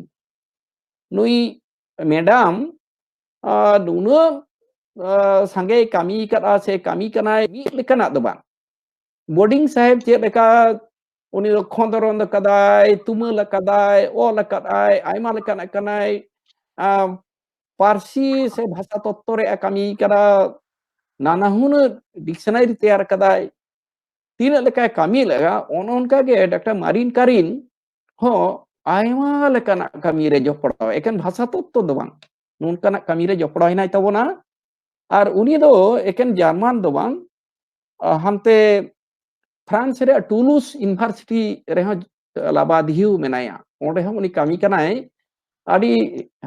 ᱱᱩᱭ ᱢᱮᱰᱟᱢ, ᱟᱨ ᱱᱩᱱᱟᱹᱜ, ᱟᱨ ᱥᱟᱸᱜᱮᱭ ᱠᱟᱹᱢᱤ ᱠᱟᱫᱼᱟ ᱥᱮ ᱠᱟᱹᱢᱤ ᱠᱟᱱᱟᱭ, ᱢᱤᱫ ᱞᱮᱠᱟᱱᱟᱜ ᱫᱚ ᱵᱟᱝ᱾ ᱵᱳᱨᱰᱤᱝ ᱥᱟᱦᱮᱵᱽ ᱪᱮᱫ ᱞᱮᱠᱟ ᱩᱱᱤ ᱫᱚ ᱠᱷᱚᱸᱫᱽᱨᱚᱸᱫᱽ ᱠᱟᱫᱟᱭ, ᱛᱩᱢᱟᱹᱞ ᱟᱠᱟᱫᱟᱭ, ᱚᱞ ᱟᱠᱟᱫᱟᱭ, ᱟᱭᱢᱟ ᱞᱮᱠᱟᱱᱟᱜ ᱠᱟᱱᱟᱭ, ᱟᱢ, ᱯᱟᱹᱨᱥᱤ ᱥᱮ ᱵᱷᱟᱥᱟ ᱛᱚᱛᱛᱚ ᱨᱮᱭᱟᱜ ᱠᱟᱹᱢᱤ ᱠᱟᱫᱟ, ᱱᱟᱱᱟ ᱦᱩᱱᱟᱹᱨ ᱰᱤᱠᱥᱚᱱᱟᱨᱤ ᱛᱮᱭᱟᱨ ᱠᱟᱫᱟᱭ, ᱛᱤᱱᱟᱹᱜ ᱞᱮᱠᱟᱭ ᱠᱟᱹᱢᱤ ᱞᱮᱫᱟ, ᱚᱱᱮ ᱚᱱᱠᱟ ᱜᱮ ᱰᱟᱠᱛᱟᱨ ᱢᱟᱨᱤᱱ ᱠᱟᱨᱤᱱ ᱦᱚᱸ ᱟᱭᱢᱟ ᱞᱮᱠᱟᱱᱟᱜ ᱠᱟᱹᱢᱤ ᱨᱮ ᱡᱚᱯᱲᱟᱣ, ᱮᱠᱮᱱ ᱵᱷᱟᱥᱟ ᱛᱚᱛᱛᱚ ᱫᱚ ᱵᱟᱝ, ᱱᱚᱝᱠᱟᱱᱟᱜ ᱠᱟᱹᱢᱤ ᱨᱮ ᱡᱚᱯᱲᱟᱣ ᱦᱮᱱᱟᱭ ᱛᱟᱵᱚᱱᱟ᱾ ᱟᱨ ᱩᱱᱤ ᱫᱚ ᱮᱠᱮᱱ ᱡᱟᱨᱢᱟᱱ ᱫᱚ ᱵᱟᱝ, ᱟ, ᱦᱟᱱᱛᱮ ᱯᱷᱨᱟᱱᱥ ᱨᱮᱭᱟᱜ ᱴᱩᱞᱩᱥ ᱤᱭᱩᱱᱤᱵᱷᱟᱨᱥᱤᱴᱤ ᱨᱮᱦᱚᱸ ᱞᱟᱵᱟᱫᱷᱤᱭᱩ ᱢᱮᱱᱟᱭᱟ, ᱚᱸᱰᱮ ᱦᱚᱸ ᱩᱱᱤ ᱠᱟᱹᱢᱤ ᱠᱟᱱᱟᱭ᱾ ᱟᱹᱰᱤ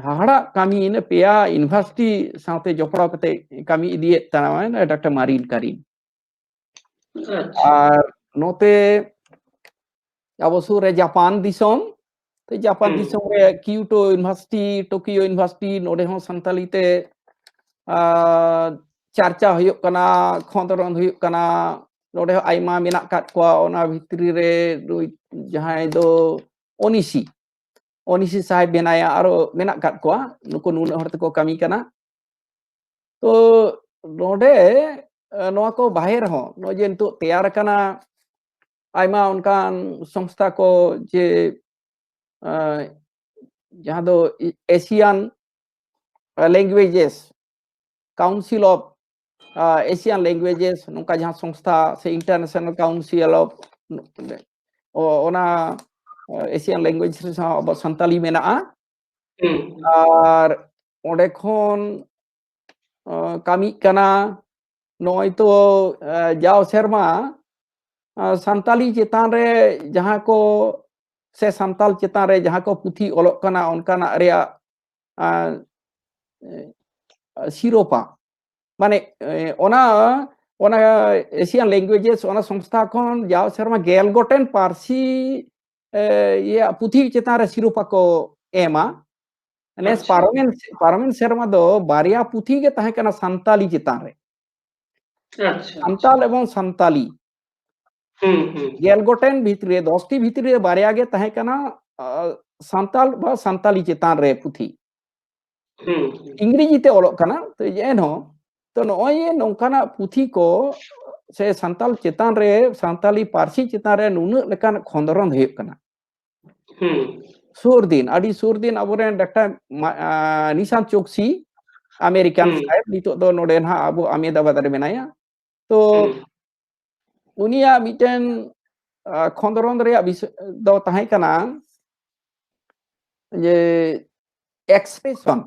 ᱦᱟᱦᱟᱲᱟᱜ ᱠᱟᱹᱢᱤ, ᱤᱱᱟᱹ ᱯᱮᱭᱟ ᱤᱭᱩᱱᱤᱵᱷᱟᱨᱥᱤᱴᱤ ᱥᱟᱶᱛᱮ ᱡᱚᱯᱲᱟᱣ ᱠᱟᱛᱮ ᱠᱟᱹᱢᱤ ᱤᱫᱤᱭᱮᱫ ᱛᱟᱦᱮᱱᱟᱭ ᱰᱟᱠᱛᱟᱨ ᱢᱟᱨᱤᱱ ᱠᱟᱨᱤᱱ᱾ ᱟᱪᱪᱷᱟ᱾ ᱟᱨ ᱱᱚᱛᱮ ᱟᱵᱚ ᱥᱩᱨ ᱨᱮ ᱡᱟᱯᱟᱱ ᱫᱤᱥᱚᱢ, ᱛᱚ ᱡᱟᱯᱟᱱ ᱦᱩᱸ᱾ ᱫᱤᱥᱚᱢ ᱨᱮ ᱠᱤᱭᱳᱴᱳ ᱤᱭᱩᱱᱤᱵᱷᱟᱨᱥᱤᱴᱤ, ᱴᱳᱠᱤᱭᱳ ᱤᱭᱩᱱᱤᱵᱷᱟᱨᱥᱤᱴᱤ, ᱱᱚᱰᱮ ᱦᱚᱸ ᱥᱟᱱᱛᱟᱞᱤ ᱛᱮ, ᱟᱨ, ᱪᱟᱨᱪᱟ ᱦᱩᱭᱩᱜ ᱠᱟᱱᱟ, ᱠᱷᱚᱸᱫᱽᱨᱚᱸᱫᱽ ᱦᱩᱭᱩᱜ ᱠᱟᱱᱟ᱾ ᱱᱚᱰᱮ ᱦᱚᱸ ᱟᱭᱢᱟ ᱢᱮᱱᱟᱜ ᱟᱠᱟᱫ ᱠᱚᱣᱟ, ᱚᱱᱟ ᱵᱷᱤᱛᱨᱤ ᱨᱮ ᱱᱩᱭ ᱡᱟᱦᱟᱸᱭ ᱫᱚ ᱚᱱᱤᱥᱤ, ᱚᱱᱤᱥᱤ ᱥᱟᱦᱮᱵᱽ ᱢᱮᱱᱟᱭᱟ, ᱟᱨᱚ ᱢᱮᱱᱟᱜ ᱟᱠᱟᱫ ᱠᱚᱣᱟ, ᱱᱩᱠᱩ ᱱᱩᱱᱟᱹᱜ ᱦᱚᱲ ᱛᱮᱠᱚ ᱠᱟᱹᱢᱤ ᱠᱟᱱᱟ᱾ ᱛᱚ ᱱᱚᱰᱮ ᱱᱚᱣᱟ ᱠᱚ ᱵᱟᱦᱮᱨ ᱦᱚᱸ ᱱᱚᱜᱼᱚᱭ ᱡᱮ ᱱᱤᱛᱚᱜ ᱛᱮᱭᱟᱨ ᱟᱠᱟᱱᱟ ᱟᱭᱢᱟ ᱚᱱᱠᱟᱱ ᱥᱚᱝᱥᱛᱷᱟ ᱠᱚ, ᱡᱮ ᱡᱟᱦᱟᱸ ᱫᱚ Asian Languages, Council of Asian Languages, ᱱᱚᱝᱠᱟ ᱡᱟᱦᱟᱸ ᱥᱚᱝᱥᱛᱷᱟ ᱥᱮ International Council of ᱚᱱᱟ Asian Languages ᱨᱮ ᱥᱟᱶ ᱟᱵᱚ ᱥᱟᱱᱛᱟᱞᱤ ᱢᱮᱱᱟᱜᱼᱟ᱾ ᱟᱨ ᱚᱸᱰᱮ ᱠᱷᱚᱱ ᱠᱟᱹᱢᱤᱜ ᱠᱟᱱᱟ᱾ ᱱᱚᱜᱼᱚᱭ ᱛᱚ ᱡᱟᱣ ᱥᱮᱨᱢᱟ ᱥᱟᱱᱛᱟᱞᱤ ᱪᱮᱛᱟᱱ ᱨᱮ ᱡᱟᱦᱟᱸ ᱠᱚ ᱥᱮ ᱥᱟᱱᱛᱟᱞ ᱪᱮᱛᱟᱱ ᱨᱮ ᱡᱟᱦᱟᱸ ᱠᱚ ᱯᱩᱛᱷᱤ ᱚᱞᱚᱜ ᱠᱟᱱᱟ, ᱚᱱᱠᱟᱱᱟᱜ ᱨᱮᱭᱟᱜ ᱥᱤᱨᱳᱯᱟ, ᱢᱟᱱᱮ ᱚᱱᱟ ᱚᱱᱟ Asian Languages ᱚᱱᱟ ᱥᱚᱝᱥᱛᱷᱟ ᱠᱷᱚᱱ ᱡᱟᱣ ᱥᱮᱨᱢᱟ ᱜᱮᱞ ᱜᱚᱴᱮᱱ ᱯᱟᱹᱨᱥᱤ ᱤᱭᱟᱹ ᱯᱩᱛᱷᱤ ᱪᱮᱛᱟᱱ ᱨᱮ ᱥᱤᱨᱳᱯᱟ ᱠᱚ ᱮᱢᱟ᱾ ᱱᱮᱥ ᱯᱟᱨᱚᱢᱮᱱ ᱯᱟᱨᱚᱢᱮᱱ ᱥᱮᱨᱢᱟ ᱫᱚ ᱵᱟᱨᱭᱟ ᱯᱩᱛᱷᱤ ᱜᱮ ᱛᱟᱦᱮᱸ ᱠᱟᱱᱟ ᱥᱟᱱᱛᱟᱞᱤ ᱪᱮᱛᱟᱱ ᱨᱮ᱾ ᱥᱟᱱᱛᱟᱞ ᱮᱵᱚᱝ ᱥᱟᱱᱛᱟᱞᱤ᱾ ᱜᱮᱞ ᱜᱚᱴᱮᱱ ᱵᱷᱤᱛᱨᱤ ᱨᱮ, ᱫᱚᱥᱴᱤ ᱵᱷᱤᱛᱨᱤ ᱨᱮ ᱵᱟᱨᱭᱟ ᱜᱮ ᱛᱟᱦᱮᱸ ᱠᱟᱱᱟ ᱥᱟᱱᱛᱟᱞ ᱵᱟ ᱥᱟᱱᱛᱟᱞᱤ ᱪᱮᱛᱟᱱ ᱨᱮ ᱯᱩᱛᱷᱤ᱾ ᱤᱝᱨᱮᱡᱤ ᱛᱮ ᱚᱞᱚᱜ ᱠᱟᱱᱟ᱾ ᱛᱚ ᱮᱱᱦᱚᱸ ᱛᱚ ᱱᱚᱜᱼᱚᱭ ᱱᱚᱝᱠᱟᱱᱟᱜ ᱯᱩᱛᱷᱤ ᱠᱚ ᱥᱮ ᱥᱟᱱᱛᱟᱞ ᱪᱮᱛᱟᱱ ᱨᱮ, ᱥᱟᱱᱛᱟᱞᱤ ᱯᱟᱹᱨᱥᱤ ᱪᱮᱛᱟᱱ ᱨᱮ ᱱᱩᱱᱟᱹᱜ ᱞᱮᱠᱟᱱ ᱠᱷᱚᱸᱫᱽᱨᱚᱸᱫᱽ ᱦᱩᱭᱩᱜ ᱠᱟᱱᱟ᱾ ᱥᱩᱨ ᱫᱤᱱ, ᱟᱹᱰᱤ ᱥᱩᱨ ᱫᱤᱱ ᱟᱵᱚᱨᱮᱱ ᱰᱟᱠᱛᱟᱨ ᱱᱤᱥᱟᱱ ᱪᱳᱠᱥᱤ, ᱟᱢᱮᱨᱤᱠᱟᱱ ᱥᱟᱦᱮᱵ, ᱱᱤᱛᱚᱜ ᱫᱚ ᱱᱚᱰᱮ ᱱᱟᱦᱟᱜ ᱟᱵᱚ ᱟᱦᱢᱮᱫᱟᱵᱟᱫ ᱨᱮ ᱢᱮᱱᱟᱭᱟ᱾ ᱛᱚ ᱩᱱᱤᱭᱟᱜ ᱢᱤᱫᱴᱮᱱ ᱠᱷᱚᱸᱫᱽᱨᱚᱸᱫᱽ ᱨᱮᱭᱟᱜ ᱵᱤᱥᱚᱭ ᱫᱚ ᱛᱟᱦᱮᱸ ᱠᱟᱱᱟ ᱡᱮ expression,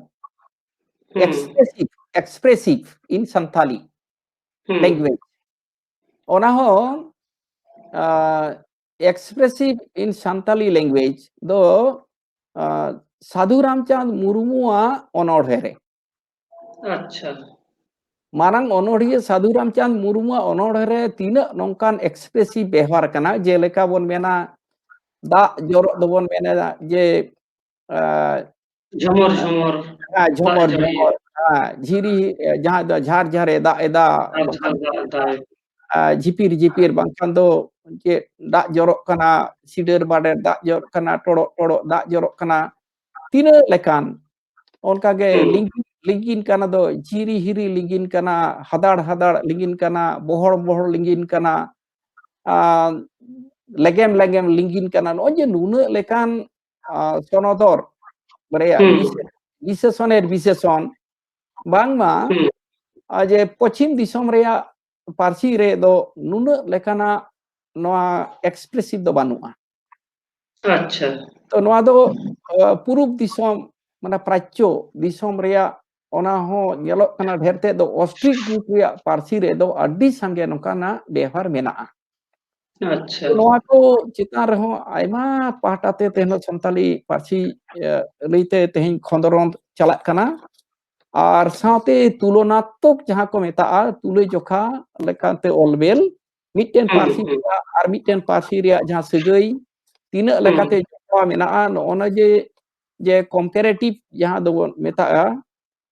expressive, expressive in Santali language. ᱚᱱᱟ ᱦᱚᱸ expressive in Santali language ᱫᱚ ᱥᱟᱫᱷᱩ ᱨᱟᱢᱪᱟᱸᱫᱽ ᱢᱩᱨᱢᱩᱣᱟᱜ ᱚᱱᱚᱬᱦᱮ ᱨᱮ᱾ ᱟᱪᱪᱷᱟ᱾ ᱢᱟᱨᱟᱝ ᱚᱱᱚᱬᱦᱤᱭᱟᱹ ᱥᱟᱫᱷᱩ ᱨᱟᱢᱪᱟᱸᱫᱽ ᱢᱩᱨᱢᱩᱣᱟᱜ ᱚᱱᱚᱬᱦᱮ ᱨᱮ ᱛᱤᱱᱟᱹᱜ ᱱᱚᱝᱠᱟᱱ expressive ᱵᱮᱣᱦᱟᱨ ᱠᱟᱱᱟ, ᱡᱮᱞᱮᱠᱟ ᱵᱚᱱ ᱢᱮᱱᱟ ᱫᱟᱜ ᱡᱚᱨᱚᱜ ᱫᱚᱵᱚᱱ ᱢᱮᱱᱟ ᱡᱮ ᱡᱷᱚᱢᱚᱨ ᱡᱷᱚᱢᱚᱨ ᱡᱷᱚᱢᱚᱨ ᱡᱷᱚᱢᱚᱨ, ᱡᱷᱤᱨᱤ ᱡᱟᱦᱟᱸ ᱫᱚ ᱡᱷᱟᱨ ᱡᱷᱟᱨᱮ ᱫᱟᱜ ᱮᱫᱟ, ᱡᱷᱤᱯᱤᱨ ᱡᱷᱤᱯᱤᱨ, ᱵᱟᱝᱠᱷᱟᱱ ᱫᱚ ᱪᱮᱫ ᱫᱟᱜ ᱡᱚᱨᱚᱜ ᱠᱟᱱᱟ, ᱥᱤᱰᱟᱹᱨ ᱵᱟᱰᱮᱨ ᱫᱟᱜ ᱡᱚᱨᱚᱜ ᱠᱟᱱᱟ, ᱴᱚᱲᱚᱜ ᱴᱚᱲᱚᱜ ᱫᱟᱜ ᱡᱚᱨᱚᱜ ᱠᱟᱱᱟ, ᱛᱤᱱᱟᱹᱜ ᱞᱮᱠᱟᱱ ᱚᱱᱠᱟᱜᱮ ᱞᱤᱸᱜᱤ ᱞᱤᱸᱜᱤᱱ ᱠᱟᱱᱟ ᱫᱚ ᱡᱤᱨᱤ ᱦᱤᱨᱤ ᱞᱤᱸᱜᱤᱱ ᱠᱟᱱᱟ, ᱦᱟᱫᱟᱲ ᱦᱟᱫᱟᱲ ᱞᱤᱸᱜᱤᱱ ᱠᱟᱱᱟ, ᱵᱚᱦᱚᱲ ᱵᱚᱦᱚᱲ ᱞᱤᱸᱜᱤᱱ ᱠᱟᱱᱟ, ᱟᱨ ᱞᱮᱜᱮᱢ ᱞᱮᱜᱮᱢ ᱞᱤᱸᱜᱤᱱ ᱠᱟᱱᱟ᱾ ᱱᱚᱜᱼᱚᱭ ᱡᱮ ᱱᱩᱱᱟᱹᱜ ᱞᱮᱠᱟᱱ, ᱟᱨ, ᱥᱚᱱᱚᱫᱚᱨ ᱨᱮᱭᱟᱜ ᱦᱩᱸ᱾ ᱵᱤᱥᱮ-, ᱵᱤᱥᱮᱥᱚᱱᱮᱨ ᱵᱤᱥᱮᱥᱚᱱ, ᱵᱟᱝᱢᱟ ᱦᱩᱸ᱾ ᱟᱨ ᱡᱮ ᱯᱚᱪᱷᱤᱢ ᱫᱤᱥᱚᱢ ᱨᱮᱭᱟᱜ ᱯᱟᱹᱨᱥᱤ ᱨᱮ ᱫᱚ ᱱᱩᱱᱟᱹᱜ ᱞᱮᱠᱟᱱᱟᱜ ᱱᱚᱣᱟ expressive ᱫᱚ ᱵᱟᱹᱱᱩᱜᱼᱟ᱾ ᱟᱪᱪᱷᱟ᱾ ᱛᱚ ᱱᱚᱣᱟ ᱫᱚ, ᱟᱸ, ᱯᱩᱨᱩᱵ ᱫᱤᱥᱚᱢ, ᱢᱟᱱᱮ ᱯᱨᱟᱪᱪᱚ ᱫᱤᱥᱚᱢ ᱨᱮᱭᱟᱜ ᱚᱱᱟ ᱦᱚᱸ ᱧᱮᱞᱚᱜ ᱠᱟᱱᱟ ᱰᱷᱮᱨ ᱛᱮᱫ ᱫᱚ ᱚᱥᱴᱨᱤᱠ ᱜᱨᱩᱯ ᱨᱮᱭᱟᱜ ᱯᱟᱹᱨᱥᱤ ᱨᱮᱫᱚ ᱟᱹᱰᱤ ᱥᱟᱸᱜᱮ ᱱᱚᱝᱠᱟᱱᱟᱜ ᱵᱮᱣᱦᱟᱨ ᱢᱮᱱᱟᱜᱼᱟ᱾ ᱟᱪᱪᱷᱟ᱾ ᱛᱚ ᱱᱚᱣᱟ ᱠᱚ ᱪᱮᱛᱟᱱ ᱨᱮᱦᱚᱸ ᱟᱭᱢᱟ ᱯᱟᱦᱴᱟ ᱛᱮ ᱛᱮᱦᱮᱧ ᱫᱚ ᱥᱟᱱᱛᱟᱞᱤ ᱯᱟᱹᱨᱥᱤ, ᱮ, ᱞᱟᱹᱭᱛᱮ ᱛᱮᱦᱮᱧ ᱠᱷᱚᱸᱫᱽᱨᱚᱸᱫᱽ ᱪᱟᱞᱟᱜ ᱠᱟᱱᱟ᱾ ᱟᱨ ᱥᱟᱶᱛᱮ ᱛᱩᱞᱚᱱᱟᱛᱢᱚᱠ ᱡᱟᱦᱟᱸ ᱠᱚ ᱢᱮᱛᱟᱜᱼᱟ, ᱛᱩᱞᱟᱹ ᱡᱚᱠᱷᱟ ᱞᱮᱠᱟᱛᱮ ᱚᱞᱵᱮᱞ, ᱢᱤᱫᱴᱮᱱ ᱦᱩᱸ, ᱯᱟᱹᱨᱥᱤ ᱦᱩᱸ᱾ ᱟᱨ ᱢᱤᱫᱴᱮᱱ ᱯᱟᱹᱨᱥᱤ ᱨᱮᱭᱟᱜ ᱡᱟᱦᱟᱸ ᱥᱟᱹᱜᱟᱹᱭ ᱛᱤᱱᱟᱹᱜ ᱦᱩᱸ᱾ ᱞᱮᱠᱟᱛᱮ ᱡᱚᱯᱲᱟᱣ ᱢᱮᱱᱟᱜᱼᱟ, ᱱᱚᱜᱼᱚ ᱱᱚᱣᱟ ᱡᱮ, ᱡᱮ comparative ᱡᱟᱦᱟᱸ ᱫᱚᱵᱚᱱ ᱢᱮᱛᱟᱜᱼᱟ,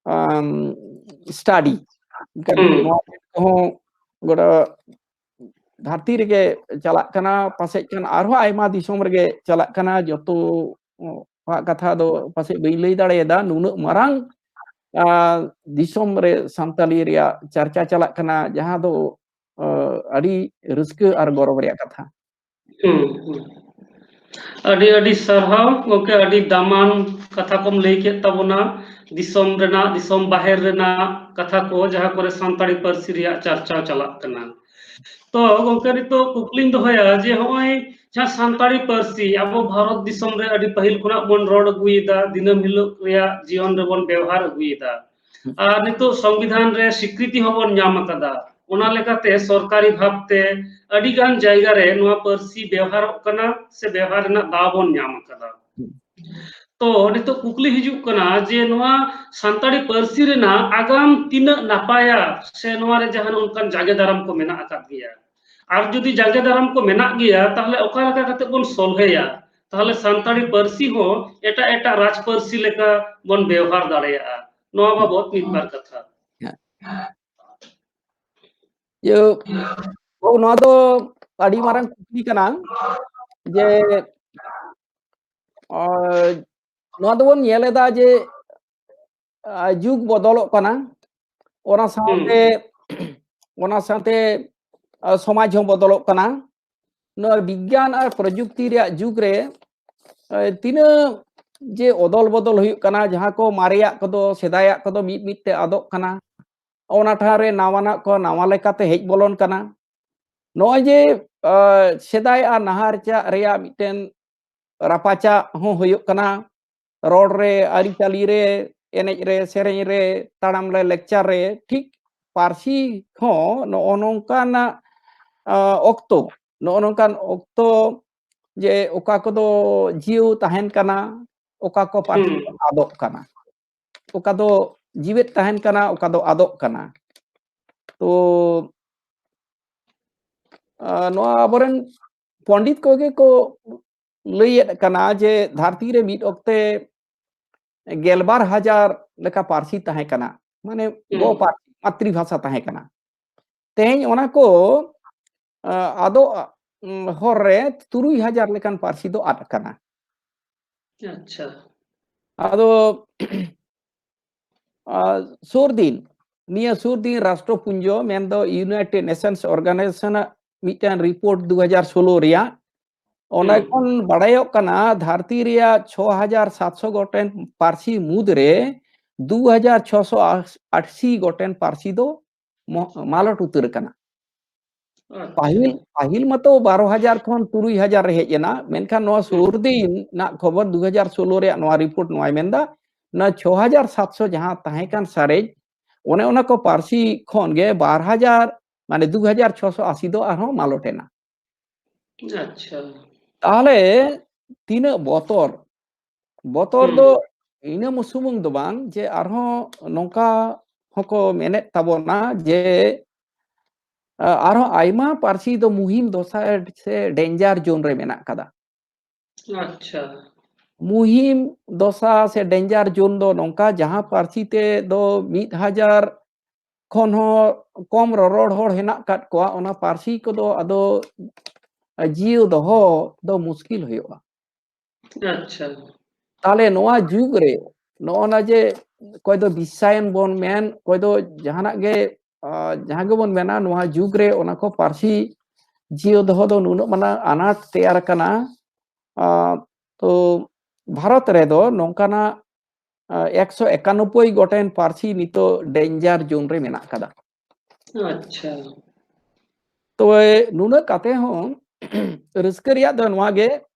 ᱟᱢ, study, ᱦᱩᱸ᱾ ᱱᱚᱣᱟ ᱠᱚᱦᱚᱸ ᱜᱚᱴᱟ ᱫᱷᱟᱹᱨᱛᱤ ᱨᱮᱜᱮ ᱪᱟᱞᱟᱜ ᱠᱟᱱᱟ, ᱯᱟᱥᱮᱡ ᱠᱷᱟᱱ ᱟᱨᱦᱚᱸ ᱟᱭᱢᱟ ᱫᱤᱥᱚᱢ ᱨᱮᱜᱮ ᱪᱟᱞᱟᱜ ᱠᱟᱱᱟ᱾ ᱡᱚᱛᱚᱣᱟᱜ ᱠᱟᱛᱷᱟ ᱫᱚ ᱯᱟᱥᱮᱡ ᱵᱟᱹᱧ ᱞᱟᱹᱭ ᱫᱟᱲᱮᱭᱟᱫᱟ, ᱱᱩᱱᱟᱹᱜ ᱢᱟᱨᱟᱝ, ᱟ, ᱫᱤᱥᱚᱢ ᱨᱮ ᱥᱟᱱᱛᱟᱞᱤ ᱨᱮᱭᱟᱜ ᱪᱟᱨᱪᱟ ᱪᱟᱞᱟᱜ ᱠᱟᱱᱟ, ᱡᱟᱦᱟᱸ ᱫᱚ, ᱟ, ᱟᱹᱰᱤ ᱨᱟᱹᱥᱠᱟᱹ ᱟᱨ ᱜᱚᱨᱚᱵᱽ ᱨᱮᱭᱟᱜ ᱠᱟᱛᱷᱟ᱾ ᱦᱩᱸ, ᱦᱩᱸ᱾ ᱟᱹᱰᱤ ᱟᱹᱰᱤ ᱥᱟᱨᱦᱟᱣ ᱜᱚᱢᱠᱮ, ᱟᱹᱰᱤ ᱫᱟᱢᱟᱱ ᱠᱟᱛᱷᱟ ᱠᱚᱢ ᱞᱟᱹᱭ ᱠᱮᱫ ᱛᱟᱵᱚᱱᱟ᱾ ᱫᱤᱥᱚᱢ ᱨᱮᱱᱟᱜ, ᱫᱤᱥᱚᱢ ᱵᱟᱦᱮᱨ ᱨᱮᱱᱟᱜ ᱠᱟᱛᱷᱟ ᱠᱚ, ᱡᱟᱦᱟᱸ ᱠᱚᱨᱮ ᱥᱟᱱᱛᱟᱲᱤ ᱯᱟᱹᱨᱥᱤ ᱨᱮᱭᱟᱜ ᱪᱟᱨᱪᱟᱣ ᱪᱟᱞᱟᱜ ᱠᱟᱱᱟ᱾ ᱛᱚ ᱜᱚᱢᱠᱮ, ᱱᱤᱛᱚᱜ ᱠᱩᱠᱞᱤᱧ ᱫᱚᱦᱚᱭᱟ ᱡᱮ ᱱᱚᱜᱼᱚᱭ ᱡᱟᱦᱟᱸ ᱥᱟᱱᱛᱟᱲᱤ ᱯᱟᱹᱨᱥᱤ ᱟᱵᱚ ᱵᱷᱟᱨᱚᱛ ᱫᱤᱥᱚᱢ ᱨᱮ ᱟᱹᱰᱤ ᱯᱟᱹᱦᱤᱞ ᱠᱷᱚᱱᱟᱜ ᱵᱚᱱ ᱨᱚᱲ ᱟᱹᱜᱩᱭᱮᱫᱟ, ᱫᱤᱱᱟᱹᱢ ᱦᱤᱞᱳᱜ ᱨᱮᱭᱟᱜ ᱡᱤᱭᱚᱱ ᱨᱮᱵᱚᱱ ᱵᱮᱣᱦᱟᱨ ᱟᱹᱜᱩᱭᱮᱫᱟ, ᱟᱨ ᱱᱤᱛᱚᱜ ᱥᱚᱝᱵᱤᱫᱷᱟᱱ ᱨᱮ ᱥᱤᱠᱨᱤᱛᱤ ᱦᱚᱸᱵᱚᱱ ᱧᱟᱢ ᱟᱠᱟᱫᱟ, ᱚᱱᱟ ᱞᱮᱠᱟᱛᱮ ᱥᱚᱨᱠᱟᱨᱤ ᱵᱷᱟᱵᱽᱛᱮ ᱟᱹᱰᱤ ᱜᱟᱱ ᱡᱟᱭᱜᱟ ᱨᱮ ᱱᱚᱣᱟ ᱯᱟᱹᱨᱥᱤ ᱵᱮᱣᱦᱟᱨᱚᱜ ᱠᱟᱱᱟ ᱥᱮ ᱵᱮᱣᱦᱟᱨ ᱨᱮᱱᱟᱜ ᱫᱟᱣ ᱵᱚᱱ ᱧᱟᱢ ᱟᱠᱟᱫᱟ᱾ ᱛᱚ ᱱᱤᱛᱚᱜ ᱠᱩᱠᱞᱤ ᱦᱤᱡᱩᱜ ᱠᱟᱱᱟ ᱡᱮ ᱱᱚᱣᱟ ᱥᱟᱱᱛᱟᱲᱤ ᱯᱟᱹᱨᱥᱤ ᱨᱮᱱᱟᱜ ᱟᱜᱟᱢ ᱛᱤᱱᱟᱹᱜ ᱱᱟᱯᱟᱭᱟ ᱥᱮ ᱱᱚᱣᱟ ᱨᱮ ᱡᱟᱦᱟᱱ ᱚᱱᱠᱟᱱ ᱡᱟᱸᱜᱮ ᱫᱟᱨᱟᱢ ᱠᱚ ᱢᱮᱱᱟᱜ ᱟᱠᱟᱫ ᱜᱮᱭᱟ? ᱟᱨ ᱡᱩᱫᱤ ᱡᱟᱸᱜᱮ ᱫᱟᱨᱟᱢ ᱠᱚ ᱢᱮᱱᱟᱜ ᱜᱮᱭᱟ, ᱛᱟᱦᱞᱮ ᱚᱠᱟ ᱞᱮᱠᱟ ᱠᱟᱛᱮ ᱵᱚᱱ ᱥᱚᱞᱦᱮᱭᱟ? ᱛᱟᱦᱞᱮ ᱥᱟᱱᱛᱟᱲᱤ ᱯᱟᱹᱨᱥᱤ ᱦᱚᱸ ᱮᱴᱟᱜ ᱮᱴᱟᱜ ᱨᱟᱡᱽ ᱯᱟᱹᱨᱥᱤ ᱞᱮᱠᱟ ᱵᱚᱱ ᱵᱮᱣᱦᱟᱨ ᱫᱟᱲᱮᱭᱟᱜᱼᱟ᱾ ᱱᱚᱣᱟ ᱵᱟᱵᱚᱛ ᱢᱤᱫ ᱵᱟᱨ ᱠᱟᱛᱷᱟ᱾ ᱤᱭᱟᱹ, ᱦᱳᱭ, ᱱᱚᱣᱟ ᱫᱚ ᱟᱹᱰᱤ ᱢᱟᱨᱟᱝ ᱠᱩᱠᱞᱤ ᱠᱟᱱᱟ ᱡᱮ, ᱟᱨ ᱱᱚᱣᱟ ᱫᱚᱵᱚᱱ ᱧᱮᱞ ᱮᱫᱟ ᱡᱮ ᱟᱨ ᱡᱩᱜᱽ ᱵᱚᱫᱚᱞᱚᱜ ᱠᱟᱱᱟ, ᱚᱱᱟ ᱥᱟᱶᱛᱮ ᱚᱱᱟ ᱥᱟᱶᱛᱮ ᱟᱨ ᱥᱚᱢᱟᱡᱽ ᱦᱚᱸ ᱵᱚᱫᱚᱞᱚᱜ ᱠᱟᱱᱟ᱾ ᱱᱚᱣᱟ ᱵᱤᱜᱽᱜᱟᱱ ᱟᱨ ᱯᱨᱚᱡᱩᱠᱛᱤ ᱨᱮᱭᱟᱜ ᱡᱩᱜᱽ ᱨᱮ ᱟᱨ ᱛᱤᱱᱟᱹᱜ ᱡᱮ ᱚᱫᱚᱞ ᱵᱚᱫᱚᱞ ᱦᱩᱭᱩᱜ ᱠᱟᱱᱟ, ᱡᱟᱦᱟᱸ ᱠᱚ ᱢᱟᱨᱮᱭᱟᱜ ᱠᱚᱫᱚ, ᱥᱮᱫᱟᱭᱟᱜ ᱠᱚᱫᱚ ᱢᱤᱫ ᱢᱤᱫ ᱛᱮ ᱟᱫᱚᱜ ᱠᱟᱱᱟ, ᱚᱱᱟ ᱴᱷᱟᱶ ᱨᱮ ᱱᱟᱣᱟᱱᱟᱜ ᱠᱚ ᱱᱟᱣᱟ ᱞᱮᱠᱟᱛᱮ ᱦᱮᱡ ᱵᱚᱞᱚᱱ ᱠᱟᱱᱟ᱾ ᱱᱚᱜᱼᱚᱭ ᱡᱮ ᱟᱨ ᱥᱮᱫᱟᱭ ᱟᱨ ᱱᱟᱦᱟᱜ ᱨᱮᱭᱟᱜ ᱢᱤᱫᱴᱮᱱ ᱨᱟᱯᱟᱪᱟᱜ ᱦᱚᱸ ᱦᱩᱭᱩᱜ ᱠᱟᱱᱟ, ᱨᱚᱲ ᱨᱮ, ᱟᱹᱨᱤᱪᱟᱹᱞᱤ ᱨᱮ, ᱮᱱᱮᱡ ᱨᱮ, ᱥᱮᱨᱮᱧ ᱨᱮ, ᱛᱟᱲᱟᱢ ᱨᱮ, ᱞᱮᱠᱪᱟᱨ ᱨᱮ, ᱴᱷᱤᱠ ᱯᱟᱹᱨᱥᱤ ᱦᱚᱸ ᱱᱚᱜᱼᱚ ᱱᱚᱝᱠᱟᱱᱟᱜ ᱟᱨ ᱚᱠᱛᱚ, ᱱᱚᱜᱼᱚ ᱱᱚᱝᱠᱟᱱ ᱚᱠᱛᱚ ᱡᱮ ᱚᱠᱟ ᱠᱚᱫᱚ ᱡᱤᱭᱟᱹᱣ ᱛᱟᱦᱮᱱ ᱠᱟᱱᱟ, ᱚᱠᱟ ᱠᱚ ᱯᱟᱹᱨᱥᱤ ᱟᱫᱚᱜ ᱠᱟᱱᱟ, ᱚᱠᱟ ᱫᱚ ᱡᱤᱣᱮᱫ ᱛᱟᱦᱮᱱ ᱠᱟᱱᱟ, ᱚᱠᱟ ᱫᱚ ᱟᱫᱚᱜ ᱠᱟᱱᱟ᱾ ᱛᱚ ᱟᱨ ᱱᱚᱣᱟ ᱟᱵᱚᱨᱮᱱ ᱯᱚᱱᱰᱤᱛ ᱠᱚᱜᱮ ᱠᱚ ᱞᱟᱹᱭᱮᱫ ᱠᱟᱱᱟ ᱡᱮ ᱫᱷᱟᱹᱨᱛᱤ ᱨᱮ ᱢᱤᱫ ᱚᱠᱛᱮ ᱜᱮᱞᱵᱟᱨ ᱦᱟᱡᱟᱨ ᱞᱮᱠᱟ ᱯᱟᱹᱨᱥᱤ ᱛᱟᱦᱮᱸ ᱠᱟᱱᱟ, ᱢᱟᱱᱮ ᱜᱚ ᱯᱟᱹᱨᱥᱤ, ᱢᱟᱛᱨᱤᱵᱷᱟᱥᱟ ᱛᱟᱦᱮᱸ ᱠᱟᱱᱟ᱾ ᱛᱮᱦᱮᱧ ᱚᱱᱟ ᱠᱚ ᱟᱫᱚᱜ ᱦᱚᱨ ᱨᱮ ᱛᱩᱨᱩᱭ ᱦᱟᱡᱟᱨ ᱞᱮᱠᱟᱱ ᱯᱟᱹᱨᱥᱤ ᱫᱚ ᱟᱫ ᱟᱠᱟᱱᱟ᱾ ᱟᱪᱪᱷᱟ᱾ ᱟᱫᱚ ᱥᱩᱨ ᱫᱤᱱ, ᱱᱤᱭᱟᱹ ᱥᱩᱨ ᱫᱤᱱ ᱨᱟᱥᱴᱨᱚᱯᱩᱧᱡᱚ ᱢᱮᱱᱫᱚ United Nations Organization ᱟᱜ ᱢᱤᱫᱴᱟᱝ ᱨᱤᱯᱳᱨᱴ ᱫᱩ ᱦᱟᱡᱟᱨ ᱥᱳᱞᱳ ᱨᱮᱭᱟᱜ, ᱚᱸᱰᱮ ᱠᱷᱚᱱ ᱵᱟᱲᱟᱭᱚᱜ ᱠᱟᱱᱟ ᱫᱷᱟᱹᱨᱛᱤ ᱨᱮᱭᱟᱜ ᱪᱷᱚ ᱦᱟᱡᱟᱨ ᱥᱟᱛᱥᱚ ᱜᱚᱴᱮᱱ ᱯᱟᱹᱨᱥᱤ ᱢᱩᱫᱽᱨᱮ ᱫᱩ ᱦᱟᱡᱟᱨ ᱪᱷᱚᱥᱚ ᱟᱴᱥᱤ ᱜᱚᱴᱮᱱ ᱯᱟᱹᱨᱥᱤ ᱫᱚ ᱢᱟᱞᱚᱴ ᱩᱛᱟᱹᱨ ᱟᱠᱟᱱᱟ᱾ ᱯᱟᱹᱦᱤᱞ ᱯᱟᱹᱦᱤᱞ ᱢᱟᱛᱚ ᱵᱟᱨᱚ ᱦᱟᱡᱟᱨ ᱠᱷᱚᱱ ᱛᱩᱨᱩᱭ ᱦᱟᱡᱟᱨ ᱨᱮ ᱦᱮᱡ ᱮᱱᱟ, ᱢᱮᱱᱠᱷᱟᱱ ᱱᱚᱣᱟ ᱥᱩᱨ ᱫᱤᱱ ᱨᱮᱱᱟᱜ ᱠᱷᱚᱵᱚᱨ ᱫᱩ ᱦᱟᱡᱟᱨ ᱥᱳᱞᱳ ᱨᱮᱭᱟᱜ ᱱᱚᱣᱟ ᱨᱤᱯᱳᱨᱴ ᱱᱚᱣᱟᱭ ᱢᱮᱱᱫᱟ, ᱚᱱᱟ ᱪᱷᱚ ᱦᱟᱡᱟᱨ ᱥᱟᱛᱥᱚ ᱡᱟᱦᱟᱸ ᱛᱟᱦᱮᱸ ᱠᱟᱱ ᱥᱟᱨᱮᱡ, ᱚᱱᱮ ᱚᱱᱟ ᱠᱚ ᱯᱟᱹᱨᱥᱤ ᱠᱷᱚᱱ ᱜᱮ ᱵᱟᱨ ᱦᱟᱡᱟᱨ, ᱢᱟᱱᱮ ᱫᱩ ᱦᱟᱡᱟᱨ ᱪᱷᱚᱥᱚ ᱟᱥᱤ ᱫᱚ ᱟᱨᱦᱚᱸ ᱢᱟᱞᱚᱴ ᱮᱱᱟ᱾ ᱟᱪᱪᱷᱟ᱾ ᱛᱟᱦᱚᱞᱮ ᱛᱤᱱᱟᱹᱜ ᱵᱚᱛᱚᱨ, ᱵᱚᱛᱚᱨ ᱫᱚ ᱤᱱᱟᱹ ᱥᱩᱢᱩᱝ ᱫᱚ ᱵᱟᱝ, ᱡᱮ ᱟᱨᱦᱚᱸ ᱱᱚᱝᱠᱟ ᱦᱚᱸᱠᱚ ᱢᱮᱱᱮᱫ ᱛᱟᱵᱚᱱᱟ ᱡᱮ ᱟᱨᱦᱚᱸ ᱟᱭᱢᱟ ᱯᱟᱹᱨᱥᱤ ᱫᱚ ᱢᱩᱦᱤᱢ ᱫᱚᱥᱟ ᱥᱮ ᱰᱮᱧᱡᱟᱨ ᱡᱳᱱ ᱨᱮ ᱢᱮᱱᱟᱜ ᱠᱟᱫᱟ᱾ ᱟᱪᱪᱷᱟ᱾ ᱢᱩᱦᱤᱢ ᱫᱚᱥᱟ ᱥᱮ ᱰᱮᱧᱡᱟᱨ ᱡᱳᱱ ᱫᱚ ᱱᱚᱝᱠᱟ, ᱡᱟᱦᱟᱸ ᱯᱟᱹᱨᱥᱤ ᱛᱮ ᱫᱚ ᱢᱤᱫ ᱦᱟᱡᱟᱨ ᱠᱷᱚᱱ ᱦᱚᱸ ᱠᱚᱢ ᱨᱚᱨᱚᱲ ᱦᱚᱲ ᱦᱮᱱᱟᱜ ᱠᱟᱫ ᱠᱚᱣᱟ, ᱚᱱᱟ ᱯᱟᱹᱨᱥᱤ ᱠᱚᱫᱚ ᱟᱫᱚ ᱡᱤᱭᱟᱹᱣ ᱫᱚᱦᱚ ᱫᱚ ᱢᱩᱥᱠᱤᱞ ᱦᱩᱭᱩᱜᱼᱟ᱾ ᱟᱪᱪᱷᱟ᱾ ᱛᱟᱦᱞᱮ ᱱᱚᱣᱟ ᱡᱩᱜᱽ ᱨᱮ ᱱᱚᱜᱼᱚ ᱱᱟ ᱡᱮ ᱚᱠᱚᱭ ᱫᱚ ᱵᱤᱥᱥᱟᱭᱚᱱ ᱵᱚᱱ ᱢᱮᱱ, ᱚᱠᱚᱭ ᱫᱚ ᱡᱟᱦᱟᱱᱟᱜ ᱜᱮ, ᱟᱸ, ᱡᱟᱦᱟᱸ ᱜᱮᱵᱚᱱ ᱢᱮᱱᱟ, ᱱᱚᱣᱟ ᱡᱩᱜᱽ ᱨᱮ ᱚᱱᱟ ᱠᱚ ᱯᱟᱹᱨᱥᱤ ᱡᱤᱭᱟᱹᱣ ᱫᱚᱦᱚ ᱫᱚ ᱱᱩᱱᱟᱹᱜ ᱢᱟᱨᱟᱝ ᱟᱱᱟᱴ ᱛᱮᱭᱟᱨ ᱟᱠᱟᱱᱟ᱾ ᱟᱸ, ᱛᱚ ᱵᱷᱟᱨᱚᱛ ᱨᱮᱫᱚ ᱱᱚᱝᱠᱟᱱᱟᱜ, ᱟᱸ, ᱮᱠᱥᱚ ᱮᱠᱟᱱᱚᱵᱵᱳᱭ ᱜᱚᱴᱮᱱ ᱯᱟᱹᱨᱥᱤ ᱱᱤᱛᱚᱜ danger zone ᱨᱮ ᱢᱮᱱᱟᱜ ᱟᱠᱟᱫᱟ᱾ ᱟᱪᱪᱷᱟ᱾ ᱛᱚᱵᱮ ᱱᱩᱱᱟᱹᱜ ᱠᱟᱛᱮ ᱦᱚᱸ ᱨᱟᱹᱥᱠᱟᱹ ᱨᱮᱭᱟᱜ ᱫᱚ ᱱᱚᱣᱟ ᱜᱮ,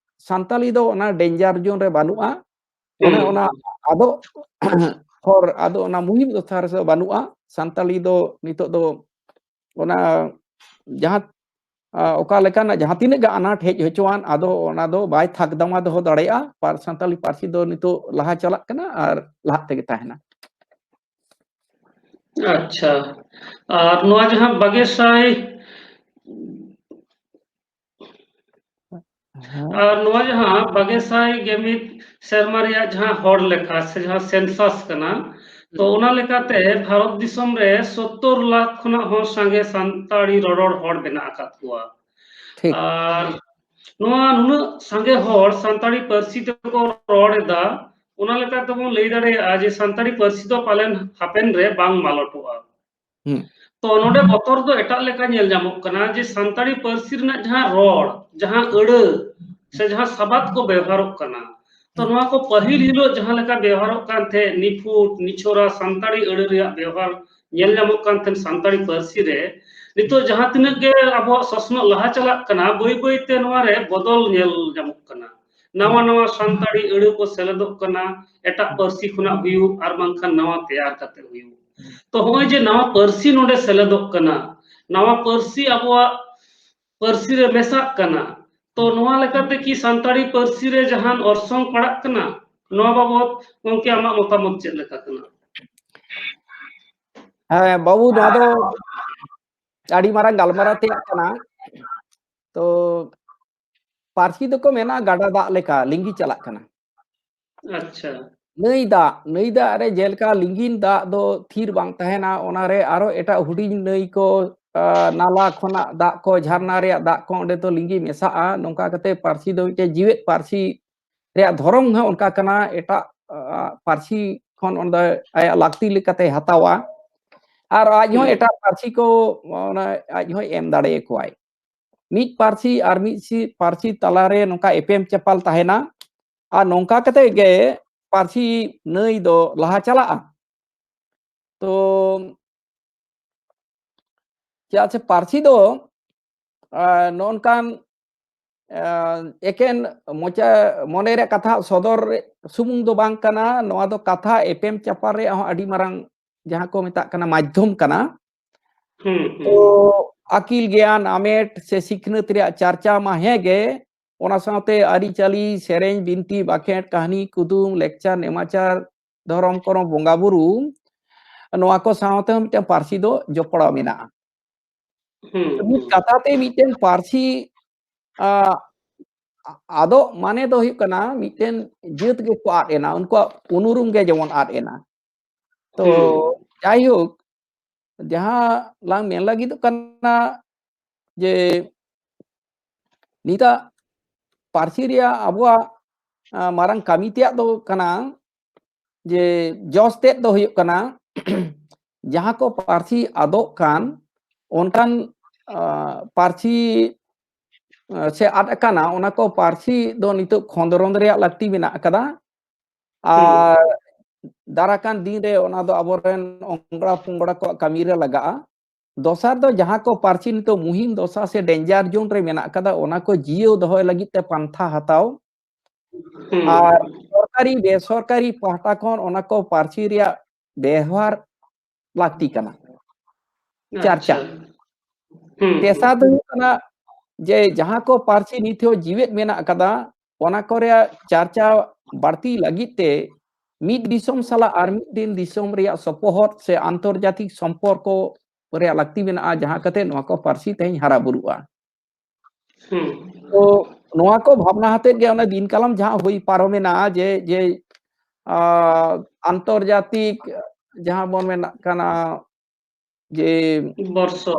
ᱥᱟᱱᱛᱟᱞᱤ ᱫᱚ ᱚᱱᱟ danger zone ᱨᱮ ᱵᱟᱹᱱᱩᱜᱼᱟ᱾ ᱚᱱᱟ, ᱦᱩᱸ᱾ ᱚᱱᱟ ᱟᱫᱚ ᱦᱚᱨ, ᱟᱫᱚ ᱚᱱᱟ ᱢᱩᱦᱤᱢ ᱫᱚᱥᱟ ᱨᱮ ᱵᱟᱹᱱᱩᱜᱼᱟ᱾ ᱥᱟᱱᱛᱟᱞᱤ ᱫᱚ ᱱᱤᱛᱚᱜ ᱫᱚ ᱚᱱᱟ ᱡᱟᱦᱟᱸ, ᱟ, ᱚᱠᱟ ᱞᱮᱠᱟᱱᱟᱜ ᱡᱟᱦᱟᱸ ᱛᱤᱱᱟᱹᱜ ᱜᱮ ᱟᱱᱟᱴ ᱦᱮᱡ ᱦᱚᱪᱚᱣᱟᱱ, ᱟᱫᱚ ᱚᱱᱟ ᱫᱚ ᱵᱟᱭ ᱛᱷᱟᱠ ᱫᱟᱢᱟ ᱫᱚᱦᱚ ᱫᱟᱲᱮᱭᱟᱜᱼᱟ᱾ ᱯᱟᱨ-, ᱥᱟᱱᱛᱟᱞᱤ ᱯᱟᱹᱨᱥᱤ ᱫᱚ ᱱᱤᱛᱚᱜ ᱞᱟᱦᱟ ᱪᱟᱞᱟᱜ ᱠᱟᱱᱟ ᱟᱨ ᱞᱟᱦᱟᱜ ᱛᱮᱜᱮ ᱛᱟᱦᱮᱱᱟ᱾ ᱟᱪᱪᱷᱟ, ᱟᱨ ᱱᱚᱣᱟ ᱡᱟᱦᱟᱸ ᱵᱟᱜᱮ ᱥᱟᱭ, ᱦᱮᱸ᱾ ᱟᱨ ᱱᱚᱣᱟ ᱡᱟᱦᱟᱸ ᱵᱟᱜᱮ ᱥᱟᱭ ᱜᱮ ᱢᱤᱫ ᱥᱮᱨᱢᱟ ᱨᱮᱭᱟᱜ ᱡᱟᱦᱟᱸ ᱦᱚᱲ ᱞᱮᱠᱷᱟ ᱥᱮ ᱡᱟᱦᱟᱸ census ᱠᱟᱱᱟ, ᱛᱚ ᱚᱱᱟ ᱞᱮᱠᱟᱛᱮ ᱵᱷᱟᱨᱚᱛ ᱫᱤᱥᱚᱢ ᱨᱮ ᱥᱚᱛᱛᱚᱨ ᱞᱟᱠᱷ ᱠᱷᱚᱱᱟᱜ ᱦᱚᱸ ᱥᱟᱸᱜᱮ ᱥᱟᱱᱛᱟᱲᱤ ᱨᱚᱨᱚᱲ ᱦᱚᱲ ᱢᱮᱱᱟᱜ ᱟᱠᱟᱫ ᱠᱚᱣᱟ᱾ ᱴᱷᱤᱠ᱾ ᱟᱨ ᱱᱚᱣᱟ ᱱᱩᱱᱟᱹᱜ ᱥᱟᱸᱜᱮ ᱦᱚᱲ ᱥᱟᱱᱛᱟᱲᱤ ᱯᱟᱹᱨᱥᱤ ᱛᱮᱠᱚ ᱨᱚᱲ ᱮᱫᱟ, ᱚᱱᱟ ᱞᱮᱠᱟ ᱛᱮᱵᱚᱱ ᱞᱟᱹᱭ ᱫᱟᱲᱮᱭᱟᱜᱼᱟ ᱡᱮ ᱥᱟᱱᱛᱟᱲᱤ ᱯᱟᱹᱨᱥᱤ ᱫᱚ ᱯᱟᱞᱮᱱ ᱦᱟᱯᱮᱱ ᱨᱮ ᱵᱟᱝ ᱢᱟᱞᱚᱴᱚᱜᱼᱟ᱾ ᱦᱩᱸ᱾ ᱛᱚ ᱱᱚᱰᱮ ᱵᱚᱛᱚᱨ ᱫᱚ ᱮᱴᱟᱜ ᱞᱮᱠᱟ ᱧᱮᱞ ᱧᱟᱢᱚᱜ ᱠᱟᱱᱟ ᱡᱮ ᱥᱟᱱᱛᱟᱲᱤ ᱯᱟᱹᱨᱥᱤ ᱨᱮᱱᱟᱜ ᱡᱟᱦᱟᱸ ᱨᱚᱲ, ᱡᱟᱦᱟᱸ ᱟᱹᱲᱟᱹ ᱥᱮ ᱡᱟᱦᱟᱸ ᱥᱟᱵᱟᱫ ᱠᱚ ᱵᱮᱣᱦᱟᱨᱚᱜ ᱠᱟᱱᱟ, ᱛᱚ ᱱᱚᱣᱟ ᱠᱚ ᱯᱟᱹᱦᱤᱞ ᱦᱤᱞᱳᱜ ᱡᱟᱦᱟᱸ ᱞᱮᱠᱟ ᱵᱮᱣᱦᱟᱨᱚᱜ ᱠᱟᱱ ᱛᱟᱦᱮᱸᱫ, ᱱᱤᱯᱷᱩᱴ ᱱᱤᱪᱷᱚᱨᱟ ᱥᱟᱱᱛᱟᱲᱤ ᱟᱹᱲᱟᱹ ᱨᱮᱭᱟᱜ ᱵᱮᱣᱦᱟᱨ ᱧᱮᱞ ᱧᱟᱢᱚᱜ ᱠᱟᱱ ᱛᱟᱦᱮᱸᱫ ᱥᱟᱱᱛᱟᱲᱤ ᱯᱟᱹᱨᱥᱤ ᱨᱮ, ᱱᱤᱛᱚᱜ ᱡᱟᱦᱟᱸ ᱛᱤᱱᱟᱹᱜ ᱜᱮ ᱟᱵᱚᱣᱟᱜ ᱥᱚᱥᱱᱚᱜ ᱞᱟᱦᱟ ᱪᱟᱞᱟᱜ ᱠᱟᱱᱟ, ᱵᱟᱹᱭ ᱵᱟᱹᱭ ᱛᱮ ᱱᱚᱣᱟ ᱨᱮ ᱵᱚᱫᱚᱞ ᱧᱮᱞ ᱧᱟᱢᱚᱜ ᱠᱟᱱᱟ᱾ ᱱᱟᱣᱟ ᱱᱟᱣᱟ ᱥᱟᱱᱛᱟᱲᱤ ᱟᱹᱲᱟᱹ ᱠᱚ ᱥᱮᱞᱮᱫᱚᱜ ᱠᱟᱱᱟ, ᱮᱴᱟᱜ ᱯᱟᱹᱨᱥᱤ ᱠᱷᱚᱱᱟᱜ ᱦᱩᱭᱩᱜ ᱟᱨ ᱵᱟᱝᱠᱷᱟᱱ ᱱᱟᱣᱟ ᱛᱮᱭᱟᱨ ᱠᱟᱛᱮ ᱦᱩᱭᱩᱜ᱾ ᱛᱚ ᱦᱚᱸᱜᱼᱚᱭ ᱡᱮ ᱱᱟᱣᱟ ᱯᱟᱹᱨᱥᱤ ᱱᱚᱰᱮ ᱥᱮᱞᱮᱫᱚᱜ ᱠᱟᱱᱟ, ᱱᱟᱣᱟ ᱯᱟᱹᱨᱥᱤ ᱟᱵᱚᱣᱟᱜ ᱯᱟᱹᱨᱥᱤ ᱨᱮ ᱢᱮᱥᱟᱜ ᱠᱟᱱᱟ, ᱛᱚ ᱱᱚᱣᱟ ᱞᱮᱠᱟᱛᱮ ᱠᱤ ᱥᱟᱱᱛᱟᱲᱤ ᱯᱟᱹᱨᱥᱤ ᱨᱮ ᱡᱟᱦᱟᱱ ᱚᱨᱥᱚᱝ ᱯᱟᱲᱟᱜ ᱠᱟᱱᱟ? ᱱᱚᱣᱟ ᱵᱟᱵᱚᱛ ᱜᱚᱢᱠᱮ ᱟᱢᱟᱜ ᱢᱚᱛᱟᱢᱚᱛ ᱪᱮᱫ ᱞᱮᱠᱟ ᱠᱟᱱᱟ? ᱦᱮᱸ ᱵᱟᱹᱵᱩ, ᱱᱚᱣᱟ ᱫᱚ ᱟᱹᱰᱤ ᱢᱟᱨᱟᱝ ᱜᱟᱞᱢᱟᱨᱟᱣ ᱛᱮᱭᱟᱜ ᱠᱟᱱᱟ᱾ ᱛᱚ ᱯᱟᱹᱨᱥᱤ ᱫᱚᱠᱚ ᱢᱮᱱᱟ ᱜᱟᱰᱟ ᱫᱟᱜ ᱞᱮᱠᱟ ᱞᱤᱸᱜᱤ ᱪᱟᱞᱟᱜ ᱠᱟᱱᱟ᱾ ᱟᱪᱪᱷᱟ᱾ ᱱᱟᱹᱭ ᱫᱟᱜ, ᱱᱟᱹᱭ ᱫᱟᱜ ᱨᱮ ᱡᱮᱞᱮᱠᱟ ᱞᱤᱸᱜᱤᱱ ᱫᱟᱜ ᱫᱚ ᱛᱷᱤᱨ ᱵᱟᱝ ᱛᱟᱦᱮᱱᱟ, ᱚᱱᱟᱨᱮ ᱟᱨᱚ ᱮᱴᱟᱜ ᱦᱩᱰᱤᱧ ᱱᱟᱹᱭ ᱠᱚ, ᱟ, ᱱᱟᱞᱟ ᱠᱷᱚᱱᱟᱜ ᱫᱟᱜ ᱠᱚ, ᱡᱷᱟᱨᱱᱟ ᱨᱮᱭᱟᱜ ᱫᱟᱜ ᱠᱚ ᱚᱸᱰᱮ ᱫᱚ ᱞᱤᱸᱜᱤ ᱢᱮᱥᱟᱜᱼᱟ᱾ ᱱᱚᱝᱠᱟ ᱠᱟᱛᱮ ᱯᱟᱹᱨᱥᱤ ᱫᱚ ᱢᱤᱫᱴᱮᱱ ᱡᱤᱣᱮᱫ ᱯᱟᱹᱨᱥᱤ ᱨᱮᱭᱟᱜ ᱫᱷᱚᱨᱚᱢ ᱦᱚᱸ ᱚᱱᱠᱟ ᱠᱟᱱᱟ᱾ ᱮᱴᱟᱜ, ᱟ, ᱯᱟᱹᱨᱥᱤ ᱠᱷᱚᱱ ᱚᱸᱰᱮ ᱟᱭᱟᱜ ᱞᱟᱹᱠᱛᱤ ᱞᱮᱠᱟᱛᱮ ᱦᱟᱛᱟᱣᱟ᱾ ᱟᱨ ᱟᱡ ᱦᱚᱸ ᱮᱴᱟᱜ ᱯᱟᱹᱨᱥᱤ ᱠᱚ ᱚᱱᱟ ᱟᱡ ᱦᱚᱸᱭ ᱮᱢ ᱫᱟᱲᱮᱭᱟᱠᱚᱣᱟᱭ᱾ ᱢᱤᱫ ᱯᱟᱹᱨᱥᱤ ᱟᱨ ᱢᱤᱫ ᱥᱤ-, ᱯᱟᱹᱨᱥᱤ ᱛᱟᱞᱟᱨᱮ ᱱᱚᱝᱠᱟ ᱮᱯᱮᱢ ᱪᱟᱯᱟᱞ ᱛᱟᱦᱮᱱᱟ, ᱟᱨ ᱱᱚᱝᱠᱟ ᱠᱟᱛᱮ ᱜᱮ ᱯᱟᱹᱨᱥᱤ ᱱᱟᱹᱭ ᱫᱚ ᱞᱟᱦᱟ ᱪᱟᱞᱟᱜᱼᱟ᱾ ᱛᱚ ᱪᱮᱫᱟᱜ ᱥᱮ ᱯᱟᱹᱨᱥᱤ ᱫᱚ, ᱟᱸ, ᱱᱚᱜᱼᱚ ᱱᱚᱝᱠᱟᱱ, ᱟᱸ, ᱮᱠᱮᱱ ᱢᱚᱪᱟ, ᱢᱚᱱᱮ ᱨᱮᱭᱟᱜ ᱠᱟᱛᱷᱟ ᱥᱚᱫᱚᱨ ᱨᱮ ᱥᱩᱢᱩᱝ ᱫᱚ ᱵᱟᱝ ᱠᱟᱱᱟ, ᱱᱚᱣᱟ ᱫᱚ ᱠᱟᱛᱷᱟ ᱮᱯᱮᱢ ᱪᱟᱯᱟᱞ ᱨᱮᱭᱟᱜ ᱦᱚᱸ ᱟᱹᱰᱤ ᱢᱟᱨᱟᱝ ᱡᱟᱦᱟᱸ ᱠᱚ ᱢᱮᱛᱟᱜ ᱠᱟᱱᱟ ᱢᱟᱫᱽᱫᱷᱚᱢ ᱠᱟᱱᱟ᱾ ᱦᱩᱸ, ᱦᱩᱸ᱾ ᱛᱚ ᱟᱹᱠᱤᱞ ᱜᱮᱭᱟᱱ ᱟᱢᱮᱴ ᱥᱮ ᱥᱤᱠᱷᱱᱟᱹᱛ ᱨᱮᱭᱟᱜ ᱪᱟᱨᱪᱟ ᱢᱟ ᱦᱮᱸ ᱜᱮ, ᱚᱱᱟ ᱥᱟᱶᱛᱮ ᱟᱹᱨᱤᱪᱟᱹᱞᱤ, ᱥᱮᱨᱮᱧ, ᱵᱤᱱᱛᱤ, ᱵᱟᱠᱷᱮᱬ, ᱠᱟᱹᱦᱱᱤ, ᱠᱩᱫᱩᱢ, ᱞᱮᱠᱪᱟᱨ, ᱱᱮᱢᱟᱪᱟᱨ, ᱫᱷᱚᱨᱚᱢ ᱠᱚᱨᱚᱢ, ᱵᱚᱸᱜᱟ ᱵᱩᱨᱩ, ᱱᱚᱣᱟ ᱠᱚ ᱥᱟᱶᱛᱮ ᱦᱚᱸ ᱢᱤᱫᱴᱟᱝ ᱯᱟᱹᱨᱥᱤ ᱫᱚ ᱡᱚᱯᱲᱟᱣ ᱢᱮᱱᱟᱜᱼᱟ᱾ ᱦᱩᱸ, ᱢᱤᱫ ᱦᱩᱸ᱾ ᱠᱟᱛᱷᱟ ᱛᱮ ᱢᱤᱫᱴᱮᱱ ᱯᱟᱹᱨᱥᱤ, ᱟ, ᱟ-, ᱟᱫᱚᱜ ᱢᱟᱱᱮ ᱫᱚ ᱦᱩᱭᱩᱜ ᱠᱟᱱᱟ ᱢᱤᱫᱴᱮᱱ ᱡᱟᱹᱛ ᱜᱮᱠᱚ ᱟᱫ ᱮᱱᱟ, ᱩᱱᱠᱩᱣᱟᱜ ᱩᱱᱩᱨᱩᱢ ᱜᱮ ᱡᱮᱢᱚᱱ ᱟᱫ ᱮᱱᱟ᱾ ᱛᱚ ᱦᱩᱸ᱾ ᱡᱟᱭᱦᱳᱠ, ᱡᱟᱦᱟᱸ ᱞᱟᱝ ᱢᱮᱱ ᱞᱟᱹᱜᱤᱫᱚᱜ ᱠᱟᱱᱟ ᱡᱮ ᱱᱤᱛᱟᱜ ᱯᱟᱹᱨᱥᱤ ᱨᱮᱭᱟᱜ ᱟᱵᱚᱣᱟᱜ, ᱟ, ᱢᱟᱨᱟᱝ ᱠᱟᱹᱢᱤ ᱛᱮᱭᱟᱜ ᱫᱚ ᱠᱟᱱᱟ ᱡᱮ ᱡᱚᱥ ᱛᱮᱫ ᱫᱚ ᱦᱩᱭᱩᱜ ᱠᱟᱱᱟ ᱡᱟᱦᱟᱸ ᱠᱚ ᱯᱟᱹᱨᱥᱤ ᱟᱫᱚᱜ ᱠᱟᱱ ᱚᱱᱠᱟᱱ, ᱟ, ᱯᱟᱹᱨᱥᱤ, ᱟ, ᱥᱮ ᱟᱫ ᱟᱠᱟᱱᱟ ᱚᱱᱟ ᱠᱚ ᱯᱟᱹᱨᱥᱤ ᱫᱚ ᱱᱤᱛᱚᱜ ᱠᱷᱚᱸᱫᱽᱨᱚᱸᱫᱽ ᱨᱮᱭᱟᱜ ᱞᱟᱹᱠᱛᱤ ᱢᱮᱱᱟᱜ ᱟᱠᱟᱫᱟ᱾ ᱦᱩᱸ᱾ ᱟᱨ ᱫᱟᱨᱟᱠᱟᱱ ᱫᱤᱱ ᱨᱮ ᱚᱱᱟ ᱫᱚ ᱟᱵᱚᱨᱮᱱ ᱚᱝᱜᱽᱲᱟ ᱯᱩᱝᱜᱽᱲᱟ ᱠᱚᱣᱟᱜ ᱠᱟᱹᱢᱤ ᱨᱮ ᱞᱟᱜᱟᱜᱼᱟ᱾ ᱫᱚᱥᱟᱨ ᱫᱚ ᱡᱟᱦᱟᱸ ᱠᱚ ᱯᱟᱹᱨᱥᱤ ᱱᱤᱛᱚᱜ ᱢᱩᱦᱤᱢ ᱫᱚᱥᱟ ᱥᱮ danger zone ᱨᱮ ᱢᱮᱱᱟᱜ ᱟᱠᱟᱫᱟ, ᱚᱱᱟ ᱠᱚ ᱡᱤᱭᱟᱹᱣ ᱫᱚᱦᱚᱭ ᱞᱟᱹᱜᱤᱫ ᱛᱮ ᱯᱟᱱᱛᱷᱟ ᱦᱟᱛᱟᱣ᱾ ᱦᱩᱸ᱾ ᱟᱨ ᱥᱚᱨᱠᱟᱨᱤ ᱵᱮᱥᱚᱨᱠᱟᱨᱤ ᱯᱟᱦᱴᱟ ᱠᱷᱚᱱ ᱚᱱᱟ ᱠᱚ ᱯᱟᱹᱨᱥᱤ ᱨᱮᱭᱟᱜ ᱵᱮᱣᱦᱟᱨ ᱞᱟᱹᱠᱛᱤ ᱠᱟᱱᱟ᱾ ᱪᱟᱨᱪᱟ᱾ ᱟᱪᱪᱷᱟ᱾ ᱦᱩᱸ, ᱛᱮᱥᱟᱨ ᱦᱩᱸ᱾ ᱫᱚ ᱦᱩᱭᱩᱜ ᱠᱟᱱᱟ ᱡᱮ ᱡᱟᱦᱟᱸ ᱠᱚ ᱯᱟᱹᱨᱥᱤ ᱱᱤᱛ ᱦᱚᱸ ᱡᱤᱣᱮᱫ ᱢᱮᱱᱟᱜ ᱟᱠᱟᱫᱟ, ᱚᱱᱟ ᱠᱚ ᱨᱮᱭᱟᱜ ᱪᱟᱨᱪᱟ ᱵᱟᱹᱲᱛᱤ ᱞᱟᱹᱜᱤᱫ ᱛᱮ ᱢᱤᱫ ᱫᱤᱥᱚᱢ ᱥᱟᱞᱟᱜ ᱟᱨ ᱢᱤᱫ ᱫᱤᱱ ᱫᱤᱥᱚᱢ ᱨᱮᱭᱟᱜ ᱥᱚᱯᱚᱦᱚᱫ ᱥᱮ ᱟᱱᱛᱚᱨᱡᱟᱛᱤᱠ ᱥᱚᱢᱯᱚᱨᱠᱚ ᱨᱮᱭᱟᱜ ᱞᱟᱹᱠᱛᱤ ᱢᱮᱱᱟᱜᱼᱟ, ᱡᱟᱦᱟᱸ ᱠᱟᱛᱮ ᱱᱚᱣᱟ ᱠᱚ ᱯᱟᱹᱨᱥᱤ ᱛᱮᱦᱮᱧ ᱦᱟᱨᱟ ᱵᱩᱨᱩᱜᱼᱟ᱾ ᱦᱩᱸ᱾ ᱛᱚ ᱱᱚᱣᱟ ᱠᱚ ᱵᱷᱟᱵᱽᱱᱟ ᱦᱟᱛᱮᱫ ᱜᱮ ᱚᱱᱟ ᱫᱤᱱ ᱠᱟᱞᱚᱢ ᱡᱟᱦᱟᱸ ᱦᱩᱭ ᱯᱟᱨᱚᱢᱮᱱᱟ ᱡᱮ, ᱡᱮ, ᱟ, ᱟᱱᱛᱚᱨᱡᱟᱛᱤᱠ ᱡᱟᱦᱟᱸ ᱵᱚᱱ ᱢᱮᱱᱟᱜ ᱠᱟᱱᱟ ᱡᱮ ᱵᱚᱨᱥᱚ᱾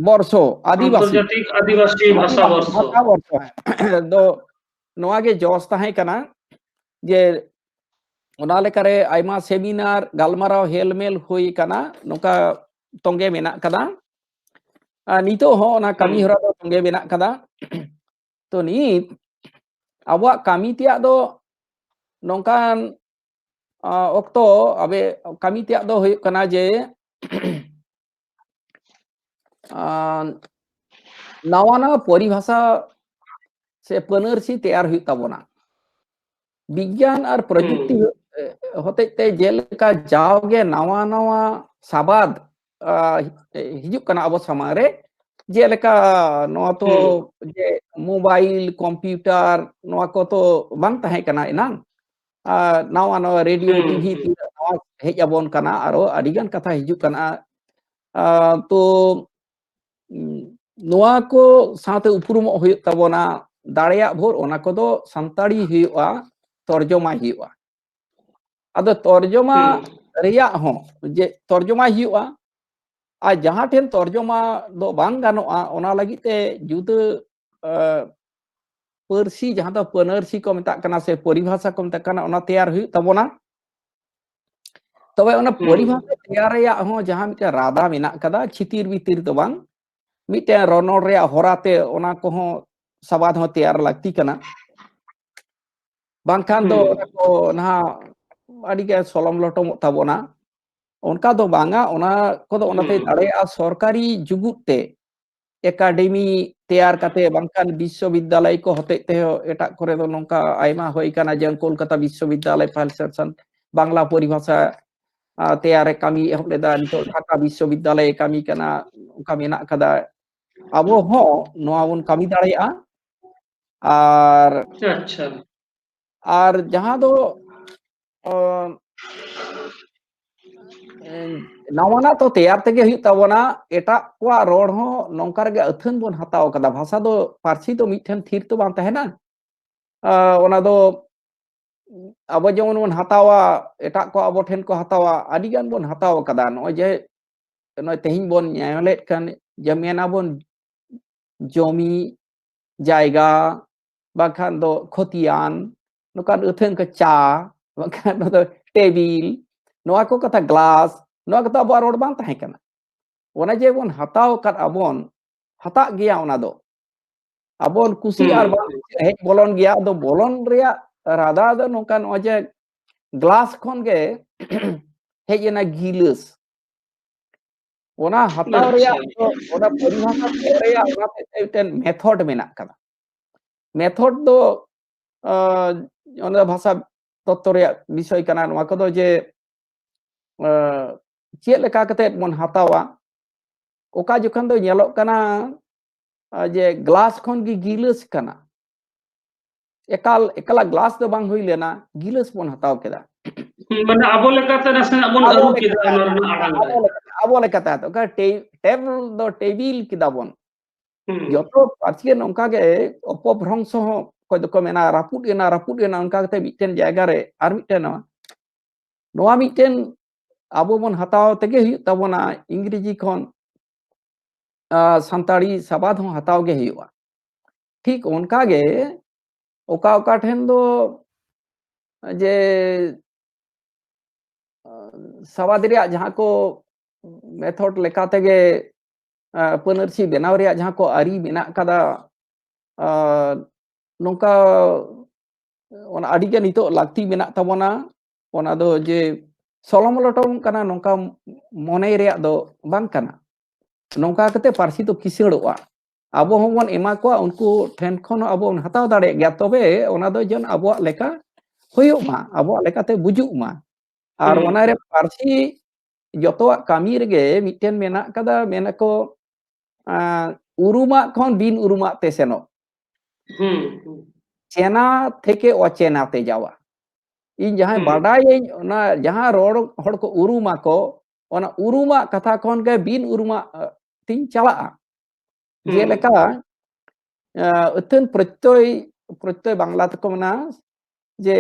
ᱵᱚᱨᱥᱚ, ᱟᱹᱫᱤᱵᱟᱹᱥᱤ᱾ ᱟᱱᱛᱚᱨᱡᱟᱛᱤᱠ ᱟᱹᱫᱤᱵᱟᱹᱥᱤ ᱵᱷᱟᱥᱟ ᱟᱹᱫᱤᱵᱟᱹᱥᱤ ᱵᱚᱨᱥᱚ᱾ ᱵᱷᱟᱥᱟ ᱵᱚᱨᱥᱚ᱾ ᱫᱚ ᱱᱚᱣᱟ ᱜᱮ ᱡᱚᱥ ᱛᱟᱦᱮᱸ ᱠᱟᱱᱟ ᱡᱮ ᱚᱱᱟ ᱞᱮᱠᱟᱨᱮ ᱟᱭᱢᱟ ᱥᱮᱢᱤᱱᱟᱨ, ᱜᱟᱞᱢᱟᱨᱟᱣ, ᱦᱮᱞᱢᱮᱞ ᱦᱩᱭ ᱠᱟᱱᱟ, ᱱᱚᱝᱠᱟ ᱛᱚᱸᱜᱮ ᱢᱮᱱᱟᱜ ᱠᱟᱫᱟ᱾ ᱟᱨ ᱱᱤᱛᱚᱜ ᱦᱚᱸ ᱚᱱᱟ ᱠᱟᱹᱢᱤ ᱦᱚᱨᱟ ᱫᱚ ᱛᱚᱸᱜᱮ ᱢᱮᱱᱟᱜ ᱠᱟᱫᱟ᱾ ᱛᱚ ᱱᱤᱛ ᱟᱵᱚᱣᱟᱜ ᱠᱟᱹᱢᱤ ᱛᱮᱭᱟᱜ ᱫᱚ ᱱᱚᱝᱠᱟᱱ, ᱟ, ᱚᱠᱛᱚ ᱟᱵᱮ ᱠᱟᱹᱢᱤ ᱛᱮᱭᱟᱜ ᱫᱚ ᱦᱩᱭᱩᱜ ᱠᱟᱱᱟ ᱡᱮ ᱟᱸ, ᱱᱟᱣᱟ ᱱᱟᱣᱟ ᱯᱚᱨᱤᱵᱷᱟᱥᱟ ᱥᱮ ᱯᱟᱹᱱᱟᱹᱨᱥᱤ ᱛᱮᱭᱟᱨ ᱦᱩᱭᱩᱜ ᱛᱟᱵᱚᱱᱟ᱾ ᱵᱤᱜᱽᱜᱟᱱ ᱟᱨ ᱯᱨᱚᱡᱩᱠᱛᱤ ᱦᱩᱸ᱾ ᱦᱚᱛᱮᱡ ᱛᱮ ᱡᱮᱞᱮᱠᱟ ᱡᱟᱣᱜᱮ ᱱᱟᱣᱟ ᱱᱟᱣᱟ ᱥᱟᱵᱟᱫ, ᱟ, ᱦᱤᱡᱩᱜ ᱠᱟᱱᱟ ᱟᱵᱚ ᱥᱟᱢᱟᱝ ᱨᱮ, ᱡᱮᱞᱮᱠᱟ ᱱᱚᱣᱟ ᱛᱚ ᱦᱩᱸ᱾ ᱡᱮ ᱢᱳᱵᱟᱭᱤᱞ, ᱠᱚᱢᱯᱤᱭᱩᱴᱟᱨ, ᱱᱚᱣᱟ ᱠᱚ ᱛᱚ ᱵᱟᱝ ᱛᱟᱦᱮᱸ ᱠᱟᱱᱟ ᱮᱱᱟᱝ᱾ ᱟᱨ ᱱᱟᱣᱟ ᱱᱟᱣᱟ ᱨᱮᱰᱤᱭᱳ, ᱦᱩᱸ, ᱴᱤᱵᱷᱤ ᱦᱩᱸ᱾ ᱛᱤᱱᱟᱹᱜ ᱱᱟᱣᱟ ᱦᱮᱡ ᱟᱵᱚᱱ ᱠᱟᱱᱟ, ᱟᱨᱚ ᱟᱹᱰᱤ ᱜᱟᱱ ᱠᱟᱛᱷᱟ ᱦᱤᱡᱩᱜ ᱠᱟᱱᱟ᱾ ᱟᱨ ᱛᱚ, ᱩᱸ, ᱱᱚᱣᱟ ᱠᱚ ᱥᱟᱶᱛᱮ ᱩᱯᱨᱩᱢᱚᱜ ᱦᱩᱭᱩᱜ ᱛᱟᱵᱚᱱᱟ, ᱫᱟᱲᱮᱭᱟᱜ ᱵᱷᱳᱨ ᱚᱱᱟ ᱠᱚᱫᱚ ᱥᱟᱱᱛᱟᱲᱤ ᱦᱩᱭᱩᱜᱼᱟ, ᱛᱚᱨᱡᱚᱢᱟᱭ ᱦᱩᱭᱩᱜᱼᱟ᱾ ᱟᱫᱚ ᱛᱚᱨᱡᱚᱢᱟ ᱦᱩᱸ᱾ ᱨᱮᱭᱟᱜ ᱦᱚᱸ ᱡᱮ ᱛᱚᱨᱡᱚᱢᱟᱭ ᱦᱩᱭᱩᱜᱼᱟ, ᱟᱨ ᱡᱟᱦᱟᱸ ᱴᱷᱮᱱ ᱛᱚᱨᱡᱚᱢᱟ ᱫᱚ ᱵᱟᱝ ᱜᱟᱱᱚᱜᱼᱟ, ᱚᱱᱟ ᱞᱟᱹᱜᱤᱫ ᱛᱮ ᱡᱩᱫᱟᱹ, ᱮ, ᱯᱟᱹᱨᱥᱤ, ᱡᱟᱦᱟᱸ ᱫᱚ ᱯᱟᱹᱱᱟᱹᱨᱥᱤ ᱠᱚ ᱢᱮᱛᱟᱜ ᱠᱟᱱᱟ ᱥᱮ ᱯᱚᱨᱤᱵᱷᱟᱥᱟ ᱠᱚ ᱢᱮᱛᱟᱜ ᱠᱟᱱᱟ, ᱚᱱᱟ ᱛᱮᱭᱟᱨ ᱦᱩᱭᱩᱜ ᱛᱟᱵᱚᱱᱟ᱾ ᱛᱚᱵᱮ ᱚᱱᱟ ᱦᱩᱸ᱾ ᱯᱚᱨᱤᱵᱷᱟᱥᱟ ᱛᱮᱭᱟᱨ ᱨᱮᱭᱟᱜ ᱦᱚᱸ ᱡᱟᱦᱟᱸ ᱢᱤᱫᱴᱮᱱ ᱨᱟᱫᱟ ᱢᱮᱱᱟᱜ ᱠᱟᱫᱟ, ᱪᱷᱤᱛᱤᱨ ᱵᱤᱛᱤᱨ ᱫᱚ ᱵᱟᱝ, ᱢᱤᱫᱴᱮᱱ ᱨᱚᱱᱚᱲ ᱨᱮᱭᱟᱜ ᱦᱚᱨᱟ ᱛᱮ ᱚᱱᱟ ᱠᱚᱦᱚᱸ ᱥᱟᱵᱟᱫ ᱦᱚᱸ ᱛᱮᱭᱟᱨ ᱞᱟᱹᱠᱛᱤ ᱠᱟᱱᱟ᱾ ᱵᱟᱝᱠᱷᱟᱱ ᱫᱚ ᱦᱩᱸ᱾ ᱚᱱᱟ ᱠᱚ ᱱᱟᱦᱟᱜ ᱟᱹᱰᱤ ᱜᱮ ᱥᱚᱞᱚᱢ ᱞᱚᱴᱚᱢᱚᱜ ᱛᱟᱵᱚᱱᱟ᱾ ᱚᱱᱠᱟ ᱫᱚ ᱵᱟᱝᱟ, ᱚᱱᱟ ᱠᱚᱫᱚ ᱚᱱᱟᱛᱮ ᱦᱩᱸ᱾ ᱫᱟᱲᱮᱭᱟᱜᱼᱟ ᱥᱚᱨᱠᱟᱨᱤ ᱡᱩᱜᱩᱫ ᱛᱮ ᱮᱠᱟᱰᱮᱢᱤ ᱛᱮᱭᱟᱨ ᱠᱟᱛᱮ, ᱵᱟᱝᱠᱷᱟᱱ ᱵᱤᱥᱥᱚᱵᱤᱫᱽᱫᱟᱞᱚᱭ ᱠᱚ ᱦᱚᱛᱮᱡ ᱛᱮᱦᱚᱸ ᱮᱴᱟᱜ ᱠᱚᱨᱮ ᱫᱚ ᱱᱚᱝᱠᱟ ᱟᱭᱢᱟ ᱦᱩᱭ ᱠᱟᱱᱟ, ᱡᱮ ᱠᱳᱞᱠᱟᱛᱟ ᱵᱤᱥᱥᱚᱵᱤᱫᱽᱫᱟᱞᱚᱭ ᱯᱷᱟᱭᱤᱞ ᱥᱮᱠᱥᱚᱱ ᱵᱟᱝᱞᱟ ᱯᱚᱨᱤᱵᱷᱟᱥᱟ, ᱟ, ᱛᱮᱭᱟᱨ ᱨᱮ ᱠᱟᱹᱢᱤ ᱮᱦᱚᱵ ᱞᱮᱫᱟ, ᱱᱤᱛᱚᱜ ᱰᱷᱟᱠᱟ ᱵᱤᱥᱥᱚᱵᱤᱫᱽᱫᱟᱞᱚᱭ ᱠᱟᱹᱢᱤ ᱠᱟᱱᱟ, ᱚᱱᱠᱟ ᱢᱮᱱᱟᱜ ᱠᱟᱫᱟ᱾ ᱟᱵᱚ ᱦᱚᱸ ᱱᱚᱣᱟ ᱵᱚᱱ ᱠᱟᱹᱢᱤ ᱫᱟᱲᱮᱭᱟᱜᱼᱟ᱾ ᱟᱨ, ᱟᱪᱪᱷᱟ᱾ ᱟᱨ ᱡᱟᱦᱟᱸ ᱫᱚ, ᱚ, ᱮ, ᱱᱟᱣᱟᱱᱟᱜ ᱛᱚ ᱛᱮᱭᱟᱨ ᱛᱮᱜᱮ ᱦᱩᱭᱩᱜ ᱛᱟᱵᱚᱱᱟ᱾ ᱮᱴᱟᱜ ᱠᱚᱣᱟᱜ ᱨᱚᱲ ᱦᱚᱸ ᱱᱚᱝᱠᱟ ᱨᱮᱜᱮ ᱟᱹᱛᱷᱟᱹᱱ ᱵᱚᱱ ᱦᱟᱛᱟᱣ ᱠᱟᱫᱟ᱾ ᱵᱷᱟᱥᱟ ᱫᱚ, ᱯᱟᱹᱨᱥᱤ ᱫᱚ ᱢᱤᱫᱴᱷᱮᱱ ᱛᱷᱤᱨ ᱛᱚ ᱵᱟᱝ ᱛᱟᱦᱮᱱᱟ᱾ ᱟ, ᱚᱱᱟ ᱫᱚ ᱟᱵᱚ ᱡᱮᱢᱚᱱ ᱵᱚᱱ ᱦᱟᱛᱟᱣᱟ, ᱮᱴᱟᱜ ᱠᱚ ᱟᱵᱚ ᱴᱷᱮᱱ ᱠᱚ ᱦᱟᱛᱟᱣᱟ, ᱟᱹᱰᱤ ᱜᱟᱱ ᱵᱚᱱ ᱦᱟᱛᱟᱣ ᱠᱟᱫᱟ᱾ ᱱᱚᱜᱼᱚᱭ ᱡᱮ ᱱᱚᱜᱼᱚᱭ ᱛᱮᱦᱮᱧ ᱵᱚᱱ ᱧᱮᱞᱮᱫ ᱠᱟᱱ, ᱡᱮ ᱢᱮᱱᱟᱵᱚᱱ ᱡᱚᱢᱤ ᱡᱟᱭᱜᱟ, ᱵᱟᱝᱠᱷᱟᱱ ᱫᱚ ᱠᱷᱚᱛᱤᱭᱟᱱ, ᱱᱚᱝᱠᱟᱱ ᱟᱹᱛᱷᱟᱹᱱ ᱠᱚ ᱪᱟ, ᱵᱟᱝᱠᱷᱟᱱ ᱱᱚᱣᱟ ᱫᱚ ᱴᱮᱵᱤᱞ, ᱱᱚᱣᱟ ᱠᱚ ᱠᱟᱛᱷᱟ, ᱜᱞᱟᱥ, ᱱᱚᱣᱟ ᱠᱚᱫᱚ ᱟᱵᱚᱣᱟᱜ ᱨᱚᱲ ᱵᱟᱝ ᱛᱟᱦᱮᱸ ᱠᱟᱱᱟ᱾ ᱚᱱᱟ ᱡᱮ ᱵᱚᱱ ᱦᱟᱛᱟᱣ ᱟᱠᱟᱫ ᱟᱵᱚᱱ, ᱦᱟᱛᱟᱜ ᱜᱮᱭᱟ ᱚᱱᱟ ᱫᱚ᱾ ᱟᱵᱚᱱ ᱠᱩᱥᱤ ᱟᱨ ᱦᱩᱸ᱾ ᱵᱟᱝ ᱠᱩᱥᱤ ᱦᱮᱡ ᱵᱚᱞᱚᱱ ᱜᱮᱭᱟ᱾ ᱟᱫᱚ ᱵᱚᱞᱚᱱ ᱨᱮᱭᱟᱜ ᱨᱟᱫᱟ ᱫᱚ ᱱᱚᱝᱠᱟ, ᱱᱚᱜᱼᱚᱭ ᱡᱮ ᱜᱞᱟᱥ ᱠᱷᱚᱱ ᱜᱮ ᱦᱮᱡ ᱮᱱᱟ ᱜᱤᱞᱟᱹᱥ᱾ ᱚᱱᱟ ᱦᱟᱛᱟᱣ ᱟᱪᱪᱷᱟ᱾ ᱨᱮᱭᱟᱜ ᱫᱚ, ᱚᱱᱟ ᱯᱚᱨᱤᱵᱷᱟᱥᱟ ᱛᱮᱭᱟᱨ ᱨᱮᱭᱟᱜ ᱚᱱᱟ ᱦᱚᱛᱮᱡ ᱛᱮ ᱢᱤᱫᱴᱮᱱ ᱢᱮᱛᱷᱚᱰ ᱢᱮᱱᱟᱜ ᱠᱟᱫᱟ᱾ ᱢᱮᱛᱷᱚᱰ ᱫᱚ, ᱟᱸ, ᱚᱱᱟ ᱵᱷᱟᱥᱟ ᱛᱚᱛᱛᱚ ᱨᱮᱭᱟᱜ ᱵᱤᱥᱚᱭ ᱠᱟᱱᱟ᱾ ᱱᱚᱣᱟ ᱠᱚᱫᱚ ᱡᱮ, ᱟᱸ, ᱪᱮᱫ ᱞᱮᱠᱟ ᱠᱟᱛᱮ ᱵᱚᱱ ᱦᱟᱛᱟᱣᱟ, ᱚᱠᱟ ᱡᱚᱠᱷᱚᱱ ᱫᱚ ᱧᱮᱞᱚᱜ ᱠᱟᱱᱟ, ᱟᱸ, ᱡᱮ ᱜᱞᱟᱥ ᱠᱷᱚᱱ ᱜᱮ ᱜᱤᱞᱟᱹᱥ ᱠᱟᱱᱟ, ᱮᱠᱟᱞ, ᱮᱠᱟᱞᱟ ᱜᱞᱟᱥ ᱫᱚ ᱵᱟᱝ ᱦᱩᱭ ᱞᱮᱱᱟ, ᱜᱤᱞᱟᱹᱥ ᱵᱚᱱ ᱦᱟᱛᱟᱣ ᱠᱮᱫᱟ᱾ ᱦᱩᱸ, ᱢᱟᱱᱮ ᱟᱵᱚ ᱞᱮᱠᱟᱛᱮ ᱱᱟᱥᱮᱱᱟᱜ ᱵᱚᱱ ᱟᱵᱚ ᱟᱹᱨᱩ ᱠᱮᱫᱟ ᱞᱮᱠᱟᱛᱮ, ᱚᱱᱟ ᱨᱮᱱᱟᱜ ᱟᱲᱟᱝ ᱟᱵᱚ ᱨᱮ᱾ ᱞᱮᱠᱟᱛᱮ, ᱟᱵᱚ ᱞᱮᱠᱟᱛᱮ ᱚᱠᱟ ᱴᱮ-, ᱴᱮᱵᱤᱞ ᱫᱚ ᱴᱮᱵᱤᱞ ᱠᱮᱫᱟ ᱵᱚᱱ᱾ ᱦᱩᱸ᱾ ᱡᱚᱛᱚ ᱯᱟᱹᱨᱥᱤ ᱨᱮ ᱱᱚᱝᱠᱟ ᱜᱮ ᱚᱯᱚᱵᱷᱨᱚᱝᱥᱚ ᱦᱚᱸ ᱚᱠᱚᱭ ᱫᱚᱠᱚ ᱢᱮᱱᱟ ᱨᱟᱹᱯᱩᱫ ᱮᱱᱟ, ᱨᱟᱹᱯᱩᱫ ᱮᱱᱟ, ᱚᱱᱠᱟ ᱠᱟᱛᱮ ᱢᱤᱫᱴᱮᱱ ᱡᱟᱭᱜᱟ ᱨᱮ ᱟᱨ ᱢᱤᱫᱴᱮᱱ ᱱᱚᱣᱟ᱾ ᱱᱚᱣᱟ ᱢᱤᱫᱴᱮᱱ ᱟᱵᱚ ᱵᱚᱱ ᱦᱟᱛᱟᱣ ᱛᱮᱜᱮ ᱦᱩᱭᱩᱜ ᱛᱟᱵᱚᱱᱟ, ᱤᱝᱨᱮᱡᱤ ᱠᱷᱚᱱ, ᱟ, ᱥᱟᱱᱛᱟᱲᱤ ᱥᱟᱵᱟᱫ ᱦᱚᱸ ᱦᱟᱛᱟᱣ ᱜᱮ ᱦᱩᱭᱩᱜᱼᱟ᱾ ᱴᱷᱤᱠ ᱚᱱᱠᱟ ᱜᱮ ᱚᱠᱟ ᱚᱠᱟ ᱴᱷᱮᱱ ᱫᱚ ᱡᱮ, ᱟ, ᱥᱟᱵᱟᱫ ᱨᱮᱭᱟᱜ ᱡᱟᱦᱟᱸ ᱠᱚ ᱢᱮᱛᱷᱚᱰ ᱞᱮᱠᱟ ᱛᱮᱜᱮ, ᱟ, ᱯᱟᱹᱱᱟᱹᱨᱥᱤ ᱵᱮᱱᱟᱣ ᱨᱮᱭᱟᱜ ᱡᱟᱦᱟᱸ ᱠᱚ ᱟᱹᱨᱤ ᱢᱮᱱᱟᱜ ᱠᱟᱫᱟ, ᱟ, ᱱᱚᱝᱠᱟ ᱚᱱᱟ ᱟᱹᱰᱤ ᱜᱮ ᱱᱤᱛᱚᱜ ᱞᱟᱹᱠᱛᱤ ᱢᱮᱱᱟᱜ ᱛᱟᱵᱚᱱᱟ᱾ ᱚᱱᱟ ᱫᱚ ᱡᱮ ᱥᱚᱞᱚᱢ ᱞᱚᱴᱚᱢ ᱠᱟᱱᱟ ᱱᱚᱝᱠᱟ ᱢᱚᱱᱮ ᱨᱮᱭᱟᱜ ᱫᱚ ᱵᱟᱝ ᱠᱟᱱᱟ᱾ ᱱᱚᱝᱠᱟ ᱠᱟᱛᱮ ᱯᱟᱹᱨᱥᱤ ᱫᱚ ᱠᱤᱥᱟᱹᱬᱚᱜᱼᱟ᱾ ᱟᱵᱚ ᱦᱚᱸᱵᱚᱱ ᱮᱢᱟ ᱠᱚᱣᱟ, ᱩᱱᱠᱩ ᱴᱷᱮᱱ ᱠᱷᱚᱱ ᱦᱚᱸ ᱟᱵᱚ ᱵᱚᱱ ᱦᱟᱛᱟᱣ ᱫᱟᱲᱮᱭᱟᱜ ᱜᱮᱭᱟ, ᱛᱚᱵᱮ ᱚᱱᱟ ᱫᱚ ᱡᱮᱱᱚ ᱟᱵᱚᱣᱟᱜ ᱞᱮᱠᱟ ᱦᱩᱭᱩᱜ ᱢᱟ, ᱟᱵᱚᱣᱟᱜ ᱞᱮᱠᱟᱛᱮ ᱵᱩᱡᱩᱜ ᱢᱟ᱾ ᱟᱨ ᱦᱩᱸ᱾ ᱚᱱᱟ ᱨᱮ ᱯᱟᱹᱨᱥᱤ ᱡᱚᱛᱚᱣᱟᱜ ᱠᱟᱹᱢᱤ ᱨᱮᱜᱮ ᱢᱤᱫᱴᱮᱱ ᱢᱮᱱᱟᱜ ᱠᱟᱫᱟ, ᱢᱮᱱᱟᱠᱚ, ᱟᱸ, ᱩᱨᱩᱢᱟᱜ ᱠᱷᱚᱱ ᱵᱤᱱ ᱩᱨᱩᱢᱟᱜ ᱛᱮ ᱥᱮᱱᱚᱜ᱾ ᱦᱩᱸ, ᱦᱩᱸ᱾ ᱪᱮᱱᱟ ᱛᱷᱮᱠᱮ ᱚᱪᱮᱱᱟ ᱛᱮ ᱡᱟᱣᱟ᱾ ᱤᱧ ᱡᱟᱦᱟᱸᱭ ᱦᱩᱸ᱾ ᱵᱟᱰᱟᱭᱟᱹᱧ, ᱚᱱᱟ ᱡᱟᱦᱟᱸ ᱨᱚᱲ ᱦᱚᱲ ᱠᱚ ᱩᱨᱩᱢᱟᱠᱚ, ᱚᱱᱟ ᱩᱨᱩᱢᱟᱜ ᱠᱟᱛᱷᱟ ᱠᱷᱚᱱ ᱜᱮ ᱵᱤᱱ ᱩᱨᱩᱢᱟᱜ, ᱟ, ᱛᱤᱧ ᱪᱟᱞᱟᱜᱼᱟ᱾ ᱦᱩᱸ᱾ ᱡᱮᱞᱮᱠᱟ, ᱟ, ᱟᱹᱛᱷᱟᱹᱱ ᱯᱨᱚᱛᱭᱚᱭ, ᱯᱨᱚᱛᱭᱚᱭ ᱵᱟᱝᱞᱟ ᱛᱮᱠᱚ ᱢᱮᱱᱟ ᱡᱮ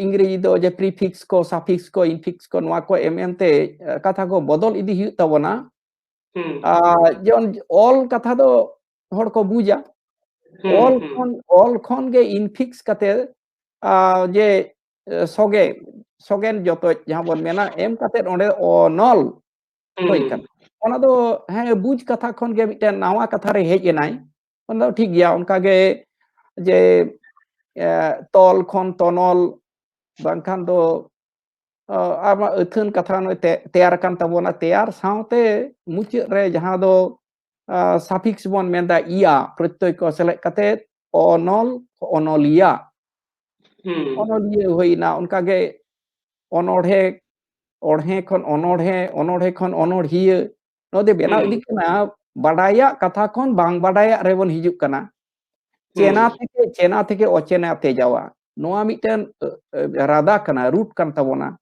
ᱤᱝᱨᱮᱡᱤ ᱫᱚ ᱡᱮ prefix ᱠᱚ, suffix ᱠᱚ, infix ᱠᱚ, ᱱᱚᱣᱟ ᱠᱚ ᱮᱢ ᱮᱢ ᱛᱮ, ᱟ, ᱠᱟᱛᱷᱟ ᱠᱚ ᱵᱚᱫᱚᱞ ᱤᱫᱤ ᱦᱩᱭᱩᱜ ᱛᱟᱵᱚᱱᱟ᱾ ᱦᱩᱸ᱾ ᱟ, ᱡᱮᱢᱚᱱ ᱚᱞ ᱠᱟᱛᱷᱟ ᱫᱚ ᱦᱚᱲ ᱠᱚ ᱵᱩᱡᱟ᱾ ᱦᱩᱸ, ᱚᱞ ᱦᱩᱸ᱾ ᱠᱷᱚᱱ, ᱚᱞ ᱠᱷᱚᱱ ᱜᱮ infix ᱠᱟᱛᱮ, ᱟ, ᱡᱮ ᱮ, ᱥᱚᱜᱮ, ᱥᱚᱜᱮᱱ ᱡᱚᱛᱚᱡ ᱡᱟᱦᱟᱸ ᱵᱚᱱ ᱢᱮᱱᱟ, ᱮᱢ ᱠᱟᱛᱮᱫ ᱚᱸᱰᱮ ᱚᱱᱚᱞ ᱦᱩᱭ ᱠᱟᱱᱟ᱾ ᱚᱱᱟ ᱫᱚ, ᱦᱮᱸ, ᱵᱩᱡᱽ ᱠᱟᱛᱷᱟ ᱠᱷᱚᱱ ᱜᱮ ᱢᱤᱫᱴᱮᱱ ᱱᱟᱣᱟ ᱠᱟᱛᱷᱟ ᱨᱮ ᱦᱮᱡ ᱮᱱᱟᱭ, ᱚᱱᱟ ᱫᱚ ᱴᱷᱤᱠ ᱜᱮᱭᱟ᱾ ᱚᱱᱠᱟ ᱜᱮ ᱡᱮ, ᱮ, ᱛᱚᱞ ᱠᱷᱚᱱ ᱛᱚᱱᱚᱞ, ᱵᱟᱝᱠᱷᱟᱱ ᱫᱚ, ᱚ, ᱟᱨ ᱢᱟ ᱟᱹᱛᱷᱟᱹᱱ ᱠᱟᱛᱷᱟ ᱱᱚᱜᱼᱚᱭ ᱛᱮ-, ᱛᱮᱭᱟᱨ ᱟᱠᱟᱱ ᱛᱟᱵᱚᱱᱟ᱾ ᱛᱮᱭᱟᱨ ᱥᱟᱶᱛᱮ ᱢᱩᱪᱟᱹᱫ ᱨᱮ ᱡᱟᱦᱟᱸ ᱫᱚ, ᱟ, suffix ᱵᱚᱱ ᱢᱮᱱᱫᱟ, ᱤᱭᱟ ᱯᱨᱚᱛᱭᱚᱭ ᱠᱚ ᱥᱮᱞᱮᱫ ᱠᱟᱛᱮ ᱚᱱᱚᱞ, ᱚᱱᱚᱞᱤᱭᱟ, ᱦᱩᱸ᱾ ᱚᱱᱚᱞᱤᱭᱟᱹ ᱦᱩᱭᱱᱟ᱾ ᱚᱱᱠᱟᱜᱮ ᱚᱱᱚᱬᱦᱮ, ᱚᱬᱦᱮ ᱠᱷᱚᱱ ᱚᱱᱚᱬᱦᱮ, ᱚᱱᱚᱬᱦᱮ ᱠᱷᱚᱱ ᱚᱱᱚᱬᱦᱤᱭᱟᱹ, ᱱᱚᱣᱟ ᱫᱚ ᱵᱮᱱᱟᱣ ᱦᱩᱸ᱾ ᱤᱫᱤᱜ ᱠᱟᱱᱟ᱾ ᱵᱟᱰᱟᱭᱟᱜ ᱠᱟᱛᱷᱟ ᱠᱷᱚᱱ ᱵᱟᱝ ᱵᱟᱰᱟᱭᱟᱜ ᱨᱮᱵᱚᱱ ᱦᱤᱡᱩᱜ ᱠᱟᱱᱟ᱾ ᱪᱮᱱᱟ ᱦᱩᱸ᱾ ᱛᱷᱮᱠᱮ, ᱪᱮᱱᱟ ᱛᱷᱮᱠᱮ ᱚᱪᱮᱱᱟ ᱛᱮ ᱡᱟᱣᱟ, ᱱᱚᱣᱟ ᱢᱤᱫᱴᱮᱱ, ᱟᱹ, ᱟᱹ, ᱨᱟᱫᱟ ᱠᱟᱱᱟ, root ᱠᱟᱱ ᱛᱟᱵᱚᱱᱟ᱾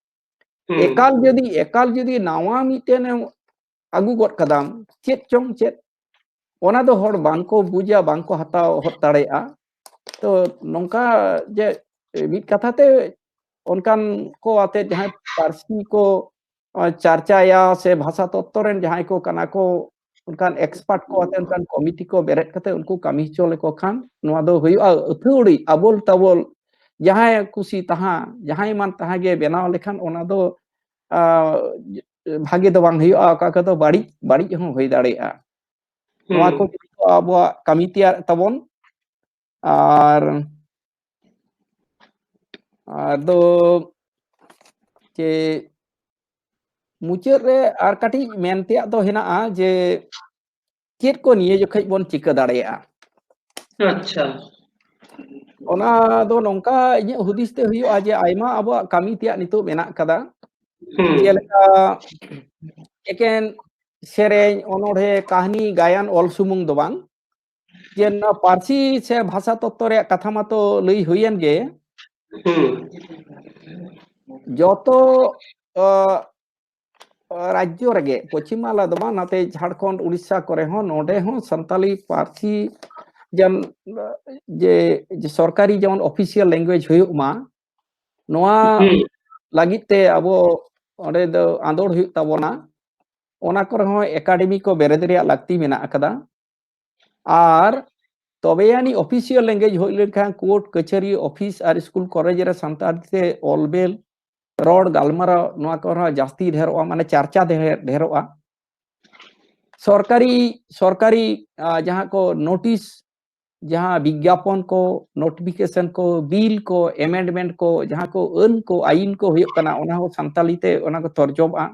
ᱦᱩᱸ᱾ ᱮᱠᱟᱞ ᱡᱩᱫᱤ, ᱮᱠᱟᱞ ᱡᱩᱫᱤ ᱱᱟᱣᱟ ᱢᱤᱫᱴᱮᱱ ᱮᱢ ᱟᱹᱜᱩ ᱜᱚᱫ ᱠᱟᱫᱟᱢ, ᱪᱮᱫ ᱪᱚᱝ ᱪᱮᱫ, ᱚᱱᱟ ᱫᱚ ᱦᱚᱲ ᱵᱟᱝᱠᱚ ᱵᱩᱡᱟ, ᱵᱟᱝᱠᱚ ᱦᱟᱛᱟᱣ ᱦᱚᱫ ᱫᱟᱲᱮᱭᱟᱜᱼᱟ᱾ ᱛᱚ ᱱᱚᱝᱠᱟ ᱡᱮ ᱢᱤᱫ ᱠᱟᱛᱷᱟ ᱛᱮ ᱚᱱᱠᱟᱱ ᱠᱚ ᱟᱛᱮ ᱡᱟᱦᱟᱸᱭ ᱯᱟᱹᱨᱥᱤ ᱠᱚ, ᱟ, ᱪᱟᱨᱪᱟᱭᱟ ᱥᱮ ᱵᱷᱟᱥᱟ ᱛᱚᱛᱛᱚ ᱨᱮᱱ ᱡᱟᱦᱟᱸᱭ ᱠᱚ ᱠᱟᱱᱟ ᱠᱚ, ᱚᱱᱠᱟᱱ expert ᱠᱚ ᱟᱛᱮ ᱚᱱᱠᱟᱱ committee ᱠᱚ ᱵᱮᱨᱮᱫ ᱠᱟᱛᱮ ᱩᱱᱠᱩ ᱠᱟᱹᱢᱤ ᱦᱚᱪᱚ ᱞᱮᱠᱚ ᱠᱷᱟᱱ ᱱᱚᱣᱟ ᱫᱚ ᱦᱩᱭᱩᱜᱼᱟ ᱟᱹᱛᱷᱟᱹᱣᱲᱤ, ᱟᱵᱚᱞ ᱛᱟᱵᱚᱞ, ᱡᱟᱦᱟᱸᱭ ᱠᱩᱥᱤ ᱛᱟᱦᱟᱸ, ᱡᱟᱦᱟᱸᱭ ᱢᱟᱱ ᱛᱟᱦᱟᱸ ᱜᱮ ᱵᱮᱱᱟᱣ ᱞᱮᱠᱷᱟᱱ ᱚᱱᱟ ᱫᱚ, ᱟ, ᱵᱷᱟᱜᱮ ᱫᱚ ᱵᱟᱝ ᱦᱩᱭᱩᱜᱼᱟ, ᱚᱠᱟ ᱠᱚᱫᱚ ᱵᱟᱹᱲᱤᱡ, ᱵᱟᱹᱲᱤᱡ ᱦᱚᱸ ᱦᱩᱭ ᱫᱟᱲᱮᱭᱟᱜᱼᱟ᱾ ᱱᱚᱣᱟ ᱠᱚ ᱦᱩᱸ᱾ ᱡᱚᱛᱚ ᱟᱵᱚᱣᱟᱜ ᱠᱟᱹᱢᱤ ᱛᱮᱭᱟᱜ ᱛᱟᱵᱚᱱ᱾ ᱟᱨ ᱟᱫᱚ ᱪᱮ ᱢᱩᱪᱟᱹᱫ ᱨᱮ ᱟᱨ ᱠᱟᱹᱴᱤᱡ ᱢᱮᱱ ᱛᱮᱭᱟᱜ ᱫᱚ ᱦᱮᱱᱟᱜᱼᱟ ᱡᱮ ᱪᱮᱫ ᱠᱚ ᱱᱤᱭᱟᱹ ᱡᱚᱠᱷᱮᱡ ᱵᱚᱱ ᱪᱤᱠᱟᱹ ᱫᱟᱲᱮᱭᱟᱜᱼᱟ? ᱟᱪᱪᱷᱟ᱾ ᱚᱱᱟ ᱫᱚ ᱱᱚᱝᱠᱟ ᱤᱧᱟᱹᱜ ᱦᱩᱫᱤᱥ ᱛᱮ ᱦᱩᱭᱩᱜᱼᱟ ᱡᱮ ᱟᱭᱢᱟ ᱟᱵᱚᱣᱟᱜ ᱠᱟᱹᱢᱤ ᱛᱮᱭᱟᱜ ᱱᱤᱛᱚᱜ ᱢᱮᱱᱟᱜ ᱠᱟᱫᱟ᱾ ᱦᱩᱸ᱾ ᱡᱮᱞᱮᱠᱟ ᱮᱠᱮᱱ ᱥᱮᱨᱮᱧ, ᱚᱱᱚᱬᱦᱮ, ᱠᱟᱹᱦᱱᱤ, ᱜᱟᱭᱟᱱ, ᱚᱞ ᱥᱩᱢᱩᱝ ᱫᱚ ᱵᱟᱝ, ᱡᱮ ᱱᱚᱣᱟ ᱯᱟᱹᱨᱥᱤ ᱥᱮ ᱵᱷᱟᱥᱟ ᱛᱚᱛᱛᱚ ᱨᱮᱭᱟᱜ ᱠᱟᱛᱷᱟ ᱢᱟᱛᱚ ᱞᱟᱹᱭ ᱦᱩᱭᱮᱱ ᱜᱮ᱾ ᱦᱩᱸ᱾ ᱡᱚᱛᱚ, ᱟ, ᱨᱟᱡᱽᱡᱚ ᱨᱮᱜᱮ, ᱯᱚᱪᱷᱤᱢ ᱵᱟᱝᱞᱟ ᱫᱚ ᱵᱟᱝ, ᱱᱟᱛᱮ ᱡᱷᱟᱲᱠᱷᱚᱸᱰ, ᱩᱲᱤᱥᱥᱟ ᱠᱚᱨᱮ ᱦᱚᱸ, ᱱᱚᱰᱮ ᱦᱚᱸ ᱥᱟᱱᱛᱟᱞᱤ ᱯᱟᱹᱨᱥᱤ ᱡᱮᱢ-, ᱡᱮ, ᱡᱮ ᱥᱚᱨᱠᱟᱨᱤ ᱡᱮᱢᱚᱱ official language ᱦᱩᱭᱩᱜ ᱢᱟ, ᱱᱚᱣᱟ ᱦᱩᱸ᱾ ᱞᱟᱹᱜᱤᱫ ᱛᱮ ᱟᱵᱚ ᱚᱸᱰᱮ ᱫᱚ ᱟᱸᱫᱳᱲ ᱦᱩᱭᱩᱜ ᱛᱟᱵᱚᱱᱟ᱾ ᱚᱱᱟ ᱠᱚᱨᱮ ᱦᱚᱸ academy ᱠᱚ ᱵᱮᱨᱮᱫ ᱨᱮᱭᱟᱜ ᱞᱟᱹᱠᱛᱤ ᱢᱮᱱᱟᱜ ᱟᱠᱟᱫᱟ᱾ ᱟᱨ ᱛᱚᱵᱮ ᱟᱹᱱᱤᱡ ᱚᱯᱷᱤᱥᱤᱭᱟᱞ ᱞᱮᱝᱜᱩᱭᱮᱡᱽ ᱦᱩᱭ ᱞᱮᱱᱠᱷᱟᱱ ᱠᱳᱨᱴ ᱠᱟᱹᱪᱷᱟᱹᱨᱤ ᱚᱯᱷᱤᱥ ᱟᱨ ᱥᱠᱩᱞ ᱠᱚᱞᱮᱡᱽ ᱨᱮ ᱥᱟᱱᱛᱟᱲᱤ ᱛᱮ ᱚᱞ ᱵᱮᱞ ᱨᱚᱲ ᱜᱟᱞᱢᱟᱨᱟᱣ ᱱᱚᱣᱟ ᱠᱚ ᱨᱮᱦᱚᱸ ᱡᱟᱹᱥᱛᱤ ᱰᱷᱮᱨᱚᱜᱼᱟ, ᱢᱟᱱᱮ ᱪᱟᱨᱪᱟ ᱰᱷᱮᱨ- ᱰᱷᱮᱨᱚᱜᱼᱟ᱾ ᱥᱚᱨᱠᱟᱨᱤ ᱥᱚᱨᱠᱟᱨᱤ ᱟᱸ, ᱡᱟᱦᱟᱸ ᱠᱚ ᱱᱳᱴᱤᱥ, ᱡᱟᱦᱟᱸ ᱵᱤᱜᱽᱜᱟᱯᱚᱱ ᱠᱚ, ᱱᱳᱴᱤᱯᱷᱤᱠᱮᱥᱚᱱ ᱠᱚ, ᱵᱤᱞ ᱠᱚ, ᱮᱢᱮᱱᱰᱢᱮᱱᱴ ᱠᱚ, ᱡᱟᱦᱟᱸ ᱠᱚ ᱟᱹᱱ ᱠᱚ, ᱟᱹᱭᱤᱱ ᱠᱚ ᱦᱩᱭᱩᱜ ᱠᱟᱱᱟ, ᱚᱱᱟ ᱦᱚᱸ ᱥᱟᱱᱛᱟᱲᱤ ᱛᱮ ᱚᱱᱟ ᱠᱚ ᱛᱚᱨᱡᱚᱢᱟ᱾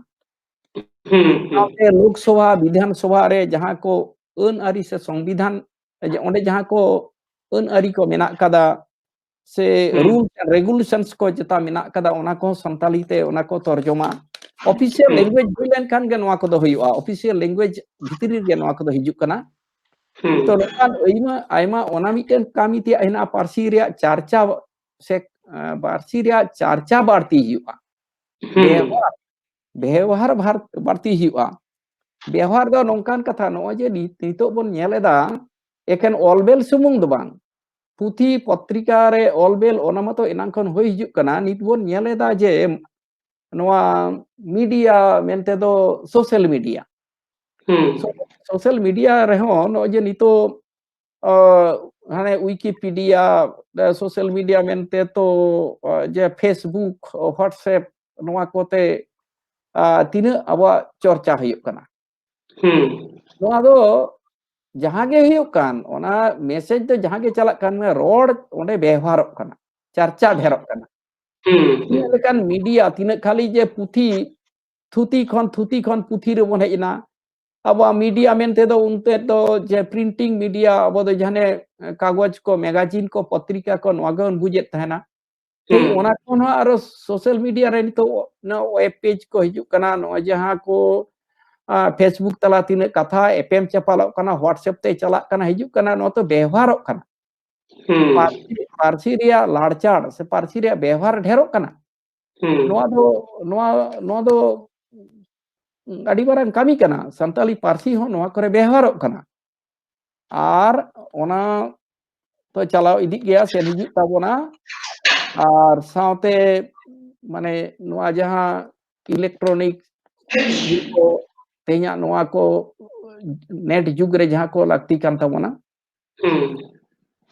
ᱦᱩᱸ, ᱦᱩᱸ, ᱥᱟᱶᱛᱮ ᱞᱳᱠᱥᱚᱵᱷᱟ, ᱵᱤᱫᱷᱟᱱ ᱥᱚᱵᱷᱟ ᱨᱮ ᱡᱟᱦᱟᱸ ᱠᱚ ᱟᱹᱱ ᱟᱹᱨᱤ ᱥᱮ ᱥᱚᱝᱵᱤᱫᱷᱟᱱ, ᱚᱸᱰᱮ ᱡᱟᱦᱟᱸ ᱠᱚ ᱟᱹᱱ ᱟᱹᱨᱤ ᱠᱚ ᱢᱮᱱᱟᱜ ᱠᱟᱫᱟ, ᱥᱮ ᱦᱩᱸ, ᱨᱩᱞᱥ ᱨᱮᱜᱩᱞᱮᱥᱚᱱᱥ ᱠᱚ ᱡᱮᱴᱟ ᱢᱮᱱᱟᱜ ᱠᱟᱫᱟ, ᱚᱱᱟ ᱠᱚᱦᱚᱸ ᱥᱟᱱᱛᱟᱲᱤ ᱛᱮ ᱚᱱᱟ ᱠᱚ ᱛᱚᱨᱡᱚᱢᱟ᱾ ᱚᱯᱷᱤᱥᱤᱭᱟᱞ ᱦᱩᱸ, ᱞᱮᱝᱜᱩᱭᱮᱡᱽ ᱦᱩᱭ ᱞᱮᱱᱠᱷᱟᱱ ᱜᱮ ᱱᱚᱣᱟ ᱠᱚᱫᱚ ᱦᱩᱭᱩᱜᱼᱟ, ᱚᱯᱷᱤᱥᱤᱭᱟᱞ ᱞᱮᱝᱜᱩᱭᱮᱡᱽ ᱵᱷᱤᱛᱨᱤ ᱨᱮᱜᱮ ᱱᱚᱣᱟ ᱠᱚᱫᱚ ᱦᱤᱡᱩᱜ ᱠᱟᱱᱟ᱾ ᱦᱩᱸ, ᱛᱚ ᱱᱚᱝᱠᱟᱱ ᱟᱭᱢᱟ ᱟᱭᱢᱟ ᱚᱱᱟ ᱢᱤᱫᱴᱮᱱ ᱠᱟᱹᱢᱤ ᱛᱮᱭᱟᱜ ᱦᱮᱱᱟᱜᱼᱟ, ᱯᱟᱹᱨᱥᱤ ᱨᱮᱭᱟᱜ ᱪᱟᱨᱪᱟ ᱥᱮ ᱟᱸ, ᱯᱟᱹᱨᱥᱤ ᱨᱮᱭᱟᱜ ᱪᱟᱨᱪᱟ ᱵᱟᱹᱲᱛᱤ ᱦᱩᱭᱩᱜᱼᱟ, ᱦᱩᱸ, ᱵᱮᱣᱦᱟᱨ ᱵᱮᱣᱦᱟᱨ ᱵᱷᱟᱨ- ᱵᱟᱹᱲᱛᱤ ᱦᱩᱭᱩᱜᱼᱟ᱾ ᱵᱮᱣᱦᱟᱨ ᱫᱚ ᱱᱚᱝᱠᱟᱱ ᱠᱟᱛᱷᱟ, ᱱᱚᱜᱼᱚᱭ ᱡᱮ ᱱᱤᱛ- ᱱᱤᱛᱚᱜ ᱵᱚᱱ ᱧᱮᱞ ᱮᱫᱟ ᱮᱠᱮᱱ ᱚᱞᱵᱮᱞ ᱥᱩᱢᱩᱝ ᱫᱚ ᱵᱟᱝ, ᱯᱩᱛᱷᱤ ᱯᱚᱛᱨᱤᱠᱟ ᱨᱮ ᱚᱞᱵᱮᱞ ᱚᱱᱟ ᱢᱟᱛᱚ ᱮᱱᱟᱝ ᱠᱷᱚᱱ ᱦᱩᱭ ᱦᱤᱡᱩᱜ ᱠᱟᱱᱟ᱾ ᱱᱤᱛ ᱵᱚᱱ ᱧᱮᱞ ᱮᱫᱟ ᱡᱮ ᱱᱚᱣᱟ ᱢᱤᱰᱤᱭᱟ ᱢᱮᱱᱛᱮ ᱫᱚ ᱥᱳᱥᱟᱞ ᱢᱤᱰᱤᱭᱟ, ᱦᱩᱸ, ᱥᱳᱥᱟᱞ ᱢᱤᱰᱤᱭᱟ ᱨᱮᱦᱚᱸ ᱱᱚᱜᱼᱚᱭ ᱡᱮ ᱱᱤᱛᱚᱜ ᱟᱸ, ᱦᱟᱱᱮ ᱣᱤᱠᱤᱯᱤᱰᱤᱭᱟ, ᱥᱳᱥᱟᱞ ᱢᱤᱰᱤᱭᱟ ᱢᱮᱱᱛᱮ ᱛᱚ, ᱟᱸ, ᱡᱮ ᱯᱷᱮᱥᱵᱩᱠ, WhatsApp, ᱱᱚᱣᱟ ᱠᱚᱛᱮ ᱟᱸ, ᱛᱤᱱᱟᱹᱜ ᱟᱵᱚᱣᱟᱜ ᱪᱚᱨᱪᱟ ᱦᱩᱭᱩᱜ ᱠᱟᱱᱟ᱾ ᱦᱩᱸ, ᱱᱚᱣᱟ ᱫᱚ ᱡᱟᱦᱟᱸ ᱜᱮ ᱦᱩᱭᱩᱜ ᱠᱟᱱ, ᱚᱱᱟ ᱢᱮᱥᱮᱡᱽ ᱫᱚ ᱡᱟᱦᱟᱸ ᱜᱮ ᱪᱟᱞᱟᱜ ᱠᱟᱱ, ᱨᱚᱲ ᱚᱸᱰᱮ ᱵᱮᱣᱦᱟᱨᱚᱜ ᱠᱟᱱᱟ, ᱪᱟᱨᱪᱟ ᱰᱷᱮᱨᱚᱜ ᱠᱟᱱᱟ᱾ ᱦᱩᱸ, ᱛᱤᱱᱟᱹᱜ ᱞᱮᱠᱟᱱ ᱢᱤᱰᱤᱭᱟ, ᱛᱤᱱᱟᱹᱜ ᱠᱷᱟᱹᱞᱤ ᱡᱮ ᱯᱩᱛᱷᱤ, ᱛᱷᱩᱛᱤ ᱠᱷᱚᱱ ᱛᱷᱩᱛᱤ ᱠᱷᱚᱱ ᱯᱩᱛᱷᱤ ᱨᱮᱵᱚᱱ ᱦᱮᱡ ᱮᱱᱟ᱾ ᱟᱵᱚᱣᱟᱜ ᱢᱤᱰᱤᱭᱟ ᱢᱮᱱᱛᱮ ᱫᱚ ᱩᱱᱛᱮ ᱫᱚ ᱡᱮ ᱯᱨᱤᱱᱴᱤᱝ ᱢᱤᱰᱤᱭᱟ, ᱟᱵᱚ ᱫᱚ ᱡᱟᱦᱟᱸ ᱠᱟᱜᱚᱡᱽ ᱠᱚ, ᱢᱮᱜᱟᱡᱤᱱ ᱠᱚ, ᱯᱚᱛᱨᱤᱠᱟ ᱠᱚ, ᱱᱚᱣᱟ ᱜᱮᱵᱚᱱ ᱵᱩᱡᱮᱫ ᱛᱟᱦᱮᱱᱟ᱾ ᱛᱮᱦᱮᱧ ᱦᱩᱸ, ᱚᱱᱟ ᱠᱷᱚᱱ ᱦᱚᱸ ᱟᱨᱚ ᱥᱳᱥᱟᱞ ᱢᱤᱰᱤᱭᱟ ᱨᱮ ᱱᱤᱛᱚᱜ ᱱᱚᱣᱟ ᱣᱮᱵ ᱯᱮᱡᱽ ᱠᱚ ᱦᱤᱡᱩᱜ ᱠᱟᱱᱟ, ᱱᱚᱜᱼᱚᱭ ᱡᱟᱦᱟᱸ ᱠᱚ ᱟᱸ, ᱯᱷᱮᱥᱵᱩᱠ ᱛᱟᱞᱟ ᱛᱤᱱᱟᱹᱜ ᱠᱟᱛᱷᱟ ᱮᱯᱮᱢ ᱪᱟᱯᱟᱞᱚᱜ ᱠᱟᱱᱟ, WhatsApp ᱛᱮ ᱪᱟᱞᱟᱜ ᱠᱟᱱᱟ, ᱦᱤᱡᱩᱜ ᱠᱟᱱᱟ, ᱱᱚᱣᱟ ᱛᱚ ᱵᱮᱣᱦᱟᱨᱚᱜ ᱠᱟᱱᱟ᱾ ᱦᱩᱸ, ᱯᱟᱹᱨᱥᱤ ᱯᱟᱹᱨᱥᱤ ᱨᱮᱭᱟᱜ ᱞᱟᱲᱪᱟᱲ ᱥᱮ ᱯᱟᱹᱨᱥᱤ ᱨᱮᱭᱟᱜ ᱵᱮᱣᱦᱟᱨ ᱰᱷᱮᱨᱚᱜ ᱠᱟᱱᱟ᱾ ᱦᱩᱸ, ᱱᱚᱣᱟ ᱫᱚ ᱱᱚᱣᱟ ᱱᱚᱣᱟ ᱫᱚ ᱟᱹᱰᱤ ᱢᱟᱨᱟᱝ ᱠᱟᱹᱢᱤ ᱠᱟᱱᱟ᱾ ᱥᱟᱱᱛᱟᱲᱤ ᱯᱟᱹᱨᱥᱤ ᱦᱚᱸ ᱱᱚᱣᱟ ᱠᱚᱨᱮ ᱵᱮᱣᱦᱟᱨᱚᱜ ᱠᱟᱱᱟ᱾ ᱟᱨ ᱚᱱᱟ ᱛᱚ ᱪᱟᱞᱟᱣ ᱤᱫᱤᱜ ᱜᱮᱭᱟ, ᱥᱮᱱ ᱦᱤᱡᱩᱜ ᱛᱟᱵᱚᱱᱟ᱾ ᱟᱨ ᱥᱟᱶᱛᱮ ᱢᱟᱱᱮ ᱱᱚᱣᱟ ᱡᱟᱦᱟᱸ ᱤᱞᱮᱠᱴᱨᱚᱱᱤᱠ ᱠᱚ, ᱛᱮᱦᱮᱧᱟᱜ ᱱᱚᱣᱟ ᱠᱚ ᱱᱮᱴ ᱡᱩᱜᱽ ᱨᱮ ᱡᱟᱦᱟᱸ ᱠᱚ ᱞᱟᱹᱠᱛᱤ ᱠᱟᱱ ᱛᱟᱵᱚᱱᱟ,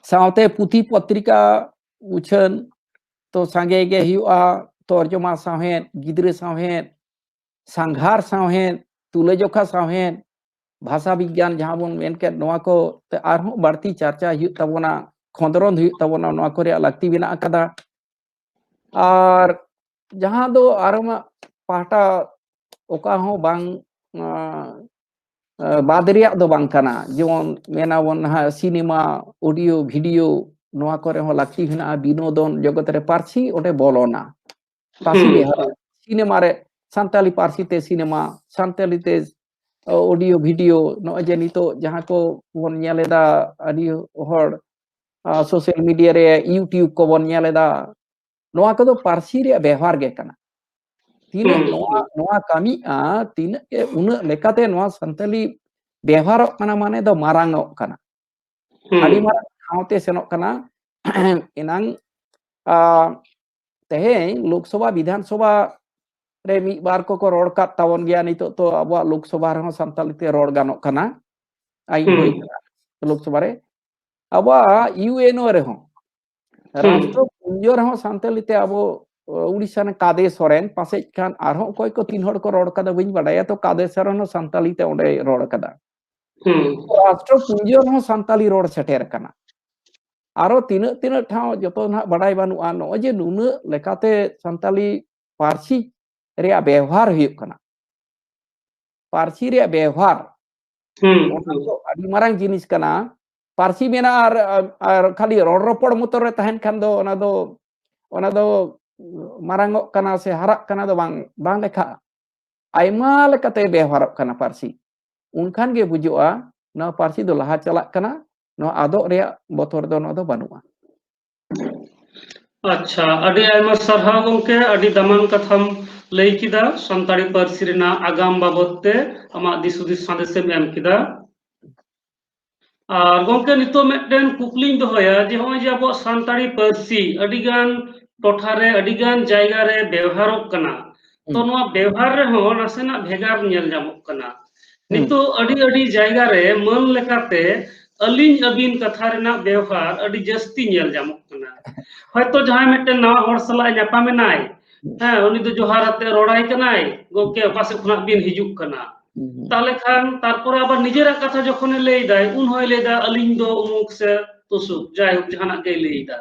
ᱥᱟᱶᱛᱮ ᱯᱩᱛᱷᱤ ᱯᱚᱛᱨᱤᱠᱟ ᱩᱪᱷᱟᱹᱱ ᱛᱚ ᱥᱟᱸᱜᱮ ᱜᱮ ᱦᱩᱭᱩᱜᱼᱟ, ᱛᱚᱨᱡᱚᱢᱟ ᱥᱟᱶᱦᱮᱫ, ᱜᱤᱫᱽᱨᱟᱹ ᱥᱟᱶᱦᱮᱫ, ᱥᱟᱸᱜᱷᱟᱨ ᱥᱟᱶᱦᱮᱫ, ᱛᱩᱞᱟᱹᱡᱚᱠᱷᱟ ᱥᱟᱶᱦᱮᱫ, ᱵᱷᱟᱥᱟ ᱵᱤᱜᱽᱜᱟᱱ ᱡᱟᱦᱟᱸ ᱵᱚᱱ ᱢᱮᱱ ᱠᱮᱫ, ᱱᱚᱣᱟ ᱠᱚ ᱛᱮ ᱟᱨᱦᱚᱸ ᱵᱟᱹᱲᱛᱤ ᱪᱟᱨᱪᱟ ᱦᱩᱭᱩᱜ ᱛᱟᱵᱚᱱᱟ, ᱠᱷᱚᱸᱫᱽᱨᱚᱸᱫᱽ ᱦᱩᱭᱩᱜ ᱛᱟᱵᱚᱱᱟ, ᱱᱚᱣᱟ ᱠᱚ ᱨᱮᱭᱟᱜ ᱞᱟᱹᱠᱛᱤ ᱢᱮᱱᱟᱜ ᱟᱠᱟᱫᱟ᱾ ᱟᱨ ᱡᱟᱦᱟᱸ ᱫᱚ ᱟᱨ ᱚᱱᱟ ᱯᱟᱦᱴᱟ ᱚᱠᱟ ᱦᱚᱸ ᱵᱟᱝ, ᱟᱸ, ᱟᱸ, ᱵᱟᱫ ᱨᱮᱭᱟᱜ ᱫᱚ ᱵᱟᱝ ᱠᱟᱱᱟ᱾ ᱡᱮᱢᱚᱱ ᱢᱮᱱᱟᱵᱚᱱ ᱱᱟᱦᱟᱜ ᱥᱤᱱᱮᱢᱟ, ᱚᱰᱤᱭᱳ, ᱵᱷᱤᱰᱤᱭᱳ, ᱱᱚᱣᱟ ᱠᱚᱨᱮ ᱦᱚᱸ ᱞᱟᱹᱠᱛᱤ ᱢᱮᱱᱟᱜᱼᱟ᱾ ᱵᱤᱱᱳᱫᱚᱱ ᱡᱚᱜᱚᱛ ᱨᱮ ᱯᱟᱹᱨᱥᱤ ᱚᱸᱰᱮ ᱵᱚᱞᱚᱱᱟ᱾ ᱯᱟᱹᱨᱥᱤ ᱦᱩᱸ᱾ ᱵᱮᱣᱦᱟᱨ, ᱥᱤᱱᱮᱢᱟ ᱨᱮ ᱥᱟᱱᱛᱟᱞᱤ ᱯᱟᱹᱨᱥᱤ ᱛᱮ ᱥᱤᱱᱮᱢᱟ, ᱥᱟᱱᱛᱟᱞᱤ ᱛᱮ ᱚᱰᱤᱭᱳ, ᱵᱷᱤᱰᱤᱭᱳ, ᱱᱚᱜᱼᱚᱭ ᱡᱮ ᱱᱤᱛᱚᱜ ᱡᱟᱦᱟᱸ ᱠᱚ ᱵᱚᱱ ᱧᱮᱞ ᱮᱫᱟ, ᱟᱹᱰᱤ ᱦᱚᱲ, ᱟ, ᱥᱳᱥᱟᱞ ᱢᱤᱰᱤᱭᱟ ᱨᱮ, YouTube ᱠᱚᱵᱚᱱ ᱧᱮᱞ ᱮᱫᱟ, ᱱᱚᱣᱟ ᱠᱚᱫᱚ ᱯᱟᱹᱨᱥᱤ ᱨᱮᱭᱟᱜ ᱵᱮᱣᱦᱟᱨ ᱜᱮ ᱠᱟᱱᱟ᱾ ᱛᱤᱱᱟᱹᱜ ᱦᱩᱸ, ᱱᱚᱣᱟ, ᱦᱩᱸ᱾ ᱱᱚᱣᱟ ᱠᱟᱹᱢᱤᱜᱼᱟ, ᱛᱤᱱᱟᱹᱜ ᱜᱮ, ᱩᱱᱟᱹᱜ ᱞᱮᱠᱟᱛᱮ ᱱᱚᱣᱟ ᱥᱟᱱᱛᱟᱞᱤ ᱵᱮᱣᱦᱟᱨᱚᱜ ᱠᱟᱱᱟ, ᱢᱟᱱᱮ ᱫᱚ ᱢᱟᱨᱟᱝᱚᱜ ᱠᱟᱱᱟ᱾ ᱦᱩᱸ᱾ ᱟᱹᱰᱤ ᱢᱟᱨᱟᱝ ᱴᱷᱟᱶ ᱛᱮ ᱥᱮᱱᱚᱜ ᱠᱟᱱᱟ᱾ ᱮᱱᱟᱝ, ᱟ, ᱛᱮᱦᱮᱧ ᱞᱳᱠᱥᱚᱵᱷᱟ, ᱵᱤᱫᱷᱟᱱ ᱥᱚᱵᱷᱟ ᱨᱮ ᱢᱤᱫ ᱵᱟᱨ ᱠᱚᱠᱚ ᱨᱚᱲ ᱠᱟᱫ ᱛᱟᱵᱚᱱ ᱜᱮᱭᱟ᱾ ᱱᱤᱛᱚᱜ ᱛᱚ ᱟᱵᱚᱣᱟᱜ ᱞᱳᱠᱥᱚᱵᱷᱟ ᱨᱮᱦᱚᱸ ᱥᱟᱱᱛᱟᱲᱤ ᱛᱮ ᱨᱚᱲ ᱜᱟᱱᱚᱜ ᱠᱟᱱᱟ, ᱟᱭᱤᱱ ᱦᱩᱸ᱾ ᱦᱩᱭ ᱠᱟᱱᱟ ᱞᱳᱠᱥᱚᱵᱷᱟ ᱨᱮ᱾ ᱟᱵᱚᱣᱟᱜ ᱭᱩ ᱮᱱ ᱳ ᱨᱮᱦᱚᱸ, ᱦᱩᱸ᱾ ᱨᱟᱥᱴᱨᱚ ᱯᱩᱧᱡᱚ ᱨᱮᱦᱚᱸ ᱥᱟᱱᱛᱟᱲᱤ ᱛᱮ ᱟᱵᱚ, ᱚ, ᱩᱲᱤᱥᱥᱟ ᱨᱮᱱ ᱠᱟᱫᱮ ᱥᱚᱨᱮᱱ, ᱯᱟᱥᱮᱡ ᱠᱷᱟᱱ ᱟᱨᱦᱚᱸ ᱚᱠᱚᱭ ᱠᱚ ᱛᱤᱱ ᱦᱚᱲ ᱠᱚ ᱨᱚᱲ ᱠᱟᱫᱟ ᱵᱟᱹᱧ ᱵᱟᱰᱟᱭᱟ, ᱛᱚ ᱠᱟᱫᱮ ᱥᱚᱨᱮᱱ ᱦᱚᱸ ᱥᱟᱱᱛᱟᱲᱤ ᱛᱮ ᱚᱸᱰᱮᱭ ᱨᱚᱲ ᱠᱟᱫᱟ᱾ ᱦᱩᱸ᱾ ᱨᱟᱥᱴᱨᱚ ᱯᱩᱧᱡᱚ ᱨᱮᱦᱚᱸ ᱥᱟᱱᱛᱟᱲᱤ ᱨᱚᱲ ᱥᱮᱴᱮᱨ ᱠᱟᱱᱟ᱾ ᱟᱨᱚ ᱛᱤᱱᱟᱹᱜ ᱛᱤᱱᱟᱹᱜ ᱴᱷᱟᱶ, ᱡᱚᱛᱚ ᱱᱟᱦᱟᱜ ᱵᱟᱰᱟᱭ ᱵᱟᱹᱱᱩᱜᱼᱟ᱾ ᱱᱚᱜᱼᱚᱭ ᱡᱮ ᱱᱩᱱᱟᱹᱜ ᱞᱮᱠᱟᱛᱮ ᱥᱟᱱᱛᱟᱲᱤ ᱯᱟᱹᱨᱥᱤ ᱨᱮᱭᱟᱜ ᱵᱮᱣᱦᱟᱨ ᱦᱩᱭᱩᱜ ᱠᱟᱱᱟ, ᱯᱟᱹᱨᱥᱤ ᱨᱮᱭᱟᱜ ᱵᱮᱣᱦᱟᱨ, ᱦᱩᱸ, ᱚᱱᱟ ᱦᱩᱸ᱾ ᱫᱚ ᱟᱹᱰᱤ ᱢᱟᱨᱟᱝ ᱡᱤᱱᱤᱥ ᱠᱟᱱᱟ᱾ ᱯᱟᱹᱨᱥᱤ ᱢᱮᱱᱟᱜᱼᱟ ᱟᱨ, ᱟᱨ ᱠᱷᱟᱹᱞᱤ ᱨᱚᱲ ᱨᱚᱯᱚᱲ ᱢᱚᱛᱚ ᱨᱮ ᱛᱟᱦᱮᱱ ᱠᱷᱟᱱ ᱫᱚ ᱚᱱᱟ ᱫᱚ, ᱚᱱᱟ ᱫᱚ ᱢᱟᱨᱟᱝᱚᱜ ᱠᱟᱱᱟ ᱥᱮ ᱦᱟᱨᱟᱜ ᱠᱟᱱᱟ ᱫᱚ ᱵᱟᱝ, ᱵᱟᱝ ᱞᱮᱠᱷᱟᱜᱼᱟ᱾ ᱟᱭᱢᱟ ᱞᱮᱠᱟᱛᱮ ᱵᱮᱣᱦᱟᱨᱚᱜ ᱠᱟᱱᱟ ᱯᱟᱹᱨᱥᱤ᱾ ᱩᱱᱠᱷᱟᱱ ᱜᱮ ᱵᱩᱡᱩᱜᱼᱟ ᱱᱚᱣᱟ ᱯᱟᱹᱨᱥᱤ ᱫᱚ ᱞᱟᱦᱟ ᱪᱟᱞᱟᱜ ᱠᱟᱱᱟ, ᱱᱚᱣᱟ ᱟᱫᱚᱜ ᱨᱮᱭᱟᱜ ᱵᱚᱛᱚᱨ ᱫᱚ ᱱᱚᱣᱟ ᱫᱚ ᱵᱟᱹᱱᱩᱜᱼᱟ᱾ ᱟᱪᱪᱷᱟ, ᱟᱹᱰᱤ ᱟᱭᱢᱟ ᱥᱟᱨᱦᱟᱣ ᱜᱚᱢᱠᱮ, ᱟᱹᱰᱤ ᱫᱟᱢᱟᱱ ᱠᱟᱛᱷᱟᱢ ᱞᱟᱹᱭ ᱠᱮᱫᱟ ᱥᱟᱱᱛᱟᱲᱤ ᱯᱟᱹᱨᱥᱤ ᱨᱮᱱᱟᱜ ᱟᱜᱟᱢ ᱵᱟᱵᱚᱛ ᱛᱮ ᱟᱢᱟᱜ ᱫᱤᱥ ᱦᱩᱫᱤᱥ ᱥᱟᱸᱫᱮᱥᱮᱢ ᱮᱢ ᱠᱮᱫᱟ᱾ ᱟᱨ ᱜᱚᱢᱠᱮ, ᱱᱤᱛᱚᱜ ᱢᱤᱫᱴᱮᱱ ᱠᱩᱠᱞᱤᱧ ᱫᱚᱦᱚᱭᱟ, ᱡᱮ ᱱᱚᱜᱼᱚᱭ ᱡᱮ ᱟᱵᱚᱣᱟᱜ ᱥᱟᱱᱛᱟᱲᱤ ᱯᱟᱹᱨᱥᱤ ᱟᱹᱰᱤᱜᱟᱱ ᱴᱚᱴᱷᱟ ᱨᱮ, ᱟᱹᱰᱤᱜᱟᱱ ᱡᱟᱭᱜᱟ ᱨᱮ ᱵᱮᱣᱦᱟᱨᱚᱜ ᱠᱟᱱᱟ, ᱛᱚ ᱦᱩᱸ᱾ ᱱᱚᱣᱟ ᱵᱮᱣᱦᱟᱨ ᱨᱮᱦᱚᱸ ᱱᱟᱥᱮᱱᱟᱜ ᱵᱷᱮᱜᱟᱨ ᱧᱮᱞ ᱧᱟᱢᱚᱜ ᱠᱟᱱᱟ᱾ ᱦᱩᱸ᱾ ᱱᱤᱛᱚᱜ ᱟᱹᱰᱤ ᱟᱹᱰᱤ ᱡᱟᱭᱜᱟ ᱨᱮ ᱢᱟᱹᱱ ᱞᱮᱠᱟᱛᱮ ᱟᱹᱞᱤᱧ ᱟᱹᱵᱤᱱ ᱠᱟᱛᱷᱟ ᱨᱮᱱᱟᱜ ᱵᱮᱣᱦᱟᱨ ᱟᱹᱰᱤ ᱡᱟᱹᱥᱛᱤ ᱧᱮᱞ ᱧᱟᱢᱚᱜ ᱠᱟᱱᱟ᱾ ᱦᱚᱭᱛᱚ ᱡᱟᱦᱟᱸᱭ ᱢᱤᱫᱴᱮᱱ ᱱᱟᱣᱟ ᱦᱚᱲ ᱥᱟᱞᱟᱜ ᱮ ᱧᱟᱯᱟᱢ ᱮᱱᱟᱭ, ᱦᱮᱸ, ᱩᱱᱤ ᱫᱚ ᱡᱚᱦᱟᱨ ᱟᱛᱮ ᱨᱚᱲᱟᱭ ᱠᱟᱱᱟᱭ, "ᱜᱚᱢᱠᱮ, ᱚᱠᱟ ᱥᱮᱫ ᱠᱷᱚᱱᱟᱜ ᱵᱤᱱ ᱦᱤᱡᱩᱜ ᱠᱟᱱᱟ?" ᱦᱩᱸ, ᱦᱩᱸ᱾ ᱛᱟᱦᱞᱮ ᱠᱷᱟᱱ ᱛᱟᱨᱯᱚᱨᱮ ᱟᱵᱟᱨ ᱱᱤᱡᱮᱨᱟᱜ ᱠᱟᱛᱷᱟ ᱡᱚᱠᱷᱚᱱᱮ ᱞᱟᱹᱭ ᱫᱟᱭ, ᱩᱱ ᱦᱚᱸᱭ ᱞᱟᱹᱭ ᱫᱟ, "ᱟᱹᱞᱤᱧ ᱫᱚ ᱩᱢᱩᱠ ᱥᱮ ᱛᱩᱥᱩᱠ", ᱡᱟᱭᱦᱳᱠ ᱡᱟᱦᱟᱱᱟᱜ ᱜᱮᱭ ᱞᱟᱹᱭ ᱫᱟ᱾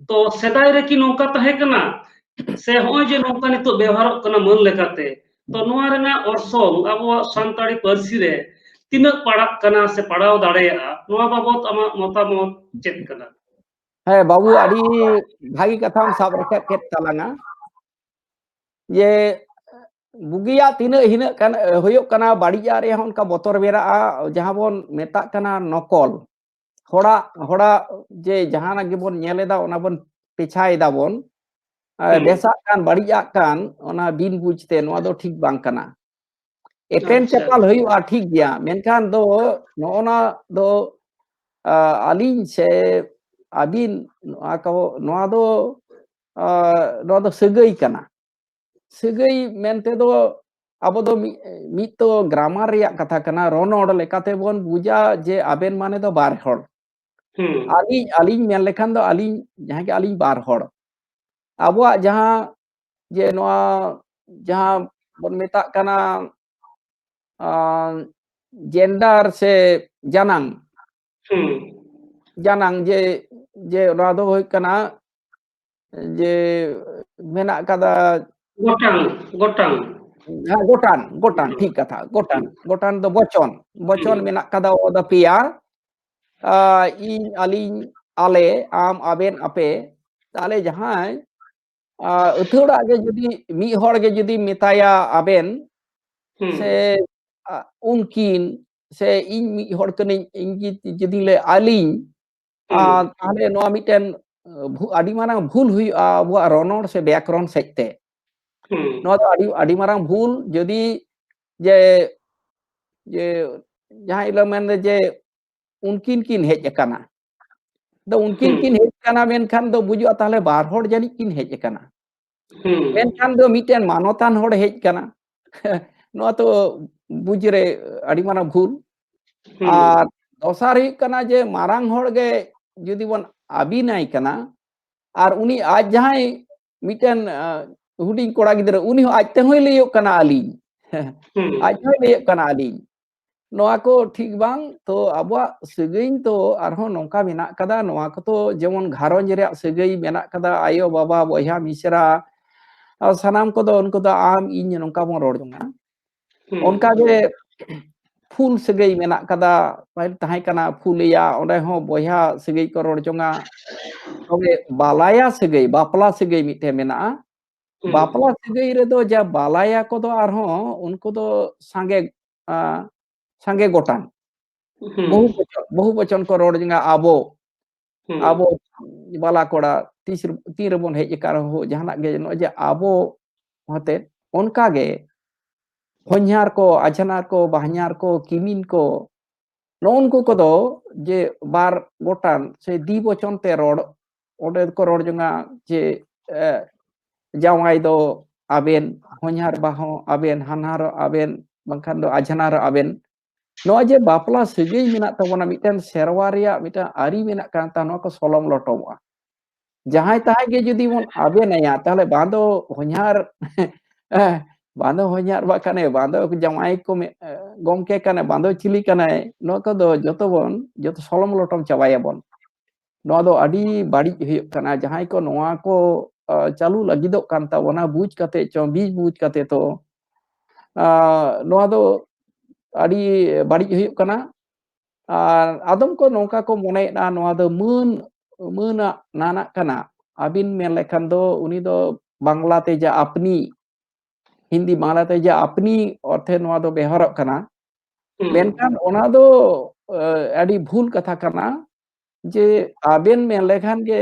ᱛᱚ ᱥᱮᱫᱟᱭ ᱨᱮ ᱠᱤ ᱱᱚᱝᱠᱟ ᱛᱟᱦᱮᱸ ᱠᱟᱱᱟ? ᱥᱮ ᱦᱚᱸᱜᱼᱚᱭ ᱡᱮ ᱱᱚᱝᱠᱟ ᱱᱤᱛᱚᱜ ᱵᱮᱣᱦᱟᱨᱚᱜ ᱠᱟᱱᱟ ᱢᱟᱹᱱ ᱞᱮᱠᱟᱛᱮ, ᱛᱚ ᱱᱚᱣᱟ ᱨᱮᱱᱟᱜ ᱚᱨᱥᱚᱝ ᱟᱵᱚᱣᱟᱜ ᱥᱟᱱᱛᱟᱲᱤ ᱯᱟᱹᱨᱥᱤ ᱨᱮ ᱛᱤᱱᱟᱹᱜ ᱯᱟᱲᱟᱜ ᱠᱟᱱᱟ ᱥᱮ ᱯᱟᱲᱟᱣ ᱫᱟᱲᱮᱭᱟᱜᱼᱟ, ᱱᱚᱣᱟ ᱵᱟᱵᱚᱛ ᱟᱢᱟᱜ ᱢᱚᱛᱟᱢᱚᱛ ᱪᱮᱫ ᱠᱟᱱᱟ? ᱦᱮᱸ ᱵᱟᱹᱵᱩ, ᱟᱹᱰᱤ ᱵᱷᱟᱹᱜᱤ ᱠᱟᱛᱷᱟᱢ ᱥᱟᱵ ᱨᱟᱠᱟᱵ ᱠᱮᱫ ᱛᱟᱞᱟᱝᱟ᱾ ᱡᱮ ᱵᱩᱜᱤᱭᱟᱜ ᱛᱤᱱᱟᱹᱜ ᱦᱤᱱᱟᱹᱜ ᱠᱟᱱ, ᱦᱩᱭᱩᱜ ᱠᱟᱱᱟ, ᱵᱟᱹᱲᱤᱡᱟᱜ ᱨᱮᱦᱚᱸ ᱚᱱᱠᱟ ᱵᱚᱛᱚᱨ ᱢᱮᱱᱟᱜᱼᱟ, ᱡᱟᱦᱟᱸ ᱵᱚᱱ ᱢᱮᱛᱟᱜ ᱠᱟᱱᱟ ᱱᱚᱠᱚᱞ᱾ ᱦᱚᱲᱟᱜ, ᱦᱚᱲᱟᱜ ᱡᱮ ᱡᱟᱦᱟᱱᱟᱜ ᱜᱮᱵᱚᱱ ᱧᱮᱞ ᱮᱫᱟ, ᱚᱱᱟ ᱵᱚᱱ ᱯᱮᱪᱷᱟᱭ ᱫᱟᱵᱚᱱ᱾ ᱟᱨ ᱦᱩᱸ᱾ ᱵᱮᱥᱟᱜ ᱠᱟᱱ, ᱵᱟᱹᱲᱤᱡᱟᱜ ᱠᱟᱱ, ᱚᱱᱟ ᱵᱤᱱ ᱵᱩᱡᱽ ᱛᱮ, ᱱᱚᱣᱟ ᱫᱚ ᱴᱷᱤᱠ ᱵᱟᱝ ᱠᱟᱱᱟ᱾ ᱮᱯᱮᱢ ᱟᱪᱪᱷᱟ᱾ ᱪᱟᱯᱟᱞ ᱦᱩᱭᱩᱜᱼᱟ, ᱴᱷᱤᱠ ᱜᱮᱭᱟ, ᱢᱮᱱᱠᱷᱟᱱ ᱫᱚ ᱱᱚᱜᱼᱚ ᱱᱟ ᱫᱚ, ᱟ, ᱟᱹᱞᱤᱧ ᱥᱮ ᱟᱹᱵᱤᱱ, ᱱᱚᱣᱟ ᱠᱚ, ᱱᱚᱣᱟ ᱫᱚ, ᱟ, ᱱᱚᱣᱟ ᱫᱚ ᱥᱟᱹᱜᱟᱹᱭ ᱠᱟᱱᱟ᱾ ᱥᱟᱹᱜᱟᱹᱭ ᱢᱮᱱᱛᱮ ᱫᱚ ᱟᱵᱚ ᱫᱚ ᱢᱤᱫ, ᱢᱤᱫ ᱛᱚ ᱜᱨᱟᱢᱟᱨ ᱨᱮᱭᱟᱜ ᱠᱟᱛᱷᱟ ᱠᱟᱱᱟ, ᱨᱚᱱᱚᱲ ᱞᱮᱠᱟᱛᱮ ᱵᱚᱱ ᱵᱩᱡᱟ ᱡᱮ ᱟᱵᱮᱱ ᱢᱟᱱᱮ ᱫᱚ ᱵᱟᱨ ᱦᱚᱲ᱾ ᱦᱩᱸ᱾ ᱟᱹᱞᱤᱧ, ᱟᱹᱞᱤᱧ ᱢᱮᱱ ᱞᱮᱠᱷᱟᱱ ᱫᱚ ᱟᱹᱞᱤᱧ ᱡᱟᱦᱟᱸ ᱜᱮ ᱟᱹᱞᱤᱧ ᱵᱟᱨ ᱦᱚᱲ᱾ ᱟᱵᱚᱣᱟᱜ ᱡᱟᱦᱟᱸ ᱡᱮ ᱱᱚᱣᱟ ᱡᱟᱦᱟᱸ ᱵᱚᱱ ᱢᱮᱛᱟᱜ ᱠᱟᱱᱟ, ᱟᱸ, ᱡᱮᱱᱰᱟᱨ ᱥᱮ ᱡᱟᱱᱟᱝ, ᱦᱩᱸ᱾ ᱡᱟᱱᱟᱝ ᱡᱮ, ᱡᱮ ᱱᱚᱣᱟ ᱫᱚ ᱦᱩᱭᱩᱜ ᱠᱟᱱᱟ ᱡᱮ ᱢᱮᱱᱟᱜ ᱠᱟᱫᱟ ᱜᱚᱴᱟᱝ, ᱜᱚᱴᱟᱝ᱾ ᱦᱮᱸ, ᱜᱚᱴᱟᱝ, ᱜᱚᱴᱟᱝ, ᱦᱩᱸ᱾ ᱴᱷᱤᱠ ᱠᱟᱛᱷᱟ, ᱜᱚᱴᱟᱝ, ᱜᱚᱴᱟᱝ ᱫᱚ ᱵᱚᱪᱚᱱ, ᱵᱚᱪᱚᱱ ᱦᱩᱸ᱾ ᱢᱮᱱᱟᱜ ᱠᱟᱫᱟ, ᱚ ᱫᱚ ᱯᱮᱭᱟ, ᱟ, ᱤᱧ, ᱟᱹᱞᱤᱧ, ᱟᱞᱮ, ᱟᱢ, ᱟᱵᱮᱱ, ᱟᱯᱮ᱾ ᱛᱟᱦᱞᱮ ᱡᱟᱦᱟᱸᱭ, ᱟ, ᱟᱹᱛᱷᱟᱹᱲᱟᱜ ᱜᱮ ᱡᱩᱫᱤ ᱢᱤᱫ ᱦᱚᱲ ᱜᱮ ᱡᱩᱫᱤ ᱢᱮᱛᱟᱭᱟ ᱟᱵᱮᱱ, ᱦᱩᱸ᱾ ᱥᱮ, ᱟ, ᱩᱱᱠᱤᱱ, ᱥᱮ ᱤᱧ ᱢᱤᱫ ᱦᱚᱲ ᱠᱟᱹᱱᱟᱹᱧ, ᱤᱧ ᱜᱮ ᱡᱩᱫᱤᱧ ᱞᱟᱹᱭᱟ ᱟᱹᱞᱤᱧ, ᱦᱩᱸ᱾ ᱟ, ᱛᱟᱦᱞᱮ ᱱᱚᱣᱟ ᱢᱤᱫᱴᱮᱱ, ᱟ, ᱵᱷᱩ-, ᱟᱹᱰᱤ ᱢᱟᱨᱟᱝ ᱵᱷᱩᱞ ᱦᱩᱭᱩᱜᱼᱟ ᱟᱵᱚᱣᱟᱜ ᱨᱚᱱᱚᱲ ᱥᱮ ᱵᱮᱠᱨᱚᱱ ᱥᱮᱫ ᱛᱮ᱾ ᱦᱩᱸ᱾ ᱱᱚᱣᱟ ᱫᱚ ᱟᱹᱰᱤ, ᱟᱹᱰᱤ ᱢᱟᱨᱟᱝ ᱵᱷᱩᱞ᱾ ᱡᱩᱫᱤ ᱡᱮ, ᱡᱮ ᱡᱟᱦᱟᱸᱭ ᱞᱮ ᱢᱮᱱᱫᱟ ᱡᱮ ᱩᱱᱠᱤᱱ ᱠᱤᱱ ᱦᱮᱡ ᱟᱠᱟᱱᱟ, ᱫᱚ ᱩᱱᱠᱤᱱ ᱦᱩᱸ᱾ ᱠᱤᱱ ᱦᱮᱡ ᱟᱠᱟᱱᱟ ᱢᱮᱱᱠᱷᱟᱱ ᱫᱚ ᱵᱩᱡᱩᱜᱼᱟ ᱛᱟᱦᱞᱮ ᱵᱟᱨ ᱦᱚᱲ ᱡᱟᱹᱱᱤᱡ ᱠᱤᱱ ᱦᱮᱡ ᱟᱠᱟᱱᱟ᱾ ᱦᱩᱸ᱾ ᱢᱮᱱᱠᱷᱟᱱ ᱫᱚ ᱢᱤᱫᱴᱮᱱ ᱢᱟᱱᱚᱛᱟᱱ ᱦᱚᱲ ᱦᱮᱡ ᱟᱠᱟᱱᱟ᱾ ᱱᱚᱣᱟ ᱛᱚ ᱵᱩᱡᱽ ᱨᱮ ᱟᱹᱰᱤ ᱢᱟᱨᱟᱝ ᱵᱷᱩᱞ᱾ ᱦᱩᱸ᱾ ᱟᱨ ᱫᱚᱥᱟᱨ ᱦᱩᱭᱩᱜ ᱠᱟᱱᱟ ᱡᱮ ᱢᱟᱨᱟᱝ ᱦᱚᱲ ᱜᱮ ᱡᱩᱫᱤ ᱵᱚᱱ ᱟᱹᱵᱤᱱᱟᱭ ᱠᱟᱱᱟ, ᱟᱨ ᱩᱱᱤ ᱟᱡ ᱡᱟᱦᱟᱸᱭ ᱢᱤᱫᱴᱮᱱ, ᱟᱸ, ᱦᱩᱰᱤᱧ ᱠᱚᱲᱟ ᱜᱤᱫᱽᱨᱟᱹ, ᱩᱱᱤ ᱦᱚᱸ ᱟᱡ ᱛᱮᱦᱚᱸᱭ ᱞᱟᱹᱭᱚᱜ ᱠᱟᱱᱟ ᱟᱹᱞᱤᱧ᱾ ᱦᱩᱸ᱾ ᱟᱡ ᱦᱚᱸᱭ ᱞᱟᱹᱭᱚᱜ ᱠᱟᱱᱟ ᱟᱹᱞᱤᱧ᱾ ᱱᱚᱣᱟ ᱠᱚ ᱴᱷᱤᱠ ᱵᱟᱝ᱾ ᱛᱚ ᱟᱵᱚᱣᱟᱜ ᱥᱟᱹᱜᱟᱹᱭ ᱫᱚ ᱟᱨᱦᱚᱸ ᱱᱚᱝᱠᱟ ᱢᱮᱱᱟᱜ ᱠᱟᱫᱟ, ᱱᱚᱣᱟ ᱠᱚᱫᱚ ᱡᱮᱢᱚᱱ ᱜᱷᱟᱨᱚᱸᱡᱽ ᱨᱮᱭᱟᱜ ᱥᱟᱹᱜᱟᱹᱭ ᱢᱮᱱᱟᱜ ᱠᱟᱫᱟ, ᱟᱭᱳ, ᱵᱟᱵᱟ, ᱵᱚᱭᱦᱟ, ᱢᱤᱥᱨᱟ, ᱟᱨ ᱥᱟᱱᱟᱢ ᱠᱚᱫᱚ ᱩᱱᱠᱩ ᱫᱚ ᱟᱢ, ᱤᱧ ᱱᱚᱝᱠᱟ ᱵᱚᱱ ᱨᱚᱲ ᱡᱚᱝᱟ᱾ ᱦᱩᱸ᱾ ᱚᱱᱠᱟ ᱜᱮ ᱯᱷᱩᱞ ᱥᱟᱹᱜᱟᱹᱭ ᱢᱮᱱᱟᱜ ᱠᱟᱫᱟ, ᱯᱟᱹᱦᱤᱞ ᱛᱟᱦᱮᱸ ᱠᱟᱱᱟ ᱯᱷᱩᱞᱮᱭᱟ, ᱚᱸᱰᱮ ᱦᱚᱸ ᱵᱚᱭᱦᱟ ᱥᱟᱹᱜᱟᱹᱭ ᱠᱚ ᱨᱚᱲ ᱡᱚᱝᱟ᱾ ᱛᱚᱵᱮ ᱵᱟᱞᱟᱭᱟ ᱥᱟᱹᱜᱟᱹᱭ, ᱵᱟᱯᱞᱟ ᱥᱟᱹᱜᱟᱹᱭ ᱢᱤᱫᱴᱮᱱ ᱢᱮᱱᱟᱜᱼᱟ᱾ ᱦᱩᱸ᱾ ᱵᱟᱯᱞᱟ ᱥᱟᱹᱜᱟᱹᱭ ᱨᱮᱫᱚ ᱡᱟ ᱵᱟᱞᱟᱭᱟ ᱠᱚᱫᱚ ᱟᱨᱦᱚᱸ ᱩᱱᱠᱩ ᱫᱚ ᱥᱟᱸᱜᱮ, ᱟ, ᱥᱟᱸᱜᱮ ᱜᱚᱴᱟᱝ᱾ ᱦᱩᱸ᱾ ᱵᱚᱦᱩ ᱵᱚᱪᱚᱱ, ᱵᱚᱦᱩ ᱵᱚᱪᱚᱱ ᱠᱚ ᱨᱚᱲ ᱡᱚᱝᱟ, ᱟᱵᱚ, ᱦᱩᱸ᱾ ᱟᱵᱚ ᱵᱟᱞᱟ ᱠᱚᱲᱟ, ᱛᱤᱥ ᱨᱮ, ᱛᱤᱱ ᱨᱮᱵᱚᱱ ᱦᱮᱡ ᱟᱠᱟᱱ ᱨᱮᱦᱚᱸ, ᱡᱟᱦᱟᱱᱟᱜ ᱜᱮ ᱱᱚᱜᱼᱚᱭ ᱡᱮ ᱟᱵᱚ ᱦᱚᱛᱮ, ᱚᱱᱠᱟ ᱜᱮ ᱦᱚᱧᱦᱟᱨ ᱠᱚ, ᱟᱡᱷᱱᱟᱨ ᱠᱚ, ᱵᱟᱦᱧᱟᱨ ᱠᱚ, ᱠᱤᱢᱤᱱ ᱠᱚ, ᱱᱚᱜᱼᱚ ᱱᱩᱠᱩ ᱠᱚᱫᱚ ᱡᱮ ᱵᱟᱨ ᱜᱚᱴᱟᱝ ᱥᱮ ᱫᱤ ᱵᱚᱪᱚᱱ ᱛᱮ ᱨᱚᱲ, ᱚᱸᱰᱮ ᱫᱚᱠᱚ ᱨᱚᱲ ᱡᱚᱝᱟ ᱡᱮ, ᱮ, ᱡᱟᱶᱟᱭ ᱫᱚ ᱟᱵᱮᱱ, ᱦᱚᱧᱦᱟᱨ ᱵᱟ ᱦᱚᱸ ᱟᱵᱮᱱ, ᱦᱟᱱᱦᱟᱨ ᱦᱚᱸ ᱟᱵᱮᱱ, ᱵᱟᱝᱠᱷᱟᱱ ᱫᱚ ᱟᱡᱷᱱᱟᱨ ᱦᱚᱸ ᱟᱵᱮᱱ᱾ ᱱᱚᱜᱼᱚᱭ ᱡᱮ ᱵᱟᱯᱞᱟ ᱥᱟᱹᱜᱟᱹᱭ ᱢᱮᱱᱟᱜ ᱛᱟᱵᱚᱱᱟ, ᱢᱤᱫᱴᱮᱱ ᱥᱮᱨᱣᱟ ᱨᱮᱭᱟᱜ ᱢᱤᱫᱴᱮᱱ ᱟᱹᱨᱤ ᱢᱮᱱᱟᱜ ᱠᱟᱱ ᱛᱟᱵᱚᱱᱟ, ᱱᱚᱣᱟ ᱠᱚ ᱥᱚᱞᱚᱢ ᱞᱚᱴᱚᱢᱚᱜᱼᱟ᱾ ᱡᱟᱦᱟᱸᱭ ᱛᱟᱦᱟᱸᱭ ᱜᱮ ᱡᱩᱫᱤ ᱵᱚᱱ ᱟᱵᱮᱱ ᱟᱭᱟ, ᱛᱟᱦᱞᱮ ᱵᱟᱝ ᱫᱚ ᱦᱚᱧᱦᱟᱨ, ᱵᱟᱝ ᱫᱚ ᱦᱚᱧᱦᱟᱨ ᱵᱟ ᱠᱟᱱᱟᱭ, ᱵᱟᱝ ᱫᱚ ᱡᱟᱶᱟᱭ ᱠᱚ ᱢᱮ-, ᱜᱚᱢᱠᱮ ᱠᱟᱱᱟᱭ, ᱵᱟᱝ ᱫᱚ ᱪᱤᱞᱤ ᱠᱟᱱᱟᱭ, ᱱᱚᱣᱟ ᱠᱚᱫᱚ ᱡᱚᱛᱚ ᱵᱚᱱ, ᱡᱚᱛᱚ ᱥᱚᱞᱚᱢ ᱞᱚᱴᱚᱢ ᱪᱟᱵᱟᱭᱟᱵᱚᱱ᱾ ᱱᱚᱣᱟ ᱫᱚ ᱟᱹᱰᱤ ᱵᱟᱹᱲᱤᱡ ᱦᱩᱭᱩᱜ ᱠᱟᱱᱟ᱾ ᱡᱟᱦᱟᱸᱭ ᱠᱚ ᱱᱚᱣᱟ ᱠᱚ, ᱟ, ᱪᱟᱹᱞᱩ ᱞᱟᱹᱜᱤᱫᱚᱜ ᱠᱟᱱ ᱛᱟᱵᱚᱱᱟ, ᱵᱩᱡᱽ ᱠᱟᱛᱮ ᱪᱚ, ᱵᱤᱡᱽ ᱵᱩᱡᱽ ᱠᱟᱛᱮ ᱛᱚ, ᱟ, ᱱᱚᱣᱟ ᱫᱚ ᱟᱹᱰᱤ ᱵᱟᱹᱲᱤᱡ ᱦᱩᱭᱩᱜ ᱠᱟᱱᱟ᱾ ᱟᱨ ᱟᱫᱚᱢ ᱠᱚ ᱱᱚᱝᱠᱟ ᱠᱚ ᱢᱚᱱᱮᱭᱮᱫᱼᱟ, ᱱᱚᱣᱟ ᱫᱚ ᱢᱟᱹᱱ, ᱢᱟᱹᱱᱟᱜ ᱱᱟᱱᱟᱜ ᱠᱟᱱᱟ᱾ ᱟᱹᱵᱤᱱ ᱢᱮᱱ ᱞᱮᱠᱷᱟᱱ ᱫᱚ ᱩᱱᱤ ᱫᱚ ᱵᱟᱝᱞᱟ ᱛᱮ ᱡᱟ ᱟᱯᱱᱤ, ᱦᱤᱱᱫᱤ ᱵᱟᱝᱞᱟ ᱛᱮ ᱡᱟ ᱟᱯᱱᱤ ᱚᱨᱛᱷᱮ ᱱᱚᱣᱟ ᱫᱚ ᱵᱮᱣᱦᱟᱨᱚᱜ ᱠᱟᱱᱟ᱾ ᱦᱩᱸ᱾ ᱢᱮᱱᱠᱷᱟᱱ ᱚᱱᱟ ᱫᱚ, ᱮ, ᱟᱹᱰᱤ ᱵᱷᱩᱞ ᱠᱟᱛᱷᱟ ᱠᱟᱱᱟ᱾ ᱡᱮ ᱟᱵᱮᱱ ᱢᱮᱱ ᱞᱮᱠᱷᱟᱱ ᱜᱮ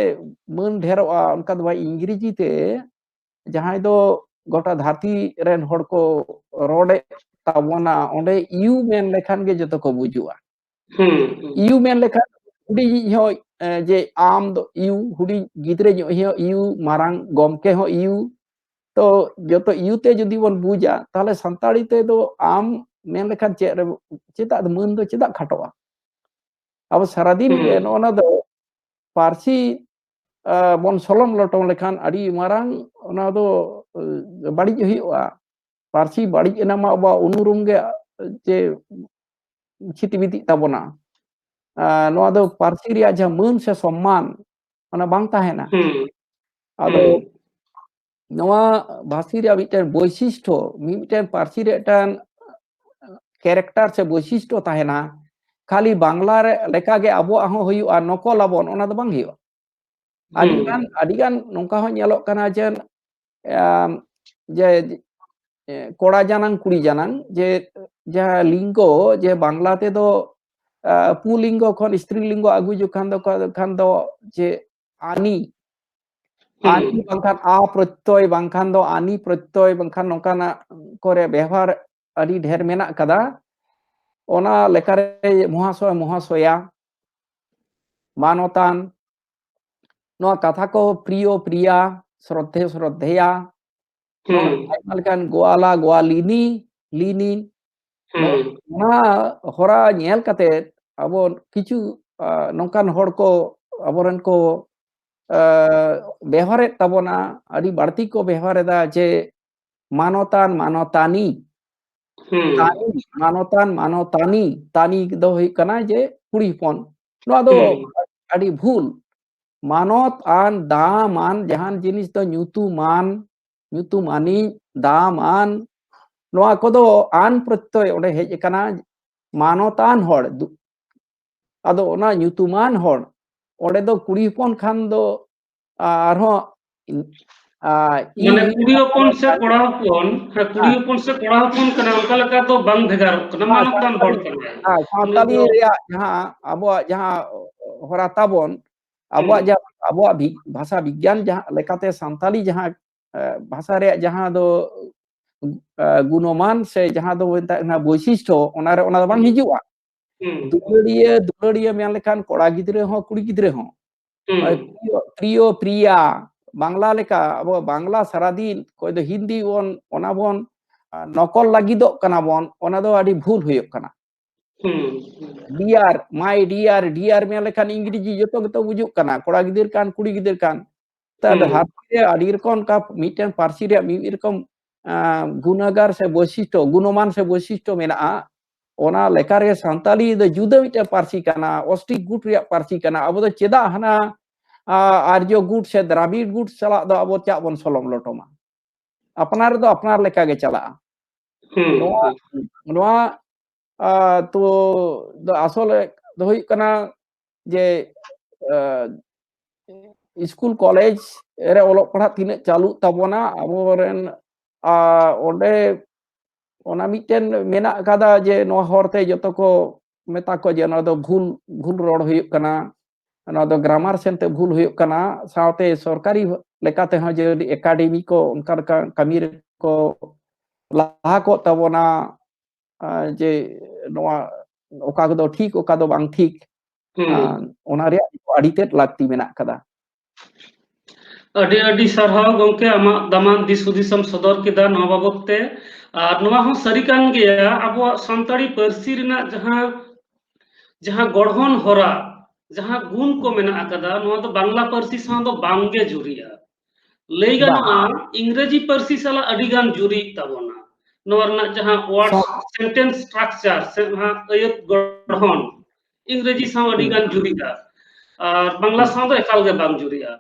ᱢᱟᱹᱱ ᱰᱷᱮᱨᱚᱜᱼᱟ, ᱚᱱᱠᱟ ᱫᱚ ᱵᱟᱝ᱾ ᱤᱝᱨᱮᱡᱤ ᱛᱮ ᱡᱟᱦᱟᱸᱭ ᱫᱚ ᱜᱚᱴᱟ ᱫᱷᱟᱹᱨᱛᱤ ᱨᱮᱱ ᱦᱚᱲ ᱠᱚ ᱨᱚᱲᱮᱫ ᱛᱟᱵᱚᱱᱟ, ᱚᱸᱰᱮ you ᱢᱮᱱ ᱞᱮᱠᱷᱟᱱ ᱜᱮ ᱡᱚᱛᱚ ᱠᱚ ᱵᱩᱡᱩᱜᱼᱟ᱾ ᱦᱩᱸ, ᱦᱩᱸ᱾ You ᱢᱮᱱ ᱞᱮᱠᱷᱟᱱ ᱦᱩᱰᱤᱧᱤᱡ ᱦᱚᱸ, ᱮ, ᱡᱮ ᱟᱢ ᱫᱚ you, ᱦᱩᱰᱤᱧ ᱜᱤᱫᱽᱨᱟᱹ ᱧᱚᱜ ᱦᱚᱸ you, ᱢᱟᱨᱟᱝ ᱜᱚᱢᱠᱮ ᱦᱚᱸ you᱾ ᱛᱚ ᱡᱚᱛᱚ you ᱛᱮ ᱡᱩᱫᱤ ᱵᱚᱱ ᱵᱩᱡᱟ, ᱛᱟᱦᱞᱮ ᱥᱟᱱᱛᱟᱲᱤ ᱛᱮᱫᱚ ᱟᱢ ᱢᱮᱱ ᱞᱮᱠᱷᱟᱱ ᱪᱮᱫ ᱨᱮ, ᱪᱮᱫᱟᱜ ᱢᱟᱹᱱ ᱫᱚ ᱪᱮᱫᱟᱜ ᱠᱷᱟᱴᱚᱜᱼᱟ? ᱟᱵᱚ ᱥᱟᱨᱟᱫᱤᱱ ᱜᱮ ᱦᱩᱸ᱾ ᱱᱚᱜᱼᱚ ᱱᱟ ᱫᱚ ᱯᱟᱹᱨᱥᱤ ᱟᱸ, ᱵᱚᱱ ᱥᱚᱞᱚᱢ ᱞᱚᱴᱚᱢ ᱞᱮᱠᱷᱟᱱ ᱟᱹᱰᱤ ᱢᱟᱨᱟᱝ ᱚᱱᱟ ᱫᱚ ᱟᱸ, ᱵᱟᱹᱲᱤᱡ ᱦᱩᱭᱩᱜᱼᱟ᱾ ᱯᱟᱹᱨᱥᱤ ᱵᱟᱹᱲᱤᱡ ᱮᱱᱟ ᱢᱟ ᱟᱵᱚᱣᱟᱜ ᱩᱱᱩᱨᱩᱢ ᱜᱮ ᱡᱮ ᱪᱷᱤᱛᱤ ᱵᱤᱛᱤᱜ ᱛᱟᱵᱚᱱᱟ᱾ ᱟᱸ, ᱱᱚᱣᱟ ᱫᱚ ᱯᱟᱹᱨᱥᱤ ᱨᱮᱭᱟᱜ ᱡᱟᱦᱟᱸ ᱢᱟᱹᱱ ᱥᱮ ᱥᱚᱢᱢᱟᱱ ᱚᱱᱟ ᱵᱟᱝ ᱛᱟᱦᱮᱱᱟ᱾ ᱦᱩᱸ᱾ ᱟᱫᱚ ᱦᱩᱸ᱾ ᱱᱚᱣᱟ ᱵᱷᱟᱹᱨᱥᱤ ᱨᱮᱭᱟᱜ ᱢᱤᱫᱴᱮᱱ ᱵᱳᱭᱥᱤᱥᱴᱷᱚ, ᱢᱤᱫᱴᱮᱱ ᱯᱟᱹᱨᱥᱤ ᱨᱮ ᱢᱤᱫᱴᱮᱱ ᱠᱮᱨᱮᱠᱴᱟᱨ ᱥᱮ ᱵᱳᱭᱥᱤᱥᱴᱷᱚ ᱛᱟᱦᱮᱱᱟ᱾ ᱠᱷᱟᱹᱞᱤ ᱵᱟᱝᱞᱟ ᱨᱮ ᱞᱮᱠᱟᱜᱮ ᱟᱵᱚᱣᱟᱜ ᱦᱚᱸ ᱦᱩᱭᱩᱜᱼᱟ, ᱱᱚᱠᱚᱞ ᱟᱵᱚᱱ, ᱚᱱᱟ ᱫᱚ ᱵᱟᱝ ᱦᱩᱭᱩᱜᱼᱟ᱾ ᱟᱹᱰᱤᱜᱟᱱ ᱦᱩᱸ᱾ ᱟᱹᱰᱤᱜᱟᱱ ᱱᱚᱝᱠᱟ ᱦᱚᱸ ᱧᱮᱞᱚᱜ ᱠᱟᱱᱟ ᱡᱮ ᱟᱢ, ᱡᱮ ᱮ, ᱠᱚᱲᱟ ᱡᱟᱱᱟᱝ ᱠᱩᱲᱤ ᱡᱟᱱᱟᱝ ᱡᱮ ᱡᱟᱦᱟᱸ ᱞᱤᱝᱜᱚ ᱡᱮ ᱵᱟᱝᱞᱟ ᱛᱮᱫᱚ ᱟ, ᱯᱩᱞᱤᱝᱜᱚ ᱠᱷᱚᱱ ᱥᱛᱨᱤ ᱞᱤᱝᱜᱚ ᱟᱹᱜᱩ ᱡᱚᱠᱷᱟᱱ ᱫᱚ ᱠᱷᱟᱱ ᱫᱚ ᱡᱮ ᱟᱱᱤ, ᱦᱩᱸ᱾ ᱟᱱᱤ ᱵᱟᱝᱠᱷᱟᱱ ᱟ ᱯᱨᱚᱛᱭᱚᱭ ᱵᱟᱝᱠᱷᱟᱱ ᱫᱚ ᱟᱱᱤ ᱯᱨᱚᱛᱭᱚᱭ ᱵᱟᱝᱠᱷᱟᱱ ᱱᱚᱝᱠᱟᱱᱟᱜ ᱠᱚᱨᱮ ᱵᱮᱣᱦᱟᱨ ᱟᱹᱰᱤ ᱰᱷᱮᱨ ᱢᱮᱱᱟᱜ ᱠᱟᱫᱟ᱾ ᱚᱱᱟ ᱞᱮᱠᱟᱨᱮ ᱢᱚᱦᱟᱥᱚᱭ ᱢᱚᱦᱟᱥᱚᱭᱟ, ᱢᱟᱱᱚᱛᱟᱱ, ᱱᱚᱣᱟ ᱠᱟᱛᱷᱟ ᱠᱚ ᱯᱨᱤᱭᱚ ᱯᱨᱤᱭᱟ, ᱥᱨᱚᱫᱷᱮ ᱥᱨᱚᱫᱷᱮᱭᱟ, ᱱᱚᱣᱟ ᱦᱩᱸ᱾ ᱟᱭᱢᱟ ᱞᱮᱠᱟᱱ ᱜᱳᱣᱟᱞᱟ ᱜᱳᱣᱟᱞᱤᱱᱤ ᱞᱤᱱᱤ, ᱱᱚᱣᱟ ᱦᱩᱸ᱾ ᱚᱱᱟ ᱦᱚᱨᱟ ᱧᱮᱞ ᱠᱟᱛᱮ ᱟᱵᱚ ᱠᱤᱪᱷᱩ ᱟ, ᱱᱚᱝᱠᱟᱱ ᱦᱚᱲ ᱠᱚ ᱟᱵᱚᱨᱮᱱ ᱠᱚ ᱟ, ᱵᱮᱣᱦᱟᱨᱮᱫ ᱛᱟᱵᱚᱱᱟ, ᱟᱹᱰᱤ ᱵᱟᱹᱲᱛᱤ ᱠᱚ ᱵᱮᱣᱦᱟᱨᱮᱫᱟ ᱡᱮ ᱢᱟᱱᱚᱛᱟᱱ ᱢᱟᱱᱚᱛᱟᱱᱤ, ᱦᱩᱸ᱾ ᱛᱟᱱᱤ, ᱢᱟᱱᱚᱛᱟᱱ ᱢᱟᱱᱚᱛᱟᱱᱤ, ᱛᱟᱱᱤ ᱫᱚ ᱦᱩᱭᱩᱜ ᱠᱟᱱᱟ ᱡᱮ ᱠᱩᱲᱤ ᱦᱚᱯᱚᱱ᱾ ᱱᱚᱣᱟ ᱫᱚ ᱦᱩᱸ᱾ ᱟᱹᱰᱤ ᱵᱷᱩᱞ᱾ ᱢᱟᱱᱚᱛ ᱟᱱ, ᱫᱟᱢ ᱟᱱ ᱡᱟᱦᱟᱱ ᱡᱤᱱᱤᱥ ᱫᱚ ᱧᱩᱛᱩᱢᱟᱱ, ᱧᱩᱛᱩᱢ ᱟᱱᱤᱡ, ᱫᱟᱢ ᱟᱱ, ᱱᱚᱣᱟ ᱠᱚᱫᱚ ᱟᱱ ᱯᱨᱚᱛᱭᱚᱭ ᱚᱸᱰᱮ ᱦᱮᱡ ᱟᱠᱟᱱᱟ, ᱢᱟᱱᱚᱛᱟᱱ ᱦᱚᱲ᱾ ᱫᱩ-, ᱟᱫᱚ ᱚᱱᱟ ᱧᱩᱛᱩᱢᱟᱱ ᱦᱚᱲ, ᱚᱸᱰᱮ ᱫᱚ ᱠᱩᱲᱤ ᱦᱚᱯᱚᱱ ᱠᱷᱟᱱ ᱫᱚ ᱟᱨᱦᱚᱸ ᱤᱧ, ᱟ, ᱢᱟᱱᱮ ᱤᱧ ᱠᱩᱲᱤ ᱦᱚᱯᱚᱱ ᱥᱮ ᱠᱚᱲᱟ ᱦᱚᱯᱚᱱ, ᱦᱮᱸ, ᱠᱩᱲᱤ ᱦᱮᱸ᱾ ᱦᱚᱯᱚᱱ ᱥᱮ ᱠᱚᱲᱟ ᱦᱚᱯᱚᱱ ᱠᱟᱱᱟ, ᱚᱱᱠᱟ ᱞᱮᱠᱟ ᱫᱚ ᱵᱟᱝ ᱵᱷᱮᱜᱟᱨᱚᱜ ᱠᱟᱱᱟ, ᱦᱮᱸ, ᱢᱟᱱᱚᱛᱟᱱ ᱦᱚᱲ ᱥᱟᱱᱛᱟᱲᱤ, ᱠᱟᱱᱟᱭ᱾ ᱦᱮᱸ, ᱩᱱᱤ ᱥᱟᱱᱛᱟᱲᱤ ᱫᱚ ᱨᱮᱭᱟᱜ ᱡᱟᱦᱟᱸ ᱟᱵᱚᱣᱟᱜ ᱡᱟᱦᱟᱸ ᱦᱚᱨᱟ ᱛᱟᱵᱚᱱ, ᱟᱵᱚᱣᱟᱜ ᱦᱩᱸ᱾ ᱡᱟᱦᱟᱸ, ᱟᱵᱚᱣᱟᱜ ᱵᱷᱤ-, ᱵᱷᱟᱥᱟ ᱵᱤᱜᱽᱜᱟᱱ ᱡᱟᱦᱟᱸ ᱞᱮᱠᱟᱛᱮ ᱥᱟᱱᱛᱟᱲᱤ ᱡᱟᱦᱟᱸ, ᱮ, ᱵᱷᱟᱥᱟ ᱨᱮᱭᱟᱜ ᱡᱟᱦᱟᱸ ᱫᱚ, ᱮ, ᱜᱩᱱᱚᱢᱟᱱ ᱥᱮ ᱡᱟᱦᱟᱸ ᱫᱚ ᱢᱮᱛᱟᱜ ᱠᱟᱱᱟ ᱵᱳᱭᱥᱤᱥᱴᱷᱚ, ᱚᱱᱟ ᱨᱮ, ᱚᱱᱟ ᱫᱚ ᱵᱟᱝ ᱦᱩᱸ᱾ ᱦᱤᱡᱩᱜᱼᱟ᱾ ᱦᱩᱸ᱾ ᱫᱩᱞᱟᱹᱲᱤᱭᱟᱹ, ᱫᱩᱞᱟᱹᱲᱤᱭᱟᱹ ᱢᱮᱱ ᱞᱮᱠᱷᱟᱱ ᱠᱚᱲᱟ ᱜᱤᱫᱽᱨᱟᱹ ᱦᱚᱸ, ᱠᱩᱲᱤ ᱜᱤᱫᱽᱨᱟᱹ ᱦᱚᱸ᱾ ᱦᱩᱸ᱾ ᱟᱨ ᱯᱨᱤᱭᱚ, ᱯᱨᱤᱭᱚ, ᱯᱨᱤᱭᱟ, ᱵᱟᱝᱞᱟ ᱞᱮᱠᱟ ᱟᱵᱚ ᱵᱟᱝᱞᱟ ᱥᱟᱨᱟᱫᱤᱱ ᱚᱠᱚᱭ ᱫᱚ ᱦᱤᱱᱫᱤ ᱵᱚᱱ, ᱚᱱᱟ ᱵᱚᱱ, ᱟ, ᱱᱚᱠᱚᱞ ᱞᱟᱹᱜᱤᱫᱚᱜ ᱠᱟᱱᱟ ᱵᱚᱱ, ᱚᱱᱟ ᱫᱚ ᱟᱹᱰᱤ ᱵᱷᱩᱞ ᱦᱩᱭᱩᱜ ᱠᱟᱱᱟ᱾ ᱦᱩᱸ᱾ ᱰᱤᱭᱟᱨ, my dear, ᱰᱤᱭᱟᱨ ᱢᱮᱱ ᱞᱮᱠᱷᱟᱱ ᱤᱝᱨᱮᱡᱤ ᱡᱚᱛᱚ ᱜᱮᱛᱚ ᱵᱩᱡᱩᱜ ᱠᱟᱱᱟ, ᱠᱚᱲᱟ ᱜᱤᱫᱟᱹᱨ ᱠᱟᱱ, ᱠᱩᱲᱤ ᱜᱤᱫᱟᱹᱨ ᱠᱟᱱ᱾ ᱛᱚ, ᱦᱩᱸ᱾ ᱫᱷᱟᱹᱨᱛᱤ ᱨᱮ ᱟᱹᱰᱤ ᱨᱚᱠᱚᱢ ᱚᱱᱠᱟ ᱢᱤᱫᱴᱮᱱ ᱯᱟᱹᱨᱥᱤ ᱨᱮᱭᱟᱜ ᱢᱤᱫ ᱨᱚᱠᱚᱢ, ᱟᱸ, ᱜᱩᱱᱟᱜᱟᱨ ᱥᱮ ᱵᱳᱭᱥᱤᱥᱴᱚ, ᱜᱩᱱᱚᱢᱟᱱ ᱥᱮ ᱵᱳᱭᱥᱤᱥᱴᱚ ᱢᱮᱱᱟᱜᱼᱟ᱾ ᱚᱱᱟ ᱞᱮᱠᱟ ᱨᱮ ᱥᱟᱱᱛᱟᱞᱤ ᱫᱚ ᱡᱩᱫᱟᱹ ᱢᱤᱫᱴᱮᱱ ᱯᱟᱹᱨᱥᱤ ᱠᱟᱱᱟ, ᱚᱥᱴᱨᱤᱠ ᱜᱩᱴ ᱨᱮᱭᱟᱜ ᱯᱟᱹᱨᱥᱤ ᱠᱟᱱᱟ᱾ ᱟᱵᱚ ᱫᱚ ᱪᱮᱫᱟᱜ ᱦᱟᱱᱟ, ᱟ, ᱟᱨᱡᱚ ᱜᱩᱴ ᱥᱮ ᱫᱨᱟᱵᱤᱲ ᱜᱩᱴ ᱥᱟᱞᱟᱜ ᱫᱚ ᱟᱵᱚ ᱪᱟᱜ ᱵᱚᱱ ᱥᱚᱞᱚᱢ ᱞᱚᱴᱚᱢᱟ? ᱟᱯᱱᱟᱨ ᱫᱚ ᱟᱯᱱᱟᱨ ᱞᱮᱠᱟ ᱜᱮ ᱪᱟᱞᱟᱜᱼᱟ᱾ ᱦᱩᱸ, ᱱᱚᱣᱟ, ᱦᱩᱸ᱾ ᱱᱚᱣᱟ, ᱟ, ᱛᱚ, ᱫᱚ ᱟᱥᱚᱞ ᱫᱚ ᱦᱩᱭᱩᱜ ᱠᱟᱱᱟ ᱡᱮ, ᱟ, ᱥᱠᱩᱞ ᱠᱚᱞᱮᱡᱽ ᱨᱮ ᱚᱞᱚᱜ ᱯᱟᱲᱦᱟᱜ ᱛᱤᱱᱟᱹᱜ ᱪᱟᱹᱞᱩᱜ ᱛᱟᱵᱚᱱᱟ, ᱟᱵᱚᱨᱮᱱ, ᱟ, ᱚᱸᱰᱮ ᱚᱱᱟ ᱢᱤᱫᱴᱮᱱ ᱢᱮᱱᱟᱜ ᱟᱠᱟᱫᱟ ᱡᱮ ᱱᱚᱣᱟ ᱦᱚᱨᱛᱮ ᱡᱚᱛᱚ ᱠᱚ ᱢᱮᱛᱟ ᱠᱚ ᱡᱮ ᱱᱚᱣᱟ ᱫᱚ ᱵᱷᱩᱞ, ᱵᱷᱩᱞ ᱨᱚᱲ ᱦᱩᱭᱩᱜ ᱠᱟᱱᱟ, ᱱᱚᱣᱟ ᱫᱚ ᱜᱨᱟᱢᱟᱨ ᱥᱮᱱᱛᱮ ᱵᱷᱩᱞ ᱦᱩᱭᱩᱜ ᱠᱟᱱᱟ, ᱥᱟᱶᱛᱮ ᱥᱚᱨᱠᱟᱨᱤ ᱞᱮᱠᱟ ᱛᱮᱦᱚᱸ ᱡᱮ ᱟᱹᱰᱤ ᱮᱠᱟᱰᱮᱢᱤ ᱠᱚ ᱚᱱᱠᱟ ᱞᱮᱠᱟ ᱠᱟᱹᱢᱤ ᱨᱮᱠᱚ ᱞᱟᱦᱟ ᱠᱚᱜ ᱛᱟᱵᱚᱱᱟ, ᱟ, ᱡᱮ ᱱᱚᱣᱟ ᱚᱠᱟ ᱠᱚᱫᱚ ᱴᱷᱤᱠ, ᱚᱠᱟ ᱫᱚ ᱵᱟᱝ ᱴᱷᱤᱠ, ᱦᱩᱸ᱾ ᱟ, ᱚᱱᱟ ᱨᱮᱭᱟᱜ ᱟᱹᱰᱤ ᱛᱮᱫ ᱞᱟᱹᱠᱛᱤ ᱢᱮᱱᱟᱜ ᱟᱠᱟᱫᱟ᱾ ᱟᱹᱰᱤ ᱟᱹᱰᱤ ᱥᱟᱨᱦᱟᱣ ᱜᱚᱢᱠᱮ, ᱟᱢᱟᱜ ᱫᱟᱢᱟᱱ ᱫᱤᱥ ᱦᱩᱫᱤᱥ ᱮᱢ ᱥᱚᱫᱚᱨ ᱠᱮᱫᱟ ᱱᱚᱣᱟ ᱵᱟᱵᱚᱛ ᱛᱮ᱾ ᱟᱨ ᱱᱚᱣᱟ ᱦᱚᱸ ᱥᱟᱹᱨᱤ ᱠᱟᱱ ᱜᱮᱭᱟ, ᱟᱵᱚᱣᱟᱜ ᱥᱟᱱᱛᱟᱲᱤ ᱯᱟᱹᱨᱥᱤ ᱨᱮᱱᱟᱜ ᱡᱟᱦᱟᱸ, ᱡᱟᱦᱟᱸ ᱜᱚᱲᱦᱚᱱ ᱦᱚᱨᱟ, ᱡᱟᱦᱟᱸ ᱜᱩᱱ ᱠᱚ ᱢᱮᱱᱟᱜ ᱟᱠᱟᱫᱟ, ᱱᱚᱣᱟ ᱫᱚ ᱵᱟᱝᱞᱟ ᱯᱟᱹᱨᱥᱤ ᱥᱟᱶ ᱫᱚ ᱵᱟᱝ ᱜᱮ ᱡᱩᱨᱤᱜᱼᱟ᱾ ᱞᱟᱹᱭ ᱵᱟᱝ᱾ ᱜᱟᱱᱚᱜᱼᱟ, ᱤᱝᱨᱮᱡᱤ ᱯᱟᱹᱨᱥᱤ ᱥᱟᱞᱟᱜ ᱟᱹᱰᱤ ᱜᱟᱱ ᱡᱩᱨᱤᱜ ᱛᱟᱵᱚᱱᱟ᱾ ᱱᱚᱣᱟ ᱨᱮᱱᱟᱜ ᱡᱟᱦᱟᱸ ᱣᱟᱨᱰ, ᱥᱚ- ᱥᱮᱱᱴᱮᱱᱥ ᱥᱴᱨᱟᱠᱪᱟᱨ ᱥᱮ ᱡᱟᱦᱟᱸ ᱟᱹᱭᱟᱹᱛ ᱜᱚᱲᱦᱚᱱ, ᱤᱝᱨᱮᱡᱤ ᱥᱟᱶ ᱟᱹᱰᱤ ᱦᱩᱸ᱾ ᱜᱟᱱ ᱡᱩᱨᱤᱜᱼᱟ᱾ ᱟᱨ ᱵᱟᱝᱞᱟ ᱦᱩᱸ᱾ ᱥᱟᱶ ᱫᱚ ᱮᱠᱟᱞ ᱜᱮ ᱵᱟᱝ ᱡᱩᱨᱤᱜᱼᱟ᱾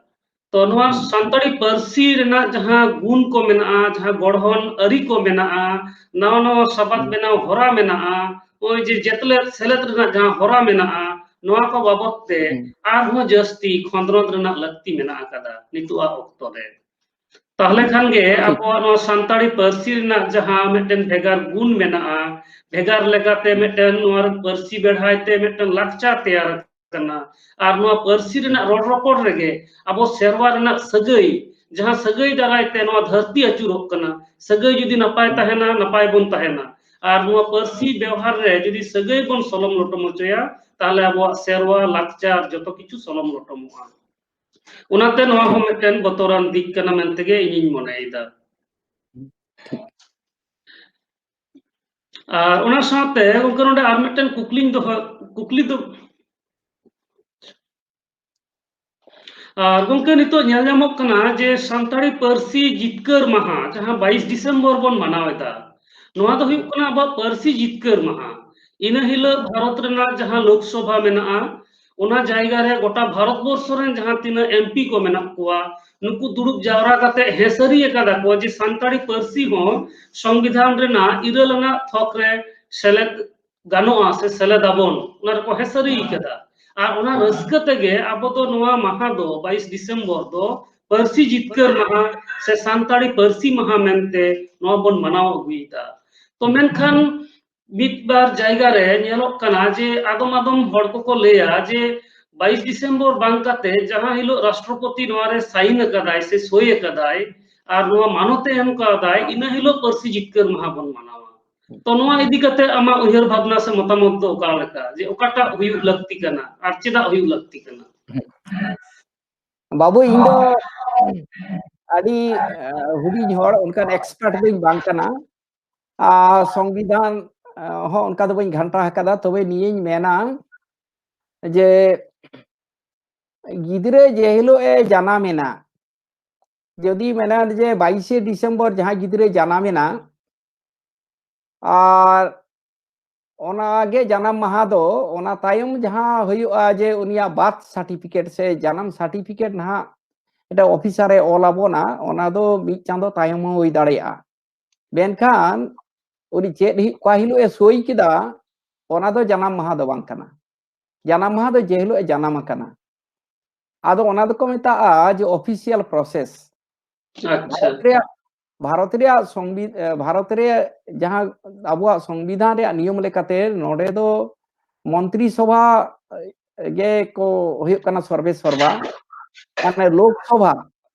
ᱛᱚ ᱱᱚᱣᱟ ᱦᱩᱸ᱾ ᱥᱟᱱᱛᱟᱲᱤ ᱯᱟᱹᱨᱥᱤ ᱨᱮᱱᱟᱜ ᱡᱟᱦᱟᱸ ᱜᱩᱱ ᱠᱚ ᱢᱮᱱᱟᱜᱼᱟ, ᱡᱟᱦᱟᱸ ᱜᱚᱲᱦᱚᱱ ᱟᱹᱨᱤ ᱠᱚ ᱢᱮᱱᱟᱜᱼᱟ, ᱱᱟᱣᱟ ᱱᱟᱣᱟ ᱥᱟᱵᱟᱫ ᱦᱩᱸ᱾ ᱵᱮᱱᱟᱣ ᱦᱚᱨᱟ ᱢᱮᱱᱟᱜᱼᱟ, ᱱᱚᱜᱼᱚᱭ ᱡᱮ ᱡᱮᱛᱞᱮᱫ ᱥᱮᱞᱮᱫ ᱨᱮᱱᱟᱜ ᱡᱟᱦᱟᱸ ᱦᱚᱨᱟ ᱢᱮᱱᱟᱜᱼᱟ, ᱱᱚᱣᱟ ᱠᱚ ᱵᱟᱵᱚᱛ ᱛᱮ ᱦᱩᱸ᱾ ᱟᱨᱦᱚᱸ ᱡᱟᱹᱥᱛᱤ ᱠᱷᱚᱸᱫᱽᱨᱚᱸᱫᱽ ᱨᱮᱱᱟᱜ ᱞᱟᱹᱠᱛᱤ ᱢᱮᱱᱟᱜ ᱟᱠᱟᱫᱟ ᱱᱤᱛᱚᱜᱟᱜ ᱚᱠᱛᱚ ᱨᱮ᱾ ᱛᱟᱦᱚᱞᱮ ᱠᱷᱟᱱ ᱜᱮ ᱴᱷᱤᱠ᱾ ᱟᱵᱚᱣᱟᱜ ᱱᱚᱣᱟ ᱥᱟᱱᱛᱟᱲᱤ ᱯᱟᱹᱨᱥᱤ ᱨᱮᱱᱟᱜ ᱡᱟᱦᱟᱸ ᱢᱤᱫᱴᱮᱱ ᱵᱷᱮᱜᱟᱨ ᱜᱩᱱ ᱢᱮᱱᱟᱜᱼᱟ, ᱵᱷᱮᱜᱟᱨ ᱞᱮᱠᱟᱛᱮ ᱦᱩᱸ᱾ ᱢᱤᱫᱴᱮᱱ ᱱᱚᱣᱟ ᱯᱟᱹᱨᱥᱤ ᱵᱮᱲᱦᱟᱭ ᱛᱮ ᱢᱤᱫᱴᱮᱱ ᱞᱟᱠᱪᱟᱨ ᱛᱮᱭᱟᱨ ᱠᱟᱱᱟ᱾ ᱟᱨ ᱱᱚᱣᱟ ᱯᱟᱹᱨᱥᱤ ᱨᱮᱱᱟᱜ ᱨᱚᱲ ᱨᱚᱯᱚᱲ ᱨᱮᱜᱮ ᱟᱵᱚ ᱥᱮᱨᱣᱟ ᱨᱮᱱᱟᱜ ᱥᱟᱹᱜᱟᱹᱭ, ᱡᱟᱦᱟᱸ ᱥᱟᱹᱜᱟᱹᱭ ᱫᱟᱨᱟᱭ ᱛᱮ ᱱᱚᱣᱟ ᱫᱷᱟᱹᱨᱛᱤ ᱟᱹᱪᱩᱨᱚᱜ ᱠᱟᱱᱟ, ᱥᱟᱹᱜᱟᱹᱭ ᱡᱩᱫᱤ ᱱᱟᱯᱟᱭ ᱦᱩᱸ᱾ ᱛᱟᱦᱮᱱᱟ, ᱱᱟᱯᱟᱭ ᱵᱚᱱ ᱛᱟᱦᱮᱱᱟ᱾ ᱟᱨ ᱱᱚᱣᱟ ᱯᱟᱹᱨᱥᱤ ᱦᱩᱸ᱾ ᱵᱮᱣᱦᱟᱨ ᱨᱮ ᱡᱩᱫᱤ ᱥᱟᱹᱜᱟᱹᱭ ᱵᱚᱱ ᱥᱚᱞᱚᱢ ᱞᱚᱴᱚᱢ ᱦᱚᱪᱚᱭᱟ, ᱛᱟᱦᱚᱞᱮ ᱟᱵᱚᱣᱟᱜ ᱥᱮᱨᱣᱟ, ᱞᱟᱠᱪᱟᱨ ᱡᱚᱛᱚ ᱠᱤᱪᱷᱩ ᱥᱚᱞᱚᱢ ᱞᱚᱴᱚᱢᱚᱜᱼᱟ᱾ ᱚᱱᱟᱛᱮ ᱱᱚᱣᱟ ᱦᱚᱸ ᱴᱷᱤᱠ᱾ ᱢᱤᱫᱴᱮᱱ ᱵᱚᱛᱚᱨᱟᱱ ᱫᱤᱠ ᱠᱟᱱᱟ ᱢᱮᱱᱛᱮ ᱜᱮ ᱤᱧᱤᱧ ᱢᱚᱱᱮᱭᱮᱫᱟ᱾ ᱴᱷᱤᱠ᱾ ᱟᱨ ᱚᱱᱟ ᱥᱟᱶᱛᱮ ᱜᱚᱢᱠᱮ, ᱱᱚᱰᱮ ᱟᱨ ᱢᱤᱫᱴᱮᱱ ᱠᱩᱠᱞᱤᱧ ᱫᱚᱦᱚ, ᱠᱩᱠᱞᱤ ᱫᱚ, ᱟᱨ ᱜᱚᱢᱠᱮ, ᱱᱤᱛᱚᱜ ᱧᱮᱞ ᱧᱟᱢᱚᱜ ᱠᱟᱱᱟ ᱡᱮ ᱥᱟᱱᱛᱟᱲᱤ ᱯᱟᱹᱨᱥᱤ ᱡᱤᱛᱠᱟᱹᱨ ᱢᱟᱦᱟ, ᱡᱟᱦᱟᱸ ᱵᱟᱭᱤᱥ ᱰᱤᱥᱮᱢᱵᱚᱨ ᱵᱚᱱ ᱢᱟᱱᱟᱣ ᱮᱫᱟ, ᱱᱚᱣᱟ ᱫᱚ ᱦᱩᱭᱩᱜ ᱠᱟᱱᱟ ᱟᱵᱚᱣᱟᱜ ᱯᱟᱹᱨᱥᱤ ᱡᱤᱛᱠᱟᱹᱨ ᱢᱟᱦᱟ᱾ ᱤᱱᱟᱹ ᱦᱤᱞᱳᱜ ᱵᱷᱟᱨᱚᱛ ᱨᱮᱱᱟᱜ ᱡᱟᱦᱟᱸ ᱞᱳᱠᱥᱚᱵᱷᱟ ᱢᱮᱱᱟᱜᱼᱟ, ᱚᱱᱟ ᱡᱟᱭᱜᱟ ᱨᱮ ᱜᱚᱴᱟ ᱵᱷᱟᱨᱚᱛ ᱵᱚᱨᱥᱚ ᱨᱮᱱ ᱡᱟᱦᱟᱸ ᱛᱤᱱᱟᱹᱜ ᱮᱢ ᱯᱤ ᱠᱚ ᱢᱮᱱᱟᱜ ᱠᱚᱣᱟ, ᱱᱩᱠᱩ ᱫᱩᱲᱩᱵ ᱡᱟᱣᱨᱟ ᱠᱟᱛᱮ ᱦᱮᱸᱥᱟᱹᱨᱤ ᱟᱠᱟᱫᱟ ᱠᱚ ᱡᱮ ᱥᱟᱱᱛᱟᱲᱤ ᱯᱟᱹᱨᱥᱤ ᱦᱚᱸ ᱥᱚᱝᱵᱤᱫᱷᱟᱱ ᱨᱮᱱᱟᱜ ᱤᱨᱟᱹᱞ ᱟᱱᱟᱜ ᱛᱷᱚᱠ ᱨᱮ ᱥᱮᱞᱮᱫ ᱜᱟᱱᱚᱜᱼᱟ ᱥᱮ ᱥᱮᱞᱮᱫ ᱟᱵᱚᱱ, ᱚᱱᱟ ᱨᱮᱠᱚ ᱦᱮᱸᱥᱟᱹᱨᱤ ᱟᱠᱟᱫᱟ᱾ ᱟᱨ ᱚᱱᱟ ᱨᱟᱹᱥᱠᱟᱹ ᱛᱮᱜᱮ ᱟᱵᱚ ᱫᱚ ᱱᱚᱣᱟ ᱢᱟᱦᱟ ᱫᱚ, ᱵᱟᱭᱤᱥ ᱰᱤᱥᱮᱢᱵᱚᱨ ᱫᱚ ᱯᱟᱹᱨᱥᱤ ᱡᱤᱛᱠᱟᱹᱨ ᱢᱟᱦᱟ ᱥᱮ ᱥᱟᱱᱛᱟᱲᱤ ᱯᱟᱹᱨᱥᱤ ᱢᱟᱦᱟ ᱢᱮᱱᱛᱮ ᱱᱚᱣᱟ ᱵᱚᱱ ᱢᱟᱱᱟᱣ ᱟᱹᱜᱩᱭᱮᱫᱟ᱾ ᱛᱚ ᱢᱮᱱᱠᱷᱟᱱ ᱢᱤᱫ ᱵᱟᱨ ᱡᱟᱭᱜᱟ ᱨᱮ ᱧᱮᱞᱚᱜ ᱠᱟᱱᱟ ᱡᱮ ᱟᱫᱚᱢ ᱟᱫᱚᱢ ᱦᱚᱲ ᱠᱚᱠᱚ ᱞᱟᱹᱭᱟ ᱡᱮ ᱵᱟᱭᱤᱥ ᱰᱤᱥᱮᱢᱵᱚᱨ ᱵᱟᱝ ᱠᱟᱛᱮ ᱡᱟᱦᱟᱸ ᱦᱤᱞᱳᱜ ᱨᱟᱥᱴᱨᱚᱯᱚᱛᱤ ᱱᱚᱣᱟ ᱨᱮ ᱥᱟᱭᱤᱱ ᱟᱠᱟᱫᱟᱭ ᱥᱮ ᱥᱳᱭ ᱟᱠᱟᱫᱟᱭ ᱟᱨ ᱱᱚᱣᱟ ᱢᱟᱱᱚᱛ ᱮ ᱮᱢ ᱠᱟᱣᱫᱟᱭ, ᱤᱱᱟᱹ ᱦᱤᱞᱳᱜ ᱯᱟᱹᱨᱥᱤ ᱡᱤᱛᱠᱟᱹᱨ ᱢᱟᱦᱟ ᱵᱚᱱ ᱢᱟᱱᱟᱣᱟ᱾ ᱛᱚ ᱱᱚᱣᱟ ᱤᱫᱤ ᱠᱟᱛᱮ ᱟᱢᱟᱜ ᱩᱭᱦᱟᱹᱨ ᱵᱷᱟᱵᱽᱱᱟ ᱥᱮ ᱢᱚᱛᱟᱢᱚᱛ ᱫᱚ ᱚᱠᱟ ᱞᱮᱠᱟ, ᱡᱮ ᱚᱠᱟᱴᱟᱜ ᱦᱩᱭᱩᱜ ᱞᱟᱹᱠᱛᱤ ᱠᱟᱱᱟ ᱟᱨ ᱪᱮᱫᱟᱜ ᱦᱩᱭᱩᱜ ᱞᱟᱹᱠᱛᱤ ᱠᱟᱱᱟ? ᱵᱟᱹᱵᱩ, ᱤᱧ ᱫᱚ ᱟᱹᱰᱤ, ᱟᱸ, ᱦᱩᱰᱤᱧ ᱦᱚᱲ, ᱚᱱᱠᱟᱱ expert ᱫᱚᱧ ᱵᱟᱝ ᱠᱟᱱᱟ᱾ ᱟᱨ ᱥᱚᱝᱵᱤᱫᱷᱟᱱ, ᱟᱸ, ᱦᱚᱸ ᱚᱱᱠᱟ ᱫᱚ ᱵᱟᱹᱧ ᱜᱷᱟᱱᱴᱟ ᱟᱠᱟᱫᱟ᱾ ᱛᱚᱵᱮ ᱱᱤᱭᱟᱹᱧ ᱢᱮᱱᱟ ᱡᱮ ᱜᱤᱫᱽᱨᱟᱹ ᱡᱮ ᱦᱤᱞᱳᱜ ᱮ ᱡᱟᱱᱟᱢ ᱮᱱᱟ, ᱡᱩᱫᱤ ᱢᱮᱱᱟ ᱡᱮ ᱵᱟᱭᱤᱥᱮ ᱰᱤᱥᱮᱢᱵᱚᱨ ᱡᱟᱦᱟᱸᱭ ᱜᱤᱫᱽᱨᱟᱹ ᱡᱟᱱᱟᱢ ᱮᱱᱟ, ᱟᱨ ᱚᱱᱟ ᱜᱮ ᱡᱟᱱᱟᱢ ᱢᱟᱦᱟ ᱫᱚ, ᱚᱱᱟ ᱛᱟᱭᱚᱢ ᱡᱟᱦᱟᱸ ᱦᱩᱭᱩᱜᱼᱟ ᱡᱮ ᱩᱱᱤᱭᱟᱜ birth certificate ᱥᱮ ᱡᱟᱱᱟᱢ certificate ᱱᱟᱦᱟᱜ ᱢᱤᱫᱴᱟᱝ ᱚᱯᱷᱤᱥᱟᱨ ᱮ ᱚᱞ ᱟᱵᱚᱱᱟ, ᱚᱱᱟ ᱫᱚ ᱢᱤᱫ ᱪᱟᱸᱫᱚ ᱛᱟᱭᱚᱢ ᱦᱚᱸ ᱦᱩᱭ ᱫᱟᱲᱮᱭᱟᱜᱼᱟ᱾ ᱢᱮᱱᱠᱷᱟᱱ ᱩᱱᱤ ᱪᱮᱫ ᱦᱤ-, ᱚᱠᱟ ᱦᱤᱞᱳᱜ ᱮ ᱥᱳᱭ ᱠᱮᱫᱟ, ᱚᱱᱟ ᱫᱚ ᱡᱟᱱᱟᱢ ᱢᱟᱦᱟ ᱫᱚ ᱵᱟᱝ ᱠᱟᱱᱟ᱾ ᱡᱟᱱᱟᱢ ᱢᱟᱦᱟ ᱫᱚ ᱡᱮ ᱦᱤᱞᱳᱜ ᱮ ᱡᱟᱱᱟᱢ ᱟᱠᱟᱱᱟ᱾ ᱟᱫᱚ ᱚᱱᱟ ᱫᱚᱠᱚ ᱢᱮᱛᱟᱜᱼᱟ ᱡᱮ official process᱾ ᱟᱪᱪᱷᱟ᱾ ᱵᱷᱟᱨᱚᱛ ᱨᱮᱭᱟᱜ, ᱵᱷᱟᱨᱚᱛ ᱨᱮᱭᱟᱜ ᱥᱚᱝᱵᱤ-, ᱮ, ᱵᱷᱟᱨᱚᱛ ᱨᱮ ᱡᱟᱦᱟᱸ ᱟᱵᱚᱣᱟᱜ ᱥᱚᱝᱵᱤᱫᱷᱟᱱ ᱨᱮᱭᱟᱜ ᱱᱤᱭᱚᱢ ᱞᱮᱠᱟᱛᱮ ᱱᱚᱰᱮ ᱫᱚ ᱢᱚᱱᱛᱨᱤ ᱥᱚᱵᱷᱟ ᱜᱮ ᱠᱚ ᱦᱩᱭᱩᱜ ᱠᱟᱱᱟ ᱥᱚᱨᱵᱮ ᱥᱚᱨᱵᱟ᱾ ᱢᱟᱱᱮ ᱞᱳᱠᱥᱚᱵᱷᱟ,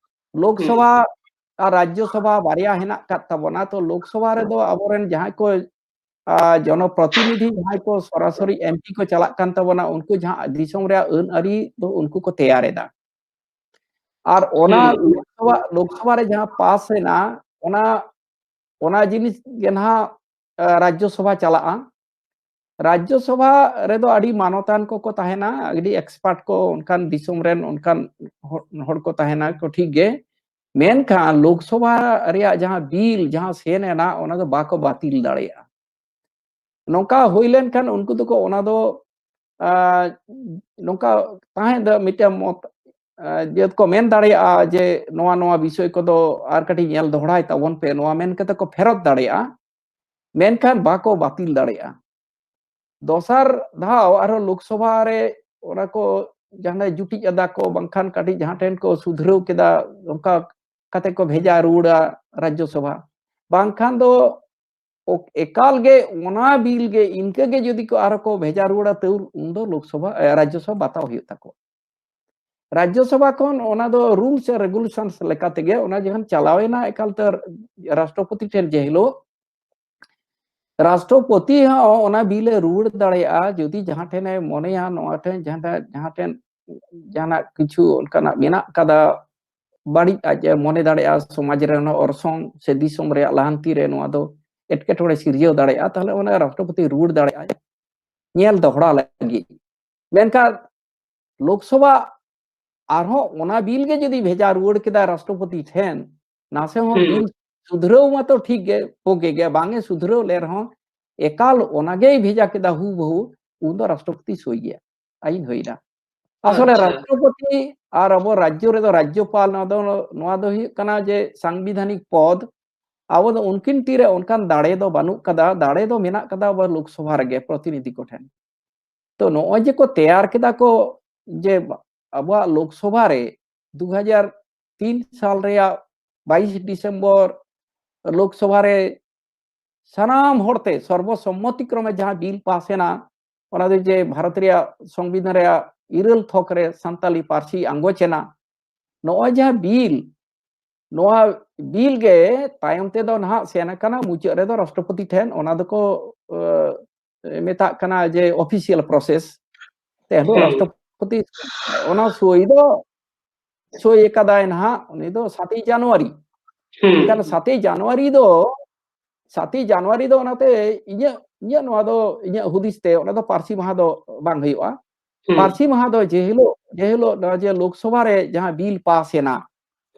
ᱞᱳᱠᱥᱚᱵᱷᱟ ᱦᱩᱸ᱾ ᱟᱨ ᱨᱟᱡᱽᱡᱚ ᱥᱚᱵᱷᱟ ᱵᱟᱨᱭᱟ ᱦᱮᱱᱟᱜ ᱟᱠᱟᱫ ᱛᱟᱵᱚᱱᱟ᱾ ᱛᱚ ᱞᱳᱠᱥᱚᱵᱷᱟ ᱨᱮᱫᱚ ᱟᱵᱚᱨᱮᱱ ᱡᱟᱦᱟᱸᱭ ᱠᱚ, ᱟ, ᱡᱚᱱᱚᱯᱨᱚᱛᱤᱱᱤᱫᱷᱤ ᱡᱟᱦᱟᱸᱭ ᱠᱚ ᱥᱚᱨᱟᱥᱚᱨᱤ ᱮᱢ ᱯᱤ ᱠᱚ ᱪᱟᱞᱟᱜ ᱠᱟᱱ ᱛᱟᱵᱚᱱᱟ, ᱩᱱᱠᱩ ᱡᱟᱦᱟᱸ ᱫᱤᱥᱚᱢ ᱨᱮᱭᱟᱜ ᱟᱹᱱ ᱟᱹᱨᱤ ᱫᱚ ᱩᱱᱠᱩ ᱠᱚ ᱛᱮᱭᱟᱨ ᱮᱫᱟ᱾ ᱟᱨ ᱚᱱᱟ ᱦᱩᱸ᱾ ᱞᱳᱠᱥᱚᱵᱷᱟ, ᱞᱳᱠᱥᱚᱵᱷᱟ ᱨᱮ ᱡᱟᱦᱟᱸ ᱯᱟᱥ ᱮᱱᱟ, ᱚᱱᱟ, ᱚᱱᱟ ᱡᱤᱱᱤᱥ ᱜᱮ ᱱᱟᱦᱟᱜ ᱨᱟᱡᱽᱡᱚ ᱥᱚᱵᱷᱟ ᱪᱟᱞᱟᱜᱼᱟ᱾ ᱨᱟᱡᱽᱡᱚ ᱥᱚᱵᱷᱟ ᱨᱮᱫᱚ ᱟᱹᱰᱤ ᱢᱟᱱᱚᱛᱟᱱ ᱠᱚᱠᱚ ᱛᱟᱦᱮᱱᱟ, ᱟᱹᱰᱤ ᱮᱠᱥᱯᱟᱨᱴ ᱠᱚ, ᱚᱱᱠᱟᱱ ᱫᱤᱥᱚᱢ ᱨᱮᱱ ᱚᱱᱠᱟᱱ ᱦᱚᱲ ᱠᱚ ᱛᱟᱦᱮᱱᱟ ᱠᱚ, ᱴᱷᱤᱠ ᱜᱮ᱾ ᱢᱮᱱᱠᱷᱟᱱ ᱞᱳᱠᱥᱚᱵᱷᱟ ᱨᱮᱭᱟᱜ ᱡᱟᱦᱟᱸ ᱵᱤᱞ, ᱡᱟᱦᱟᱸ ᱥᱮᱱ ᱮᱱᱟ, ᱚᱱᱟ ᱫᱚ ᱵᱟᱠᱚ ᱵᱟᱹᱛᱤᱞ ᱫᱟᱲᱮᱭᱟᱜᱼᱟ᱾ ᱱᱚᱝᱠᱟ ᱦᱩᱭ ᱞᱮᱱᱠᱷᱟᱱ ᱩᱱᱠᱩ ᱫᱚᱠᱚ ᱚᱱᱟ ᱫᱚ, ᱟᱸ, ᱱᱚᱝᱠᱟ ᱛᱟᱦᱮᱸ ᱫᱚ ᱢᱤᱫᱴᱮᱱ ᱢᱚᱛ, ᱟᱸ, ᱡᱟᱹᱛ ᱠᱚ ᱢᱮᱱ ᱫᱟᱲᱮᱭᱟᱜᱼᱟ ᱡᱮ ᱱᱚᱣᱟ, ᱱᱚᱣᱟ ᱵᱤᱥᱚᱭ ᱠᱚᱫᱚ ᱟᱨ ᱠᱟᱹᱴᱤᱡ ᱧᱮᱞ ᱫᱚᱦᱲᱟᱭ ᱛᱟᱵᱚᱱ ᱯᱮ, ᱱᱚᱣᱟ ᱢᱮᱱ ᱠᱟᱛᱮ ᱠᱚ ᱯᱷᱮᱨᱚᱛ ᱫᱟᱲᱮᱭᱟᱜᱼᱟ᱾ ᱢᱮᱱᱠᱷᱟᱱ ᱵᱟᱠᱚ ᱵᱟᱹᱛᱤᱞ ᱫᱟᱲᱮᱭᱟᱜᱼᱟ᱾ ᱫᱚᱥᱟᱨ ᱫᱷᱟᱣ ᱟᱨᱦᱚᱸ ᱞᱳᱠᱥᱚᱵᱷᱟ ᱨᱮ ᱚᱱᱟ ᱠᱚ ᱡᱟᱦᱟᱸᱭ ᱡᱩᱴᱤᱡ ᱟᱫᱟ ᱠᱚ, ᱵᱟᱝᱠᱷᱟᱱ ᱠᱟᱹᱴᱤᱡ ᱡᱟᱦᱟᱸ ᱴᱷᱮᱱ ᱠᱚ ᱥᱩᱫᱷᱨᱟᱹᱣ ᱠᱮᱫᱟ, ᱚᱱᱠᱟ ᱠᱟᱛᱮ ᱠᱚ ᱵᱷᱮᱡᱟ ᱨᱩᱣᱟᱹᱲᱟ ᱨᱟᱡᱽᱡᱚ ᱥᱚᱵᱷᱟ᱾ ᱵᱟᱝᱠᱷᱟᱱ ᱫᱚ ᱚ-, ᱮᱠᱟᱞ ᱜᱮ ᱚᱱᱟ ᱵᱤᱞ ᱜᱮ ᱤᱱᱠᱟᱹ ᱜᱮ ᱡᱩᱫᱤ ᱠᱚ ᱟᱨᱦᱚᱸ ᱠᱚ ᱵᱷᱮᱡᱟ ᱨᱩᱣᱟᱹᱲᱟ, ᱛᱟᱹᱣ ᱩᱱᱫᱚ ᱞᱳᱠᱥᱚᱵᱷᱟ, ᱮ, ᱨᱟᱡᱽᱡᱚ ᱥᱚᱵᱷᱟ ᱵᱟᱛᱟᱣ ᱦᱩᱭᱩᱜ ᱛᱟᱠᱚᱣᱟ᱾ ᱨᱟᱡᱽᱡᱚ ᱥᱚᱵᱷᱟ ᱠᱷᱚᱱ ᱚᱱᱟ ᱫᱚ ᱨᱩᱞᱥ ᱨᱮᱜᱩᱞᱮᱥᱚᱱᱥ ᱞᱮᱠᱟ ᱛᱮᱜᱮ ᱚᱱᱟ ᱡᱚᱠᱷᱚᱱ ᱪᱟᱞᱟᱣ ᱮᱱᱟ ᱮᱠᱟᱞᱛᱮ ᱨᱟᱥᱴᱨᱚᱯᱚᱛᱤ ᱴᱷᱮᱱ ᱡᱮ ᱦᱤᱞᱳᱜ, ᱨᱟᱥᱴᱨᱚᱯᱚᱛᱤ ᱦᱚᱸ ᱚᱱᱟ ᱵᱤᱞ ᱮ ᱨᱩᱣᱟᱹᱲ ᱫᱟᱲᱮᱭᱟᱜᱼᱟ ᱡᱩᱫᱤ ᱡᱟᱦᱟᱸ ᱴᱷᱮᱱ ᱮ ᱢᱚᱱᱮᱭᱟ ᱱᱚᱣᱟ ᱴᱷᱮᱱ ᱡᱟᱦᱟᱸ ᱴᱷᱮᱱ, ᱡᱟᱦᱟᱸ ᱴᱷᱮᱱ ᱡᱟᱦᱟᱱᱟᱜ ᱠᱤᱪᱷᱩ ᱚᱱᱠᱟᱱᱟᱜ ᱢᱮᱱᱟᱜ ᱠᱟᱫᱟ, ᱵᱟᱹᱲᱤᱡ ᱟᱡ ᱮ ᱢᱚᱱᱮ ᱫᱟᱲᱮᱭᱟᱜᱼᱟ, ᱥᱚᱢᱟᱡᱽ ᱨᱮ ᱚᱱᱟ ᱚᱨᱥᱚᱝ ᱥᱮ ᱫᱤᱥᱚᱢ ᱨᱮᱭᱟᱜ ᱞᱟᱦᱟᱱᱛᱤ ᱨᱮ ᱱᱚᱣᱟ ᱫᱚ ᱮᱴᱠᱮᱴᱚᱬᱮ ᱥᱤᱨᱡᱟᱹᱣ ᱫᱟᱲᱮᱭᱟᱜᱼᱟ, ᱛᱟᱦᱚᱞᱮ ᱚᱱᱟ ᱨᱟᱥᱴᱨᱚᱯᱚᱛᱤ ᱨᱩᱣᱟᱹᱲ ᱫᱟᱲᱮᱭᱟᱜᱼᱟᱭ ᱧᱮᱞ ᱫᱚᱦᱲᱟ ᱞᱟᱹᱜᱤᱫ᱾ ᱢᱮᱱᱠᱷᱟᱱ ᱞᱳᱠᱥᱚᱵᱷᱟ ᱟᱨᱦᱚᱸ ᱚᱱᱟ ᱵᱤᱞ ᱜᱮ ᱡᱩᱫᱤ ᱵᱷᱮᱡᱟ ᱨᱩᱣᱟᱹᱲ ᱠᱮᱫᱟ ᱨᱟᱥᱴᱨᱚᱯᱚᱛᱤ ᱴᱷᱮᱱ, ᱱᱟᱥᱮ ᱦᱚᱸ ᱦᱩᱸ᱾ ᱵᱤᱞ ᱥᱩᱫᱷᱨᱟᱹᱣ ᱢᱟᱛᱚ ᱴᱷᱤᱠ ᱜᱮ, ᱵᱩᱜᱤ ᱜᱮ, ᱵᱟᱝ ᱮ ᱥᱩᱫᱷᱨᱟᱹᱣ ᱞᱮ ᱨᱮᱦᱚᱸ ᱮᱠᱟᱞ ᱚᱱᱟ ᱜᱮᱭ ᱵᱷᱮᱡᱟ ᱠᱮᱫᱟ ᱦᱩᱵᱦᱩ, ᱩᱱ ᱫᱚ ᱨᱟᱥᱴᱨᱚᱯᱚᱛᱤ ᱥᱳᱭ ᱜᱮᱭᱟ, ᱟᱹᱭᱤᱱ ᱦᱩᱭᱱᱟ᱾ ᱟᱥᱚᱞᱮ ᱟᱪᱪᱷᱟ᱾ ᱨᱟᱥᱴᱨᱚᱯᱚᱛᱤ ᱟᱨ ᱟᱵᱚ ᱨᱟᱡᱽᱡᱚ ᱨᱮᱫᱚ ᱨᱟᱡᱽᱡᱚᱯᱟᱞ, ᱱᱚᱣᱟ ᱫᱚ, ᱱᱚᱣᱟ ᱫᱚ ᱦᱩᱭᱩᱜ ᱠᱟᱱᱟ ᱡᱮ ᱥᱟᱝᱵᱤᱫᱷᱟᱱᱤᱠ ᱯᱚᱫᱽ, ᱟᱵᱚ ᱫᱚ ᱩᱱᱠᱤᱱ ᱛᱤᱨᱮ ᱚᱱᱠᱟᱱ ᱫᱟᱲᱮ ᱫᱚ ᱵᱟᱹᱱᱩᱜ ᱠᱟᱫᱟ, ᱫᱟᱲᱮ ᱫᱚ ᱢᱮᱱᱟᱜ ᱠᱟᱫᱟ ᱟᱵᱚ ᱞᱳᱠᱥᱚᱵᱷᱟ ᱨᱮᱜᱮ, ᱯᱨᱚᱛᱤᱱᱤᱫᱷᱤ ᱠᱚᱴᱷᱮᱱ᱾ ᱛᱚ ᱱᱚᱜᱼᱚᱭ ᱡᱮ ᱠᱚ ᱛᱮᱭᱟᱨ ᱠᱮᱫᱟ ᱠᱚ ᱡᱮ ᱟᱵᱚᱣᱟᱜ ᱞᱳᱠᱥᱚᱵᱷᱟ ᱨᱮ ᱫᱩ ᱦᱟᱡᱟᱨ ᱛᱤᱱ ᱥᱟᱞ ᱨᱮᱭᱟᱜ ᱵᱟᱭᱤᱥ ᱰᱤᱥᱮᱢᱵᱚᱨ ᱞᱳᱠᱥᱚᱵᱷᱟ ᱨᱮ ᱥᱟᱱᱟᱢ ᱦᱚᱲᱛᱮ ᱥᱚᱨᱵᱚ ᱥᱚᱢᱢᱚᱛᱤ ᱠᱨᱚᱢᱮ ᱡᱟᱦᱟᱸ ᱵᱤᱞ ᱯᱟᱥ ᱮᱱᱟ, ᱚᱱᱟ ᱫᱚ ᱡᱮ ᱵᱷᱟᱨᱚᱛ ᱨᱮᱭᱟᱜ ᱥᱚᱝᱵᱤᱫᱷᱟᱱ ᱨᱮᱭᱟᱜ ᱤᱨᱟᱹᱞ ᱛᱷᱚᱠ ᱨᱮ ᱥᱟᱱᱛᱟᱞᱤ ᱯᱟᱹᱨᱥᱤ ᱟᱸᱜᱚᱪ ᱮᱱᱟ, ᱱᱚᱜᱼᱚᱭ ᱡᱟᱦᱟᱸ ᱵᱤᱞ, ᱱᱚᱣᱟ ᱵᱤᱞ ᱜᱮ ᱛᱟᱭᱚᱢ ᱛᱮᱫᱚ ᱱᱟᱦᱟᱜ ᱥᱮᱱ ᱟᱠᱟᱱᱟ ᱢᱩᱪᱟᱹᱫ ᱨᱮᱫᱚ ᱨᱟᱥᱴᱨᱚᱯᱚᱛᱤ ᱴᱷᱮᱱ, ᱚᱱᱟ ᱫᱚᱠᱚ, ᱮ, ᱢᱮᱛᱟᱜ ᱠᱟᱱᱟ ᱡᱮ ᱚᱯᱷᱤᱥᱤᱭᱟᱞ ᱯᱨᱚᱥᱮᱥ᱾ ᱛᱮ ᱦᱤᱞᱳᱜ ᱦᱩᱸ᱾ ᱨᱟᱥᱴᱨᱚᱯᱚᱛᱤ ᱚᱱᱟ ᱥᱳᱭ ᱫᱚ ᱥᱳᱭ ᱟᱠᱟᱫᱟᱭ ᱱᱟᱦᱟᱜ ᱩᱱᱤ ᱫᱚ ᱥᱟᱛᱮᱭ ᱡᱟᱱᱩᱣᱟᱨᱤ᱾ ᱦᱩᱸ᱾ ᱮᱱᱠᱷᱟᱱ ᱥᱟᱛᱮᱭ ᱡᱟᱱᱩᱣᱟᱨᱤ ᱫᱚ ᱥᱟᱛᱮᱭ ᱡᱟᱱᱩᱣᱟᱨᱤ ᱫᱚ ᱚᱱᱟᱛᱮ ᱤᱧᱟᱹᱜ, ᱤᱧᱟᱹᱜ ᱱᱚᱣᱟ ᱫᱚ, ᱤᱧᱟᱹᱜ ᱦᱩᱫᱤᱥ ᱛᱮ ᱚᱱᱟ ᱫᱚ ᱯᱟᱹᱨᱥᱤ ᱢᱟᱦᱟ ᱫᱚ ᱵᱟᱝ ᱦᱩᱭᱩᱜᱼᱟ᱾ ᱦᱩᱸ᱾ ᱯᱟᱹᱨᱥᱤ ᱢᱟᱦᱟ ᱫᱚ ᱡᱮ ᱦᱤᱞᱳᱜ, ᱡᱮ ᱦᱤᱞᱳᱜ ᱱᱚᱣᱟ ᱡᱮ ᱞᱳᱠᱥᱚᱵᱷᱟ ᱨᱮ ᱡᱟᱦᱟᱸ ᱵᱤᱞ ᱯᱟᱥ ᱮᱱᱟ,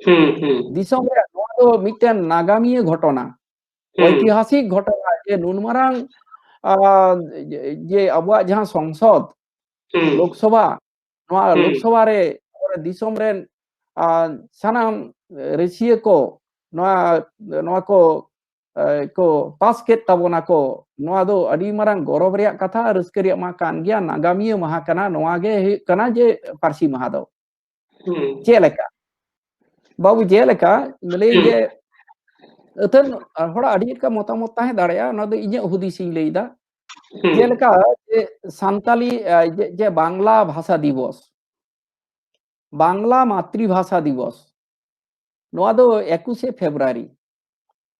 ᱦᱩᱸ, ᱦᱩᱸ᱾ ᱫᱤᱥᱚᱢ ᱨᱮ ᱱᱚᱣᱟ ᱫᱚ ᱢᱤᱫᱴᱮᱱ ᱱᱟᱜᱟᱢᱤᱭᱟᱹ ᱜᱷᱚᱴᱚᱱᱟ, ᱦᱩᱸ᱾ ᱳᱭᱛᱤᱦᱟᱥᱤᱠ ᱜᱷᱚᱴᱚᱱᱟ, ᱡᱮ ᱱᱩᱱ ᱢᱟᱨᱟᱝ, ᱟ, ᱡᱮ, ᱡᱮ ᱟᱵᱚᱣᱟᱜ ᱡᱟᱦᱟᱸ ᱥᱚᱝᱥᱚᱫ, ᱦᱩᱸ᱾ ᱞᱳᱠᱥᱚᱵᱷᱟ, ᱱᱚᱣᱟ ᱦᱩᱸ᱾ ᱞᱳᱠᱥᱚᱵᱷᱟ ᱨᱮ ᱟᱵᱚᱨᱮᱱ ᱫᱤᱥᱚᱢ ᱨᱮᱱ, ᱟ, ᱥᱟᱱᱟᱢ ᱨᱟᱹᱥᱤᱭᱟᱹ ᱠᱚ ᱱᱚᱣᱟ, ᱱᱚᱣᱟ ᱠᱚ, ᱮ, ᱠᱚ ᱯᱟᱥ ᱠᱮᱫ ᱛᱟᱵᱚᱱᱟ ᱠᱚ, ᱱᱚᱣᱟ ᱫᱚ ᱟᱹᱰᱤ ᱢᱟᱨᱟᱝ ᱜᱚᱨᱚᱵᱽ ᱨᱮᱭᱟᱜ ᱠᱟᱛᱷᱟ, ᱨᱟᱹᱥᱠᱟᱹ ᱨᱮᱭᱟᱜ ᱢᱟ ᱠᱟᱱ ᱜᱮᱭᱟ᱾ ᱱᱟᱜᱟᱢᱤᱭᱟᱹ ᱢᱟᱦᱟ ᱠᱟᱱᱟ, ᱱᱚᱣᱟ ᱜᱮ ᱦᱩᱭᱩᱜ ᱠᱟᱱᱟ ᱡᱮ ᱯᱟᱹᱨᱥᱤ ᱢᱟᱦᱟ ᱫᱚ᱾ ᱦᱩᱸ᱾ ᱪᱮᱫ ᱞᱮᱠᱟ? ᱵᱟᱹᱵᱩ, ᱡᱮᱞᱮᱠᱟ ᱞᱟᱹᱭ ᱦᱩᱸ᱾ ᱡᱮ ᱟᱹᱛᱷᱟᱹᱱ ᱦᱚᱲᱟᱜ ᱟᱹᱰᱤ ᱞᱮᱠᱟ ᱢᱚᱛᱟᱢᱚᱛ ᱛᱟᱦᱮᱸ ᱫᱟᱲᱮᱭᱟᱜᱼᱟ, ᱚᱱᱟ ᱫᱚ ᱤᱧᱟᱹᱜ ᱦᱩᱫᱤᱥ ᱤᱧ ᱞᱟᱹᱭ ᱮᱫᱟ᱾ ᱦᱩᱸ᱾ ᱡᱮᱞᱮᱠᱟ ᱡᱮ ᱥᱟᱱᱛᱟᱞᱤ, ᱮ, ᱡᱮ, ᱡᱮ ᱵᱟᱝᱞᱟ ᱵᱷᱟᱥᱟ ᱫᱤᱵᱚᱥ, ᱵᱟᱝᱞᱟ ᱢᱟᱛᱨᱤᱵᱷᱟᱥᱟ ᱫᱤᱵᱚᱥ, ᱱᱚᱣᱟ ᱫᱚ ᱮᱠᱩᱥᱮ ᱯᱷᱮᱵᱽᱨᱩᱣᱟᱨᱤ᱾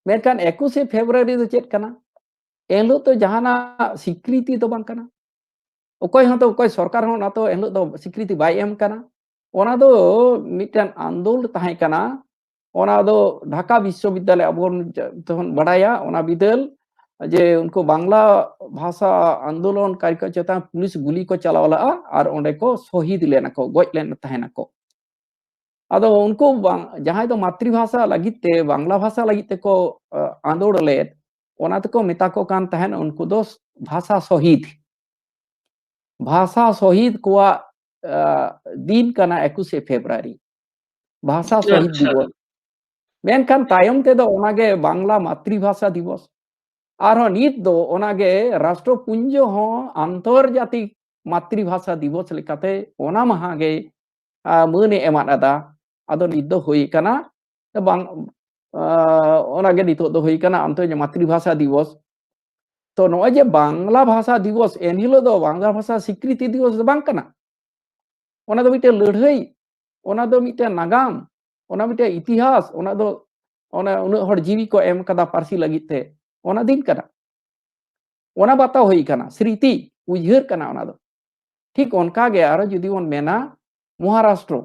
ᱢᱮᱱᱠᱷᱟᱱ ᱮᱠᱩᱥᱮ ᱯᱷᱮᱵᱽᱨᱩᱣᱟᱨᱤ ᱫᱚ ᱪᱮᱫ ᱠᱟᱱᱟ? ᱮᱱᱦᱤᱞᱳᱜ ᱫᱚ ᱡᱟᱦᱟᱱᱟᱜ ᱥᱤᱠᱨᱤᱛᱤ ᱫᱚ ᱵᱟᱝ ᱠᱟᱱᱟ᱾ ᱚᱠᱚᱭ ᱦᱚᱸᱛᱚ, ᱚᱠᱚᱭ ᱥᱚᱨᱠᱟᱨ ᱦᱚᱸ ᱚᱱᱟ ᱛᱚ ᱮᱱᱦᱤᱞᱳᱜ ᱫᱚ ᱥᱤᱠᱨᱤᱛᱤ ᱵᱟᱭ ᱮᱢ ᱠᱟᱱᱟ᱾ ᱚᱱᱟ ᱫᱚ ᱢᱤᱫᱴᱮᱱ ᱟᱱᱫᱳᱞ ᱛᱟᱦᱮᱸ ᱠᱟᱱᱟ᱾ ᱚᱱᱟ ᱫᱚ ᱰᱷᱟᱠᱟ ᱵᱤᱥᱥᱚᱵᱤᱫᱽᱫᱟᱞᱚᱭ, ᱟᱵᱚ ᱵᱚᱱ ᱡᱚᱛᱚ ᱵᱚᱱ ᱵᱟᱰᱟᱭᱟ, ᱚᱱᱟ ᱵᱤᱫᱟᱹᱞ ᱡᱮ ᱩᱱᱠᱩ ᱵᱟᱝᱞᱟ ᱵᱷᱟᱥᱟ ᱟᱱᱫᱳᱞᱚᱱᱠᱟᱨᱤ ᱠᱚ ᱪᱮᱛᱟᱱ ᱯᱩᱞᱤᱥ ᱜᱩᱞᱤ ᱠᱚ ᱪᱟᱞᱟᱣ ᱞᱮᱫᱼᱟ ᱟᱨ ᱚᱸᱰᱮ ᱠᱚ ᱥᱚᱦᱤᱫ ᱞᱮᱱᱟ ᱠᱚ, ᱜᱚᱡ ᱞᱮᱱ ᱛᱟᱦᱮᱱᱟᱠᱚ᱾ ᱟᱫᱚ ᱩᱱᱠᱩ ᱵᱟᱝ, ᱡᱟᱦᱟᱸᱭ ᱫᱚ ᱢᱟᱛᱨᱤᱵᱷᱟᱥᱟ ᱞᱟᱹᱜᱤᱫ ᱛᱮ, ᱵᱟᱝᱞᱟ ᱵᱷᱟᱥᱟ ᱞᱟᱹᱜᱤᱫ ᱛᱮᱠᱚ, ᱟ, ᱟᱸᱫᱳᱲ ᱞᱮᱫ, ᱚᱱᱟ ᱛᱮᱠᱚ ᱢᱮᱛᱟ ᱠᱚ ᱠᱟᱱ ᱛᱟᱦᱮᱸᱫ ᱩᱱᱠᱩ ᱫᱚ ᱵᱷᱟᱥᱟ ᱥᱚᱦᱤᱫ᱾ ᱵᱷᱟᱥᱟ ᱥᱚᱦᱤᱫ ᱠᱚᱣᱟᱜ, ᱟ, ᱫᱤᱱ ᱠᱟᱱᱟ ᱮᱠᱩᱥᱮ ᱯᱷᱮᱵᱽᱨᱩᱣᱟᱨᱤ, ᱵᱷᱟᱥᱟ ᱥᱚᱦᱤᱫ ᱟᱪᱪᱷᱟ᱾ ᱫᱤᱵᱚᱥ᱾ ᱢᱮᱱᱠᱷᱟᱱ ᱛᱟᱭᱚᱢ ᱛᱮᱫᱚ ᱚᱱᱟᱜᱮ ᱵᱟᱝᱞᱟ ᱢᱟᱛᱨᱤᱵᱷᱟᱥᱟ ᱫᱤᱵᱚᱥ᱾ ᱟᱨᱦᱚᱸ ᱱᱤᱛ ᱫᱚ ᱚᱱᱟᱜᱮ ᱨᱟᱥᱴᱨᱚᱯᱩᱧᱡᱚ ᱦᱚᱸ ᱟᱱᱛᱚᱨᱡᱟᱛᱤᱠ ᱢᱟᱛᱨᱤᱵᱷᱟᱥᱟ ᱫᱤᱵᱚᱥ ᱞᱮᱠᱟᱛᱮ ᱚᱱᱟ ᱢᱟᱦᱟ ᱜᱮ, ᱟ, ᱢᱟᱹᱱ ᱮ ᱮᱢᱟᱫ ᱟᱫᱟ᱾ ᱟᱫᱚ ᱱᱤᱛ ᱫᱚ ᱦᱩᱭ ᱠᱟᱱᱟ ᱵᱟᱝ, ᱟ, ᱚᱱᱟᱜᱮ ᱱᱤᱛᱚᱜ ᱫᱚ ᱦᱩᱭ ᱠᱟᱱᱟ ᱟᱱᱛᱚᱨᱡᱟᱛᱤᱠ ᱢᱟᱛᱨᱤᱵᱷᱟᱥᱟ ᱫᱤᱵᱚᱥ᱾ ᱛᱚ ᱱᱚᱜᱼᱚᱭ ᱡᱮ ᱵᱟᱝᱞᱟ ᱵᱷᱟᱥᱟ ᱫᱤᱵᱚᱥ, ᱮᱱᱦᱤᱞᱳᱜ ᱫᱚ ᱵᱟᱝᱞᱟ ᱵᱷᱟᱥᱟ ᱥᱤᱠᱨᱤᱛᱤ ᱫᱤᱵᱚᱥ ᱫᱚ ᱵᱟᱝ ᱠᱟᱱᱟ᱾ ᱚᱱᱟ ᱫᱚ ᱢᱤᱫᱴᱮᱱ ᱞᱟᱹᱲᱦᱟᱹᱭ, ᱚᱱᱟ ᱫᱚ ᱢᱤᱫᱴᱮᱱ ᱱᱟᱜᱟᱢ, ᱚᱱᱟ ᱢᱤᱫᱴᱮᱱ ᱤᱛᱤᱦᱟᱥ, ᱚᱱᱟ ᱫᱚ, ᱚᱱᱟ ᱩᱱᱟᱹᱜ ᱦᱚᱲ ᱡᱤᱣᱤ ᱠᱚ ᱮᱢ ᱠᱟᱫᱟ ᱯᱟᱹᱨᱥᱤ ᱞᱟᱹᱜᱤᱫ ᱛᱮ, ᱚᱱᱟ ᱫᱤᱱ ᱠᱟᱱᱟ᱾ ᱚᱱᱟ ᱵᱟᱛᱟᱣ ᱦᱩᱭ ᱠᱟᱱᱟ, ᱥᱨᱤᱛᱤ, ᱩᱭᱦᱟᱹᱨ ᱠᱟᱱᱟ ᱚᱱᱟ ᱫᱚ᱾ ᱴᱷᱤᱠ ᱚᱱᱠᱟ ᱜᱮ ᱟᱨᱚ ᱡᱩᱫᱤ ᱵᱚᱱ ᱢᱮᱱᱟ ᱢᱚᱦᱟᱨᱟᱥᱴᱨᱚ,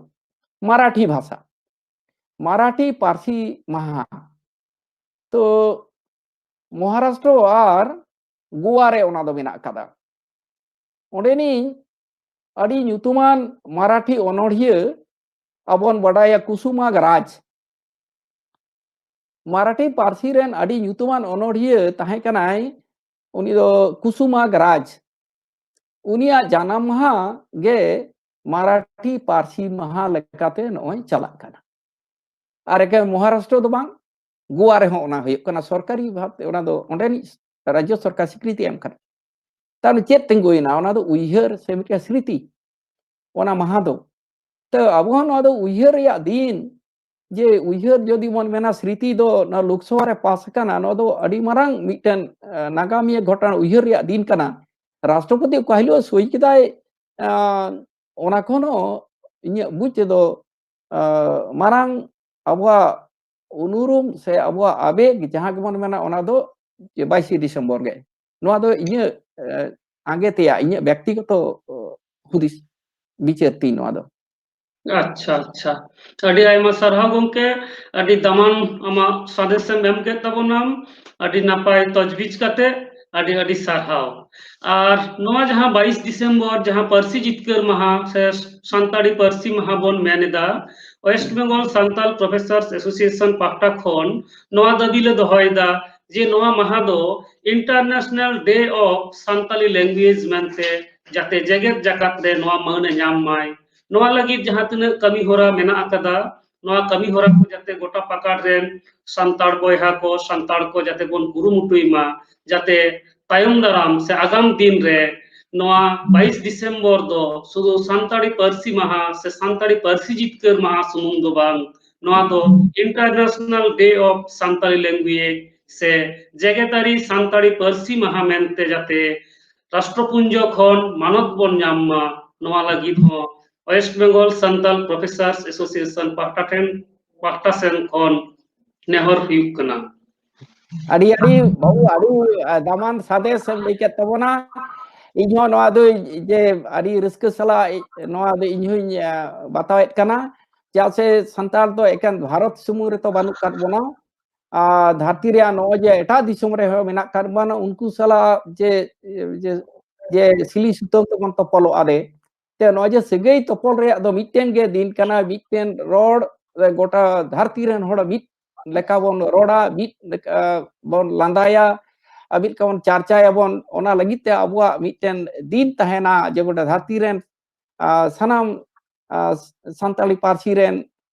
ᱢᱟᱨᱟᱴᱷᱤ ᱵᱷᱟᱥᱟ, ᱢᱟᱨᱟᱴᱷᱤ ᱯᱟᱹᱨᱥᱤ ᱢᱟᱦᱟ᱾ ᱛᱚ ᱢᱚᱦᱟᱨᱟᱥᱴᱨᱚ ᱟᱨ ᱜᱳᱣᱟ ᱨᱮ ᱚᱱᱟ ᱫᱚ ᱢᱮᱱᱟᱜ ᱟᱠᱟᱫᱟ᱾ ᱚᱸᱰᱮᱱᱤᱡ ᱟᱹᱰᱤ ᱧᱩᱛᱩᱢᱟᱱ ᱢᱟᱨᱟᱴᱷᱤ ᱚᱱᱚᱬᱦᱤᱭᱟᱹ ᱟᱵᱚᱱ ᱵᱟᱰᱟᱭᱟ ᱠᱩᱥᱩᱢᱟᱜᱽ ᱨᱟᱡᱽ᱾ ᱢᱟᱨᱟᱴᱷᱤ ᱯᱟᱹᱨᱥᱤ ᱨᱮᱱ ᱟᱹᱰᱤ ᱧᱩᱛᱩᱢᱟᱱ ᱚᱱᱚᱬᱦᱤᱭᱟᱹ ᱛᱟᱦᱮᱸ ᱠᱟᱱᱟᱭ, ᱩᱱᱤ ᱫᱚ ᱠᱩᱥᱩᱢᱟᱜᱽ ᱨᱟᱡᱽ᱾ ᱩᱱᱤᱭᱟᱜ ᱡᱟᱱᱟᱢ ᱢᱟᱦᱟ ᱜᱮ ᱢᱟᱨᱟᱴᱷᱤ ᱯᱟᱹᱨᱥᱤ ᱢᱟᱦᱟ ᱞᱮᱠᱟᱛᱮ ᱱᱚᱜᱼᱚᱭ ᱪᱟᱞᱟᱜ ᱠᱟᱱᱟ᱾ ᱟᱨ ᱮᱠᱮᱱ ᱢᱚᱦᱟᱨᱟᱥᱴᱨᱚ ᱫᱚ ᱵᱟᱝ, ᱜᱳᱣᱟ ᱨᱮᱦᱚᱸ ᱚᱱᱟ ᱦᱩᱭᱩᱜ ᱠᱟᱱᱟ, ᱥᱚᱨᱠᱟᱨᱤ ᱵᱷᱟᱵᱽᱛᱮ ᱚᱱᱟ ᱫᱚ ᱚᱸᱰᱮᱱᱤᱡ ᱨᱟᱡᱽᱡᱚ ᱥᱚᱨᱠᱟᱨ ᱥᱤᱠᱨᱤᱛᱤ ᱮᱢ ᱠᱟᱱᱟ᱾ ᱛᱟᱦᱞᱮ ᱪᱮᱫ ᱛᱤᱸᱜᱩᱭᱮᱱᱟ? ᱚᱱᱟ ᱫᱚ ᱩᱭᱦᱟᱹᱨ ᱥᱮ ᱢᱤᱫᱴᱮᱱ ᱥᱨᱤᱛᱤ, ᱚᱱᱟ ᱢᱟᱦᱟ ᱫᱚ᱾ ᱛᱚ ᱟᱵᱚ ᱦᱚᱸ ᱱᱚᱣᱟ ᱫᱚ ᱩᱭᱦᱟᱹᱨ ᱨᱮᱭᱟᱜ ᱫᱤᱱ, ᱡᱮ ᱩᱭᱦᱟᱹᱨ ᱡᱩᱫᱤ ᱵᱚᱱ ᱢᱮᱱᱟ, ᱥᱨᱤᱛᱤ ᱫᱚ ᱱᱚᱣᱟ ᱞᱳᱠᱥᱚᱵᱷᱟ ᱨᱮ ᱯᱟᱥ ᱟᱠᱟᱱᱟ, ᱱᱚᱣᱟ ᱫᱚ ᱟᱹᱰᱤ ᱢᱟᱨᱟᱝ ᱢᱤᱫᱴᱮᱱ, ᱮ, ᱱᱟᱜᱟᱢᱤᱭᱟᱹ ᱜᱷᱚᱴᱚᱱᱟ, ᱩᱭᱦᱟᱹᱨ ᱨᱮᱭᱟᱜ ᱫᱤᱱ ᱠᱟᱱᱟ᱾ ᱨᱟᱥᱴᱨᱚᱯᱚᱛᱤ ᱚᱠᱟ ᱦᱤᱞᱳᱜ ᱥᱳᱭ ᱠᱮᱫᱟᱭ, ᱮ, ᱚᱱᱟ ᱠᱷᱚᱱ ᱦᱚᱸ ᱤᱧᱟᱹᱜ ᱵᱩᱡᱽ ᱛᱮᱫᱚ, ᱮ, ᱢᱟᱨᱟᱝ ᱟᱵᱚᱣᱟᱜ ᱩᱱᱩᱨᱩᱢ ᱥᱮ ᱟᱵᱚᱣᱟᱜ ᱟᱵᱮᱜᱽ ᱡᱟᱦᱟᱸ ᱜᱮᱵᱚᱱ ᱢᱮᱱᱟ, ᱚᱱᱟ ᱫᱚ ᱵᱟᱭᱤᱥᱮ ᱰᱤᱥᱮᱢᱵᱚᱨ ᱜᱮ᱾ ᱱᱚᱣᱟ ᱫᱚ ᱤᱧᱟᱹᱜ, ᱮ, ᱟᱸᱜᱮ ᱛᱮᱭᱟᱜ, ᱤᱧᱟᱹᱜ ᱵᱮᱠᱛᱤᱜᱚᱛᱚ, ᱚ, ᱦᱩᱫᱤᱥ ᱵᱤᱪᱟᱹᱨ ᱛᱤᱧ ᱱᱚᱣᱟ ᱫᱚ᱾ ᱟᱪᱪᱷᱟ, ᱟᱪᱪᱷᱟ᱾ ᱟᱹᱰᱤ ᱟᱭᱢᱟ ᱥᱟᱨᱦᱟᱣ ᱜᱚᱢᱠᱮ, ᱟᱹᱰᱤ ᱫᱟᱢᱟᱱ ᱟᱢᱟᱜ ᱥᱟᱸᱫᱮᱥᱮᱢ ᱮᱢ ᱠᱮᱫ ᱛᱟᱵᱚᱱᱟᱢ, ᱟᱹᱰᱤ ᱱᱟᱯᱟᱭ ᱛᱚᱡᱽᱵᱤᱡᱽ ᱠᱟᱛᱮ, ᱟᱹᱰᱤ ᱟᱹᱰᱤ ᱥᱟᱨᱦᱟᱣ᱾ ᱟᱨ ᱱᱚᱣᱟ ᱡᱟᱦᱟᱸ ᱵᱟᱭᱤᱥ ᱰᱤᱥᱮᱢᱵᱚᱨ ᱡᱟᱦᱟᱸ ᱯᱟᱹᱨᱥᱤ ᱡᱤᱛᱠᱟᱹᱨ ᱢᱟᱦᱟ ᱥᱮ ᱥᱟᱱᱛᱟᱲᱤ ᱯᱟᱹᱨᱥᱤ ᱢᱟᱦᱟ ᱵᱚᱱ ᱢᱮᱱ ᱮᱫᱟ, ᱳᱭᱮᱥᱴ ᱵᱮᱝᱜᱚᱞ ᱥᱟᱱᱛᱟᱞ ᱯᱨᱚᱯᱷᱮᱥᱟᱨᱥ ᱮᱥᱳᱥᱤᱭᱮᱥᱚᱱ ᱯᱟᱦᱴᱟ ᱠᱷᱚᱱ ᱱᱚᱣᱟ ᱫᱟᱹᱵᱤ ᱞᱮ ᱫᱚᱦᱚᱭᱮᱫᱟ ᱡᱮ ᱱᱚᱣᱟ ᱢᱟᱦᱟ ᱫᱚ International Day of Santali Language ᱢᱮᱱᱛᱮ ᱡᱟᱛᱮ ᱡᱮᱜᱮᱛ ᱡᱟᱠᱟᱛ ᱨᱮ ᱱᱚᱣᱟ ᱢᱟᱹᱱ ᱮ ᱧᱟᱢ ᱢᱟᱭ᱾ ᱱᱚᱣᱟ ᱞᱟᱹᱜᱤᱫ ᱡᱟᱦᱟᱸ ᱛᱤᱱᱟᱹᱜ ᱠᱟᱹᱢᱤ ᱦᱚᱨᱟ ᱢᱮᱱᱟᱜ ᱟᱠᱟᱫᱟ, ᱱᱚᱣᱟ ᱠᱟᱹᱢᱤ ᱦᱚᱨᱟ ᱠᱚ ᱡᱟᱛᱮ ᱜᱚᱴᱟ ᱯᱟᱠᱟᱲ ᱨᱮᱱ ᱥᱟᱱᱛᱟᱲ ᱵᱚᱭᱦᱟ ᱠᱚ, ᱥᱟᱱᱛᱟᱲ ᱠᱚ ᱡᱟᱛᱮ ᱵᱚᱱ ᱠᱩᱨᱩᱢᱩᱴᱩᱭ ᱢᱟ, ᱡᱟᱛᱮ ᱛᱟᱭᱚᱢ ᱫᱟᱨᱟᱢ ᱥᱮ ᱟᱜᱟᱢ ᱫᱤᱱ ᱨᱮ ᱱᱚᱣᱟ ᱵᱟᱭᱤᱥ ᱰᱤᱥᱮᱢᱵᱚᱨ ᱫᱚ ᱥᱩᱫᱷᱩ ᱥᱟᱱᱛᱟᱲᱤ ᱯᱟᱹᱨᱥᱤ ᱢᱟᱦᱟ ᱥᱮ ᱥᱟᱱᱛᱟᱲᱤ ᱯᱟᱹᱨᱥᱤ ᱡᱤᱛᱠᱟᱹᱨ ᱢᱟᱦᱟ ᱥᱩᱢᱩᱝ ᱫᱚ ᱵᱟᱝ, ᱱᱚᱣᱟ ᱫᱚ International Day of Santali Language ᱥᱮ ᱡᱮᱜᱮᱛᱟᱹᱨᱤ ᱥᱟᱱᱛᱟᱲᱤ ᱯᱟᱹᱨᱥᱤ ᱢᱟᱦᱟ ᱢᱮᱱᱛᱮ ᱡᱟᱛᱮ ᱨᱟᱥᱴᱨᱚᱯᱩᱧᱡᱚ ᱠᱷᱚᱱ ᱢᱟᱱᱚᱛ ᱵᱚᱱ ᱧᱟᱢ ᱢᱟ, ᱱᱚᱣᱟ ᱞᱟᱹᱜᱤᱫ ᱦᱚᱸ ᱳᱭᱮᱥᱴ ᱵᱮᱝᱜᱚᱞ ᱥᱟᱱᱛᱟᱞ ᱯᱨᱚᱯᱷᱮᱥᱟᱨᱥ ᱮᱥᱳᱥᱤᱭᱮᱥᱚᱱ ᱯᱟᱦᱴᱟ ᱴᱷᱮᱱ, ᱯᱟᱦᱴᱟ ᱥᱮᱱ ᱠᱷᱚᱱ ᱱᱮᱦᱚᱨ ᱦᱩᱭᱩᱜ ᱠᱟᱱᱟ᱾ ᱟᱹᱰᱤ ᱟᱹᱰᱤ ᱵᱟᱹᱵᱩ, ᱟᱹᱰᱤ, ᱟ, ᱫᱟᱢᱟᱱ ᱥᱟᱸᱫᱮᱥ ᱮᱢ ᱞᱟᱹᱭ ᱠᱮᱫ ᱛᱟᱵᱚᱱᱟ᱾ ᱤᱧ ᱦᱚᱸ ᱱᱚᱣᱟ ᱫᱚ ᱡᱮ ᱟᱹᱰᱤ ᱨᱟᱹᱥᱠᱟᱹ ᱥᱟᱞᱟᱜ ᱱᱚᱣᱟ ᱫᱚ ᱤᱧ ᱦᱚᱸᱧ, ᱟ, ᱵᱟᱛᱟᱣᱮᱫ ᱠᱟᱱᱟ, ᱪᱮᱫᱟᱜ ᱥᱮ ᱥᱟᱱᱛᱟᱲ ᱫᱚ ᱮᱠᱮᱱ ᱵᱷᱟᱨᱚᱛ ᱥᱩᱢᱩᱝ ᱨᱮᱛᱚ ᱵᱟᱹᱱᱩᱜ ᱠᱟᱫ ᱵᱚᱱᱟ᱾ ᱟᱨ ᱫᱷᱟᱹᱨᱛᱤ ᱨᱮᱭᱟᱜ ᱱᱚᱜᱼᱚᱭ ᱡᱮ ᱮᱴᱟᱜ ᱫᱤᱥᱚᱢ ᱨᱮᱦᱚᱸ ᱢᱮᱱᱟᱜ ᱠᱟᱫ ᱵᱚᱱᱟ, ᱩᱱᱠᱩ ᱥᱟᱞᱟᱜ ᱡᱮ, ᱡᱮ, ᱡᱮ ᱥᱤᱞᱤ ᱥᱩᱛᱟᱹᱢ ᱛᱮᱵᱚᱱ ᱛᱚᱯᱚᱞᱚᱜᱼᱟ ᱨᱮ, ᱛᱮ ᱱᱚᱜᱼᱚᱭ ᱡᱮ ᱥᱟᱹᱜᱟᱹᱭ ᱛᱚᱯᱚᱞ ᱨᱮᱭᱟᱜ ᱫᱚ ᱢᱤᱫᱴᱮᱱ ᱜᱮ ᱫᱤᱱ ᱠᱟᱱᱟ, ᱢᱤᱫᱴᱮᱱ ᱨᱚᱲ ᱨᱮ ᱜᱚᱴᱟ ᱫᱷᱟᱹᱨᱛᱤ ᱨᱮᱱ ᱦᱚᱲ ᱢᱤᱫ ᱞᱮᱠᱟ ᱵᱚᱱ ᱨᱚᱲᱟ, ᱢᱤᱫ ᱞᱮᱠᱟ ᱵᱚᱱ ᱞᱟᱸᱫᱟᱭᱟ, ᱟᱨ ᱢᱤᱫ ᱞᱮᱠᱟ ᱵᱚᱱ ᱪᱟᱨᱪᱟᱭᱟᱵᱚᱱ᱾ ᱚᱱᱟ ᱞᱟᱹᱜᱤᱫ ᱛᱮ ᱟᱵᱚᱣᱟᱜ ᱢᱤᱫᱴᱮᱱ ᱫᱤᱱ ᱛᱟᱦᱮᱱᱟ, ᱡᱮ ᱜᱚᱴᱟ ᱫᱷᱟᱹᱨᱛᱤ ᱨᱮᱱ, ᱟᱨ ᱥᱟᱱᱟᱢ, ᱟᱨ ᱥᱟᱱᱛᱟᱲᱤ ᱯᱟᱹᱨᱥᱤ ᱨᱮᱱ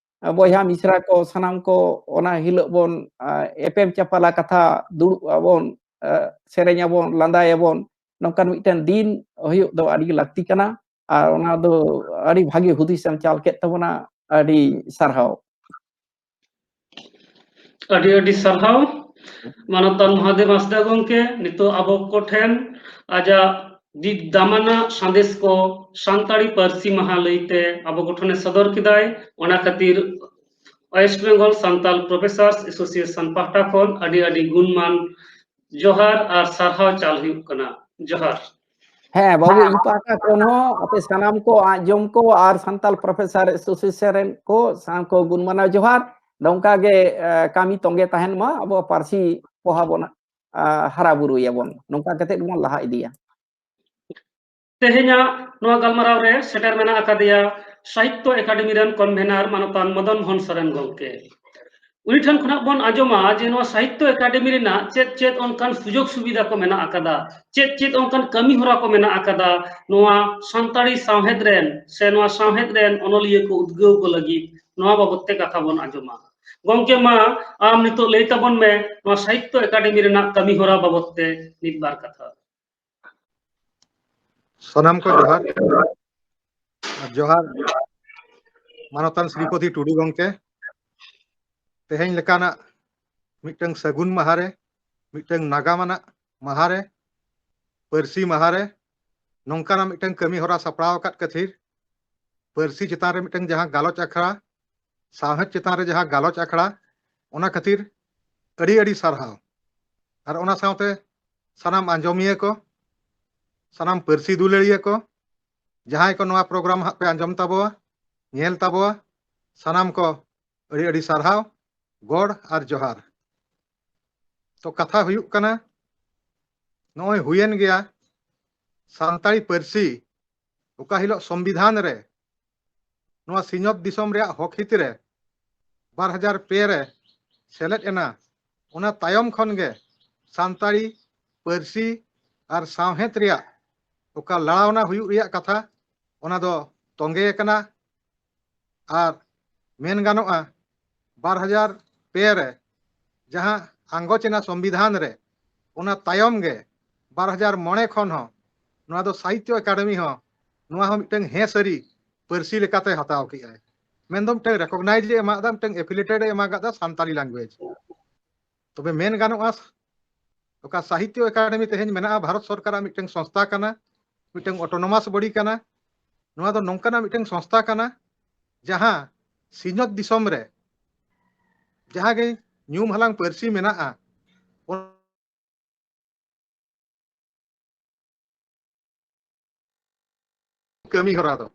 ᱵᱚᱭᱦᱟ ᱢᱤᱥᱨᱟ ᱠᱚ ᱥᱟᱱᱟᱢ ᱠᱚ ᱚᱱᱟ ᱦᱤᱞᱳᱜ ᱵᱚᱱ, ᱟᱨ ᱮᱯᱮᱢ ᱪᱟᱯᱟᱞᱟ, ᱠᱟᱛᱷᱟ ᱫᱩᱲᱩᱵ ᱟᱵᱚᱱ, ᱟᱨ ᱥᱮᱨᱮᱧ ᱟᱵᱚᱱ, ᱞᱟᱸᱫᱟᱭᱟᱵᱚᱱ, ᱱᱚᱝᱠᱟᱱ ᱢᱤᱫᱴᱮᱱ ᱫᱤᱱ ᱦᱩᱭᱩᱜ ᱫᱚ ᱟᱹᱰᱤ ᱜᱮ ᱞᱟᱹᱠᱛᱤ ᱠᱟᱱᱟ᱾ ᱟᱨ ᱚᱱᱟ ᱫᱚ ᱟᱹᱰᱤ ᱵᱷᱟᱜᱤ ᱦᱩᱫᱤᱥ ᱮᱢ ᱪᱟᱞ ᱠᱮᱫ ᱛᱟᱵᱚᱱᱟ, ᱟᱹᱰᱤ ᱥᱟᱨᱦᱟᱣ᱾ ᱟᱹᱰᱤ ᱟᱹᱰᱤ ᱥᱟᱨᱦᱟᱣ ᱢᱟᱱᱚᱛᱟᱱ ᱢᱚᱦᱟᱫᱮᱵ ᱦᱟᱸᱥᱫᱟ ᱜᱚᱢᱠᱮ, ᱱᱤᱛᱚᱜ ᱟᱵᱚ ᱠᱚᱴᱷᱮᱱ ᱟᱡᱟᱜ ᱫᱤᱫ ᱫᱟᱢᱟᱱᱟᱜ ᱥᱟᱸᱫᱮᱥ ᱠᱚ ᱥᱟᱱᱛᱟᱲᱤ ᱯᱟᱹᱨᱥᱤ ᱢᱟᱦᱟ ᱞᱟᱹᱭᱛᱮ ᱟᱵᱚ ᱠᱚᱴᱷᱮᱱᱮ ᱥᱚᱫᱚᱨ ᱠᱮᱫᱟᱭ᱾ ᱚᱱᱟ ᱠᱷᱟᱹᱛᱤᱨ West Bengal Santal Professors Association ᱯᱟᱦᱴᱟ ᱠᱷᱚᱱ ᱟᱹᱰᱤ ᱟᱹᱰᱤ ᱜᱩᱱᱢᱟᱱ ᱡᱚᱦᱟᱨ ᱟᱨ ᱥᱟᱨᱦᱟᱣ ᱪᱟᱞ ᱦᱩᱭᱩᱜ ᱠᱟᱱᱟ᱾ ᱡᱚᱦᱟᱨ᱾ ᱦᱮᱸ ᱵᱟᱹᱵᱩ, ᱤᱧ ᱯᱟᱦᱴᱟ ᱠᱷᱚᱱ ᱦᱚᱸ ᱟᱯᱮ ᱥᱟᱱᱟᱢ ᱠᱚ ᱟᱸᱡᱚᱢ ᱠᱚ ᱟᱨ ᱥᱟᱱᱛᱟᱞ ᱯᱨᱚᱯᱷᱮᱥᱟᱨ ᱮᱥᱳᱥᱤᱭᱮᱥᱚᱱ ᱨᱮᱱ ᱠᱚ ᱥᱟᱱᱟᱢ ᱠᱚ ᱜᱩᱱ ᱢᱟᱱᱟᱣ ᱡᱚᱦᱟᱨ᱾ ᱱᱚᱝᱠᱟ ᱜᱮ, ᱮ, ᱠᱟᱹᱢᱤ ᱛᱚᱸᱜᱮ ᱛᱟᱦᱮᱱ ᱢᱟ, ᱟᱵᱚᱣᱟᱜ ᱯᱟᱹᱨᱥᱤ ᱯᱚᱦᱟ ᱵᱚᱱ, ᱟ, ᱦᱟᱨᱟ ᱵᱩᱨᱩᱭᱟᱵᱚᱱ, ᱱᱚᱝᱠᱟ ᱠᱟᱛᱮ ᱜᱮᱵᱚᱱ ᱞᱟᱦᱟ ᱤᱫᱤᱭᱟ᱾ ᱛᱮᱦᱮᱧᱟᱜ ᱱᱚᱣᱟ ᱜᱟᱞᱢᱟᱨᱟᱣ ᱨᱮ ᱥᱮᱴᱮᱨ ᱢᱮᱱᱟᱜ ᱟᱠᱟᱫᱮᱭᱟ ᱥᱟᱦᱤᱛᱛᱚ ᱮᱠᱟᱰᱮᱢᱤ ᱨᱮᱱ ᱠᱚᱱᱵᱷᱮᱱᱟᱨ ᱢᱟᱱᱚᱛᱟᱱ ᱢᱚᱫᱚᱱ ᱢᱳᱦᱚᱱ ᱥᱚᱨᱮᱱ ᱜᱚᱢᱠᱮ᱾ ᱩᱱᱤ ᱴᱷᱮᱱ ᱠᱷᱚᱱᱟᱜ ᱵᱚᱱ ᱟᱸᱡᱚᱢᱟ ᱡᱮ ᱱᱚᱣᱟ ᱥᱟᱦᱤᱛᱛᱚ ᱮᱠᱟᱰᱮᱢᱤ ᱨᱮᱱᱟᱜ ᱪᱮᱫ ᱪᱮᱫ ᱚᱱᱠᱟᱱ ᱥᱩᱡᱳᱜᱽ ᱥᱩᱵᱤᱫᱷᱟ ᱠᱚ ᱢᱮᱱᱟᱜ ᱟᱠᱟᱫᱟ, ᱪᱮᱫ ᱪᱮᱫ ᱚᱱᱠᱟᱱ ᱠᱟᱹᱢᱤ ᱦᱚᱨᱟ ᱠᱚ ᱢᱮᱱᱟᱜ ᱟᱠᱟᱫᱟ ᱱᱚᱣᱟ ᱥᱟᱱᱛᱟᱲᱤ ᱥᱟᱶᱦᱮᱫ ᱨᱮᱱ ᱥᱮ ᱱᱚᱣᱟ ᱥᱟᱶᱦᱮᱫ ᱨᱮᱱ ᱚᱱᱚᱞᱤᱭᱟᱹ ᱠᱚ ᱩᱫᱽᱜᱟᱹᱣ ᱠᱚ ᱞᱟᱹᱜᱤᱫ, ᱱᱚᱣᱟ ᱵᱟᱵᱚᱛ ᱛᱮ ᱠᱟᱛᱷᱟ ᱵᱚᱱ ᱟᱸᱡᱚᱢᱟ᱾ ᱜᱚᱢᱠᱮ, ᱢᱟ ᱟᱢ ᱱᱤᱛᱚᱜ ᱞᱟᱹᱭ ᱛᱟᱵᱚᱱ ᱢᱮ ᱱᱚᱣᱟ ᱥᱟᱦᱤᱛᱛᱚ ᱮᱠᱟᱰᱮᱢᱤ ᱨᱮᱱᱟᱜ ᱠᱟᱹᱢᱤ ᱦᱚᱨᱟ ᱵᱟᱵᱚᱛ ᱛᱮ ᱢᱤᱫ ᱵᱟᱨ ᱠᱟᱛᱷᱟ᱾ ᱥᱟᱱᱟᱢ ᱠᱚ ᱡᱚᱦᱟᱨ᱾ ᱟᱨ ᱡᱚᱦᱟᱨ ᱢᱟᱱᱚᱛᱟᱱ ᱥᱨᱤᱯᱚᱛᱤ ᱴᱩᱰᱩ ᱜᱚᱢᱠᱮ᱾ ᱛᱮᱦᱮᱧ ᱞᱮᱠᱟᱱᱟᱜ ᱢᱤᱫᱴᱟᱝ ᱥᱟᱹᱜᱩᱱ ᱢᱟᱦᱟ ᱨᱮ, ᱢᱤᱫᱴᱟᱝ ᱱᱟᱜᱟᱢ ᱟᱱᱟᱜ ᱢᱟᱦᱟ ᱨᱮ, ᱯᱟᱹᱨᱥᱤ ᱢᱟᱦᱟ ᱨᱮ ᱱᱚᱝᱠᱟᱱᱟᱜ ᱢᱤᱫᱴᱟᱝ ᱠᱟᱹᱢᱤ ᱦᱚᱨᱟ ᱥᱟᱯᱲᱟᱣ ᱟᱠᱟᱫ ᱠᱷᱟᱹᱛᱤᱨ, ᱯᱟᱹᱨᱥᱤ ᱪᱮᱛᱟᱱ ᱨᱮ ᱢᱤᱫᱴᱟᱝ ᱡᱟᱦᱟᱸ ᱜᱟᱞᱚᱪ ᱟᱠᱷᱲᱟ, ᱥᱟᱶᱦᱮᱫ ᱪᱮᱛᱟᱱ ᱨᱮ ᱡᱟᱦᱟᱸ ᱜᱟᱞᱚᱪ ᱟᱠᱷᱲᱟ, ᱚᱱᱟ ᱠᱷᱟᱹᱛᱤᱨ ᱟᱹᱰᱤ ᱟᱹᱰᱤ ᱥᱟᱨᱦᱟᱣ᱾ ᱟᱨ ᱚᱱᱟ ᱥᱟᱶᱛᱮ ᱥᱟᱱᱟᱢ ᱟᱸᱡᱚᱢᱤᱭᱟᱹ ᱠᱚ, ᱥᱟᱱᱟᱢ ᱯᱟᱹᱨᱥᱤ ᱫᱩᱞᱟᱹᱲᱤᱭᱟᱹ ᱠᱚ, ᱡᱟᱦᱟᱸᱭ ᱠᱚ ᱱᱚᱣᱟ ᱯᱨᱳᱜᱨᱟᱢ ᱦᱟᱸᱜ ᱯᱮ ᱟᱸᱡᱚᱢ ᱛᱟᱵᱚᱣᱟ, ᱧᱮᱞ ᱛᱟᱵᱚᱣᱟ, ᱥᱟᱱᱟᱢ ᱠᱚ ᱟᱹᱰᱤ ᱟᱹᱰᱤ ᱥᱟᱨᱦᱟᱣ, ᱜᱚᱰ ᱟᱨ ᱡᱚᱦᱟᱨ᱾ ᱛᱚ ᱠᱟᱛᱷᱟ ᱦᱩᱭᱩᱜ ᱠᱟᱱᱟ, ᱱᱚᱜᱼᱚᱭ ᱦᱩᱭᱮᱱ ᱜᱮᱭᱟ ᱥᱟᱱᱛᱟᱲᱤ ᱯᱟᱹᱨᱥᱤ ᱚᱠᱟ ᱦᱤᱞᱳᱜ ᱥᱚᱝᱵᱤᱫᱷᱟᱱ ᱨᱮ ᱱᱚᱣᱟ ᱥᱤᱧᱚᱛ ᱫᱤᱥᱚᱢ ᱨᱮᱭᱟᱜ ᱦᱚᱠ ᱦᱤᱛ ᱨᱮ ᱵᱟᱨ ᱦᱟᱡᱟᱨ ᱯᱮ ᱨᱮ ᱥᱮᱞᱮᱫ ᱮᱱᱟ, ᱚᱱᱟ ᱛᱟᱭᱚᱢ ᱠᱷᱚᱱ ᱜᱮ ᱥᱟᱱᱛᱟᱲᱤ ᱯᱟᱹᱨᱥᱤ ᱟᱨ ᱥᱟᱶᱦᱮᱫ ᱨᱮᱭᱟᱜ ᱚᱠᱟ ᱞᱟᱲᱟᱣᱱᱟ ᱦᱩᱭᱩᱜ ᱨᱮᱭᱟᱜ ᱠᱟᱛᱷᱟ, ᱚᱱᱟ ᱫᱚ ᱛᱚᱸᱜᱮ ᱟᱠᱟᱱᱟ᱾ ᱟᱨ ᱢᱮᱱ ᱜᱟᱱᱚᱜᱼᱟ, ᱵᱟᱨ ᱦᱟᱡᱟᱨ ᱯᱮ ᱨᱮ ᱡᱟᱦᱟᱸ ᱟᱸᱜᱚᱪ ᱮᱱᱟ ᱥᱚᱝᱵᱤᱫᱷᱟᱱ ᱨᱮ, ᱚᱱᱟ ᱛᱟᱭᱚᱢ ᱜᱮ ᱵᱟᱨ ᱦᱟᱡᱟᱨ ᱢᱚᱬᱮ ᱠᱷᱚᱱ ᱦᱚᱸ ᱱᱚᱣᱟ ᱫᱚ ᱥᱟᱦᱤᱛᱛᱚ ᱮᱠᱟᱰᱮᱢᱤ ᱦᱚᱸ ᱱᱚᱣᱟ ᱦᱚᱸ ᱢᱤᱫᱴᱟᱝ ᱦᱮᱸ ᱥᱟᱹᱨᱤ ᱯᱟᱹᱨᱥᱤ ᱞᱮᱠᱟᱛᱮ ᱦᱟᱛᱟᱣ ᱠᱮᱜᱼᱟᱭ᱾ ᱢᱮᱱᱫᱚ ᱢᱤᱫᱴᱟᱝ ᱨᱮᱠᱚᱜᱱᱟᱭᱤᱡᱽ ᱮ ᱮᱢᱟᱜᱫᱟ, ᱢᱤᱫᱴᱟᱝ ᱮᱯᱷᱤᱞᱮᱴᱮᱰ ᱮ ᱮᱢᱟᱜᱫᱟ ᱥᱟᱱᱛᱟᱲᱤ ᱞᱮᱝᱜᱩᱭᱮᱡᱽ᱾ ᱛᱚᱵᱮ ᱢᱮᱱ ᱜᱟᱱᱚᱜᱼᱟ, ᱚᱠᱟ ᱥᱟᱦᱤᱛᱛᱚ ᱮᱠᱟᱰᱮᱢᱤ ᱛᱮᱦᱮᱧ ᱢᱮᱱᱟᱜᱼᱟ, ᱵᱷᱟᱨᱚᱛ ᱥᱚᱨᱠᱟᱨᱟᱜ ᱢᱤᱫᱴᱟᱝ ᱥᱚᱝᱥᱛᱷᱟ ᱠᱟᱱᱟ, ᱢᱤᱫᱴᱟᱝ ᱚᱴᱳᱱᱚᱢᱟᱥ ᱵᱚᱰᱤ ᱠᱟᱱᱟ᱾ ᱱᱚᱣᱟ ᱫᱚ ᱱᱚᱝᱠᱟᱱᱟᱜ ᱢᱤᱫᱴᱟᱝ ᱥᱚᱝᱥᱛᱷᱟ ᱠᱟᱱᱟ, ᱡᱟᱦᱟᱸ ᱥᱤᱧᱚᱛ ᱫᱤᱥᱚᱢ ᱨᱮ ᱡᱟᱦᱟᱸ ᱜᱮ ᱧᱩᱢ ᱦᱟᱞᱟᱝ ᱯᱟᱹᱨᱥᱤ ᱢᱮᱱᱟᱜᱼᱟ, ᱠᱟᱹᱢᱤ ᱦᱚᱨᱟ ᱫᱚ᱾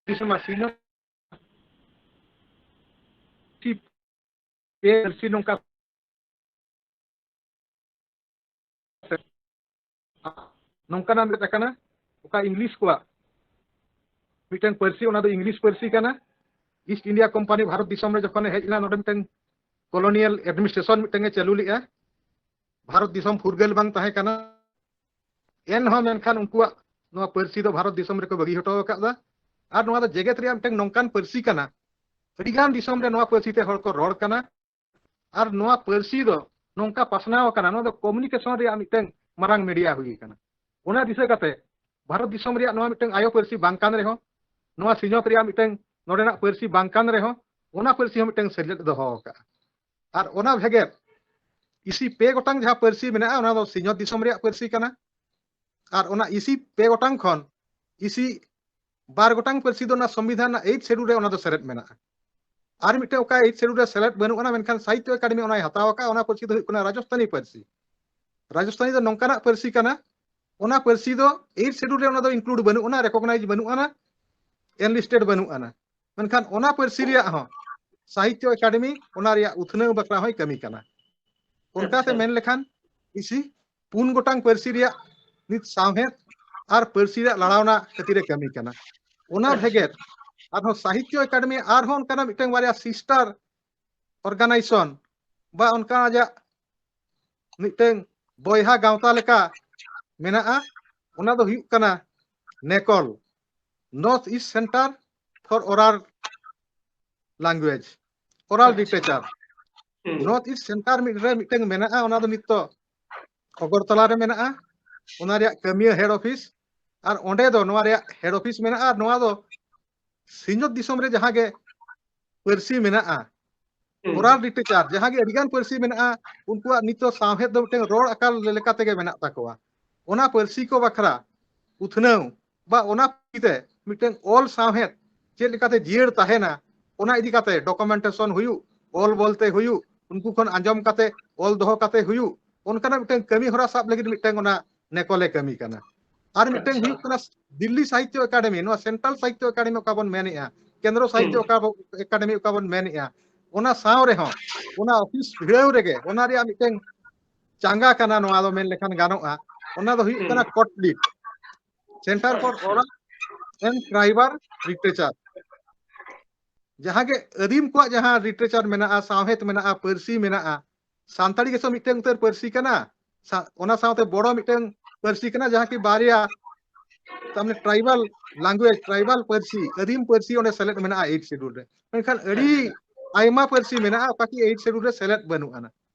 ᱫᱤᱥᱚᱢ ᱟᱹᱥᱤᱱᱚᱜ ᱪᱤ ᱯᱮ ᱯᱟᱹᱨᱥᱤ ᱱᱚᱝᱠᱟ ᱱᱚᱝᱠᱟᱱᱟᱜ ᱢᱤᱫ ᱟᱠᱟᱱᱟ, ᱚᱠᱟ ᱤᱝᱞᱤᱥ ᱠᱚᱣᱟᱜ ᱢᱤᱫᱴᱟᱝ ᱯᱟᱹᱨᱥᱤ, ᱚᱱᱟ ᱫᱚ ᱤᱝᱞᱤᱥ ᱯᱟᱹᱨᱥᱤ ᱠᱟᱱᱟ᱾ ᱤᱥᱴ ᱤᱱᱰᱤᱭᱟ ᱠᱳᱢᱯᱟᱱᱤ ᱵᱷᱟᱨᱚᱛ ᱫᱤᱥᱚᱢ ᱨᱮ ᱡᱚᱠᱷᱚᱱᱮ ᱦᱮᱡ ᱮᱱᱟ, ᱱᱚᱰᱮ ᱢᱤᱫᱴᱟᱝ ᱠᱚᱞᱳᱱᱤᱭᱟᱞ ᱮᱰᱢᱤᱱᱤᱥᱴᱨᱮᱥᱚᱱ ᱢᱤᱫᱴᱟᱝ ᱮ ᱪᱟᱹᱞᱩ ᱞᱮᱫᱼᱟ᱾ ᱵᱷᱟᱨᱚᱛ ᱫᱤᱥᱚᱢ ᱯᱷᱩᱨᱜᱟᱹᱞ ᱵᱟᱝ ᱛᱟᱦᱮᱸ ᱠᱟᱱᱟ, ᱮᱱᱦᱚᱸ ᱢᱮᱱᱠᱷᱟᱱ ᱩᱱᱠᱩᱣᱟᱜ ᱱᱚᱣᱟ ᱯᱟᱹᱨᱥᱤ ᱫᱚ ᱵᱷᱟᱨᱚᱛ ᱫᱤᱥᱚᱢ ᱨᱮᱠᱚ ᱵᱟᱹᱜᱤ ᱦᱚᱴᱚ ᱟᱠᱟᱫᱟ᱾ ᱟᱨ ᱱᱚᱣᱟ ᱫᱚ ᱡᱮᱜᱮᱛ ᱨᱮᱭᱟᱜ ᱢᱤᱫᱴᱟᱝ ᱱᱚᱝᱠᱟᱱ ᱯᱟᱹᱨᱥᱤ ᱠᱟᱱᱟ, ᱟᱹᱰᱤᱜᱟᱱ ᱫᱤᱥᱚᱢ ᱨᱮ ᱱᱚᱣᱟ ᱯᱟᱹᱨᱥᱤ ᱛᱮ ᱦᱚᱲ ᱠᱚ ᱨᱚᱲ ᱠᱟᱱᱟ᱾ ᱟᱨ ᱱᱚᱣᱟ ᱯᱟᱹᱨᱥᱤ ᱫᱚ ᱱᱚᱝᱠᱟ ᱯᱟᱥᱱᱟᱣ ᱟᱠᱟᱱᱟ, ᱱᱚᱣᱟ ᱫᱚ ᱠᱚᱢᱤᱭᱩᱱᱤᱠᱮᱥᱚᱱ ᱨᱮᱭᱟᱜ ᱢᱤᱫᱴᱟᱝ ᱢᱟᱨᱟᱝ ᱢᱤᱰᱤᱭᱟ ᱦᱩᱭ ᱟᱠᱟᱱᱟ᱾ ᱚᱱᱟ ᱫᱤᱥᱟᱹ ᱠᱟᱛᱮ ᱵᱷᱟᱨᱚᱛ ᱫᱤᱥᱚᱢ ᱨᱮᱭᱟᱜ ᱱᱚᱣᱟ ᱢᱤᱫᱴᱟᱝ ᱟᱭᱳ ᱯᱟᱹᱨᱥᱤ ᱵᱟᱝ ᱠᱟᱱ ᱨᱮᱦᱚᱸ, ᱱᱚᱣᱟ ᱥᱤᱧᱚᱛ ᱨᱮᱭᱟᱜ ᱢᱤᱫᱴᱟᱝ ᱱᱚᱰᱮᱱᱟᱜ ᱯᱟᱹᱨᱥᱤ ᱵᱟᱝ ᱠᱟᱱ ᱨᱮᱦᱚᱸ, ᱚᱱᱟ ᱯᱟᱹᱨᱥᱤ ᱦᱚᱸ ᱢᱤᱫᱴᱟᱝ ᱥᱮᱞᱮᱫ ᱫᱚᱦᱚ ᱟᱠᱟᱫᱼᱟ᱾ ᱟᱨ ᱚᱱᱟ ᱵᱷᱮᱜᱮᱫ ᱤᱥᱤ ᱯᱮ ᱜᱚᱴᱟᱝ ᱡᱟᱦᱟᱸ ᱯᱟᱹᱨᱥᱤ ᱢᱮᱱᱟᱜᱼᱟ, ᱚᱱᱟ ᱫᱚ ᱥᱤᱧᱚᱛ ᱫᱤᱥᱚᱢ ᱨᱮᱭᱟᱜ ᱯᱟᱹᱨᱥᱤ ᱠᱟᱱᱟ᱾ ᱟᱨ ᱚᱱᱟ ᱤᱥᱤ ᱯᱮ ᱜᱚᱴᱟᱝ ᱠᱷᱚᱱ ᱤᱥᱤ ᱵᱟᱨ ᱜᱚᱴᱟᱝ ᱯᱟᱹᱨᱥᱤ ᱫᱚ ᱚᱱᱟ ᱥᱚᱝᱵᱤᱫᱷᱟᱱ ᱨᱮᱱᱟᱜ ᱮᱭᱤᱴ ᱥᱮᱰᱩᱞ ᱨᱮ ᱚᱱᱟ ᱫᱚ ᱥᱮᱞᱮᱫ ᱢᱮᱱᱟᱜᱼᱟ᱾ ᱟᱨ ᱢᱤᱫᱴᱮᱱ ᱚᱠᱟ ᱮᱭᱤᱴ ᱥᱮᱰᱩᱞ ᱨᱮ ᱥᱮᱞᱮᱫ ᱵᱟᱹᱱᱩᱜ ᱟᱱᱟ, ᱢᱮᱱᱠᱷᱟᱱ ᱥᱟᱦᱤᱛᱛᱚ ᱮᱠᱟᱰᱮᱢᱤ ᱚᱱᱟᱭ ᱦᱟᱛᱟᱣ ᱟᱠᱟᱫᱼᱟ, ᱚᱱᱟ ᱯᱟᱹᱨᱥᱤ ᱫᱚ ᱦᱩᱭᱩᱜ ᱠᱟᱱᱟ ᱨᱟᱡᱚᱥᱛᱷᱟᱱᱤ ᱯᱟᱹᱨᱥᱤ᱾ ᱨᱟᱡᱚᱥᱛᱷᱟᱱᱤ ᱫᱚ ᱱᱚᱝᱠᱟᱱᱟᱜ ᱯᱟᱹᱨᱥᱤ ᱠᱟᱱᱟ, ᱚᱱᱟ ᱯᱟᱹᱨᱥᱤ ᱫᱚ ᱮᱭᱤᱴ ᱥᱮᱰᱩᱞ ᱨᱮ ᱚᱱᱟ ᱫᱚ ᱤᱱᱠᱞᱩᱰ ᱵᱟᱹᱱᱩᱜ ᱟᱱᱟ, ᱨᱮᱠᱚᱜᱱᱟᱭᱤᱡᱽ ᱵᱟᱹᱱᱩᱜ ᱟᱱᱟ, ᱮᱱᱞᱤᱥᱴᱮᱰ ᱵᱟᱹᱱᱩᱜ ᱟᱱᱟ᱾ ᱢᱮᱱᱠᱷᱟᱱ ᱚᱱᱟ ᱯᱟᱹᱨᱥᱤ ᱨᱮᱭᱟᱜ ᱦᱚᱸ ᱥᱟᱦᱤᱛᱭᱚ ᱮᱠᱟᱰᱮᱢᱤ ᱚᱱᱟ ᱨᱮᱭᱟᱜ ᱩᱛᱷᱱᱟᱹᱣ ᱵᱟᱠᱷᱨᱟ ᱦᱚᱸᱭ ᱠᱟᱹᱢᱤ ᱠᱟᱱᱟ᱾ ᱚᱱᱠᱟᱛᱮ ᱟᱪᱪᱷᱟ᱾ ᱢᱮᱱ ᱞᱮᱠᱷᱟᱱ ᱵᱮᱥᱤ ᱯᱩᱱ ᱜᱚᱴᱟᱝ ᱯᱟᱹᱨᱥᱤ ᱨᱮᱭᱟᱜ ᱱᱤᱛ ᱥᱟᱶᱦᱮᱫ ᱟᱨ ᱯᱟᱹᱨᱥᱤ ᱨᱮᱭᱟᱜ ᱞᱟᱲᱟᱣᱱᱟ ᱠᱷᱟᱹᱛᱤᱨ ᱮ ᱠᱟᱹᱢᱤ ᱠᱟᱱᱟ᱾ ᱚᱱᱟ ᱵᱷᱮᱜᱮᱫ ᱟᱨᱦᱚᱸ ᱥᱟᱦᱤᱛᱭᱚ ᱮᱠᱟᱰᱮᱢᱤ ᱟᱨᱦᱚᱸ ᱚᱱᱠᱟᱱᱟᱜ ᱢᱤᱫᱴᱟᱝ ᱵᱟᱨᱭᱟ ᱥᱤᱥᱴᱟᱨ ᱚᱨᱜᱟᱱᱟᱭᱡᱮᱥᱚᱱ ᱵᱟ ᱚᱱᱠᱟ ᱟᱡᱟᱜ ᱢᱤᱫᱴᱟᱝ ᱵᱚᱭᱦᱟ ᱜᱟᱶᱛᱟ ᱞᱮᱠᱟ ᱢᱮᱱᱟᱜᱼᱟ᱾ ᱚᱱᱟ ᱫᱚ ᱦᱩᱭᱩᱜ ᱠᱟᱱᱟ ᱱᱮᱠᱚᱞ, North East Center for Oral Language, Oral Literature᱾ ᱦᱩᱸ᱾ North East Center ᱢᱤᱫ ᱨᱮ ᱢᱤᱫᱴᱟᱝ ᱢᱮᱱᱟᱜᱼᱟ, ᱚᱱᱟ ᱫᱚ ᱱᱤᱛ ᱫᱚ ᱟᱜᱚᱨᱛᱟᱞᱟ ᱨᱮ ᱢᱮᱱᱟᱜᱼᱟ᱾ ᱚᱱᱟ ᱨᱮᱭᱟᱜ ᱠᱟᱹᱢᱤᱭᱟᱹ ᱦᱮᱰ ᱚᱯᱷᱤᱥ, ᱟᱨ ᱚᱸᱰᱮ ᱫᱚ ᱱᱚᱣᱟ ᱨᱮᱭᱟᱜ ᱦᱮᱰ ᱚᱯᱷᱤᱥ ᱢᱮᱱᱟᱜᱼᱟ᱾ ᱟᱨ ᱱᱚᱣᱟ ᱫᱚ ᱥᱤᱧᱚᱛ ᱫᱤᱥᱚᱢ ᱨᱮ ᱡᱟᱦᱟᱸ ᱜᱮ ᱯᱟᱹᱨᱥᱤ ᱢᱮᱱᱟᱜᱼᱟ, ᱦᱩᱸ᱾ Oral literature, ᱡᱟᱦᱟᱸ ᱜᱮ ᱟᱹᱰᱤᱜᱟᱱ ᱯᱟᱹᱨᱥᱤ ᱢᱮᱱᱟᱜᱼᱟ, ᱩᱱᱠᱩᱣᱟᱜ ᱱᱤᱛ ᱫᱚ ᱥᱟᱶᱦᱮᱫ ᱫᱚ ᱢᱤᱫᱴᱟᱝ ᱨᱚᱲ ᱟᱠᱟᱨ ᱞᱮᱠᱟ ᱛᱮᱜᱮ ᱢᱮᱱᱟᱜ ᱛᱟᱠᱚᱣᱟ᱾ ᱚᱱᱟ ᱯᱟᱹᱨᱥᱤ ᱠᱚ ᱵᱟᱠᱷᱨᱟ ᱩᱛᱷᱱᱟᱹᱣ ᱵᱟ ᱚᱱᱟ ᱯᱟᱹᱨᱥᱤ ᱛᱮ ᱢᱤᱫᱴᱟᱝ ᱚᱞ ᱥᱟᱶᱦᱮᱫ ᱪᱮᱫ ᱞᱮᱠᱟᱛᱮ ᱡᱤᱭᱟᱹᱲ ᱛᱟᱦᱮᱱᱟ, ᱚᱱᱟ ᱤᱫᱤ ᱠᱟᱛᱮ ᱰᱚᱠᱩᱢᱮᱱᱴᱮᱥᱚᱱ ᱦᱩᱭᱩᱜ, ᱚᱞ ᱵᱚᱞᱛᱮ ᱦᱩᱭᱩᱜ, ᱩᱱᱠᱩ ᱠᱷᱚᱱ ᱟᱸᱡᱚᱢ ᱠᱟᱛᱮ ᱚᱞ ᱫᱚᱦᱚ ᱠᱟᱛᱮ ᱦᱩᱭᱩᱜ, ᱚᱱᱠᱟᱱᱟᱜ ᱢᱤᱫᱴᱟᱝ ᱠᱟᱹᱢᱤ ᱦᱚᱨᱟ ᱥᱟᱵ ᱞᱟᱹᱜᱤᱫ ᱢᱤᱫᱴᱟᱝ ᱚᱱᱟ ᱱᱮᱠᱚᱞᱮ ᱠᱟᱹᱢᱤ ᱠᱟᱱᱟ᱾ ᱟᱨ ᱢᱤᱫᱴᱟᱝ ᱟᱪᱪᱷᱟ᱾ ᱦᱩᱭᱩᱜ ᱠᱟᱱᱟ ᱫᱤᱞᱞᱤ ᱥᱟᱦᱤᱛᱭᱚ ᱮᱠᱟᱰᱮᱢᱤ, ᱱᱚᱣᱟ ᱥᱮᱱᱴᱨᱟᱞ ᱥᱟᱦᱤᱛᱭᱚ ᱮᱠᱟᱰᱮᱢᱤ ᱚᱠᱟ ᱵᱚᱱ ᱢᱮᱱᱮᱜᱼᱟ, ᱠᱮᱱᱫᱨᱚ ᱥᱟᱦᱤᱛᱭᱚ ᱦᱩᱸ᱾ ᱚᱠᱟ ᱵᱚ-, ᱮᱠᱟᱰᱮᱢᱤ ᱚᱠᱟ ᱵᱚᱱ ᱢᱮᱱᱮᱜᱼᱟ, ᱚᱱᱟ ᱥᱟᱶ ᱨᱮᱦᱚᱸ ᱚᱱᱟ ᱚᱯᱷᱤᱥ ᱵᱷᱤᱲᱟᱹᱣ ᱨᱮᱜᱮ ᱚᱱᱟ ᱨᱮᱭᱟᱜ ᱢᱤᱫᱴᱟᱝ ᱪᱟᱸᱜᱟ ᱠᱟᱱᱟ, ᱱᱚᱣᱟ ᱫᱚ ᱢᱮᱱ ᱞᱮᱠᱷᱟᱱ ᱜᱟᱱᱚᱜᱼᱟ᱾ ᱚᱱᱟ ᱫᱚ ᱦᱩᱭᱩᱜ ᱠᱟᱱᱟ ᱦᱩᱸ᱾ ᱠᱚᱴᱞᱤᱴ, Center for ᱟᱪᱪᱷᱟ᱾ Oral and Tribal Literature᱾ ᱡᱟᱦᱟᱸ ᱜᱮ ᱟᱹᱫᱤᱢ ᱠᱚᱣᱟᱜ ᱡᱟᱦᱟᱸ ᱞᱤᱴᱟᱨᱮᱪᱟᱨ ᱢᱮᱱᱟᱜᱼᱟ, ᱥᱟᱶᱦᱮᱫ ᱢᱮᱱᱟᱜᱼᱟ, ᱯᱟᱹᱨᱥᱤ ᱢᱮᱱᱟᱜᱼᱟ, ᱥᱟᱱᱛᱟᱲᱤ ᱜᱮᱥᱮ ᱢᱤᱫᱴᱟᱝ ᱩᱛᱟᱹᱨ ᱯᱟᱹᱨᱥᱤ ᱠᱟᱱᱟ, ᱥᱟ-, ᱚᱱᱟ ᱥᱟᱶᱛᱮ ᱵᱚᱲᱚ ᱢᱤᱫᱴᱟᱝ ᱯᱟᱹᱨᱥᱤ ᱠᱟᱱᱟ, ᱡᱟᱦᱟᱸ ᱠᱤ ᱵᱟᱨᱭᱟ, ᱛᱟᱨ ᱢᱟᱱᱮ tribal language, tribal ᱯᱟᱹᱨᱥᱤ, ᱟᱹᱫᱤᱢ ᱯᱟᱹᱨᱥᱤ ᱚᱸᱰᱮ ᱥᱮᱞᱮᱫ ᱢᱮᱱᱟᱜᱼᱟ eighth schedule ᱨᱮ᱾ ᱢᱮᱱᱠᱷᱟᱱ ᱟᱹᱰᱤ ᱟᱪᱪᱷᱟ᱾ ᱟᱭᱢᱟ ᱯᱟᱹᱨᱥᱤ ᱢᱮᱱᱟᱜᱼᱟ, ᱚᱠᱟ ᱠᱤ eighth schedule ᱨᱮ ᱥᱮᱞᱮᱫ ᱵᱟᱹᱱᱩᱜ ᱟᱱᱟ᱾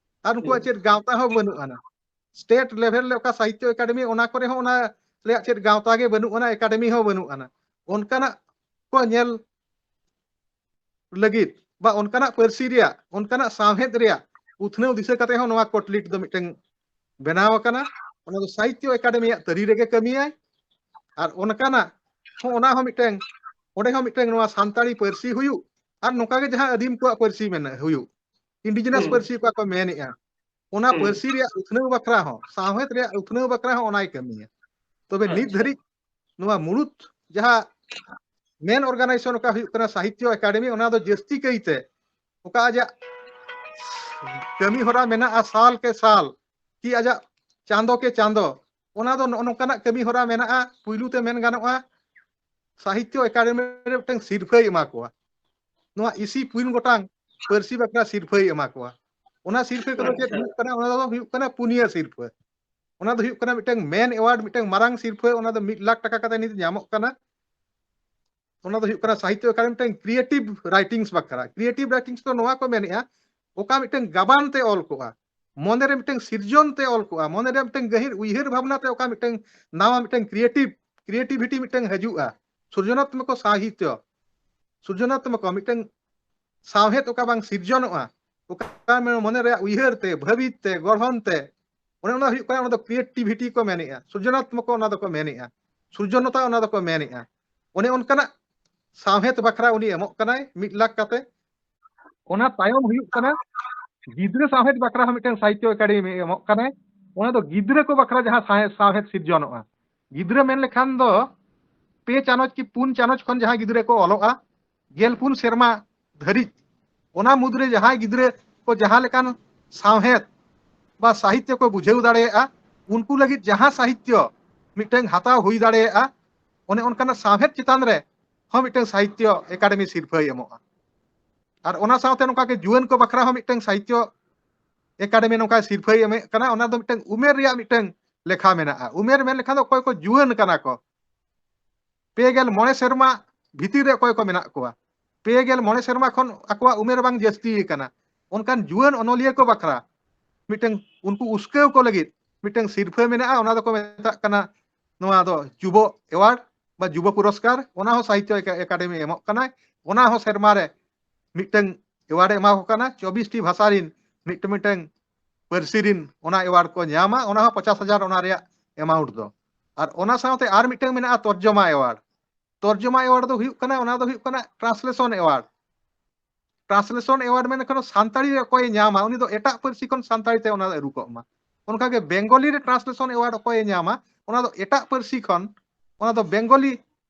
ᱟᱨ ᱩᱱᱠᱩᱣᱟᱜ ᱦᱩᱸ᱾ ᱪᱮᱫ ᱜᱟᱶᱛᱟ ᱦᱚᱸ ᱵᱟᱹᱱᱩᱜ ᱟᱱᱟ᱾ State level ᱨᱮ ᱚᱠᱟ ᱥᱟᱦᱤᱛᱭᱚ ᱮᱠᱟᱰᱮᱢᱤ, ᱚᱱᱟ ᱠᱚᱨᱮ ᱦᱚᱸ ᱚᱱᱟ ᱨᱮᱭᱟᱜ ᱪᱮᱫ ᱜᱟᱶᱛᱟ ᱜᱮ ᱵᱟᱹᱱᱩᱜ ᱟᱱᱟ, ᱮᱠᱟᱰᱮᱢᱤ ᱦᱚᱸ ᱵᱟᱹᱱᱩᱜ ᱟᱱᱟ᱾ ᱚᱱᱠᱟᱱᱟᱜ ᱠᱚ ᱧᱮᱞ ᱞᱟᱹᱜᱤᱫ ᱵᱟ ᱚᱱᱠᱟᱱᱟᱜ ᱯᱟᱹᱨᱥᱤ ᱨᱮᱭᱟᱜ, ᱚᱱᱠᱟᱱᱟᱜ ᱥᱟᱶᱦᱮᱫ ᱨᱮᱭᱟᱜ ᱩᱛᱱᱟᱹᱣ ᱫᱤᱥᱟᱹ ᱠᱟᱛᱮ ᱦᱚᱸ ᱱᱚᱣᱟ ᱠᱚᱴᱞᱤᱴ ᱫᱚ ᱢᱤᱫᱴᱟᱝ ᱵᱮᱱᱟᱣ ᱟᱠᱟᱱᱟ᱾ ᱚᱱᱟ ᱫᱚ ᱥᱟᱦᱤᱛᱭᱚ ᱮᱠᱟᱰᱮᱢᱤᱭᱟᱜ ᱛᱟᱹᱨᱤ ᱨᱮᱜᱮ ᱠᱟᱹᱢᱤᱭᱟᱭ᱾ ᱟᱨ ᱚᱱᱠᱟᱱᱟᱜ ᱦᱚᱸ, ᱚᱱᱟ ᱦᱚᱸ ᱢᱤᱫᱴᱟᱝ, ᱚᱸᱰᱮ ᱦᱚᱸ ᱢᱤᱫᱴᱟᱝ ᱱᱚᱣᱟ ᱥᱟᱱᱛᱟᱲᱤ ᱯᱟᱹᱨᱥᱤ ᱦᱩᱭᱩᱜ, ᱟᱨ ᱱᱚᱝᱠᱟ ᱜᱮ ᱡᱟᱦᱟᱸ ᱟᱹᱫᱤᱢ ᱠᱚᱣᱟᱜ ᱯᱟᱹᱨᱥᱤ ᱢᱮᱱᱟᱜ ᱦᱩᱭᱩᱜ, indigenous ᱦᱩᱸ᱾ ᱯᱟᱹᱨᱥᱤ ᱚᱠᱟ ᱠᱚ ᱢᱮᱱᱮᱜᱼᱟ, ᱚᱱᱟ ᱦᱩᱸ᱾ ᱯᱟᱹᱨᱥᱤ ᱨᱮᱭᱟᱜ ᱩᱛᱱᱟᱹᱣ ᱵᱟᱠᱷᱨᱟ ᱦᱚᱸ, ᱥᱟᱶᱦᱮᱫ ᱨᱮᱭᱟᱜ ᱩᱛᱱᱟᱹᱣ ᱵᱟᱠᱷᱨᱟ ᱦᱚᱸ ᱚᱱᱟᱭ ᱠᱟᱹᱢᱤᱭᱟ᱾ ᱛᱚᱵᱮ ᱱᱤᱛ ᱟᱪᱪᱷᱟ᱾ ᱫᱷᱟᱹᱨᱤᱡ ᱱᱚᱣᱟ ᱢᱩᱲᱩᱫ ᱡᱟᱦᱟᱸ main organization ᱚᱠᱟ ᱦᱩᱭᱩᱜ ᱠᱟᱱᱟ ᱥᱟᱦᱤᱛᱭᱚ ᱮᱠᱟᱰᱮᱢᱤ, ᱚᱱᱟ ᱫᱚ ᱡᱟᱹᱥᱛᱤ ᱠᱟᱭᱛᱮ ᱚᱠᱟ ᱟᱡᱟᱜ ᱠᱟᱹᱢᱤ ᱦᱚᱨᱟ ᱢᱮᱱᱟᱜᱼᱟ ᱥᱟᱞ ᱠᱮ ᱥᱟᱞ, ᱠᱤ ᱟᱡᱟᱜ ᱪᱟᱸᱫᱚ ᱠᱮ ᱪᱟᱸᱫᱚ, ᱚᱱᱟ ᱫᱚ ᱱᱚᱜᱼᱚ ᱱᱚᱝᱠᱟᱱᱟᱜ ᱠᱟᱹᱢᱤ ᱦᱚᱨᱟ ᱢᱮᱱᱟᱜᱼᱟ᱾ ᱯᱩᱭᱞᱩ ᱛᱮ ᱢᱮᱱ ᱜᱟᱱᱚᱜᱼᱟ, ᱥᱟᱦᱤᱛᱛᱚ ᱮᱠᱟᱰᱮᱢᱤ ᱨᱮ ᱢᱤᱫᱴᱟᱝ ᱥᱤᱨᱯᱷᱟᱹᱭ ᱮᱢᱟ ᱠᱚᱣᱟ᱾ ᱱᱚᱣᱟ ᱤᱥᱤ ᱯᱩᱱ ᱜᱚᱴᱟᱝ ᱯᱟᱹᱨᱥᱤ ᱵᱟᱠᱷᱨᱟ ᱥᱤᱨᱯᱷᱟᱹᱭ ᱮᱢᱟ ᱠᱚᱣᱟ᱾ ᱚᱱᱟ ᱥᱤᱨᱯᱷᱟᱹ ᱠᱚᱫᱚ ᱪᱮᱫ ᱦᱩᱭᱩᱜ ᱠᱟᱱᱟ? ᱚᱱᱟ ᱫᱚ ᱦᱩᱭᱩᱜ ᱠᱟᱱᱟ ᱯᱩᱱᱭᱟᱹ ᱥᱤᱨᱯᱷᱟᱹ᱾ ᱚᱱᱟ ᱫᱚ ᱦᱩᱭᱩᱜ ᱠᱟᱱᱟ ᱢᱤᱫᱴᱟᱝ ᱢᱮᱱ ᱮᱣᱟᱨᱰ, ᱢᱤᱫᱴᱟᱝ ᱢᱟᱨᱟᱝ ᱥᱤᱨᱯᱷᱟᱹ, ᱚᱱᱟ ᱫᱚ ᱢᱤᱫ ᱞᱟᱠᱷ ᱴᱟᱠᱟ ᱠᱟᱛᱮ ᱱᱤᱛ ᱧᱟᱢᱚᱜ ᱠᱟᱱᱟ᱾ ᱚᱱᱟ ᱫᱚ ᱦᱩᱭᱩᱜ ᱠᱟᱱᱟ ᱥᱟᱦᱤᱛᱛᱚ ᱮᱠᱟᱰᱮᱢᱤ ᱢᱤᱫᱴᱟᱝ ᱠᱨᱤᱭᱮᱴᱤᱵᱷ ᱨᱟᱭᱴᱤᱝᱥ ᱵᱟᱠᱷᱨᱟ᱾ ᱠᱨᱤᱭᱮᱴᱤᱵᱷ ᱨᱟᱭᱴᱤᱝᱥ ᱫᱚ ᱱᱚᱣᱟ ᱠᱚ ᱢᱮᱱᱮᱜᱼᱟ, ᱚᱠᱟ ᱢᱤᱫᱴᱟᱝ ᱜᱟᱵᱟᱱ ᱛᱮ ᱚᱞ ᱠᱚᱜᱼᱟ, ᱢᱚᱱᱮᱨᱮ ᱢᱤᱫᱴᱟᱝ ᱥᱤᱨᱡᱚᱱ ᱛᱮ ᱚᱞ ᱠᱚᱜᱼᱟ, ᱢᱚᱱᱮᱨᱮ ᱢᱤᱫᱴᱟᱝ ᱜᱟᱹᱦᱤᱨ ᱩᱭᱦᱟᱹᱨ ᱵᱷᱟᱵᱽᱱᱟ ᱛᱮ ᱚᱠᱟ ᱢᱤᱫᱴᱟᱝ ᱱᱟᱣᱟ ᱢᱤᱫᱴᱟᱝ ᱠᱨᱤᱭᱮᱴᱤᱵᱷ, ᱠᱨᱤᱭᱮᱴᱤᱵᱷᱤᱴᱤ ᱢᱤᱫᱴᱟᱝ ᱦᱤᱡᱩᱜᱼᱟ, ᱥᱨᱡᱚᱱᱟᱛᱢᱚᱠ ᱥᱟᱦᱤᱛᱛᱚ, ᱥᱨᱡᱚᱱᱟᱛᱢᱚᱠ ᱢᱤᱫᱴᱟᱝ ᱥᱟᱶᱦᱮᱫ ᱚᱠᱟ ᱵᱟᱝ ᱥᱤᱨᱡᱚᱱᱚᱜᱼᱟ, ᱚᱠᱟ ᱢᱚᱱᱮ ᱨᱮᱭᱟᱜ ᱩᱭᱦᱟᱹᱨ ᱛᱮ, ᱵᱷᱟᱹᱵᱤᱛ ᱛᱮ, ᱜᱚᱲᱦᱚᱱ ᱛᱮ, ᱚᱱᱮ ᱚᱱᱟ ᱦᱩᱭᱩᱜ ᱠᱟᱱᱟ, ᱚᱱᱟ ᱫᱚ ᱠᱨᱤᱭᱮᱴᱤᱵᱷᱤᱴᱤ ᱠᱚ ᱢᱮᱱᱮᱜᱼᱟ, ᱥᱨᱡᱚᱱᱟᱛᱢᱚᱠ ᱚᱱᱟ ᱫᱚᱠᱚ ᱢᱮᱱᱮᱜᱼᱟ, ᱥᱨᱡᱚᱱᱚᱛᱟ ᱚᱱᱟ ᱫᱚᱠᱚ ᱢᱮᱱᱮᱜᱼᱟ᱾ ᱚᱱᱮ ᱚᱱᱠᱟᱱᱟᱜ ᱥᱟᱶᱦᱮᱫ ᱵᱟᱠᱷᱨᱟ ᱩᱱᱤ ᱮᱢᱚᱜ ᱠᱟᱱᱟᱭ ᱢᱤᱫ ᱞᱟᱠᱷ ᱠᱟᱛᱮ᱾ ᱚᱱᱟ ᱛᱟᱭᱚᱢ ᱦᱩᱭᱩᱜ ᱠᱟᱱᱟ ᱜᱤᱫᱽᱨᱟᱹ ᱥᱟᱶᱦᱮᱫ ᱵᱟᱠᱷᱨᱟ ᱦᱚᱸ ᱢᱤᱫᱴᱟᱝ ᱥᱟᱦᱤᱛᱛᱚ ᱮᱠᱟᱰᱮᱢᱤ ᱮᱢᱚᱜ ᱠᱟᱱᱟᱭ᱾ ᱚᱱᱟ ᱫᱚ ᱜᱤᱫᱽᱨᱟᱹ ᱠᱚ ᱵᱟᱠᱷᱨᱟ ᱡᱟᱦᱟᱸ ᱥᱟᱶᱦᱮᱫ, ᱥᱟᱶᱦᱮᱫ ᱥᱤᱨᱡᱚᱱᱚᱜᱼᱟ᱾ ᱜᱤᱫᱽᱨᱟᱹ ᱢᱮᱱ ᱞᱮᱠᱷᱟᱱ ᱫᱚ ᱯᱮ ᱪᱟᱱᱟᱪ ᱠᱤ ᱯᱩᱱ ᱪᱟᱱᱟᱪ ᱠᱷᱚᱱ ᱡᱟᱦᱟᱸᱭ ᱜᱤᱫᱽᱨᱟᱹ ᱠᱚ ᱚᱞᱚᱜᱼᱟ, ᱜᱮᱞ ᱯᱩᱱ ᱥᱮᱨᱢᱟ ᱫᱷᱟᱹᱨᱤᱡ, ᱚᱱᱟ ᱢᱩᱫᱽᱨᱮ ᱡᱟᱦᱟᱸᱭ ᱜᱤᱫᱽᱨᱟᱹ ᱠᱚ ᱡᱟᱦᱟᱸ ᱞᱮᱠᱟᱱ ᱥᱟᱶᱦᱮᱫ ᱵᱟ ᱥᱟᱦᱤᱛᱛᱚ ᱠᱚ ᱵᱩᱡᱷᱟᱹᱣ ᱫᱟᱲᱮᱭᱟᱜᱼᱟ, ᱩᱱᱠᱩ ᱞᱟᱹᱜᱤᱫ ᱡᱟᱦᱟᱸ ᱥᱟᱦᱤᱛᱛᱚ ᱢᱤᱫᱴᱟᱝ ᱦᱟᱛᱟᱣ ᱦᱩᱭ ᱫᱟᱲᱮᱭᱟᱜᱼᱟ, ᱚᱱᱮ ᱚᱱᱠᱟᱱᱟᱜ ᱥᱟᱶᱦᱮᱫ ᱪᱮᱛᱟᱱ ᱨᱮ ᱦᱚᱸ ᱢᱤᱫᱴᱟᱝ ᱥᱟᱦᱤᱛᱛᱚ ᱮᱠᱟᱰᱮᱢᱤ ᱥᱤᱨᱯᱷᱟᱹᱭ ᱮᱢᱚᱜᱼᱟ᱾ ᱟᱨ ᱚᱱᱟ ᱥᱟᱶᱛᱮ ᱱᱚᱝᱠᱟ ᱜᱮ ᱡᱩᱣᱟᱹᱱ ᱠᱚ ᱵᱟᱠᱷᱨᱟ ᱦᱚᱸ ᱢᱤᱫᱴᱟᱝ ᱥᱟᱦᱤᱛᱛᱚ ᱮᱠᱟᱰᱮᱢᱤ ᱱᱚᱝᱠᱟ ᱥᱤᱨᱯᱷᱟᱹᱭ ᱮᱢᱮᱫ ᱠᱟᱱᱟ᱾ ᱚᱱᱟ ᱫᱚ ᱢᱤᱫᱴᱟᱝ ᱩᱢᱮᱨ ᱨᱮᱭᱟᱜ ᱢᱤᱫᱴᱟᱝ ᱞᱮᱠᱷᱟ ᱢᱮᱱᱟᱜᱼᱟ᱾ ᱩᱢᱮᱨ ᱢᱮᱱ ᱞᱮᱠᱷᱟᱱ ᱫᱚ ᱚᱠᱚᱭ ᱠᱚ ᱡᱩᱣᱟᱹᱱ ᱠᱟᱱᱟ ᱠᱚ, ᱯᱮ ᱜᱮᱞ ᱢᱚᱬᱮ ᱥᱮᱨᱢᱟ ᱵᱷᱤᱛᱤᱨ ᱨᱮ ᱚᱠᱚᱭ ᱠᱚ ᱢᱮᱱᱟᱜ ᱠᱚᱣᱟ, ᱯᱮ ᱜᱮᱞ ᱢᱚᱬᱮ ᱥᱮᱨᱢᱟ ᱠᱷᱚᱱ ᱟᱠᱚᱣᱟᱜ ᱩᱢᱮᱨ ᱵᱟᱝ ᱡᱟᱹᱥᱛᱤ ᱟᱠᱟᱱᱟ, ᱚᱱᱠᱟᱱ ᱡᱩᱣᱟᱹᱱ ᱚᱱᱚᱞᱤᱭᱟᱹ ᱠᱚ ᱵᱟᱠᱷᱨᱟ ᱢᱤᱫᱴᱟᱝ, ᱩᱱᱠᱩ ᱩᱥᱠᱟᱹᱣ ᱠᱚ ᱞᱟᱹᱜᱤᱫ ᱢᱤᱫᱴᱟᱝ ᱥᱤᱨᱯᱷᱟᱹ ᱢᱮᱱᱟᱜᱼᱟ᱾ ᱚᱱᱟ ᱫᱚᱠᱚ ᱢᱮᱛᱟᱜ ᱠᱟᱱᱟ ᱱᱚᱣᱟ ᱫᱚ ᱡᱩᱵᱚ ᱮᱣᱟᱨᱰ ᱵᱟ ᱡᱩᱵᱚ ᱯᱩᱨᱚᱥᱠᱟᱨ᱾ ᱚᱱᱟ ᱦᱚᱸ ᱥᱟᱦᱤᱛᱛᱚ ᱮᱠᱟ-, ᱮᱠᱟᱰᱮᱢᱤ ᱮᱢᱚᱜ ᱠᱟᱱᱟᱭ᱾ ᱚᱱᱟ ᱦᱚᱸ ᱥᱮᱨᱢᱟ ᱨᱮ ᱢᱤᱫᱴᱟᱝ ᱮᱣᱟᱨᱰ ᱮ ᱮᱢᱟ ᱠᱚ ᱠᱟᱱᱟ᱾ ᱪᱚᱵᱵᱤᱥ ᱴᱤ ᱵᱷᱟᱥᱟ ᱨᱤᱱ ᱢᱤᱫᱴᱟᱝ ᱢᱤᱫᱴᱟᱝ ᱯᱟᱹᱨᱥᱤ ᱨᱤᱱ ᱚᱱᱟ ᱮᱣᱟᱨᱰ ᱠᱚ ᱧᱟᱢᱟ᱾ ᱚᱱᱟ ᱦᱚᱸ ᱯᱚᱪᱟᱥ ᱦᱟᱡᱟᱨ ᱚᱱᱟ ᱨᱮᱭᱟᱜ ᱮᱢᱟᱣᱩᱱᱴ ᱫᱚ᱾ ᱟᱨ ᱚᱱᱟ ᱥᱟᱶᱛᱮ ᱟᱨ ᱢᱤᱫᱴᱟᱝ ᱢᱮᱱᱟᱜᱼᱟ ᱛᱚᱨᱡᱚᱢᱟ ᱮᱣᱟᱨᱰ᱾ ᱛᱚᱨᱡᱚᱢᱟ ᱮᱣᱟᱨᱰ ᱫᱚ ᱦᱩᱭᱩᱜ ᱠᱟᱱᱟ, ᱚᱱᱟ ᱫᱚ ᱦᱩᱭᱩᱜ ᱠᱟᱱᱟ ᱴᱨᱟᱱᱥᱞᱮᱥᱚᱱ ᱮᱣᱟᱨᱰ᱾ ᱴᱨᱟᱱᱥᱞᱮᱥᱚᱱ ᱮᱣᱟᱨᱰ ᱢᱮᱱ ᱞᱮᱠᱷᱟᱱ ᱥᱟᱱᱛᱟᱲᱤ ᱨᱮ ᱚᱠᱚᱭᱮ ᱧᱟᱢᱟ, ᱩᱱᱤ ᱫᱚ ᱮᱴᱟᱜ ᱯᱟᱹᱨᱥᱤ ᱠᱷᱚᱱ ᱥᱟᱱᱛᱟᱲᱤ ᱛᱮ ᱚᱱᱟ ᱟᱹᱨᱩ ᱠᱚᱜ ᱢᱟ᱾ ᱚᱱᱠᱟᱜᱮ ᱵᱮᱝᱜᱚᱞᱤ ᱨᱮ ᱴᱨᱟᱱᱥᱞᱮᱥᱚᱱ ᱮᱣᱟᱨᱰ ᱚᱠᱚᱭᱮ ᱧᱟᱢᱟ, ᱚᱱᱟ ᱫᱚ ᱮᱴᱟᱜ ᱯᱟᱹᱨᱥᱤ ᱠᱷᱚᱱ, ᱚᱱᱟ ᱫᱚ ᱵᱮᱝᱜᱚᱞᱤ,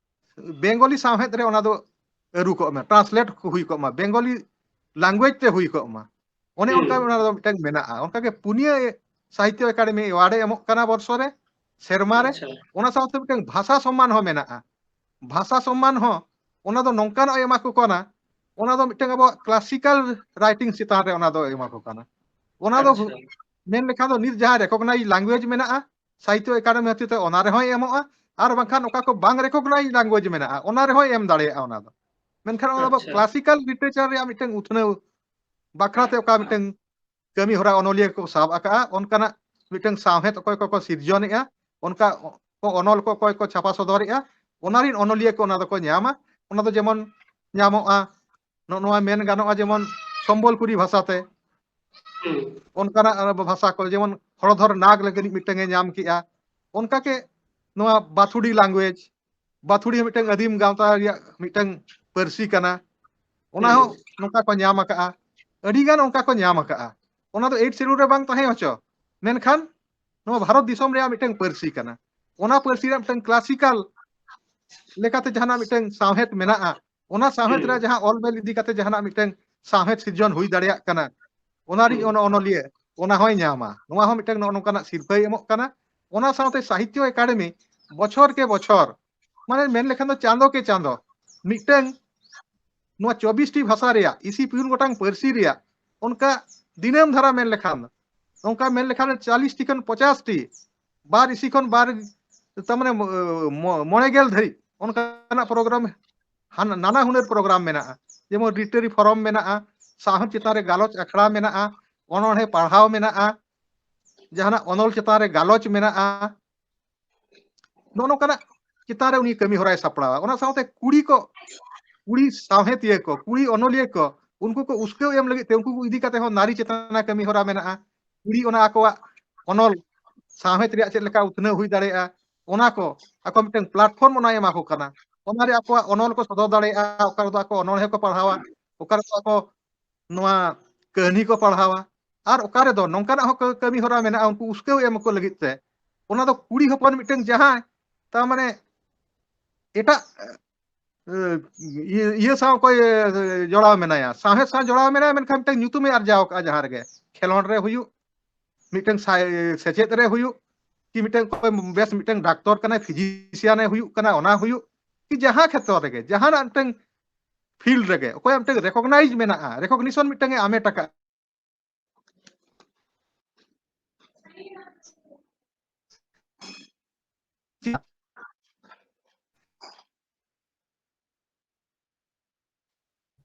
ᱵᱮᱝᱜᱚᱞᱤ ᱥᱟᱶᱦᱮᱫ ᱨᱮ ᱚᱱᱟ ᱫᱚ ᱟᱹᱨᱩ ᱠᱚᱜ ᱢᱟ, ᱴᱨᱟᱱᱥᱞᱮᱴ ᱦᱩᱭ ᱠᱚᱜ ᱢᱟ, ᱵᱮᱝᱜᱚᱞᱤ ᱞᱮᱝᱜᱩᱭᱮᱡᱽ ᱛᱮ ᱦᱩᱭ ᱠᱚᱜ ᱢᱟ᱾ ᱚᱱᱮ ᱚᱱᱠᱟ ᱚᱱᱟ ᱫᱚ ᱢᱤᱫᱴᱟᱝ ᱢᱮᱱᱟᱜᱼᱟ᱾ ᱚᱱᱠᱟᱜᱮ ᱯᱩᱱᱭᱟᱹ ᱥᱟᱦᱤᱛᱭᱚ ᱮᱠᱟᱰᱮᱢᱤ ᱮᱣᱟᱨᱰ ᱮ ᱮᱢᱚᱜ ᱠᱟᱱᱟ ᱵᱚᱨᱥᱚ ᱨᱮ, ᱥᱮᱨᱢᱟ ᱨᱮ᱾ ᱟᱪᱪᱷᱟ᱾ ᱚᱱᱟ ᱥᱟᱶᱛᱮ ᱢᱤᱫᱴᱟᱝ ᱵᱷᱟᱥᱟ ᱥᱚᱢᱢᱟᱱ ᱦᱚᱸ ᱢᱮᱱᱟᱜᱼᱟ᱾ ᱵᱷᱟᱥᱟ ᱥᱚᱢᱢᱟᱱ ᱦᱚᱸ ᱚᱱᱟ ᱫᱚ ᱱᱚᱝᱠᱟᱱᱟᱜ ᱮ ᱮᱢᱟ ᱠᱚ ᱠᱟᱱᱟ, ᱚᱱᱟ ᱫᱚ ᱢᱤᱫᱴᱟᱝ ᱟᱵᱚᱣᱟᱜ ᱠᱞᱟᱥᱤᱠᱟᱞ ᱨᱟᱭᱴᱤᱝ ᱪᱮᱛᱟᱱ ᱨᱮ ᱚᱱᱟ ᱫᱚ ᱮᱢᱟ ᱠᱚ ᱠᱟᱱᱟ᱾ ᱚᱱᱟ ᱫᱚ ᱟᱪᱪᱷᱟ᱾ ᱢᱮᱱ ᱞᱮᱠᱷᱟᱱ ᱫᱚ ᱱᱤᱛ ᱡᱟᱦᱟᱸ ᱨᱮᱠᱚᱜᱱᱟᱭᱤᱡᱽ ᱞᱮᱝᱜᱩᱭᱮᱡᱽ ᱢᱮᱱᱟᱜᱼᱟ ᱥᱟᱦᱤᱛᱭᱚ ᱮᱠᱟᱰᱮᱢᱤ ᱦᱚᱛᱮᱛᱮ, ᱚᱱᱟ ᱨᱮᱦᱚᱸᱭ ᱮᱢᱚᱜᱼᱟ, ᱟᱨ ᱵᱟᱝᱠᱷᱟᱱ ᱚᱠᱟ ᱠᱚ ᱵᱟᱝ ᱨᱮᱠᱚᱜᱱᱟᱭᱤᱡᱽ ᱞᱮᱝᱜᱩᱭᱮᱡᱽ ᱢᱮᱱᱟᱜᱼᱟ ᱚᱱᱟ ᱨᱮᱦᱚᱸᱭ ᱮᱢ ᱫᱟᱲᱮᱭᱟᱜᱼᱟ᱾ ᱚᱱᱟ ᱫᱚ ᱢᱮᱱᱠᱷᱟᱱ ᱚᱱᱟ ᱫᱚ ᱟᱪᱪᱷᱟ᱾ ᱠᱞᱟᱥᱤᱠᱟᱞ ᱞᱤᱴᱟᱨᱮᱪᱟᱨ ᱨᱮᱭᱟᱜ ᱢᱤᱫᱴᱟᱝ ᱩᱛᱱᱟᱹᱣ ᱵᱟᱠᱷᱨᱟᱛᱮ ᱚᱠᱟ ᱢᱤᱫᱴᱟᱝ ᱠᱟᱹᱢᱤ ᱦᱚᱨᱟ ᱚᱱᱚᱞᱤᱭᱟᱹ ᱠᱚ ᱥᱟᱵ ᱟᱠᱟᱫᱼᱟ, ᱚᱱᱠᱟᱱᱟᱜ ᱢᱤᱫᱴᱟᱝ ᱥᱟᱶᱦᱮᱫ ᱚᱠᱚᱭ ᱠᱚᱠᱚ ᱥᱤᱨᱡᱚᱱᱮᱫᱼᱟ, ᱚᱱᱠᱟ ᱠᱚ ᱚᱱᱚᱞ ᱠᱚ ᱚᱠᱚᱭ ᱠᱚ ᱪᱷᱟᱯᱟ ᱥᱚᱫᱚᱨᱮᱫᱼᱟ, ᱚᱱᱟ ᱨᱤᱱ ᱚᱱᱚᱞᱤᱭᱟᱹ ᱠᱚ ᱚᱱᱟ ᱫᱚᱠᱚ ᱧᱟᱢᱟ᱾ ᱚᱱᱟ ᱫᱚ ᱡᱮᱢᱚᱱ ᱧᱟᱢᱚᱜᱼᱟ, ᱱᱚᱜᱼᱚ ᱱᱚᱣᱟ ᱢᱮᱱ ᱜᱟᱱᱚᱜᱼᱟ ᱡᱮᱢᱚᱱ ᱥᱚᱢᱵᱚᱞᱯᱩᱨᱤ ᱵᱷᱟᱥᱟᱛᱮ, ᱦᱩᱸ᱾ ᱚᱱᱠᱟᱱᱟᱜ ᱵᱷᱟᱥᱟ ᱠᱚ ᱡᱮᱢᱚᱱ ᱦᱚᱲᱚᱫᱷᱚᱨ ᱱᱟᱜᱽ ᱞᱟᱹᱜᱤᱫ ᱢᱤᱫᱴᱟᱝ ᱮ ᱧᱟᱢ ᱠᱮᱜᱼᱟ᱾ ᱚᱱᱠᱟᱜᱮ ᱱᱚᱣᱟ ᱵᱟᱛᱷᱩᱲᱤ ᱞᱮᱝᱜᱩᱭᱮᱡᱽ, ᱵᱟᱛᱷᱩᱲᱤ ᱦᱚᱸ ᱢᱤᱫᱴᱟᱝ ᱟᱹᱫᱤᱢ ᱜᱟᱶᱛᱟ ᱨᱮᱭᱟᱜ ᱢᱤᱫᱴᱟᱝ ᱯᱟᱹᱨᱥᱤ ᱠᱟᱱᱟ, ᱚᱱᱟ ᱦᱚᱸ ᱦᱩᱸ᱾ ᱱᱚᱝᱠᱟ ᱠᱚ ᱧᱟᱢ ᱟᱠᱟᱜᱼᱟ᱾ ᱟᱹᱰᱤᱜᱟᱱ ᱚᱱᱠᱟ ᱠᱚ ᱧᱟᱢ ᱟᱠᱟᱜᱼᱟ᱾ ᱚᱱᱟ ᱫᱚ ᱮᱭᱤᱴ ᱥᱤᱰᱩᱞ ᱨᱮ ᱵᱟᱝ ᱛᱟᱦᱮᱸ ᱦᱚᱪᱚ, ᱢᱮᱱᱠᱷᱟᱱ ᱱᱚᱣᱟ ᱵᱷᱟᱨᱚᱛ ᱫᱤᱥᱚᱢ ᱨᱮᱭᱟᱜ ᱢᱤᱫᱴᱟᱝ ᱯᱟᱹᱨᱥᱤ ᱠᱟᱱᱟ᱾ ᱚᱱᱟ ᱯᱟᱹᱨᱥᱤ ᱨᱮᱭᱟᱜ ᱢᱤᱫᱴᱟᱝ ᱠᱞᱟᱥᱤᱠᱟᱞ ᱞᱮᱠᱟᱛᱮ ᱡᱟᱦᱟᱱᱟᱜ ᱢᱤᱫᱴᱟᱝ ᱥᱟᱶᱦᱮᱫ ᱢᱮᱱᱟᱜᱼᱟ, ᱚᱱᱟ ᱥᱟᱶᱦᱮᱫ ᱦᱩᱸ᱾ ᱨᱮ ᱡᱟᱦᱟᱸ ᱚᱞ ᱵᱮᱞ ᱤᱫᱤ ᱠᱟᱛᱮ ᱡᱟᱦᱟᱱᱟᱜ ᱢᱤᱫᱴᱟᱝ ᱥᱟᱶᱦᱮᱫ ᱥᱤᱨᱡᱚᱱ ᱦᱩᱭ ᱫᱟᱲᱮᱭᱟᱜ ᱠᱟᱱᱟ, ᱚᱱᱟ ᱨᱤᱡ ᱦᱩᱸ᱾ ᱚᱱ-, ᱚᱱᱚᱞᱤᱭᱟᱹ ᱚᱱᱟ ᱦᱚᱸᱭ ᱧᱟᱢᱟ᱾ ᱱᱚᱣᱟ ᱦᱚᱸ ᱢᱤᱫᱴᱟᱝ ᱱᱚᱜᱼᱚ ᱱᱚᱝᱠᱟᱱᱟᱜ ᱥᱤᱨᱯᱷᱟᱹᱭ ᱮᱢᱚᱜ ᱠᱟᱱᱟ᱾ ᱚᱱᱟ ᱥᱟᱶᱛᱮ ᱥᱟᱦᱤᱛᱭᱚ ᱮᱠᱟᱰᱮᱢᱤ ᱵᱚᱪᱷᱚᱨ ᱠᱮ ᱵᱚᱪᱷᱚᱨ, ᱢᱟᱱᱮ ᱢᱮᱱ ᱞᱮᱠᱷᱟᱱ ᱫᱚ ᱪᱟᱸᱫᱚ ᱠᱮ ᱪᱟᱸᱫᱚ, ᱢᱤᱫᱴᱟᱝ ᱱᱚᱣᱟ ᱪᱚᱵᱵᱤᱥ ᱴᱤ ᱵᱷᱟᱥᱟ ᱨᱮᱭᱟᱜ ᱤᱥᱤ ᱯᱩᱱ ᱜᱚᱴᱟᱝ ᱯᱟᱹᱨᱥᱤ ᱨᱮᱭᱟᱜ ᱚᱱᱠᱟ ᱫᱤᱱᱟᱹᱢ ᱫᱷᱟᱨᱟ ᱢᱮᱱ ᱞᱮᱠᱷᱟᱱ, ᱚᱱᱠᱟ ᱢᱮᱱ ᱞᱮᱠᱷᱟᱱ ᱪᱟᱞᱤᱥ ᱴᱤ ᱠᱷᱚᱱ ᱯᱚᱪᱟᱥ ᱴᱤ, ᱵᱟᱨ ᱤᱥᱤ ᱠᱷᱚᱱ ᱵᱟᱨ, ᱛᱟᱨ ᱢᱟᱱᱮ ᱢᱚ-, ᱢᱚ-, ᱢᱚᱬᱮ ᱜᱮᱞ ᱫᱷᱟᱹᱨᱤᱡ ᱚᱱᱠᱟᱱᱟᱜ ᱯᱨᱳᱜᱨᱟᱢ, ᱦᱟᱱ-, ᱱᱟᱱᱟ ᱦᱩᱱᱟᱹᱨ ᱯᱨᱳᱜᱨᱟᱢ ᱢᱮᱱᱟᱜᱼᱟ᱾ ᱡᱮᱢᱚᱱ ᱨᱤᱴᱟᱨᱤ ᱯᱷᱚᱨᱚᱢ ᱢᱮᱱᱟᱜᱼᱟ, ᱥᱟᱶᱦᱮᱫ ᱪᱮᱛᱟᱱ ᱨᱮ ᱜᱟᱞᱚᱪ ᱟᱠᱷᱲᱟ ᱢᱮᱱᱟᱜᱼᱟ, ᱚᱱᱚᱬᱦᱮ ᱯᱟᱲᱦᱟᱣ ᱢᱮᱱᱟᱜᱼᱟ, ᱡᱟᱦᱟᱱᱟᱜ ᱚᱱᱚᱞ ᱪᱮᱛᱟᱱ ᱨᱮ ᱜᱟᱞᱚᱪ ᱢᱮᱱᱟᱜᱼᱟ᱾ ᱱᱚᱜᱼᱚ ᱱᱚᱝᱠᱟᱱᱟᱜ ᱪᱮᱛᱟᱱ ᱨᱮ ᱩᱱᱤ ᱠᱟᱹᱢᱤ ᱦᱚᱨᱟᱭ ᱥᱟᱯᱲᱟᱣᱟ᱾ ᱚᱱᱟ ᱥᱟᱶᱛᱮ ᱠᱩᱲᱤ ᱠᱚ, ᱠᱩᱲᱤ ᱥᱟᱶᱦᱮᱫᱤᱭᱟᱹ ᱠᱚ, ᱠᱩᱲᱤ ᱚᱱᱚᱞᱤᱭᱟᱹ ᱠᱚ, ᱩᱱᱠᱩ ᱠᱚ ᱩᱥᱠᱟᱹᱣ ᱮᱢ ᱞᱟᱹᱜᱤᱫ ᱛᱮ ᱩᱱᱠᱩ ᱠᱚ ᱤᱫᱤ ᱠᱟᱛᱮ ᱦᱚᱸ ᱱᱟᱨᱤ ᱪᱮᱛᱟᱱᱟ ᱠᱟᱹᱢᱤ ᱦᱚᱨᱟ ᱢᱮᱱᱟᱜᱼᱟ᱾ ᱠᱩᱲᱤ ᱚᱱᱟ ᱟᱠᱚᱣᱟᱜ ᱚᱱᱚᱞ ᱥᱟᱶᱦᱮᱫ ᱨᱮᱭᱟᱜ ᱪᱮᱫ ᱞᱮᱠᱟ ᱩᱛᱱᱟᱹᱣ ᱦᱩᱭ ᱫᱟᱲᱮᱭᱟᱜᱼᱟ, ᱚᱱᱟ ᱠᱚ ᱟᱠᱚ ᱢᱤᱫᱴᱟᱝ ᱯᱞᱟᱴᱯᱷᱚᱨᱢ ᱚᱱᱟᱭ ᱮᱢᱟ ᱠᱚ ᱠᱟᱱᱟ᱾ ᱚᱱᱟᱨᱮ ᱟᱠᱚᱣᱟᱜ ᱚᱱᱚᱞ ᱠᱚ ᱥᱚᱫᱚᱨ ᱫᱟᱲᱮᱭᱟᱜᱼᱟ, ᱚᱠᱟ ᱨᱮᱫᱚ ᱟᱠᱚ ᱚᱱᱚᱬᱦᱮ ᱠᱚ ᱯᱟᱲᱦᱟᱣᱟ, ᱚᱠᱟ ᱨᱮᱫᱚ ᱟᱠᱚ ᱱᱚᱣᱟ ᱠᱟᱹᱦᱱᱤ ᱠᱚ ᱯᱟᱲᱦᱟᱣᱟ, ᱟᱨ ᱚᱠᱟ ᱨᱮᱫᱚ ᱱᱚᱝᱠᱟᱱᱟᱜ ᱦᱚᱸ ᱠᱟᱹ-, ᱠᱟᱹᱢᱤ ᱦᱚᱨᱟ ᱢᱮᱱᱟᱜᱼᱟ, ᱩᱱᱠᱩ ᱩᱥᱠᱟᱹᱣ ᱮᱢ ᱠᱚ ᱞᱟᱹᱜᱤᱫ ᱛᱮ᱾ ᱚᱱᱟ ᱫᱚ ᱠᱩᱲᱤ ᱦᱚᱯᱚᱱ ᱢᱤᱫᱴᱟᱝ ᱡᱟᱦᱟᱸᱭ, ᱛᱟᱨ ᱢᱟᱱᱮ ᱮᱴᱟᱜ ᱤᱭᱟᱹ ᱤᱭᱟᱹ ᱥᱟᱶ ᱚᱠᱚᱭ ᱮ, ᱡᱚᱲᱟᱣ ᱢᱮᱱᱟᱭᱟ, ᱥᱟᱶᱦᱮᱫ ᱥᱟᱶ ᱡᱚᱲᱟᱣ ᱢᱮᱱᱟᱭᱟ, ᱢᱮᱱᱠᱷᱟᱱ ᱢᱤᱫᱴᱟᱝ ᱧᱩᱛᱩᱢᱮ ᱟᱨᱡᱟᱣ ᱠᱟᱜᱼᱟ ᱡᱟᱦᱟᱸ ᱨᱮᱜᱮ, ᱠᱷᱮᱞᱳᱰ ᱨᱮ ᱦᱩᱭᱩᱜ, ᱢᱤᱫᱴᱟᱝ ᱥᱟᱭ- ᱥᱮᱪᱮᱫ ᱨᱮ ᱦᱩᱭᱩᱜ, ᱠᱤ ᱢᱤᱫᱴᱟᱝ ᱚᱠᱚᱭ ᱵᱮᱥ ᱢᱤᱫᱴᱟᱝ ᱰᱟᱠᱛᱚᱨ ᱠᱟᱱᱟᱭ, ᱯᱷᱤᱡᱤᱥᱤᱭᱟᱱ ᱮ ᱦᱩᱭᱩᱜ ᱠᱟᱱᱟ, ᱚᱱᱟ ᱦᱩᱭᱩᱜ, ᱠᱤ ᱡᱟᱦᱟᱸ ᱠᱷᱮᱛᱨᱚ ᱨᱮᱜᱮ, ᱡᱟᱦᱟᱱᱟᱜ ᱢᱤᱫᱴᱟᱝ ᱯᱷᱤᱞᱰ ᱨᱮᱜᱮ ᱚᱠᱚᱭᱟᱜ ᱢᱤᱫᱴᱟᱝ ᱨᱮᱠᱚᱜᱱᱟᱭᱤᱡᱽ ᱢᱮᱱᱟᱜᱼᱟ, ᱨᱮᱠᱚᱜᱱᱤᱥᱚᱱ ᱢᱤᱫᱴᱟᱝ ᱮ ᱟᱢᱮᱴ ᱟᱠᱟᱫ,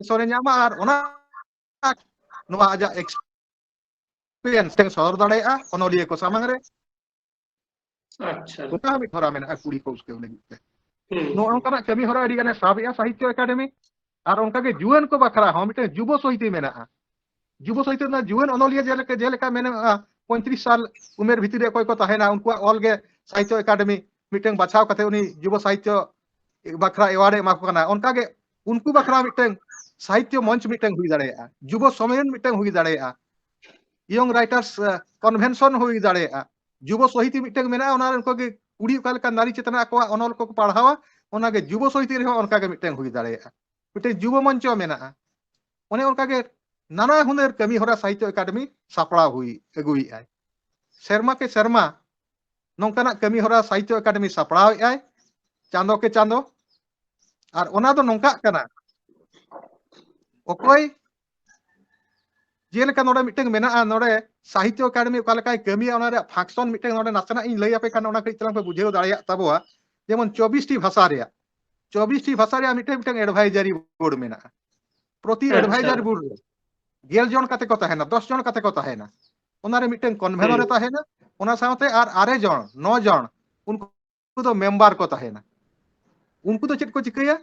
ᱥᱚᱨᱮ ᱧᱟᱢᱟ ᱟᱨ ᱚᱱᱟ ᱱᱚᱣᱟ ᱟᱡᱟᱜ ᱮᱠᱥᱯᱮᱨᱤᱭᱮᱱᱥ ᱮ ᱥᱚᱫᱚᱨ ᱫᱟᱲᱮᱭᱟᱜᱼᱟ ᱚᱱᱚᱞᱤᱭᱟᱹ ᱠᱚ ᱥᱟᱢᱟᱝ ᱨᱮ᱾ ᱟᱪᱪᱷᱟ᱾ ᱚᱱᱟ ᱦᱚᱸ ᱢᱤᱫ ᱦᱚᱨᱟ ᱢᱮᱱᱟᱜᱼᱟ ᱠᱩᱲᱤ ᱠᱚ ᱩᱥᱠᱟᱹᱣ ᱞᱟᱹᱜᱤᱫ ᱛᱮ᱾ ᱦᱩᱸ, ᱱᱚᱜᱼᱚ ᱦᱩᱸ᱾ ᱱᱚᱝᱠᱟᱱᱟᱜ ᱠᱟᱹᱢᱤ ᱦᱚᱨᱟ ᱟᱹᱰᱤ ᱜᱟᱱᱮ ᱥᱟᱵ ᱮᱜᱼᱟ ᱥᱟᱦᱤᱛᱛᱚ ᱮᱠᱟᱰᱮᱢᱤ᱾ ᱟᱨ ᱚᱱᱠᱟᱜᱮ ᱡᱩᱣᱟᱹᱱ ᱠᱚ ᱵᱟᱠᱷᱨᱟ ᱦᱚᱸ ᱢᱤᱫᱴᱟᱝ ᱡᱩᱵᱚ ᱥᱚᱦᱤᱛᱤ ᱢᱮᱱᱟᱜᱼᱟ᱾ ᱡᱩᱵᱚ ᱥᱚᱦᱤᱛᱤ ᱨᱮᱱᱟᱜ ᱡᱩᱣᱟᱹᱱ ᱚᱱᱚᱞᱤᱭᱟᱹ ᱡᱮᱞᱮᱠᱟ, ᱡᱮᱞᱮᱠᱟ ᱢᱮᱱᱟᱜᱼᱟ, ᱯᱚᱸᱭᱛᱨᱤᱥ ᱥᱟᱞ ᱩᱢᱮᱨ ᱵᱷᱤᱛᱤᱨ ᱨᱮ ᱚᱠᱚᱭ ᱠᱚ ᱛᱟᱦᱮᱱᱟ, ᱩᱱᱠᱩᱣᱟᱜ ᱚᱞ ᱜᱮ ᱥᱟᱦᱤᱛᱛᱚ ᱮᱠᱟᱰᱮᱢᱤ ᱢᱤᱫᱴᱟᱝ ᱵᱟᱪᱷᱟᱣ ᱠᱟᱛᱮ ᱩᱱᱤ ᱡᱩᱵᱚ ᱥᱟᱦᱤᱛᱛᱚ ᱵᱟᱠᱷᱨᱟ ᱮᱣᱟᱨᱰ ᱮ ᱮᱢᱟ ᱠᱚ ᱠᱟᱱᱟ᱾ ᱚᱱᱠᱟᱜᱮ ᱩᱱᱠᱩ ᱵᱟᱠᱷᱨᱟ ᱢᱤᱫᱴᱟᱝ ᱥᱟᱦᱤᱛᱛᱚ ᱢᱚᱧᱪ ᱢᱤᱫᱴᱟᱝ ᱦᱩᱭ ᱫᱟᱲᱮᱭᱟᱜᱼᱟ, ᱡᱩᱵᱚ ᱥᱚᱢᱢᱮᱞᱚᱱ ᱢᱤᱫᱴᱟᱝ ᱦᱩᱭ ᱫᱟᱲᱮᱭᱟᱜᱼᱟ, ᱤᱭᱚᱝ ᱨᱟᱭᱴᱟᱨᱥ ᱠᱚᱱᱵᱷᱮᱱᱥᱚᱱ ᱦᱩᱭ ᱫᱟᱲᱮᱭᱟᱜᱼᱟ, ᱡᱩᱵᱚ ᱥᱚᱦᱤᱛᱤ ᱢᱤᱫᱴᱟᱝ ᱢᱮᱱᱟᱜᱼᱟ, ᱚᱱᱟ ᱨᱮ ᱩᱱᱠᱩ ᱜᱮ ᱠᱩᱲᱤ ᱚᱠᱟ ᱞᱮᱠᱟ ᱱᱟᱨᱤ ᱪᱮᱛᱟᱱ ᱨᱮ ᱟᱠᱚᱣᱟᱜ ᱚᱱᱚᱞ ᱠᱚᱠᱚ ᱯᱟᱲᱦᱟᱣᱟ, ᱚᱱᱟᱜᱮ ᱡᱩᱵᱚ ᱥᱚᱦᱤᱛᱤ ᱨᱮᱦᱚᱸ ᱚᱱᱠᱟᱜᱮ ᱢᱤᱫᱴᱟᱝ ᱦᱩᱭ ᱫᱟᱲᱮᱭᱟᱜᱼᱟ, ᱢᱤᱫᱴᱟᱝ ᱡᱩᱵᱚ ᱢᱚᱧᱪᱚ ᱢᱮᱱᱟᱜᱼᱟ᱾ ᱚᱱᱮ ᱚᱱᱠᱟᱜᱮ ᱱᱟᱱᱟ ᱦᱩᱱᱟᱹᱨ ᱠᱟᱹᱢᱤ ᱦᱚᱨᱟ ᱥᱟᱦᱤᱛᱛᱚ ᱮᱠᱟᱰᱮᱢᱤ ᱥᱟᱯᱲᱟᱣ ᱦᱩᱭ ᱟᱹᱜᱩᱭᱮᱫᱼᱟᱭ᱾ ᱥᱮᱨᱢᱟ ᱠᱮ ᱥᱮᱨᱢᱟ ᱱᱚᱝᱠᱟᱱᱟᱜ ᱠᱟᱹᱢᱤ ᱦᱚᱨᱟ ᱥᱟᱦᱤᱛᱛᱚ ᱮᱠᱟᱰᱮᱢᱤ ᱥᱟᱯᱲᱟᱣᱮᱫᱼᱟᱭ, ᱪᱟᱸᱫᱚ ᱠᱮ ᱪᱟᱸᱫᱚ᱾ ᱟᱨ ᱚᱱᱟ ᱫᱚ ᱱᱚᱝᱠᱟᱜ ᱠᱟᱱᱟ, ᱚᱠᱚᱭ ᱡᱮᱞᱮᱠᱟ ᱱᱚᱰᱮ ᱢᱤᱫᱴᱟᱝ ᱢᱮᱱᱟᱜᱼᱟ, ᱱᱚᱰᱮ ᱥᱟᱦᱤᱛᱛᱚ ᱮᱠᱟᱰᱮᱢᱤ ᱚᱠᱟ ᱞᱮᱠᱟᱭ ᱠᱟᱹᱢᱤᱭᱟ, ᱚᱱᱟ ᱨᱮᱭᱟᱜ ᱯᱷᱟᱝᱥᱚᱱ ᱢᱤᱫᱴᱟᱝ ᱱᱚᱰᱮ ᱱᱟᱥᱮᱱᱟᱜ ᱤᱧ ᱞᱟᱹᱭ ᱟᱯᱮ ᱠᱷᱟᱱ ᱚᱱᱟ ᱠᱟᱹᱴᱤᱡ ᱛᱟᱞᱟᱝ ᱯᱮ ᱵᱩᱡᱷᱟᱹᱣ ᱫᱟᱲᱮᱭᱟᱜ ᱛᱟᱵᱚᱣᱟ᱾ ᱡᱮᱢᱚᱱ ᱪᱚᱵᱵᱤᱥ ᱴᱤ ᱵᱷᱟᱥᱟ ᱨᱮᱭᱟᱜ, ᱪᱚᱵᱵᱤᱥ ᱴᱤ ᱵᱷᱟᱥᱟ ᱨᱮᱭᱟᱜ ᱢᱤᱫᱴᱟᱝ, ᱢᱤᱫᱴᱟᱝ ᱮᱰᱵᱷᱟᱭᱡᱟᱨᱤ ᱵᱳᱨᱰ ᱢᱮᱱᱟᱜᱼᱟ᱾ ᱯᱨᱚᱛᱤ ᱟᱪᱪᱷᱟ᱾ ᱮᱰᱵᱷᱟᱭᱡᱟᱨᱤ ᱵᱳᱨᱰ ᱨᱮ ᱜᱮᱞ ᱡᱚᱱ ᱠᱟᱛᱮ ᱠᱚ ᱛᱟᱦᱮᱱᱟ, ᱫᱚᱥ ᱡᱚᱱ ᱠᱟᱛᱮ ᱠᱚ ᱛᱟᱦᱮᱱᱟ᱾ ᱚᱱᱟᱨᱮ ᱢᱤᱫᱴᱟᱝ ᱠᱚᱱᱵᱷᱮᱱᱚᱨ ᱮ ᱦᱩᱸ᱾ ᱛᱟᱦᱮᱱᱟ, ᱚᱱᱟ ᱥᱟᱶᱛᱮ ᱟᱨ ᱟᱨᱮ ᱡᱚᱱ, ᱱᱚ ᱡᱚᱱ, ᱩᱱᱠᱩ ᱫᱚ ᱢᱮᱢᱵᱟᱨ ᱠᱚ ᱛᱟᱦᱮᱱᱟ᱾ ᱩᱱᱠᱩ ᱫᱚ ᱪᱮᱫ ᱠᱚ ᱪᱤᱠᱟᱹᱭᱟ?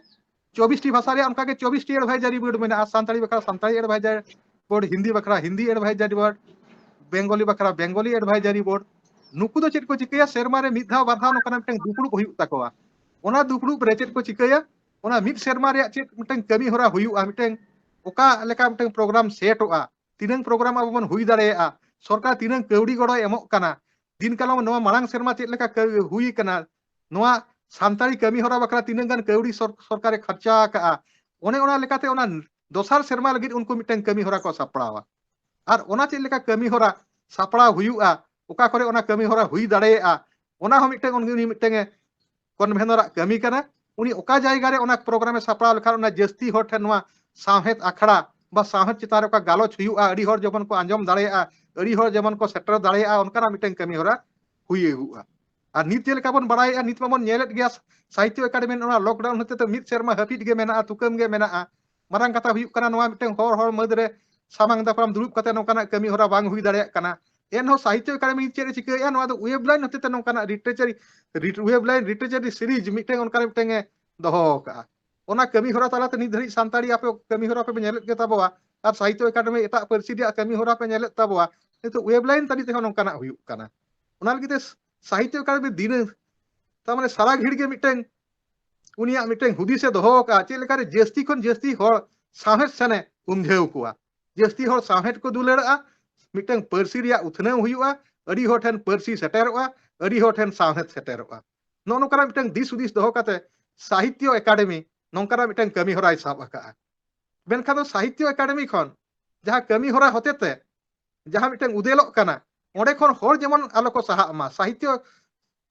ᱪᱚᱵᱵᱤᱥ ᱴᱤ ᱵᱷᱟᱥᱟ ᱨᱮᱭᱟᱜ ᱚᱱᱠᱟᱜᱮ ᱪᱚᱵᱵᱤᱥ ᱴᱤ ᱮᱰᱵᱷᱟᱭᱡᱟᱨᱤ ᱵᱳᱨᱰ ᱢᱮᱱᱟᱜᱼᱟ, ᱥᱟᱱᱛᱟᱲᱤ ᱵᱟᱠᱷᱨᱟ ᱥᱟᱱᱛᱟᱲᱤ ᱮᱰᱵᱷᱟᱭᱡᱟᱨᱤ ᱵᱳᱨᱰ, ᱦᱤᱱᱫᱤ ᱵᱟᱠᱷᱨᱟ ᱦᱤᱱᱫᱤ ᱮᱰᱵᱷᱟᱭᱡᱟᱨᱤ ᱵᱳᱨᱰ, ᱵᱮᱝᱜᱚᱞᱤ ᱵᱟᱠᱷᱨᱟ ᱵᱮᱝᱜᱚᱞᱤ ᱮᱰᱵᱷᱟᱭᱡᱟᱨᱤ ᱵᱳᱨᱰ᱾ ᱱᱩᱠᱩ ᱫᱚ ᱪᱮᱫ ᱠᱚ ᱪᱤᱠᱟᱹᱭᱟ? ᱥᱮᱨᱢᱟ ᱨᱮ ᱢᱤᱫ ᱫᱷᱟᱣ ᱵᱟᱨ ᱫᱷᱟᱣ ᱱᱚᱝᱠᱟᱱᱟᱜ ᱢᱤᱫᱴᱟᱝ ᱫᱩᱯᱲᱩᱵ ᱦᱩᱭᱩᱜ ᱛᱟᱠᱚᱣᱟ᱾ ᱚᱱᱟ ᱫᱩᱯᱲᱩᱵ ᱨᱮ ᱪᱮᱫ ᱠᱚ ᱪᱤᱠᱟᱹᱭᱟ? ᱚᱱᱟ ᱢᱤᱫ ᱥᱮᱨᱢᱟ ᱨᱮᱭᱟᱜ ᱪᱮᱫ ᱢᱤᱫᱴᱟᱝ ᱠᱟᱹᱢᱤ ᱦᱚᱨᱟ ᱦᱩᱭᱩᱜᱼᱟ, ᱢᱤᱫᱴᱟᱝ ᱚᱠᱟ ᱞᱮᱠᱟ ᱢᱤᱫᱴᱟᱝ ᱯᱨᱳᱜᱨᱟᱢ ᱥᱮᱴᱚᱜᱼᱟ, ᱛᱤᱱᱟᱹᱝ ᱯᱨᱳᱜᱨᱟᱢ ᱟᱵᱚ ᱵᱚᱱ ᱦᱩᱭ ᱫᱟᱲᱮᱭᱟᱜᱼᱟ, ᱥᱚᱨᱠᱟᱨ ᱛᱤᱱᱟᱹᱝ ᱠᱟᱹᱣᱰᱤ ᱜᱚᱲᱚᱭ ᱮᱢᱚᱜ ᱠᱟᱱᱟ, ᱫᱤᱱ ᱠᱟᱞᱚᱢ ᱱᱚᱣᱟ ᱢᱟᱲᱟᱝ ᱥᱮᱨᱢᱟ ᱪᱮᱫ ᱞᱮᱠᱟ ᱠᱟᱹ- ᱦᱩᱭ ᱠᱟᱱᱟ, ᱱᱚᱣᱟ ᱥᱟᱱᱛᱟᱲᱤ ᱠᱟᱹᱢᱤ ᱦᱚᱨᱟ ᱵᱟᱠᱷᱨᱟ ᱛᱤᱱᱟᱹᱜ ᱜᱟᱱ ᱠᱟᱹᱣᱰᱤ ᱥᱚᱨ-, ᱥᱚᱨᱠᱟᱨᱮ ᱠᱷᱚᱨᱪᱟ ᱟᱠᱟᱜᱼᱟ, ᱚᱱᱮ ᱚᱱᱟ ᱞᱮᱠᱟᱛᱮ ᱚᱱᱟ ᱫᱚᱥᱟᱨ ᱥᱮᱨᱢᱟ ᱞᱟᱹᱜᱤᱫ ᱩᱱᱠᱩ ᱢᱤᱫᱴᱟᱝ ᱠᱟᱹᱢᱤ ᱦᱚᱨᱟ ᱠᱚ ᱥᱟᱯᱲᱟᱣᱟ᱾ ᱟᱨ ᱚᱱᱟ ᱪᱮᱫ ᱞᱮᱠᱟ ᱠᱟᱹᱢᱤ ᱦᱚᱨᱟ ᱥᱟᱯᱲᱟᱣ ᱦᱩᱭᱩᱜᱼᱟ, ᱚᱠᱟ ᱠᱚᱨᱮ ᱚᱱᱟ ᱠᱟᱹᱢᱤ ᱦᱚᱨᱟ ᱦᱩᱭ ᱫᱟᱲᱮᱭᱟᱜᱼᱟ, ᱚᱱᱟ ᱦᱚᱸ ᱢᱤᱫᱴᱟᱝ ᱩᱱᱤ, ᱩᱱᱤ ᱢᱤᱫᱴᱟᱝ ᱮ convener ᱟᱜ ᱠᱟᱹᱢᱤ ᱠᱟᱱᱟ᱾ ᱩᱱᱤ ᱚᱠᱟ ᱡᱟᱭᱜᱟ ᱨᱮ ᱚᱱᱟ program ᱮ ᱥᱟᱯᱲᱟᱣ ᱞᱮᱠᱷᱟᱱ ᱚᱱᱟ ᱡᱟᱹᱥᱛᱤ ᱦᱚᱲ ᱴᱷᱮᱱ ᱱᱚᱣᱟ ᱥᱟᱶᱦᱮᱫ ᱟᱠᱷᱲᱟ ᱵᱟ ᱥᱟᱶᱦᱮᱫ ᱪᱮᱛᱟᱱ ᱨᱮ ᱚᱠᱟ ᱜᱟᱞᱚᱪ ᱦᱩᱭᱩᱜᱼᱟ, ᱟᱹᱰᱤ ᱦᱚᱲ ᱡᱮᱢᱚᱱ ᱠᱚ ᱟᱸᱡᱚᱢ ᱫᱟᱲᱮᱭᱟᱜᱼᱟ, ᱟᱹᱰᱤ ᱦᱚᱲ ᱡᱮᱢᱚᱱ ᱠᱚ ᱥᱮᱴᱮᱨ ᱫᱟᱲᱮᱭᱟᱜᱼᱟ, ᱚᱱᱠᱟᱱᱟᱜ ᱢᱤᱫᱴᱟᱝ ᱠᱟᱹᱢᱤ ᱦᱚᱨᱟ ᱦᱩᱭᱩᱜᱼᱟ᱾ ᱟᱨ ᱱᱤᱛ ᱪᱮᱫ ᱞᱮᱠᱟ ᱵᱚᱱ ᱵᱟᱲᱟᱭᱮᱫᱼᱟ, ᱱᱤᱛ ᱢᱟᱵᱚᱱ ᱧᱮᱞᱮᱫ ᱜᱮᱭᱟ, ᱥᱟᱦᱤᱛᱛᱚ ᱮᱠᱟᱰᱮᱢᱤ ᱚᱱᱟ lockdown ᱦᱚᱛᱮᱛᱮ ᱢᱤᱫ ᱥᱮᱨᱢᱟ ᱦᱟᱹᱯᱤᱫ ᱜᱮ ᱢᱮᱱᱟᱜᱼᱟ, ᱛᱩᱠᱟᱹᱢ ᱜᱮ ᱢᱮᱱᱟᱜᱼᱟ᱾ ᱢᱟᱨᱟᱝ ᱠᱟᱛᱷᱟ ᱦᱩᱭᱩᱜ ᱠᱟᱱᱟ, ᱱᱚᱣᱟ ᱢᱤᱫᱴᱟᱝ ᱦᱚᱲ ᱦᱚᱲ ᱢᱟᱹᱫᱽ ᱨᱮ ᱥᱟᱢᱟᱝ ᱫᱟᱯᱨᱟᱢ ᱫᱩᱲᱩᱵ ᱠᱟᱛᱮ ᱱᱚᱝᱠᱟᱱᱟᱜ ᱠᱟᱹᱢᱤ ᱦᱚᱨᱟ ᱵᱟᱝ ᱦᱩᱭ ᱫᱟᱲᱮᱭᱟᱜ ᱠᱟᱱᱟ᱾ ᱮᱱᱦᱚᱸ ᱥᱟᱦᱤᱛᱛᱚ ᱮᱠᱟᱰᱮᱢᱤ ᱪᱮᱫ ᱮ ᱪᱤᱠᱟᱹᱭᱮᱫᱼᱟ, ᱱᱚᱣᱟ ᱫᱚ web line ᱦᱚᱛᱮᱛᱮ ᱱᱚᱝᱠᱟᱱᱟᱜ literature, lit-, web line literature series ᱢᱤᱫᱴᱟᱝ ᱚᱱᱠᱟ ᱢᱤᱫᱴᱟᱝ ᱮ ᱫᱚᱦᱚ ᱟᱠᱟᱫᱼᱟ᱾ ᱚᱱᱟ ᱠᱟᱹᱢᱤ ᱦᱚᱨᱟ ᱛᱟᱞᱟᱛᱮ ᱱᱤᱛ ᱫᱷᱟᱹᱨᱤᱡ ᱥᱟᱱᱛᱟᱲᱤ ᱟᱯᱮ ᱠᱟᱹᱢᱤ ᱦᱚᱨᱟ ᱯᱮ ᱧᱮᱞᱮᱫ ᱜᱮ ᱛᱟᱵᱚᱣᱟ, ᱟᱨ ᱥᱟᱦᱤᱛᱛᱚ ᱮᱠᱟᱰᱮᱢᱤ ᱮᱴᱟᱜ ᱯᱟᱹᱨᱥᱤ ᱨᱮᱭᱟᱜ ᱠᱟᱹᱢᱤ ᱦᱚᱨᱟ ᱯᱮ ᱧᱮᱞᱮᱫ ᱛᱟᱵᱚᱣᱟ, ᱱᱤᱛᱚᱜ web line ᱛᱟᱹᱱᱤᱡ ᱛᱮᱦᱚᱸ ᱱᱚᱝᱠᱟᱱᱟᱜ ᱦᱩᱭᱩᱜ ᱠᱟᱱᱟ᱾ ᱚᱱᱟ ᱞᱟᱹᱜᱤᱫ ᱛᱮ ᱥᱟᱦᱤᱛᱛᱚ ᱮᱠᱟᱰᱮᱢᱤ ᱫᱤᱱᱟᱹ, ᱛᱟᱨ ᱢᱟᱱᱮ ᱥᱟᱨᱟ ᱜᱷᱤᱲ ᱜᱮ ᱢᱤᱫᱴᱟᱝ ᱩᱱᱤᱭᱟᱜ ᱢᱤᱫᱴᱟᱝ ᱦᱩᱫᱤᱥ ᱮ ᱫᱚᱦᱚ ᱟᱠᱟᱫᱼᱟ, ᱪᱮᱫ ᱞᱮᱠᱟᱨᱮ ᱡᱟᱹᱥᱛᱤ ᱠᱷᱚᱱ ᱡᱟᱹᱥᱛᱤ ᱦᱚᱲ ᱥᱟᱶᱦᱮᱫ ᱥᱮᱱᱮ ᱩᱢᱡᱷᱟᱹᱣ ᱠᱚᱣᱟ, ᱡᱟᱹᱥᱛᱤ ᱦᱚᱲ ᱥᱟᱶᱦᱮᱫ ᱠᱚ ᱫᱩᱞᱟᱹᱲᱟᱜᱼᱟ, ᱢᱤᱫᱴᱟᱝ ᱯᱟᱹᱨᱥᱤ ᱨᱮᱭᱟᱜ ᱩᱛᱱᱟᱹᱣ ᱦᱩᱭᱩᱜᱼᱟ, ᱟᱹᱰᱤ ᱦᱚᱲ ᱴᱷᱮᱱ ᱯᱟᱹᱨᱥᱤ ᱥᱮᱴᱮᱨᱚᱜᱼᱟ, ᱟᱹᱰᱤ ᱦᱚᱲ ᱴᱷᱮᱱ ᱥᱟᱶᱦᱮᱫ ᱥᱮᱴᱮᱨᱚᱜᱼᱟ᱾ ᱱᱚᱜᱼᱚ ᱱᱚᱝᱠᱟᱱᱟᱜ ᱢᱤᱫᱴᱟᱝ ᱫᱤᱥ ᱦᱩᱫᱤᱥ ᱫᱚᱦᱚ ᱠᱟᱛᱮ ᱥᱟᱦᱤᱛᱛᱚ ᱮᱠᱟᱰᱮᱢᱤ ᱱᱚᱝᱠᱟᱱᱟᱜ ᱢᱤᱫᱴᱟᱝ ᱠᱟᱹᱢᱤ ᱦᱚᱨᱟᱭ ᱥᱟᱵ ᱟᱠᱟᱫᱼᱟ᱾ ᱢᱮᱱᱠᱷᱟᱱ ᱫᱚ ᱥᱟᱦᱤᱛᱛᱚ ᱮᱠᱟᱰᱮᱢᱤ ᱠᱷᱚᱱ ᱡᱟᱦᱟᱸ ᱠᱟᱹᱢᱤ ᱦᱚᱨᱟ ᱦᱚᱛᱮᱛᱮ ᱡᱟᱦᱟᱸ ᱢᱤᱫᱴᱟᱝ ᱩᱫᱮᱞᱚᱜ ᱠᱟᱱᱟ, ᱚᱸᱰᱮ ᱠᱷᱚᱱ ᱦᱚᱲ ᱡᱮᱢᱚᱱ ᱟᱞᱚ ᱠᱚ ᱥᱟᱦᱟᱜ ᱢᱟ, ᱥᱟᱦᱤᱛᱛᱚ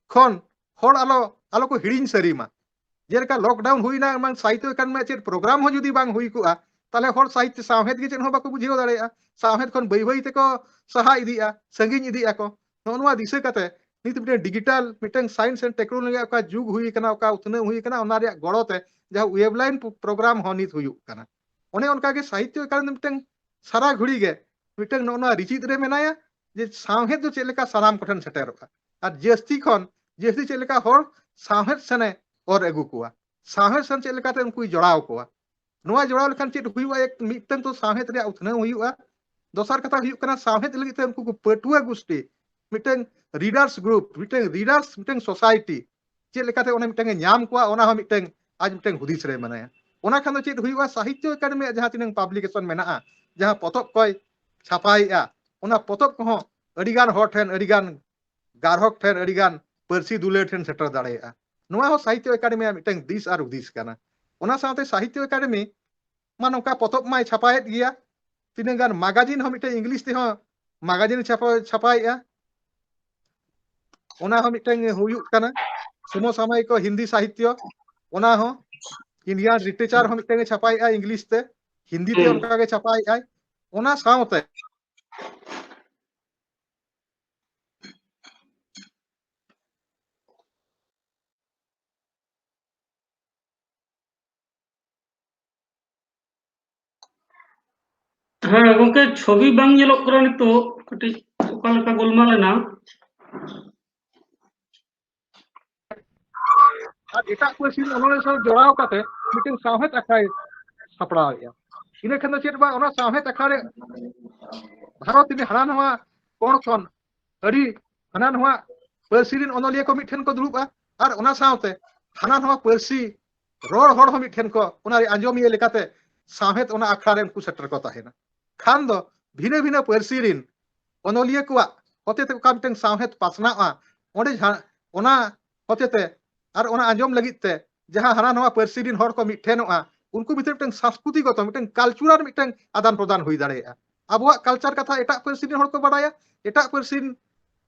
ᱠᱷᱚᱱ ᱦᱚᱲ ᱟᱞᱚ, ᱟᱞᱚ ᱠᱚ ᱦᱤᱲᱤᱧ ᱥᱟᱹᱨᱤ ᱢᱟ᱾ ᱡᱮᱞᱮᱠᱟ lockdown ᱦᱩᱭᱱᱟ, ᱮᱢᱟᱱ ᱥᱟᱦᱤᱛᱛᱚ ᱮᱠᱟᱰᱮᱢᱤ ᱪᱮᱫ program ᱦᱚᱸ ᱡᱩᱫᱤ ᱵᱟᱝ ᱦᱩᱭ ᱠᱚᱜᱼᱟ, ᱛᱟᱦᱞᱮ ᱦᱚᱲ ᱥᱟᱦᱤᱛᱛᱚ ᱥᱟᱶᱦᱮᱫ ᱜᱮ ᱪᱮᱫ ᱦᱚᱸ ᱵᱟᱠᱚ ᱵᱩᱡᱷᱟᱹᱣ ᱫᱟᱲᱮᱭᱟᱜᱼᱟ᱾ ᱥᱟᱶᱦᱮᱫ ᱠᱷᱚᱱ ᱵᱟᱹᱭ ᱵᱟᱹᱭ ᱛᱮᱠᱚ ᱥᱟᱦᱟ ᱤᱫᱤᱜᱼᱟ, ᱥᱟᱺᱜᱤᱧ ᱤᱫᱤᱜ ᱟᱠᱚ᱾ ᱱᱚᱜᱼᱚ ᱱᱚᱣᱟ ᱫᱤᱥᱟᱹ ᱠᱟᱛᱮ ᱱᱤᱛ ᱢᱤᱫᱴᱮᱱ digital, ᱢᱤᱫᱴᱮᱱ science and technology ᱨᱮᱭᱟᱜ ᱚᱠᱟ ᱡᱩᱜᱽ ᱦᱩᱭ ᱟᱠᱟᱱᱟ, ᱚᱠᱟ ᱩᱛᱱᱟᱹᱣ ᱦᱩᱭ ᱟᱠᱟᱱᱟ, ᱚᱱᱟ ᱨᱮᱭᱟᱜ ᱜᱚᱲᱚ ᱛᱮ ᱡᱟᱦᱟᱸ web line program ᱦᱚᱸ ᱱᱤᱛ ᱦᱩᱭᱩᱜ ᱠᱟᱱᱟ᱾ ᱚᱱᱮ ᱚᱱᱠᱟ ᱜᱮ ᱥᱟᱦᱤᱛᱛᱚ ᱮᱠᱟᱰᱮᱢᱤ ᱢᱤᱫᱴᱟᱝ ᱥᱟᱨᱟ ᱜᱷᱩᱲᱤ ᱜᱮ ᱢᱤᱫᱴᱟᱝ ᱱᱚᱜᱼᱚ ᱱᱚᱣᱟ ᱨᱤᱪᱤᱫ ᱨᱮ ᱢᱮᱱᱟᱭᱟ ᱡᱮ ᱥᱟᱶᱦᱮᱫ ᱫᱚ ᱪᱮᱫ ᱞᱮᱠᱟ ᱥᱟᱱᱟᱢ ᱠᱚᱴᱷᱮᱱ ᱥᱮᱴᱮᱨᱚᱜᱼᱟ ᱟᱨ ᱡᱟᱹᱥᱛᱤ ᱠᱷᱚᱱ ᱡᱟᱹᱥᱛᱤ ᱪᱮᱫ ᱞᱮᱠᱟ ᱦᱚᱲ ᱥᱟᱶᱦᱮᱫ ᱥᱮᱱᱮ ᱚᱨ ᱟᱹᱜᱩ ᱠᱚᱣᱟ, ᱥᱟᱶᱦᱮᱫ ᱥᱮᱱ ᱪᱮᱫ ᱞᱮᱠᱟᱛᱮ ᱩᱱᱠᱩᱭ ᱡᱚᱲᱟᱣ ᱠᱚᱣᱟ᱾ ᱱᱚᱣᱟ ᱡᱚᱲᱟᱣ ᱞᱮᱠᱷᱟᱱ ᱪᱮᱫ ᱦᱩᱭᱩᱜᱼᱟ? ᱮᱠ, ᱢᱤᱫᱴᱟᱝ ᱛᱚ ᱥᱟᱶᱦᱮᱫ ᱨᱮᱭᱟᱜ ᱩᱛᱱᱟᱹᱣ ᱦᱩᱭᱩᱜᱼᱟ, ᱫᱚᱥᱟᱨ ᱠᱟᱛᱷᱟ ᱦᱩᱭᱩᱜ ᱠᱟᱱᱟ ᱥᱟᱶᱦᱮᱫ ᱞᱟᱹᱜᱤᱫ ᱛᱮ ᱩᱱᱠᱩ ᱠᱚ ᱯᱟᱹᱴᱷᱩᱣᱟᱹ ᱜᱩᱥᱴᱤ, ᱢᱤᱫᱴᱟᱝ readers group, ᱢᱤᱫᱴᱟᱝ readers, ᱢᱤᱫᱴᱟᱝ society ᱪᱮᱫ ᱞᱮᱠᱟᱛᱮ ᱚᱱᱟ ᱢᱤᱫᱴᱟᱝ ᱮ ᱧᱟᱢ ᱠᱚᱣᱟ, ᱚᱱᱟ ᱦᱚᱸ ᱢᱤᱫᱴᱟᱝ ᱟᱡ ᱢᱤᱫᱴᱟᱝ ᱦᱩᱫᱤᱥ ᱨᱮ ᱢᱮᱱᱟᱭᱟ᱾ ᱚᱱᱟ ᱠᱷᱟᱱ ᱫᱚ ᱪᱮᱫ ᱦᱩᱭᱩᱜᱼᱟ? ᱥᱟᱦᱤᱛᱛᱚ ᱮᱠᱟᱰᱮᱢᱤᱭᱟᱜ ᱡᱟᱦᱟᱸ ᱛᱤᱱᱟᱹᱝ publication ᱢᱮᱱᱟᱜᱼᱟ, ᱡᱟᱦᱟᱸ ᱯᱚᱛᱚᱵ ᱠᱚᱭ ᱪᱷᱟᱯᱟᱭᱮᱜᱼᱟ, ᱚᱱᱟ ᱯᱚᱛᱚᱵ ᱠᱚᱦᱚᱸ ᱟᱹᱰᱤᱜᱟᱱ ᱦᱚᱲ ᱴᱷᱮᱱ, ᱟᱹᱰᱤᱜᱟᱱ ᱜᱟᱨᱦᱚᱠ ᱴᱷᱮᱱ, ᱟᱹᱰᱤᱜᱟᱱ ᱯᱟᱹᱨᱥᱤ ᱫᱩᱞᱟᱹᱲ ᱴᱷᱮᱱ ᱥᱮᱴᱮᱨ ᱫᱟᱲᱮᱭᱟᱜᱼᱟ᱾ ᱱᱚᱣᱟ ᱦᱚᱸ ᱥᱟᱦᱤᱛᱛᱚ ᱮᱠᱟᱰᱮᱢᱤᱭᱟᱜ ᱢᱤᱫᱴᱟᱝ ᱫᱤᱥ ᱟᱨ ᱦᱩᱫᱤᱥ ᱠᱟᱱᱟ᱾ ᱚᱱᱟ ᱥᱟᱶᱛᱮ ᱥᱟᱦᱤᱛᱛᱚ ᱮᱠᱟᱰᱮᱢᱤ ᱢᱟ ᱱᱚᱝᱠᱟ ᱯᱚᱛᱚᱵ ᱢᱟᱭ ᱪᱷᱟᱯᱟᱭᱮᱫ ᱜᱮᱭᱟ, ᱛᱤᱱᱟᱹᱜ ᱜᱟᱱ ᱢᱟᱜᱟᱡᱤᱱ ᱦᱚᱸ ᱢᱤᱫᱴᱟᱝ ᱤᱝᱞᱤᱥ ᱛᱮᱦᱚᱸ ᱢᱟᱜᱟᱡᱤᱱ ᱪᱷᱟᱯᱟ ᱪᱷᱟᱯᱟᱭᱮᱫᱼᱟ, ᱚᱱᱟ ᱦᱚᱸ ᱢᱤᱫᱴᱟᱝ ᱦᱩᱭᱩᱜ ᱠᱟᱱᱟ᱾ ᱥᱚᱢᱚᱥᱟᱢᱚᱭᱤᱠ ᱦᱤᱱᱫᱤ ᱥᱟᱦᱤᱛᱛᱚ, ᱚᱱᱟ ᱦᱚᱸ ᱤᱱᱰᱤᱭᱟᱱ ᱞᱤᱴᱟᱨᱮᱪᱟᱨ ᱦᱚᱸ ᱢᱤᱫᱴᱟᱝ ᱮ ᱪᱷᱟᱯᱟᱭᱮᱫᱼᱟ ᱤᱝᱞᱤᱥ ᱛᱮ, ᱦᱤᱱᱫᱤ ᱛᱮ ᱦᱩᱸ᱾ ᱚᱱᱠᱟ ᱜᱮ ᱪᱷᱟᱯᱟᱭᱮᱫᱼᱟᱭ᱾ ᱚᱱᱟ ᱥᱟᱶᱛᱮ ᱦᱮᱸ ᱜᱚᱝᱠᱮ, ᱪᱷᱚᱵᱤ ᱵᱟᱝ ᱧᱮᱞᱚᱜ ᱠᱟᱱᱟ ᱱᱤᱛᱚᱜ, ᱠᱟᱹᱴᱤᱡ ᱚᱠᱟ ᱞᱮᱠᱟ ᱜᱳᱞᱢᱟᱞ ᱮᱱᱟ? ᱟᱨ ᱮᱴᱟᱜ ᱯᱟᱹᱨᱥᱤ ᱨᱮᱱ ᱚᱱᱚᱞᱤᱭᱟᱹ ᱥᱟᱶ ᱡᱚᱲᱟᱣ ᱠᱟᱛᱮ ᱢᱤᱫᱴᱮᱱ ᱥᱟᱶᱦᱮᱫ ᱟᱠᱷᱲᱟᱭ ᱥᱟᱯᱲᱟᱣᱮᱫᱼᱟ᱾ ᱤᱱᱟᱹ ᱠᱷᱟᱱ ᱫᱚ ᱪᱮᱫ ᱵᱟᱝ, ᱚᱱᱟ ᱥᱟᱶᱦᱮᱫ ᱟᱠᱷᱲᱟ ᱨᱮ ᱵᱷᱟᱨᱚᱛ ᱨᱮᱱ ᱦᱟᱱᱟ ᱱᱟᱣᱟ ᱠᱚᱬ ᱠᱷᱚᱱ ᱟᱹᱰᱤ ᱦᱟᱱᱟ ᱱᱟᱣᱟ ᱯᱟᱹᱨᱥᱤ ᱨᱮᱱ ᱚᱱᱚᱞᱤᱭᱟᱹ ᱠᱚ ᱢᱤᱫ ᱴᱷᱮᱱ ᱠᱚ ᱫᱩᱲᱩᱵᱼᱟ, ᱟᱨ ᱚᱱᱟ ᱥᱟᱶᱛᱮ ᱦᱟᱱᱟ ᱱᱟᱣᱟ ᱯᱟᱹᱨᱥᱤ ᱨᱚᱲ ᱦᱚᱲ ᱦᱚᱸ ᱢᱤᱫ ᱴᱷᱮᱱ ᱠᱚ ᱚᱱᱟ ᱨᱮ ᱟᱸᱡᱚᱢᱤᱭᱟᱹ ᱞᱮᱠᱟᱛᱮ ᱥᱟᱶᱦᱮᱫ ᱚᱱᱟ ᱟᱠᱷᱲᱟ ᱨᱮ ᱩᱱᱠᱩ ᱥᱮᱴᱮᱨ ᱠᱚ ᱛᱟᱦᱮᱱᱟ᱾ ᱠᱷᱟᱱ ᱫᱚ ᱵᱷᱤᱱᱟᱹ ᱵᱷᱤᱱᱟᱹ ᱯᱟᱹᱨᱥᱤ ᱨᱮᱱ ᱚᱱᱚᱞᱤᱭᱟᱹ ᱠᱚᱣᱟᱜ ᱦᱚᱛᱮᱛᱮ ᱚᱠᱟ ᱢᱤᱫᱴᱟᱝ ᱥᱟᱶᱦᱮᱫ ᱯᱟᱥᱱᱟᱜᱼᱟ, ᱚᱸᱰᱮ ᱡᱟᱦᱟᱸ ᱚᱱᱟ ᱦᱚᱛᱮᱛᱮ ᱟᱨ ᱚᱱᱟ ᱟᱸᱡᱚᱢ ᱞᱟᱹᱜᱤᱫ ᱛᱮ ᱡᱟᱦᱟᱸ ᱦᱟᱱᱟ ᱱᱟᱣᱟ ᱯᱟᱹᱨᱥᱤ ᱨᱮᱱ ᱦᱚᱲ ᱠᱚ ᱢᱤᱫ ᱴᱷᱮᱱᱚᱜᱼᱟ, ᱩᱱᱠᱩ ᱵᱷᱤᱛᱨᱤ ᱢᱤᱫᱴᱟᱝ ᱥᱟᱝᱥᱠᱨᱤᱛᱤᱠ ᱜᱚᱛᱚ ᱢᱤᱫᱴᱟᱝ ᱠᱟᱞᱪᱩᱨᱟᱞ ᱢᱤᱫᱴᱟᱝ ᱟᱫᱟᱱ ᱯᱨᱚᱫᱟᱱ ᱦᱩᱭ ᱫᱟᱲᱮᱭᱟᱜᱼᱟ᱾ ᱟᱵᱚᱣᱟᱜ ᱠᱟᱞᱪᱟᱨ ᱠᱟᱛᱷᱟ ᱮᱴᱟᱜ ᱯᱟᱹᱨᱥᱤ ᱨᱮᱱ ᱦᱚᱲ ᱠᱚ ᱵᱟᱲᱟᱭᱟ, ᱮᱴᱟᱜ ᱯᱟᱹᱨᱥᱤ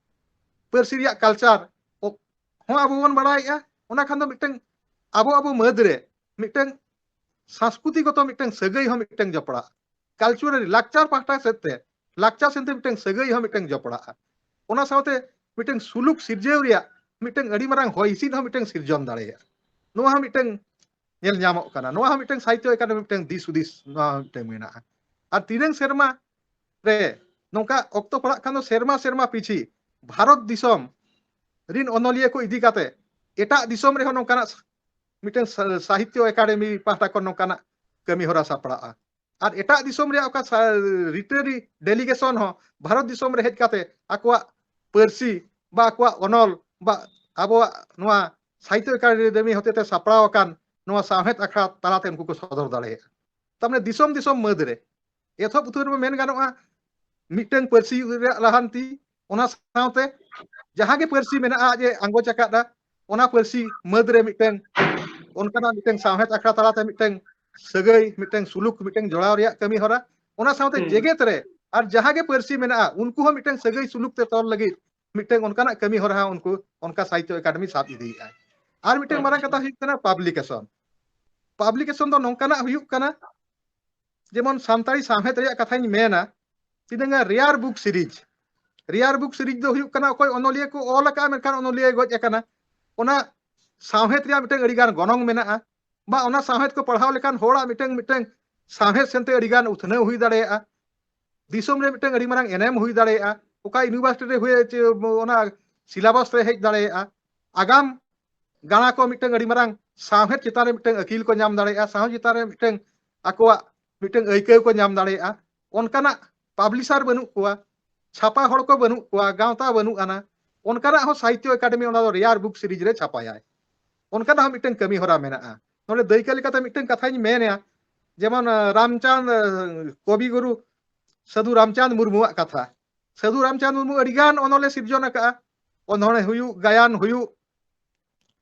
ᱯᱟᱹᱨᱥᱤ ᱨᱮᱭᱟᱜ ᱠᱟᱞᱪᱟᱨ ᱦᱚᱸ ᱟᱵᱚ ᱵᱚᱱ ᱵᱟᱲᱟᱭᱮᱫᱼᱟ᱾ ᱚᱱᱟ ᱠᱷᱟᱱ ᱫᱚ ᱢᱤᱫᱴᱟᱝ ᱟᱵᱚ ᱟᱵᱚ ᱢᱟᱹᱫᱽ ᱨᱮ ᱢᱤᱫᱴᱟᱝ ᱥᱟᱝᱥᱠᱨᱤᱛᱤᱠ ᱜᱚᱛᱚ ᱢᱤᱫᱴᱟᱝ ᱥᱟᱹᱜᱟᱹᱭ ᱦᱚᱸ ᱢᱤᱫᱴᱟᱝ ᱡᱚᱯᱲᱟᱜᱼᱟ᱾ ᱠᱟᱞᱪᱩᱨᱟᱞ ᱞᱟᱠᱪᱟᱨ ᱯᱟᱦᱴᱟ ᱥᱮᱫ ᱛᱮ, ᱞᱟᱠᱪᱟᱨ ᱥᱮᱫ ᱛᱮ ᱢᱤᱫᱴᱟᱝ ᱥᱟᱹᱜᱟᱹᱭ ᱦᱚᱸ ᱢᱤᱫᱴᱟᱝ ᱡᱚᱯᱲᱟᱜᱼᱟ᱾ ᱚᱱᱟ ᱥᱟᱶᱛᱮ ᱢᱤᱫᱴᱟᱝ ᱥᱩᱞᱩᱠ ᱥᱤᱨᱡᱟᱹᱣ ᱨᱮᱭᱟᱜ ᱢᱤᱫᱴᱟᱝ ᱟᱹᱰᱤ ᱢᱟᱨᱟᱝ ᱦᱚᱭ ᱦᱤᱸᱥᱤᱫ ᱦᱚᱸ ᱢᱤᱫᱴᱟᱝ ᱥᱤᱨᱡᱚᱱ ᱫᱟᱲᱮᱭᱟᱜᱼᱟ᱾ ᱱᱚᱣᱟ ᱦᱚᱸ ᱢᱤᱫᱴᱟᱝ ᱧᱮᱞ ᱧᱟᱢᱚᱜ ᱠᱟᱱᱟ᱾ ᱱᱚᱣᱟ ᱦᱚᱸ ᱢᱤᱫᱴᱟᱝ ᱥᱟᱦᱤᱛᱛᱚ ᱮᱠᱟᱰᱮᱢᱤ ᱢᱤᱫᱴᱟᱝ ᱫᱤᱥ ᱦᱩᱫᱤᱥ ᱱᱚᱣᱟ ᱦᱚᱸ ᱢᱤᱫᱴᱟᱝ ᱢᱮᱱᱟᱜᱼᱟ᱾ ᱟᱨ ᱛᱤᱱᱟᱹᱝ ᱥᱮᱨᱢᱟ ᱨᱮ ᱱᱚᱝᱠᱟ ᱚᱠᱛᱚ ᱯᱟᱲᱟᱜ ᱠᱷᱟᱱ ᱫᱚ ᱥᱮᱨᱢᱟ ᱥᱮᱨᱢᱟ ᱯᱤᱪᱷᱤ ᱵᱷᱟᱨᱚᱛ ᱫᱤᱥᱚᱢ ᱨᱤᱱ ᱚᱱᱚᱞᱤᱭᱟᱹ ᱠᱚ ᱤᱫᱤ ᱠᱟᱛᱮ ᱮᱴᱟᱜ ᱫᱤᱥᱚᱢ ᱨᱮᱦᱚᱸ ᱱᱚᱝᱠᱟᱱᱟᱜ ᱥᱟ-, ᱢᱤᱫᱴᱟᱝ ᱥᱟ-, ᱥᱟᱦᱤᱛᱛᱚ ᱮᱠᱟᱰᱮᱢᱤ ᱯᱟᱦᱴᱟ ᱠᱷᱚᱱ ᱱᱚᱝᱠᱟᱱᱟᱜ ᱠᱟᱹᱢᱤ ᱦᱚᱨᱟ ᱥᱟᱯᱲᱟᱜᱼᱟ᱾ ᱟᱨ ᱮᱴᱟᱜ ᱫᱤᱥᱚᱢ ᱨᱮᱭᱟᱜ ᱚᱠᱟ ᱥᱟ-, ᱞᱤᱴᱟᱨᱟᱨᱤ ᱰᱮᱞᱤᱜᱮᱥᱚᱱ ᱦᱚᱸ ᱵᱷᱟᱨᱚᱛ ᱫᱤᱥᱚᱢ ᱨᱮ ᱦᱮᱡ ᱠᱟᱛᱮ ᱟᱠᱚᱣᱟᱜ ᱯᱟᱹᱨᱥᱤ ᱵᱟ ᱟᱠᱚᱣᱟᱜ ᱚᱱᱚᱞ ᱵᱟ ᱟᱵᱚᱣᱟᱜ ᱱᱚᱣᱟ ᱥᱟᱦᱤᱛᱛᱚ ᱮᱠᱟᱰᱮᱢᱤ ᱦᱚᱛᱮᱛᱮ ᱥᱟᱯᱲᱟᱣ ᱟᱠᱟᱱ ᱱᱚᱣᱟ ᱥᱟᱶᱦᱮᱫ ᱟᱠᱷᱲᱟ ᱛᱟᱞᱟᱛᱮ ᱩᱱᱠᱩ ᱠᱚ ᱥᱚᱫᱚᱨ ᱫᱟᱲᱮᱭᱟᱜᱼᱟ᱾ ᱛᱟᱨᱢᱟᱱᱮ ᱫᱤᱥᱚᱢ ᱫᱤᱥᱚᱢ ᱢᱟᱹᱫᱽ ᱨᱮ ᱮᱛᱚᱦᱚᱵ ᱩᱛᱟᱹᱨ ᱨᱮ ᱢᱮᱱ ᱜᱟᱱᱚᱜᱼᱟ, ᱢᱤᱫᱴᱟᱝ ᱯᱟᱹᱨᱥᱤ ᱨᱮᱭᱟᱜ ᱞᱟᱦᱟᱱᱛᱤ, ᱚᱱᱟ ᱥᱟᱶᱛᱮ ᱡᱟᱦᱟᱸ ᱜᱮ ᱯᱟᱹᱨᱥᱤ ᱢᱮᱱᱟᱜᱼᱟ ᱡᱮ ᱟᱸᱜᱚᱪ ᱟᱠᱟᱫᱼᱟ, ᱚᱱᱟ ᱯᱟᱹᱨᱥᱤ ᱢᱟᱹᱫᱽ ᱨᱮ ᱢᱤᱫᱴᱟᱝ ᱚᱱᱠᱟᱱᱟᱜ ᱢᱤᱫᱴᱟᱝ ᱥᱟᱶᱦᱮᱫ ᱟᱠᱷᱲᱟ ᱛᱟᱞᱟᱛᱮ ᱢᱤᱫᱴᱟᱝ ᱥᱟᱹᱜᱟᱹᱭ, ᱢᱤᱫᱴᱟᱝ ᱥᱩᱞᱩᱠ, ᱢᱤᱫᱴᱟᱝ ᱡᱚᱲᱟᱣ ᱨᱮᱭᱟᱜ ᱠᱟᱹᱢᱤ ᱦᱚᱨᱟ᱾ ᱚᱱᱟ ᱥᱟᱶᱛᱮ ᱦᱩᱸ᱾ ᱡᱮᱜᱮᱛ ᱨᱮ ᱟᱨ ᱡᱟᱦᱟᱸ ᱜᱮ ᱯᱟᱹᱨᱥᱤ ᱢᱮᱱᱟᱜᱼᱟ, ᱩᱱᱠᱩ ᱦᱚᱸ ᱢᱤᱫᱴᱟᱝ ᱥᱟᱹᱜᱟᱹᱭ ᱥᱩᱞᱩᱠ ᱛᱮ ᱛᱚᱞ ᱞᱟᱹᱜᱤᱫ ᱢᱤᱫᱴᱟᱝ ᱚᱱᱠᱟᱱᱟᱜ ᱠᱟᱹᱢᱤ ᱦᱚᱨᱟ ᱦᱚᱸ ᱩᱱᱠᱩ ᱚᱱᱠᱟ ᱥᱟᱦᱤᱛᱛᱚ ᱮᱠᱟᱰᱮᱢᱤ ᱥᱟᱵ ᱤᱫᱤᱭᱮᱫᱼᱟᱭ᱾ ᱟᱨ ᱢᱤᱫᱴᱟᱝ ᱢᱟᱨᱟᱝ ᱟᱪᱪᱷᱟ᱾ ᱠᱟᱛᱷᱟ ᱦᱩᱭᱩᱜ ᱠᱟᱱᱟ ᱯᱟᱵᱽᱞᱤᱠᱮᱥᱚᱱ᱾ ᱯᱟᱵᱽᱞᱤᱠᱮᱥᱚᱱ ᱫᱚ ᱱᱚᱝᱠᱟᱱᱟᱜ ᱦᱩᱭᱩᱜ ᱠᱟᱱᱟ, ᱡᱮᱢᱚᱱ ᱥᱟᱱᱛᱟᱲᱤ ᱥᱟᱶᱦᱮᱫ ᱨᱮᱭᱟᱜ ᱠᱟᱛᱷᱟᱧ ᱢᱮᱱᱟ, ᱛᱤᱱᱟᱹᱝ ᱜᱟᱱ rare book series, rare book series ᱫᱚ ᱦᱩᱭᱩᱜ ᱠᱟᱱᱟ ᱚᱠᱚᱭ ᱚᱱᱚᱞᱤᱭᱟᱹ ᱠᱚ ᱚᱞ ᱟᱠᱟᱫᱼᱟ, ᱢᱮᱱᱠᱷᱟᱱ ᱚᱱᱚᱞᱤᱭᱟᱹᱭ ᱜᱚᱡ ᱟᱠᱟᱱᱟ, ᱚᱱᱟ ᱥᱟᱶᱦᱮᱫ ᱨᱮᱭᱟᱜ ᱢᱤᱫᱴᱟᱝ ᱟᱹᱰᱤᱜᱟᱱ ᱜᱚᱱᱚᱝ ᱢᱮᱱᱟᱜᱼᱟ, ᱵᱟ ᱚᱱᱟ ᱥᱟᱶᱦᱮᱫ ᱠᱚ ᱯᱟᱲᱦᱟᱣ ᱞᱮᱠᱷᱟᱱ ᱦᱚᱲᱟᱜ ᱢᱤᱫᱴᱟᱝ, ᱢᱤᱫᱴᱟᱝ ᱥᱟᱶᱦᱮᱫ ᱥᱮᱱᱛᱮ ᱟᱹᱰᱤᱜᱟᱱ ᱩᱛᱱᱟᱹᱣ ᱦᱩᱭ ᱫᱟᱲᱮᱭᱟᱜᱼᱟ, ᱫᱤᱥᱚᱢ ᱨᱮ ᱢᱤᱫᱴᱟᱝ ᱟᱹᱰᱤ ᱢᱟᱨᱟᱝ ᱮᱱᱮᱢ ᱦᱩᱭ ᱫᱟᱲᱮᱭᱟᱜᱼᱟ, ᱚᱠᱟ ᱤᱭᱩᱱᱤᱵᱷᱟᱨᱥᱤᱴᱤ ᱨᱮ ᱦᱩᱭ ᱪᱮ ᱚᱱᱟ ᱥᱤᱞᱟᱵᱟᱥ ᱨᱮ ᱦᱮᱡ ᱫᱟᱲᱮᱭᱟᱜᱼᱟ, ᱟᱜᱟᱢ ᱜᱟᱬᱟ ᱠᱚ ᱢᱤᱫᱴᱟᱝ ᱟᱹᱰᱤ ᱢᱟᱨᱟᱝ ᱥᱟᱶᱦᱮᱫ ᱪᱮᱛᱟᱱ ᱨᱮ ᱢᱤᱫᱴᱟᱝ ᱟᱹᱠᱤᱞ ᱠᱚ ᱧᱟᱢ ᱫᱟᱲᱮᱭᱟᱜᱼᱟ, ᱥᱟᱶᱦᱮᱫ ᱪᱮᱛᱟᱱ ᱨᱮ ᱢᱤᱫᱴᱟᱝ ᱟᱠᱚᱣᱟᱜ ᱢᱤᱫᱴᱟᱝ ᱟᱹᱭᱠᱟᱹᱣ ᱠᱚ ᱧᱟᱢ ᱫᱟᱲᱮᱭᱟᱜᱼᱟ᱾ ᱚᱱᱠᱟᱱᱟᱜ ᱯᱟᱵᱽᱞᱤᱥᱟᱨ ᱵᱟᱹᱱᱩᱜ ᱠᱚᱣᱟ, ᱪᱷᱟᱯᱟ ᱦᱚᱲ ᱠᱚ ᱵᱟᱹᱱᱩᱜ ᱠᱚᱣᱟ, ᱜᱟᱶᱛᱟ ᱵᱟᱹᱱᱩᱜ ᱟᱱᱟ, ᱚᱱᱠᱟᱱᱟᱜ ᱦᱚᱸ ᱥᱟᱦᱤᱛᱛᱚ ᱮᱠᱟᱰᱮᱢᱤ ᱚᱱᱟ ᱫᱚ ᱨᱮᱭᱟᱨ ᱵᱩᱠ ᱥᱤᱨᱤᱡᱽ ᱨᱮ ᱪᱷᱟᱯᱟᱭᱟᱭ᱾ ᱚᱱᱠᱟᱱᱟᱜ ᱦᱚᱸ ᱢᱤᱫᱴᱟᱝ ᱠᱟᱹᱢᱤ ᱦᱚᱨᱟ ᱢᱮᱱᱟᱜᱼᱟ᱾ ᱱᱚᱰᱮ ᱫᱟᱹᱭᱠᱟᱹ ᱞᱮᱠᱟᱛᱮ ᱢᱤᱫᱴᱟᱝ ᱠᱟᱛᱷᱟᱧ ᱢᱮᱱᱟ, ᱡᱮᱢᱚᱱ, ᱟᱸ, ᱨᱟᱢᱪᱟᱸᱫᱽ, ᱟᱸ, ᱠᱚᱵᱤ ᱜᱩᱨᱩ ᱥᱟᱹᱫᱷᱩ ᱨᱟᱢᱪᱟᱸᱫᱽ ᱢᱩᱨᱢᱩᱣᱟᱜ ᱠᱟᱛᱷᱟ᱾ ᱥᱟᱹᱫᱷᱩ ᱨᱟᱢᱪᱟᱸᱫᱽ ᱢᱩᱨᱢᱩ ᱟᱹᱰᱤᱜᱟᱱ ᱚᱱᱚᱞᱮ ᱥᱤᱨᱡᱚᱱ ᱟᱠᱟᱫᱼᱟ, ᱚᱱᱚᱬᱦᱮ ᱦᱩᱭᱩᱜ, ᱜᱟᱭᱟᱱ ᱦᱩᱭᱩᱜ,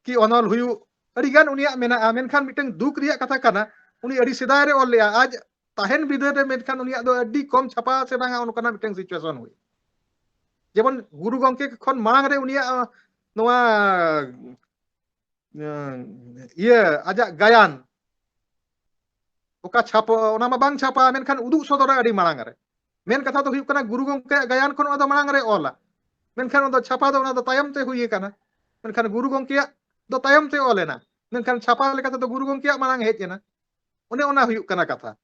ᱠᱤ ᱚᱱᱚᱞ ᱦᱩᱭᱩᱜ, ᱟᱹᱰᱤᱜᱟᱱ ᱩᱱᱤᱭᱟᱜ ᱢᱮᱱᱟᱜᱼᱟ᱾ ᱢᱮᱱᱠᱷᱟᱱ ᱢᱤᱫᱴᱟᱝ ᱫᱩᱠ ᱨᱮᱭᱟᱜ ᱠᱟᱛᱷᱟ ᱠᱟᱱᱟ, ᱩᱱᱤ ᱟᱹᱰᱤ ᱥᱮᱫᱟᱭ ᱨᱮ ᱚᱞ ᱞᱮᱜᱼᱟ, ᱟᱡ ᱛᱟᱦᱮᱱ ᱵᱤᱫᱟᱹᱞ ᱨᱮ, ᱢᱮᱱᱠᱷᱟᱱ ᱩᱱᱤᱭᱟᱜ ᱫᱚ ᱟᱹᱰᱤ ᱠᱚᱢ ᱪᱷᱟᱯᱟ ᱥᱮ ᱵᱟᱝᱟ, ᱚᱱᱠᱟᱱᱟᱜ ᱢᱤᱫᱴᱟᱝ situation ᱦᱩᱭ᱾ ᱡᱮᱢᱚᱱ ᱜᱩᱨᱩ ᱜᱚᱢᱠᱮ ᱠᱷᱚᱱ ᱢᱟᱲᱟᱝ ᱨᱮ ᱩᱱᱤᱭᱟᱜ, ᱟᱸ, ᱱᱚᱣᱟ, ᱟᱸ, ᱤᱭᱟᱹ, ᱟᱡᱟᱜ ᱜᱟᱭᱟᱱ, ᱚᱠᱟ ᱪᱷᱟᱯᱚ, ᱚᱱᱟ ᱢᱟ ᱵᱟᱝ ᱪᱷᱟᱯᱟ, ᱢᱮᱱᱠᱷᱟᱱ ᱩᱫᱩᱜ ᱥᱚᱫᱚᱨᱟ ᱟᱹᱰᱤ ᱢᱟᱲᱟᱝ ᱨᱮ᱾ ᱢᱮᱱ ᱠᱟᱛᱷᱟ ᱫᱚ ᱦᱩᱭᱩᱜ ᱠᱟᱱᱟ, ᱜᱩᱨᱩ ᱜᱚᱢᱠᱮᱭᱟᱜ ᱜᱟᱭᱟᱱ ᱠᱷᱚᱱ ᱚᱱᱟ ᱫᱚ ᱢᱟᱲᱟᱝ ᱨᱮ ᱚᱞᱟ, ᱢᱮᱱᱠᱷᱟᱱ ᱚᱱᱟ ᱫᱚ ᱪᱷᱟᱯᱟ ᱫᱚ ᱚᱱᱟ ᱫᱚ ᱛᱟᱭᱚᱢ ᱛᱮ ᱦᱩᱭ ᱟᱠᱟᱱᱟ᱾ ᱢᱮᱱᱠᱷᱟᱱ ᱜᱩᱨᱩ ᱜᱚᱢᱠᱮᱭᱟᱜ ᱫᱚ ᱛᱟᱭᱚᱢ ᱛᱮ ᱚᱞ ᱮᱱᱟ, ᱢᱮᱱᱠᱷᱟᱱ ᱪᱷᱟᱯᱟ ᱞᱮᱠᱟ ᱛᱮᱫᱚ ᱜᱩᱨᱩ ᱜᱚᱢᱠᱮᱭᱟᱜ ᱢᱟᱲᱟᱝ ᱦᱮᱡ ᱮᱱᱟ᱾ ᱚᱱᱮ ᱚᱱᱟ ᱦᱩᱭᱩᱜ ᱠᱟᱱᱟ ᱠᱟᱛᱷᱟ᱾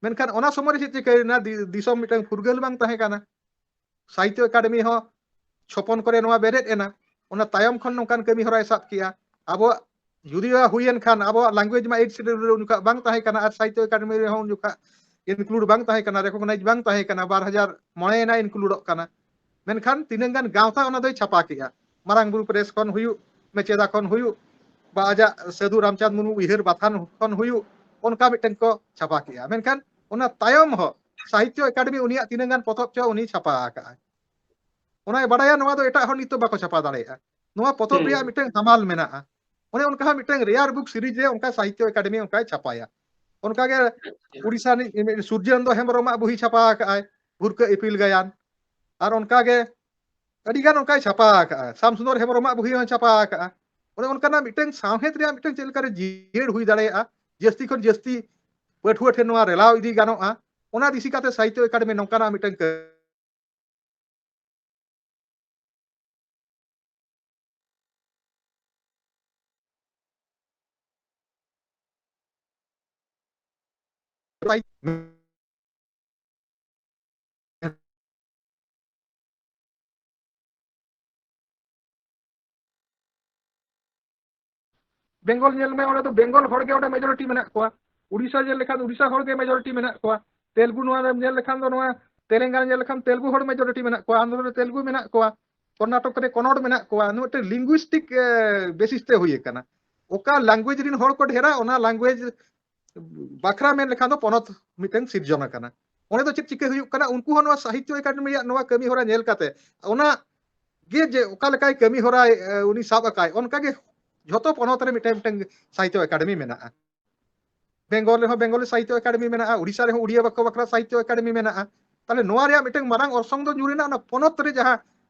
ᱢᱮᱱᱠᱷᱟᱱ ᱚᱱᱟ ᱥᱚᱢᱚᱭ ᱨᱮ ᱪᱮᱫ ᱪᱤᱠᱟᱹᱭᱮᱱᱟ? ᱫᱤ-, ᱫᱤᱥᱚᱢ ᱢᱤᱫᱴᱟᱝ ᱯᱷᱩᱨᱜᱟᱹᱞ ᱵᱟᱝ ᱛᱟᱦᱮᱸ ᱠᱟᱱᱟ᱾ ᱥᱟᱦᱤᱛᱛᱚ ᱮᱠᱟᱰᱮᱢᱤ ᱦᱚᱸ ᱪᱷᱚᱯᱚᱱ ᱠᱚᱨᱮ ᱱᱚᱣᱟ ᱵᱮᱨᱮᱫ ᱮᱱᱟ, ᱚᱱᱟ ᱛᱟᱭᱚᱢ ᱠᱷᱚᱱ ᱱᱚᱝᱠᱟᱱ ᱠᱟᱹᱢᱤ ᱦᱚᱨᱟᱭ ᱥᱟᱵ ᱠᱮᱜᱼᱟ᱾ ᱟᱵᱚᱣᱟᱜ ᱡᱩᱫᱤ ᱦᱩᱭᱮᱱ ᱠᱷᱟᱱ, ᱟᱵᱚᱣᱟᱜ language ᱢᱟ eighth schedule ᱨᱮ ᱩᱱ ᱡᱚᱠᱷᱟᱜ ᱵᱟᱝ ᱛᱟᱦᱮᱸ ᱠᱟᱱᱟ, ᱟᱨ ᱥᱟᱦᱤᱛᱛᱚ ᱮᱠᱟᱰᱮᱢᱤ ᱨᱮᱦᱚᱸ ᱩᱱ ᱡᱚᱠᱷᱟᱜ include ᱵᱟᱝ ᱛᱟᱦᱮᱸ ᱠᱟᱱᱟ, recognize ᱵᱟᱝ ᱛᱟᱦᱮᱸ ᱠᱟᱱᱟ, ᱵᱟᱨ ᱦᱟᱡᱟᱨ ᱢᱚᱬᱮ ᱮᱱᱟ includeᱚᱜ ᱠᱟᱱᱟ᱾ ᱢᱮᱱᱠᱷᱟᱱ ᱛᱤᱱᱟᱹᱝ ᱜᱟᱱ ᱜᱟᱶᱛᱟ ᱚᱱᱟ ᱫᱚᱭ ᱪᱷᱟᱯᱟ ᱠᱮᱜᱼᱟ, ᱢᱟᱨᱟᱝ ᱵᱩᱨᱩ ᱯᱨᱮᱥ ᱠᱷᱚᱱ ᱦᱩᱭᱩᱜ, ᱢᱮᱪᱮᱫᱟ ᱠᱷᱚᱱ ᱦᱩᱭᱩᱜ, ᱵᱟ ᱟᱡᱟᱜ ᱥᱟᱹᱫᱷᱩ ᱨᱟᱢᱪᱟᱸᱫᱽ ᱢᱩᱨᱢᱩ ᱩᱭᱦᱟᱹᱨ ᱵᱟᱛᱷᱟᱱ ᱠᱷᱚᱱ ᱦᱩᱭᱩᱜ, ᱚᱱᱠᱟ ᱢᱤᱫᱴᱮᱱ ᱠᱚ ᱪᱷᱟᱯᱟ ᱠᱮᱜᱼᱟ᱾ ᱢᱮᱱᱠᱷᱟᱱ ᱚᱱᱟ ᱛᱟᱭᱚᱢ ᱦᱚᱸ ᱥᱟᱦᱤᱛᱛᱚ ᱮᱠᱟᱰᱮᱢᱤ ᱩᱱᱤᱭᱟᱜ ᱛᱤᱱᱟᱹᱝ ᱜᱟᱱ ᱯᱚᱛᱚᱵ ᱪᱚ ᱩᱱᱤ ᱪᱷᱟᱯᱟ ᱟᱠᱟᱜᱼᱟᱭ, ᱚᱱᱟᱭ ᱵᱟᱰᱟᱭᱟ, ᱱᱚᱣᱟ ᱫᱚ ᱮᱴᱟᱜ ᱦᱚᱲ ᱱᱤᱛᱚᱜ ᱵᱟᱠᱚ ᱪᱷᱟᱯᱟ ᱫᱟᱲᱮᱭᱟᱜᱼᱟ᱾ ᱱᱚᱣᱟ ᱯᱚᱛᱚᱵ ᱦᱩᱸ᱾ ᱨᱮᱭᱟᱜ ᱢᱤᱫᱴᱟᱝ ᱦᱟᱢᱟᱞ ᱢᱮᱱᱟᱜᱼᱟ᱾ ᱚᱱᱮ ᱚᱱᱠᱟ ᱦᱚᱸ ᱢᱤᱫᱴᱟᱝ ᱨᱮᱭᱟᱨ ᱵᱩᱠ ᱥᱤᱨᱤᱡᱽ ᱨᱮ ᱚᱱᱠᱟ ᱥᱟᱦᱤᱛᱛᱚ ᱮᱠᱟᱰᱮᱢᱤ ᱚᱱᱠᱟᱭ ᱪᱷᱟᱯᱟᱭᱟ᱾ ᱚᱱᱠᱟᱜᱮ ᱩᱲᱤᱥᱥᱟ ᱨᱤᱱᱤᱡ ᱢᱤᱫ ᱥᱩᱨᱡᱚᱱᱫᱚ ᱦᱮᱢᱵᱨᱚᱢᱟᱜ ᱵᱩᱦᱤ ᱪᱷᱟᱯᱟ ᱟᱠᱟᱫᱼᱟᱭ, ᱵᱷᱩᱨᱠᱟᱹ ᱤᱯᱤᱞ ᱜᱟᱭᱟᱱ᱾ ᱟᱨ ᱚᱱᱠᱟᱜᱮ ᱟᱹᱰᱤᱜᱟᱱ ᱚᱱᱠᱟᱭ ᱪᱷᱟᱯᱟ ᱟᱠᱟᱫᱼᱟ᱾ ᱥᱟᱢ ᱥᱩᱱᱫᱚᱨ ᱦᱮᱢᱵᱨᱚᱢᱟᱜ ᱵᱩᱦᱤ ᱦᱚᱸᱭ ᱪᱷᱟᱯᱟ ᱟᱠᱟᱫᱼᱟ᱾ ᱚᱱᱮ ᱚᱱᱠᱟᱱᱟᱜ ᱢᱤᱫᱴᱟᱝ ᱥᱟᱶᱦᱮᱫ ᱨᱮᱭᱟᱜ ᱢᱤᱫᱴᱟᱝ ᱪᱮᱫ ᱞᱮᱠᱟᱨᱮ ᱡᱤᱭᱟᱹᱲ ᱦᱩᱭ ᱫᱟᱲᱮᱭᱟᱜᱼᱟ, ᱡᱟᱹᱥᱛᱤ ᱠᱷᱚᱱ ᱡᱟᱹᱥᱛᱤ ᱯᱟᱹᱴᱷᱩᱣᱟᱹ ᱴᱷᱮᱱ ᱱᱚᱣᱟ ᱨᱮᱞᱟᱣ ᱤᱫᱤ ᱜᱟᱱᱚᱜᱼᱟ, ᱚᱱᱟ ᱫᱤᱥᱤ ᱠᱟᱛᱮ ᱥᱟᱦᱤᱛᱛᱚ ᱮᱠᱟᱰᱮᱢᱤ ᱱᱚᱝᱠᱟᱱᱟᱜ ᱢᱤᱫᱴᱟᱝ ᱠᱟᱹ- ᱵᱮᱝᱜᱚᱞ ᱧᱮᱞ ᱢᱮ, ᱚᱸᱰᱮ ᱫᱚ ᱵᱮᱝᱜᱚᱞ ᱦᱚᱲ ᱜᱮ ᱚᱸᱰᱮ ᱢᱮᱡᱚᱨᱤᱴᱤ ᱢᱮᱱᱟᱜ ᱠᱚᱣᱟ᱾ ᱩᱲᱤᱥᱥᱟ ᱧᱮᱞ ᱞᱮᱠᱷᱟᱱ ᱩᱲᱤᱥᱥᱟ ᱦᱚᱲ ᱜᱮ ᱢᱮᱡᱚᱨᱤᱴᱤ ᱢᱮᱱᱟᱜ ᱠᱚᱣᱟ᱾ ᱛᱮᱞᱜᱩ ᱱᱚᱣᱟ ᱨᱮᱢ ᱧᱮᱞ ᱞᱮᱠᱷᱟᱱ ᱫᱚ ᱱᱚᱣᱟ ᱛᱮᱞᱮᱝᱜᱟᱱᱟ ᱧᱮᱞ ᱞᱮᱠᱷᱟᱱ ᱛᱮᱞᱜᱩ ᱦᱚᱲ ᱢᱮᱡᱚᱨᱤᱴᱤ ᱢᱮᱱᱟᱜ ᱠᱚᱣᱟ, ᱟᱱᱫᱷᱨᱚ ᱨᱮ ᱛᱮᱞᱜᱩ ᱢᱮᱱᱟᱜ ᱠᱚᱣᱟ, ᱠᱚᱨᱱᱟᱴᱚᱠ ᱨᱮ ᱠᱚᱱᱱᱚᱲ ᱢᱮᱱᱟᱜ ᱠᱚᱣᱟ᱾ ᱱᱚᱣᱟ ᱢᱤᱫᱴᱮᱱ ᱞᱤᱝᱜᱩᱭᱤᱥᱴᱤᱠ, ᱮ, ᱵᱮᱥᱤᱥ ᱛᱮ ᱦᱩᱭ ᱟᱠᱟᱱᱟ᱾ ᱚᱠᱟ ᱞᱮᱝᱜᱩᱭᱮᱡᱽ ᱨᱮᱱ ᱦᱚᱲ ᱠᱚ ᱰᱷᱮᱨᱟ, ᱚᱱᱟ ᱞᱮᱝᱜᱩᱭᱮᱡᱽ ᱵᱟᱠᱷᱨᱟ ᱢᱮᱱ ᱞᱮᱠᱷᱟᱱ ᱫᱚ ᱯᱚᱱᱚᱛ ᱢᱤᱫᱴᱮᱱ ᱥᱤᱨᱡᱚᱱ ᱟᱠᱟᱱᱟ᱾ ᱚᱸᱰᱮ ᱫᱚ ᱪᱮᱫ ᱪᱤᱠᱟᱹ ᱦᱩᱭᱩᱜ ᱠᱟᱱᱟ, ᱩᱱᱠᱩ ᱦᱚᱸ ᱱᱚᱣᱟ ᱥᱟᱦᱤᱛᱛᱚ ᱮᱠᱟᱰᱮᱢᱤ ᱨᱮᱭᱟᱜ ᱱᱚᱣᱟ ᱠᱟᱹᱢᱤ ᱦᱚᱨᱟ ᱧᱮᱞ ᱠᱟᱛᱮ, ᱚᱱᱟ ᱜᱮ ᱡᱮ ᱚᱠᱟ ᱞᱮᱠᱟᱭ ᱠᱟᱹᱢᱤ ᱦᱚᱨᱟᱭ, ᱮ, ᱩᱱᱤ ᱥᱟᱵ ᱟᱠᱟᱭ, ᱚᱱᱠᱟ ᱜᱮ ᱡᱷᱚᱛᱚ ᱯᱚᱱᱚᱛ ᱨᱮ ᱢᱤᱫᱴᱮᱱ, ᱢᱤᱫᱴᱮᱱ ᱥᱟᱦᱤᱛᱛᱚ ᱮᱠᱟᱰᱮᱢᱤ ᱢᱮᱱᱟᱜᱼᱟ᱾ ᱵᱮᱝᱜᱚᱞ ᱨᱮᱦᱚᱸ ᱵᱮᱝᱜᱚᱞᱤ ᱥᱟᱦᱤᱛᱛᱚ ᱮᱠᱟᱰᱮᱢᱤ ᱢᱮᱱᱟᱜᱼᱟ, ᱩᱲᱤᱥᱥᱟ ᱨᱮᱦᱚᱸ ᱩᱲᱤᱭᱟ ᱵᱟᱠᱷᱨᱟ, ᱵᱟᱠᱷᱨᱟ ᱥᱟᱦᱤᱛᱛᱚ ᱮᱠᱟᱰᱮᱢᱤ ᱢᱮᱱᱟᱜᱼᱟ᱾ ᱛᱟᱦᱞᱮ ᱱᱚᱣᱟ ᱨᱮᱭᱟᱜ ᱢᱤᱫᱴᱮᱱ ᱢᱟᱨᱟᱝ ᱚᱨᱥᱚᱝ ᱫᱚ ᱧᱩᱨ ᱮᱱᱟ ᱚᱱᱟ ᱯᱚᱱᱚᱛ ᱨᱮ ᱡᱟᱦᱟᱸ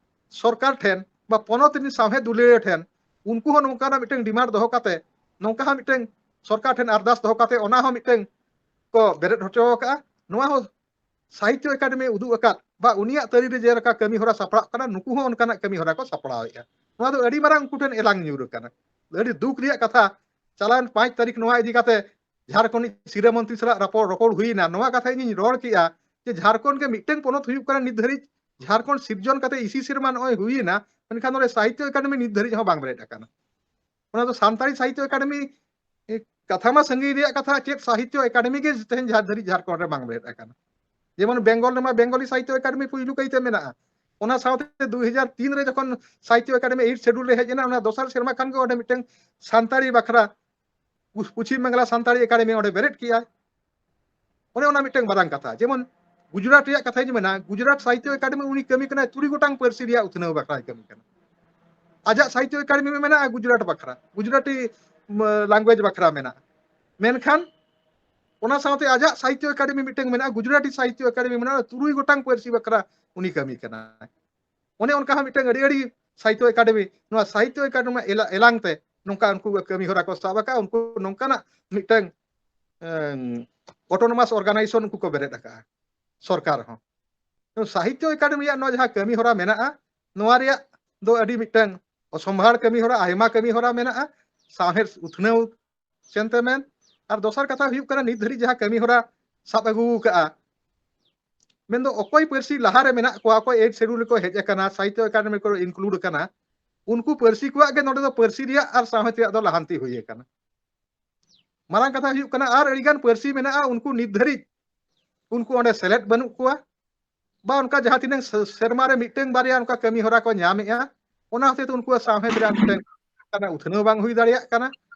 ᱥᱚᱨᱠᱟᱨ ᱴᱷᱮᱱ ᱵᱟ ᱯᱚᱱᱚᱛ ᱨᱮᱱ ᱥᱟᱶᱦᱮᱫ ᱫᱩᱞᱟᱹᱲᱤᱭᱟᱹ ᱴᱷᱮᱱ, ᱩᱱᱠᱩ ᱦᱚᱸ ᱱᱚᱝᱠᱟᱱᱟᱜ ᱢᱤᱫᱴᱮᱱ ᱰᱤᱢᱟᱱᱰ ᱫᱚᱦᱚ ᱠᱟᱛᱮ, ᱱᱚᱝᱠᱟ ᱦᱚᱸ ᱢᱤᱫᱴᱮᱱ ᱥᱚᱨᱠᱟᱨ ᱴᱷᱮᱱ ᱟᱨᱫᱟᱥ ᱫᱚᱦᱚ ᱠᱟᱛᱮ ᱚᱱᱟ ᱦᱚᱸ ᱢᱤᱫᱴᱮᱱ ᱠᱚ ᱵᱮᱨᱮᱫ ᱦᱚᱪᱚ ᱟᱠᱟᱫᱼᱟ᱾ ᱱᱚᱣᱟ ᱦᱚᱸ ᱥᱟᱦᱤᱛᱛᱚ ᱮᱠᱟᱰᱮᱢᱤ ᱩᱫᱩᱜ ᱟᱠᱟᱫ ᱵᱟ ᱩᱱᱤᱭᱟᱜ ᱛᱟᱹᱨᱤ ᱨᱮ ᱡᱮᱞᱮᱠᱟ ᱠᱟᱹᱢᱤ ᱦᱚᱨᱟ ᱥᱟᱯᱲᱟᱜ ᱠᱟᱱᱟ, ᱱᱩᱠᱩ ᱦᱚᱸ ᱚᱱᱠᱟᱱᱟᱜ ᱠᱟᱹᱢᱤ ᱦᱚᱨᱟ ᱠᱚ ᱥᱟᱯᱲᱟᱣᱮᱫᱼᱟ᱾ ᱱᱚᱣᱟ ᱫᱚ ᱟᱹᱰᱤ ᱢᱟᱨᱟᱝ ᱩᱱᱠᱩ ᱴᱷᱮᱱ ᱮᱞᱟᱝ ᱧᱩᱨ ᱟᱠᱟᱱᱟ᱾ ᱟᱹᱰᱤ ᱫᱩᱠ ᱨᱮᱭᱟᱜ ᱠᱟᱛᱷᱟ, ᱪᱟᱞᱟᱣᱮᱱ ᱯᱟᱸᱪ ᱛᱟᱹᱨᱤᱠᱷ ᱱᱚᱣᱟ ᱤᱫᱤ ᱠᱟᱛᱮ ᱡᱷᱟᱲᱠᱷᱚᱸᱰ ᱨᱤᱱᱤᱡ ᱥᱤᱨᱟᱹ ᱢᱚᱱᱛᱨᱤ ᱥᱟᱞᱟᱜ ᱨᱚᱯᱚᱲ, ᱨᱚᱯᱚᱲ ᱦᱩᱭᱮᱱᱟ᱾ ᱱᱚᱣᱟ ᱠᱟᱛᱷᱟ ᱤᱧᱤᱧ ᱨᱚᱲ ᱠᱮᱜᱼᱟ ᱡᱮ ᱡᱷᱟᱲᱠᱷᱚᱸᱰ ᱜᱮ ᱢᱤᱫᱴᱟᱝ ᱯᱚᱱᱚᱛ ᱦᱩᱭᱩᱜ ᱠᱟᱱᱟ ᱱᱤᱛ ᱫᱷᱟᱹᱨᱤᱡ, ᱡᱷᱟᱲᱠᱷᱚᱸᱰ ᱥᱤᱨᱡᱚᱱ ᱠᱟᱛᱮ ᱤᱥᱤ ᱥᱮᱨᱢᱟ ᱱᱚᱜᱼᱚᱭ ᱦᱩᱭᱮᱱᱟ, ᱢᱮᱱᱠᱷᱟᱱ ᱱᱚᱰᱮ ᱥᱟᱦᱤᱛᱛᱚ ᱮᱠᱟᱰᱮᱢᱤ ᱱᱤᱛ ᱫᱷᱟᱹᱨᱤᱡ ᱦᱚᱸ ᱵᱟᱝ ᱵᱮᱨᱮᱫ ᱟᱠᱟᱱᱟ᱾ ᱚᱱᱟ ᱫᱚ ᱥᱟᱱᱛᱟᱲᱤ ᱥᱟᱦᱤᱛᱛᱚ ᱮᱠᱟᱰᱮᱢᱤ, ᱮ, ᱠᱟᱛᱷᱟ ᱢᱟ ᱥᱟᱺᱜᱤᱧ ᱨᱮᱭᱟᱜ ᱠᱟᱛᱷᱟ, ᱪᱮᱫ ᱥᱟᱦᱤᱛᱛᱚ ᱮᱠᱟᱰᱮᱢᱤ ᱜᱮ ᱛᱮᱦᱮᱧ ᱡᱟᱦᱟᱸ ᱫᱷᱟᱹᱨᱤᱡ ᱡᱷᱟᱲᱠᱷᱚᱸᱰ ᱨᱮ ᱵᱟᱝ ᱵᱮᱨᱮᱫ ᱟᱠᱟᱱᱟ᱾ ᱡᱮᱢᱚᱱ ᱵᱮᱝᱜᱚᱞ ᱨᱮᱢᱟ ᱵᱮᱝᱜᱚᱞᱤ ᱥᱟᱦᱤᱛᱛᱚ ᱮᱠᱟᱰᱮᱢᱤ ᱯᱩᱭᱞᱩ ᱠᱟᱭᱛᱮ ᱢᱮᱱᱟᱜᱼᱟ᱾ ᱚᱱᱟ ᱥᱟᱶᱛᱮ ᱫᱩ ᱦᱟᱡᱟᱨ ᱛᱤᱱ ᱨᱮ ᱡᱚᱠᱷᱚᱱ ᱥᱟᱦᱤᱛᱛᱚ ᱮᱠᱟᱰᱮᱢᱤ ᱮᱭᱤᱴ ᱥᱮᱰᱩᱞ ᱨᱮ ᱦᱮᱡ ᱮᱱᱟ, ᱚᱱᱟ ᱫᱚᱥᱟᱨ ᱥᱮᱨᱢᱟ ᱠᱷᱟᱱ ᱜᱮ ᱚᱸᱰᱮ ᱢᱤᱫᱴᱟᱝ ᱥᱟᱱᱛᱟᱲᱤ ᱵᱟᱠᱷᱨᱟ, ᱯᱚᱥᱪᱤᱢ ᱵᱟᱝᱞᱟ ᱥᱟᱱᱛᱟᱲᱤ ᱮᱠᱟᱰᱮᱢᱤ ᱚᱸᱰᱮ ᱵᱮᱨᱮᱫ ᱠᱮᱜᱼᱟᱭ᱾ ᱚᱱᱮ ᱚᱱᱟ ᱢᱤᱫᱴᱟᱝ ᱢᱟᱨᱟᱝ ᱠᱟᱛᱷᱟ᱾ ᱡᱮᱢᱚᱱ ᱜᱩᱡᱽᱨᱟᱴ ᱨᱮᱭᱟᱜ ᱠᱟᱛᱷᱟᱧ ᱢᱮᱱᱟ, ᱜᱩᱡᱽᱨᱟᱴ ᱥᱟᱦᱤᱛᱛᱚ ᱮᱠᱟᱰᱮᱢᱤ ᱩᱱᱤ ᱠᱟᱹᱢᱤ ᱠᱟᱱᱟᱭ, ᱛᱩᱨᱩᱭ ᱜᱚᱴᱟᱝ ᱯᱟᱹᱨᱥᱤ ᱨᱮᱭᱟᱜ ᱩᱛᱱᱟᱹᱣ ᱵᱟᱠᱷᱨᱟᱭ ᱠᱟᱹᱢᱤ ᱠᱟᱱᱟ᱾ ᱟᱡᱟᱜ ᱥᱟᱦᱤᱛᱛᱚ ᱮᱠᱟᱰᱮᱢᱤ ᱢᱮᱱᱟᱜᱼᱟ ᱜᱩᱡᱽᱨᱟᱴ ᱵᱟᱠᱷᱨᱟ, ᱜᱩᱡᱽᱨᱟᱴᱤ ᱞᱮᱝᱜᱩᱭᱮᱡᱽ ᱵᱟᱠᱷᱨᱟ ᱢᱮᱱᱟᱜᱼᱟ᱾ ᱢᱮᱱᱠᱷᱟᱱ ᱚᱱᱟ ᱥᱟᱶᱛᱮ ᱟᱡᱟᱜ ᱥᱟᱦᱤᱛᱛᱚ ᱮᱠᱟᱰᱮᱢᱤ ᱢᱤᱫᱴᱟᱝ ᱢᱮᱱᱟᱜᱼᱟ, ᱜᱩᱡᱽᱨᱟᱴᱤ ᱥᱟᱦᱤᱛᱛᱚ ᱮᱠᱟᱰᱮᱢᱤ ᱢᱮᱱᱟᱜᱼᱟ, ᱛᱩᱨᱩᱭ ᱜᱚᱴᱟᱝ ᱯᱟᱹᱨᱥᱤ ᱵᱟᱠᱷᱨᱟ ᱩᱱᱤ ᱠᱟᱹᱢᱤ ᱠᱟᱱᱟᱭ᱾ ᱚᱱᱮ ᱚᱱᱠᱟ ᱦᱚᱸ ᱢᱤᱫᱴᱟᱝ ᱟᱹᱰᱤ ᱟᱹᱰᱤ ᱥᱟᱦᱤᱛᱛᱚ ᱮᱠᱟᱰᱮᱢᱤ, ᱱᱚᱣᱟ ᱥᱟᱦᱤᱛᱛᱚ ᱮᱠᱟᱰᱮᱢᱤ ᱮᱞᱟ-, ᱮᱞᱟᱝ ᱛᱮ ᱱᱚᱝᱠᱟ ᱩᱱᱠᱩ ᱠᱟᱹᱢᱤ ᱦᱚᱨᱟ ᱠᱚ ᱥᱟᱵ ᱟᱠᱟᱫᱼᱟ, ᱩᱱᱠᱩ ᱱᱚᱝᱠᱟᱱᱟᱜ ᱢᱤᱫᱴᱟᱝ ᱚᱴᱳᱱᱚᱢᱟᱥ ᱚᱨᱜᱟᱱᱟᱭᱡᱮᱥᱚᱱ ᱩᱱᱠᱩ ᱠᱚ ᱵᱮᱨᱮᱫ ᱟᱠᱟᱫᱼᱟ ᱥᱚᱨᱠᱟᱨ ᱦᱚᱸ᱾ ᱥᱟᱦᱤᱛᱛᱚ ᱮᱠᱟᱰᱮᱢᱤᱭᱟᱜ ᱱᱚᱣᱟ ᱡᱟᱦᱟᱸ ᱠᱟᱹᱢᱤ ᱦᱚᱨᱟ ᱢᱮᱱᱟᱜᱼᱟ, ᱱᱚᱣᱟ ᱨᱮᱭᱟᱜ ᱫᱚ ᱟᱹᱰᱤ ᱢᱤᱫᱴᱟᱝ ᱚᱥᱚᱢᱵᱷᱟᱲ ᱠᱟᱹᱢᱤ ᱦᱚᱨᱟ, ᱟᱭᱢᱟ ᱠᱟᱹᱢᱤ ᱦᱚᱨᱟ ᱢᱮᱱᱟᱜᱼᱟ, ᱥᱟᱶᱦᱮᱫ ᱩᱛᱱᱟᱹᱣ ᱥᱮᱱᱛᱮ ᱢᱮᱱ᱾ ᱟᱨ ᱫᱚᱥᱟᱨ ᱠᱟᱛᱷᱟ ᱦᱩᱭᱩᱜ ᱠᱟᱱᱟ, ᱱᱤᱛ ᱫᱷᱟᱹᱨᱤᱡ ᱡᱟᱦᱟᱸ ᱠᱟᱹᱢᱤ ᱦᱚᱨᱟ ᱥᱟᱵ ᱟᱹᱜᱩ ᱟᱠᱟᱫᱼᱟ, ᱢᱮᱱᱫᱚ ᱚᱠᱚᱭ ᱯᱟᱹᱨᱥᱤ ᱞᱟᱦᱟᱨᱮ ᱢᱮᱱᱟᱜ ᱠᱚᱣᱟ, ᱚᱠᱚᱭ ᱮᱭᱤᱴ ᱥᱮᱰᱩᱞ ᱨᱮᱠᱚ ᱦᱮᱡ ᱟᱠᱟᱱᱟ, ᱥᱟᱦᱤᱛᱛᱚ ᱮᱠᱟᱰᱮᱢᱤ ᱠᱚᱨᱮ ᱤᱱᱠᱞᱩᱰ ᱟᱠᱟᱱᱟ, ᱩᱱᱠᱩ ᱯᱟᱹᱨᱥᱤ ᱠᱚᱣᱟᱜ ᱜᱮ ᱱᱚᱰᱮ ᱫᱚ ᱯᱟᱹᱨᱥᱤ ᱨᱮᱭᱟᱜ ᱟᱨ ᱥᱟᱶᱦᱮᱫ ᱨᱮᱭᱟᱜ ᱫᱚ ᱞᱟᱦᱟᱱᱛᱤ ᱦᱩᱭ ᱟᱠᱟᱱᱟ᱾ ᱢᱟᱨᱟᱝ ᱠᱟᱛᱷᱟ ᱦᱩᱭᱩᱜ ᱠᱟᱱᱟ, ᱟᱨ ᱟᱹᱰᱤᱜᱟᱱ ᱯᱟᱹᱨᱥᱤ ᱢᱮᱱᱟᱜᱼᱟ, ᱩᱱᱠᱩ ᱱᱤᱛ ᱫᱷᱟᱹᱨᱤᱡ ᱩᱱᱠᱩ ᱚᱸᱰᱮ ᱥᱮᱞᱮᱫ ᱵᱟᱹᱱᱩᱜ ᱠᱚᱣᱟ, ᱵᱟ ᱚᱱᱠᱟ ᱡᱟᱦᱟᱸ ᱛᱤᱱᱟᱹᱝ ᱥᱮ-, ᱥᱮᱨᱢᱟ ᱨᱮ ᱢᱤᱫᱴᱟᱝ ᱵᱟᱨᱭᱟ ᱚᱱᱠᱟ ᱠᱟᱹᱢᱤ ᱦᱚᱨᱟ ᱠᱚ ᱧᱟᱢᱮᱜᱼᱟ, ᱚᱱᱟ ᱦᱚᱛᱮ ᱛᱮ ᱩᱱᱠᱩᱣᱟᱜ ᱥᱟᱶᱦᱮᱫ ᱨᱮᱭᱟᱜ ᱢᱤᱫᱴᱟᱝ ᱚᱱᱠᱟᱱᱟᱜ ᱩᱛᱱᱟᱹᱣ ᱵᱟᱝ ᱦᱩᱭ ᱫᱟᱲᱮᱭᱟᱜ ᱠᱟᱱᱟ,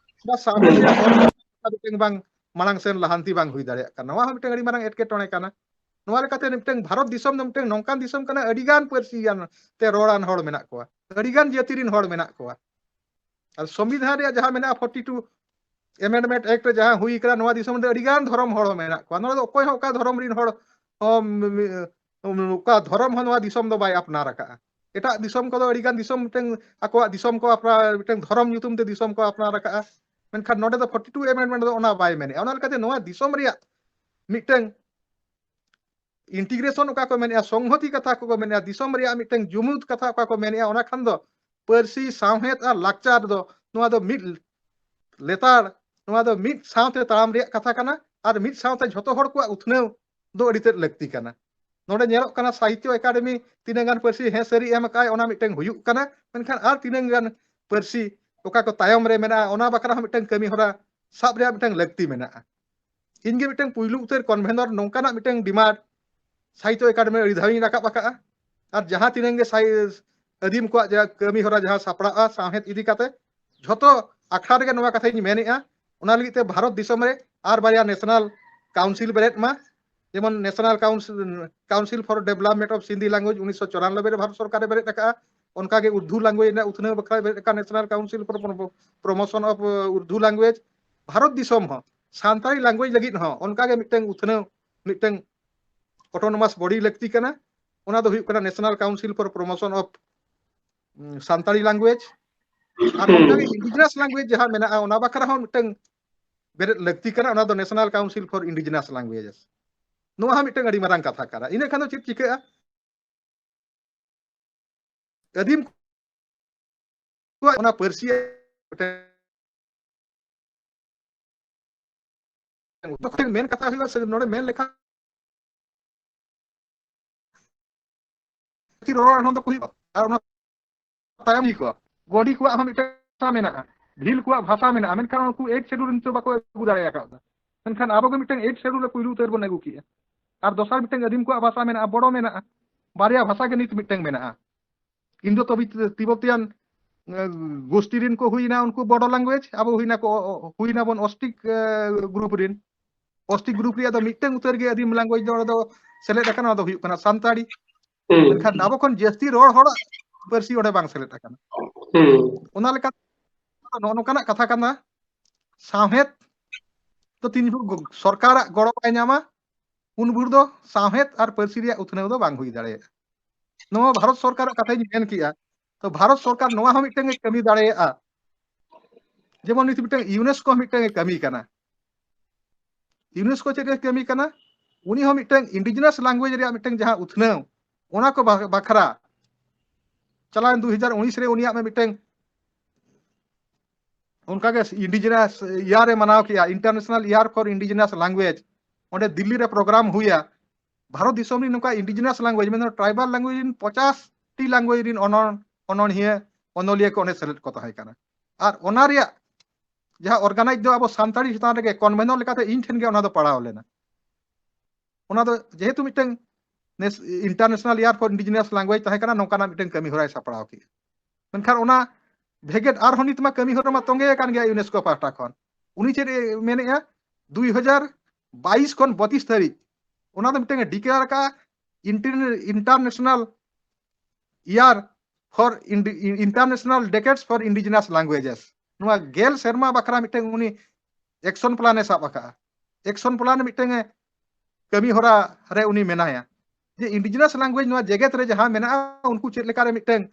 ᱵᱟ ᱥᱟᱶᱦᱮᱫ ᱨᱮᱭᱟᱜ ᱦᱚᱨ ᱢᱤᱫᱴᱟᱝ ᱵᱟᱝ ᱢᱟᱲᱟᱝ ᱥᱮᱱ ᱞᱟᱦᱟᱱᱛᱤ ᱵᱟᱝ ᱦᱩᱭ ᱫᱟᱲᱮᱭᱟᱜ ᱠᱟᱱᱟ᱾ ᱱᱚᱣᱟ ᱦᱚᱸ ᱢᱤᱫᱴᱟᱝ ᱟᱹᱰᱤ ᱢᱟᱨᱟᱝ ᱮᱴᱠᱮᱴᱚᱬᱮ ᱠᱟᱱᱟ᱾ ᱱᱚᱣᱟ ᱞᱮᱠᱟᱛᱮ ᱢᱤᱫᱴᱟᱝ ᱵᱷᱟᱨᱚᱛ ᱫᱤᱥᱚᱢ ᱫᱚ ᱢᱤᱫᱴᱟᱝ ᱱᱚᱝᱠᱟᱱ ᱫᱤᱥᱚᱢ ᱠᱟᱱᱟ, ᱟᱹᱰᱤᱜᱟᱱ ᱯᱟᱹᱨᱥᱤᱭᱟᱱ ᱛᱮ ᱨᱚᱲᱟᱱ ᱦᱚᱲ ᱢᱮᱱᱟᱜ ᱠᱚᱣᱟ, ᱟᱹᱰᱤᱜᱟᱱ ᱡᱟᱹᱛᱤ ᱨᱮᱱ ᱦᱚᱲ ᱢᱮᱱᱟᱜ ᱠᱚᱣᱟ᱾ ᱟᱨ ᱥᱚᱝᱵᱤᱫᱷᱟᱱ ᱨᱮᱭᱟᱜ ᱡᱟᱦᱟᱸ ᱢᱮᱱᱟᱜᱼᱟ, ᱯᱷᱳᱨᱴᱤ ᱴᱩ ᱮᱢᱮᱱᱰᱢᱮᱱᱴ ᱮᱠᱴ ᱨᱮ ᱡᱟᱦᱟᱸ ᱦᱩᱭ ᱠᱟᱱᱟ, ᱱᱚᱣᱟ ᱫᱤᱥᱚᱢ ᱨᱮ ᱟᱹᱰᱤᱜᱟᱱ ᱫᱷᱚᱨᱚᱢ ᱦᱚᱲ ᱦᱚᱸ ᱢᱮᱱᱟᱜ ᱠᱚᱣᱟ᱾ ᱱᱚᱣᱟ ᱫᱚ ᱚᱠᱚᱭ ᱦᱚᱸ ᱚᱠᱟ ᱫᱷᱚᱨᱚᱢ ᱨᱮᱱ ᱦᱚᱲ ᱦᱚᱸ, ᱢᱤ-, ᱚᱠᱟ ᱫᱷᱚᱨᱚᱢ ᱦᱚᱸ ᱱᱚᱣᱟ ᱫᱤᱥᱚᱢ ᱫᱚ ᱵᱟᱭ ᱟᱯᱱᱟᱨ ᱟᱠᱟᱫᱼᱟ᱾ ᱮᱴᱟᱜ ᱫᱤᱥᱚᱢ ᱠᱚᱫᱚ ᱟᱹᱰᱤᱜᱟᱱ ᱫᱤᱥᱚᱢ ᱢᱤᱫᱴᱟᱝ ᱟᱠᱚᱣᱟᱜ ᱫᱤᱥᱚᱢ ᱠᱚ ᱟᱯᱱᱟᱨ, ᱢᱤᱫᱴᱟᱝ ᱫᱷᱚᱨᱚᱢ ᱧᱩᱛᱩᱢ ᱛᱮ ᱫᱤᱥᱚᱢ ᱠᱚ ᱟᱯᱱᱟᱨ ᱟᱠᱟᱫᱼᱟ᱾ ᱢᱮᱱᱠᱷᱟᱱ ᱱᱚᱰᱮ ᱫᱚ ᱯᱷᱳᱨᱴᱤ ᱴᱩ ᱮᱢᱮᱱᱰᱢᱮᱱᱴ ᱫᱚ ᱚᱱᱟ ᱵᱟᱭ ᱢᱮᱱᱮᱫᱼᱟ᱾ ᱚᱱᱟ ᱞᱮᱠᱟᱛᱮ ᱱᱚᱣᱟ ᱫᱤᱥᱚᱢ ᱨᱮᱭᱟᱜ ᱢᱤᱫᱴᱟᱝ ᱤᱱᱴᱤᱜᱨᱮᱥᱚᱱ ᱚᱠᱟ ᱠᱚ ᱢᱮᱱᱮᱫᱼᱟ, ᱥᱚᱝᱦᱚᱛᱤ ᱠᱟᱛᱷᱟ ᱠᱚ ᱢᱮᱱᱮᱫᱼᱟ, ᱫᱤᱥᱚᱢ ᱨᱮᱭᱟᱜ ᱢᱤᱫᱴᱟᱝ ᱡᱩᱢᱤᱫ ᱠᱟᱛᱷᱟ ᱚᱠᱟ ᱠᱚ ᱢᱮᱱᱮᱫᱼᱟ, ᱚᱱᱟ ᱠᱷᱟᱱ ᱫᱚ ᱯᱟᱹᱨᱥᱤ, ᱥᱟᱶᱦᱮᱫ ᱟᱨ ᱞᱟᱠᱪᱟᱨ ᱫᱚ ᱱᱚᱣᱟ ᱫᱚ ᱢᱤᱫ ᱞᱮᱛᱟᱲ, ᱱᱚᱣᱟ ᱫᱚ ᱢᱤᱫ ᱥᱟᱶᱛᱮ ᱛᱟᱲᱟᱢ ᱨᱮᱭᱟᱜ ᱠᱟᱛᱷᱟ ᱠᱟᱱᱟ ᱟᱨ ᱢᱤᱫ ᱥᱟᱶᱛᱮ ᱡᱷᱚᱛᱚ ᱦᱚᱲ ᱠᱚᱣᱟᱜ ᱩᱛᱱᱟᱹᱣ ᱫᱚ ᱟᱹᱰᱤ ᱛᱮᱫ ᱞᱟᱹᱠᱛᱤ ᱠᱟᱱᱟ᱾ ᱱᱚᱰᱮ ᱧᱮᱞᱚᱜ ᱠᱟᱱᱟ ᱥᱟᱦᱤᱛᱛᱚ ᱮᱠᱟᱰᱮᱢᱤ ᱛᱤᱱᱟᱹᱜ ᱜᱟᱱ ᱯᱟᱹᱨᱥᱤ ᱦᱮᱸ ᱥᱟᱹᱨᱤ ᱮᱢ ᱟᱠᱟᱫᱼᱟᱭ, ᱚᱱᱟ ᱢᱤᱫᱴᱟᱝ ᱦᱩᱭᱩᱜ ᱠᱟᱱᱟ, ᱢᱮᱱᱠᱷᱟᱱ ᱟᱨ ᱛᱤᱱᱟᱹᱜ ᱜᱟᱱ ᱯᱟᱹᱨᱥᱤ ᱚᱠᱟ ᱠᱚ ᱛᱟᱭᱚᱢ ᱨᱮ ᱢᱮᱱᱟᱜᱼᱟ, ᱚᱱᱟ ᱵᱟᱠᱷᱨᱟ ᱦᱚᱸ ᱢᱤᱫᱴᱟᱝ ᱠᱟᱹᱢᱤ ᱦᱚᱨᱟ ᱥᱟᱵ ᱨᱮᱭᱟᱜ ᱢᱤᱫᱴᱟᱝ ᱞᱟᱹᱠᱛᱤ ᱢᱮᱱᱟᱜᱼᱟ᱾ ᱤᱧ ᱜᱮ ᱢᱤᱫᱴᱟᱝ ᱯᱩᱭᱞᱩ ᱩᱛᱟᱹᱨ ᱠᱚᱱᱵᱷᱮᱱᱚᱨ ᱱᱚᱝᱠᱟᱱᱟᱜ ᱢᱤᱫᱴᱟᱝ ᱰᱤᱢᱟᱱᱰ ᱥᱟᱦᱤᱛᱛᱚ ᱮᱠᱟᱰᱮᱢᱤ ᱟᱹᱰᱤ ᱫᱷᱟᱣ ᱤᱧ ᱨᱟᱠᱟᱵ ᱟᱠᱟᱫᱼᱟ᱾ ᱟᱨ ᱡᱟᱦᱟᱸ ᱛᱤᱱᱟᱹᱝ ᱜᱮ ᱥᱟᱭ-, ᱟᱹᱫᱤᱢ ᱠᱚᱣᱟᱜ ᱡᱟᱦᱟᱸ ᱠᱟᱹᱢᱤ ᱦᱚᱨᱟ ᱡᱟᱦᱟᱸ ᱥᱟᱯᱲᱟᱜᱼᱟ ᱥᱟᱶᱦᱮᱫ ᱤᱫᱤ ᱠᱟᱛᱮ, ᱡᱷᱚᱛᱚ ᱟᱠᱷᱲᱟ ᱨᱮᱜᱮ ᱱᱚᱣᱟ ᱠᱟᱛᱷᱟᱧ ᱢᱮᱱᱮᱫᱼᱟ᱾ ᱚᱱᱟ ᱞᱟᱹᱜᱤᱫ ᱛᱮ ᱵᱷᱟᱨᱚᱛ ᱫᱤᱥᱚᱢ ᱨᱮ ᱟᱨ ᱵᱟᱨᱭᱟ ᱱᱮᱥᱱᱟᱞ ᱠᱟᱣᱩᱱᱥᱤᱞ ᱵᱮᱨᱮᱫ ᱢᱟ, ᱡᱮᱢᱚᱱ National Council, Council for Development of Sindhi Language ᱩᱱᱤᱥᱥᱚ ᱪᱩᱨᱟᱱᱱᱚᱵᱵᱳᱭ ᱨᱮ ᱵᱷᱟᱨᱚᱛ ᱥᱚᱨᱠᱟᱨᱮ ᱵᱮᱨᱮᱫ ᱟᱠᱟᱫᱼᱟ, ᱚᱱᱠᱟᱜᱮ ᱩᱨᱫᱩ language ᱨᱮᱱᱟᱜ ᱩᱛᱱᱟᱹᱣ ᱵᱟᱠᱷᱨᱟ ᱵᱮᱨᱮᱫ ᱟᱠᱟᱱ National Council for Promotion of Urdu Language᱾ Bharat ᱫᱤᱥᱚᱢ ᱦᱚᱸ ᱥᱟᱱᱛᱟᱲᱤ language ᱞᱟᱹᱜᱤᱫ ᱦᱚᱸ ᱚᱱᱠᱟᱜᱮ ᱢᱤᱫᱴᱟᱝ ᱩᱛᱱᱟᱹᱣ, ᱢᱤᱫᱴᱟᱝ autonomous body ᱞᱟᱹᱠᱛᱤ ᱠᱟᱱᱟ᱾ ᱚᱱᱟ ᱫᱚ ᱦᱩᱭᱩᱜ ᱠᱟᱱᱟ National Council for Promotion of, ᱩᱸ, Santali Language᱾ ᱟᱨ ᱚᱱᱠᱟᱜᱮ indigenous language ᱡᱟᱦᱟᱸ ᱢᱮᱱᱟᱜᱼᱟ, ᱚᱱᱟ ᱵᱟᱠᱷᱨᱟ ᱦᱚᱸ ᱢᱤᱫᱴᱟᱝ ᱵᱮᱨᱮᱫ ᱞᱟᱹᱠᱛᱤ ᱠᱟᱱᱟ, ᱚᱱᱟ ᱫᱚ National Council for Indigenous Languages᱾ ᱱᱚᱣᱟ ᱦᱚᱸ ᱢᱤᱫᱴᱟᱝ ᱟᱹᱰᱤ ᱢᱟᱨᱟᱝ ᱠᱟᱛᱷᱟ ᱠᱟᱱᱟ᱾ ᱤᱱᱟᱹ ᱠᱷᱟᱱ ᱫᱚ ᱪᱮᱫ ᱪᱤᱠᱟᱹᱜᱼᱟ? ᱟᱹᱫᱤᱢ ᱠᱚᱣᱟᱜ ᱚᱱᱟ ᱯᱟᱹᱨᱥᱤ ᱛᱚᱠᱷᱚᱱ ᱢᱮᱱ ᱠᱟᱛᱷᱟ ᱦᱩᱭᱩᱜᱼᱟ, ᱥᱮ ᱱᱚᱰᱮ ᱢᱮᱱ ᱞᱮᱠᱷᱟᱱ ᱨᱚᱲ ᱟᱲᱟᱝ ᱫᱚᱠᱚ ᱦᱩᱭᱩᱜᱼᱟ᱾ ᱟᱨ ᱚᱱᱟ ᱛᱟᱭᱚᱢ ᱜᱮᱠᱚ, ᱜᱚᱰᱤ ᱠᱚᱣᱟᱜ ᱦᱚᱸ ᱢᱤᱫᱴᱟᱝ ᱵᱷᱟᱥᱟ ᱢᱮᱱᱟᱜᱼᱟ, ᱵᱷᱤᱞ ᱠᱚᱣᱟᱜ ᱵᱷᱟᱥᱟ ᱢᱮᱱᱟᱜᱼᱟ, ᱢᱮᱱᱠᱷᱟᱱ ᱩᱱᱠᱩ Eighth Schedule ᱱᱤᱛᱚᱜ ᱵᱟᱠᱚ ᱟᱹᱜᱩ ᱫᱟᱲᱮ ᱟᱠᱟᱫᱟ᱾ ᱢᱮᱱᱠᱷᱟᱱ ᱟᱵᱚ ᱜᱮ ᱢᱤᱫᱴᱟᱝ Eighth Schedule ᱨᱮ ᱯᱩᱭᱞᱩ ᱩᱛᱟᱹᱨ ᱵᱚᱱ ᱟᱹᱜᱩ ᱠᱮᱜᱼᱟ᱾ ᱟᱨ ᱫᱚᱥᱟᱨ ᱢᱤᱫᱴᱟᱝ ᱟᱹᱫᱤᱢ ᱠᱚᱣᱟᱜ ᱵᱷᱟᱥᱟ ᱢᱮᱱᱟᱜᱼᱟ, ᱵᱚᱰᱳ ᱢᱮᱱᱟᱜᱼᱟ, ᱵᱟᱨᱭᱟ ᱵᱷᱟᱥᱟ ᱜᱮ ᱱᱤᱛ ᱢᱤᱫᱴᱟᱝ ᱢᱮᱱᱟᱜᱼᱟ᱾ ᱤᱱᱫᱳ ᱛᱚᱵᱤ-, ᱛᱤᱵᱵᱚᱛᱤᱭᱟᱱ, ᱮ, ᱜᱳᱥᱴᱤ ᱨᱤᱱ ᱠᱚ ᱦᱩᱭᱱᱟ, ᱩᱱᱠᱩ ᱵᱚᱰᱳ language, ᱟᱵᱚ ᱦᱩᱭᱱᱟ ᱠᱚ, ᱚ-, ᱚ-, ᱦᱩᱭᱱᱟ ᱵᱚᱱ ᱚᱥᱴᱤᱠ, ᱮ, group ᱨᱤᱱ᱾ ᱚᱥᱴᱤᱠ group ᱨᱮᱭᱟᱜ ᱫᱚ ᱢᱤᱫᱴᱟᱝ ᱩᱛᱟᱹᱨ ᱜᱮ ᱟᱹᱫᱤᱢ language ᱫᱚ ᱚᱸᱰᱮ ᱫᱚ ᱥᱮᱞᱮᱫ ᱟᱠᱟᱱᱟ, ᱚᱱᱟ ᱫᱚ ᱦᱩᱭᱩᱜ ᱠᱟᱱᱟ ᱥᱟᱱᱛᱟᱲᱤ᱾ ᱦᱩᱸ᱾ ᱢᱮᱱᱠᱷᱟᱱ ᱟᱵᱚ ᱠᱷᱚᱱ ᱡᱟᱹᱥᱛᱤ ᱨᱚᱲ ᱦᱚᱲᱟᱜ ᱯᱟᱹᱨᱥᱤ ᱚᱸᱰᱮ ᱵᱟᱝ ᱥᱮᱞᱮᱫ ᱟᱠᱟᱱᱟ᱾ ᱦᱩᱸ᱾ ᱚᱱᱟ ᱞᱮᱠᱟᱛᱮ ᱱᱚᱜᱼᱚ ᱱᱚᱝᱠᱟᱱᱟᱜ ᱠᱟᱛᱷᱟ ᱠᱟᱱᱟ, ᱥᱟᱶᱦᱮᱫ ᱫᱚ ᱛᱤᱱ ᱵᱷᱳᱨ ᱜᱚ-, ᱥᱚᱨᱠᱟᱨᱟᱜ ᱜᱚᱲᱚ ᱵᱟᱭ ᱧᱟᱢᱟ, ᱩᱱ ᱵᱷᱳᱨ ᱫᱚ ᱥᱟᱶᱦᱮᱫ ᱟᱨ ᱯᱟᱹᱨᱥᱤ ᱨᱮᱭᱟᱜ ᱩᱛᱱᱟᱹᱣ ᱫᱚ ᱵᱟᱝ ᱦᱩᱭ ᱫᱟᱲᱮᱭᱟᱜᱼᱟ᱾ ᱱᱚᱣᱟ ᱵᱷᱟᱨᱚᱛ ᱥᱚᱨᱠᱟᱨᱟᱜ ᱠᱟᱛᱷᱟᱧ ᱢᱮᱱ ᱠᱮᱜᱼᱟ, ᱛᱚ ᱵᱷᱟᱨᱚᱛ ᱥᱚᱨᱠᱟᱨ ᱱᱚᱣᱟ ᱦᱚᱸ ᱢᱤᱫᱴᱟᱝ ᱮ ᱠᱟᱹᱢᱤ ᱫᱟᱲᱮᱭᱟᱜᱼᱟ᱾ ᱡᱮᱢᱚᱱ ᱱᱤᱛ ᱢᱤᱫᱴᱟᱝ UNESCO ᱢᱤᱫᱴᱟᱝ ᱮ ᱠᱟᱹᱢᱤ ᱠᱟᱱᱟ᱾ UNESCO ᱪᱮᱫ ᱮ ᱠᱟᱹᱢᱤ ᱠᱟᱱᱟ? ᱩᱱᱤ ᱦᱚᱸ ᱢᱤᱫᱴᱟᱝ indigenous language ᱨᱮᱭᱟᱜ ᱢᱤᱫᱴᱟᱝ ᱡᱟᱦᱟᱸ ᱩᱛᱱᱟᱹᱣ, ᱚᱱᱟ ᱠᱚ ᱵᱟ-, ᱵᱟᱠᱷᱨᱟ ᱪᱟᱞᱟᱣᱮᱱ ᱫᱩ ᱦᱟᱡᱟᱨ ᱩᱱᱤᱥ ᱨᱮ ᱩᱱᱤᱭᱟᱜ ᱢᱤᱫᱴᱟᱝ ᱚᱱᱠᱟᱜᱮ indigenous year ᱮ ᱢᱟᱱᱟᱣ ᱠᱮᱜᱼᱟ, International Year for Indigenous Language᱾ ᱚᱸᱰᱮ ᱫᱤᱞᱞᱤ ᱨᱮ program ᱦᱩᱭᱟ᱾ ᱵᱷᱟᱨᱚᱛ ᱫᱤᱥᱚᱢ ᱨᱮᱱ ᱱᱚᱝᱠᱟ indigenous language, ᱢᱮᱱᱫᱚ tribal language ᱨᱮᱱ ᱯᱚᱪᱟᱥ ᱴᱤ language ᱨᱮᱱ ᱚᱱᱚᱬ-, ᱚᱱᱚᱬᱦᱤᱭᱟᱹ, ᱚᱱᱚᱞᱤᱭᱟᱹ ᱠᱚ ᱚᱸᱰᱮ ᱥᱮᱞᱮᱫ ᱠᱚ ᱛᱟᱦᱮᱸ ᱠᱟᱱᱟ᱾ ᱟᱨ ᱚᱱᱟ ᱨᱮᱭᱟᱜ ᱡᱟᱦᱟᱸ organize ᱫᱚ ᱟᱵᱚ ᱥᱟᱱᱛᱟᱲᱤ ᱪᱮᱛᱟᱱ ᱨᱮᱜᱮ convener ᱞᱮᱠᱟᱛᱮ ᱤᱧ ᱴᱷᱮᱱ ᱜᱮ ᱚᱱᱟ ᱫᱚ ᱯᱟᱲᱟᱣ ᱞᱮᱱᱟ᱾ ᱚᱱᱟ ᱫᱚ ᱡᱮᱦᱮᱛᱩ ᱢᱤᱫᱴᱟᱝ ᱱᱮᱥ-, International Year for Indigenous Language ᱛᱟᱦᱮᱸ ᱠᱟᱱᱟ, ᱱᱚᱝᱠᱟᱱᱟᱜ ᱢᱤᱫᱴᱟᱝ ᱠᱟᱹᱢᱤ ᱦᱚᱨᱟᱭ ᱥᱟᱯᱲᱟᱣ ᱠᱮᱜᱼᱟ᱾ ᱢᱮᱱᱠᱷᱟᱱ ᱚᱱᱟ ᱵᱷᱮᱜᱮᱫ ᱟᱨᱦᱚᱸ ᱱᱤᱛ ᱢᱟ ᱠᱟᱹᱢᱤ ᱦᱚᱨᱟ ᱢᱟ ᱛᱚᱸᱜᱮ ᱟᱠᱟᱱ ᱜᱮᱭᱟ UNESCO ᱯᱟᱦᱴᱟ ᱠᱷᱚᱱ᱾ ᱩᱱᱤ ᱪᱮᱫ ᱮ ᱢᱮᱱᱮᱜᱼᱟ, ᱫᱩᱭ ᱦᱟᱡᱟᱨ ᱵᱟᱭᱤᱥ ᱠᱷᱚᱱ ᱵᱚᱛᱤᱥ ᱛᱟᱹᱨᱤᱠᱷ ᱚᱱᱟ ᱫᱚ ᱢᱤᱫᱴᱟᱝ ᱮ declare ᱟᱠᱟᱫᱼᱟ, Inter-, International Year for Indi- International Decades for Indigenous Languages, ᱱᱚᱣᱟ ᱜᱮᱞ ᱥᱮᱨᱢᱟ ᱵᱟᱠᱷᱨᱟ ᱢᱤᱫᱴᱟᱝ ᱩᱱᱤ ᱮᱠᱥᱚᱱ ᱯᱞᱟᱱ ᱮ ᱥᱟᱵ ᱟᱠᱟᱫᱼᱟ᱾ ᱮᱠᱥᱚᱱ ᱯᱞᱟᱱ ᱢᱤᱫᱴᱟᱝ ᱮ ᱠᱟᱹᱢᱤ ᱦᱚᱨᱟ ᱨᱮ ᱩᱱᱤ ᱢᱮᱱᱟᱭᱟ ᱡᱮ ᱤᱱᱰᱤᱡᱤᱱᱟᱥ ᱞᱮᱝᱜᱩᱭᱮᱡᱽ ᱱᱚᱣᱟ ᱡᱮᱜᱮᱛ ᱨᱮ ᱡᱟᱦᱟᱸ ᱢᱮᱱᱟᱜᱼᱟ, ᱩᱱᱠᱩ ᱪᱮᱫ ᱞᱮᱠᱟᱨᱮ ᱢᱤᱫᱴᱟᱝ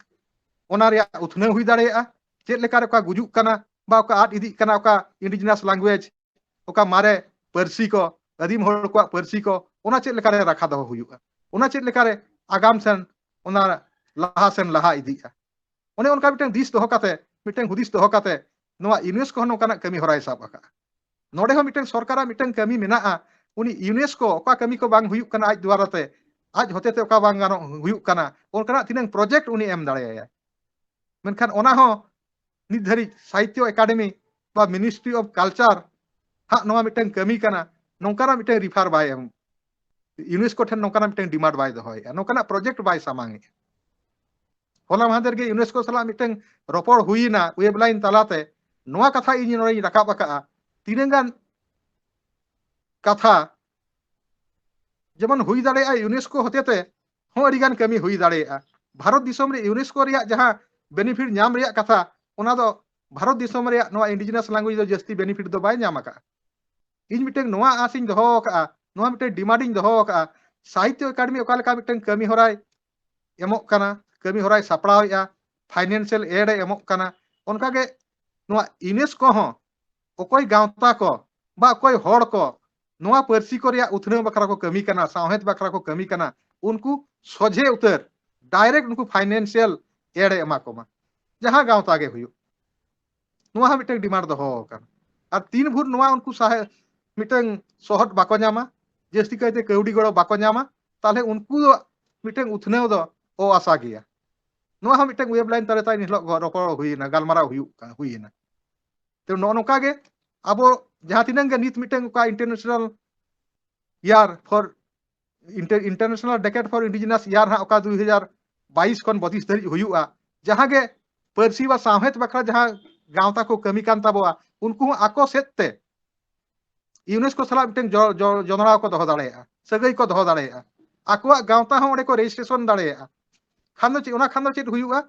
ᱚᱱᱟ ᱨᱮᱭᱟᱜ ᱩᱛᱱᱟᱹᱣ ᱦᱩᱭ ᱫᱟᱲᱮᱭᱟᱜᱼᱟ, ᱪᱮᱫ ᱞᱮᱠᱟᱨᱮ ᱚᱠᱟ ᱜᱩᱡᱩᱜ ᱠᱟᱱᱟ ᱵᱟ ᱚᱠᱟ ᱟᱫ ᱤᱫᱤᱜ ᱠᱟᱱᱟ, ᱚᱠᱟ ᱤᱱᱰᱤᱡᱤᱱᱟᱥ ᱞᱮᱝᱜᱩᱭᱮᱡᱽ, ᱚᱠᱟ ᱢᱟᱨᱮ ᱯᱟᱹᱨᱥᱤ ᱠᱚ, ᱟᱹᱫᱤᱢ ᱦᱚᱲ ᱠᱚᱣᱟᱜ ᱯᱟᱹᱨᱥᱤ ᱠᱚ, ᱚᱱᱟ ᱪᱮᱫ ᱞᱮᱠᱟᱨᱮ ᱨᱟᱠᱷᱟ ᱫᱚᱦᱚ ᱦᱩᱭᱩᱜᱼᱟ, ᱚᱱᱟ ᱪᱮᱫ ᱞᱮᱠᱟᱨᱮ ᱟᱜᱟᱢ ᱥᱮᱱ ᱚᱱᱟ ᱞᱟᱦᱟ ᱥᱮᱱ ᱞᱟᱦᱟ ᱤᱫᱤᱜᱼᱟ᱾ ᱚᱱᱮ ᱚᱱᱠᱟ ᱢᱤᱫᱴᱟᱝ ᱫᱤᱥ ᱫᱚᱦᱚ ᱠᱟᱛᱮ, ᱢᱤᱫᱴᱟᱝ ᱦᱩᱫᱤᱥ ᱫᱚᱦᱚ ᱠᱟᱛᱮ ᱱᱚᱣᱟ ᱤᱭᱩᱱᱮᱥᱠᱳ ᱦᱚᱸ ᱱᱚᱝᱠᱟᱱᱟᱜ ᱠᱟᱹᱢᱤ ᱦᱚᱨᱟᱭ ᱥᱟᱵ ᱟᱠᱟᱫᱼᱟ᱾ ᱱᱚᱰᱮ ᱦᱚᱸ ᱢᱤᱫᱴᱟᱝ ᱥᱚᱨᱠᱟᱨᱟᱜ ᱢᱤᱫᱴᱟᱝ ᱠᱟᱹᱢᱤ ᱢᱮᱱᱟᱜᱼᱟ, ᱩᱱᱤ ᱤᱭᱩᱱᱮᱥᱠᱳ ᱚᱠᱟ ᱠᱟᱹᱢᱤ ᱠᱚ ᱵᱟᱝ ᱦᱩᱭᱩᱜ ᱠᱟᱱᱟ ᱟᱡ ᱫᱩᱣᱟᱨᱟ ᱛᱮ, ᱟᱡ ᱦᱚᱛᱮ ᱛᱮ ᱚᱠᱟ ᱵᱟᱝ ᱜᱟᱱᱚᱜ ᱦᱩᱭᱩᱜ ᱠᱟᱱᱟ, ᱚᱱᱠᱟᱱᱟᱜ ᱛᱤᱱᱟᱹᱝ ᱯᱨᱚᱡᱮᱠᱴ ᱩᱱᱤ ᱮᱢ ᱫᱟᱲᱮᱭᱟᱭᱟ᱾ ᱢᱮᱱᱠᱷᱟᱱ ᱚᱱᱟ ᱦᱚᱸ ᱱᱤᱛ ᱫᱷᱟᱹᱨᱤᱡ ᱥᱟᱦᱤᱛᱛᱚ ᱮᱠᱟᱰᱮᱢᱤ ᱵᱟ ᱢᱤᱱᱤᱥᱴᱨᱤ ᱚᱯᱷ ᱠᱟᱞᱪᱟᱨ ᱦᱟᱸᱜ ᱱᱚᱣᱟ ᱢᱤᱫᱴᱟᱝ ᱠᱟᱹᱢᱤ ᱠᱟᱱᱟ, ᱱᱚᱝᱠᱟᱱᱟᱜ ᱢᱤᱫᱴᱟᱝ ᱨᱤᱯᱷᱟᱨ ᱵᱟᱭ ᱮᱢ, ᱤᱭᱩᱱᱮᱥᱠᱳ ᱴᱷᱮᱱ ᱱᱚᱝᱠᱟᱱᱟᱜ ᱢᱤᱫᱴᱟᱝ ᱰᱤᱢᱟᱱᱰ ᱵᱟᱭ ᱫᱚᱦᱚᱭᱮᱫᱼᱟ, ᱱᱚᱝᱠᱟᱱᱟᱜ ᱯᱨᱚᱡᱮᱠᱴ ᱵᱟᱭ ᱥᱟᱢᱟᱝᱮᱫᱼᱟ᱾ ᱦᱚᱞᱟ ᱢᱟᱦᱫᱮᱨ ᱜᱮ ᱤᱭᱩᱱᱮᱥᱠᱳ ᱥᱟᱞᱟᱜ ᱢᱤᱫᱴᱟᱝ ᱨᱚᱯᱚᱲ ᱦᱩᱭᱮᱱᱟ ᱳᱭᱮᱵ ᱞᱟᱭᱤᱱ ᱛᱟᱞᱟᱛᱮ, ᱱᱚᱣᱟ ᱠᱟᱛᱷᱟ ᱤᱧ ᱱᱚᱰᱮᱧ ᱨᱟᱠᱟᱵ ᱟᱠᱟᱫᱼᱟ᱾ ᱛᱤᱱᱟᱹᱜ ᱜᱟᱱ ᱠᱟᱛᱷᱟ ᱡᱮᱢᱚᱱ ᱦᱩᱭ ᱫᱟᱲᱮᱭᱟᱜᱼᱟ, ᱤᱭᱩᱱᱮᱥᱠᱳ ᱦᱚᱛᱮᱛᱮ ᱦᱚᱸ ᱟᱹᱰᱤ ᱜᱟᱱ ᱠᱟᱹᱢᱤ ᱦᱩᱭ ᱫᱟᱲᱮᱭᱟᱜᱼᱟ᱾ ᱵᱷᱟᱨᱚᱛ ᱫᱤᱥᱚᱢ ᱨᱮ ᱤᱭᱩᱱᱮᱥᱠᱳ ᱨᱮᱭᱟᱜ ᱡᱟᱦᱟᱸ ᱵᱮᱱᱤᱯᱷᱤᱴ ᱧᱟᱢ ᱨᱮᱭᱟᱜ ᱠᱟᱛᱷᱟ, ᱚᱱᱟ ᱫᱚ ᱵᱷᱟᱨᱚᱛ ᱫᱤᱥᱚᱢ ᱨᱮᱭᱟᱜ ᱱᱚᱣᱟ ᱤᱱᱰᱤᱡᱤᱱᱟᱥ ᱞᱮᱝᱜᱩᱭᱮᱡᱽ ᱫᱚ ᱡᱟᱹᱥᱛᱤ ᱵᱮᱱᱤᱯᱷᱤᱴ ᱫᱚ ᱵᱟᱭ ᱧᱟᱢ ᱟᱠᱟᱫᱼᱟ᱾ ᱤᱧ ᱢᱤᱫᱴᱟᱝ ᱱᱚᱣᱟ ᱟᱸᱥ ᱤᱧ ᱫᱚᱦᱚ ᱟᱠᱟᱫᱼᱟ, ᱱᱚᱣᱟ ᱢᱤᱫᱴᱟᱝ ᱰᱤᱢᱟᱱᱰ ᱤᱧ ᱫᱚᱦᱚ ᱟᱠᱟᱫᱼᱟ, ᱥᱟᱦᱤᱛᱛᱚ ᱮᱠᱟᱰᱮᱢᱤ ᱚᱠᱟ ᱞᱮᱠᱟ ᱢᱤᱫᱴᱟᱝ ᱠᱟᱹᱢᱤ ᱦᱚᱨᱟᱭ ᱮᱢᱚᱜ ᱠᱟᱱᱟ, ᱠᱟᱹᱢᱤ ᱦᱚᱨᱟᱭ ᱥᱟᱯᱲᱟᱣᱮᱫᱼᱟ, ᱯᱷᱟᱭᱱᱮᱱᱥᱤᱭᱟᱞ ᱮᱰ ᱮ ᱮᱢᱚᱜ ᱠᱟᱱᱟ, ᱚᱱᱠᱟᱜᱮ ᱱᱚᱣᱟ ᱤᱭᱩᱱᱮᱥᱠᱳ ᱦᱚᱸ ᱚᱠᱚᱭ ᱜᱟᱶᱛᱟ ᱠᱚ ᱵᱟ ᱚᱠᱚᱭ ᱦᱚᱲ ᱠᱚ ᱱᱚᱣᱟ ᱯᱟᱹᱨᱥᱤ ᱠᱚ ᱨᱮᱭᱟᱜ ᱩᱛᱱᱟᱹᱣ ᱵᱟᱠᱷᱨᱟ ᱠᱚ ᱠᱟᱹᱢᱤ ᱠᱟᱱᱟ, ᱥᱟᱶᱦᱮᱫ ᱵᱟᱠᱷᱨᱟ ᱠᱚ ᱠᱟᱹᱢᱤ ᱠᱟᱱᱟ, ᱩᱱᱠᱩ ᱥᱚᱡᱷᱮ ᱩᱛᱟᱹᱨ ᱰᱟᱭᱨᱮᱠᱴ ᱩᱱᱠᱩ ᱯᱷᱟᱭᱱᱮᱱᱥᱤᱭᱟᱞ ᱮᱰ ᱮ ᱮᱢᱟ ᱠᱚᱢᱟ, ᱡᱟᱦᱟᱸ ᱜᱟᱶᱛᱟ ᱜᱮ ᱦᱩᱭᱩᱜ᱾ ᱱᱚᱣᱟ ᱦᱚᱸ ᱢᱤᱫᱴᱟᱝ ᱰᱤᱢᱟᱱᱰ ᱫᱚᱦᱚ ᱟᱠᱟᱱᱟ᱾ ᱟᱨ ᱛᱤᱱ ᱵᱷᱳᱨ ᱱᱚᱣᱟ ᱩᱱᱠᱩ ᱥᱟᱦᱮ ᱢᱤᱫᱴᱟᱝ ᱥᱚᱦᱚᱫ ᱵᱟᱠᱚ ᱧᱟᱢᱟ, ᱡᱟᱹᱥᱛᱤ ᱠᱟᱭᱛᱮ ᱠᱟᱹᱣᱰᱤ ᱜᱚᱲᱚ ᱵᱟᱠᱚ ᱧᱟᱢᱟ, ᱛᱟᱦᱚᱞᱮ ᱩᱱᱠᱩ ᱫᱚ ᱢᱤᱫᱴᱟᱝ ᱩᱛᱱᱟᱹᱣ ᱫᱚ ᱚ ᱟᱥᱟ ᱜᱮᱭᱟ᱾ ᱱᱚᱣᱟ ᱦᱚᱸ ᱢᱤᱫᱴᱟᱝ ᱳᱭᱮᱵ ᱞᱟᱭᱤᱱ ᱛᱟᱞᱟᱛᱮ ᱮᱱ ᱦᱤᱞᱳᱜ ᱜᱚ- ᱨᱚᱯᱚᱲ ᱦᱩᱭᱮᱱᱟ, ᱜᱟᱞᱢᱟᱨᱟᱣ ᱦᱩᱭᱩᱜ ᱠᱟᱱᱟ, ᱦᱩᱭᱮᱱᱟ᱾ ᱛᱚ ᱱᱚᱜᱼᱚ ᱱᱚᱝᱠᱟ ᱜᱮ ᱟᱵᱚ ᱡᱟᱦᱟᱸ ᱛᱤᱱᱟᱹᱜ ᱜᱮ ᱱᱤᱛ ᱢᱤᱫᱴᱟᱝ ᱚᱠᱟ international year for international decade for indigenous year ᱦᱟᱸᱜ ᱚᱠᱟ ᱫᱩᱭ ᱦᱟᱡᱟᱨ ᱵᱟᱭᱤᱥ ᱠᱷᱚᱱ ᱵᱚᱛᱤᱥ ᱫᱷᱟᱹᱨᱤᱡ ᱦᱩᱭᱩᱜᱼᱟ, ᱡᱟᱦᱟᱸ ᱜᱮ ᱯᱟᱹᱨᱥᱤ ᱵᱟ ᱥᱟᱶᱦᱮᱫ ᱵᱟᱠᱷᱨᱟ ᱡᱟᱦᱟᱸ ᱜᱟᱶᱛᱟ ᱠᱚ ᱠᱟᱹᱢᱤ ᱠᱟᱱ ᱛᱟᱵᱚᱣᱟ, ᱩᱱᱠᱩ ᱦᱚᱸ ᱟᱠᱚ ᱥᱮᱫ ᱛᱮ ᱤᱭᱩᱱᱮᱥᱠᱳ ᱥᱟᱞᱟᱜ ᱢᱤᱫᱴᱟᱝ ᱡᱚ- ᱡᱚ- ᱡᱚᱱᱚᱲᱟᱣ ᱠᱚ ᱫᱚᱦᱚ ᱫᱟᱲᱮᱭᱟᱜᱼᱟ, ᱥᱟᱹᱜᱟᱹᱭ ᱠᱚ ᱫᱚᱦᱚ ᱫᱟᱲᱮᱭᱟᱜᱼᱟ, ᱟᱠᱚᱣᱟᱜ ᱜᱟᱶᱛᱟ ᱦᱚᱸ ᱚᱸᱰᱮ ᱠᱚ ᱨᱮᱡᱤᱥᱴᱨᱮᱥᱚᱱ ᱫᱟᱲᱮᱭᱟᱜᱼᱟ᱾ ᱠᱷᱟᱱ ᱫᱚ ᱪᱮᱫ, ᱚᱱᱟ ᱠᱷᱟᱱ ᱫᱚ ᱪᱮᱫ ᱦᱩᱭᱩᱜᱼᱟ?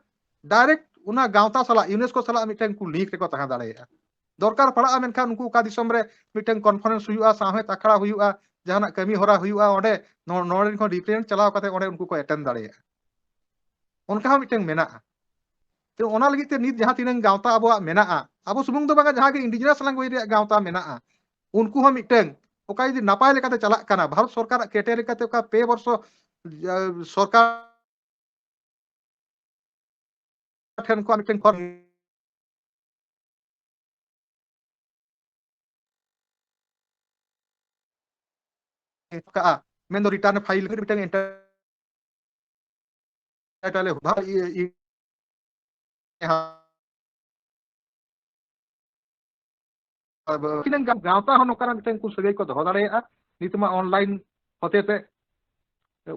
ᱰᱟᱭᱨᱮᱠᱴ ᱚᱱᱟ ᱜᱟᱶᱛᱟ ᱥᱟᱞᱟᱜ, ᱭᱩᱱᱮᱥᱠᱳ ᱥᱟᱞᱟᱜ ᱢᱤᱫᱴᱮᱱ ᱠᱚ ᱞᱤᱝᱠ ᱨᱮᱠᱚ ᱛᱟᱦᱮᱸ ᱫᱟᱲᱮᱭᱟᱜᱼᱟ᱾ ᱫᱚᱨᱠᱟᱨ ᱯᱟᱲᱟᱜᱼᱟ, ᱢᱮᱱᱠᱷᱟᱱ ᱩᱱᱠᱩ ᱚᱠᱟ ᱫᱤᱥᱚᱢ ᱨᱮ ᱢᱤᱫᱴᱮᱱ ᱠᱚᱱᱯᱷᱟᱨᱮᱱᱥ ᱦᱩᱭᱩᱜᱼᱟ, ᱥᱟᱶᱦᱮᱫ ᱟᱠᱷᱲᱟ ᱦᱩᱭᱩᱜᱼᱟ, ᱡᱟᱦᱟᱱᱟᱜ ᱠᱟᱹᱢᱤ ᱦᱚᱨᱟ ᱦᱩᱭᱩᱜᱼᱟ, ᱚᱸᱰᱮ ᱱᱚ-, ᱱᱚᱰᱮ ᱠᱷᱚᱱ ᱨᱤᱯᱨᱮᱡᱮᱱᱴ ᱪᱟᱞᱟᱣ ᱠᱟᱛᱮ ᱚᱸᱰᱮ ᱩᱱᱠᱩ ᱠᱚ ᱮᱴᱮᱱᱰ ᱫᱟᱲᱮᱭᱟᱜᱼᱟ᱾ ᱚᱱᱠᱟ ᱦᱚᱸ ᱢᱤᱫᱴᱮᱱ ᱢᱮᱱᱟᱜᱼᱟ᱾ ᱛᱚ, ᱚᱱᱟ ᱞᱟᱹᱜᱤᱫ ᱛᱮ ᱱᱤᱛ ᱡᱟᱦᱟᱸ ᱛᱤᱱᱟᱹᱝ ᱜᱟᱶᱛᱟ ᱟᱵᱚᱣᱟᱜ ᱢᱮᱱᱟᱜᱼᱟ, ᱟᱵᱚ ᱥᱩᱢᱩᱝ ᱫᱚ ᱵᱟᱝᱟ, ᱡᱟᱦᱟᱸ ᱜᱮ ᱤᱱᱰᱤᱡᱤᱱᱟᱥ ᱞᱮᱝᱜᱩᱭᱮᱡᱽ ᱨᱮᱭᱟᱜ ᱜᱟᱶᱛᱟ ᱢᱮᱱᱟᱜᱼᱟ, ᱩᱱᱠᱩ ᱦᱚᱸ ᱢᱤᱫᱴᱟᱝ ᱚᱠᱟ ᱡᱩᱫᱤ ᱱᱟᱯᱟᱭ ᱞᱮᱠᱟᱛᱮ ᱪᱟᱞᱟᱜ ᱠᱟᱱᱟ, ᱵᱷᱟᱨᱚᱛ ᱥᱚᱨᱠᱟᱨᱟᱜ ᱠᱮᱴᱮᱨ ᱠᱟᱛᱮ ᱚᱠᱟ ᱯᱮ ᱵᱚᱨᱥᱚ, ᱟ, ᱥᱚᱨᱠᱟᱨ ᱴᱷᱮᱱ ᱠᱷᱚᱱ ᱢᱤᱫᱴᱮᱱ ᱠᱷᱚᱱ ᱠᱟᱜᱼᱟ, ᱢᱮᱱᱫᱚ ᱨᱤᱴᱟᱨᱱ ᱯᱷᱟᱭᱤᱞ ᱞᱟᱹᱜᱤᱫ ᱢᱤᱫᱴᱮᱱ ᱮᱱᱴᱟᱨ ᱴᱟᱭᱴᱮᱞ ᱮ ᱵᱷᱟ-, ᱤᱭᱟᱹ, ᱤᱭᱟᱹ, ᱛᱤᱱᱟᱹᱝ ᱜᱟᱱ ᱜᱟᱶᱛᱟ ᱦᱚᱸ ᱱᱚᱝᱠᱟᱱᱟᱜ ᱢᱤᱫᱴᱮᱱ ᱩᱱᱠᱩ ᱥᱟᱹᱜᱟᱹᱭ ᱠᱚ ᱫᱚᱦᱚ ᱫᱟᱲᱮᱭᱟᱜᱼᱟ᱾ ᱱᱤᱛ ᱢᱟ ᱚᱱᱞᱟᱭᱤᱱ ᱦᱚᱛᱮ ᱛᱮ,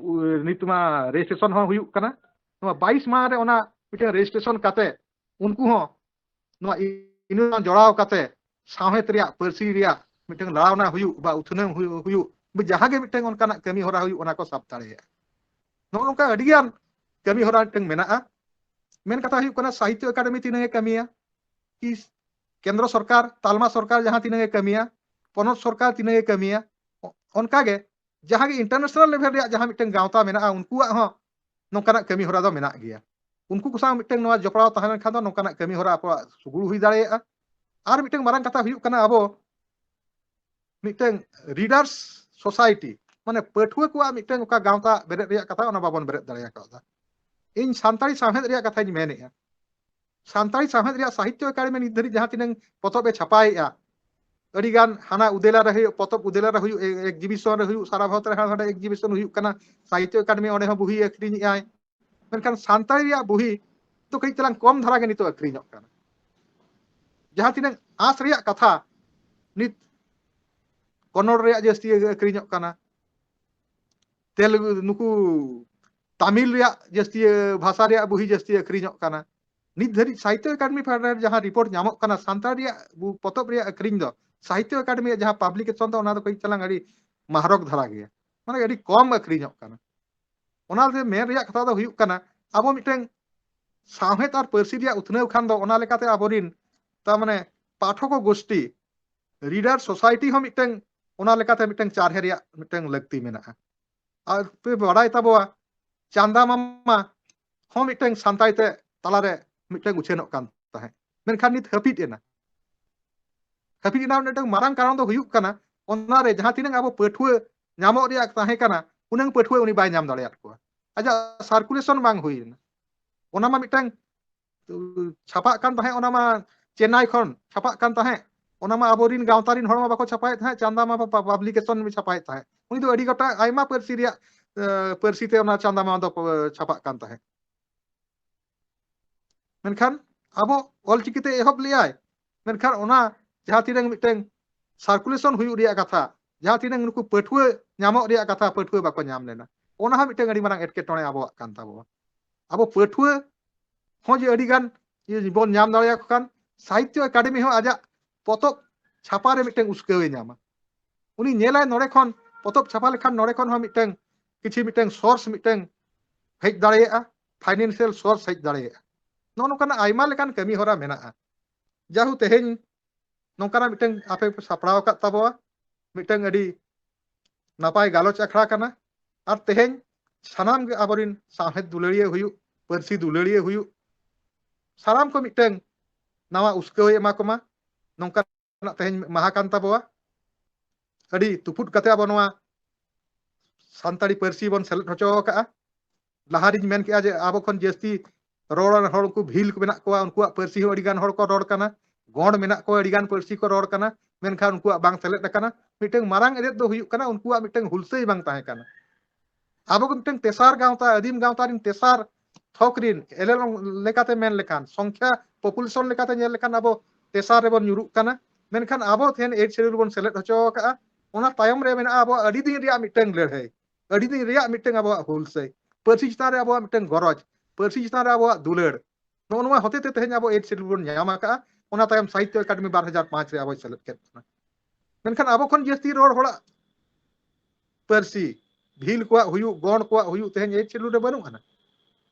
ᱩ-, ᱱᱤᱛ ᱢᱟ ᱨᱮᱡᱤᱥᱴᱨᱮᱥᱚᱱ ᱦᱚᱸ ᱦᱩᱭᱩᱜ ᱠᱟᱱᱟ᱾ ᱱᱚᱣᱟ ᱵᱟᱭᱤᱥ ᱢᱟᱦᱟ ᱨᱮ ᱚᱱᱟ ᱢᱤᱫᱴᱮᱱ ᱨᱮᱡᱤᱥᱴᱨᱮᱥᱚᱱ ᱠᱟᱛᱮ ᱩᱱᱠᱩ ᱦᱚᱸ ᱱᱚᱣᱟ ᱤᱭᱩᱱᱤᱭᱚᱱ ᱡᱚᱲᱟᱣ ᱠᱟᱛᱮ ᱥᱟᱶᱦᱮᱫ ᱨᱮᱭᱟᱜ, ᱯᱟᱹᱨᱥᱤ ᱨᱮᱭᱟᱜ ᱢᱤᱫᱴᱮᱱ ᱞᱟᱲᱟᱣᱱᱟ ᱦᱩᱭᱩᱜ ᱵᱟ ᱩᱛᱷᱱᱟᱹᱣ ᱦᱩᱭᱩᱜ, ᱦᱩᱭᱩᱜ, ᱵᱟ ᱡᱟᱦᱟᱸ ᱜᱮ ᱢᱤᱫᱴᱮᱱ ᱚᱱᱠᱟᱱᱟᱜ ᱠᱟᱹᱢᱤ ᱦᱚᱨᱟ ᱦᱩᱭᱩᱜ, ᱚᱱᱟ ᱠᱚ ᱥᱟᱵ ᱫᱟᱲᱮᱭᱟᱜᱼᱟ᱾ ᱱᱚᱜᱼᱚ ᱱᱚᱝᱠᱟ ᱟᱹᱰᱤᱜᱟᱱ ᱠᱟᱹᱢᱤ ᱦᱚᱨᱟ ᱢᱤᱫᱴᱮᱱ ᱢᱮᱱᱟᱜᱼᱟ᱾ ᱢᱮᱱ ᱠᱟᱛᱷᱟ ᱦᱩᱭᱩᱜ ᱠᱟᱱᱟ, ᱥᱟᱦᱤᱛᱛᱚ ᱮᱠᱟᱰᱮᱢᱤ ᱛᱤᱱᱟᱹᱜ ᱮ ᱠᱟᱹᱢᱤᱭᱟ, ᱠᱤ ᱠᱮᱱᱫᱨᱚ ᱥᱚᱨᱠᱟᱨ, ᱛᱟᱞᱢᱟ ᱥᱚᱨᱠᱟᱨ ᱡᱟᱦᱟᱸ ᱛᱤᱱᱟᱹᱜ ᱮ ᱠᱟᱹᱢᱤᱭᱟ, ᱯᱚᱱᱚᱛ ᱥᱚᱨᱠᱟᱨ ᱛᱤᱱᱟᱹᱜ ᱮ ᱠᱟᱹᱢᱤᱭᱟ, ᱚ-, ᱚᱱᱠᱟᱜᱮ ᱡᱟᱦᱟᱸ ᱜᱮ ᱤᱱᱴᱟᱨᱱᱮᱥᱚᱱᱟᱞ ᱞᱮᱵᱮᱞ ᱨᱮᱭᱟᱜ ᱡᱟᱦᱟᱸ ᱢᱤᱫᱴᱮᱱ ᱜᱟᱶᱛᱟ ᱢᱮᱱᱟᱜᱼᱟ, ᱩᱱᱠᱩᱣᱟᱜ ᱦᱚᱸ ᱱᱚᱝᱠᱟᱱᱟᱜ ᱠᱟᱹᱢᱤ ᱦᱚᱨᱟ ᱫᱚ ᱢᱮᱱᱟᱜ ᱜᱮᱭᱟ᱾ ᱩᱱᱠᱩ ᱠᱚ ᱥᱟᱶ ᱢᱤᱫᱴᱮᱱ ᱱᱚᱣᱟ ᱡᱚᱯᱲᱟᱣ ᱛᱟᱦᱮᱸ ᱞᱮᱱᱠᱷᱟᱱ ᱫᱚ ᱱᱚᱝᱠᱟᱱᱟᱜ ᱠᱟᱹᱢᱤ ᱦᱚᱨᱟ ᱟᱵᱚᱣᱟᱜ ᱥᱩᱜᱩᱲ ᱦᱩᱭ ᱫᱟᱲᱮᱭᱟᱜᱼᱟ᱾ ᱟᱨ ᱢᱤᱫᱴᱮᱱ ᱢᱟᱨᱟᱝ ᱠᱟᱛᱷᱟ ᱦᱩᱭᱩᱜ ᱠᱟᱱᱟ, ᱟᱵᱚ ᱢᱤᱫᱴᱮᱱ ᱨᱤᱰᱟᱨᱥ ᱥᱳᱥᱟᱭᱴᱤ, ᱢᱟᱱᱮ ᱯᱟᱹᱴᱷᱩᱣᱟᱹ ᱠᱚᱣᱟᱜ ᱢᱤᱫᱴᱮᱱ ᱚᱠᱟ ᱜᱟᱶᱛᱟ ᱵᱮᱨᱮᱫ ᱨᱮᱭᱟᱜ ᱠᱟᱛᱷᱟ, ᱚᱱᱟ ᱵᱟᱵᱚᱱ ᱵᱮᱨᱮᱫ ᱫᱟᱲᱮ ᱟᱠᱟᱫᱟ᱾ ᱤᱧ ᱥᱟᱱᱛᱟᱲᱤ ᱥᱟᱶᱦᱮᱫ ᱨᱮᱭᱟᱜ ᱠᱟᱛᱷᱟᱧ ᱢᱮᱱᱮᱫᱼᱟ᱾ ᱥᱟᱱᱛᱟᱲᱤ ᱥᱟᱶᱦᱮᱫ ᱨᱮᱭᱟᱜ ᱥᱟᱦᱤᱛᱛᱚ ᱮᱠᱟᱰᱮᱢᱤ ᱱᱤᱛ ᱫᱷᱟᱹᱨᱤᱡ ᱡᱟᱦᱟᱸ ᱛᱤᱱᱟᱹᱝ ᱯᱚᱛᱚᱵ ᱮ ᱪᱷᱟᱯᱟᱭᱮᱫᱼᱟ, ᱟᱹᱰᱤᱜᱟᱱ ᱦᱟᱱᱟ ᱩᱫᱮᱞᱟ ᱨᱮ ᱦᱩᱭᱩᱜ, ᱯᱚᱛᱚᱵ ᱩᱫᱮᱞᱟ ᱨᱮ ᱦᱩᱭᱩᱜ, ᱮ-, ᱮᱠᱡᱤᱵᱤᱥᱚᱱ ᱨᱮ ᱦᱩᱭᱩᱜ, ᱥᱟᱨᱟ ᱵᱷᱟᱨᱚᱛ ᱨᱮ ᱦᱟᱸᱰᱮ ᱮᱠᱡᱤᱵᱤᱥᱚᱱ ᱦᱩᱭᱩᱜ ᱠᱟᱱᱟ, ᱥᱟᱦᱤᱛᱛᱚ ᱮᱠᱟᱰᱮᱢᱤ ᱚᱸᱰᱮ ᱦᱚᱸ ᱵᱩᱦᱤ ᱟᱹᱠᱷᱨᱤᱧᱮᱫᱼᱟᱭ᱾ ᱢᱮᱱᱠᱷᱟᱱ ᱥᱟᱱᱛᱟᱲᱤ ᱨᱮᱭᱟᱜ ᱵᱩᱦᱤ ᱫᱚ ᱠᱟᱹᱡ ᱛᱟᱞᱟᱝ ᱠᱚᱢ ᱫᱷᱟᱨᱟ ᱜᱮ ᱱᱤᱛᱚᱜ ᱟᱹᱠᱷᱨᱤᱧᱚᱜ ᱠᱟᱱᱟ᱾ ᱡᱟᱦᱟᱸ ᱛᱤᱱᱟᱹᱝ ᱟᱸᱥ ᱨᱮᱭᱟᱜ ᱠᱟᱛᱷᱟ, ᱱᱤᱛ ᱠᱚᱱᱱᱚᱲ ᱨᱮᱭᱟᱜ ᱡᱟᱹᱥᱛᱤ ᱟᱹᱠᱷᱨᱤᱧᱚᱜ ᱠᱟᱱᱟ, ᱛᱮᱞᱮᱜᱩ, ᱱᱩᱠᱩ ᱛᱟᱢᱤᱞ ᱨᱮᱭᱟᱜ ᱡᱟᱹᱥᱛᱤ, ᱵᱷᱟᱥᱟ ᱨᱮᱭᱟᱜ ᱵᱩᱦᱤ ᱡᱟᱹᱥᱛᱤ ᱟᱹᱠᱷᱨᱤᱧᱚᱜ ᱠᱟᱱᱟ᱾ ᱱᱤᱛ ᱫᱷᱟᱹᱨᱤᱡ ᱥᱟᱦᱤᱛᱛᱚ ᱮᱠᱟᱰᱮᱢᱤ ᱯᱟᱦᱴᱟ ᱨᱮ ᱡᱟᱦᱟᱸ ᱨᱤᱯᱳᱨᱴ ᱧᱟᱢᱚᱜ ᱠᱟᱱᱟ, ᱥᱟᱱᱛᱟᱲ ᱨᱮᱭᱟᱜ ᱵᱩ-, ᱯᱚᱛᱚᱵ ᱨᱮᱭᱟᱜ ᱟᱹᱠᱷᱨᱤᱧ ᱫᱚ, ᱥᱟᱦᱤᱛᱛᱚ ᱮᱠᱟᱰᱮᱢᱤ ᱨᱮᱭᱟᱜ ᱡᱟᱦᱟᱸ ᱯᱟᱵᱽᱞᱤᱠᱮᱥᱚᱱ ᱫᱚ, ᱚᱱᱟ ᱫᱚ ᱠᱟᱹᱡ ᱪᱟᱞᱟᱝ ᱟᱹᱰᱤ ᱢᱟᱦᱨᱚᱠ ᱫᱷᱟᱨᱟ ᱜᱮᱭᱟ, ᱢᱟᱱᱮ ᱟᱹᱰᱤ ᱠᱚᱢ ᱟᱹᱠᱷᱨᱤᱧᱚᱜ ᱠᱟᱱᱟ᱾ ᱚᱱᱟᱛᱮ ᱢᱮᱱ ᱨᱮᱭᱟᱜ ᱠᱟᱛᱷᱟ ᱫᱚ ᱦᱩᱭᱩᱜ ᱠᱟᱱᱟ, ᱟᱵᱚ ᱢᱤᱫᱴᱟᱝ ᱥᱟᱶᱦᱮᱫ ᱟᱨ ᱯᱟᱹᱨᱥᱤ ᱨᱮᱭᱟᱜ ᱩᱛᱱᱟᱹᱣ ᱠᱷᱟᱱ ᱫᱚ ᱚᱱᱟ ᱞᱮᱠᱟᱛᱮ ᱟᱵᱚᱨᱤᱱ ᱛᱟᱨ ᱢᱟᱱᱮ ᱯᱟᱴᱷᱚᱠ ᱜᱳᱥᱴᱤ, reader society ᱦᱚᱸ ᱢᱤᱫᱴᱟᱝ ᱚᱱᱟ ᱞᱮᱠᱟᱛᱮ ᱢᱤᱫᱴᱟᱝ ᱪᱟᱨᱦᱮ ᱨᱮᱭᱟᱜ ᱢᱤᱫᱴᱟᱝ ᱞᱟᱹᱠᱛᱤ ᱢᱮᱱᱟᱜᱼᱟ᱾ ᱟᱨ ᱯᱮ ᱵᱟᱲᱟᱭ ᱛᱟᱵᱚᱣᱟ ᱪᱟᱸᱫᱟ ᱢᱟᱢᱟ ᱦᱚᱸ ᱢᱤᱫᱴᱟᱝ ᱥᱟᱱᱛᱟᱲᱤ ᱛᱮ ᱛᱟᱞᱟᱨᱮ ᱢᱤᱫᱴᱟᱝ ᱩᱪᱷᱟᱹᱱᱚᱜ ᱠᱟᱱ ᱛᱟᱦᱮᱸᱫ, ᱢᱮᱱᱠᱷᱟᱱ ᱱᱤᱛ ᱦᱟᱹᱯᱤᱫ ᱮᱱᱟ᱾ ᱦᱟᱹᱯᱤᱫ ᱮᱱᱟ ᱢᱤᱫᱴᱟᱝ ᱢᱟᱨᱟᱝ ᱠᱟᱨᱚᱱ ᱫᱚ ᱦᱩᱭᱩᱜ ᱠᱟᱱᱟ ᱚᱱᱟᱨᱮ ᱡᱟᱦᱟᱸ ᱛᱤᱱᱟᱹᱝ ᱟᱵᱚ ᱯᱟᱹᱴᱷᱩᱣᱟᱹ ᱧᱟᱢᱚᱜ ᱨᱮᱭᱟᱜ ᱛᱟᱦᱮᱸ ᱠᱟᱱᱟ ᱩᱱᱟᱹᱝ ᱯᱟᱹᱴᱷᱩᱣᱟᱹ ᱩᱱᱤ ᱵᱟᱭ ᱧᱟᱢ ᱫᱟᱲᱮᱭᱟᱫ ᱠᱚᱣᱟ, ᱟᱡᱟᱜ circulation ᱵᱟᱝ ᱦᱩᱭ ᱞᱮᱱᱟ᱾ ᱚᱱᱟ ᱢᱟ ᱢᱤᱫᱴᱟᱝ ᱪᱷᱟᱯᱟᱜ ᱠᱟᱱ ᱛᱟᱦᱮᱸᱫ, ᱚᱱᱟ ᱢᱟ ᱪᱮᱱᱱᱟᱭ ᱠᱷᱚᱱ ᱪᱷᱟᱯᱟᱜ ᱠᱟᱱ ᱛᱟᱦᱮᱸᱫ, ᱚᱱᱟ ᱢᱟ ᱟᱵᱚᱨᱤᱱ ᱜᱟᱶᱛᱟ ᱨᱤᱱ ᱦᱚᱲ ᱢᱟ ᱵᱟᱠᱚ ᱪᱷᱟᱯᱟᱭᱮᱫ ᱛᱟᱦᱮᱸᱫ, ᱪᱟᱸᱫᱟ ᱢᱟ ᱯᱟᱵᱽᱞᱤᱠᱮᱥᱚᱱ ᱪᱷᱟᱯᱟᱭᱮᱫ ᱛᱟᱦᱮᱸᱫ᱾ ᱩᱱᱤ ᱫᱚ ᱟᱹᱰᱤ ᱜᱚᱴᱟᱝ ᱟᱭᱢᱟ ᱯᱟᱹᱨᱥᱤ ᱨᱮᱭᱟᱜ ᱯᱟᱹᱨᱥᱤ ᱛᱮ ᱚᱱᱟ ᱪᱟᱸᱫᱟ ᱢᱟ ᱫᱚ ᱪᱷᱟᱯᱟᱜ ᱠᱟᱱ ᱛᱟᱦᱮᱸᱫ᱾ ᱢᱮᱱᱠᱷᱟᱱ ᱟᱵᱚ ᱚᱞᱪᱤᱠᱤ ᱛᱮ ᱮᱦᱚᱵ ᱞᱮᱭᱟᱭ, ᱢᱮᱱᱠᱷᱟᱱ ᱚᱱᱟ ᱡᱟᱦᱟᱸ ᱛᱤᱱᱟᱹᱝ ᱢᱤᱫᱴᱟᱝ circulation ᱦᱩᱭᱩᱜ ᱨᱮᱭᱟᱜ ᱠᱟᱛᱷᱟ, ᱡᱟᱦᱟᱸ ᱛᱤᱱᱟᱹᱝ ᱱᱩᱠᱩ ᱯᱟᱹᱴᱷᱩᱣᱟᱹ ᱧᱟᱢᱚᱜ ᱨᱮᱭᱟᱜ ᱠᱟᱛᱷᱟ, ᱯᱟᱹᱴᱷᱩᱣᱟᱹ ᱵᱟᱠᱚ ᱧᱟᱢ ᱞᱮᱱᱟ᱾ ᱚᱱᱟ ᱦᱚᱸ ᱢᱤᱫᱴᱟᱝ ᱟᱹᱰᱤ ᱢᱟᱨᱟᱝ ᱮᱴᱠᱮᱴᱚᱬᱮ ᱟᱵᱚᱣᱟᱜ ᱠᱟᱱ ᱛᱟᱵᱚᱱᱟ᱾ ᱟᱵᱚ ᱯᱟᱹᱴᱷᱩᱣᱟᱹ ᱦᱚᱸ ᱡᱮ ᱟᱹᱰᱤ ᱜᱟᱱ ᱵᱚᱱ ᱧᱟᱢ ᱫᱟᱲᱮᱭᱟᱠᱚ ᱠᱷᱟᱱ ᱥᱟᱦᱤᱛᱛᱚ ᱮᱠᱟᱰᱮᱢᱤ ᱦᱚᱸ ᱟᱡᱟᱜ ᱯᱚᱛᱚᱵ ᱪᱷᱟᱯᱟ ᱨᱮ ᱢᱤᱫᱴᱟᱝ ᱩᱥᱠᱟᱹᱣ ᱮ ᱧᱟᱢᱟ᱾ ᱩᱱᱤ ᱧᱮᱞᱟᱭ ᱱᱚᱰᱮ ᱠᱷᱚᱱ ᱯᱚᱛᱚᱵ ᱪᱷᱟᱯᱟ ᱞᱮᱠᱷᱟᱱ ᱱᱚᱰᱮ ᱠᱷᱚᱱ ᱦᱚᱸ ᱢᱤᱫᱴᱟᱝ ᱠᱤᱪᱷᱩ ᱢᱤᱫᱴᱟᱝ source ᱢᱤᱫᱴᱟᱝ ᱦᱮᱡ ᱫᱟᱲᱮᱭᱟᱜᱼᱟ, financial source ᱦᱮᱡ ᱫᱟᱲᱮᱭᱟᱜᱼᱟ᱾ ᱱᱚᱜᱼᱚ ᱱᱚᱝᱠᱟᱱᱟᱜ ᱟᱭᱢᱟ ᱞᱮᱠᱟᱱ ᱠᱟᱹᱢᱤ ᱦᱚᱨᱟ ᱢᱮᱱᱟᱜᱼᱟ᱾ ᱡᱟᱦᱳ ᱛᱮᱦᱮᱧ ᱱᱚᱝᱠᱟᱱᱟᱜ ᱢᱤᱫᱴᱟᱝ ᱟᱯᱮ ᱯᱮ ᱥᱟᱯᱲᱟᱣ ᱟᱠᱟᱫ ᱛᱟᱵᱚᱣᱟ, ᱢᱤᱫᱴᱟᱝ ᱟᱹᱰᱤ ᱱᱟᱯᱟᱭ ᱜᱟᱞᱚᱪ ᱟᱠᱷᱲᱟ ᱠᱟᱱᱟ᱾ ᱟᱨ ᱛᱮᱦᱮᱧ ᱥᱟᱱᱟᱢ ᱜᱮ ᱟᱵᱚᱨᱤᱱ ᱥᱟᱶᱦᱮᱫ ᱫᱩᱞᱟᱹᱲᱤᱭᱟᱹ ᱦᱩᱭᱩᱜ, ᱯᱟᱹᱨᱥᱤ ᱫᱩᱞᱟᱹᱲᱤᱭᱟᱹ ᱦᱩᱭᱩᱜ, ᱥᱟᱱᱟᱢ ᱠᱚ ᱢᱤᱫᱴᱟᱝ ᱱᱟᱣᱟ ᱩᱥᱠᱟᱹᱣ ᱮ ᱮᱢᱟ ᱠᱚᱢᱟ᱾ ᱱᱚᱝᱠᱟᱱᱟᱜ ᱛᱮᱦᱮᱧ ᱢᱟᱦᱟ ᱠᱟᱱ ᱛᱟᱵᱚᱣᱟ᱾ ᱟᱹᱰᱤ ᱛᱩᱯᱩᱫ ᱠᱟᱛᱮ ᱟᱵᱚ ᱱᱚᱣᱟ ᱥᱟᱱᱛᱟᱲᱤ ᱯᱟᱹᱨᱥᱤ ᱵᱚᱱ ᱥᱮᱞᱮᱫ ᱦᱚᱪᱚ ᱟᱠᱟᱫᱼᱟ᱾ ᱞᱟᱦᱟ ᱨᱤᱧ ᱢᱮᱱ ᱠᱮᱜᱼᱟ ᱡᱮ ᱟᱵᱚ ᱠᱷᱚᱱ ᱡᱟᱹᱥᱛᱤ ᱨᱚᱲᱟᱱ ᱦᱚᱲ ᱩᱱᱠᱩ ᱵᱷᱤᱞ ᱠᱚ ᱢᱮᱱᱟᱜ ᱠᱚᱣᱟ, ᱩᱱᱠᱩᱣᱟᱜ ᱯᱟᱹᱨᱥᱤ ᱦᱚᱸ ᱟᱹᱰᱤ ᱜᱟᱱ ᱦᱚᱲ ᱠᱚ ᱨᱚᱲ ᱠᱟᱱᱟ, ᱜᱚᱸᱰ ᱢᱮᱱᱟᱜ ᱠᱚᱣᱟ, ᱟᱹᱰᱤ ᱜᱟᱱ ᱯᱟᱹᱨᱥᱤ ᱠᱚ ᱨᱚᱲ ᱠᱟᱱᱟ, ᱢᱮᱱᱠᱷᱟᱱ ᱩᱱᱠᱩᱣᱟᱜ ᱵᱟᱝ ᱥᱮᱞᱮᱫ ᱟᱠᱟᱱᱟ᱾ ᱢᱤᱫᱴᱟᱝ ᱢᱟᱨᱟᱝ ᱮᱱᱮᱡ ᱫᱚ ᱦᱩᱭᱩᱜ ᱠᱟᱱᱟ ᱩᱱᱠᱩᱣᱟᱜ ᱢᱤᱫᱴᱟᱝ ᱦᱩᱞᱥᱟᱹᱭ ᱵᱟᱝ ᱛᱟᱦᱮᱸ ᱠᱟᱱᱟ᱾ ᱟᱵᱚ ᱜᱮ ᱢᱤᱫᱴᱟᱝ ᱛᱮᱥᱟᱨ ᱜᱟᱶᱛᱟ, ᱟᱹᱫᱤᱢ ᱜᱟᱶᱛᱟ ᱨᱤᱱ ᱛᱮᱥᱟᱨ ᱛᱷᱚᱠ ᱨᱤᱱ ᱮᱞᱮᱞ ᱞᱮᱠᱟᱛᱮ ᱢᱮᱱ ᱞᱮᱠᱷᱟᱱ, ᱥᱚᱝᱠᱷᱭᱟ population ᱞᱮᱠᱟᱛᱮ ᱧᱮᱞ ᱞᱮᱠᱷᱟᱱ ᱟᱵᱚ ᱛᱮᱥᱟᱨ ᱨᱮᱵᱚᱱ ᱧᱩᱨᱩᱜ ᱠᱟᱱᱟ᱾ ᱢᱮᱱᱠᱷᱟᱱ ᱟᱵᱚ ᱛᱮᱦᱮᱧ eighth schedule ᱵᱚᱱ ᱥᱮᱞᱮᱫ ᱦᱚᱪᱚ ᱟᱠᱟᱫᱼᱟ᱾ ᱚᱱᱟ ᱛᱟᱭᱚᱢ ᱨᱮ ᱢᱮᱱᱟᱜᱼᱟ ᱟᱵᱚᱣᱟᱜ ᱟᱹᱰᱤ ᱫᱤᱱ ᱨᱮᱭᱟᱜ ᱢᱤᱫᱴᱟᱝ ᱞᱟᱹᱲᱦᱟᱹᱭ, ᱟᱹᱰᱤ ᱫᱤᱱ ᱨᱮᱭᱟᱜ ᱢᱤᱫᱴᱟᱝ ᱟᱵᱚᱣᱟᱜ ᱦᱩᱞᱥᱟᱹᱭ, ᱯᱟᱹᱨᱥᱤ ᱪᱮᱛᱟᱱ ᱨᱮ ᱟᱵᱚᱣᱟᱜ ᱢᱤᱫᱴᱟᱝ ᱜᱚᱨᱚᱡᱽ, ᱯᱟᱹᱨᱥᱤ ᱪᱮᱛᱟᱱ ᱨᱮ ᱟᱵᱚᱣᱟᱜ ᱫᱩᱞᱟᱹᱲ᱾ ᱱᱚᱜᱼᱚ ᱱᱚᱣᱟ ᱦᱚᱛᱮ ᱛᱮ ᱛᱮᱦᱮᱧ ᱟᱵᱚ eighth schedule ᱵᱚᱱ ᱧᱟᱢ ᱟᱠᱟᱫᱼᱟ᱾ ᱚᱱᱟ ᱛᱟᱭᱚᱢ ᱥᱟᱦᱤᱛᱛᱚ ᱮᱠᱟᱰᱮᱢᱤ ᱵᱟᱨ ᱦᱟᱡᱟᱨ ᱯᱟᱸᱪ ᱨᱮ ᱟᱵᱚᱭ ᱥᱮᱞᱮᱫ ᱠᱮᱫ ᱵᱚᱱᱟ᱾ ᱢᱮᱱᱠᱷᱟᱱ ᱟᱵᱚ ᱠᱷᱚᱱ ᱡᱟᱹᱥᱛᱤ ᱨᱚᱲ ᱦᱚᱲᱟᱜ ᱯᱟᱹᱨᱥᱤ, ᱵᱷᱤᱞ ᱠᱚᱣᱟᱜ ᱦᱩᱭᱩᱜ, ᱜᱚᱸᱰ ᱠᱚᱣᱟᱜ ᱦᱩᱭᱩᱜ, ᱛᱮᱦᱮᱧ eighth schedule ᱨᱮ ᱵᱟᱹᱱᱩᱜ ᱟᱱᱟ᱾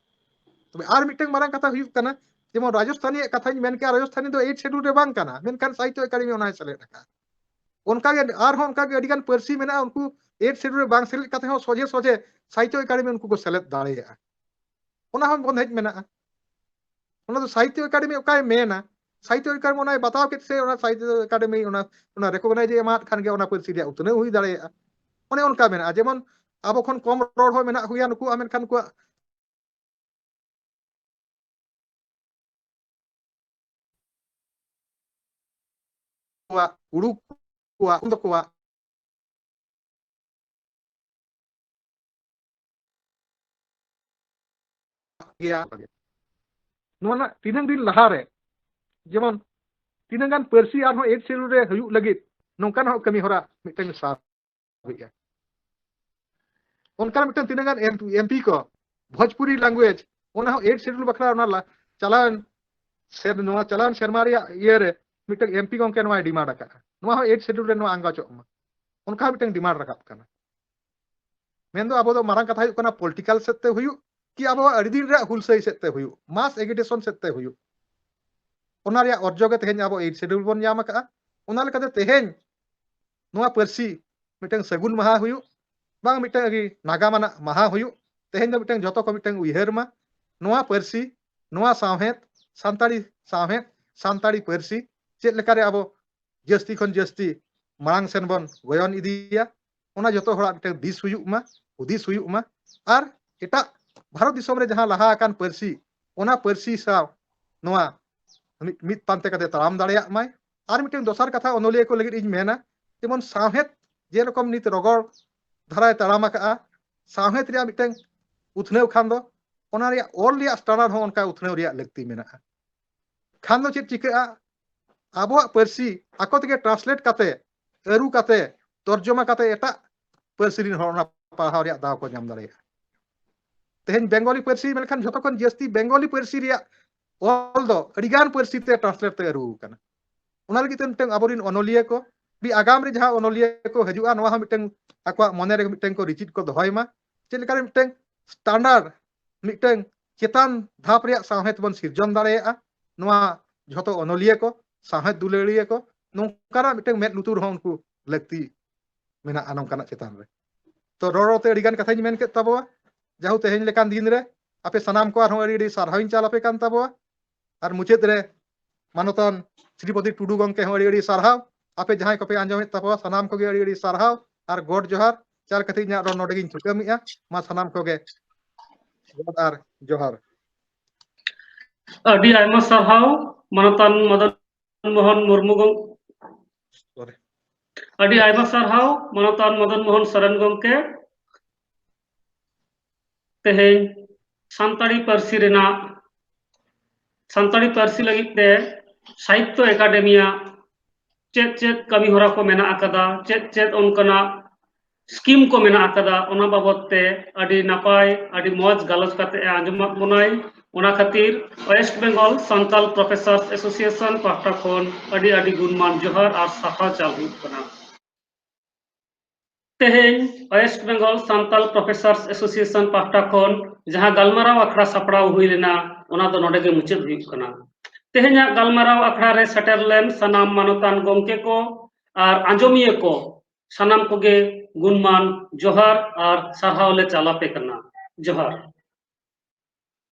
ᱛᱚᱵᱮ ᱟᱨ ᱢᱤᱫᱴᱟᱝ ᱢᱟᱨᱟᱝ ᱠᱟᱛᱷᱟ ᱦᱩᱭᱩᱜ ᱠᱟᱱᱟ, ᱡᱮᱢᱚᱱ ᱨᱟᱡᱚᱥᱛᱷᱟᱱᱤᱭᱟᱜ ᱠᱟᱛᱷᱟᱧ ᱢᱮᱱ ᱠᱮᱜᱼᱟ, ᱨᱟᱡᱚᱥᱛᱷᱟᱱᱤ ᱫᱚ ᱮᱭᱤᱴ ᱥᱤᱰᱩᱞ ᱨᱮ ᱵᱟᱝ ᱠᱟᱱᱟ, ᱢᱮᱱᱠᱷᱟᱱ ᱥᱟᱦᱤᱛᱛᱚ ᱮᱠᱟᱰᱮᱢᱤ ᱚᱱᱟᱭ ᱥᱮᱞᱮᱫ ᱟᱠᱟᱫᱼᱟ᱾ ᱚᱱᱠᱟᱜᱮ ᱟᱨᱦᱚᱸ ᱚᱱᱠᱟᱜᱮ ᱟᱹᱰᱤᱜᱟᱱ ᱯᱟᱹᱨᱥᱤ ᱢᱮᱱᱟᱜᱼᱟ, ᱩᱱᱠᱩ ᱮᱭᱤᱴ ᱥᱤᱰᱩᱞ ᱨᱮ ᱵᱟᱝ ᱥᱮᱞᱮᱫ ᱠᱟᱛᱮ ᱦᱚᱸ ᱥᱚᱡᱷᱮ ᱥᱚᱡᱷᱮ ᱥᱟᱦᱤᱛᱛᱚ ᱮᱠᱟᱰᱮᱢᱤ ᱩᱱᱠᱩ ᱠᱚ ᱥᱮᱞᱮᱫ ᱫᱟᱲᱮᱭᱟᱜᱼᱟ᱾ ᱚᱱᱟ ᱦᱚᱸ ᱵᱚᱱᱫᱮᱡ ᱢᱮᱱᱟᱜᱼᱟ᱾ ᱚᱱᱟ ᱫᱚ ᱥᱟᱦᱤᱛᱛᱚ ᱮᱠᱟᱰᱮᱢᱤ ᱚᱠᱟᱭ ᱢᱮᱱᱟ, ᱥᱟᱦᱤᱛᱛᱚ ᱮᱠᱟᱰᱮᱢᱤ ᱚᱱᱟᱭ ᱵᱟᱛᱟᱣ ᱠᱮᱫ ᱥᱮ ᱚᱱᱟ ᱥᱟᱦᱤᱛᱛᱚ ᱮᱠᱟᱰᱮᱢᱤ ᱚᱱᱟ, ᱚᱱᱟ ᱨᱮᱠᱚᱜᱱᱟᱭᱤᱡᱽ ᱮ ᱮᱢᱟᱫ ᱠᱷᱟᱱ ᱜᱮ ᱚᱱᱟ ᱯᱟᱹᱨᱥᱤ ᱨᱮᱭᱟᱜ ᱩᱛᱱᱟᱹᱣ ᱦᱩᱭ ᱫᱟᱲᱮᱭᱟᱜᱼᱟ᱾ ᱚᱱᱮ ᱚᱱᱠᱟ ᱢᱮᱱᱟᱜᱼᱟ, ᱡᱮᱢᱚᱱ ᱟᱵᱚ ᱠᱷᱚᱱ ᱠᱚᱢ ᱨᱚᱲ ᱦᱚᱸ ᱢᱮᱱᱟᱜ ᱠᱚᱜᱮᱭᱟ ᱱᱩᱠᱩᱣᱟᱜ, ᱢᱮᱱᱠᱷᱟᱱ ᱱᱩᱠᱩᱣᱟᱜ ᱠᱚᱣᱟᱜ ᱩᱰᱩᱠ ᱠᱚᱣᱟ ᱩᱱ ᱫᱚ ᱠᱚᱣᱟᱜ ᱜᱮᱭᱟ᱾ ᱱᱚᱣᱟ ᱨᱮᱱᱟᱜ ᱛᱤᱱᱟᱹᱝ ᱫᱤᱱ ᱞᱟᱦᱟᱨᱮ ᱡᱮᱢᱚᱱ ᱛᱤᱱᱟᱹᱝ ᱜᱟᱱ ᱯᱟᱹᱨᱥᱤ ᱟᱨᱦᱚᱸ ᱮᱭᱤᱴ ᱥᱤᱰᱩᱞ ᱨᱮ ᱦᱩᱭᱩᱜ ᱞᱟᱹᱜᱤᱫ ᱱᱚᱝᱠᱟᱱ ᱦᱚᱸ ᱠᱟᱹᱢᱤ ᱦᱚᱨᱟ ᱢᱤᱫᱴᱟᱝ ᱥᱟᱵ ᱦᱩᱭᱩᱜᱼᱟ᱾ ᱚᱱᱠᱟᱱ ᱢᱤᱫᱴᱟᱝ ᱛᱤᱱᱟᱹᱝ ᱜᱟᱱ ᱮᱢ ᱯᱤ ᱠᱚ ᱵᱷᱳᱡᱽᱯᱩᱨᱤ ᱞᱮᱝᱜᱩᱭᱮᱡᱽ ᱚᱱᱟ ᱦᱚᱸ ᱮᱭᱤᱴ ᱥᱤᱰᱩᱞ ᱵᱟᱠᱷᱨᱟ ᱚᱱᱟ ᱞᱟ-, ᱪᱟᱞᱟᱣᱮᱱ ᱥᱮᱨ-, ᱱᱚᱣᱟ ᱪᱟᱞᱟᱣᱮᱱ ᱥᱮᱨᱢᱟ ᱨᱮᱭᱟᱜ ᱤᱭᱟᱹᱨᱮ ᱢᱤᱫᱴᱟᱝ ᱮᱢ ᱯᱤ ᱜᱚᱢᱠᱮ ᱱᱚᱣᱟᱭ ᱰᱤᱢᱟᱱᱰ ᱟᱠᱟᱫᱼᱟ, ᱱᱚᱣᱟ ᱦᱚᱸ ᱮᱭᱤᱴ ᱥᱤᱰᱩᱞ ᱨᱮ ᱱᱚᱣᱟ ᱟᱸᱜᱟᱪᱚᱜ ᱢᱟ, ᱚᱱᱠᱟ ᱦᱚᱸ ᱢᱤᱫᱴᱟᱝ ᱰᱤᱢᱟᱱᱰ ᱨᱟᱠᱟᱵ ᱠᱟᱱᱟ᱾ ᱢᱮᱱᱫᱚ ᱟᱵᱚ ᱫᱚ ᱢᱟᱨᱟᱝ ᱠᱟᱛᱷᱟ ᱦᱩᱭᱩᱜ ᱠᱟᱱᱟ ᱯᱚᱞᱤᱴᱤᱠᱟᱞ ᱥᱮᱫ ᱛᱮ ᱦᱩᱭᱩᱜ ᱠᱤ ᱟᱵᱚᱣᱟᱜ ᱟᱹᱰᱤ ᱫᱤᱱ ᱨᱮᱭᱟᱜ ᱦᱩᱞᱥᱟᱹᱭ ᱥᱮᱫ ᱛᱮ ᱦᱩᱭᱩᱜ, ᱢᱟᱥ ᱮᱜᱤᱴᱮᱥᱚᱱ ᱥᱮᱫ ᱛᱮ ᱦᱩᱭᱩᱜ, ᱚᱱᱟ ᱨᱮᱭᱟᱜ ᱚᱨᱡᱚ ᱜᱮ ᱛᱮᱦᱮᱧ ᱟᱵᱚ ᱮᱭᱤᱴ ᱥᱤᱰᱩᱞ ᱵᱚᱱ ᱧᱟᱢ ᱟᱠᱟᱫᱼᱟ᱾ ᱚᱱᱟ ᱞᱮᱠᱟᱛᱮ ᱛᱮᱦᱮᱧ ᱱᱚᱣᱟ ᱯᱟᱹᱨᱥᱤ ᱢᱤᱫᱴᱟᱝ ᱥᱟᱹᱜᱩᱱ ᱢᱟᱦᱟ ᱦᱩᱭᱩᱜ, ᱵᱟᱝ ᱢᱤᱫᱴᱟᱝ ᱟᱹᱰᱤ ᱱᱟᱜᱟᱢ ᱟᱱᱟᱜ ᱢᱟᱦᱟ ᱦᱩᱭᱩᱜ, ᱛᱮᱦᱮᱧ ᱫᱚ ᱢᱤᱫᱴᱟᱝ ᱡᱚᱛᱚ ᱠᱚ ᱢᱤᱫᱴᱟᱝ ᱩᱭᱦᱟᱹᱨ ᱢᱟ, ᱱᱚᱣᱟ ᱯᱟᱹᱨᱥᱤ, ᱱᱚᱣᱟ ᱥᱟᱶᱦᱮᱫ, ᱥᱟᱱᱛᱟᱲᱤ ᱥᱟᱶᱦᱮᱫ, ᱥᱟᱱᱛᱟᱲᱤ ᱯᱟᱹᱨᱥᱤ ᱪᱮᱫ ᱞᱮᱠᱟᱨᱮ ᱟᱵᱚ ᱡᱟᱹᱥᱛᱤ ᱠᱷᱚᱱ ᱡᱟᱹᱥᱛᱤ ᱢᱟᱲᱟᱝ ᱥᱮᱱ ᱵᱚᱱ ᱜᱚᱭᱚᱱ ᱤᱫᱤᱭᱟ, ᱚᱱᱟ ᱡᱚᱛᱚ ᱦᱚᱲᱟᱜ ᱢᱤᱫᱴᱟᱝ ᱫᱤᱥ ᱦᱩᱭᱩᱜ ᱢᱟ, ᱦᱩᱫᱤᱥ ᱦᱩᱭᱩᱜ ᱢᱟ᱾ ᱟᱨ ᱮᱴᱟᱜ ᱵᱷᱟᱨᱚᱛ ᱫᱤᱥᱚᱢ ᱨᱮ ᱡᱟᱦᱟᱸ ᱞᱟᱦᱟ ᱟᱠᱟᱱ ᱯᱟᱹᱨᱥᱤ, ᱚᱱᱟ ᱯᱟᱹᱨᱥᱤ ᱥᱟᱶ ᱱᱚᱣᱟ ᱢᱤᱫ, ᱢᱤᱫ ᱯᱟᱱᱛᱮ ᱠᱟᱛᱮ ᱛᱟᱲᱟᱢ ᱫᱟᱲᱮᱭᱟᱜ ᱢᱟᱭ᱾ ᱟᱨ ᱢᱤᱫᱴᱟᱝ ᱫᱚᱥᱟᱨ ᱠᱟᱛᱷᱟ ᱚᱱᱚᱞᱤᱭᱟᱹ ᱠᱚ ᱞᱟᱹᱜᱤᱫ ᱤᱧ ᱢᱮᱱᱟ, ᱡᱮᱢᱚᱱ ᱥᱟᱶᱦᱮᱫ ᱡᱮᱨᱚᱠᱚᱢ ᱱᱤᱛ ᱨᱚᱜᱚᱲ ᱫᱷᱟᱨᱟᱭ ᱛᱟᱲᱟᱢ ᱟᱠᱟᱫᱼᱟ, ᱥᱟᱶᱦᱮᱫ ᱨᱮᱭᱟᱜ ᱢᱤᱫᱴᱟᱝ ᱩᱛᱱᱟᱹᱣ ᱠᱷᱟᱱ ᱫᱚ ᱚᱱᱟ ᱨᱮᱭᱟᱜ ᱚᱞ ᱨᱮᱭᱟᱜ ᱥᱴᱟᱱᱰᱟᱨᱰ ᱦᱚᱸ ᱚᱱᱠᱟ ᱩᱛᱱᱟᱹᱣ ᱨᱮᱭᱟᱜ ᱞᱟᱹᱠᱛᱤ ᱢᱮᱱᱟᱜᱼᱟ᱾ ᱠᱷᱟᱱ ᱫᱚ ᱪᱮᱫ ᱪᱤᱠᱟᱹᱜᱼᱟ? ᱟᱵᱚᱣᱟᱜ ᱯᱟᱹᱨᱥᱤ ᱟᱠᱚ ᱛᱮᱜᱮ ᱴᱨᱟᱱᱥᱞᱮᱴ ᱠᱟᱛᱮ, ᱟᱹᱨᱩ ᱠᱟᱛᱮ, ᱛᱚᱨᱡᱚᱢᱟ ᱠᱟᱛᱮ ᱮᱴᱟᱜ ᱯᱟᱹᱨᱥᱤ ᱨᱮᱱ ᱦᱚᱲ ᱚᱱᱟ ᱯᱟᱲᱦᱟᱣ ᱨᱮᱭᱟᱜ ᱫᱟᱣ ᱠᱚ ᱧᱟᱢ ᱫᱟᱲᱮᱭᱟᱜᱼᱟ᱾ ᱛᱮᱦᱮᱧ ᱵᱮᱝᱜᱚᱞᱤ ᱯᱟᱹᱨᱥᱤ, ᱢᱮᱱᱠᱷᱟᱱ ᱡᱷᱚᱛᱚ ᱠᱷᱚᱱ ᱡᱟᱹᱥᱛᱤ ᱵᱮᱝᱜᱚᱞᱤ ᱯᱟᱹᱨᱥᱤ ᱨᱮᱭᱟᱜ ᱚᱞ ᱫᱚ ᱟᱹᱰᱤᱜᱟᱱ ᱯᱟᱹᱨᱥᱤ ᱛᱮ ᱴᱨᱟᱱᱥᱞᱮᱴ ᱛᱮ ᱟᱹᱨᱩ ᱟᱠᱟᱱᱟ᱾ ᱚᱱᱟ ᱞᱟᱹᱜᱤᱫ ᱛᱮ ᱢᱤᱫᱴᱟᱝ ᱟᱵᱚᱨᱮᱱ ᱚᱱᱚᱞᱤᱭᱟᱹ ᱠᱚ, ᱟᱹᱰᱤ ᱟᱜᱟᱢ ᱨᱮ ᱡᱟᱦᱟᱸ ᱚᱱᱚᱞᱤᱭᱟᱹ ᱠᱚ ᱦᱤᱡᱩᱜᱼᱟ, ᱱᱚᱣᱟ ᱦᱚᱸ ᱢᱤᱫᱴᱟᱝ ᱟᱠᱚᱣᱟᱜ ᱢᱚᱱᱮ ᱨᱮ ᱢᱤᱫᱴᱟᱝ ᱠᱚ ᱨᱤᱪᱤᱫ ᱠᱚ ᱫᱚᱦᱚᱭ ᱢᱟ, ᱪᱮᱫ ᱞᱮᱠᱟᱨᱮ ᱢᱤᱫᱴᱟᱝ ᱥᱴᱟᱱᱰᱟᱨᱰ, ᱢᱤᱫᱴᱟᱝ ᱪᱮᱛᱟᱱ ᱫᱷᱟᱯ ᱨᱮᱭᱟᱜ ᱥᱟᱶᱦᱮᱫ ᱵᱚᱱ ᱥᱤᱨᱡᱚᱱ ᱫᱟᱲᱮᱭᱟᱜᱼᱟ᱾ ᱱᱚᱣᱟ ᱡᱷᱚᱛᱚ ᱚᱱᱚᱞᱤᱭᱟᱹ ᱠᱚ, ᱥᱟᱶᱦᱮᱫ ᱫᱩᱞᱟᱹᱲᱤᱭᱟᱹ ᱠᱚ ᱱᱚᱝᱠᱟᱱᱟᱜ ᱢᱤᱫᱴᱟᱝ ᱢᱮᱫ ᱞᱩᱛᱩᱨ ᱦᱚᱸ ᱩᱱᱠᱩ ᱞᱟᱹᱠᱛᱤ ᱢᱮᱱᱟᱜᱼᱟ ᱱᱚᱝᱠᱟᱱᱟᱜ ᱪᱮᱛᱟᱱ ᱨᱮ᱾ ᱛᱚ ᱨᱚᱲ ᱨᱚᱲᱛᱮ ᱟᱹᱰᱤ ᱜᱟᱱ ᱠᱟᱛᱷᱟᱧ ᱢᱮᱱ ᱠᱮᱫ ᱛᱟᱵᱚᱣᱟ᱾ ᱡᱟᱦᱳ, ᱛᱮᱦᱮᱧ ᱞᱮᱠᱟᱱ ᱫᱤᱱ ᱨᱮ ᱟᱯᱮ ᱥᱟᱱᱟᱢ ᱠᱚ ᱟᱨᱦᱚᱸ ᱟᱹᱰᱤ ᱟᱹᱰᱤ ᱥᱟᱨᱦᱟᱣᱤᱧ ᱪᱟᱞ ᱟᱯᱮ ᱠᱟᱱ ᱛᱟᱵᱚᱣᱟ᱾ ᱟᱨ ᱢᱩᱪᱟᱹᱫ ᱨᱮ ᱢᱟᱱᱚᱛᱟᱱ ᱥᱨᱤᱯᱚᱛᱤ ᱴᱩᱰᱩ ᱜᱚᱢᱠᱮ ᱦᱚᱸ ᱟᱹᱰᱤ ᱟᱹᱰᱤ ᱥᱟᱨᱦᱟᱣ᱾ ᱟᱯᱮ ᱡᱟᱦᱟᱸᱭ ᱠᱚᱯᱮ ᱟᱸᱡᱚᱢᱮᱫ ᱛᱟᱵᱚᱣᱟ ᱥᱟᱱᱟᱢ ᱠᱚᱜᱮ ᱟᱹᱰᱤ ᱟᱹᱰᱤ ᱥᱟᱨᱦᱟᱣ ᱟᱨ ᱜᱚᱰ ᱡᱚᱦᱟᱨ ᱪᱟᱞ ᱠᱟᱛᱮ ᱤᱧᱟᱹᱜ ᱨᱚᱲ ᱱᱚᱰᱮ ᱜᱤᱧ ᱛᱷᱩᱠᱟᱹᱢᱮᱜᱼᱟ᱾ ᱢᱟ ᱥᱟᱱᱟᱢ ᱠᱚᱜᱮ ᱜᱚᱰ ᱟᱨ ᱡᱚᱦᱟᱨ᱾ ᱟᱹᱰᱤ ᱟᱭᱢᱟ ᱥᱟᱨᱦᱟᱣ ᱢᱟᱱᱚᱛᱟᱱ ᱢᱚᱫᱚᱱ ᱢᱳᱦᱚᱱ ᱢᱩᱨᱢᱩ ᱜᱚᱢ-, ᱟᱹᱰᱤ ᱟᱭᱢᱟ ᱥᱟᱨᱦᱟᱣ ᱢᱟᱱᱚᱛᱟᱱ ᱢᱚᱫᱚᱱ ᱢᱳᱦᱚᱱ ᱥᱚᱨᱮᱱ ᱜᱚᱢᱠᱮ᱾ ᱛᱮᱦᱮᱧ ᱥᱟᱱᱛᱟᱲᱤ ᱯᱟᱹᱨᱥᱤ ᱨᱮᱱᱟᱜ, ᱥᱟᱱᱛᱟᱲᱤ ᱯᱟᱹᱨᱥᱤ ᱞᱟᱹᱜᱤᱫ ᱛᱮ ᱥᱟᱦᱤᱛᱛᱚ ᱮᱠᱟᱰᱮᱢᱤᱭᱟᱜ ᱪᱮᱫ ᱪᱮᱫ ᱠᱟᱹᱢᱤ ᱦᱚᱨᱟ ᱠᱚ ᱢᱮᱱᱟᱜ ᱟᱠᱟᱫᱟ, ᱪᱮᱫ ᱪᱮᱫ ᱚᱱᱠᱟᱱᱟᱜ ᱥᱠᱤᱢ ᱠᱚ ᱢᱮᱱᱟᱜ ᱟᱠᱟᱫᱟ, ᱚᱱᱟ ᱵᱟᱵᱚᱛ ᱛᱮ ᱟᱹᱰᱤ ᱱᱟᱯᱟᱭ, ᱟᱹᱰᱤ ᱢᱚᱡᱽ ᱜᱟᱞᱚᱪ ᱠᱟᱛᱮ ᱮ ᱟᱸᱡᱚᱢᱟᱫ ᱵᱚᱱᱟᱭ᱾ ᱚᱱᱟ ᱠᱷᱟᱹᱛᱤᱨ ᱳᱭᱮᱥᱴ ᱵᱮᱝᱜᱚᱞ ᱥᱟᱱᱛᱟᱞ ᱯᱨᱚᱯᱷᱮᱥᱟᱨᱥ ᱮᱥᱳᱥᱤᱭᱮᱥᱚᱱ ᱯᱟᱦᱴᱟ ᱠᱷᱚᱱ ᱟᱹᱰᱤ ᱟᱹᱰᱤ ᱜᱩᱱᱢᱟᱱ ᱡᱚᱦᱟᱨ ᱟᱨ ᱥᱟᱨᱦᱟᱣ ᱪᱟᱞ ᱦᱩᱭᱩᱜ ᱠᱟᱱᱟ᱾ ᱛᱮᱦᱮᱧ ᱳᱭᱮᱥᱴ ᱵᱮᱝᱜᱚᱞ ᱥᱟᱱᱛᱟᱞ ᱯᱨᱚᱯᱷᱮᱥᱟᱨᱥ ᱮᱥᱳᱥᱤᱭᱮᱥᱚᱱ ᱯᱟᱦᱴᱟ ᱠᱷᱚᱱ ᱡᱟᱦᱟᱸ ᱜᱟᱞᱢᱟᱨᱟᱣ ᱟᱠᱷᱲᱟ ᱥᱟᱯᱲᱟᱣ ᱦᱩᱭ ᱞᱮᱱᱟ, ᱚᱱᱟ ᱫᱚ ᱱᱚᱰᱮ ᱜᱮ ᱢᱩᱪᱟᱹᱫ ᱦᱩᱭᱩᱜ ᱠᱟᱱᱟ᱾ ᱛᱮᱦᱮᱧᱟᱜ ᱜᱟᱞᱢᱟᱨᱟᱣ ᱟᱠᱷᱲᱟ ᱨᱮ ᱥᱮᱴᱮᱨ ᱞᱮᱱ ᱥᱟᱱᱟᱢ ᱢᱟᱱᱚᱛᱟᱱ ᱜᱚᱢᱠᱮ ᱠᱚ ᱟᱨ ᱟᱸᱡᱚᱢᱤᱭᱟᱹ ᱠᱚ ᱥᱟᱱᱟᱢ ᱠᱚᱜᱮ ᱜᱩᱱᱢᱟᱱ ᱡᱚᱦᱟᱨ ᱟᱨ ᱥᱟᱨᱦᱟᱣ ᱞᱮ ᱪᱟᱞ ᱟᱯᱮ ᱠᱟᱱᱟ᱾ ᱡᱚᱦᱟᱨ᱾